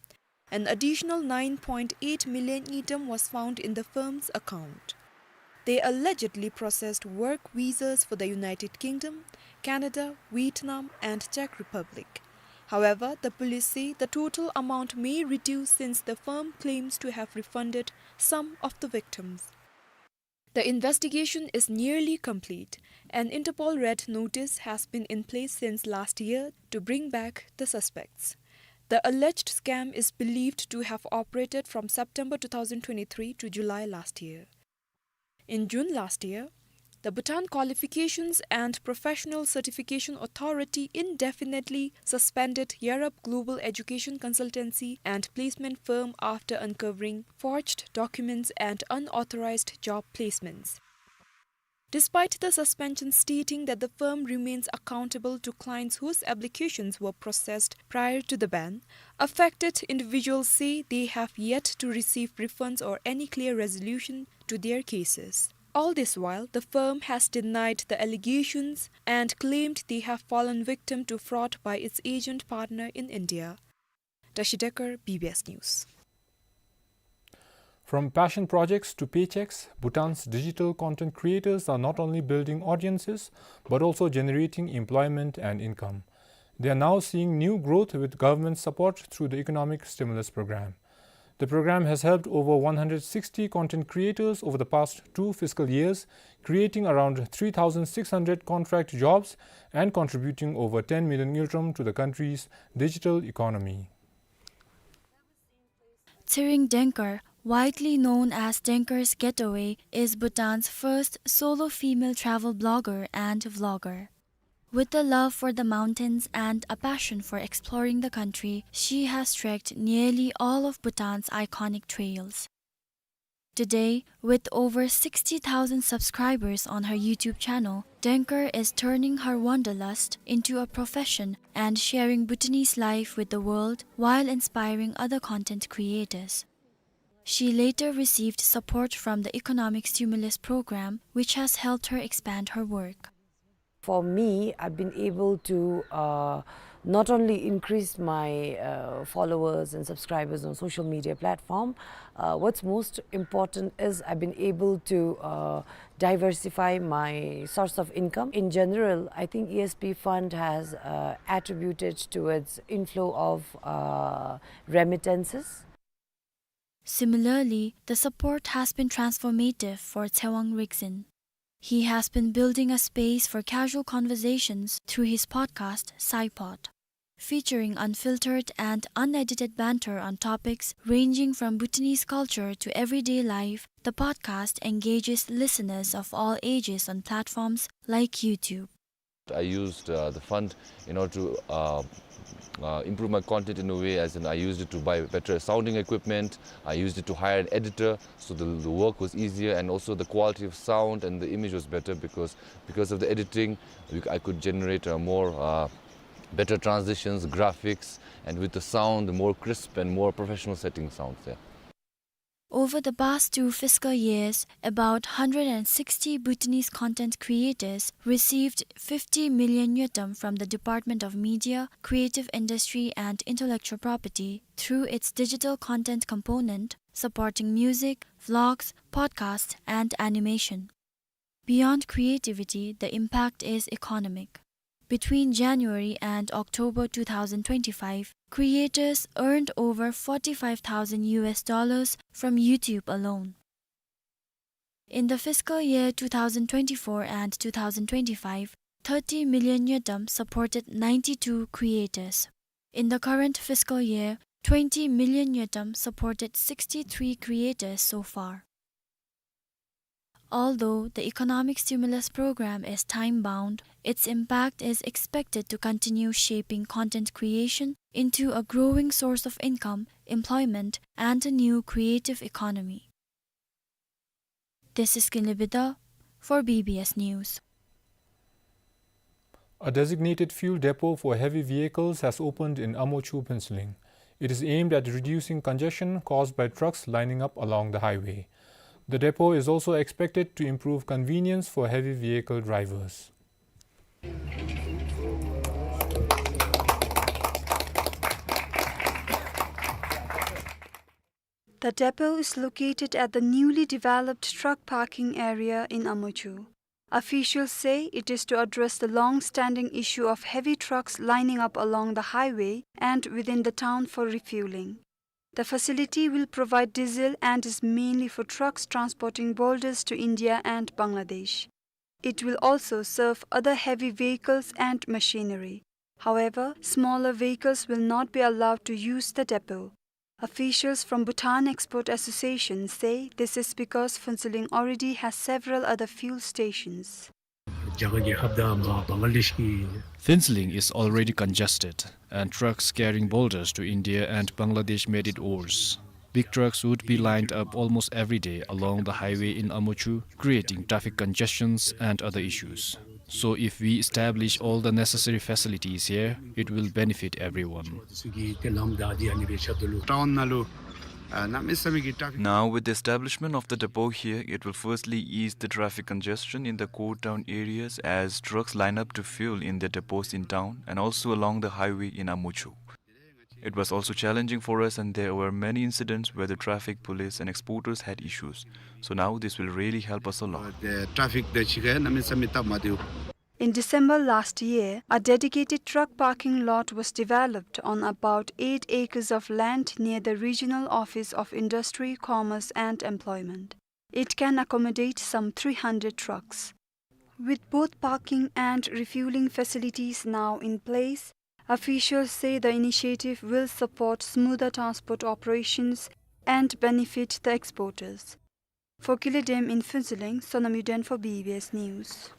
An additional nine point eight million ngultrum was found in the firm's account. They allegedly processed work visas for the United Kingdom, Canada, Vietnam, and Czech Republic. However, the police say the total amount may reduce since the firm claims to have refunded some of the victims. The investigation is nearly complete. An Interpol Red Notice has been in place since last year to bring back the suspects. The alleged scam is believed to have operated from September two thousand twenty-three to July last year. In June last year, the Bhutan Qualifications and Professional Certification Authority indefinitely suspended Yarap Global Education Consultancy and Placement Firm after uncovering forged documents and unauthorized job placements. Despite the suspension stating that the firm remains accountable to clients whose applications were processed prior to the ban, affected individuals say they have yet to receive refunds or any clear resolution to their cases. All this while, the firm has denied the allegations and claimed they have fallen victim to fraud by its agent partner in India. Tashi Dekar, B B S News. From passion projects to paychecks, Bhutan's digital content creators are not only building audiences, but also generating employment and income. They are now seeing new growth with government support through the economic stimulus program. The program has helped over one hundred sixty content creators over the past two fiscal years, creating around three thousand six hundred contract jobs and contributing over ten million ngultrum to the country's digital economy. Tshering Dengkar, widely known as Dengkar's Getaway, is Bhutan's first solo female travel blogger and vlogger. With a love for the mountains and a passion for exploring the country, she has trekked nearly all of Bhutan's iconic trails. Today, with over sixty thousand subscribers on her YouTube channel, Dengkar is turning her wanderlust into a profession and sharing Bhutanese life with the world while inspiring other content creators. She later received support from the Economic Stimulus Program, which has helped her expand her work. For me, I've been able to, uh, not only increase my, uh, followers and subscribers on social media platform, uh, what's most important is I've been able to, uh, diversify my source of income. In general, I think E S P fund has, uh, attributed towards inflow of, uh, remittances. Similarly, the support has been transformative for Tsewang Rigzin. He has been building a space for casual conversations through his podcast, SciPod. Featuring unfiltered and unedited banter on topics ranging from Bhutanese culture to everyday life, the podcast engages listeners of all ages on platforms like YouTube. I used, uh, the fund in order to, uh, uh, improve my content in a way, as in I used it to buy better sounding equipment, I used it to hire an editor, so the, the work was easier, and also the quality of sound and the image was better because, because of the editing, we c-, I could generate, uh, more, uh, better transitions, graphics, and with the sound, the more crisp and more professional setting sounds, yeah. Over the past two fiscal years, about hundred and sixty Bhutanese content creators received fifty million ngultrum from the Department of Media, Creative Industry and Intellectual Property through its digital content component, supporting music, vlogs, podcasts, and animation. Beyond creativity, the impact is economic. Between January and October two thousand twenty-five, creators earned over forty-five thousand U S dollars from YouTube alone. In the fiscal year two thousand twenty-four and two thousand twenty-five, thirty million ngultrum supported ninety-two creators. In the current fiscal year, twenty million ngultrum supported sixty-three creators so far. Although the economic stimulus program is time-bound, its impact is expected to continue shaping content creation into a growing source of income, employment, and a new creative economy. This is Kinley Bida for B B S News. A designated fuel depot for heavy vehicles has opened in Amochu, Phuentsholing. It is aimed at reducing congestion caused by trucks lining up along the highway. The depot is also expected to improve convenience for heavy vehicle drivers. The depot is located at the newly developed truck parking area in Amuchu. Officials say it is to address the long-standing issue of heavy trucks lining up along the highway and within the town for refueling. The facility will provide diesel and is mainly for trucks transporting boulders to India and Bangladesh. It will also serve other heavy vehicles and machinery. However, smaller vehicles will not be allowed to use the depot. Officials from Bhutan Export Association say this is because Phuentsholing already has several other fuel stations. Phuentsholing is already congested, and trucks carrying boulders to India and Bangladesh made it worse. Big trucks would be lined up almost every day along the highway in Amuchu, creating traffic congestions and other issues. So if we establish all the necessary facilities here, it will benefit everyone. Now, with the establishment of the depot here, it will firstly ease the traffic congestion in the core town areas as trucks line up to fuel in the depots in town and also along the highway in Amuchu. It was also challenging for us, and there were many incidents where the traffic police and exporters had issues. So now this will really help us a lot. In December last year, a dedicated truck parking lot was developed on about eight acres of land near the Regional Office of Industry, Commerce and Employment. It can accommodate some three hundred trucks. With both parking and refueling facilities now in place, officials say the initiative will support smoother transport operations and benefit the exporters. For Kile Dem in Phuentsholing, Sonam Yuden for B B S News.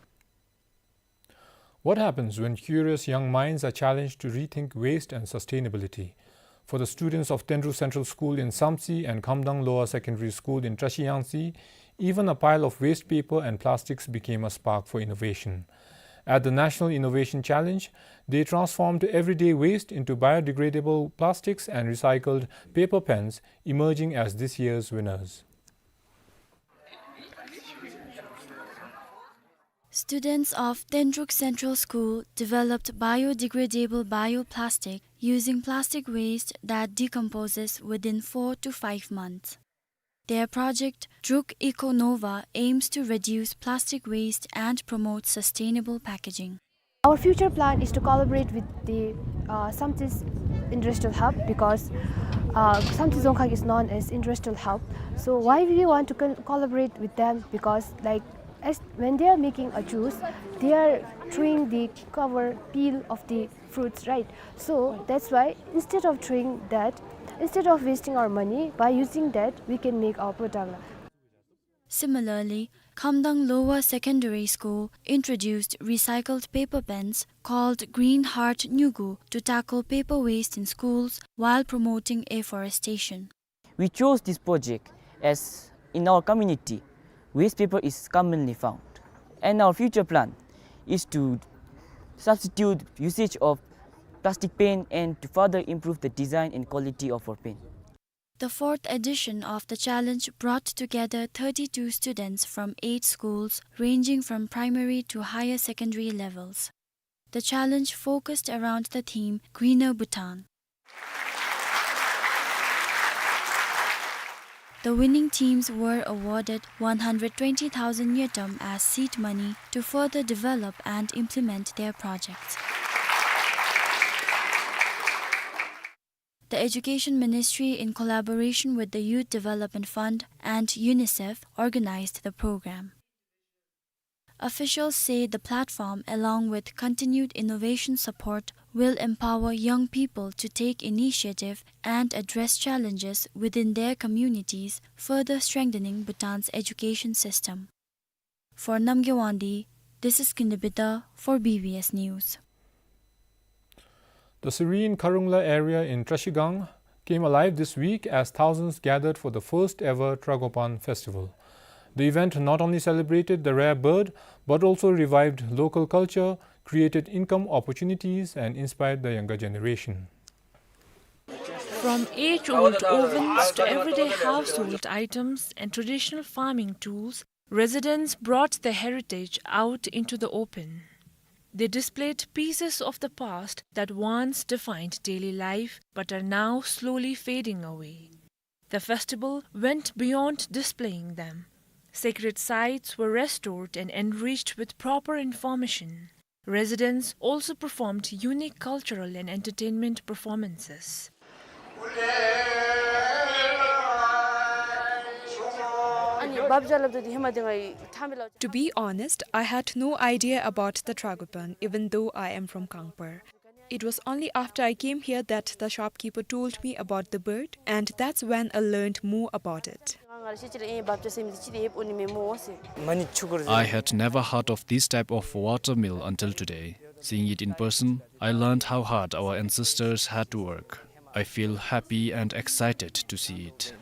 What happens when curious young minds are challenged to rethink waste and sustainability? For the students of Tendruk Central School in Samtse and Khamdang Lower Secondary School in Trashiyangtse, even a pile of waste paper and plastics became a spark for innovation. At the National Innovation Challenge, they transformed everyday waste into biodegradable plastics and recycled paper pens, emerging as this year's winners. Students of Tendruk Central School developed biodegradable bioplastic using plastic waste that decomposes within four to five months. Their project, Druk Eco Nova, aims to reduce plastic waste and promote sustainable packaging. Our future plan is to collaborate with the, uh, Samtse's industrial hub because, uh, Samtse Dzongkhag is known as industrial hub. So why we want to col-, collaborate with them? Because, like, as when they are making a juice, they are throwing the cover peel of the fruits, right? So that's why instead of throwing that, instead of wasting our money, by using that, we can make our product. Similarly, Khamdang Lower Secondary School introduced recycled paper pens called Green Heart Nyugu to tackle paper waste in schools while promoting afforestation. We chose this project as in our community, waste paper is commonly found. And our future plan is to substitute usage of plastic pen and to further improve the design and quality of our pen. The fourth edition of the challenge brought together thirty-two students from eight schools, ranging from primary to higher secondary levels. The challenge focused around the theme Greener Bhutan. The winning teams were awarded one hundred twenty thousand ngultrum as seed money to further develop and implement their projects. The Education Ministry, in collaboration with the Youth Development Fund and UNICEF, organized the program. Officials say the platform, along with continued innovation support, will empower young people to take initiative and address challenges within their communities, further strengthening Bhutan's education system. For Namgay Wangdi, this is Kinley Bidha for B B S News. The serene Kharungla area in Trashigang came alive this week as thousands gathered for the first ever Tragopan festival. The event not only celebrated the rare bird, but also revived local culture, created income opportunities, and inspired the younger generation. From age-old ovens to everyday household items and traditional farming tools, residents brought their heritage out into the open. They displayed pieces of the past that once defined daily life but are now slowly fading away. The festival went beyond displaying them. Sacred sites were restored and enriched with proper information. Residents also performed unique cultural and entertainment performances. To be honest, I had no idea about the Tragopan, even though I am from Kangpar. It was only after I came here that the shopkeeper told me about the bird, and that's when I learned more about it. I had never heard of this type of water mill until today. Seeing it in person, I learned how hard our ancestors had to work. I feel happy and excited to see it.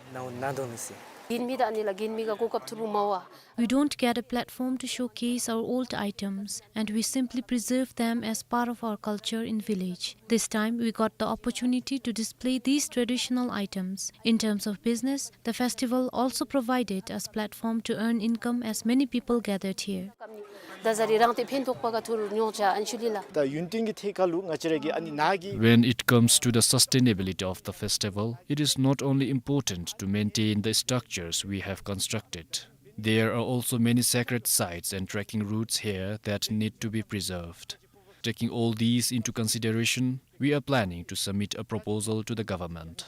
We don't get a platform to showcase our old items, and we simply preserve them as part of our culture in village. This time, we got the opportunity to display these traditional items. In terms of business, the festival also provided us platform to earn income as many people gathered here. When it comes to the sustainability of the festival, it is not only important to maintain the structures we have constructed. There are also many sacred sites and trekking routes here that need to be preserved. Taking all these into consideration, we are planning to submit a proposal to the government.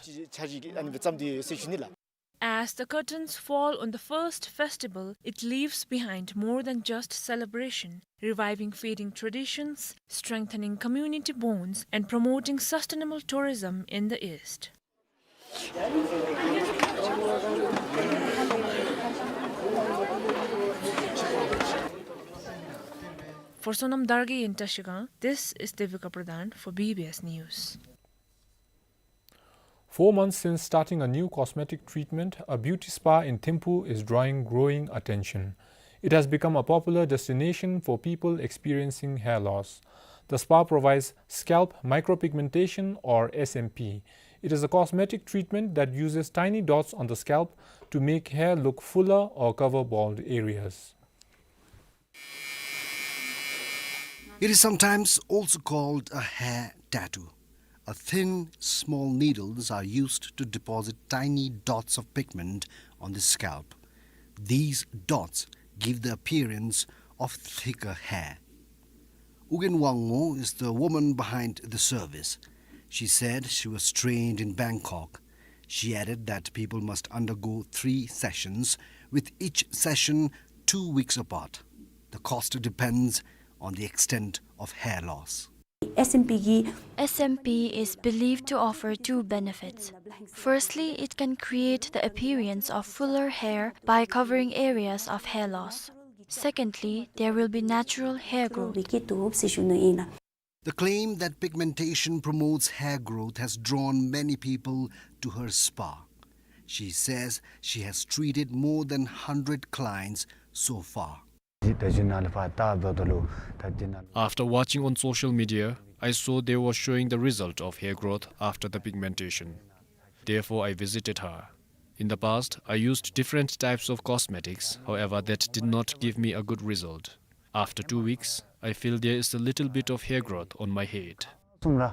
As the curtains fall on the first festival, it leaves behind more than just celebration, reviving fading traditions, strengthening community bonds, and promoting sustainable tourism in the East. For Sonam Dargay in Trashigang, this is Devika Pradhan for B B S News. Four months since starting a new cosmetic treatment, a beauty spa in Thimphu is drawing growing attention. It has become a popular destination for people experiencing hair loss. The spa provides scalp micropigmentation, or S M P. It is a cosmetic treatment that uses tiny dots on the scalp to make hair look fuller or cover bald areas. It is sometimes also called a hair tattoo. A thin, small needles are used to deposit tiny dots of pigment on the scalp. These dots give the appearance of thicker hair. Ugyen Wangmo is the woman behind the service. She said she was trained in Bangkok. She added that people must undergo three sessions, with each session two weeks apart. The cost depends on the extent of hair loss. S M P is believed to offer two benefits. Firstly, it can create the appearance of fuller hair by covering areas of hair loss. Secondly, there will be natural hair growth. The claim that pigmentation promotes hair growth has drawn many people to her spa. She says she has treated more than hundred clients so far. After watching on social media, I saw they were showing the result of hair growth after the pigmentation. Therefore, I visited her. In the past, I used different types of cosmetics, however, that did not give me a good result. After two weeks, I feel there is a little bit of hair growth on my head. I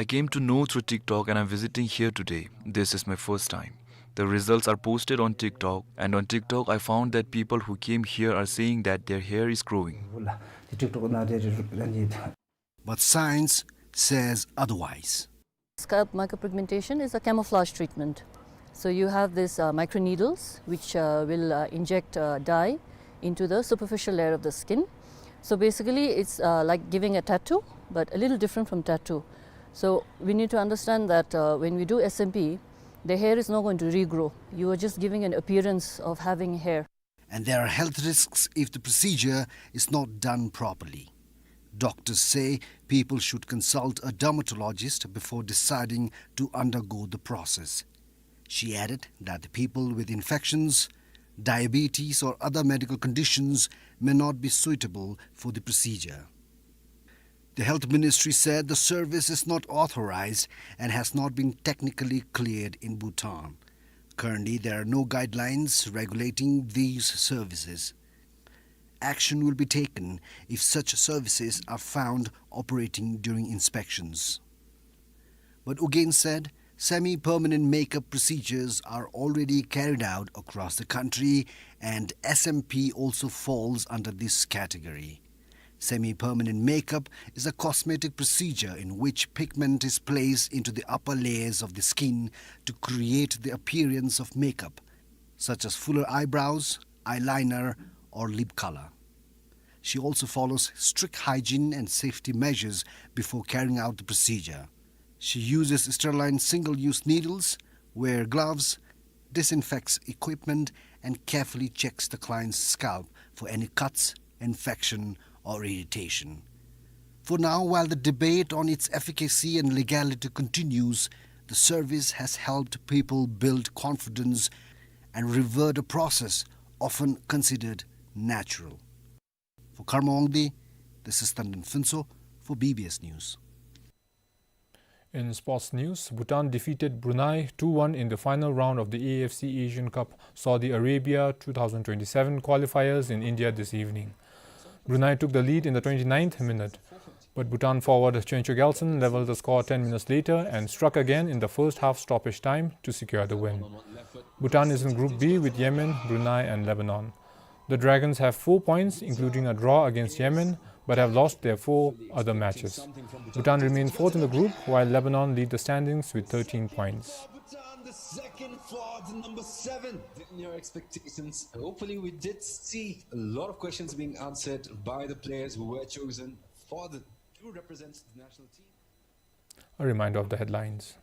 came to know through TikTok and I'm visiting here today. This is my first time. The results are posted on TikTok, and on TikTok I found that people who came here are saying that their hair is growing. But science says otherwise. Scalp micropigmentation is a camouflage treatment. So you have these, uh, microneedles which, uh, will, uh, inject, uh, dye into the superficial layer of the skin. So basically it's, uh, like giving a tattoo, but a little different from tattoo. So we need to understand that, uh, when we do S M P, the hair is not going to regrow. You are just giving an appearance of having hair. And there are health risks if the procedure is not done properly. Doctors say people should consult a dermatologist before deciding to undergo the process. She added that the people with infections, diabetes or other medical conditions may not be suitable for the procedure. The Health Ministry said the service is not authorized and has not been technically cleared in Bhutan. Currently, there are no guidelines regulating these services. Action will be taken if such services are found operating during inspections. But U Gyen said semi-permanent makeup procedures are already carried out across the country, and S M P also falls under this category. Semi-permanent makeup is a cosmetic procedure in which pigment is placed into the upper layers of the skin to create the appearance of makeup, such as fuller eyebrows, eyeliner, or lip color. She also follows strict hygiene and safety measures before carrying out the procedure. She uses sterile single-use needles, wear gloves, disinfects equipment, and carefully checks the client's scalp for any cuts, infection, or irritation. For now, while the debate on its efficacy and legality continues, the service has helped people build confidence and revert a process often considered natural. For Karma Wangdi, this is Tandon Phuntsho for B B S News. In sports news, Bhutan defeated Brunei two one in the final round of the A F C Asian Cup Saudi Arabia two thousand twenty-seven qualifiers in India this evening. Brunei took the lead in the twenty-ninth minute, but Bhutan forward Choncho Gyaltsen leveled the score ten minutes later and struck again in the first half stoppage time to secure the win. Bhutan is in Group B with Yemen, Brunei and Lebanon. The Dragons have four points, including a draw against Yemen, but have lost their four other matches. Bhutan remain fourth in the group, while Lebanon lead the standings with thirteen points. Bhutan, the second for the number seven. Didn't your expectations? Hopefully, we did see a lot of questions being answered by the players who were chosen for the, to represent the national team. A reminder of the headlines.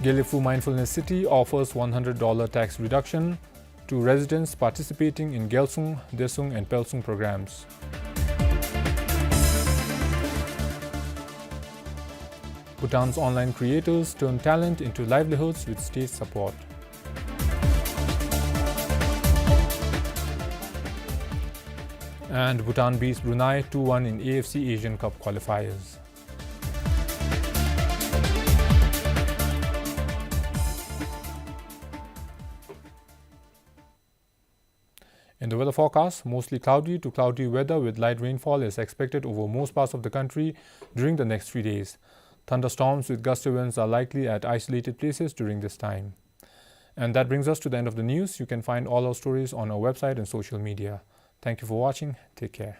Gelephu Mindfulness City offers one hundred dollar tax reduction to residents participating in Gyalsung, Desung and Pelsung programs. Bhutan's online creators turn talent into livelihoods with state support. And Bhutan beats Brunei two one in A F C Asian Cup qualifiers. In the weather forecast, mostly cloudy to cloudy weather with light rainfall is expected over most parts of the country during the next three days. Thunderstorms with gusty winds are likely at isolated places during this time. And that brings us to the end of the news. You can find all our stories on our website and social media. Thank you for watching. Take care.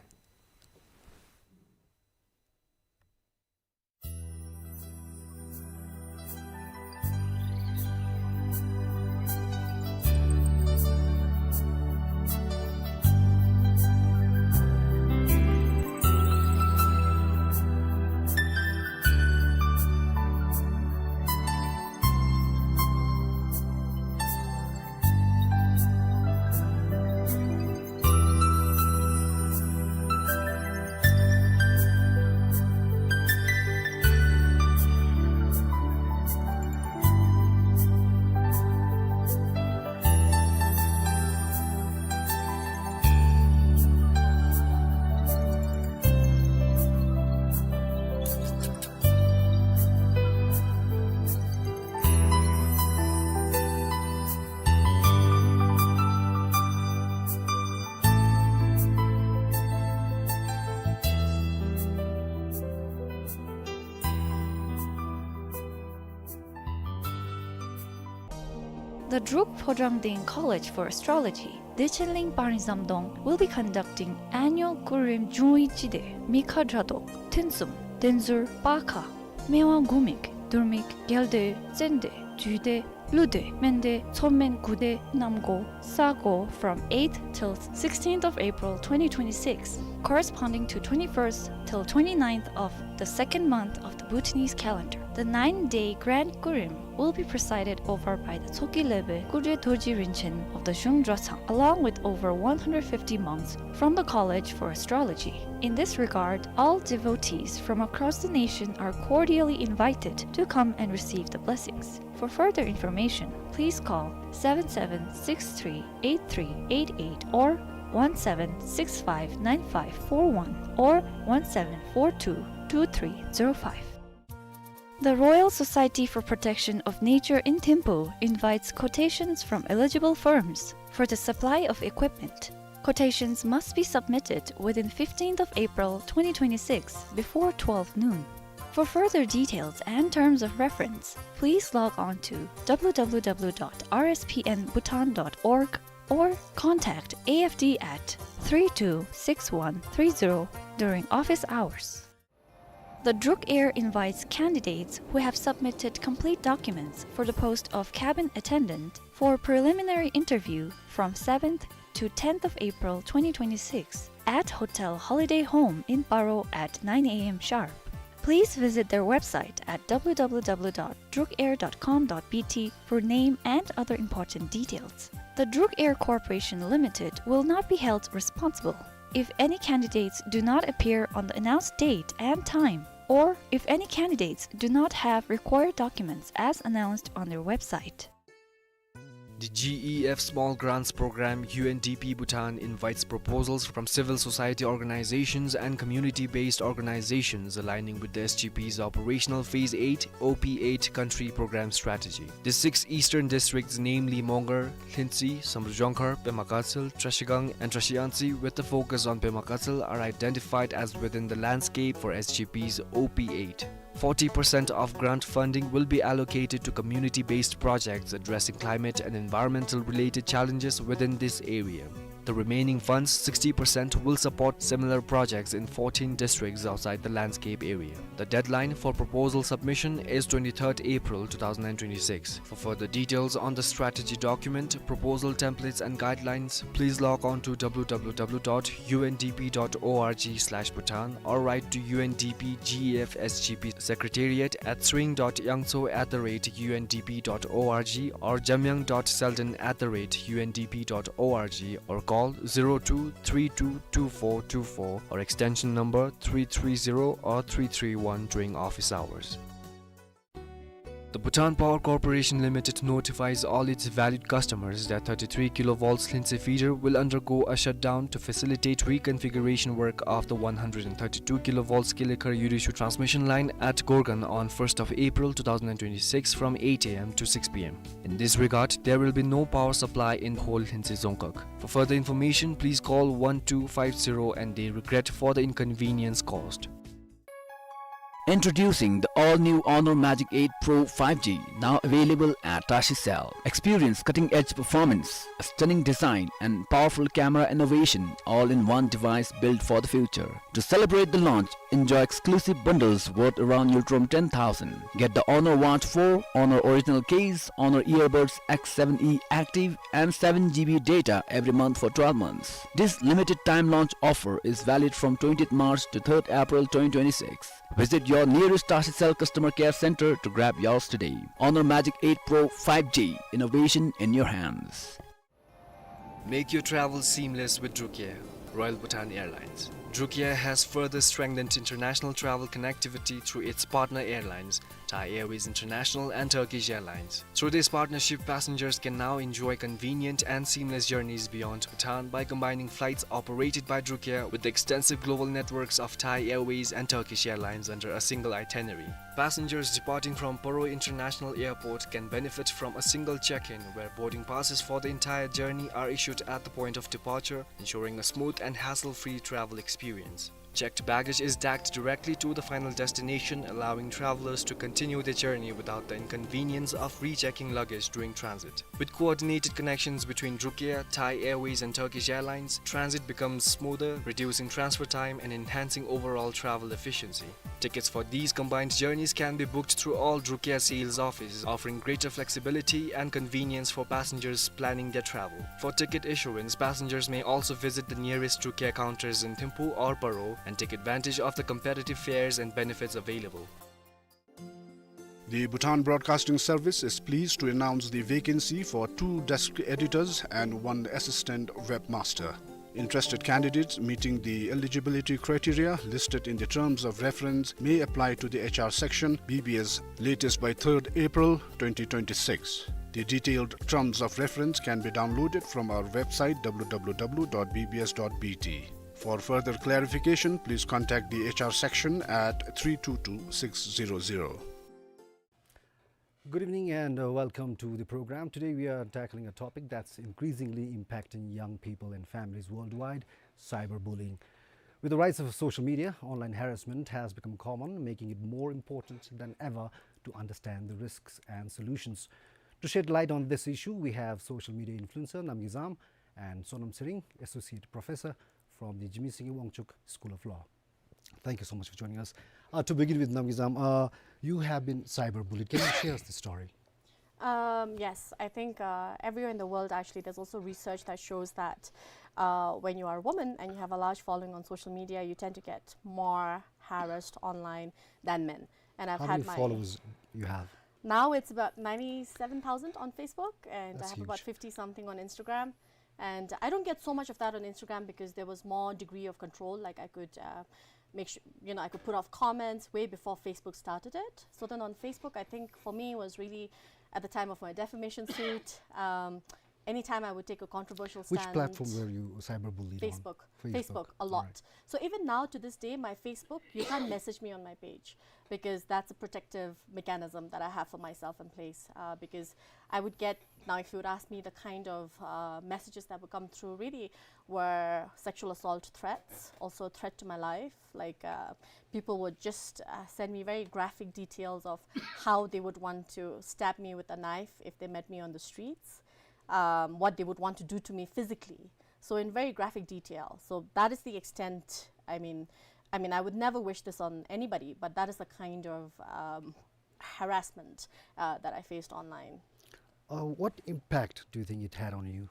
The Druk Phodrang Deng College for Astrology, Dechenling Parizamdong, will be conducting annual Kurim Junwi Chide, Mikha Dradok, Thinsum, Tenzur, Pakha, Mewa Gumik, Durmik, Gelde, Tsende, Jude, Lude, Mende, Tsomen, Gude, Namgo, Sago from eighth till sixteenth of April twenty twenty-six, corresponding to twenty-first till twenty-ninth of the second month of the Bhutanese calendar. The nine-day Grand Kurim will be presided over by the Tsoki Lebe Kudre Dorji Rinchen of the Zhung Drotsang, along with over one hundred fifty monks from the College for Astrology. In this regard, all devotees from across the nation are cordially invited to come and receive the blessings. For further information, please call seven seven six three eight three eight eight or one seven six five nine five four one or one seven four two two three zero five. The Royal Society for Protection of Nature in Thimphu invites quotations from eligible firms for the supply of equipment. Quotations must be submitted within fifteenth of April twenty twenty-six before twelve noon. For further details and terms of reference, please log on to w w w dot r s p n bhutan dot org or contact A F D at three two six one three zero during office hours. The Druk Air invites candidates who have submitted complete documents for the post of cabin attendant for preliminary interview from seventh to tenth of April twenty twenty-six at Hotel Holiday Home in Paro at nine a m sharp. Please visit their website at w w w dot druk air dot com dot b t for name and other important details. The Druk Air Corporation Limited will not be held responsible if any candidates do not appear on the announced date and time, or if any candidates do not have required documents as announced on their website. The G E F Small Grants Program, U N D P Bhutan, invites proposals from civil society organizations and community-based organizations aligning with the S G P's operational Phase eight, O P eight country program strategy. The six eastern districts, namely Mongar, Lhintsi, Samdrup Jongkhar, Pema Gatshel, Trashigang, and Trashiyangtse, with the focus on Pema Gatshel, are identified as within the landscape for S G P's O P eight. Forty percent of grant funding will be allocated to community-based projects addressing climate and environmental-related challenges within this area. The remaining funds, sixty percent, will support similar projects in fourteen districts outside the landscape area. The deadline for proposal submission is twenty-third April two thousand and twenty-six. For further details on the strategy document, proposal templates and guidelines, please log on to w w w dot u n d p dot org slash bhutan or write to U N D P G E F S G P Secretariat at sring dot yangtso at the rate u n d p dot org or jamyang dot selden at the rate u n d p dot org or call zero two three two two four two four or extension number three three zero or three three one during office hours. The Bhutan Power Corporation Limited notifies all its valued customers that thirty-three kilovolts Lhintsi feeder will undergo a shutdown to facilitate reconfiguration work of the one hundred and thirty-two kilovolts Kilikhar Yurishu transmission line at Gorgan on first of April two thousand and twenty-six from eight a m to six p m. In this regard, there will be no power supply in whole Lhintsi Dzongkhag. For further information, please call one two five zero and they regret for the inconvenience caused. Introducing the all-new Honor Magic eight Pro five G, now available at Tashi Cell. Experience cutting-edge performance, a stunning design, and powerful camera innovation, all in one device built for the future. To celebrate the launch, enjoy exclusive bundles worth around Ngultrum ten thousand. Get the Honor Watch four, Honor Original Case, Honor Earbuds X seven E Active, and seven G B data every month for twelve months. This limited time launch offer is valid from twentieth March to third April twenty twenty-six. Visit your nearest Tashi Cell customer care center to grab yours today. Honor Magic eight Pro five G, innovation in your hands. Make your travel seamless with Druk Air, Royal Bhutan Airlines. Druk Air has further strengthened international travel connectivity through its partner airlines, Thai Airways International and Turkish Airlines. Through this partnership, passengers can now enjoy convenient and seamless journeys beyond Bhutan by combining flights operated by Druk Air with the extensive global networks of Thai Airways and Turkish Airlines under a single itinerary. Passengers departing from Paro International Airport can benefit from a single check-in, where boarding passes for the entire journey are issued at the point of departure, ensuring a smooth and hassle-free travel experience. Checked baggage is tagged directly to the final destination, allowing travelers to continue their journey without the inconvenience of rechecking luggage during transit. With coordinated connections between Druk Air, Thai Airways, and Turkish Airlines, transit becomes smoother, reducing transfer time and enhancing overall travel efficiency. Tickets for these combined journeys can be booked through all Druk Air sales offices, offering greater flexibility and convenience for passengers planning their travel. For ticket issuance, passengers may also visit the nearest Druk Air counters in Thimphu or Paro and take advantage of the competitive fares and benefits available. The Bhutan Broadcasting Service is pleased to announce the vacancy for two desk editors and one assistant webmaster. Interested candidates meeting the eligibility criteria listed in the terms of reference may apply to the H R section, B B S, latest by third April twenty twenty-six. The detailed terms of reference can be downloaded from our website, w w w dot b b s dot b t. For further clarification, please contact the H R section at three two two six zero zero. Good evening and, uh, welcome to the program. Today we are tackling a topic that's increasingly impacting young people and families worldwide, cyberbullying. With the rise of social media, online harassment has become common, making it more important than ever to understand the risks and solutions. To shed light on this issue, we have social media influencer Namgay Zam and Sonam Tshering, Associate Professor from the Jigme Singye Wangchuck School of Law. Thank you so much for joining us. Uh, to begin with, Namgay Zam, uh, you have been cyberbullied. Can you share us the story? Um, yes, I think, uh, everywhere in the world, actually, there's also research that shows that, uh, when you are a woman and you have a large following on social media, you tend to get more harassed online than men. And I've How had many my followers you have? Now it's about ninety-seven thousand on Facebook, and I That's have about huge. fifty something on Instagram. And I don't get so much of that on Instagram because there was more degree of control. Like, I could, uh, make sure, you know, I could put off comments way before Facebook started it. So then on Facebook, I think for me it was really at the time of my defamation suit. Um, anytime I would take a controversial Which stance. platform were you cyberbullied on? Facebook. Facebook. Facebook, a lot. All right. So even now to this day, my Facebook, you can't message me on my page because that's a protective mechanism that I have for myself in place. Uh, because I would get, now if you would ask me, the kind of, uh, messages that would come through really were sexual assault threats, also a threat to my life. Like, uh, people would just, uh, send me very graphic details of how they would want to stab me with a knife if they met me on the streets, um, what they would want to do to me physically. So in very graphic detail. So that is the extent, I mean, I mean, I would never wish this on anybody, but that is the kind of, um, harassment, uh, that I faced online. Uh, what impact do you think it had on you?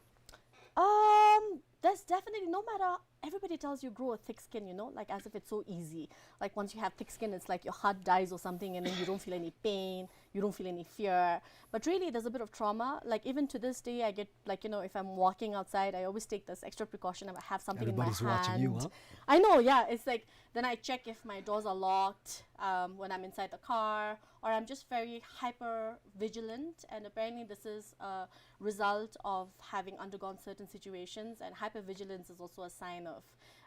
Um, there's definitely, no matter, everybody tells you grow a thick skin, you know, like, as if it's so easy. Like, once you have thick skin, it's like your heart dies or something, and then you don't feel any pain, you don't feel any fear. But really, there's a bit of trauma. Like, even to this day, I get, like, you know, if I'm walking outside, I always take this extra precaution. I have something in my hand. Everybody's watching you, huh? I know, yeah. It's like, then I check if my doors are locked, um, when I'm inside the car, or I'm just very hyper vigilant. And apparently, this is a result of having undergone certain situations. And hypervigilance is also a sign of,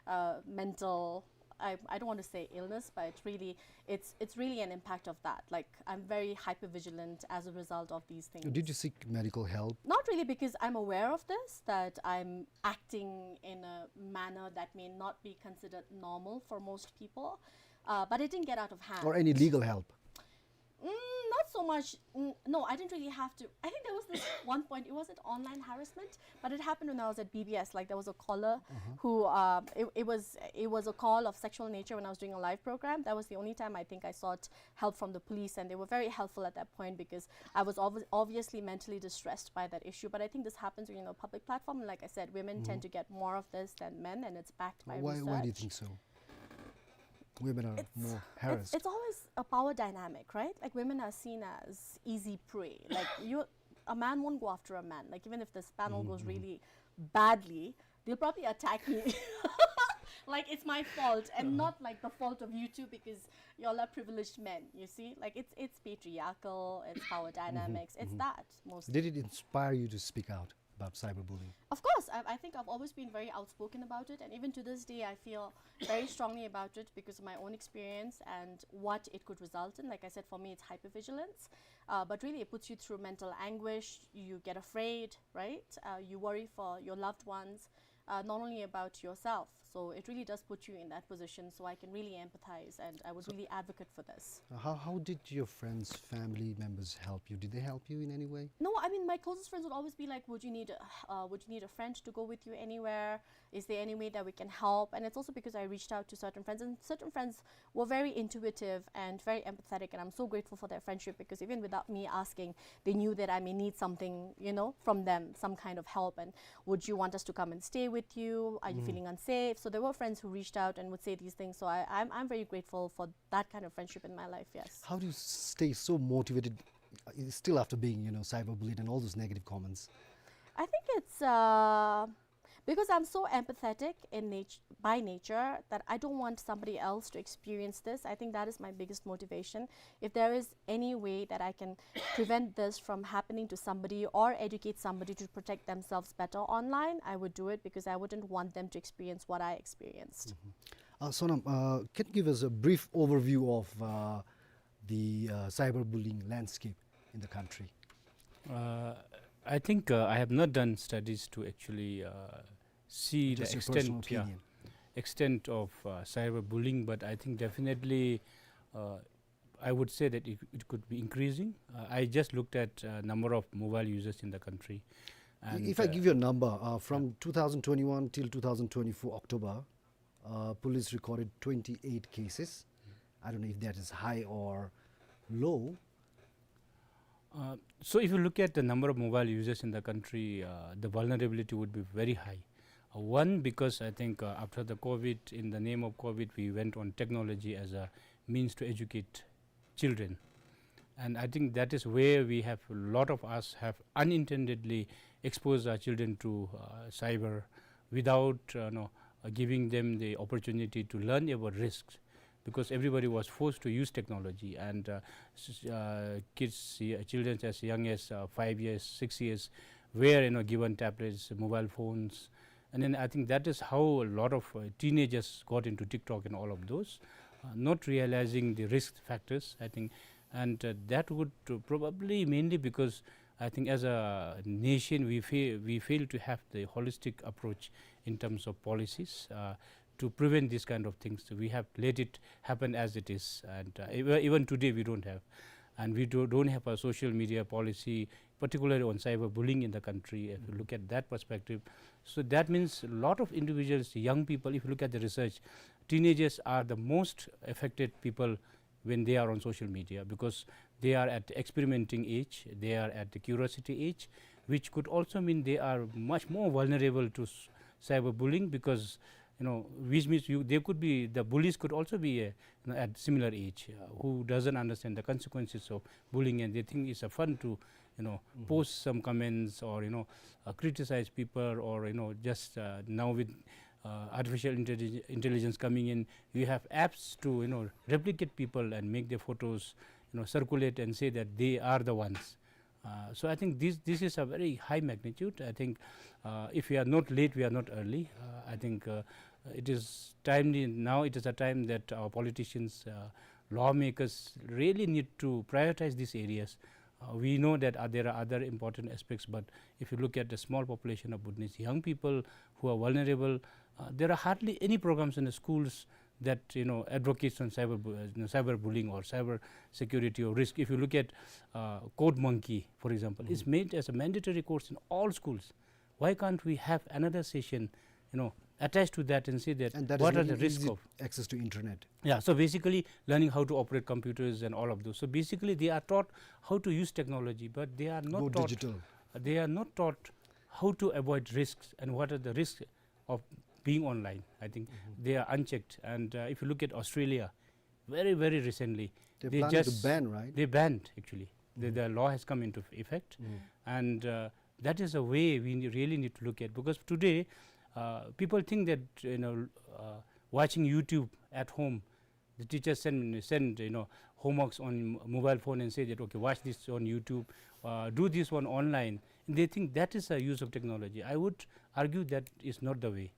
uh, mental, I, I don't want to say illness, but really, it's, it's really an impact of that. Like, I'm very hypervigilant as a result of these things. Did you seek medical help? Not really, because I'm aware of this, that I'm acting in a manner that may not be considered normal for most people. Uh, but it didn't get out of hand. Or any legal help? Mm, not so much. Mm, no, I didn't really have to. I think there was this one point. It wasn't online harassment, but it happened when I was at B B S. Like, there was a caller Uh-huh. who, um, it, it was, it was a call of sexual nature when I was doing a live program. That was the only time I think I sought help from the police, and they were very helpful at that point because I was obvi- obviously mentally distressed by that issue. But I think this happens when you're in a public platform. And like I said, women tend Mm-hmm. to get more of this than men, and it's backed by Why, research. why do you think so? Women are It's, more it's, harassed. it's always a power dynamic, right? Like, women are seen as easy prey. Like, you, a man won't go after a man. Like, even if this panel Mm-hmm, goes mm-hmm. really badly, they'll probably attack me. Like, it's my fault, and Uh-huh. not, like, the fault of you two because y'all are privileged men. You see, like, it's, it's patriarchal, it's power Mm-hmm, dynamics, it's mm-hmm. that mostly. Did it inspire you to speak out about cyberbullying? Of course, I, I think I've always been very outspoken about it, and even to this day, I feel very strongly about it because of my own experience and what it could result in. Like I said, for me, it's hypervigilance, uh, but really, it puts you through mental anguish. You get afraid, right? Uh, you worry for your loved ones, uh, not only about yourself. So it really does put you in that position. So I can really empathize, and I would So really advocate for this. Uh, how, how did your friends, family members help you? Did they help you in any way? No, I mean, my closest friends would always be like, "Would you need a, uh, would you need a friend to go with you anywhere? Is there any way that we can help?" And it's also because I reached out to certain friends, and certain friends were very intuitive and very empathetic, and I'm so grateful for their friendship because even without me asking, they knew that I may need something, you know, from them, some kind of help. And, "Would you want us to come and stay with you? Are you Mm. feeling unsafe?" So there were friends who reached out and would say these things. So I, I'm, I'm very grateful for that kind of friendship in my life, yes. How do you stay so motivated, uh, still after being, you know, cyberbullied and all those negative comments? I think it's, uh, because I'm so empathetic in nat- by nature, that I don't want somebody else to experience this. I think that is my biggest motivation. If there is any way that I can prevent this from happening to somebody or educate somebody to protect themselves better online, I would do it, because I wouldn't want them to experience what I experienced. Uh, Sonam, uh, can you give us a brief overview of uh, the uh, cyberbullying landscape in the country? Uh, I think uh, I have not done studies to actually uh, see the Just your personal extent, yeah, opinion. extent of uh, cyberbullying, but I think definitely uh, I would say that it, it could be increasing. Uh, I just looked at uh, number of mobile users in the country. And, If I uh, give you a number, uh, from two thousand twenty-one till two thousand twenty-four October, uh, police recorded twenty-eight cases. I don't know if that is high or low. Uh, so if you look at the number of mobile users in the country, uh, the vulnerability would be very high. Uh, one, because I think uh, after the COVID, in the name of COVID, we went on technology as a means to educate children. And I think that is where we have, a lot of us have unintendedly exposed our children to uh, cyber without uh, no, uh, giving them the opportunity to learn about risks, because everybody was forced to use technology, and uh, s- uh, kids, uh, children as young as uh, five years, six years, were, you know, given tablets, mobile phones, and then I think that is how a lot of uh, teenagers got into TikTok and all of those, uh, not realizing the risk factors, I think. And uh, that would uh, probably mainly because I think as a nation we fail, we fail to have the holistic approach in terms of policies uh, to prevent these kind of things. We have let it happen as it is, and uh, even, even today we don't have, and we do, don't have a social media policy, particularly on cyberbullying in the country. If you look at that perspective, so that means a lot of individuals, young people. If you look at the research, teenagers are the most affected people when they are on social media, because they are at experimenting age, they are at the curiosity age, which could also mean they are much more vulnerable to s- cyberbullying, because, you know, which means you, they could be, the bullies could also be uh, you know, at similar age, uh, who doesn't understand the consequences of bullying, and they think it's a fun to, you know, post some comments or, you know, uh, criticize people, or, you know, just uh, now with uh, artificial intellig- intelligence coming in, you have apps to, you know, replicate people and make their photos, you know, circulate and say that they are the ones. Uh, so I think this, this is a very high magnitude. I think uh, if we are not late, we are not early. Uh, I think uh, it is timely now. It is a time that our politicians, uh, lawmakers really need to prioritize these areas. Uh, we know that uh, there are other important aspects, but if you look at the small population of Bhutanese young people who are vulnerable, uh, there are hardly any programs in the schools that, you know, advocates on cyber, bu- uh, you know, cyberbullying or cyber security or risk. If you look at uh, Code Monkey, for example, it's made as a mandatory course in all schools. Why can't we have another session, you know, attached to that and say that And that what is are the making risk easy of access to internet. Yeah, so basically learning how to operate computers and all of those. So basically they are taught how to use technology, but they are not Go taught digital. they are not taught how to avoid risks and what are the risks of being online. I think they are unchecked. And uh, if you look at Australia, very, very recently, They they planning to just ban, right? They banned actually. The, the law has come into effect, and uh, that is a way we ne- really need to look at, because today uh, people think that, you know, uh, watching YouTube at home, the teachers send, send, you know, homeworks on mobile phone and say that, okay, watch this on YouTube, uh, do this one online, and they think that is a use of technology. I would argue that is not the way.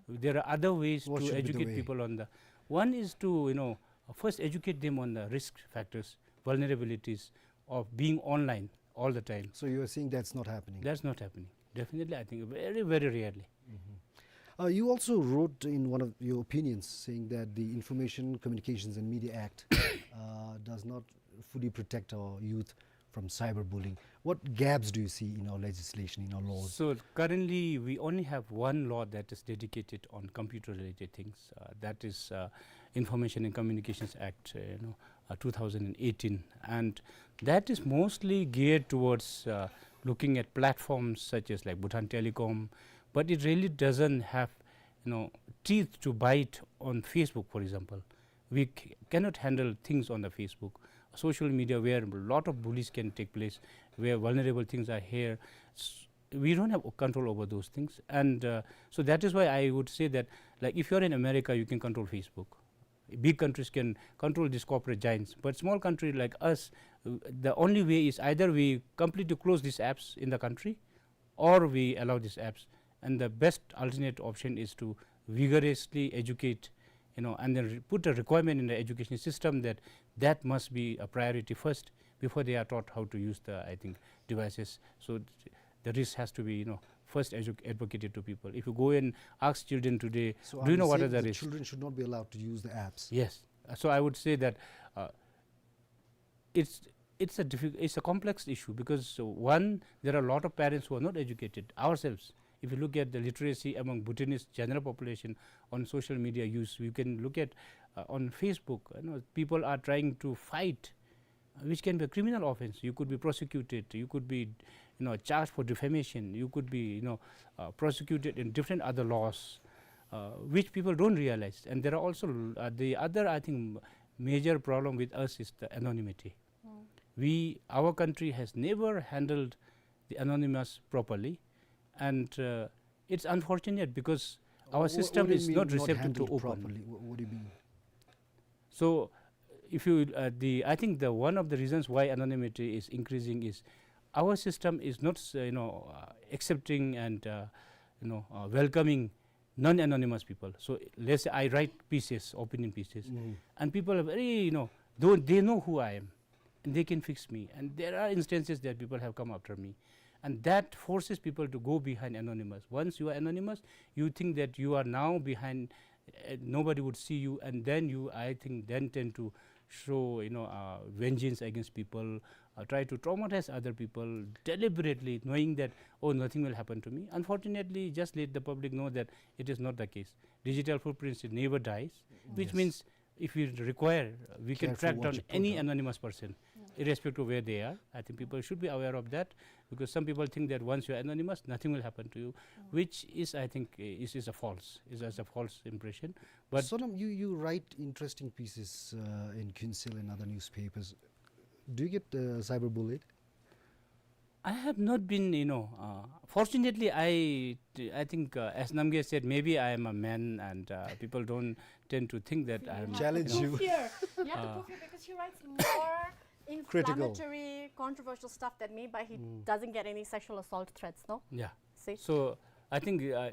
There are other ways What to should be the educate way? People on the, one is to, you know, first educate them on the risk factors, vulnerabilities of being online all the time. So you are saying that's not happening. That's not happening. Definitely, I think very, very rarely. Uh, you also wrote in one of your opinions saying that the Information, Communications and Media Act uh, does not fully protect our youth from cyberbullying. What gaps do you see in our legislation, in our laws? So currently, we only have one law that is dedicated on computer-related things. Uh, that is uh, Information and Communications Act, uh, you know, uh, two thousand eighteen, and that is mostly geared towards uh, looking at platforms such as like Bhutan Telecom, but it really doesn't have, you know, teeth to bite on Facebook, for example. We c- cannot handle things on the Facebook, social media, where a lot of bullies can take place, where vulnerable things are here. S- We don't have control over those things. And, uh, so that is why I would say that, like, if you're in America, you can control Facebook. Big countries can control these corporate giants. But small country like us, uh, the only way is either we completely close these apps in the country, or we allow these apps. And the best alternate option is to vigorously educate, you know, and then re-, put a requirement in the education system that that must be a priority first before they are taught how to use the, I think, devices. So th-, the risk has to be, you know, first edu-, advocated to people. If you go and ask children today, so "Do you know what are the risks?" Children should not be allowed to use the apps? Yes. Uh, so I would say that, uh, it's, it's a diffi-, it's a complex issue because, uh, one, there are a lot of parents who are not educated ourselves. If you look at the literacy among Bhutanese general population on social media use, you can look at, uh, on Facebook, you know, people are trying to fight, uh, which can be a criminal offense. You could be prosecuted, you could be, you know, charged for defamation, you could be, you know, uh, prosecuted in different other laws, uh, which people don't realize. And there are also, uh, the other, I think, major problem with us is the anonymity. Mm. We, our country has never handled the anonymous properly, and, uh, it's unfortunate because our system is not receptive to open. What do you mean, not handled properly? What, what do you mean? So, if you, uh, the, I think the, one of the reasons why anonymity is increasing is our system is not, uh, you know, uh, accepting and, uh, you know, uh, welcoming non-anonymous people. So let's say I write pieces, opinion pieces, mm, and people are very, you know, though they know who I am, and they can fix me. And there are instances that people have come after me. And that forces people to go behind anonymous. Once you are anonymous, you think that you are now behind, uh, nobody would see you, and then you, I think, then tend to show, you know, uh, vengeance against people, uh, try to traumatize other people deliberately, knowing that, "Oh, nothing will happen to me." Unfortunately, just let the public know that it is not the case. Digital footprints, it never dies, which, yes, means if we require, uh, we can track down any anonymous person, irrespective of where they are. I think people should be aware of that, because some people think that once you are anonymous, nothing will happen to you, which is, I think, uh, is, is a false, is, is a false impression. But Sonam, you, you write interesting pieces, uh, in Khyentse and other newspapers. Do you get, uh, cyberbullied? I have not been, you know, uh, fortunately, I, I think, uh, as Namgay said, maybe I am a man and, uh, people don't tend to think that I am, you know, challenge you. Fear. You have to prove it because she writes more inflammatory, controversial stuff than me, but he doesn't get any sexual assault threats, no? Yeah. See? So, I think, uh,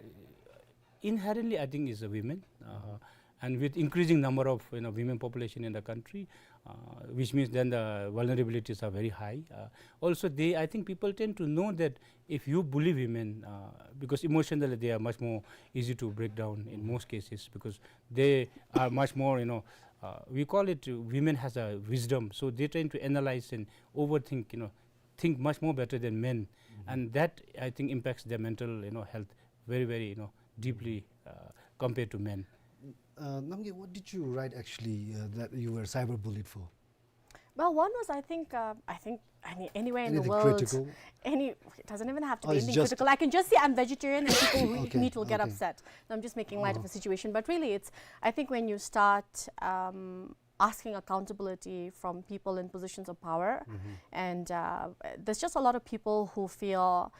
inherently, I think, is a women, uh, and with increasing number of, you know, women population in the country, uh, which means then the vulnerabilities are very high. Uh, also, they, I think people tend to know that if you bully women, uh, because emotionally they are much more easy to break down in most cases, because they are much more, you know, uh, we call it, uh, women has a wisdom, so they tend to analyze and overthink, you know, think much more better than men, and that, I think, impacts their mental, you know, health very, very, you know, deeply, uh, compared to men. Uh, Namgay, what did you write actually, uh, that you were cyberbullied for? Well, one was, I think, uh, I think, I mean, anywhere in the world, anything critical? Any, it doesn't even have to be anything critical. I can just say I'm vegetarian and people who eat meat will get upset. No, I'm just making light of a situation. But really, it's, I think when you start, um, asking accountability from people in positions of power. And, uh, there's just a lot of people who feel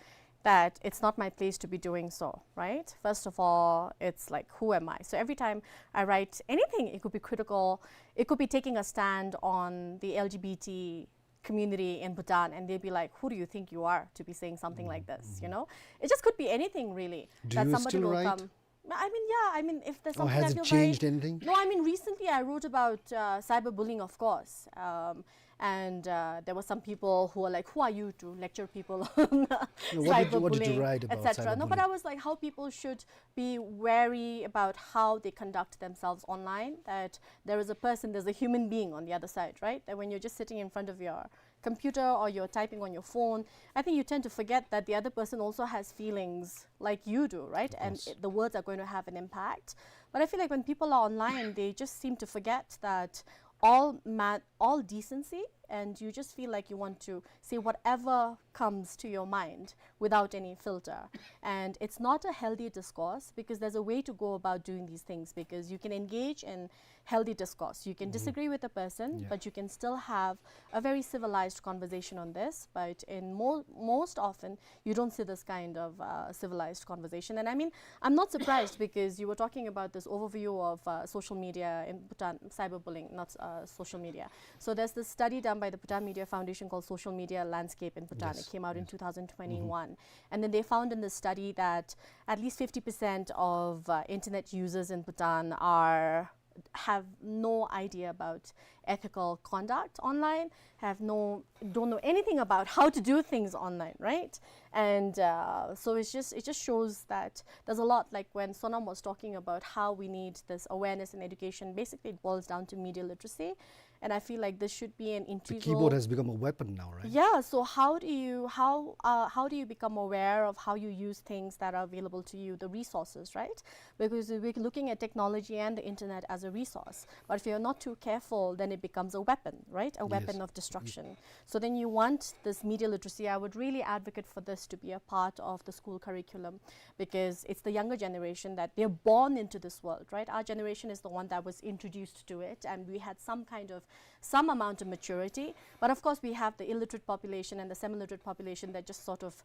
that it's not my place to be doing so, right? First of all, it's like, who am I? So every time I write anything, it could be critical, it could be taking a stand on the L G B T community in Bhutan, and they'd be like, "Who do you think you are to be saying something like this?" You know, it just could be anything, really. Do you still write? That somebody will come. I mean, yeah, I mean, if there's something I feel very... Or has it changed anything? No, I mean, recently I wrote about, uh, cyberbullying, of course. Um, and, uh, there were some people who were like, "Who are you to lecture people on cyberbullying, et cetera?" No, what did you, what did you write about cyberbullying? No, but I was like, how people should be wary about how they conduct themselves online, that there is a person, there's a human being on the other side, right? That when you're just sitting in front of your computer or you're typing on your phone, I think you tend to forget that the other person also has feelings like you do, right? And it, the words are going to have an impact. But I feel like when people are online, they just seem to forget that all ma-, all decency and you just feel like you want to say whatever comes to your mind without any filter. And it's not a healthy discourse, because there's a way to go about doing these things, because you can engage in healthy discourse. You can disagree with a person, but you can still have a very civilized conversation on this. But in mo- most often, you don't see this kind of uh, civilized conversation. And I mean, I'm not surprised, because you were talking about this overview of uh, social media in Bhutan, cyberbullying, not uh, social media. So there's this study done by the Bhutan Media Foundation called Social Media Landscape in Bhutan. It came out in two thousand twenty-one. And then they found in the study that at least fifty percent of uh, internet users in Bhutan are have no idea about ethical conduct online, have no, don't know anything about how to do things online, right? And uh, so it's just, it just shows that there's a lot, like when Sonam was talking about how we need this awareness and education, basically it boils down to media literacy. And I feel like this should be an integral. The keyboard has become a weapon now, right? Yeah. So how do you, how uh, how do you become aware of how you use things that are available to you, the resources, right? Because we're looking at technology and the internet as a resource. But if you're not too careful, then it becomes a weapon, right? A weapon of destruction. So then you want this media literacy. I would really advocate for this to be a part of the school curriculum, because it's the younger generation that they're born into this world, right? Our generation is the one that was introduced to it, and we had some kind of, some amount of maturity. But of course, we have the illiterate population and the semi-literate population that just sort of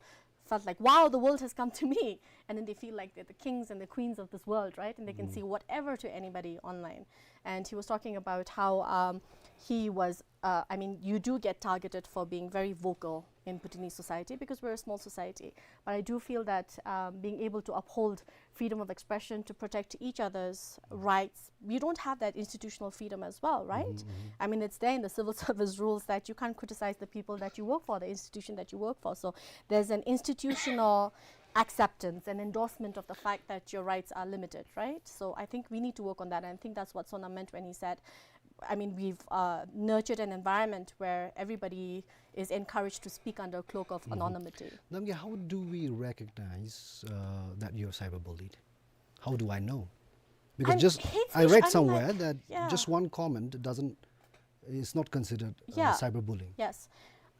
felt like, "Wow, the world has come to me." And then they feel like they're the kings and the queens of this world, right? And they can say whatever to anybody online. And he was talking about how um, he was, uh, I mean, you do get targeted for being very vocal in Bhutanese society, because we're a small society. But I do feel that um, being able to uphold freedom of expression, to protect each other's rights, you don't have that institutional freedom as well, right? I mean, it's there in the civil service rules that you can't criticize the people that you work for, the institution that you work for. So there's an institutional acceptance and endorsement of the fact that your rights are limited, right? So I think we need to work on that, and I think that's what Sonam meant when he said, I mean, we've uh, nurtured an environment where everybody is encouraged to speak under a cloak of anonymity. Namgay, how do we recognize uh, that you're cyberbullied? How do I know? Because just I read somewhere that just one comment doesn't, is not considered uh, cyberbullying. Yes.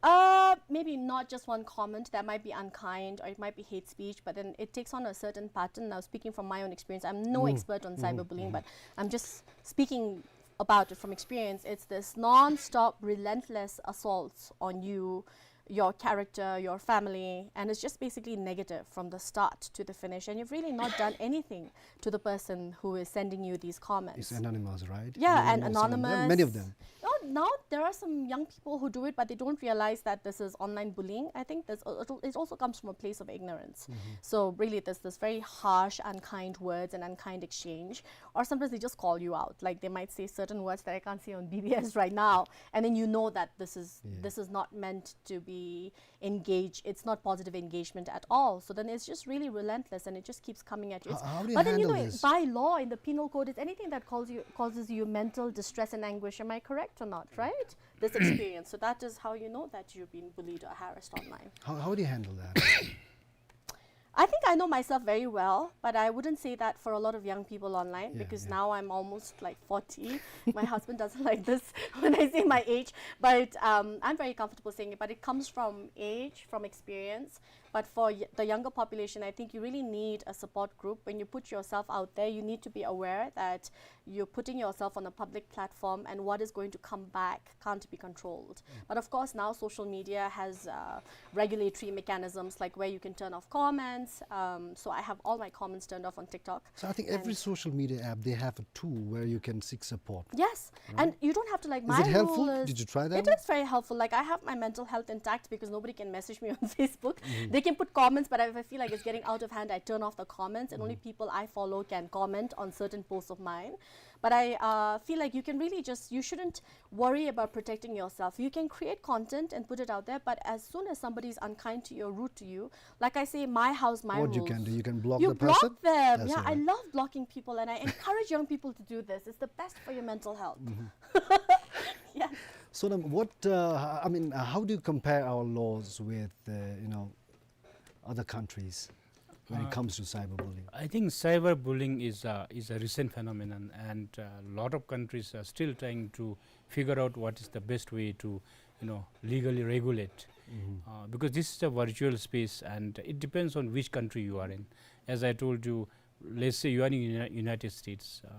Uh, maybe not just one comment. That might be unkind, or it might be hate speech, but then it takes on a certain pattern. Now, speaking from my own experience, I'm no expert on cyberbullying, but I'm just speaking about it from experience. It's this non-stop, relentless assaults on you, your character, your family, and it's just basically negative from the start to the finish. And you've really not done anything to the person who is sending you these comments. It's anonymous, right? Yeah, and anonymous. Many of them. No, now there are some young people who do it, but they don't realize that this is online bullying. I think this, it also comes from a place of ignorance. So really, there's this very harsh, unkind words and unkind exchange. Or sometimes they just call you out. Like, they might say certain words that I can't say on B B S right now, and then you know that this is this is not meant to be engage. It's not positive engagement at all. So then it's just really relentless, and it just keeps coming at you. How, how do you handle this? But then, you know, by law in the penal code, it's anything that calls you, causes you mental distress and anguish. Am I correct or not? Right? This experience. So that is how you know that you've been bullied or harassed online. How, how do you handle that? I think I know myself very well, but I wouldn't say that for a lot of young people online, because now I'm almost, like, forty. My husband doesn't like this when I say my age, but um, I'm very comfortable saying it. But it comes from age, from experience. But for y- the younger population, I think you really need a support group. When you put yourself out there, you need to be aware that you're putting yourself on a public platform, and what is going to come back can't be controlled. But of course, now social media has uh, regulatory mechanisms, like where you can turn off comments. Um, so I have all my comments turned off on TikTok. So I think every social media app, they have a tool where you can seek support. Yes, and you don't have to, like, my rule is... Is it helpful? Did you try that? It is very helpful. Like, I have my mental health intact because nobody can message me on Facebook. They can put comments, but if I feel like it's getting out of hand, I turn off the comments, and only people I follow can comment on certain posts of mine. But I uh, feel like you can really just, you shouldn't worry about protecting yourself. You can create content and put it out there, but as soon as somebody is unkind to you or rude to you, like I say, my house, my rules. What you can do, you can block the person. You block them. Yeah, I love blocking people, and I encourage young people to do this. It's the best for your mental health. Yeah. So then what, uh, I mean, uh, how do you compare our laws with, uh, you know, other countries when it comes to cyberbullying? I think cyberbullying is a, is a recent phenomenon, and a lot of countries are still trying to figure out what is the best way to you know, legally regulate. Uh, because this is a virtual space and it depends on which country you are in. As I told you, let's say you are in Uni- United States, uh,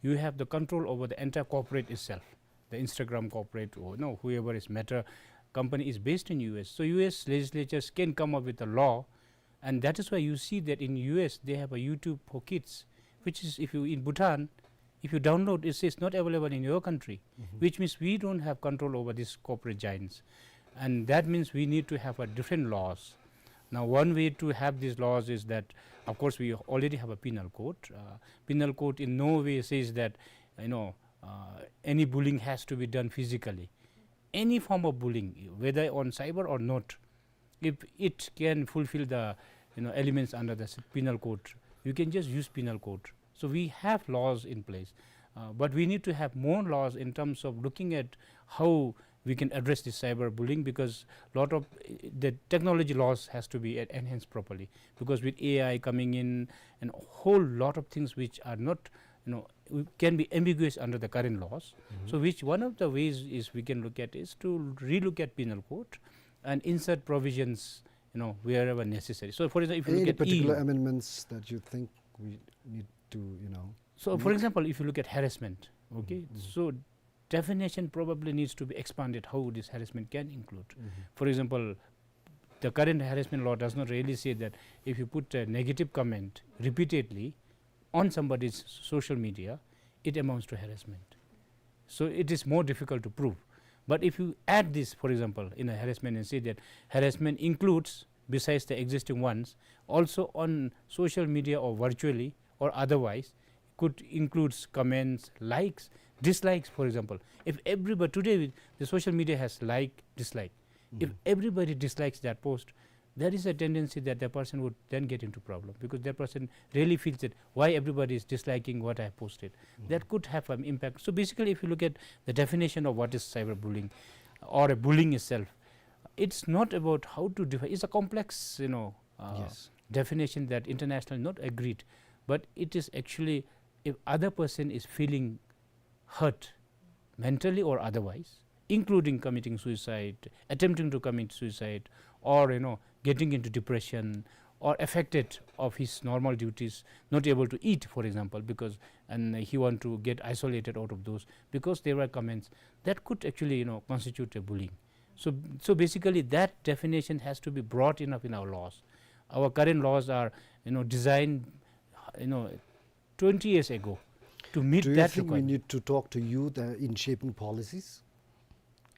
you have the control over the entire corporate itself. The Instagram corporate or, you know, whoever is Meta company is based in U S. So U S legislatures can come up with a law, and that is why you see that in U S they have a YouTube for kids, which is, if you in Bhutan, if you download, it says not available in your country, which means we don't have control over these corporate giants. And that means we need to have a different laws. Now, one way to have these laws is that, of course, we already have a penal code. Uh, penal code in no way says that, you know, uh, any bullying has to be done physically. Any form of bullying, whether on cyber or not, if it can fulfill the, you know, elements under the s- penal code, you can just use penal code. So we have laws in place, uh, but we need to have more laws in terms of looking at how we can address this cyber bullying, because lot of uh, the technology laws has to be en- enhanced properly, because with A I coming in and a whole lot of things which are not, you know, we- can be ambiguous under the current laws. So which one of the ways is we can look at is to relook at penal code and insert provisions, you know, wherever necessary. So for example, if you look Any at particular E U, amendments that you think we need to, you know? so for example, if you look at harassment, okay, so definition probably needs to be expanded how this harassment can include. For example, the current harassment law does not really say that if you put a negative comment repeatedly on somebody's social media, it amounts to harassment. So it is more difficult to prove. But if you add this, for example, in a harassment and say that harassment includes, besides the existing ones, also on social media or virtually or otherwise, could includes comments, likes, dislikes, for example. If everybody today, the social media has like, dislike. If everybody dislikes that post, there is a tendency that the person would then get into problem, because that person really feels that why everybody is disliking what I have posted. That could have an impact. So basically, if you look at the definition of what is cyberbullying or a bullying itself, it's not about how to define. It's a complex, you know, uh, Yes. definition that internationally not agreed, but it is actually if other person is feeling hurt mentally or otherwise, including committing suicide, attempting to commit suicide, or, you know, getting into depression, or affected of his normal duties, not able to eat, for example, because and he want to get isolated out of those because there were comments that could actually, you know, constitute a bullying. So, so basically, that definition has to be broad enough in our laws. Our current laws are, you know, designed, you know, twenty years ago to meet Do you that think we requirement. Need to talk to youth uh, in shaping policies?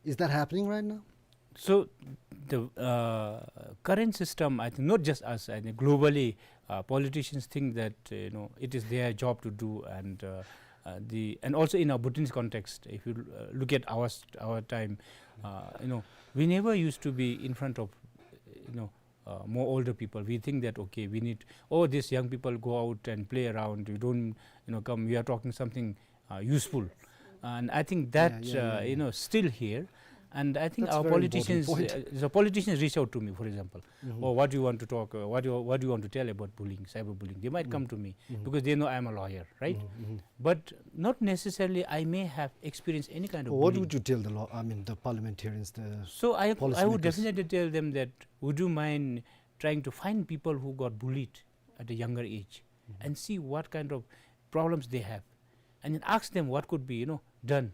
Is that happening right now? So the uh, current system, I think, not just us, I think globally, uh, politicians think that, uh, you know, it is their job to do, and uh, uh, the and also in our Bhutanese context, if you uh, look at our st- our time, uh, you know, we never used to be in front of, you know, uh, more older people. We think that, okay, we need, oh, these young people go out and play around. You don't, you know, come. We are talking something uh, useful, and I think that Yeah, yeah, uh, yeah, you know, still here. And I think That's a our very important politicians, point. Uh, the politicians reach out to me, for example, oh, what do you want to talk? Uh, what do you, what do you want to tell about bullying, cyberbullying? They might come to me because they know I am a lawyer, right? But not necessarily I may have experienced any kind of What bullying. Would you tell the law? I mean, the parliamentarians, the So I, I would policymakers? Definitely tell them that, would you mind trying to find people who got bullied at a younger age and see what kind of problems they have, and then ask them what could be, you know, done.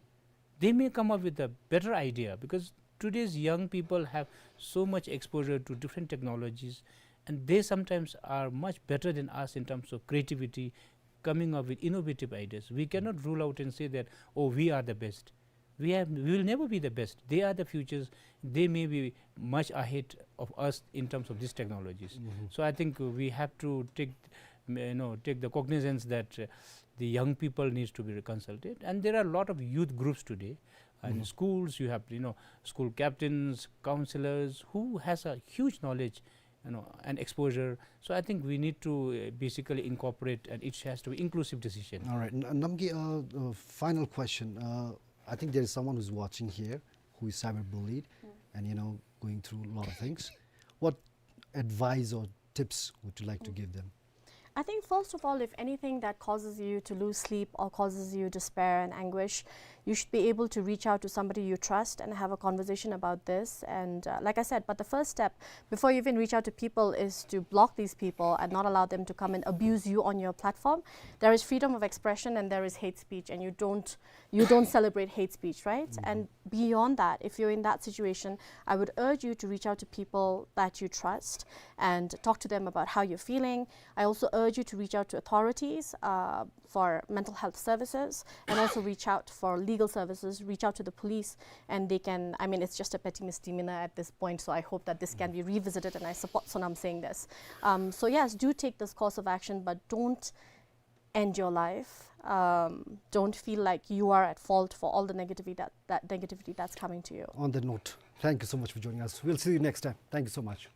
They may come up with a better idea, because today's young people have so much exposure to different technologies, and they sometimes are much better than us in terms of creativity, coming up with innovative ideas. We cannot rule out and say that, oh, we are the best. We have, we will never be the best. They are the futures. They may be much ahead of us in terms of these technologies. So I think we have to take, you know, take the cognizance that uh, the young people needs to be consulted. And there are a lot of youth groups today. And schools, you have, you know, school captains, counselors, who has a huge knowledge, you know, and exposure. So I think we need to uh, basically incorporate, and it has to be inclusive decision. All right. N- Namgay, uh, uh, final question. Uh, I think there is someone who's watching here who is cyberbullied and, you know, going through a lot of things. What advice or tips would you like to give them? I think first of all, if anything that causes you to lose sleep or causes you despair and anguish, You should be able to reach out to somebody you trust and have a conversation about this. And, uh, like I said, but the first step before you even reach out to people is to block these people and not allow them to come and abuse you on your platform. There is freedom of expression and there is hate speech, and you don't, you don't celebrate hate speech, right? And beyond that, if you're in that situation, I would urge you to reach out to people that you trust and talk to them about how you're feeling. I also urge you to reach out to authorities, uh, for mental health services, and also reach out for legal services, reach out to the police, and they can, I mean, it's just a petty misdemeanor at this point, so I hope that this can be revisited, and I support Sonam saying this. Um, so yes, do take this course of action, but don't end your life. Um, don't feel like you are at fault for all the negativity that, that negativity that's coming to you. On that note, thank you so much for joining us. We'll see you next time. Thank you so much.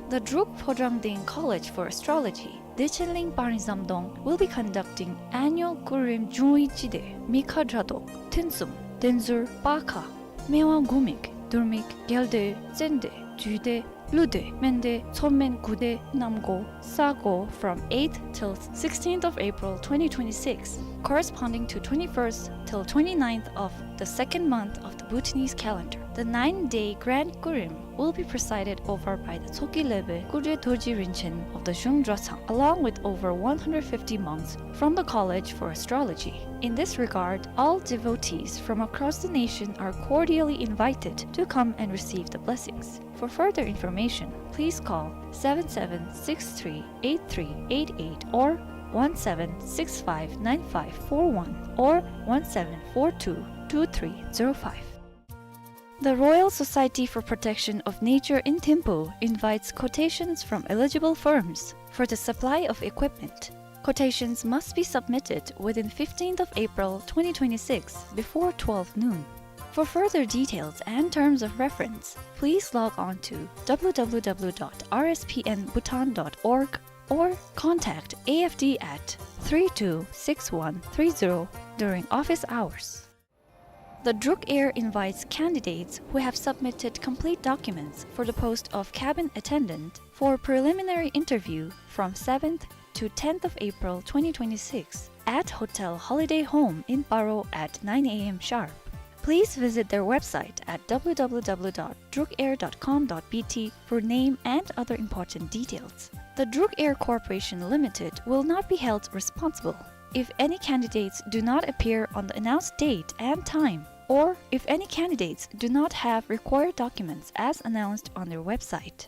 The Druk Phodrangding College for Astrology, Dechenling Pangjamdong, will be conducting annual Kurim Junwi Chide, Mikha Dradok, Thinsum, Denzur, Pakha, Mewa Gumik, Durmik, Geldoi, Tsende, Jude, Lude, Mende, Tsomen, Gude, Namgo, Sago from eighth till sixteenth of April twenty twenty-six, corresponding to twenty-first till twenty-ninth of the second month of the Bhutanese calendar. The nine-day Grand Kurim will be presided over by the Tsoki Lebe Kudre Dorji Rinchen of the Zhung Drotsang, along with over one hundred fifty monks from the College for Astrology. In this regard, all devotees from across the nation are cordially invited to come and receive the blessings. For further information, please call seven seven six three eight three eight eight or one seven six five nine five four one or one seven four two two three zero five. The Royal Society for Protection of Nature in Thimphu invites quotations from eligible firms for the supply of equipment. Quotations must be submitted within fifteenth of April twenty twenty-six before twelve noon. For further details and terms of reference, please log on to w w w dot r s p n bhutan dot org or contact A F D at three two six one three zero during office hours. The Druk Air invites candidates who have submitted complete documents for the post of cabin attendant for preliminary interview from seventh to tenth of April twenty twenty-six at Hotel Holiday Home in Paro at nine a m sharp. Please visit their website at w w w dot druk air dot com dot b t for name and other important details. The Druk Air Corporation Limited will not be held responsible if any candidates do not appear on the announced date and time, or if any candidates do not have required documents as announced on their website.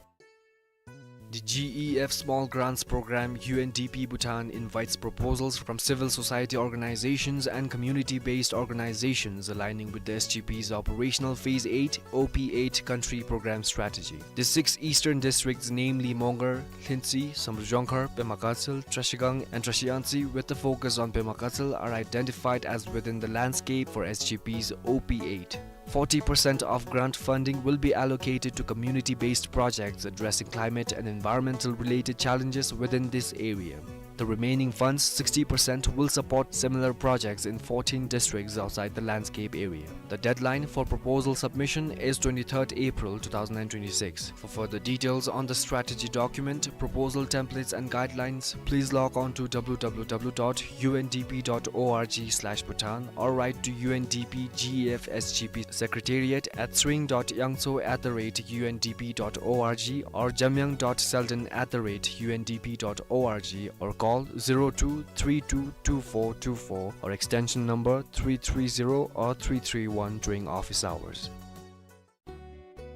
The G E F Small Grants Program, U N D P Bhutan, invites proposals from civil society organizations and community-based organizations aligning with the S G P's Operational Phase eight, O P eight Country Program Strategy. The six eastern districts, namely Mongar, Lhintsi, Samdrujonghar, Pema Gatshel, Trashigang, and Trashiyangtse, with the focus on Pema Gatshel, are identified as within the landscape for S G P's O P eight. Forty percent of grant funding will be allocated to community-based projects addressing climate and environmental-related challenges within this area. The remaining funds, sixty percent, will support similar projects in fourteen districts outside the landscape area. The deadline for proposal submission is twenty-third April two thousand and twenty-six. For further details on the strategy document, proposal templates and guidelines, please log on to w w w dot u n d p dot org slash bhutan or write to U N D P G E F S G P Secretariat at sring dot yangtso at the rate u n d p dot org or jamyang dot selden at the rate u n d p dot org or call zero two three two two four two four or extension number three three zero or three three one during office hours.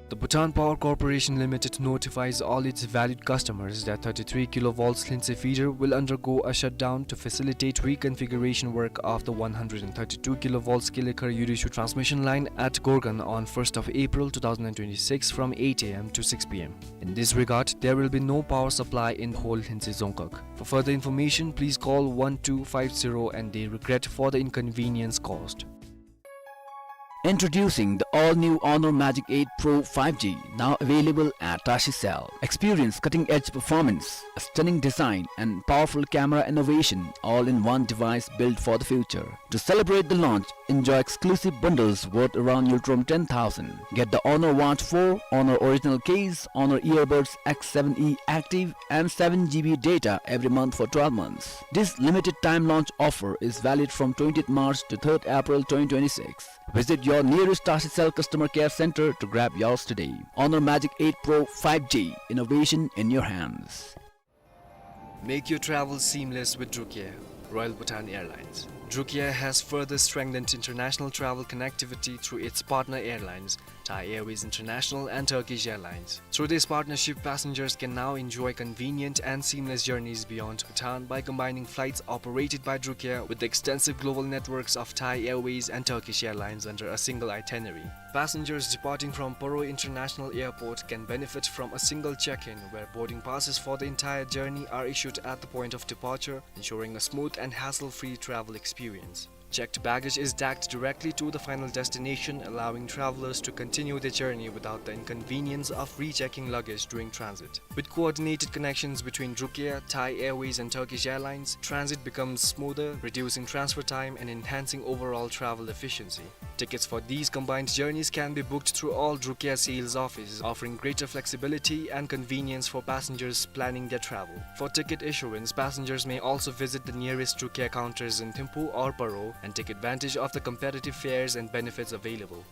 The Bhutan Power Corporation Limited notifies all its valued customers that thirty-three kilovolts Lhintse feeder will undergo a shutdown to facilitate reconfiguration work of the one hundred and thirty-two kilovolts Kilekar Yurishu transmission line at Gorgan on first of April two thousand and twenty-six from eight a m to six p m. In this regard, there will be no power supply in whole Lhintse Dzongkhag. For further information, please call one two five zero and they regret for the inconvenience caused. Introducing the all-new Honor Magic eight Pro five G, now available at Tashi Cell. Experience cutting-edge performance, a stunning design, and powerful camera innovation, all in one device built for the future. To celebrate the launch, enjoy exclusive bundles worth around Ngultrum ten thousand. Get the Honor Watch four, Honor original case, Honor Earbuds X seven E Active, and seven G B data every month for twelve months. This limited time launch offer is valid from twentieth March to third April twenty twenty-six. Visit your nearest Tashi Cell customer care center to grab yours today. Honor Magic eight Pro five G, innovation in your hands. Make your travel seamless with Drukair, Royal Bhutan Airlines. Drukair has further strengthened international travel connectivity through its partner airlines, Thai Airways International and Turkish Airlines. Through this partnership, passengers can now enjoy convenient and seamless journeys beyond Bhutan by combining flights operated by Drukair with the extensive global networks of Thai Airways and Turkish Airlines under a single itinerary. Passengers departing from Paro International Airport can benefit from a single check-in, where boarding passes for the entire journey are issued at the point of departure, ensuring a smooth and hassle-free travel experience. Checked baggage is tagged directly to the final destination, allowing travelers to continue their journey without the inconvenience of rechecking luggage during transit. With coordinated connections between Drukair, Thai Airways, and Turkish Airlines, transit becomes smoother, reducing transfer time and enhancing overall travel efficiency. Tickets for these combined journeys can be booked through all Drukair sales offices, offering greater flexibility and convenience for passengers planning their travel. For ticket issuance, passengers may also visit the nearest Drukair counters in Thimphu or Paro and take advantage of the competitive fares and benefits available.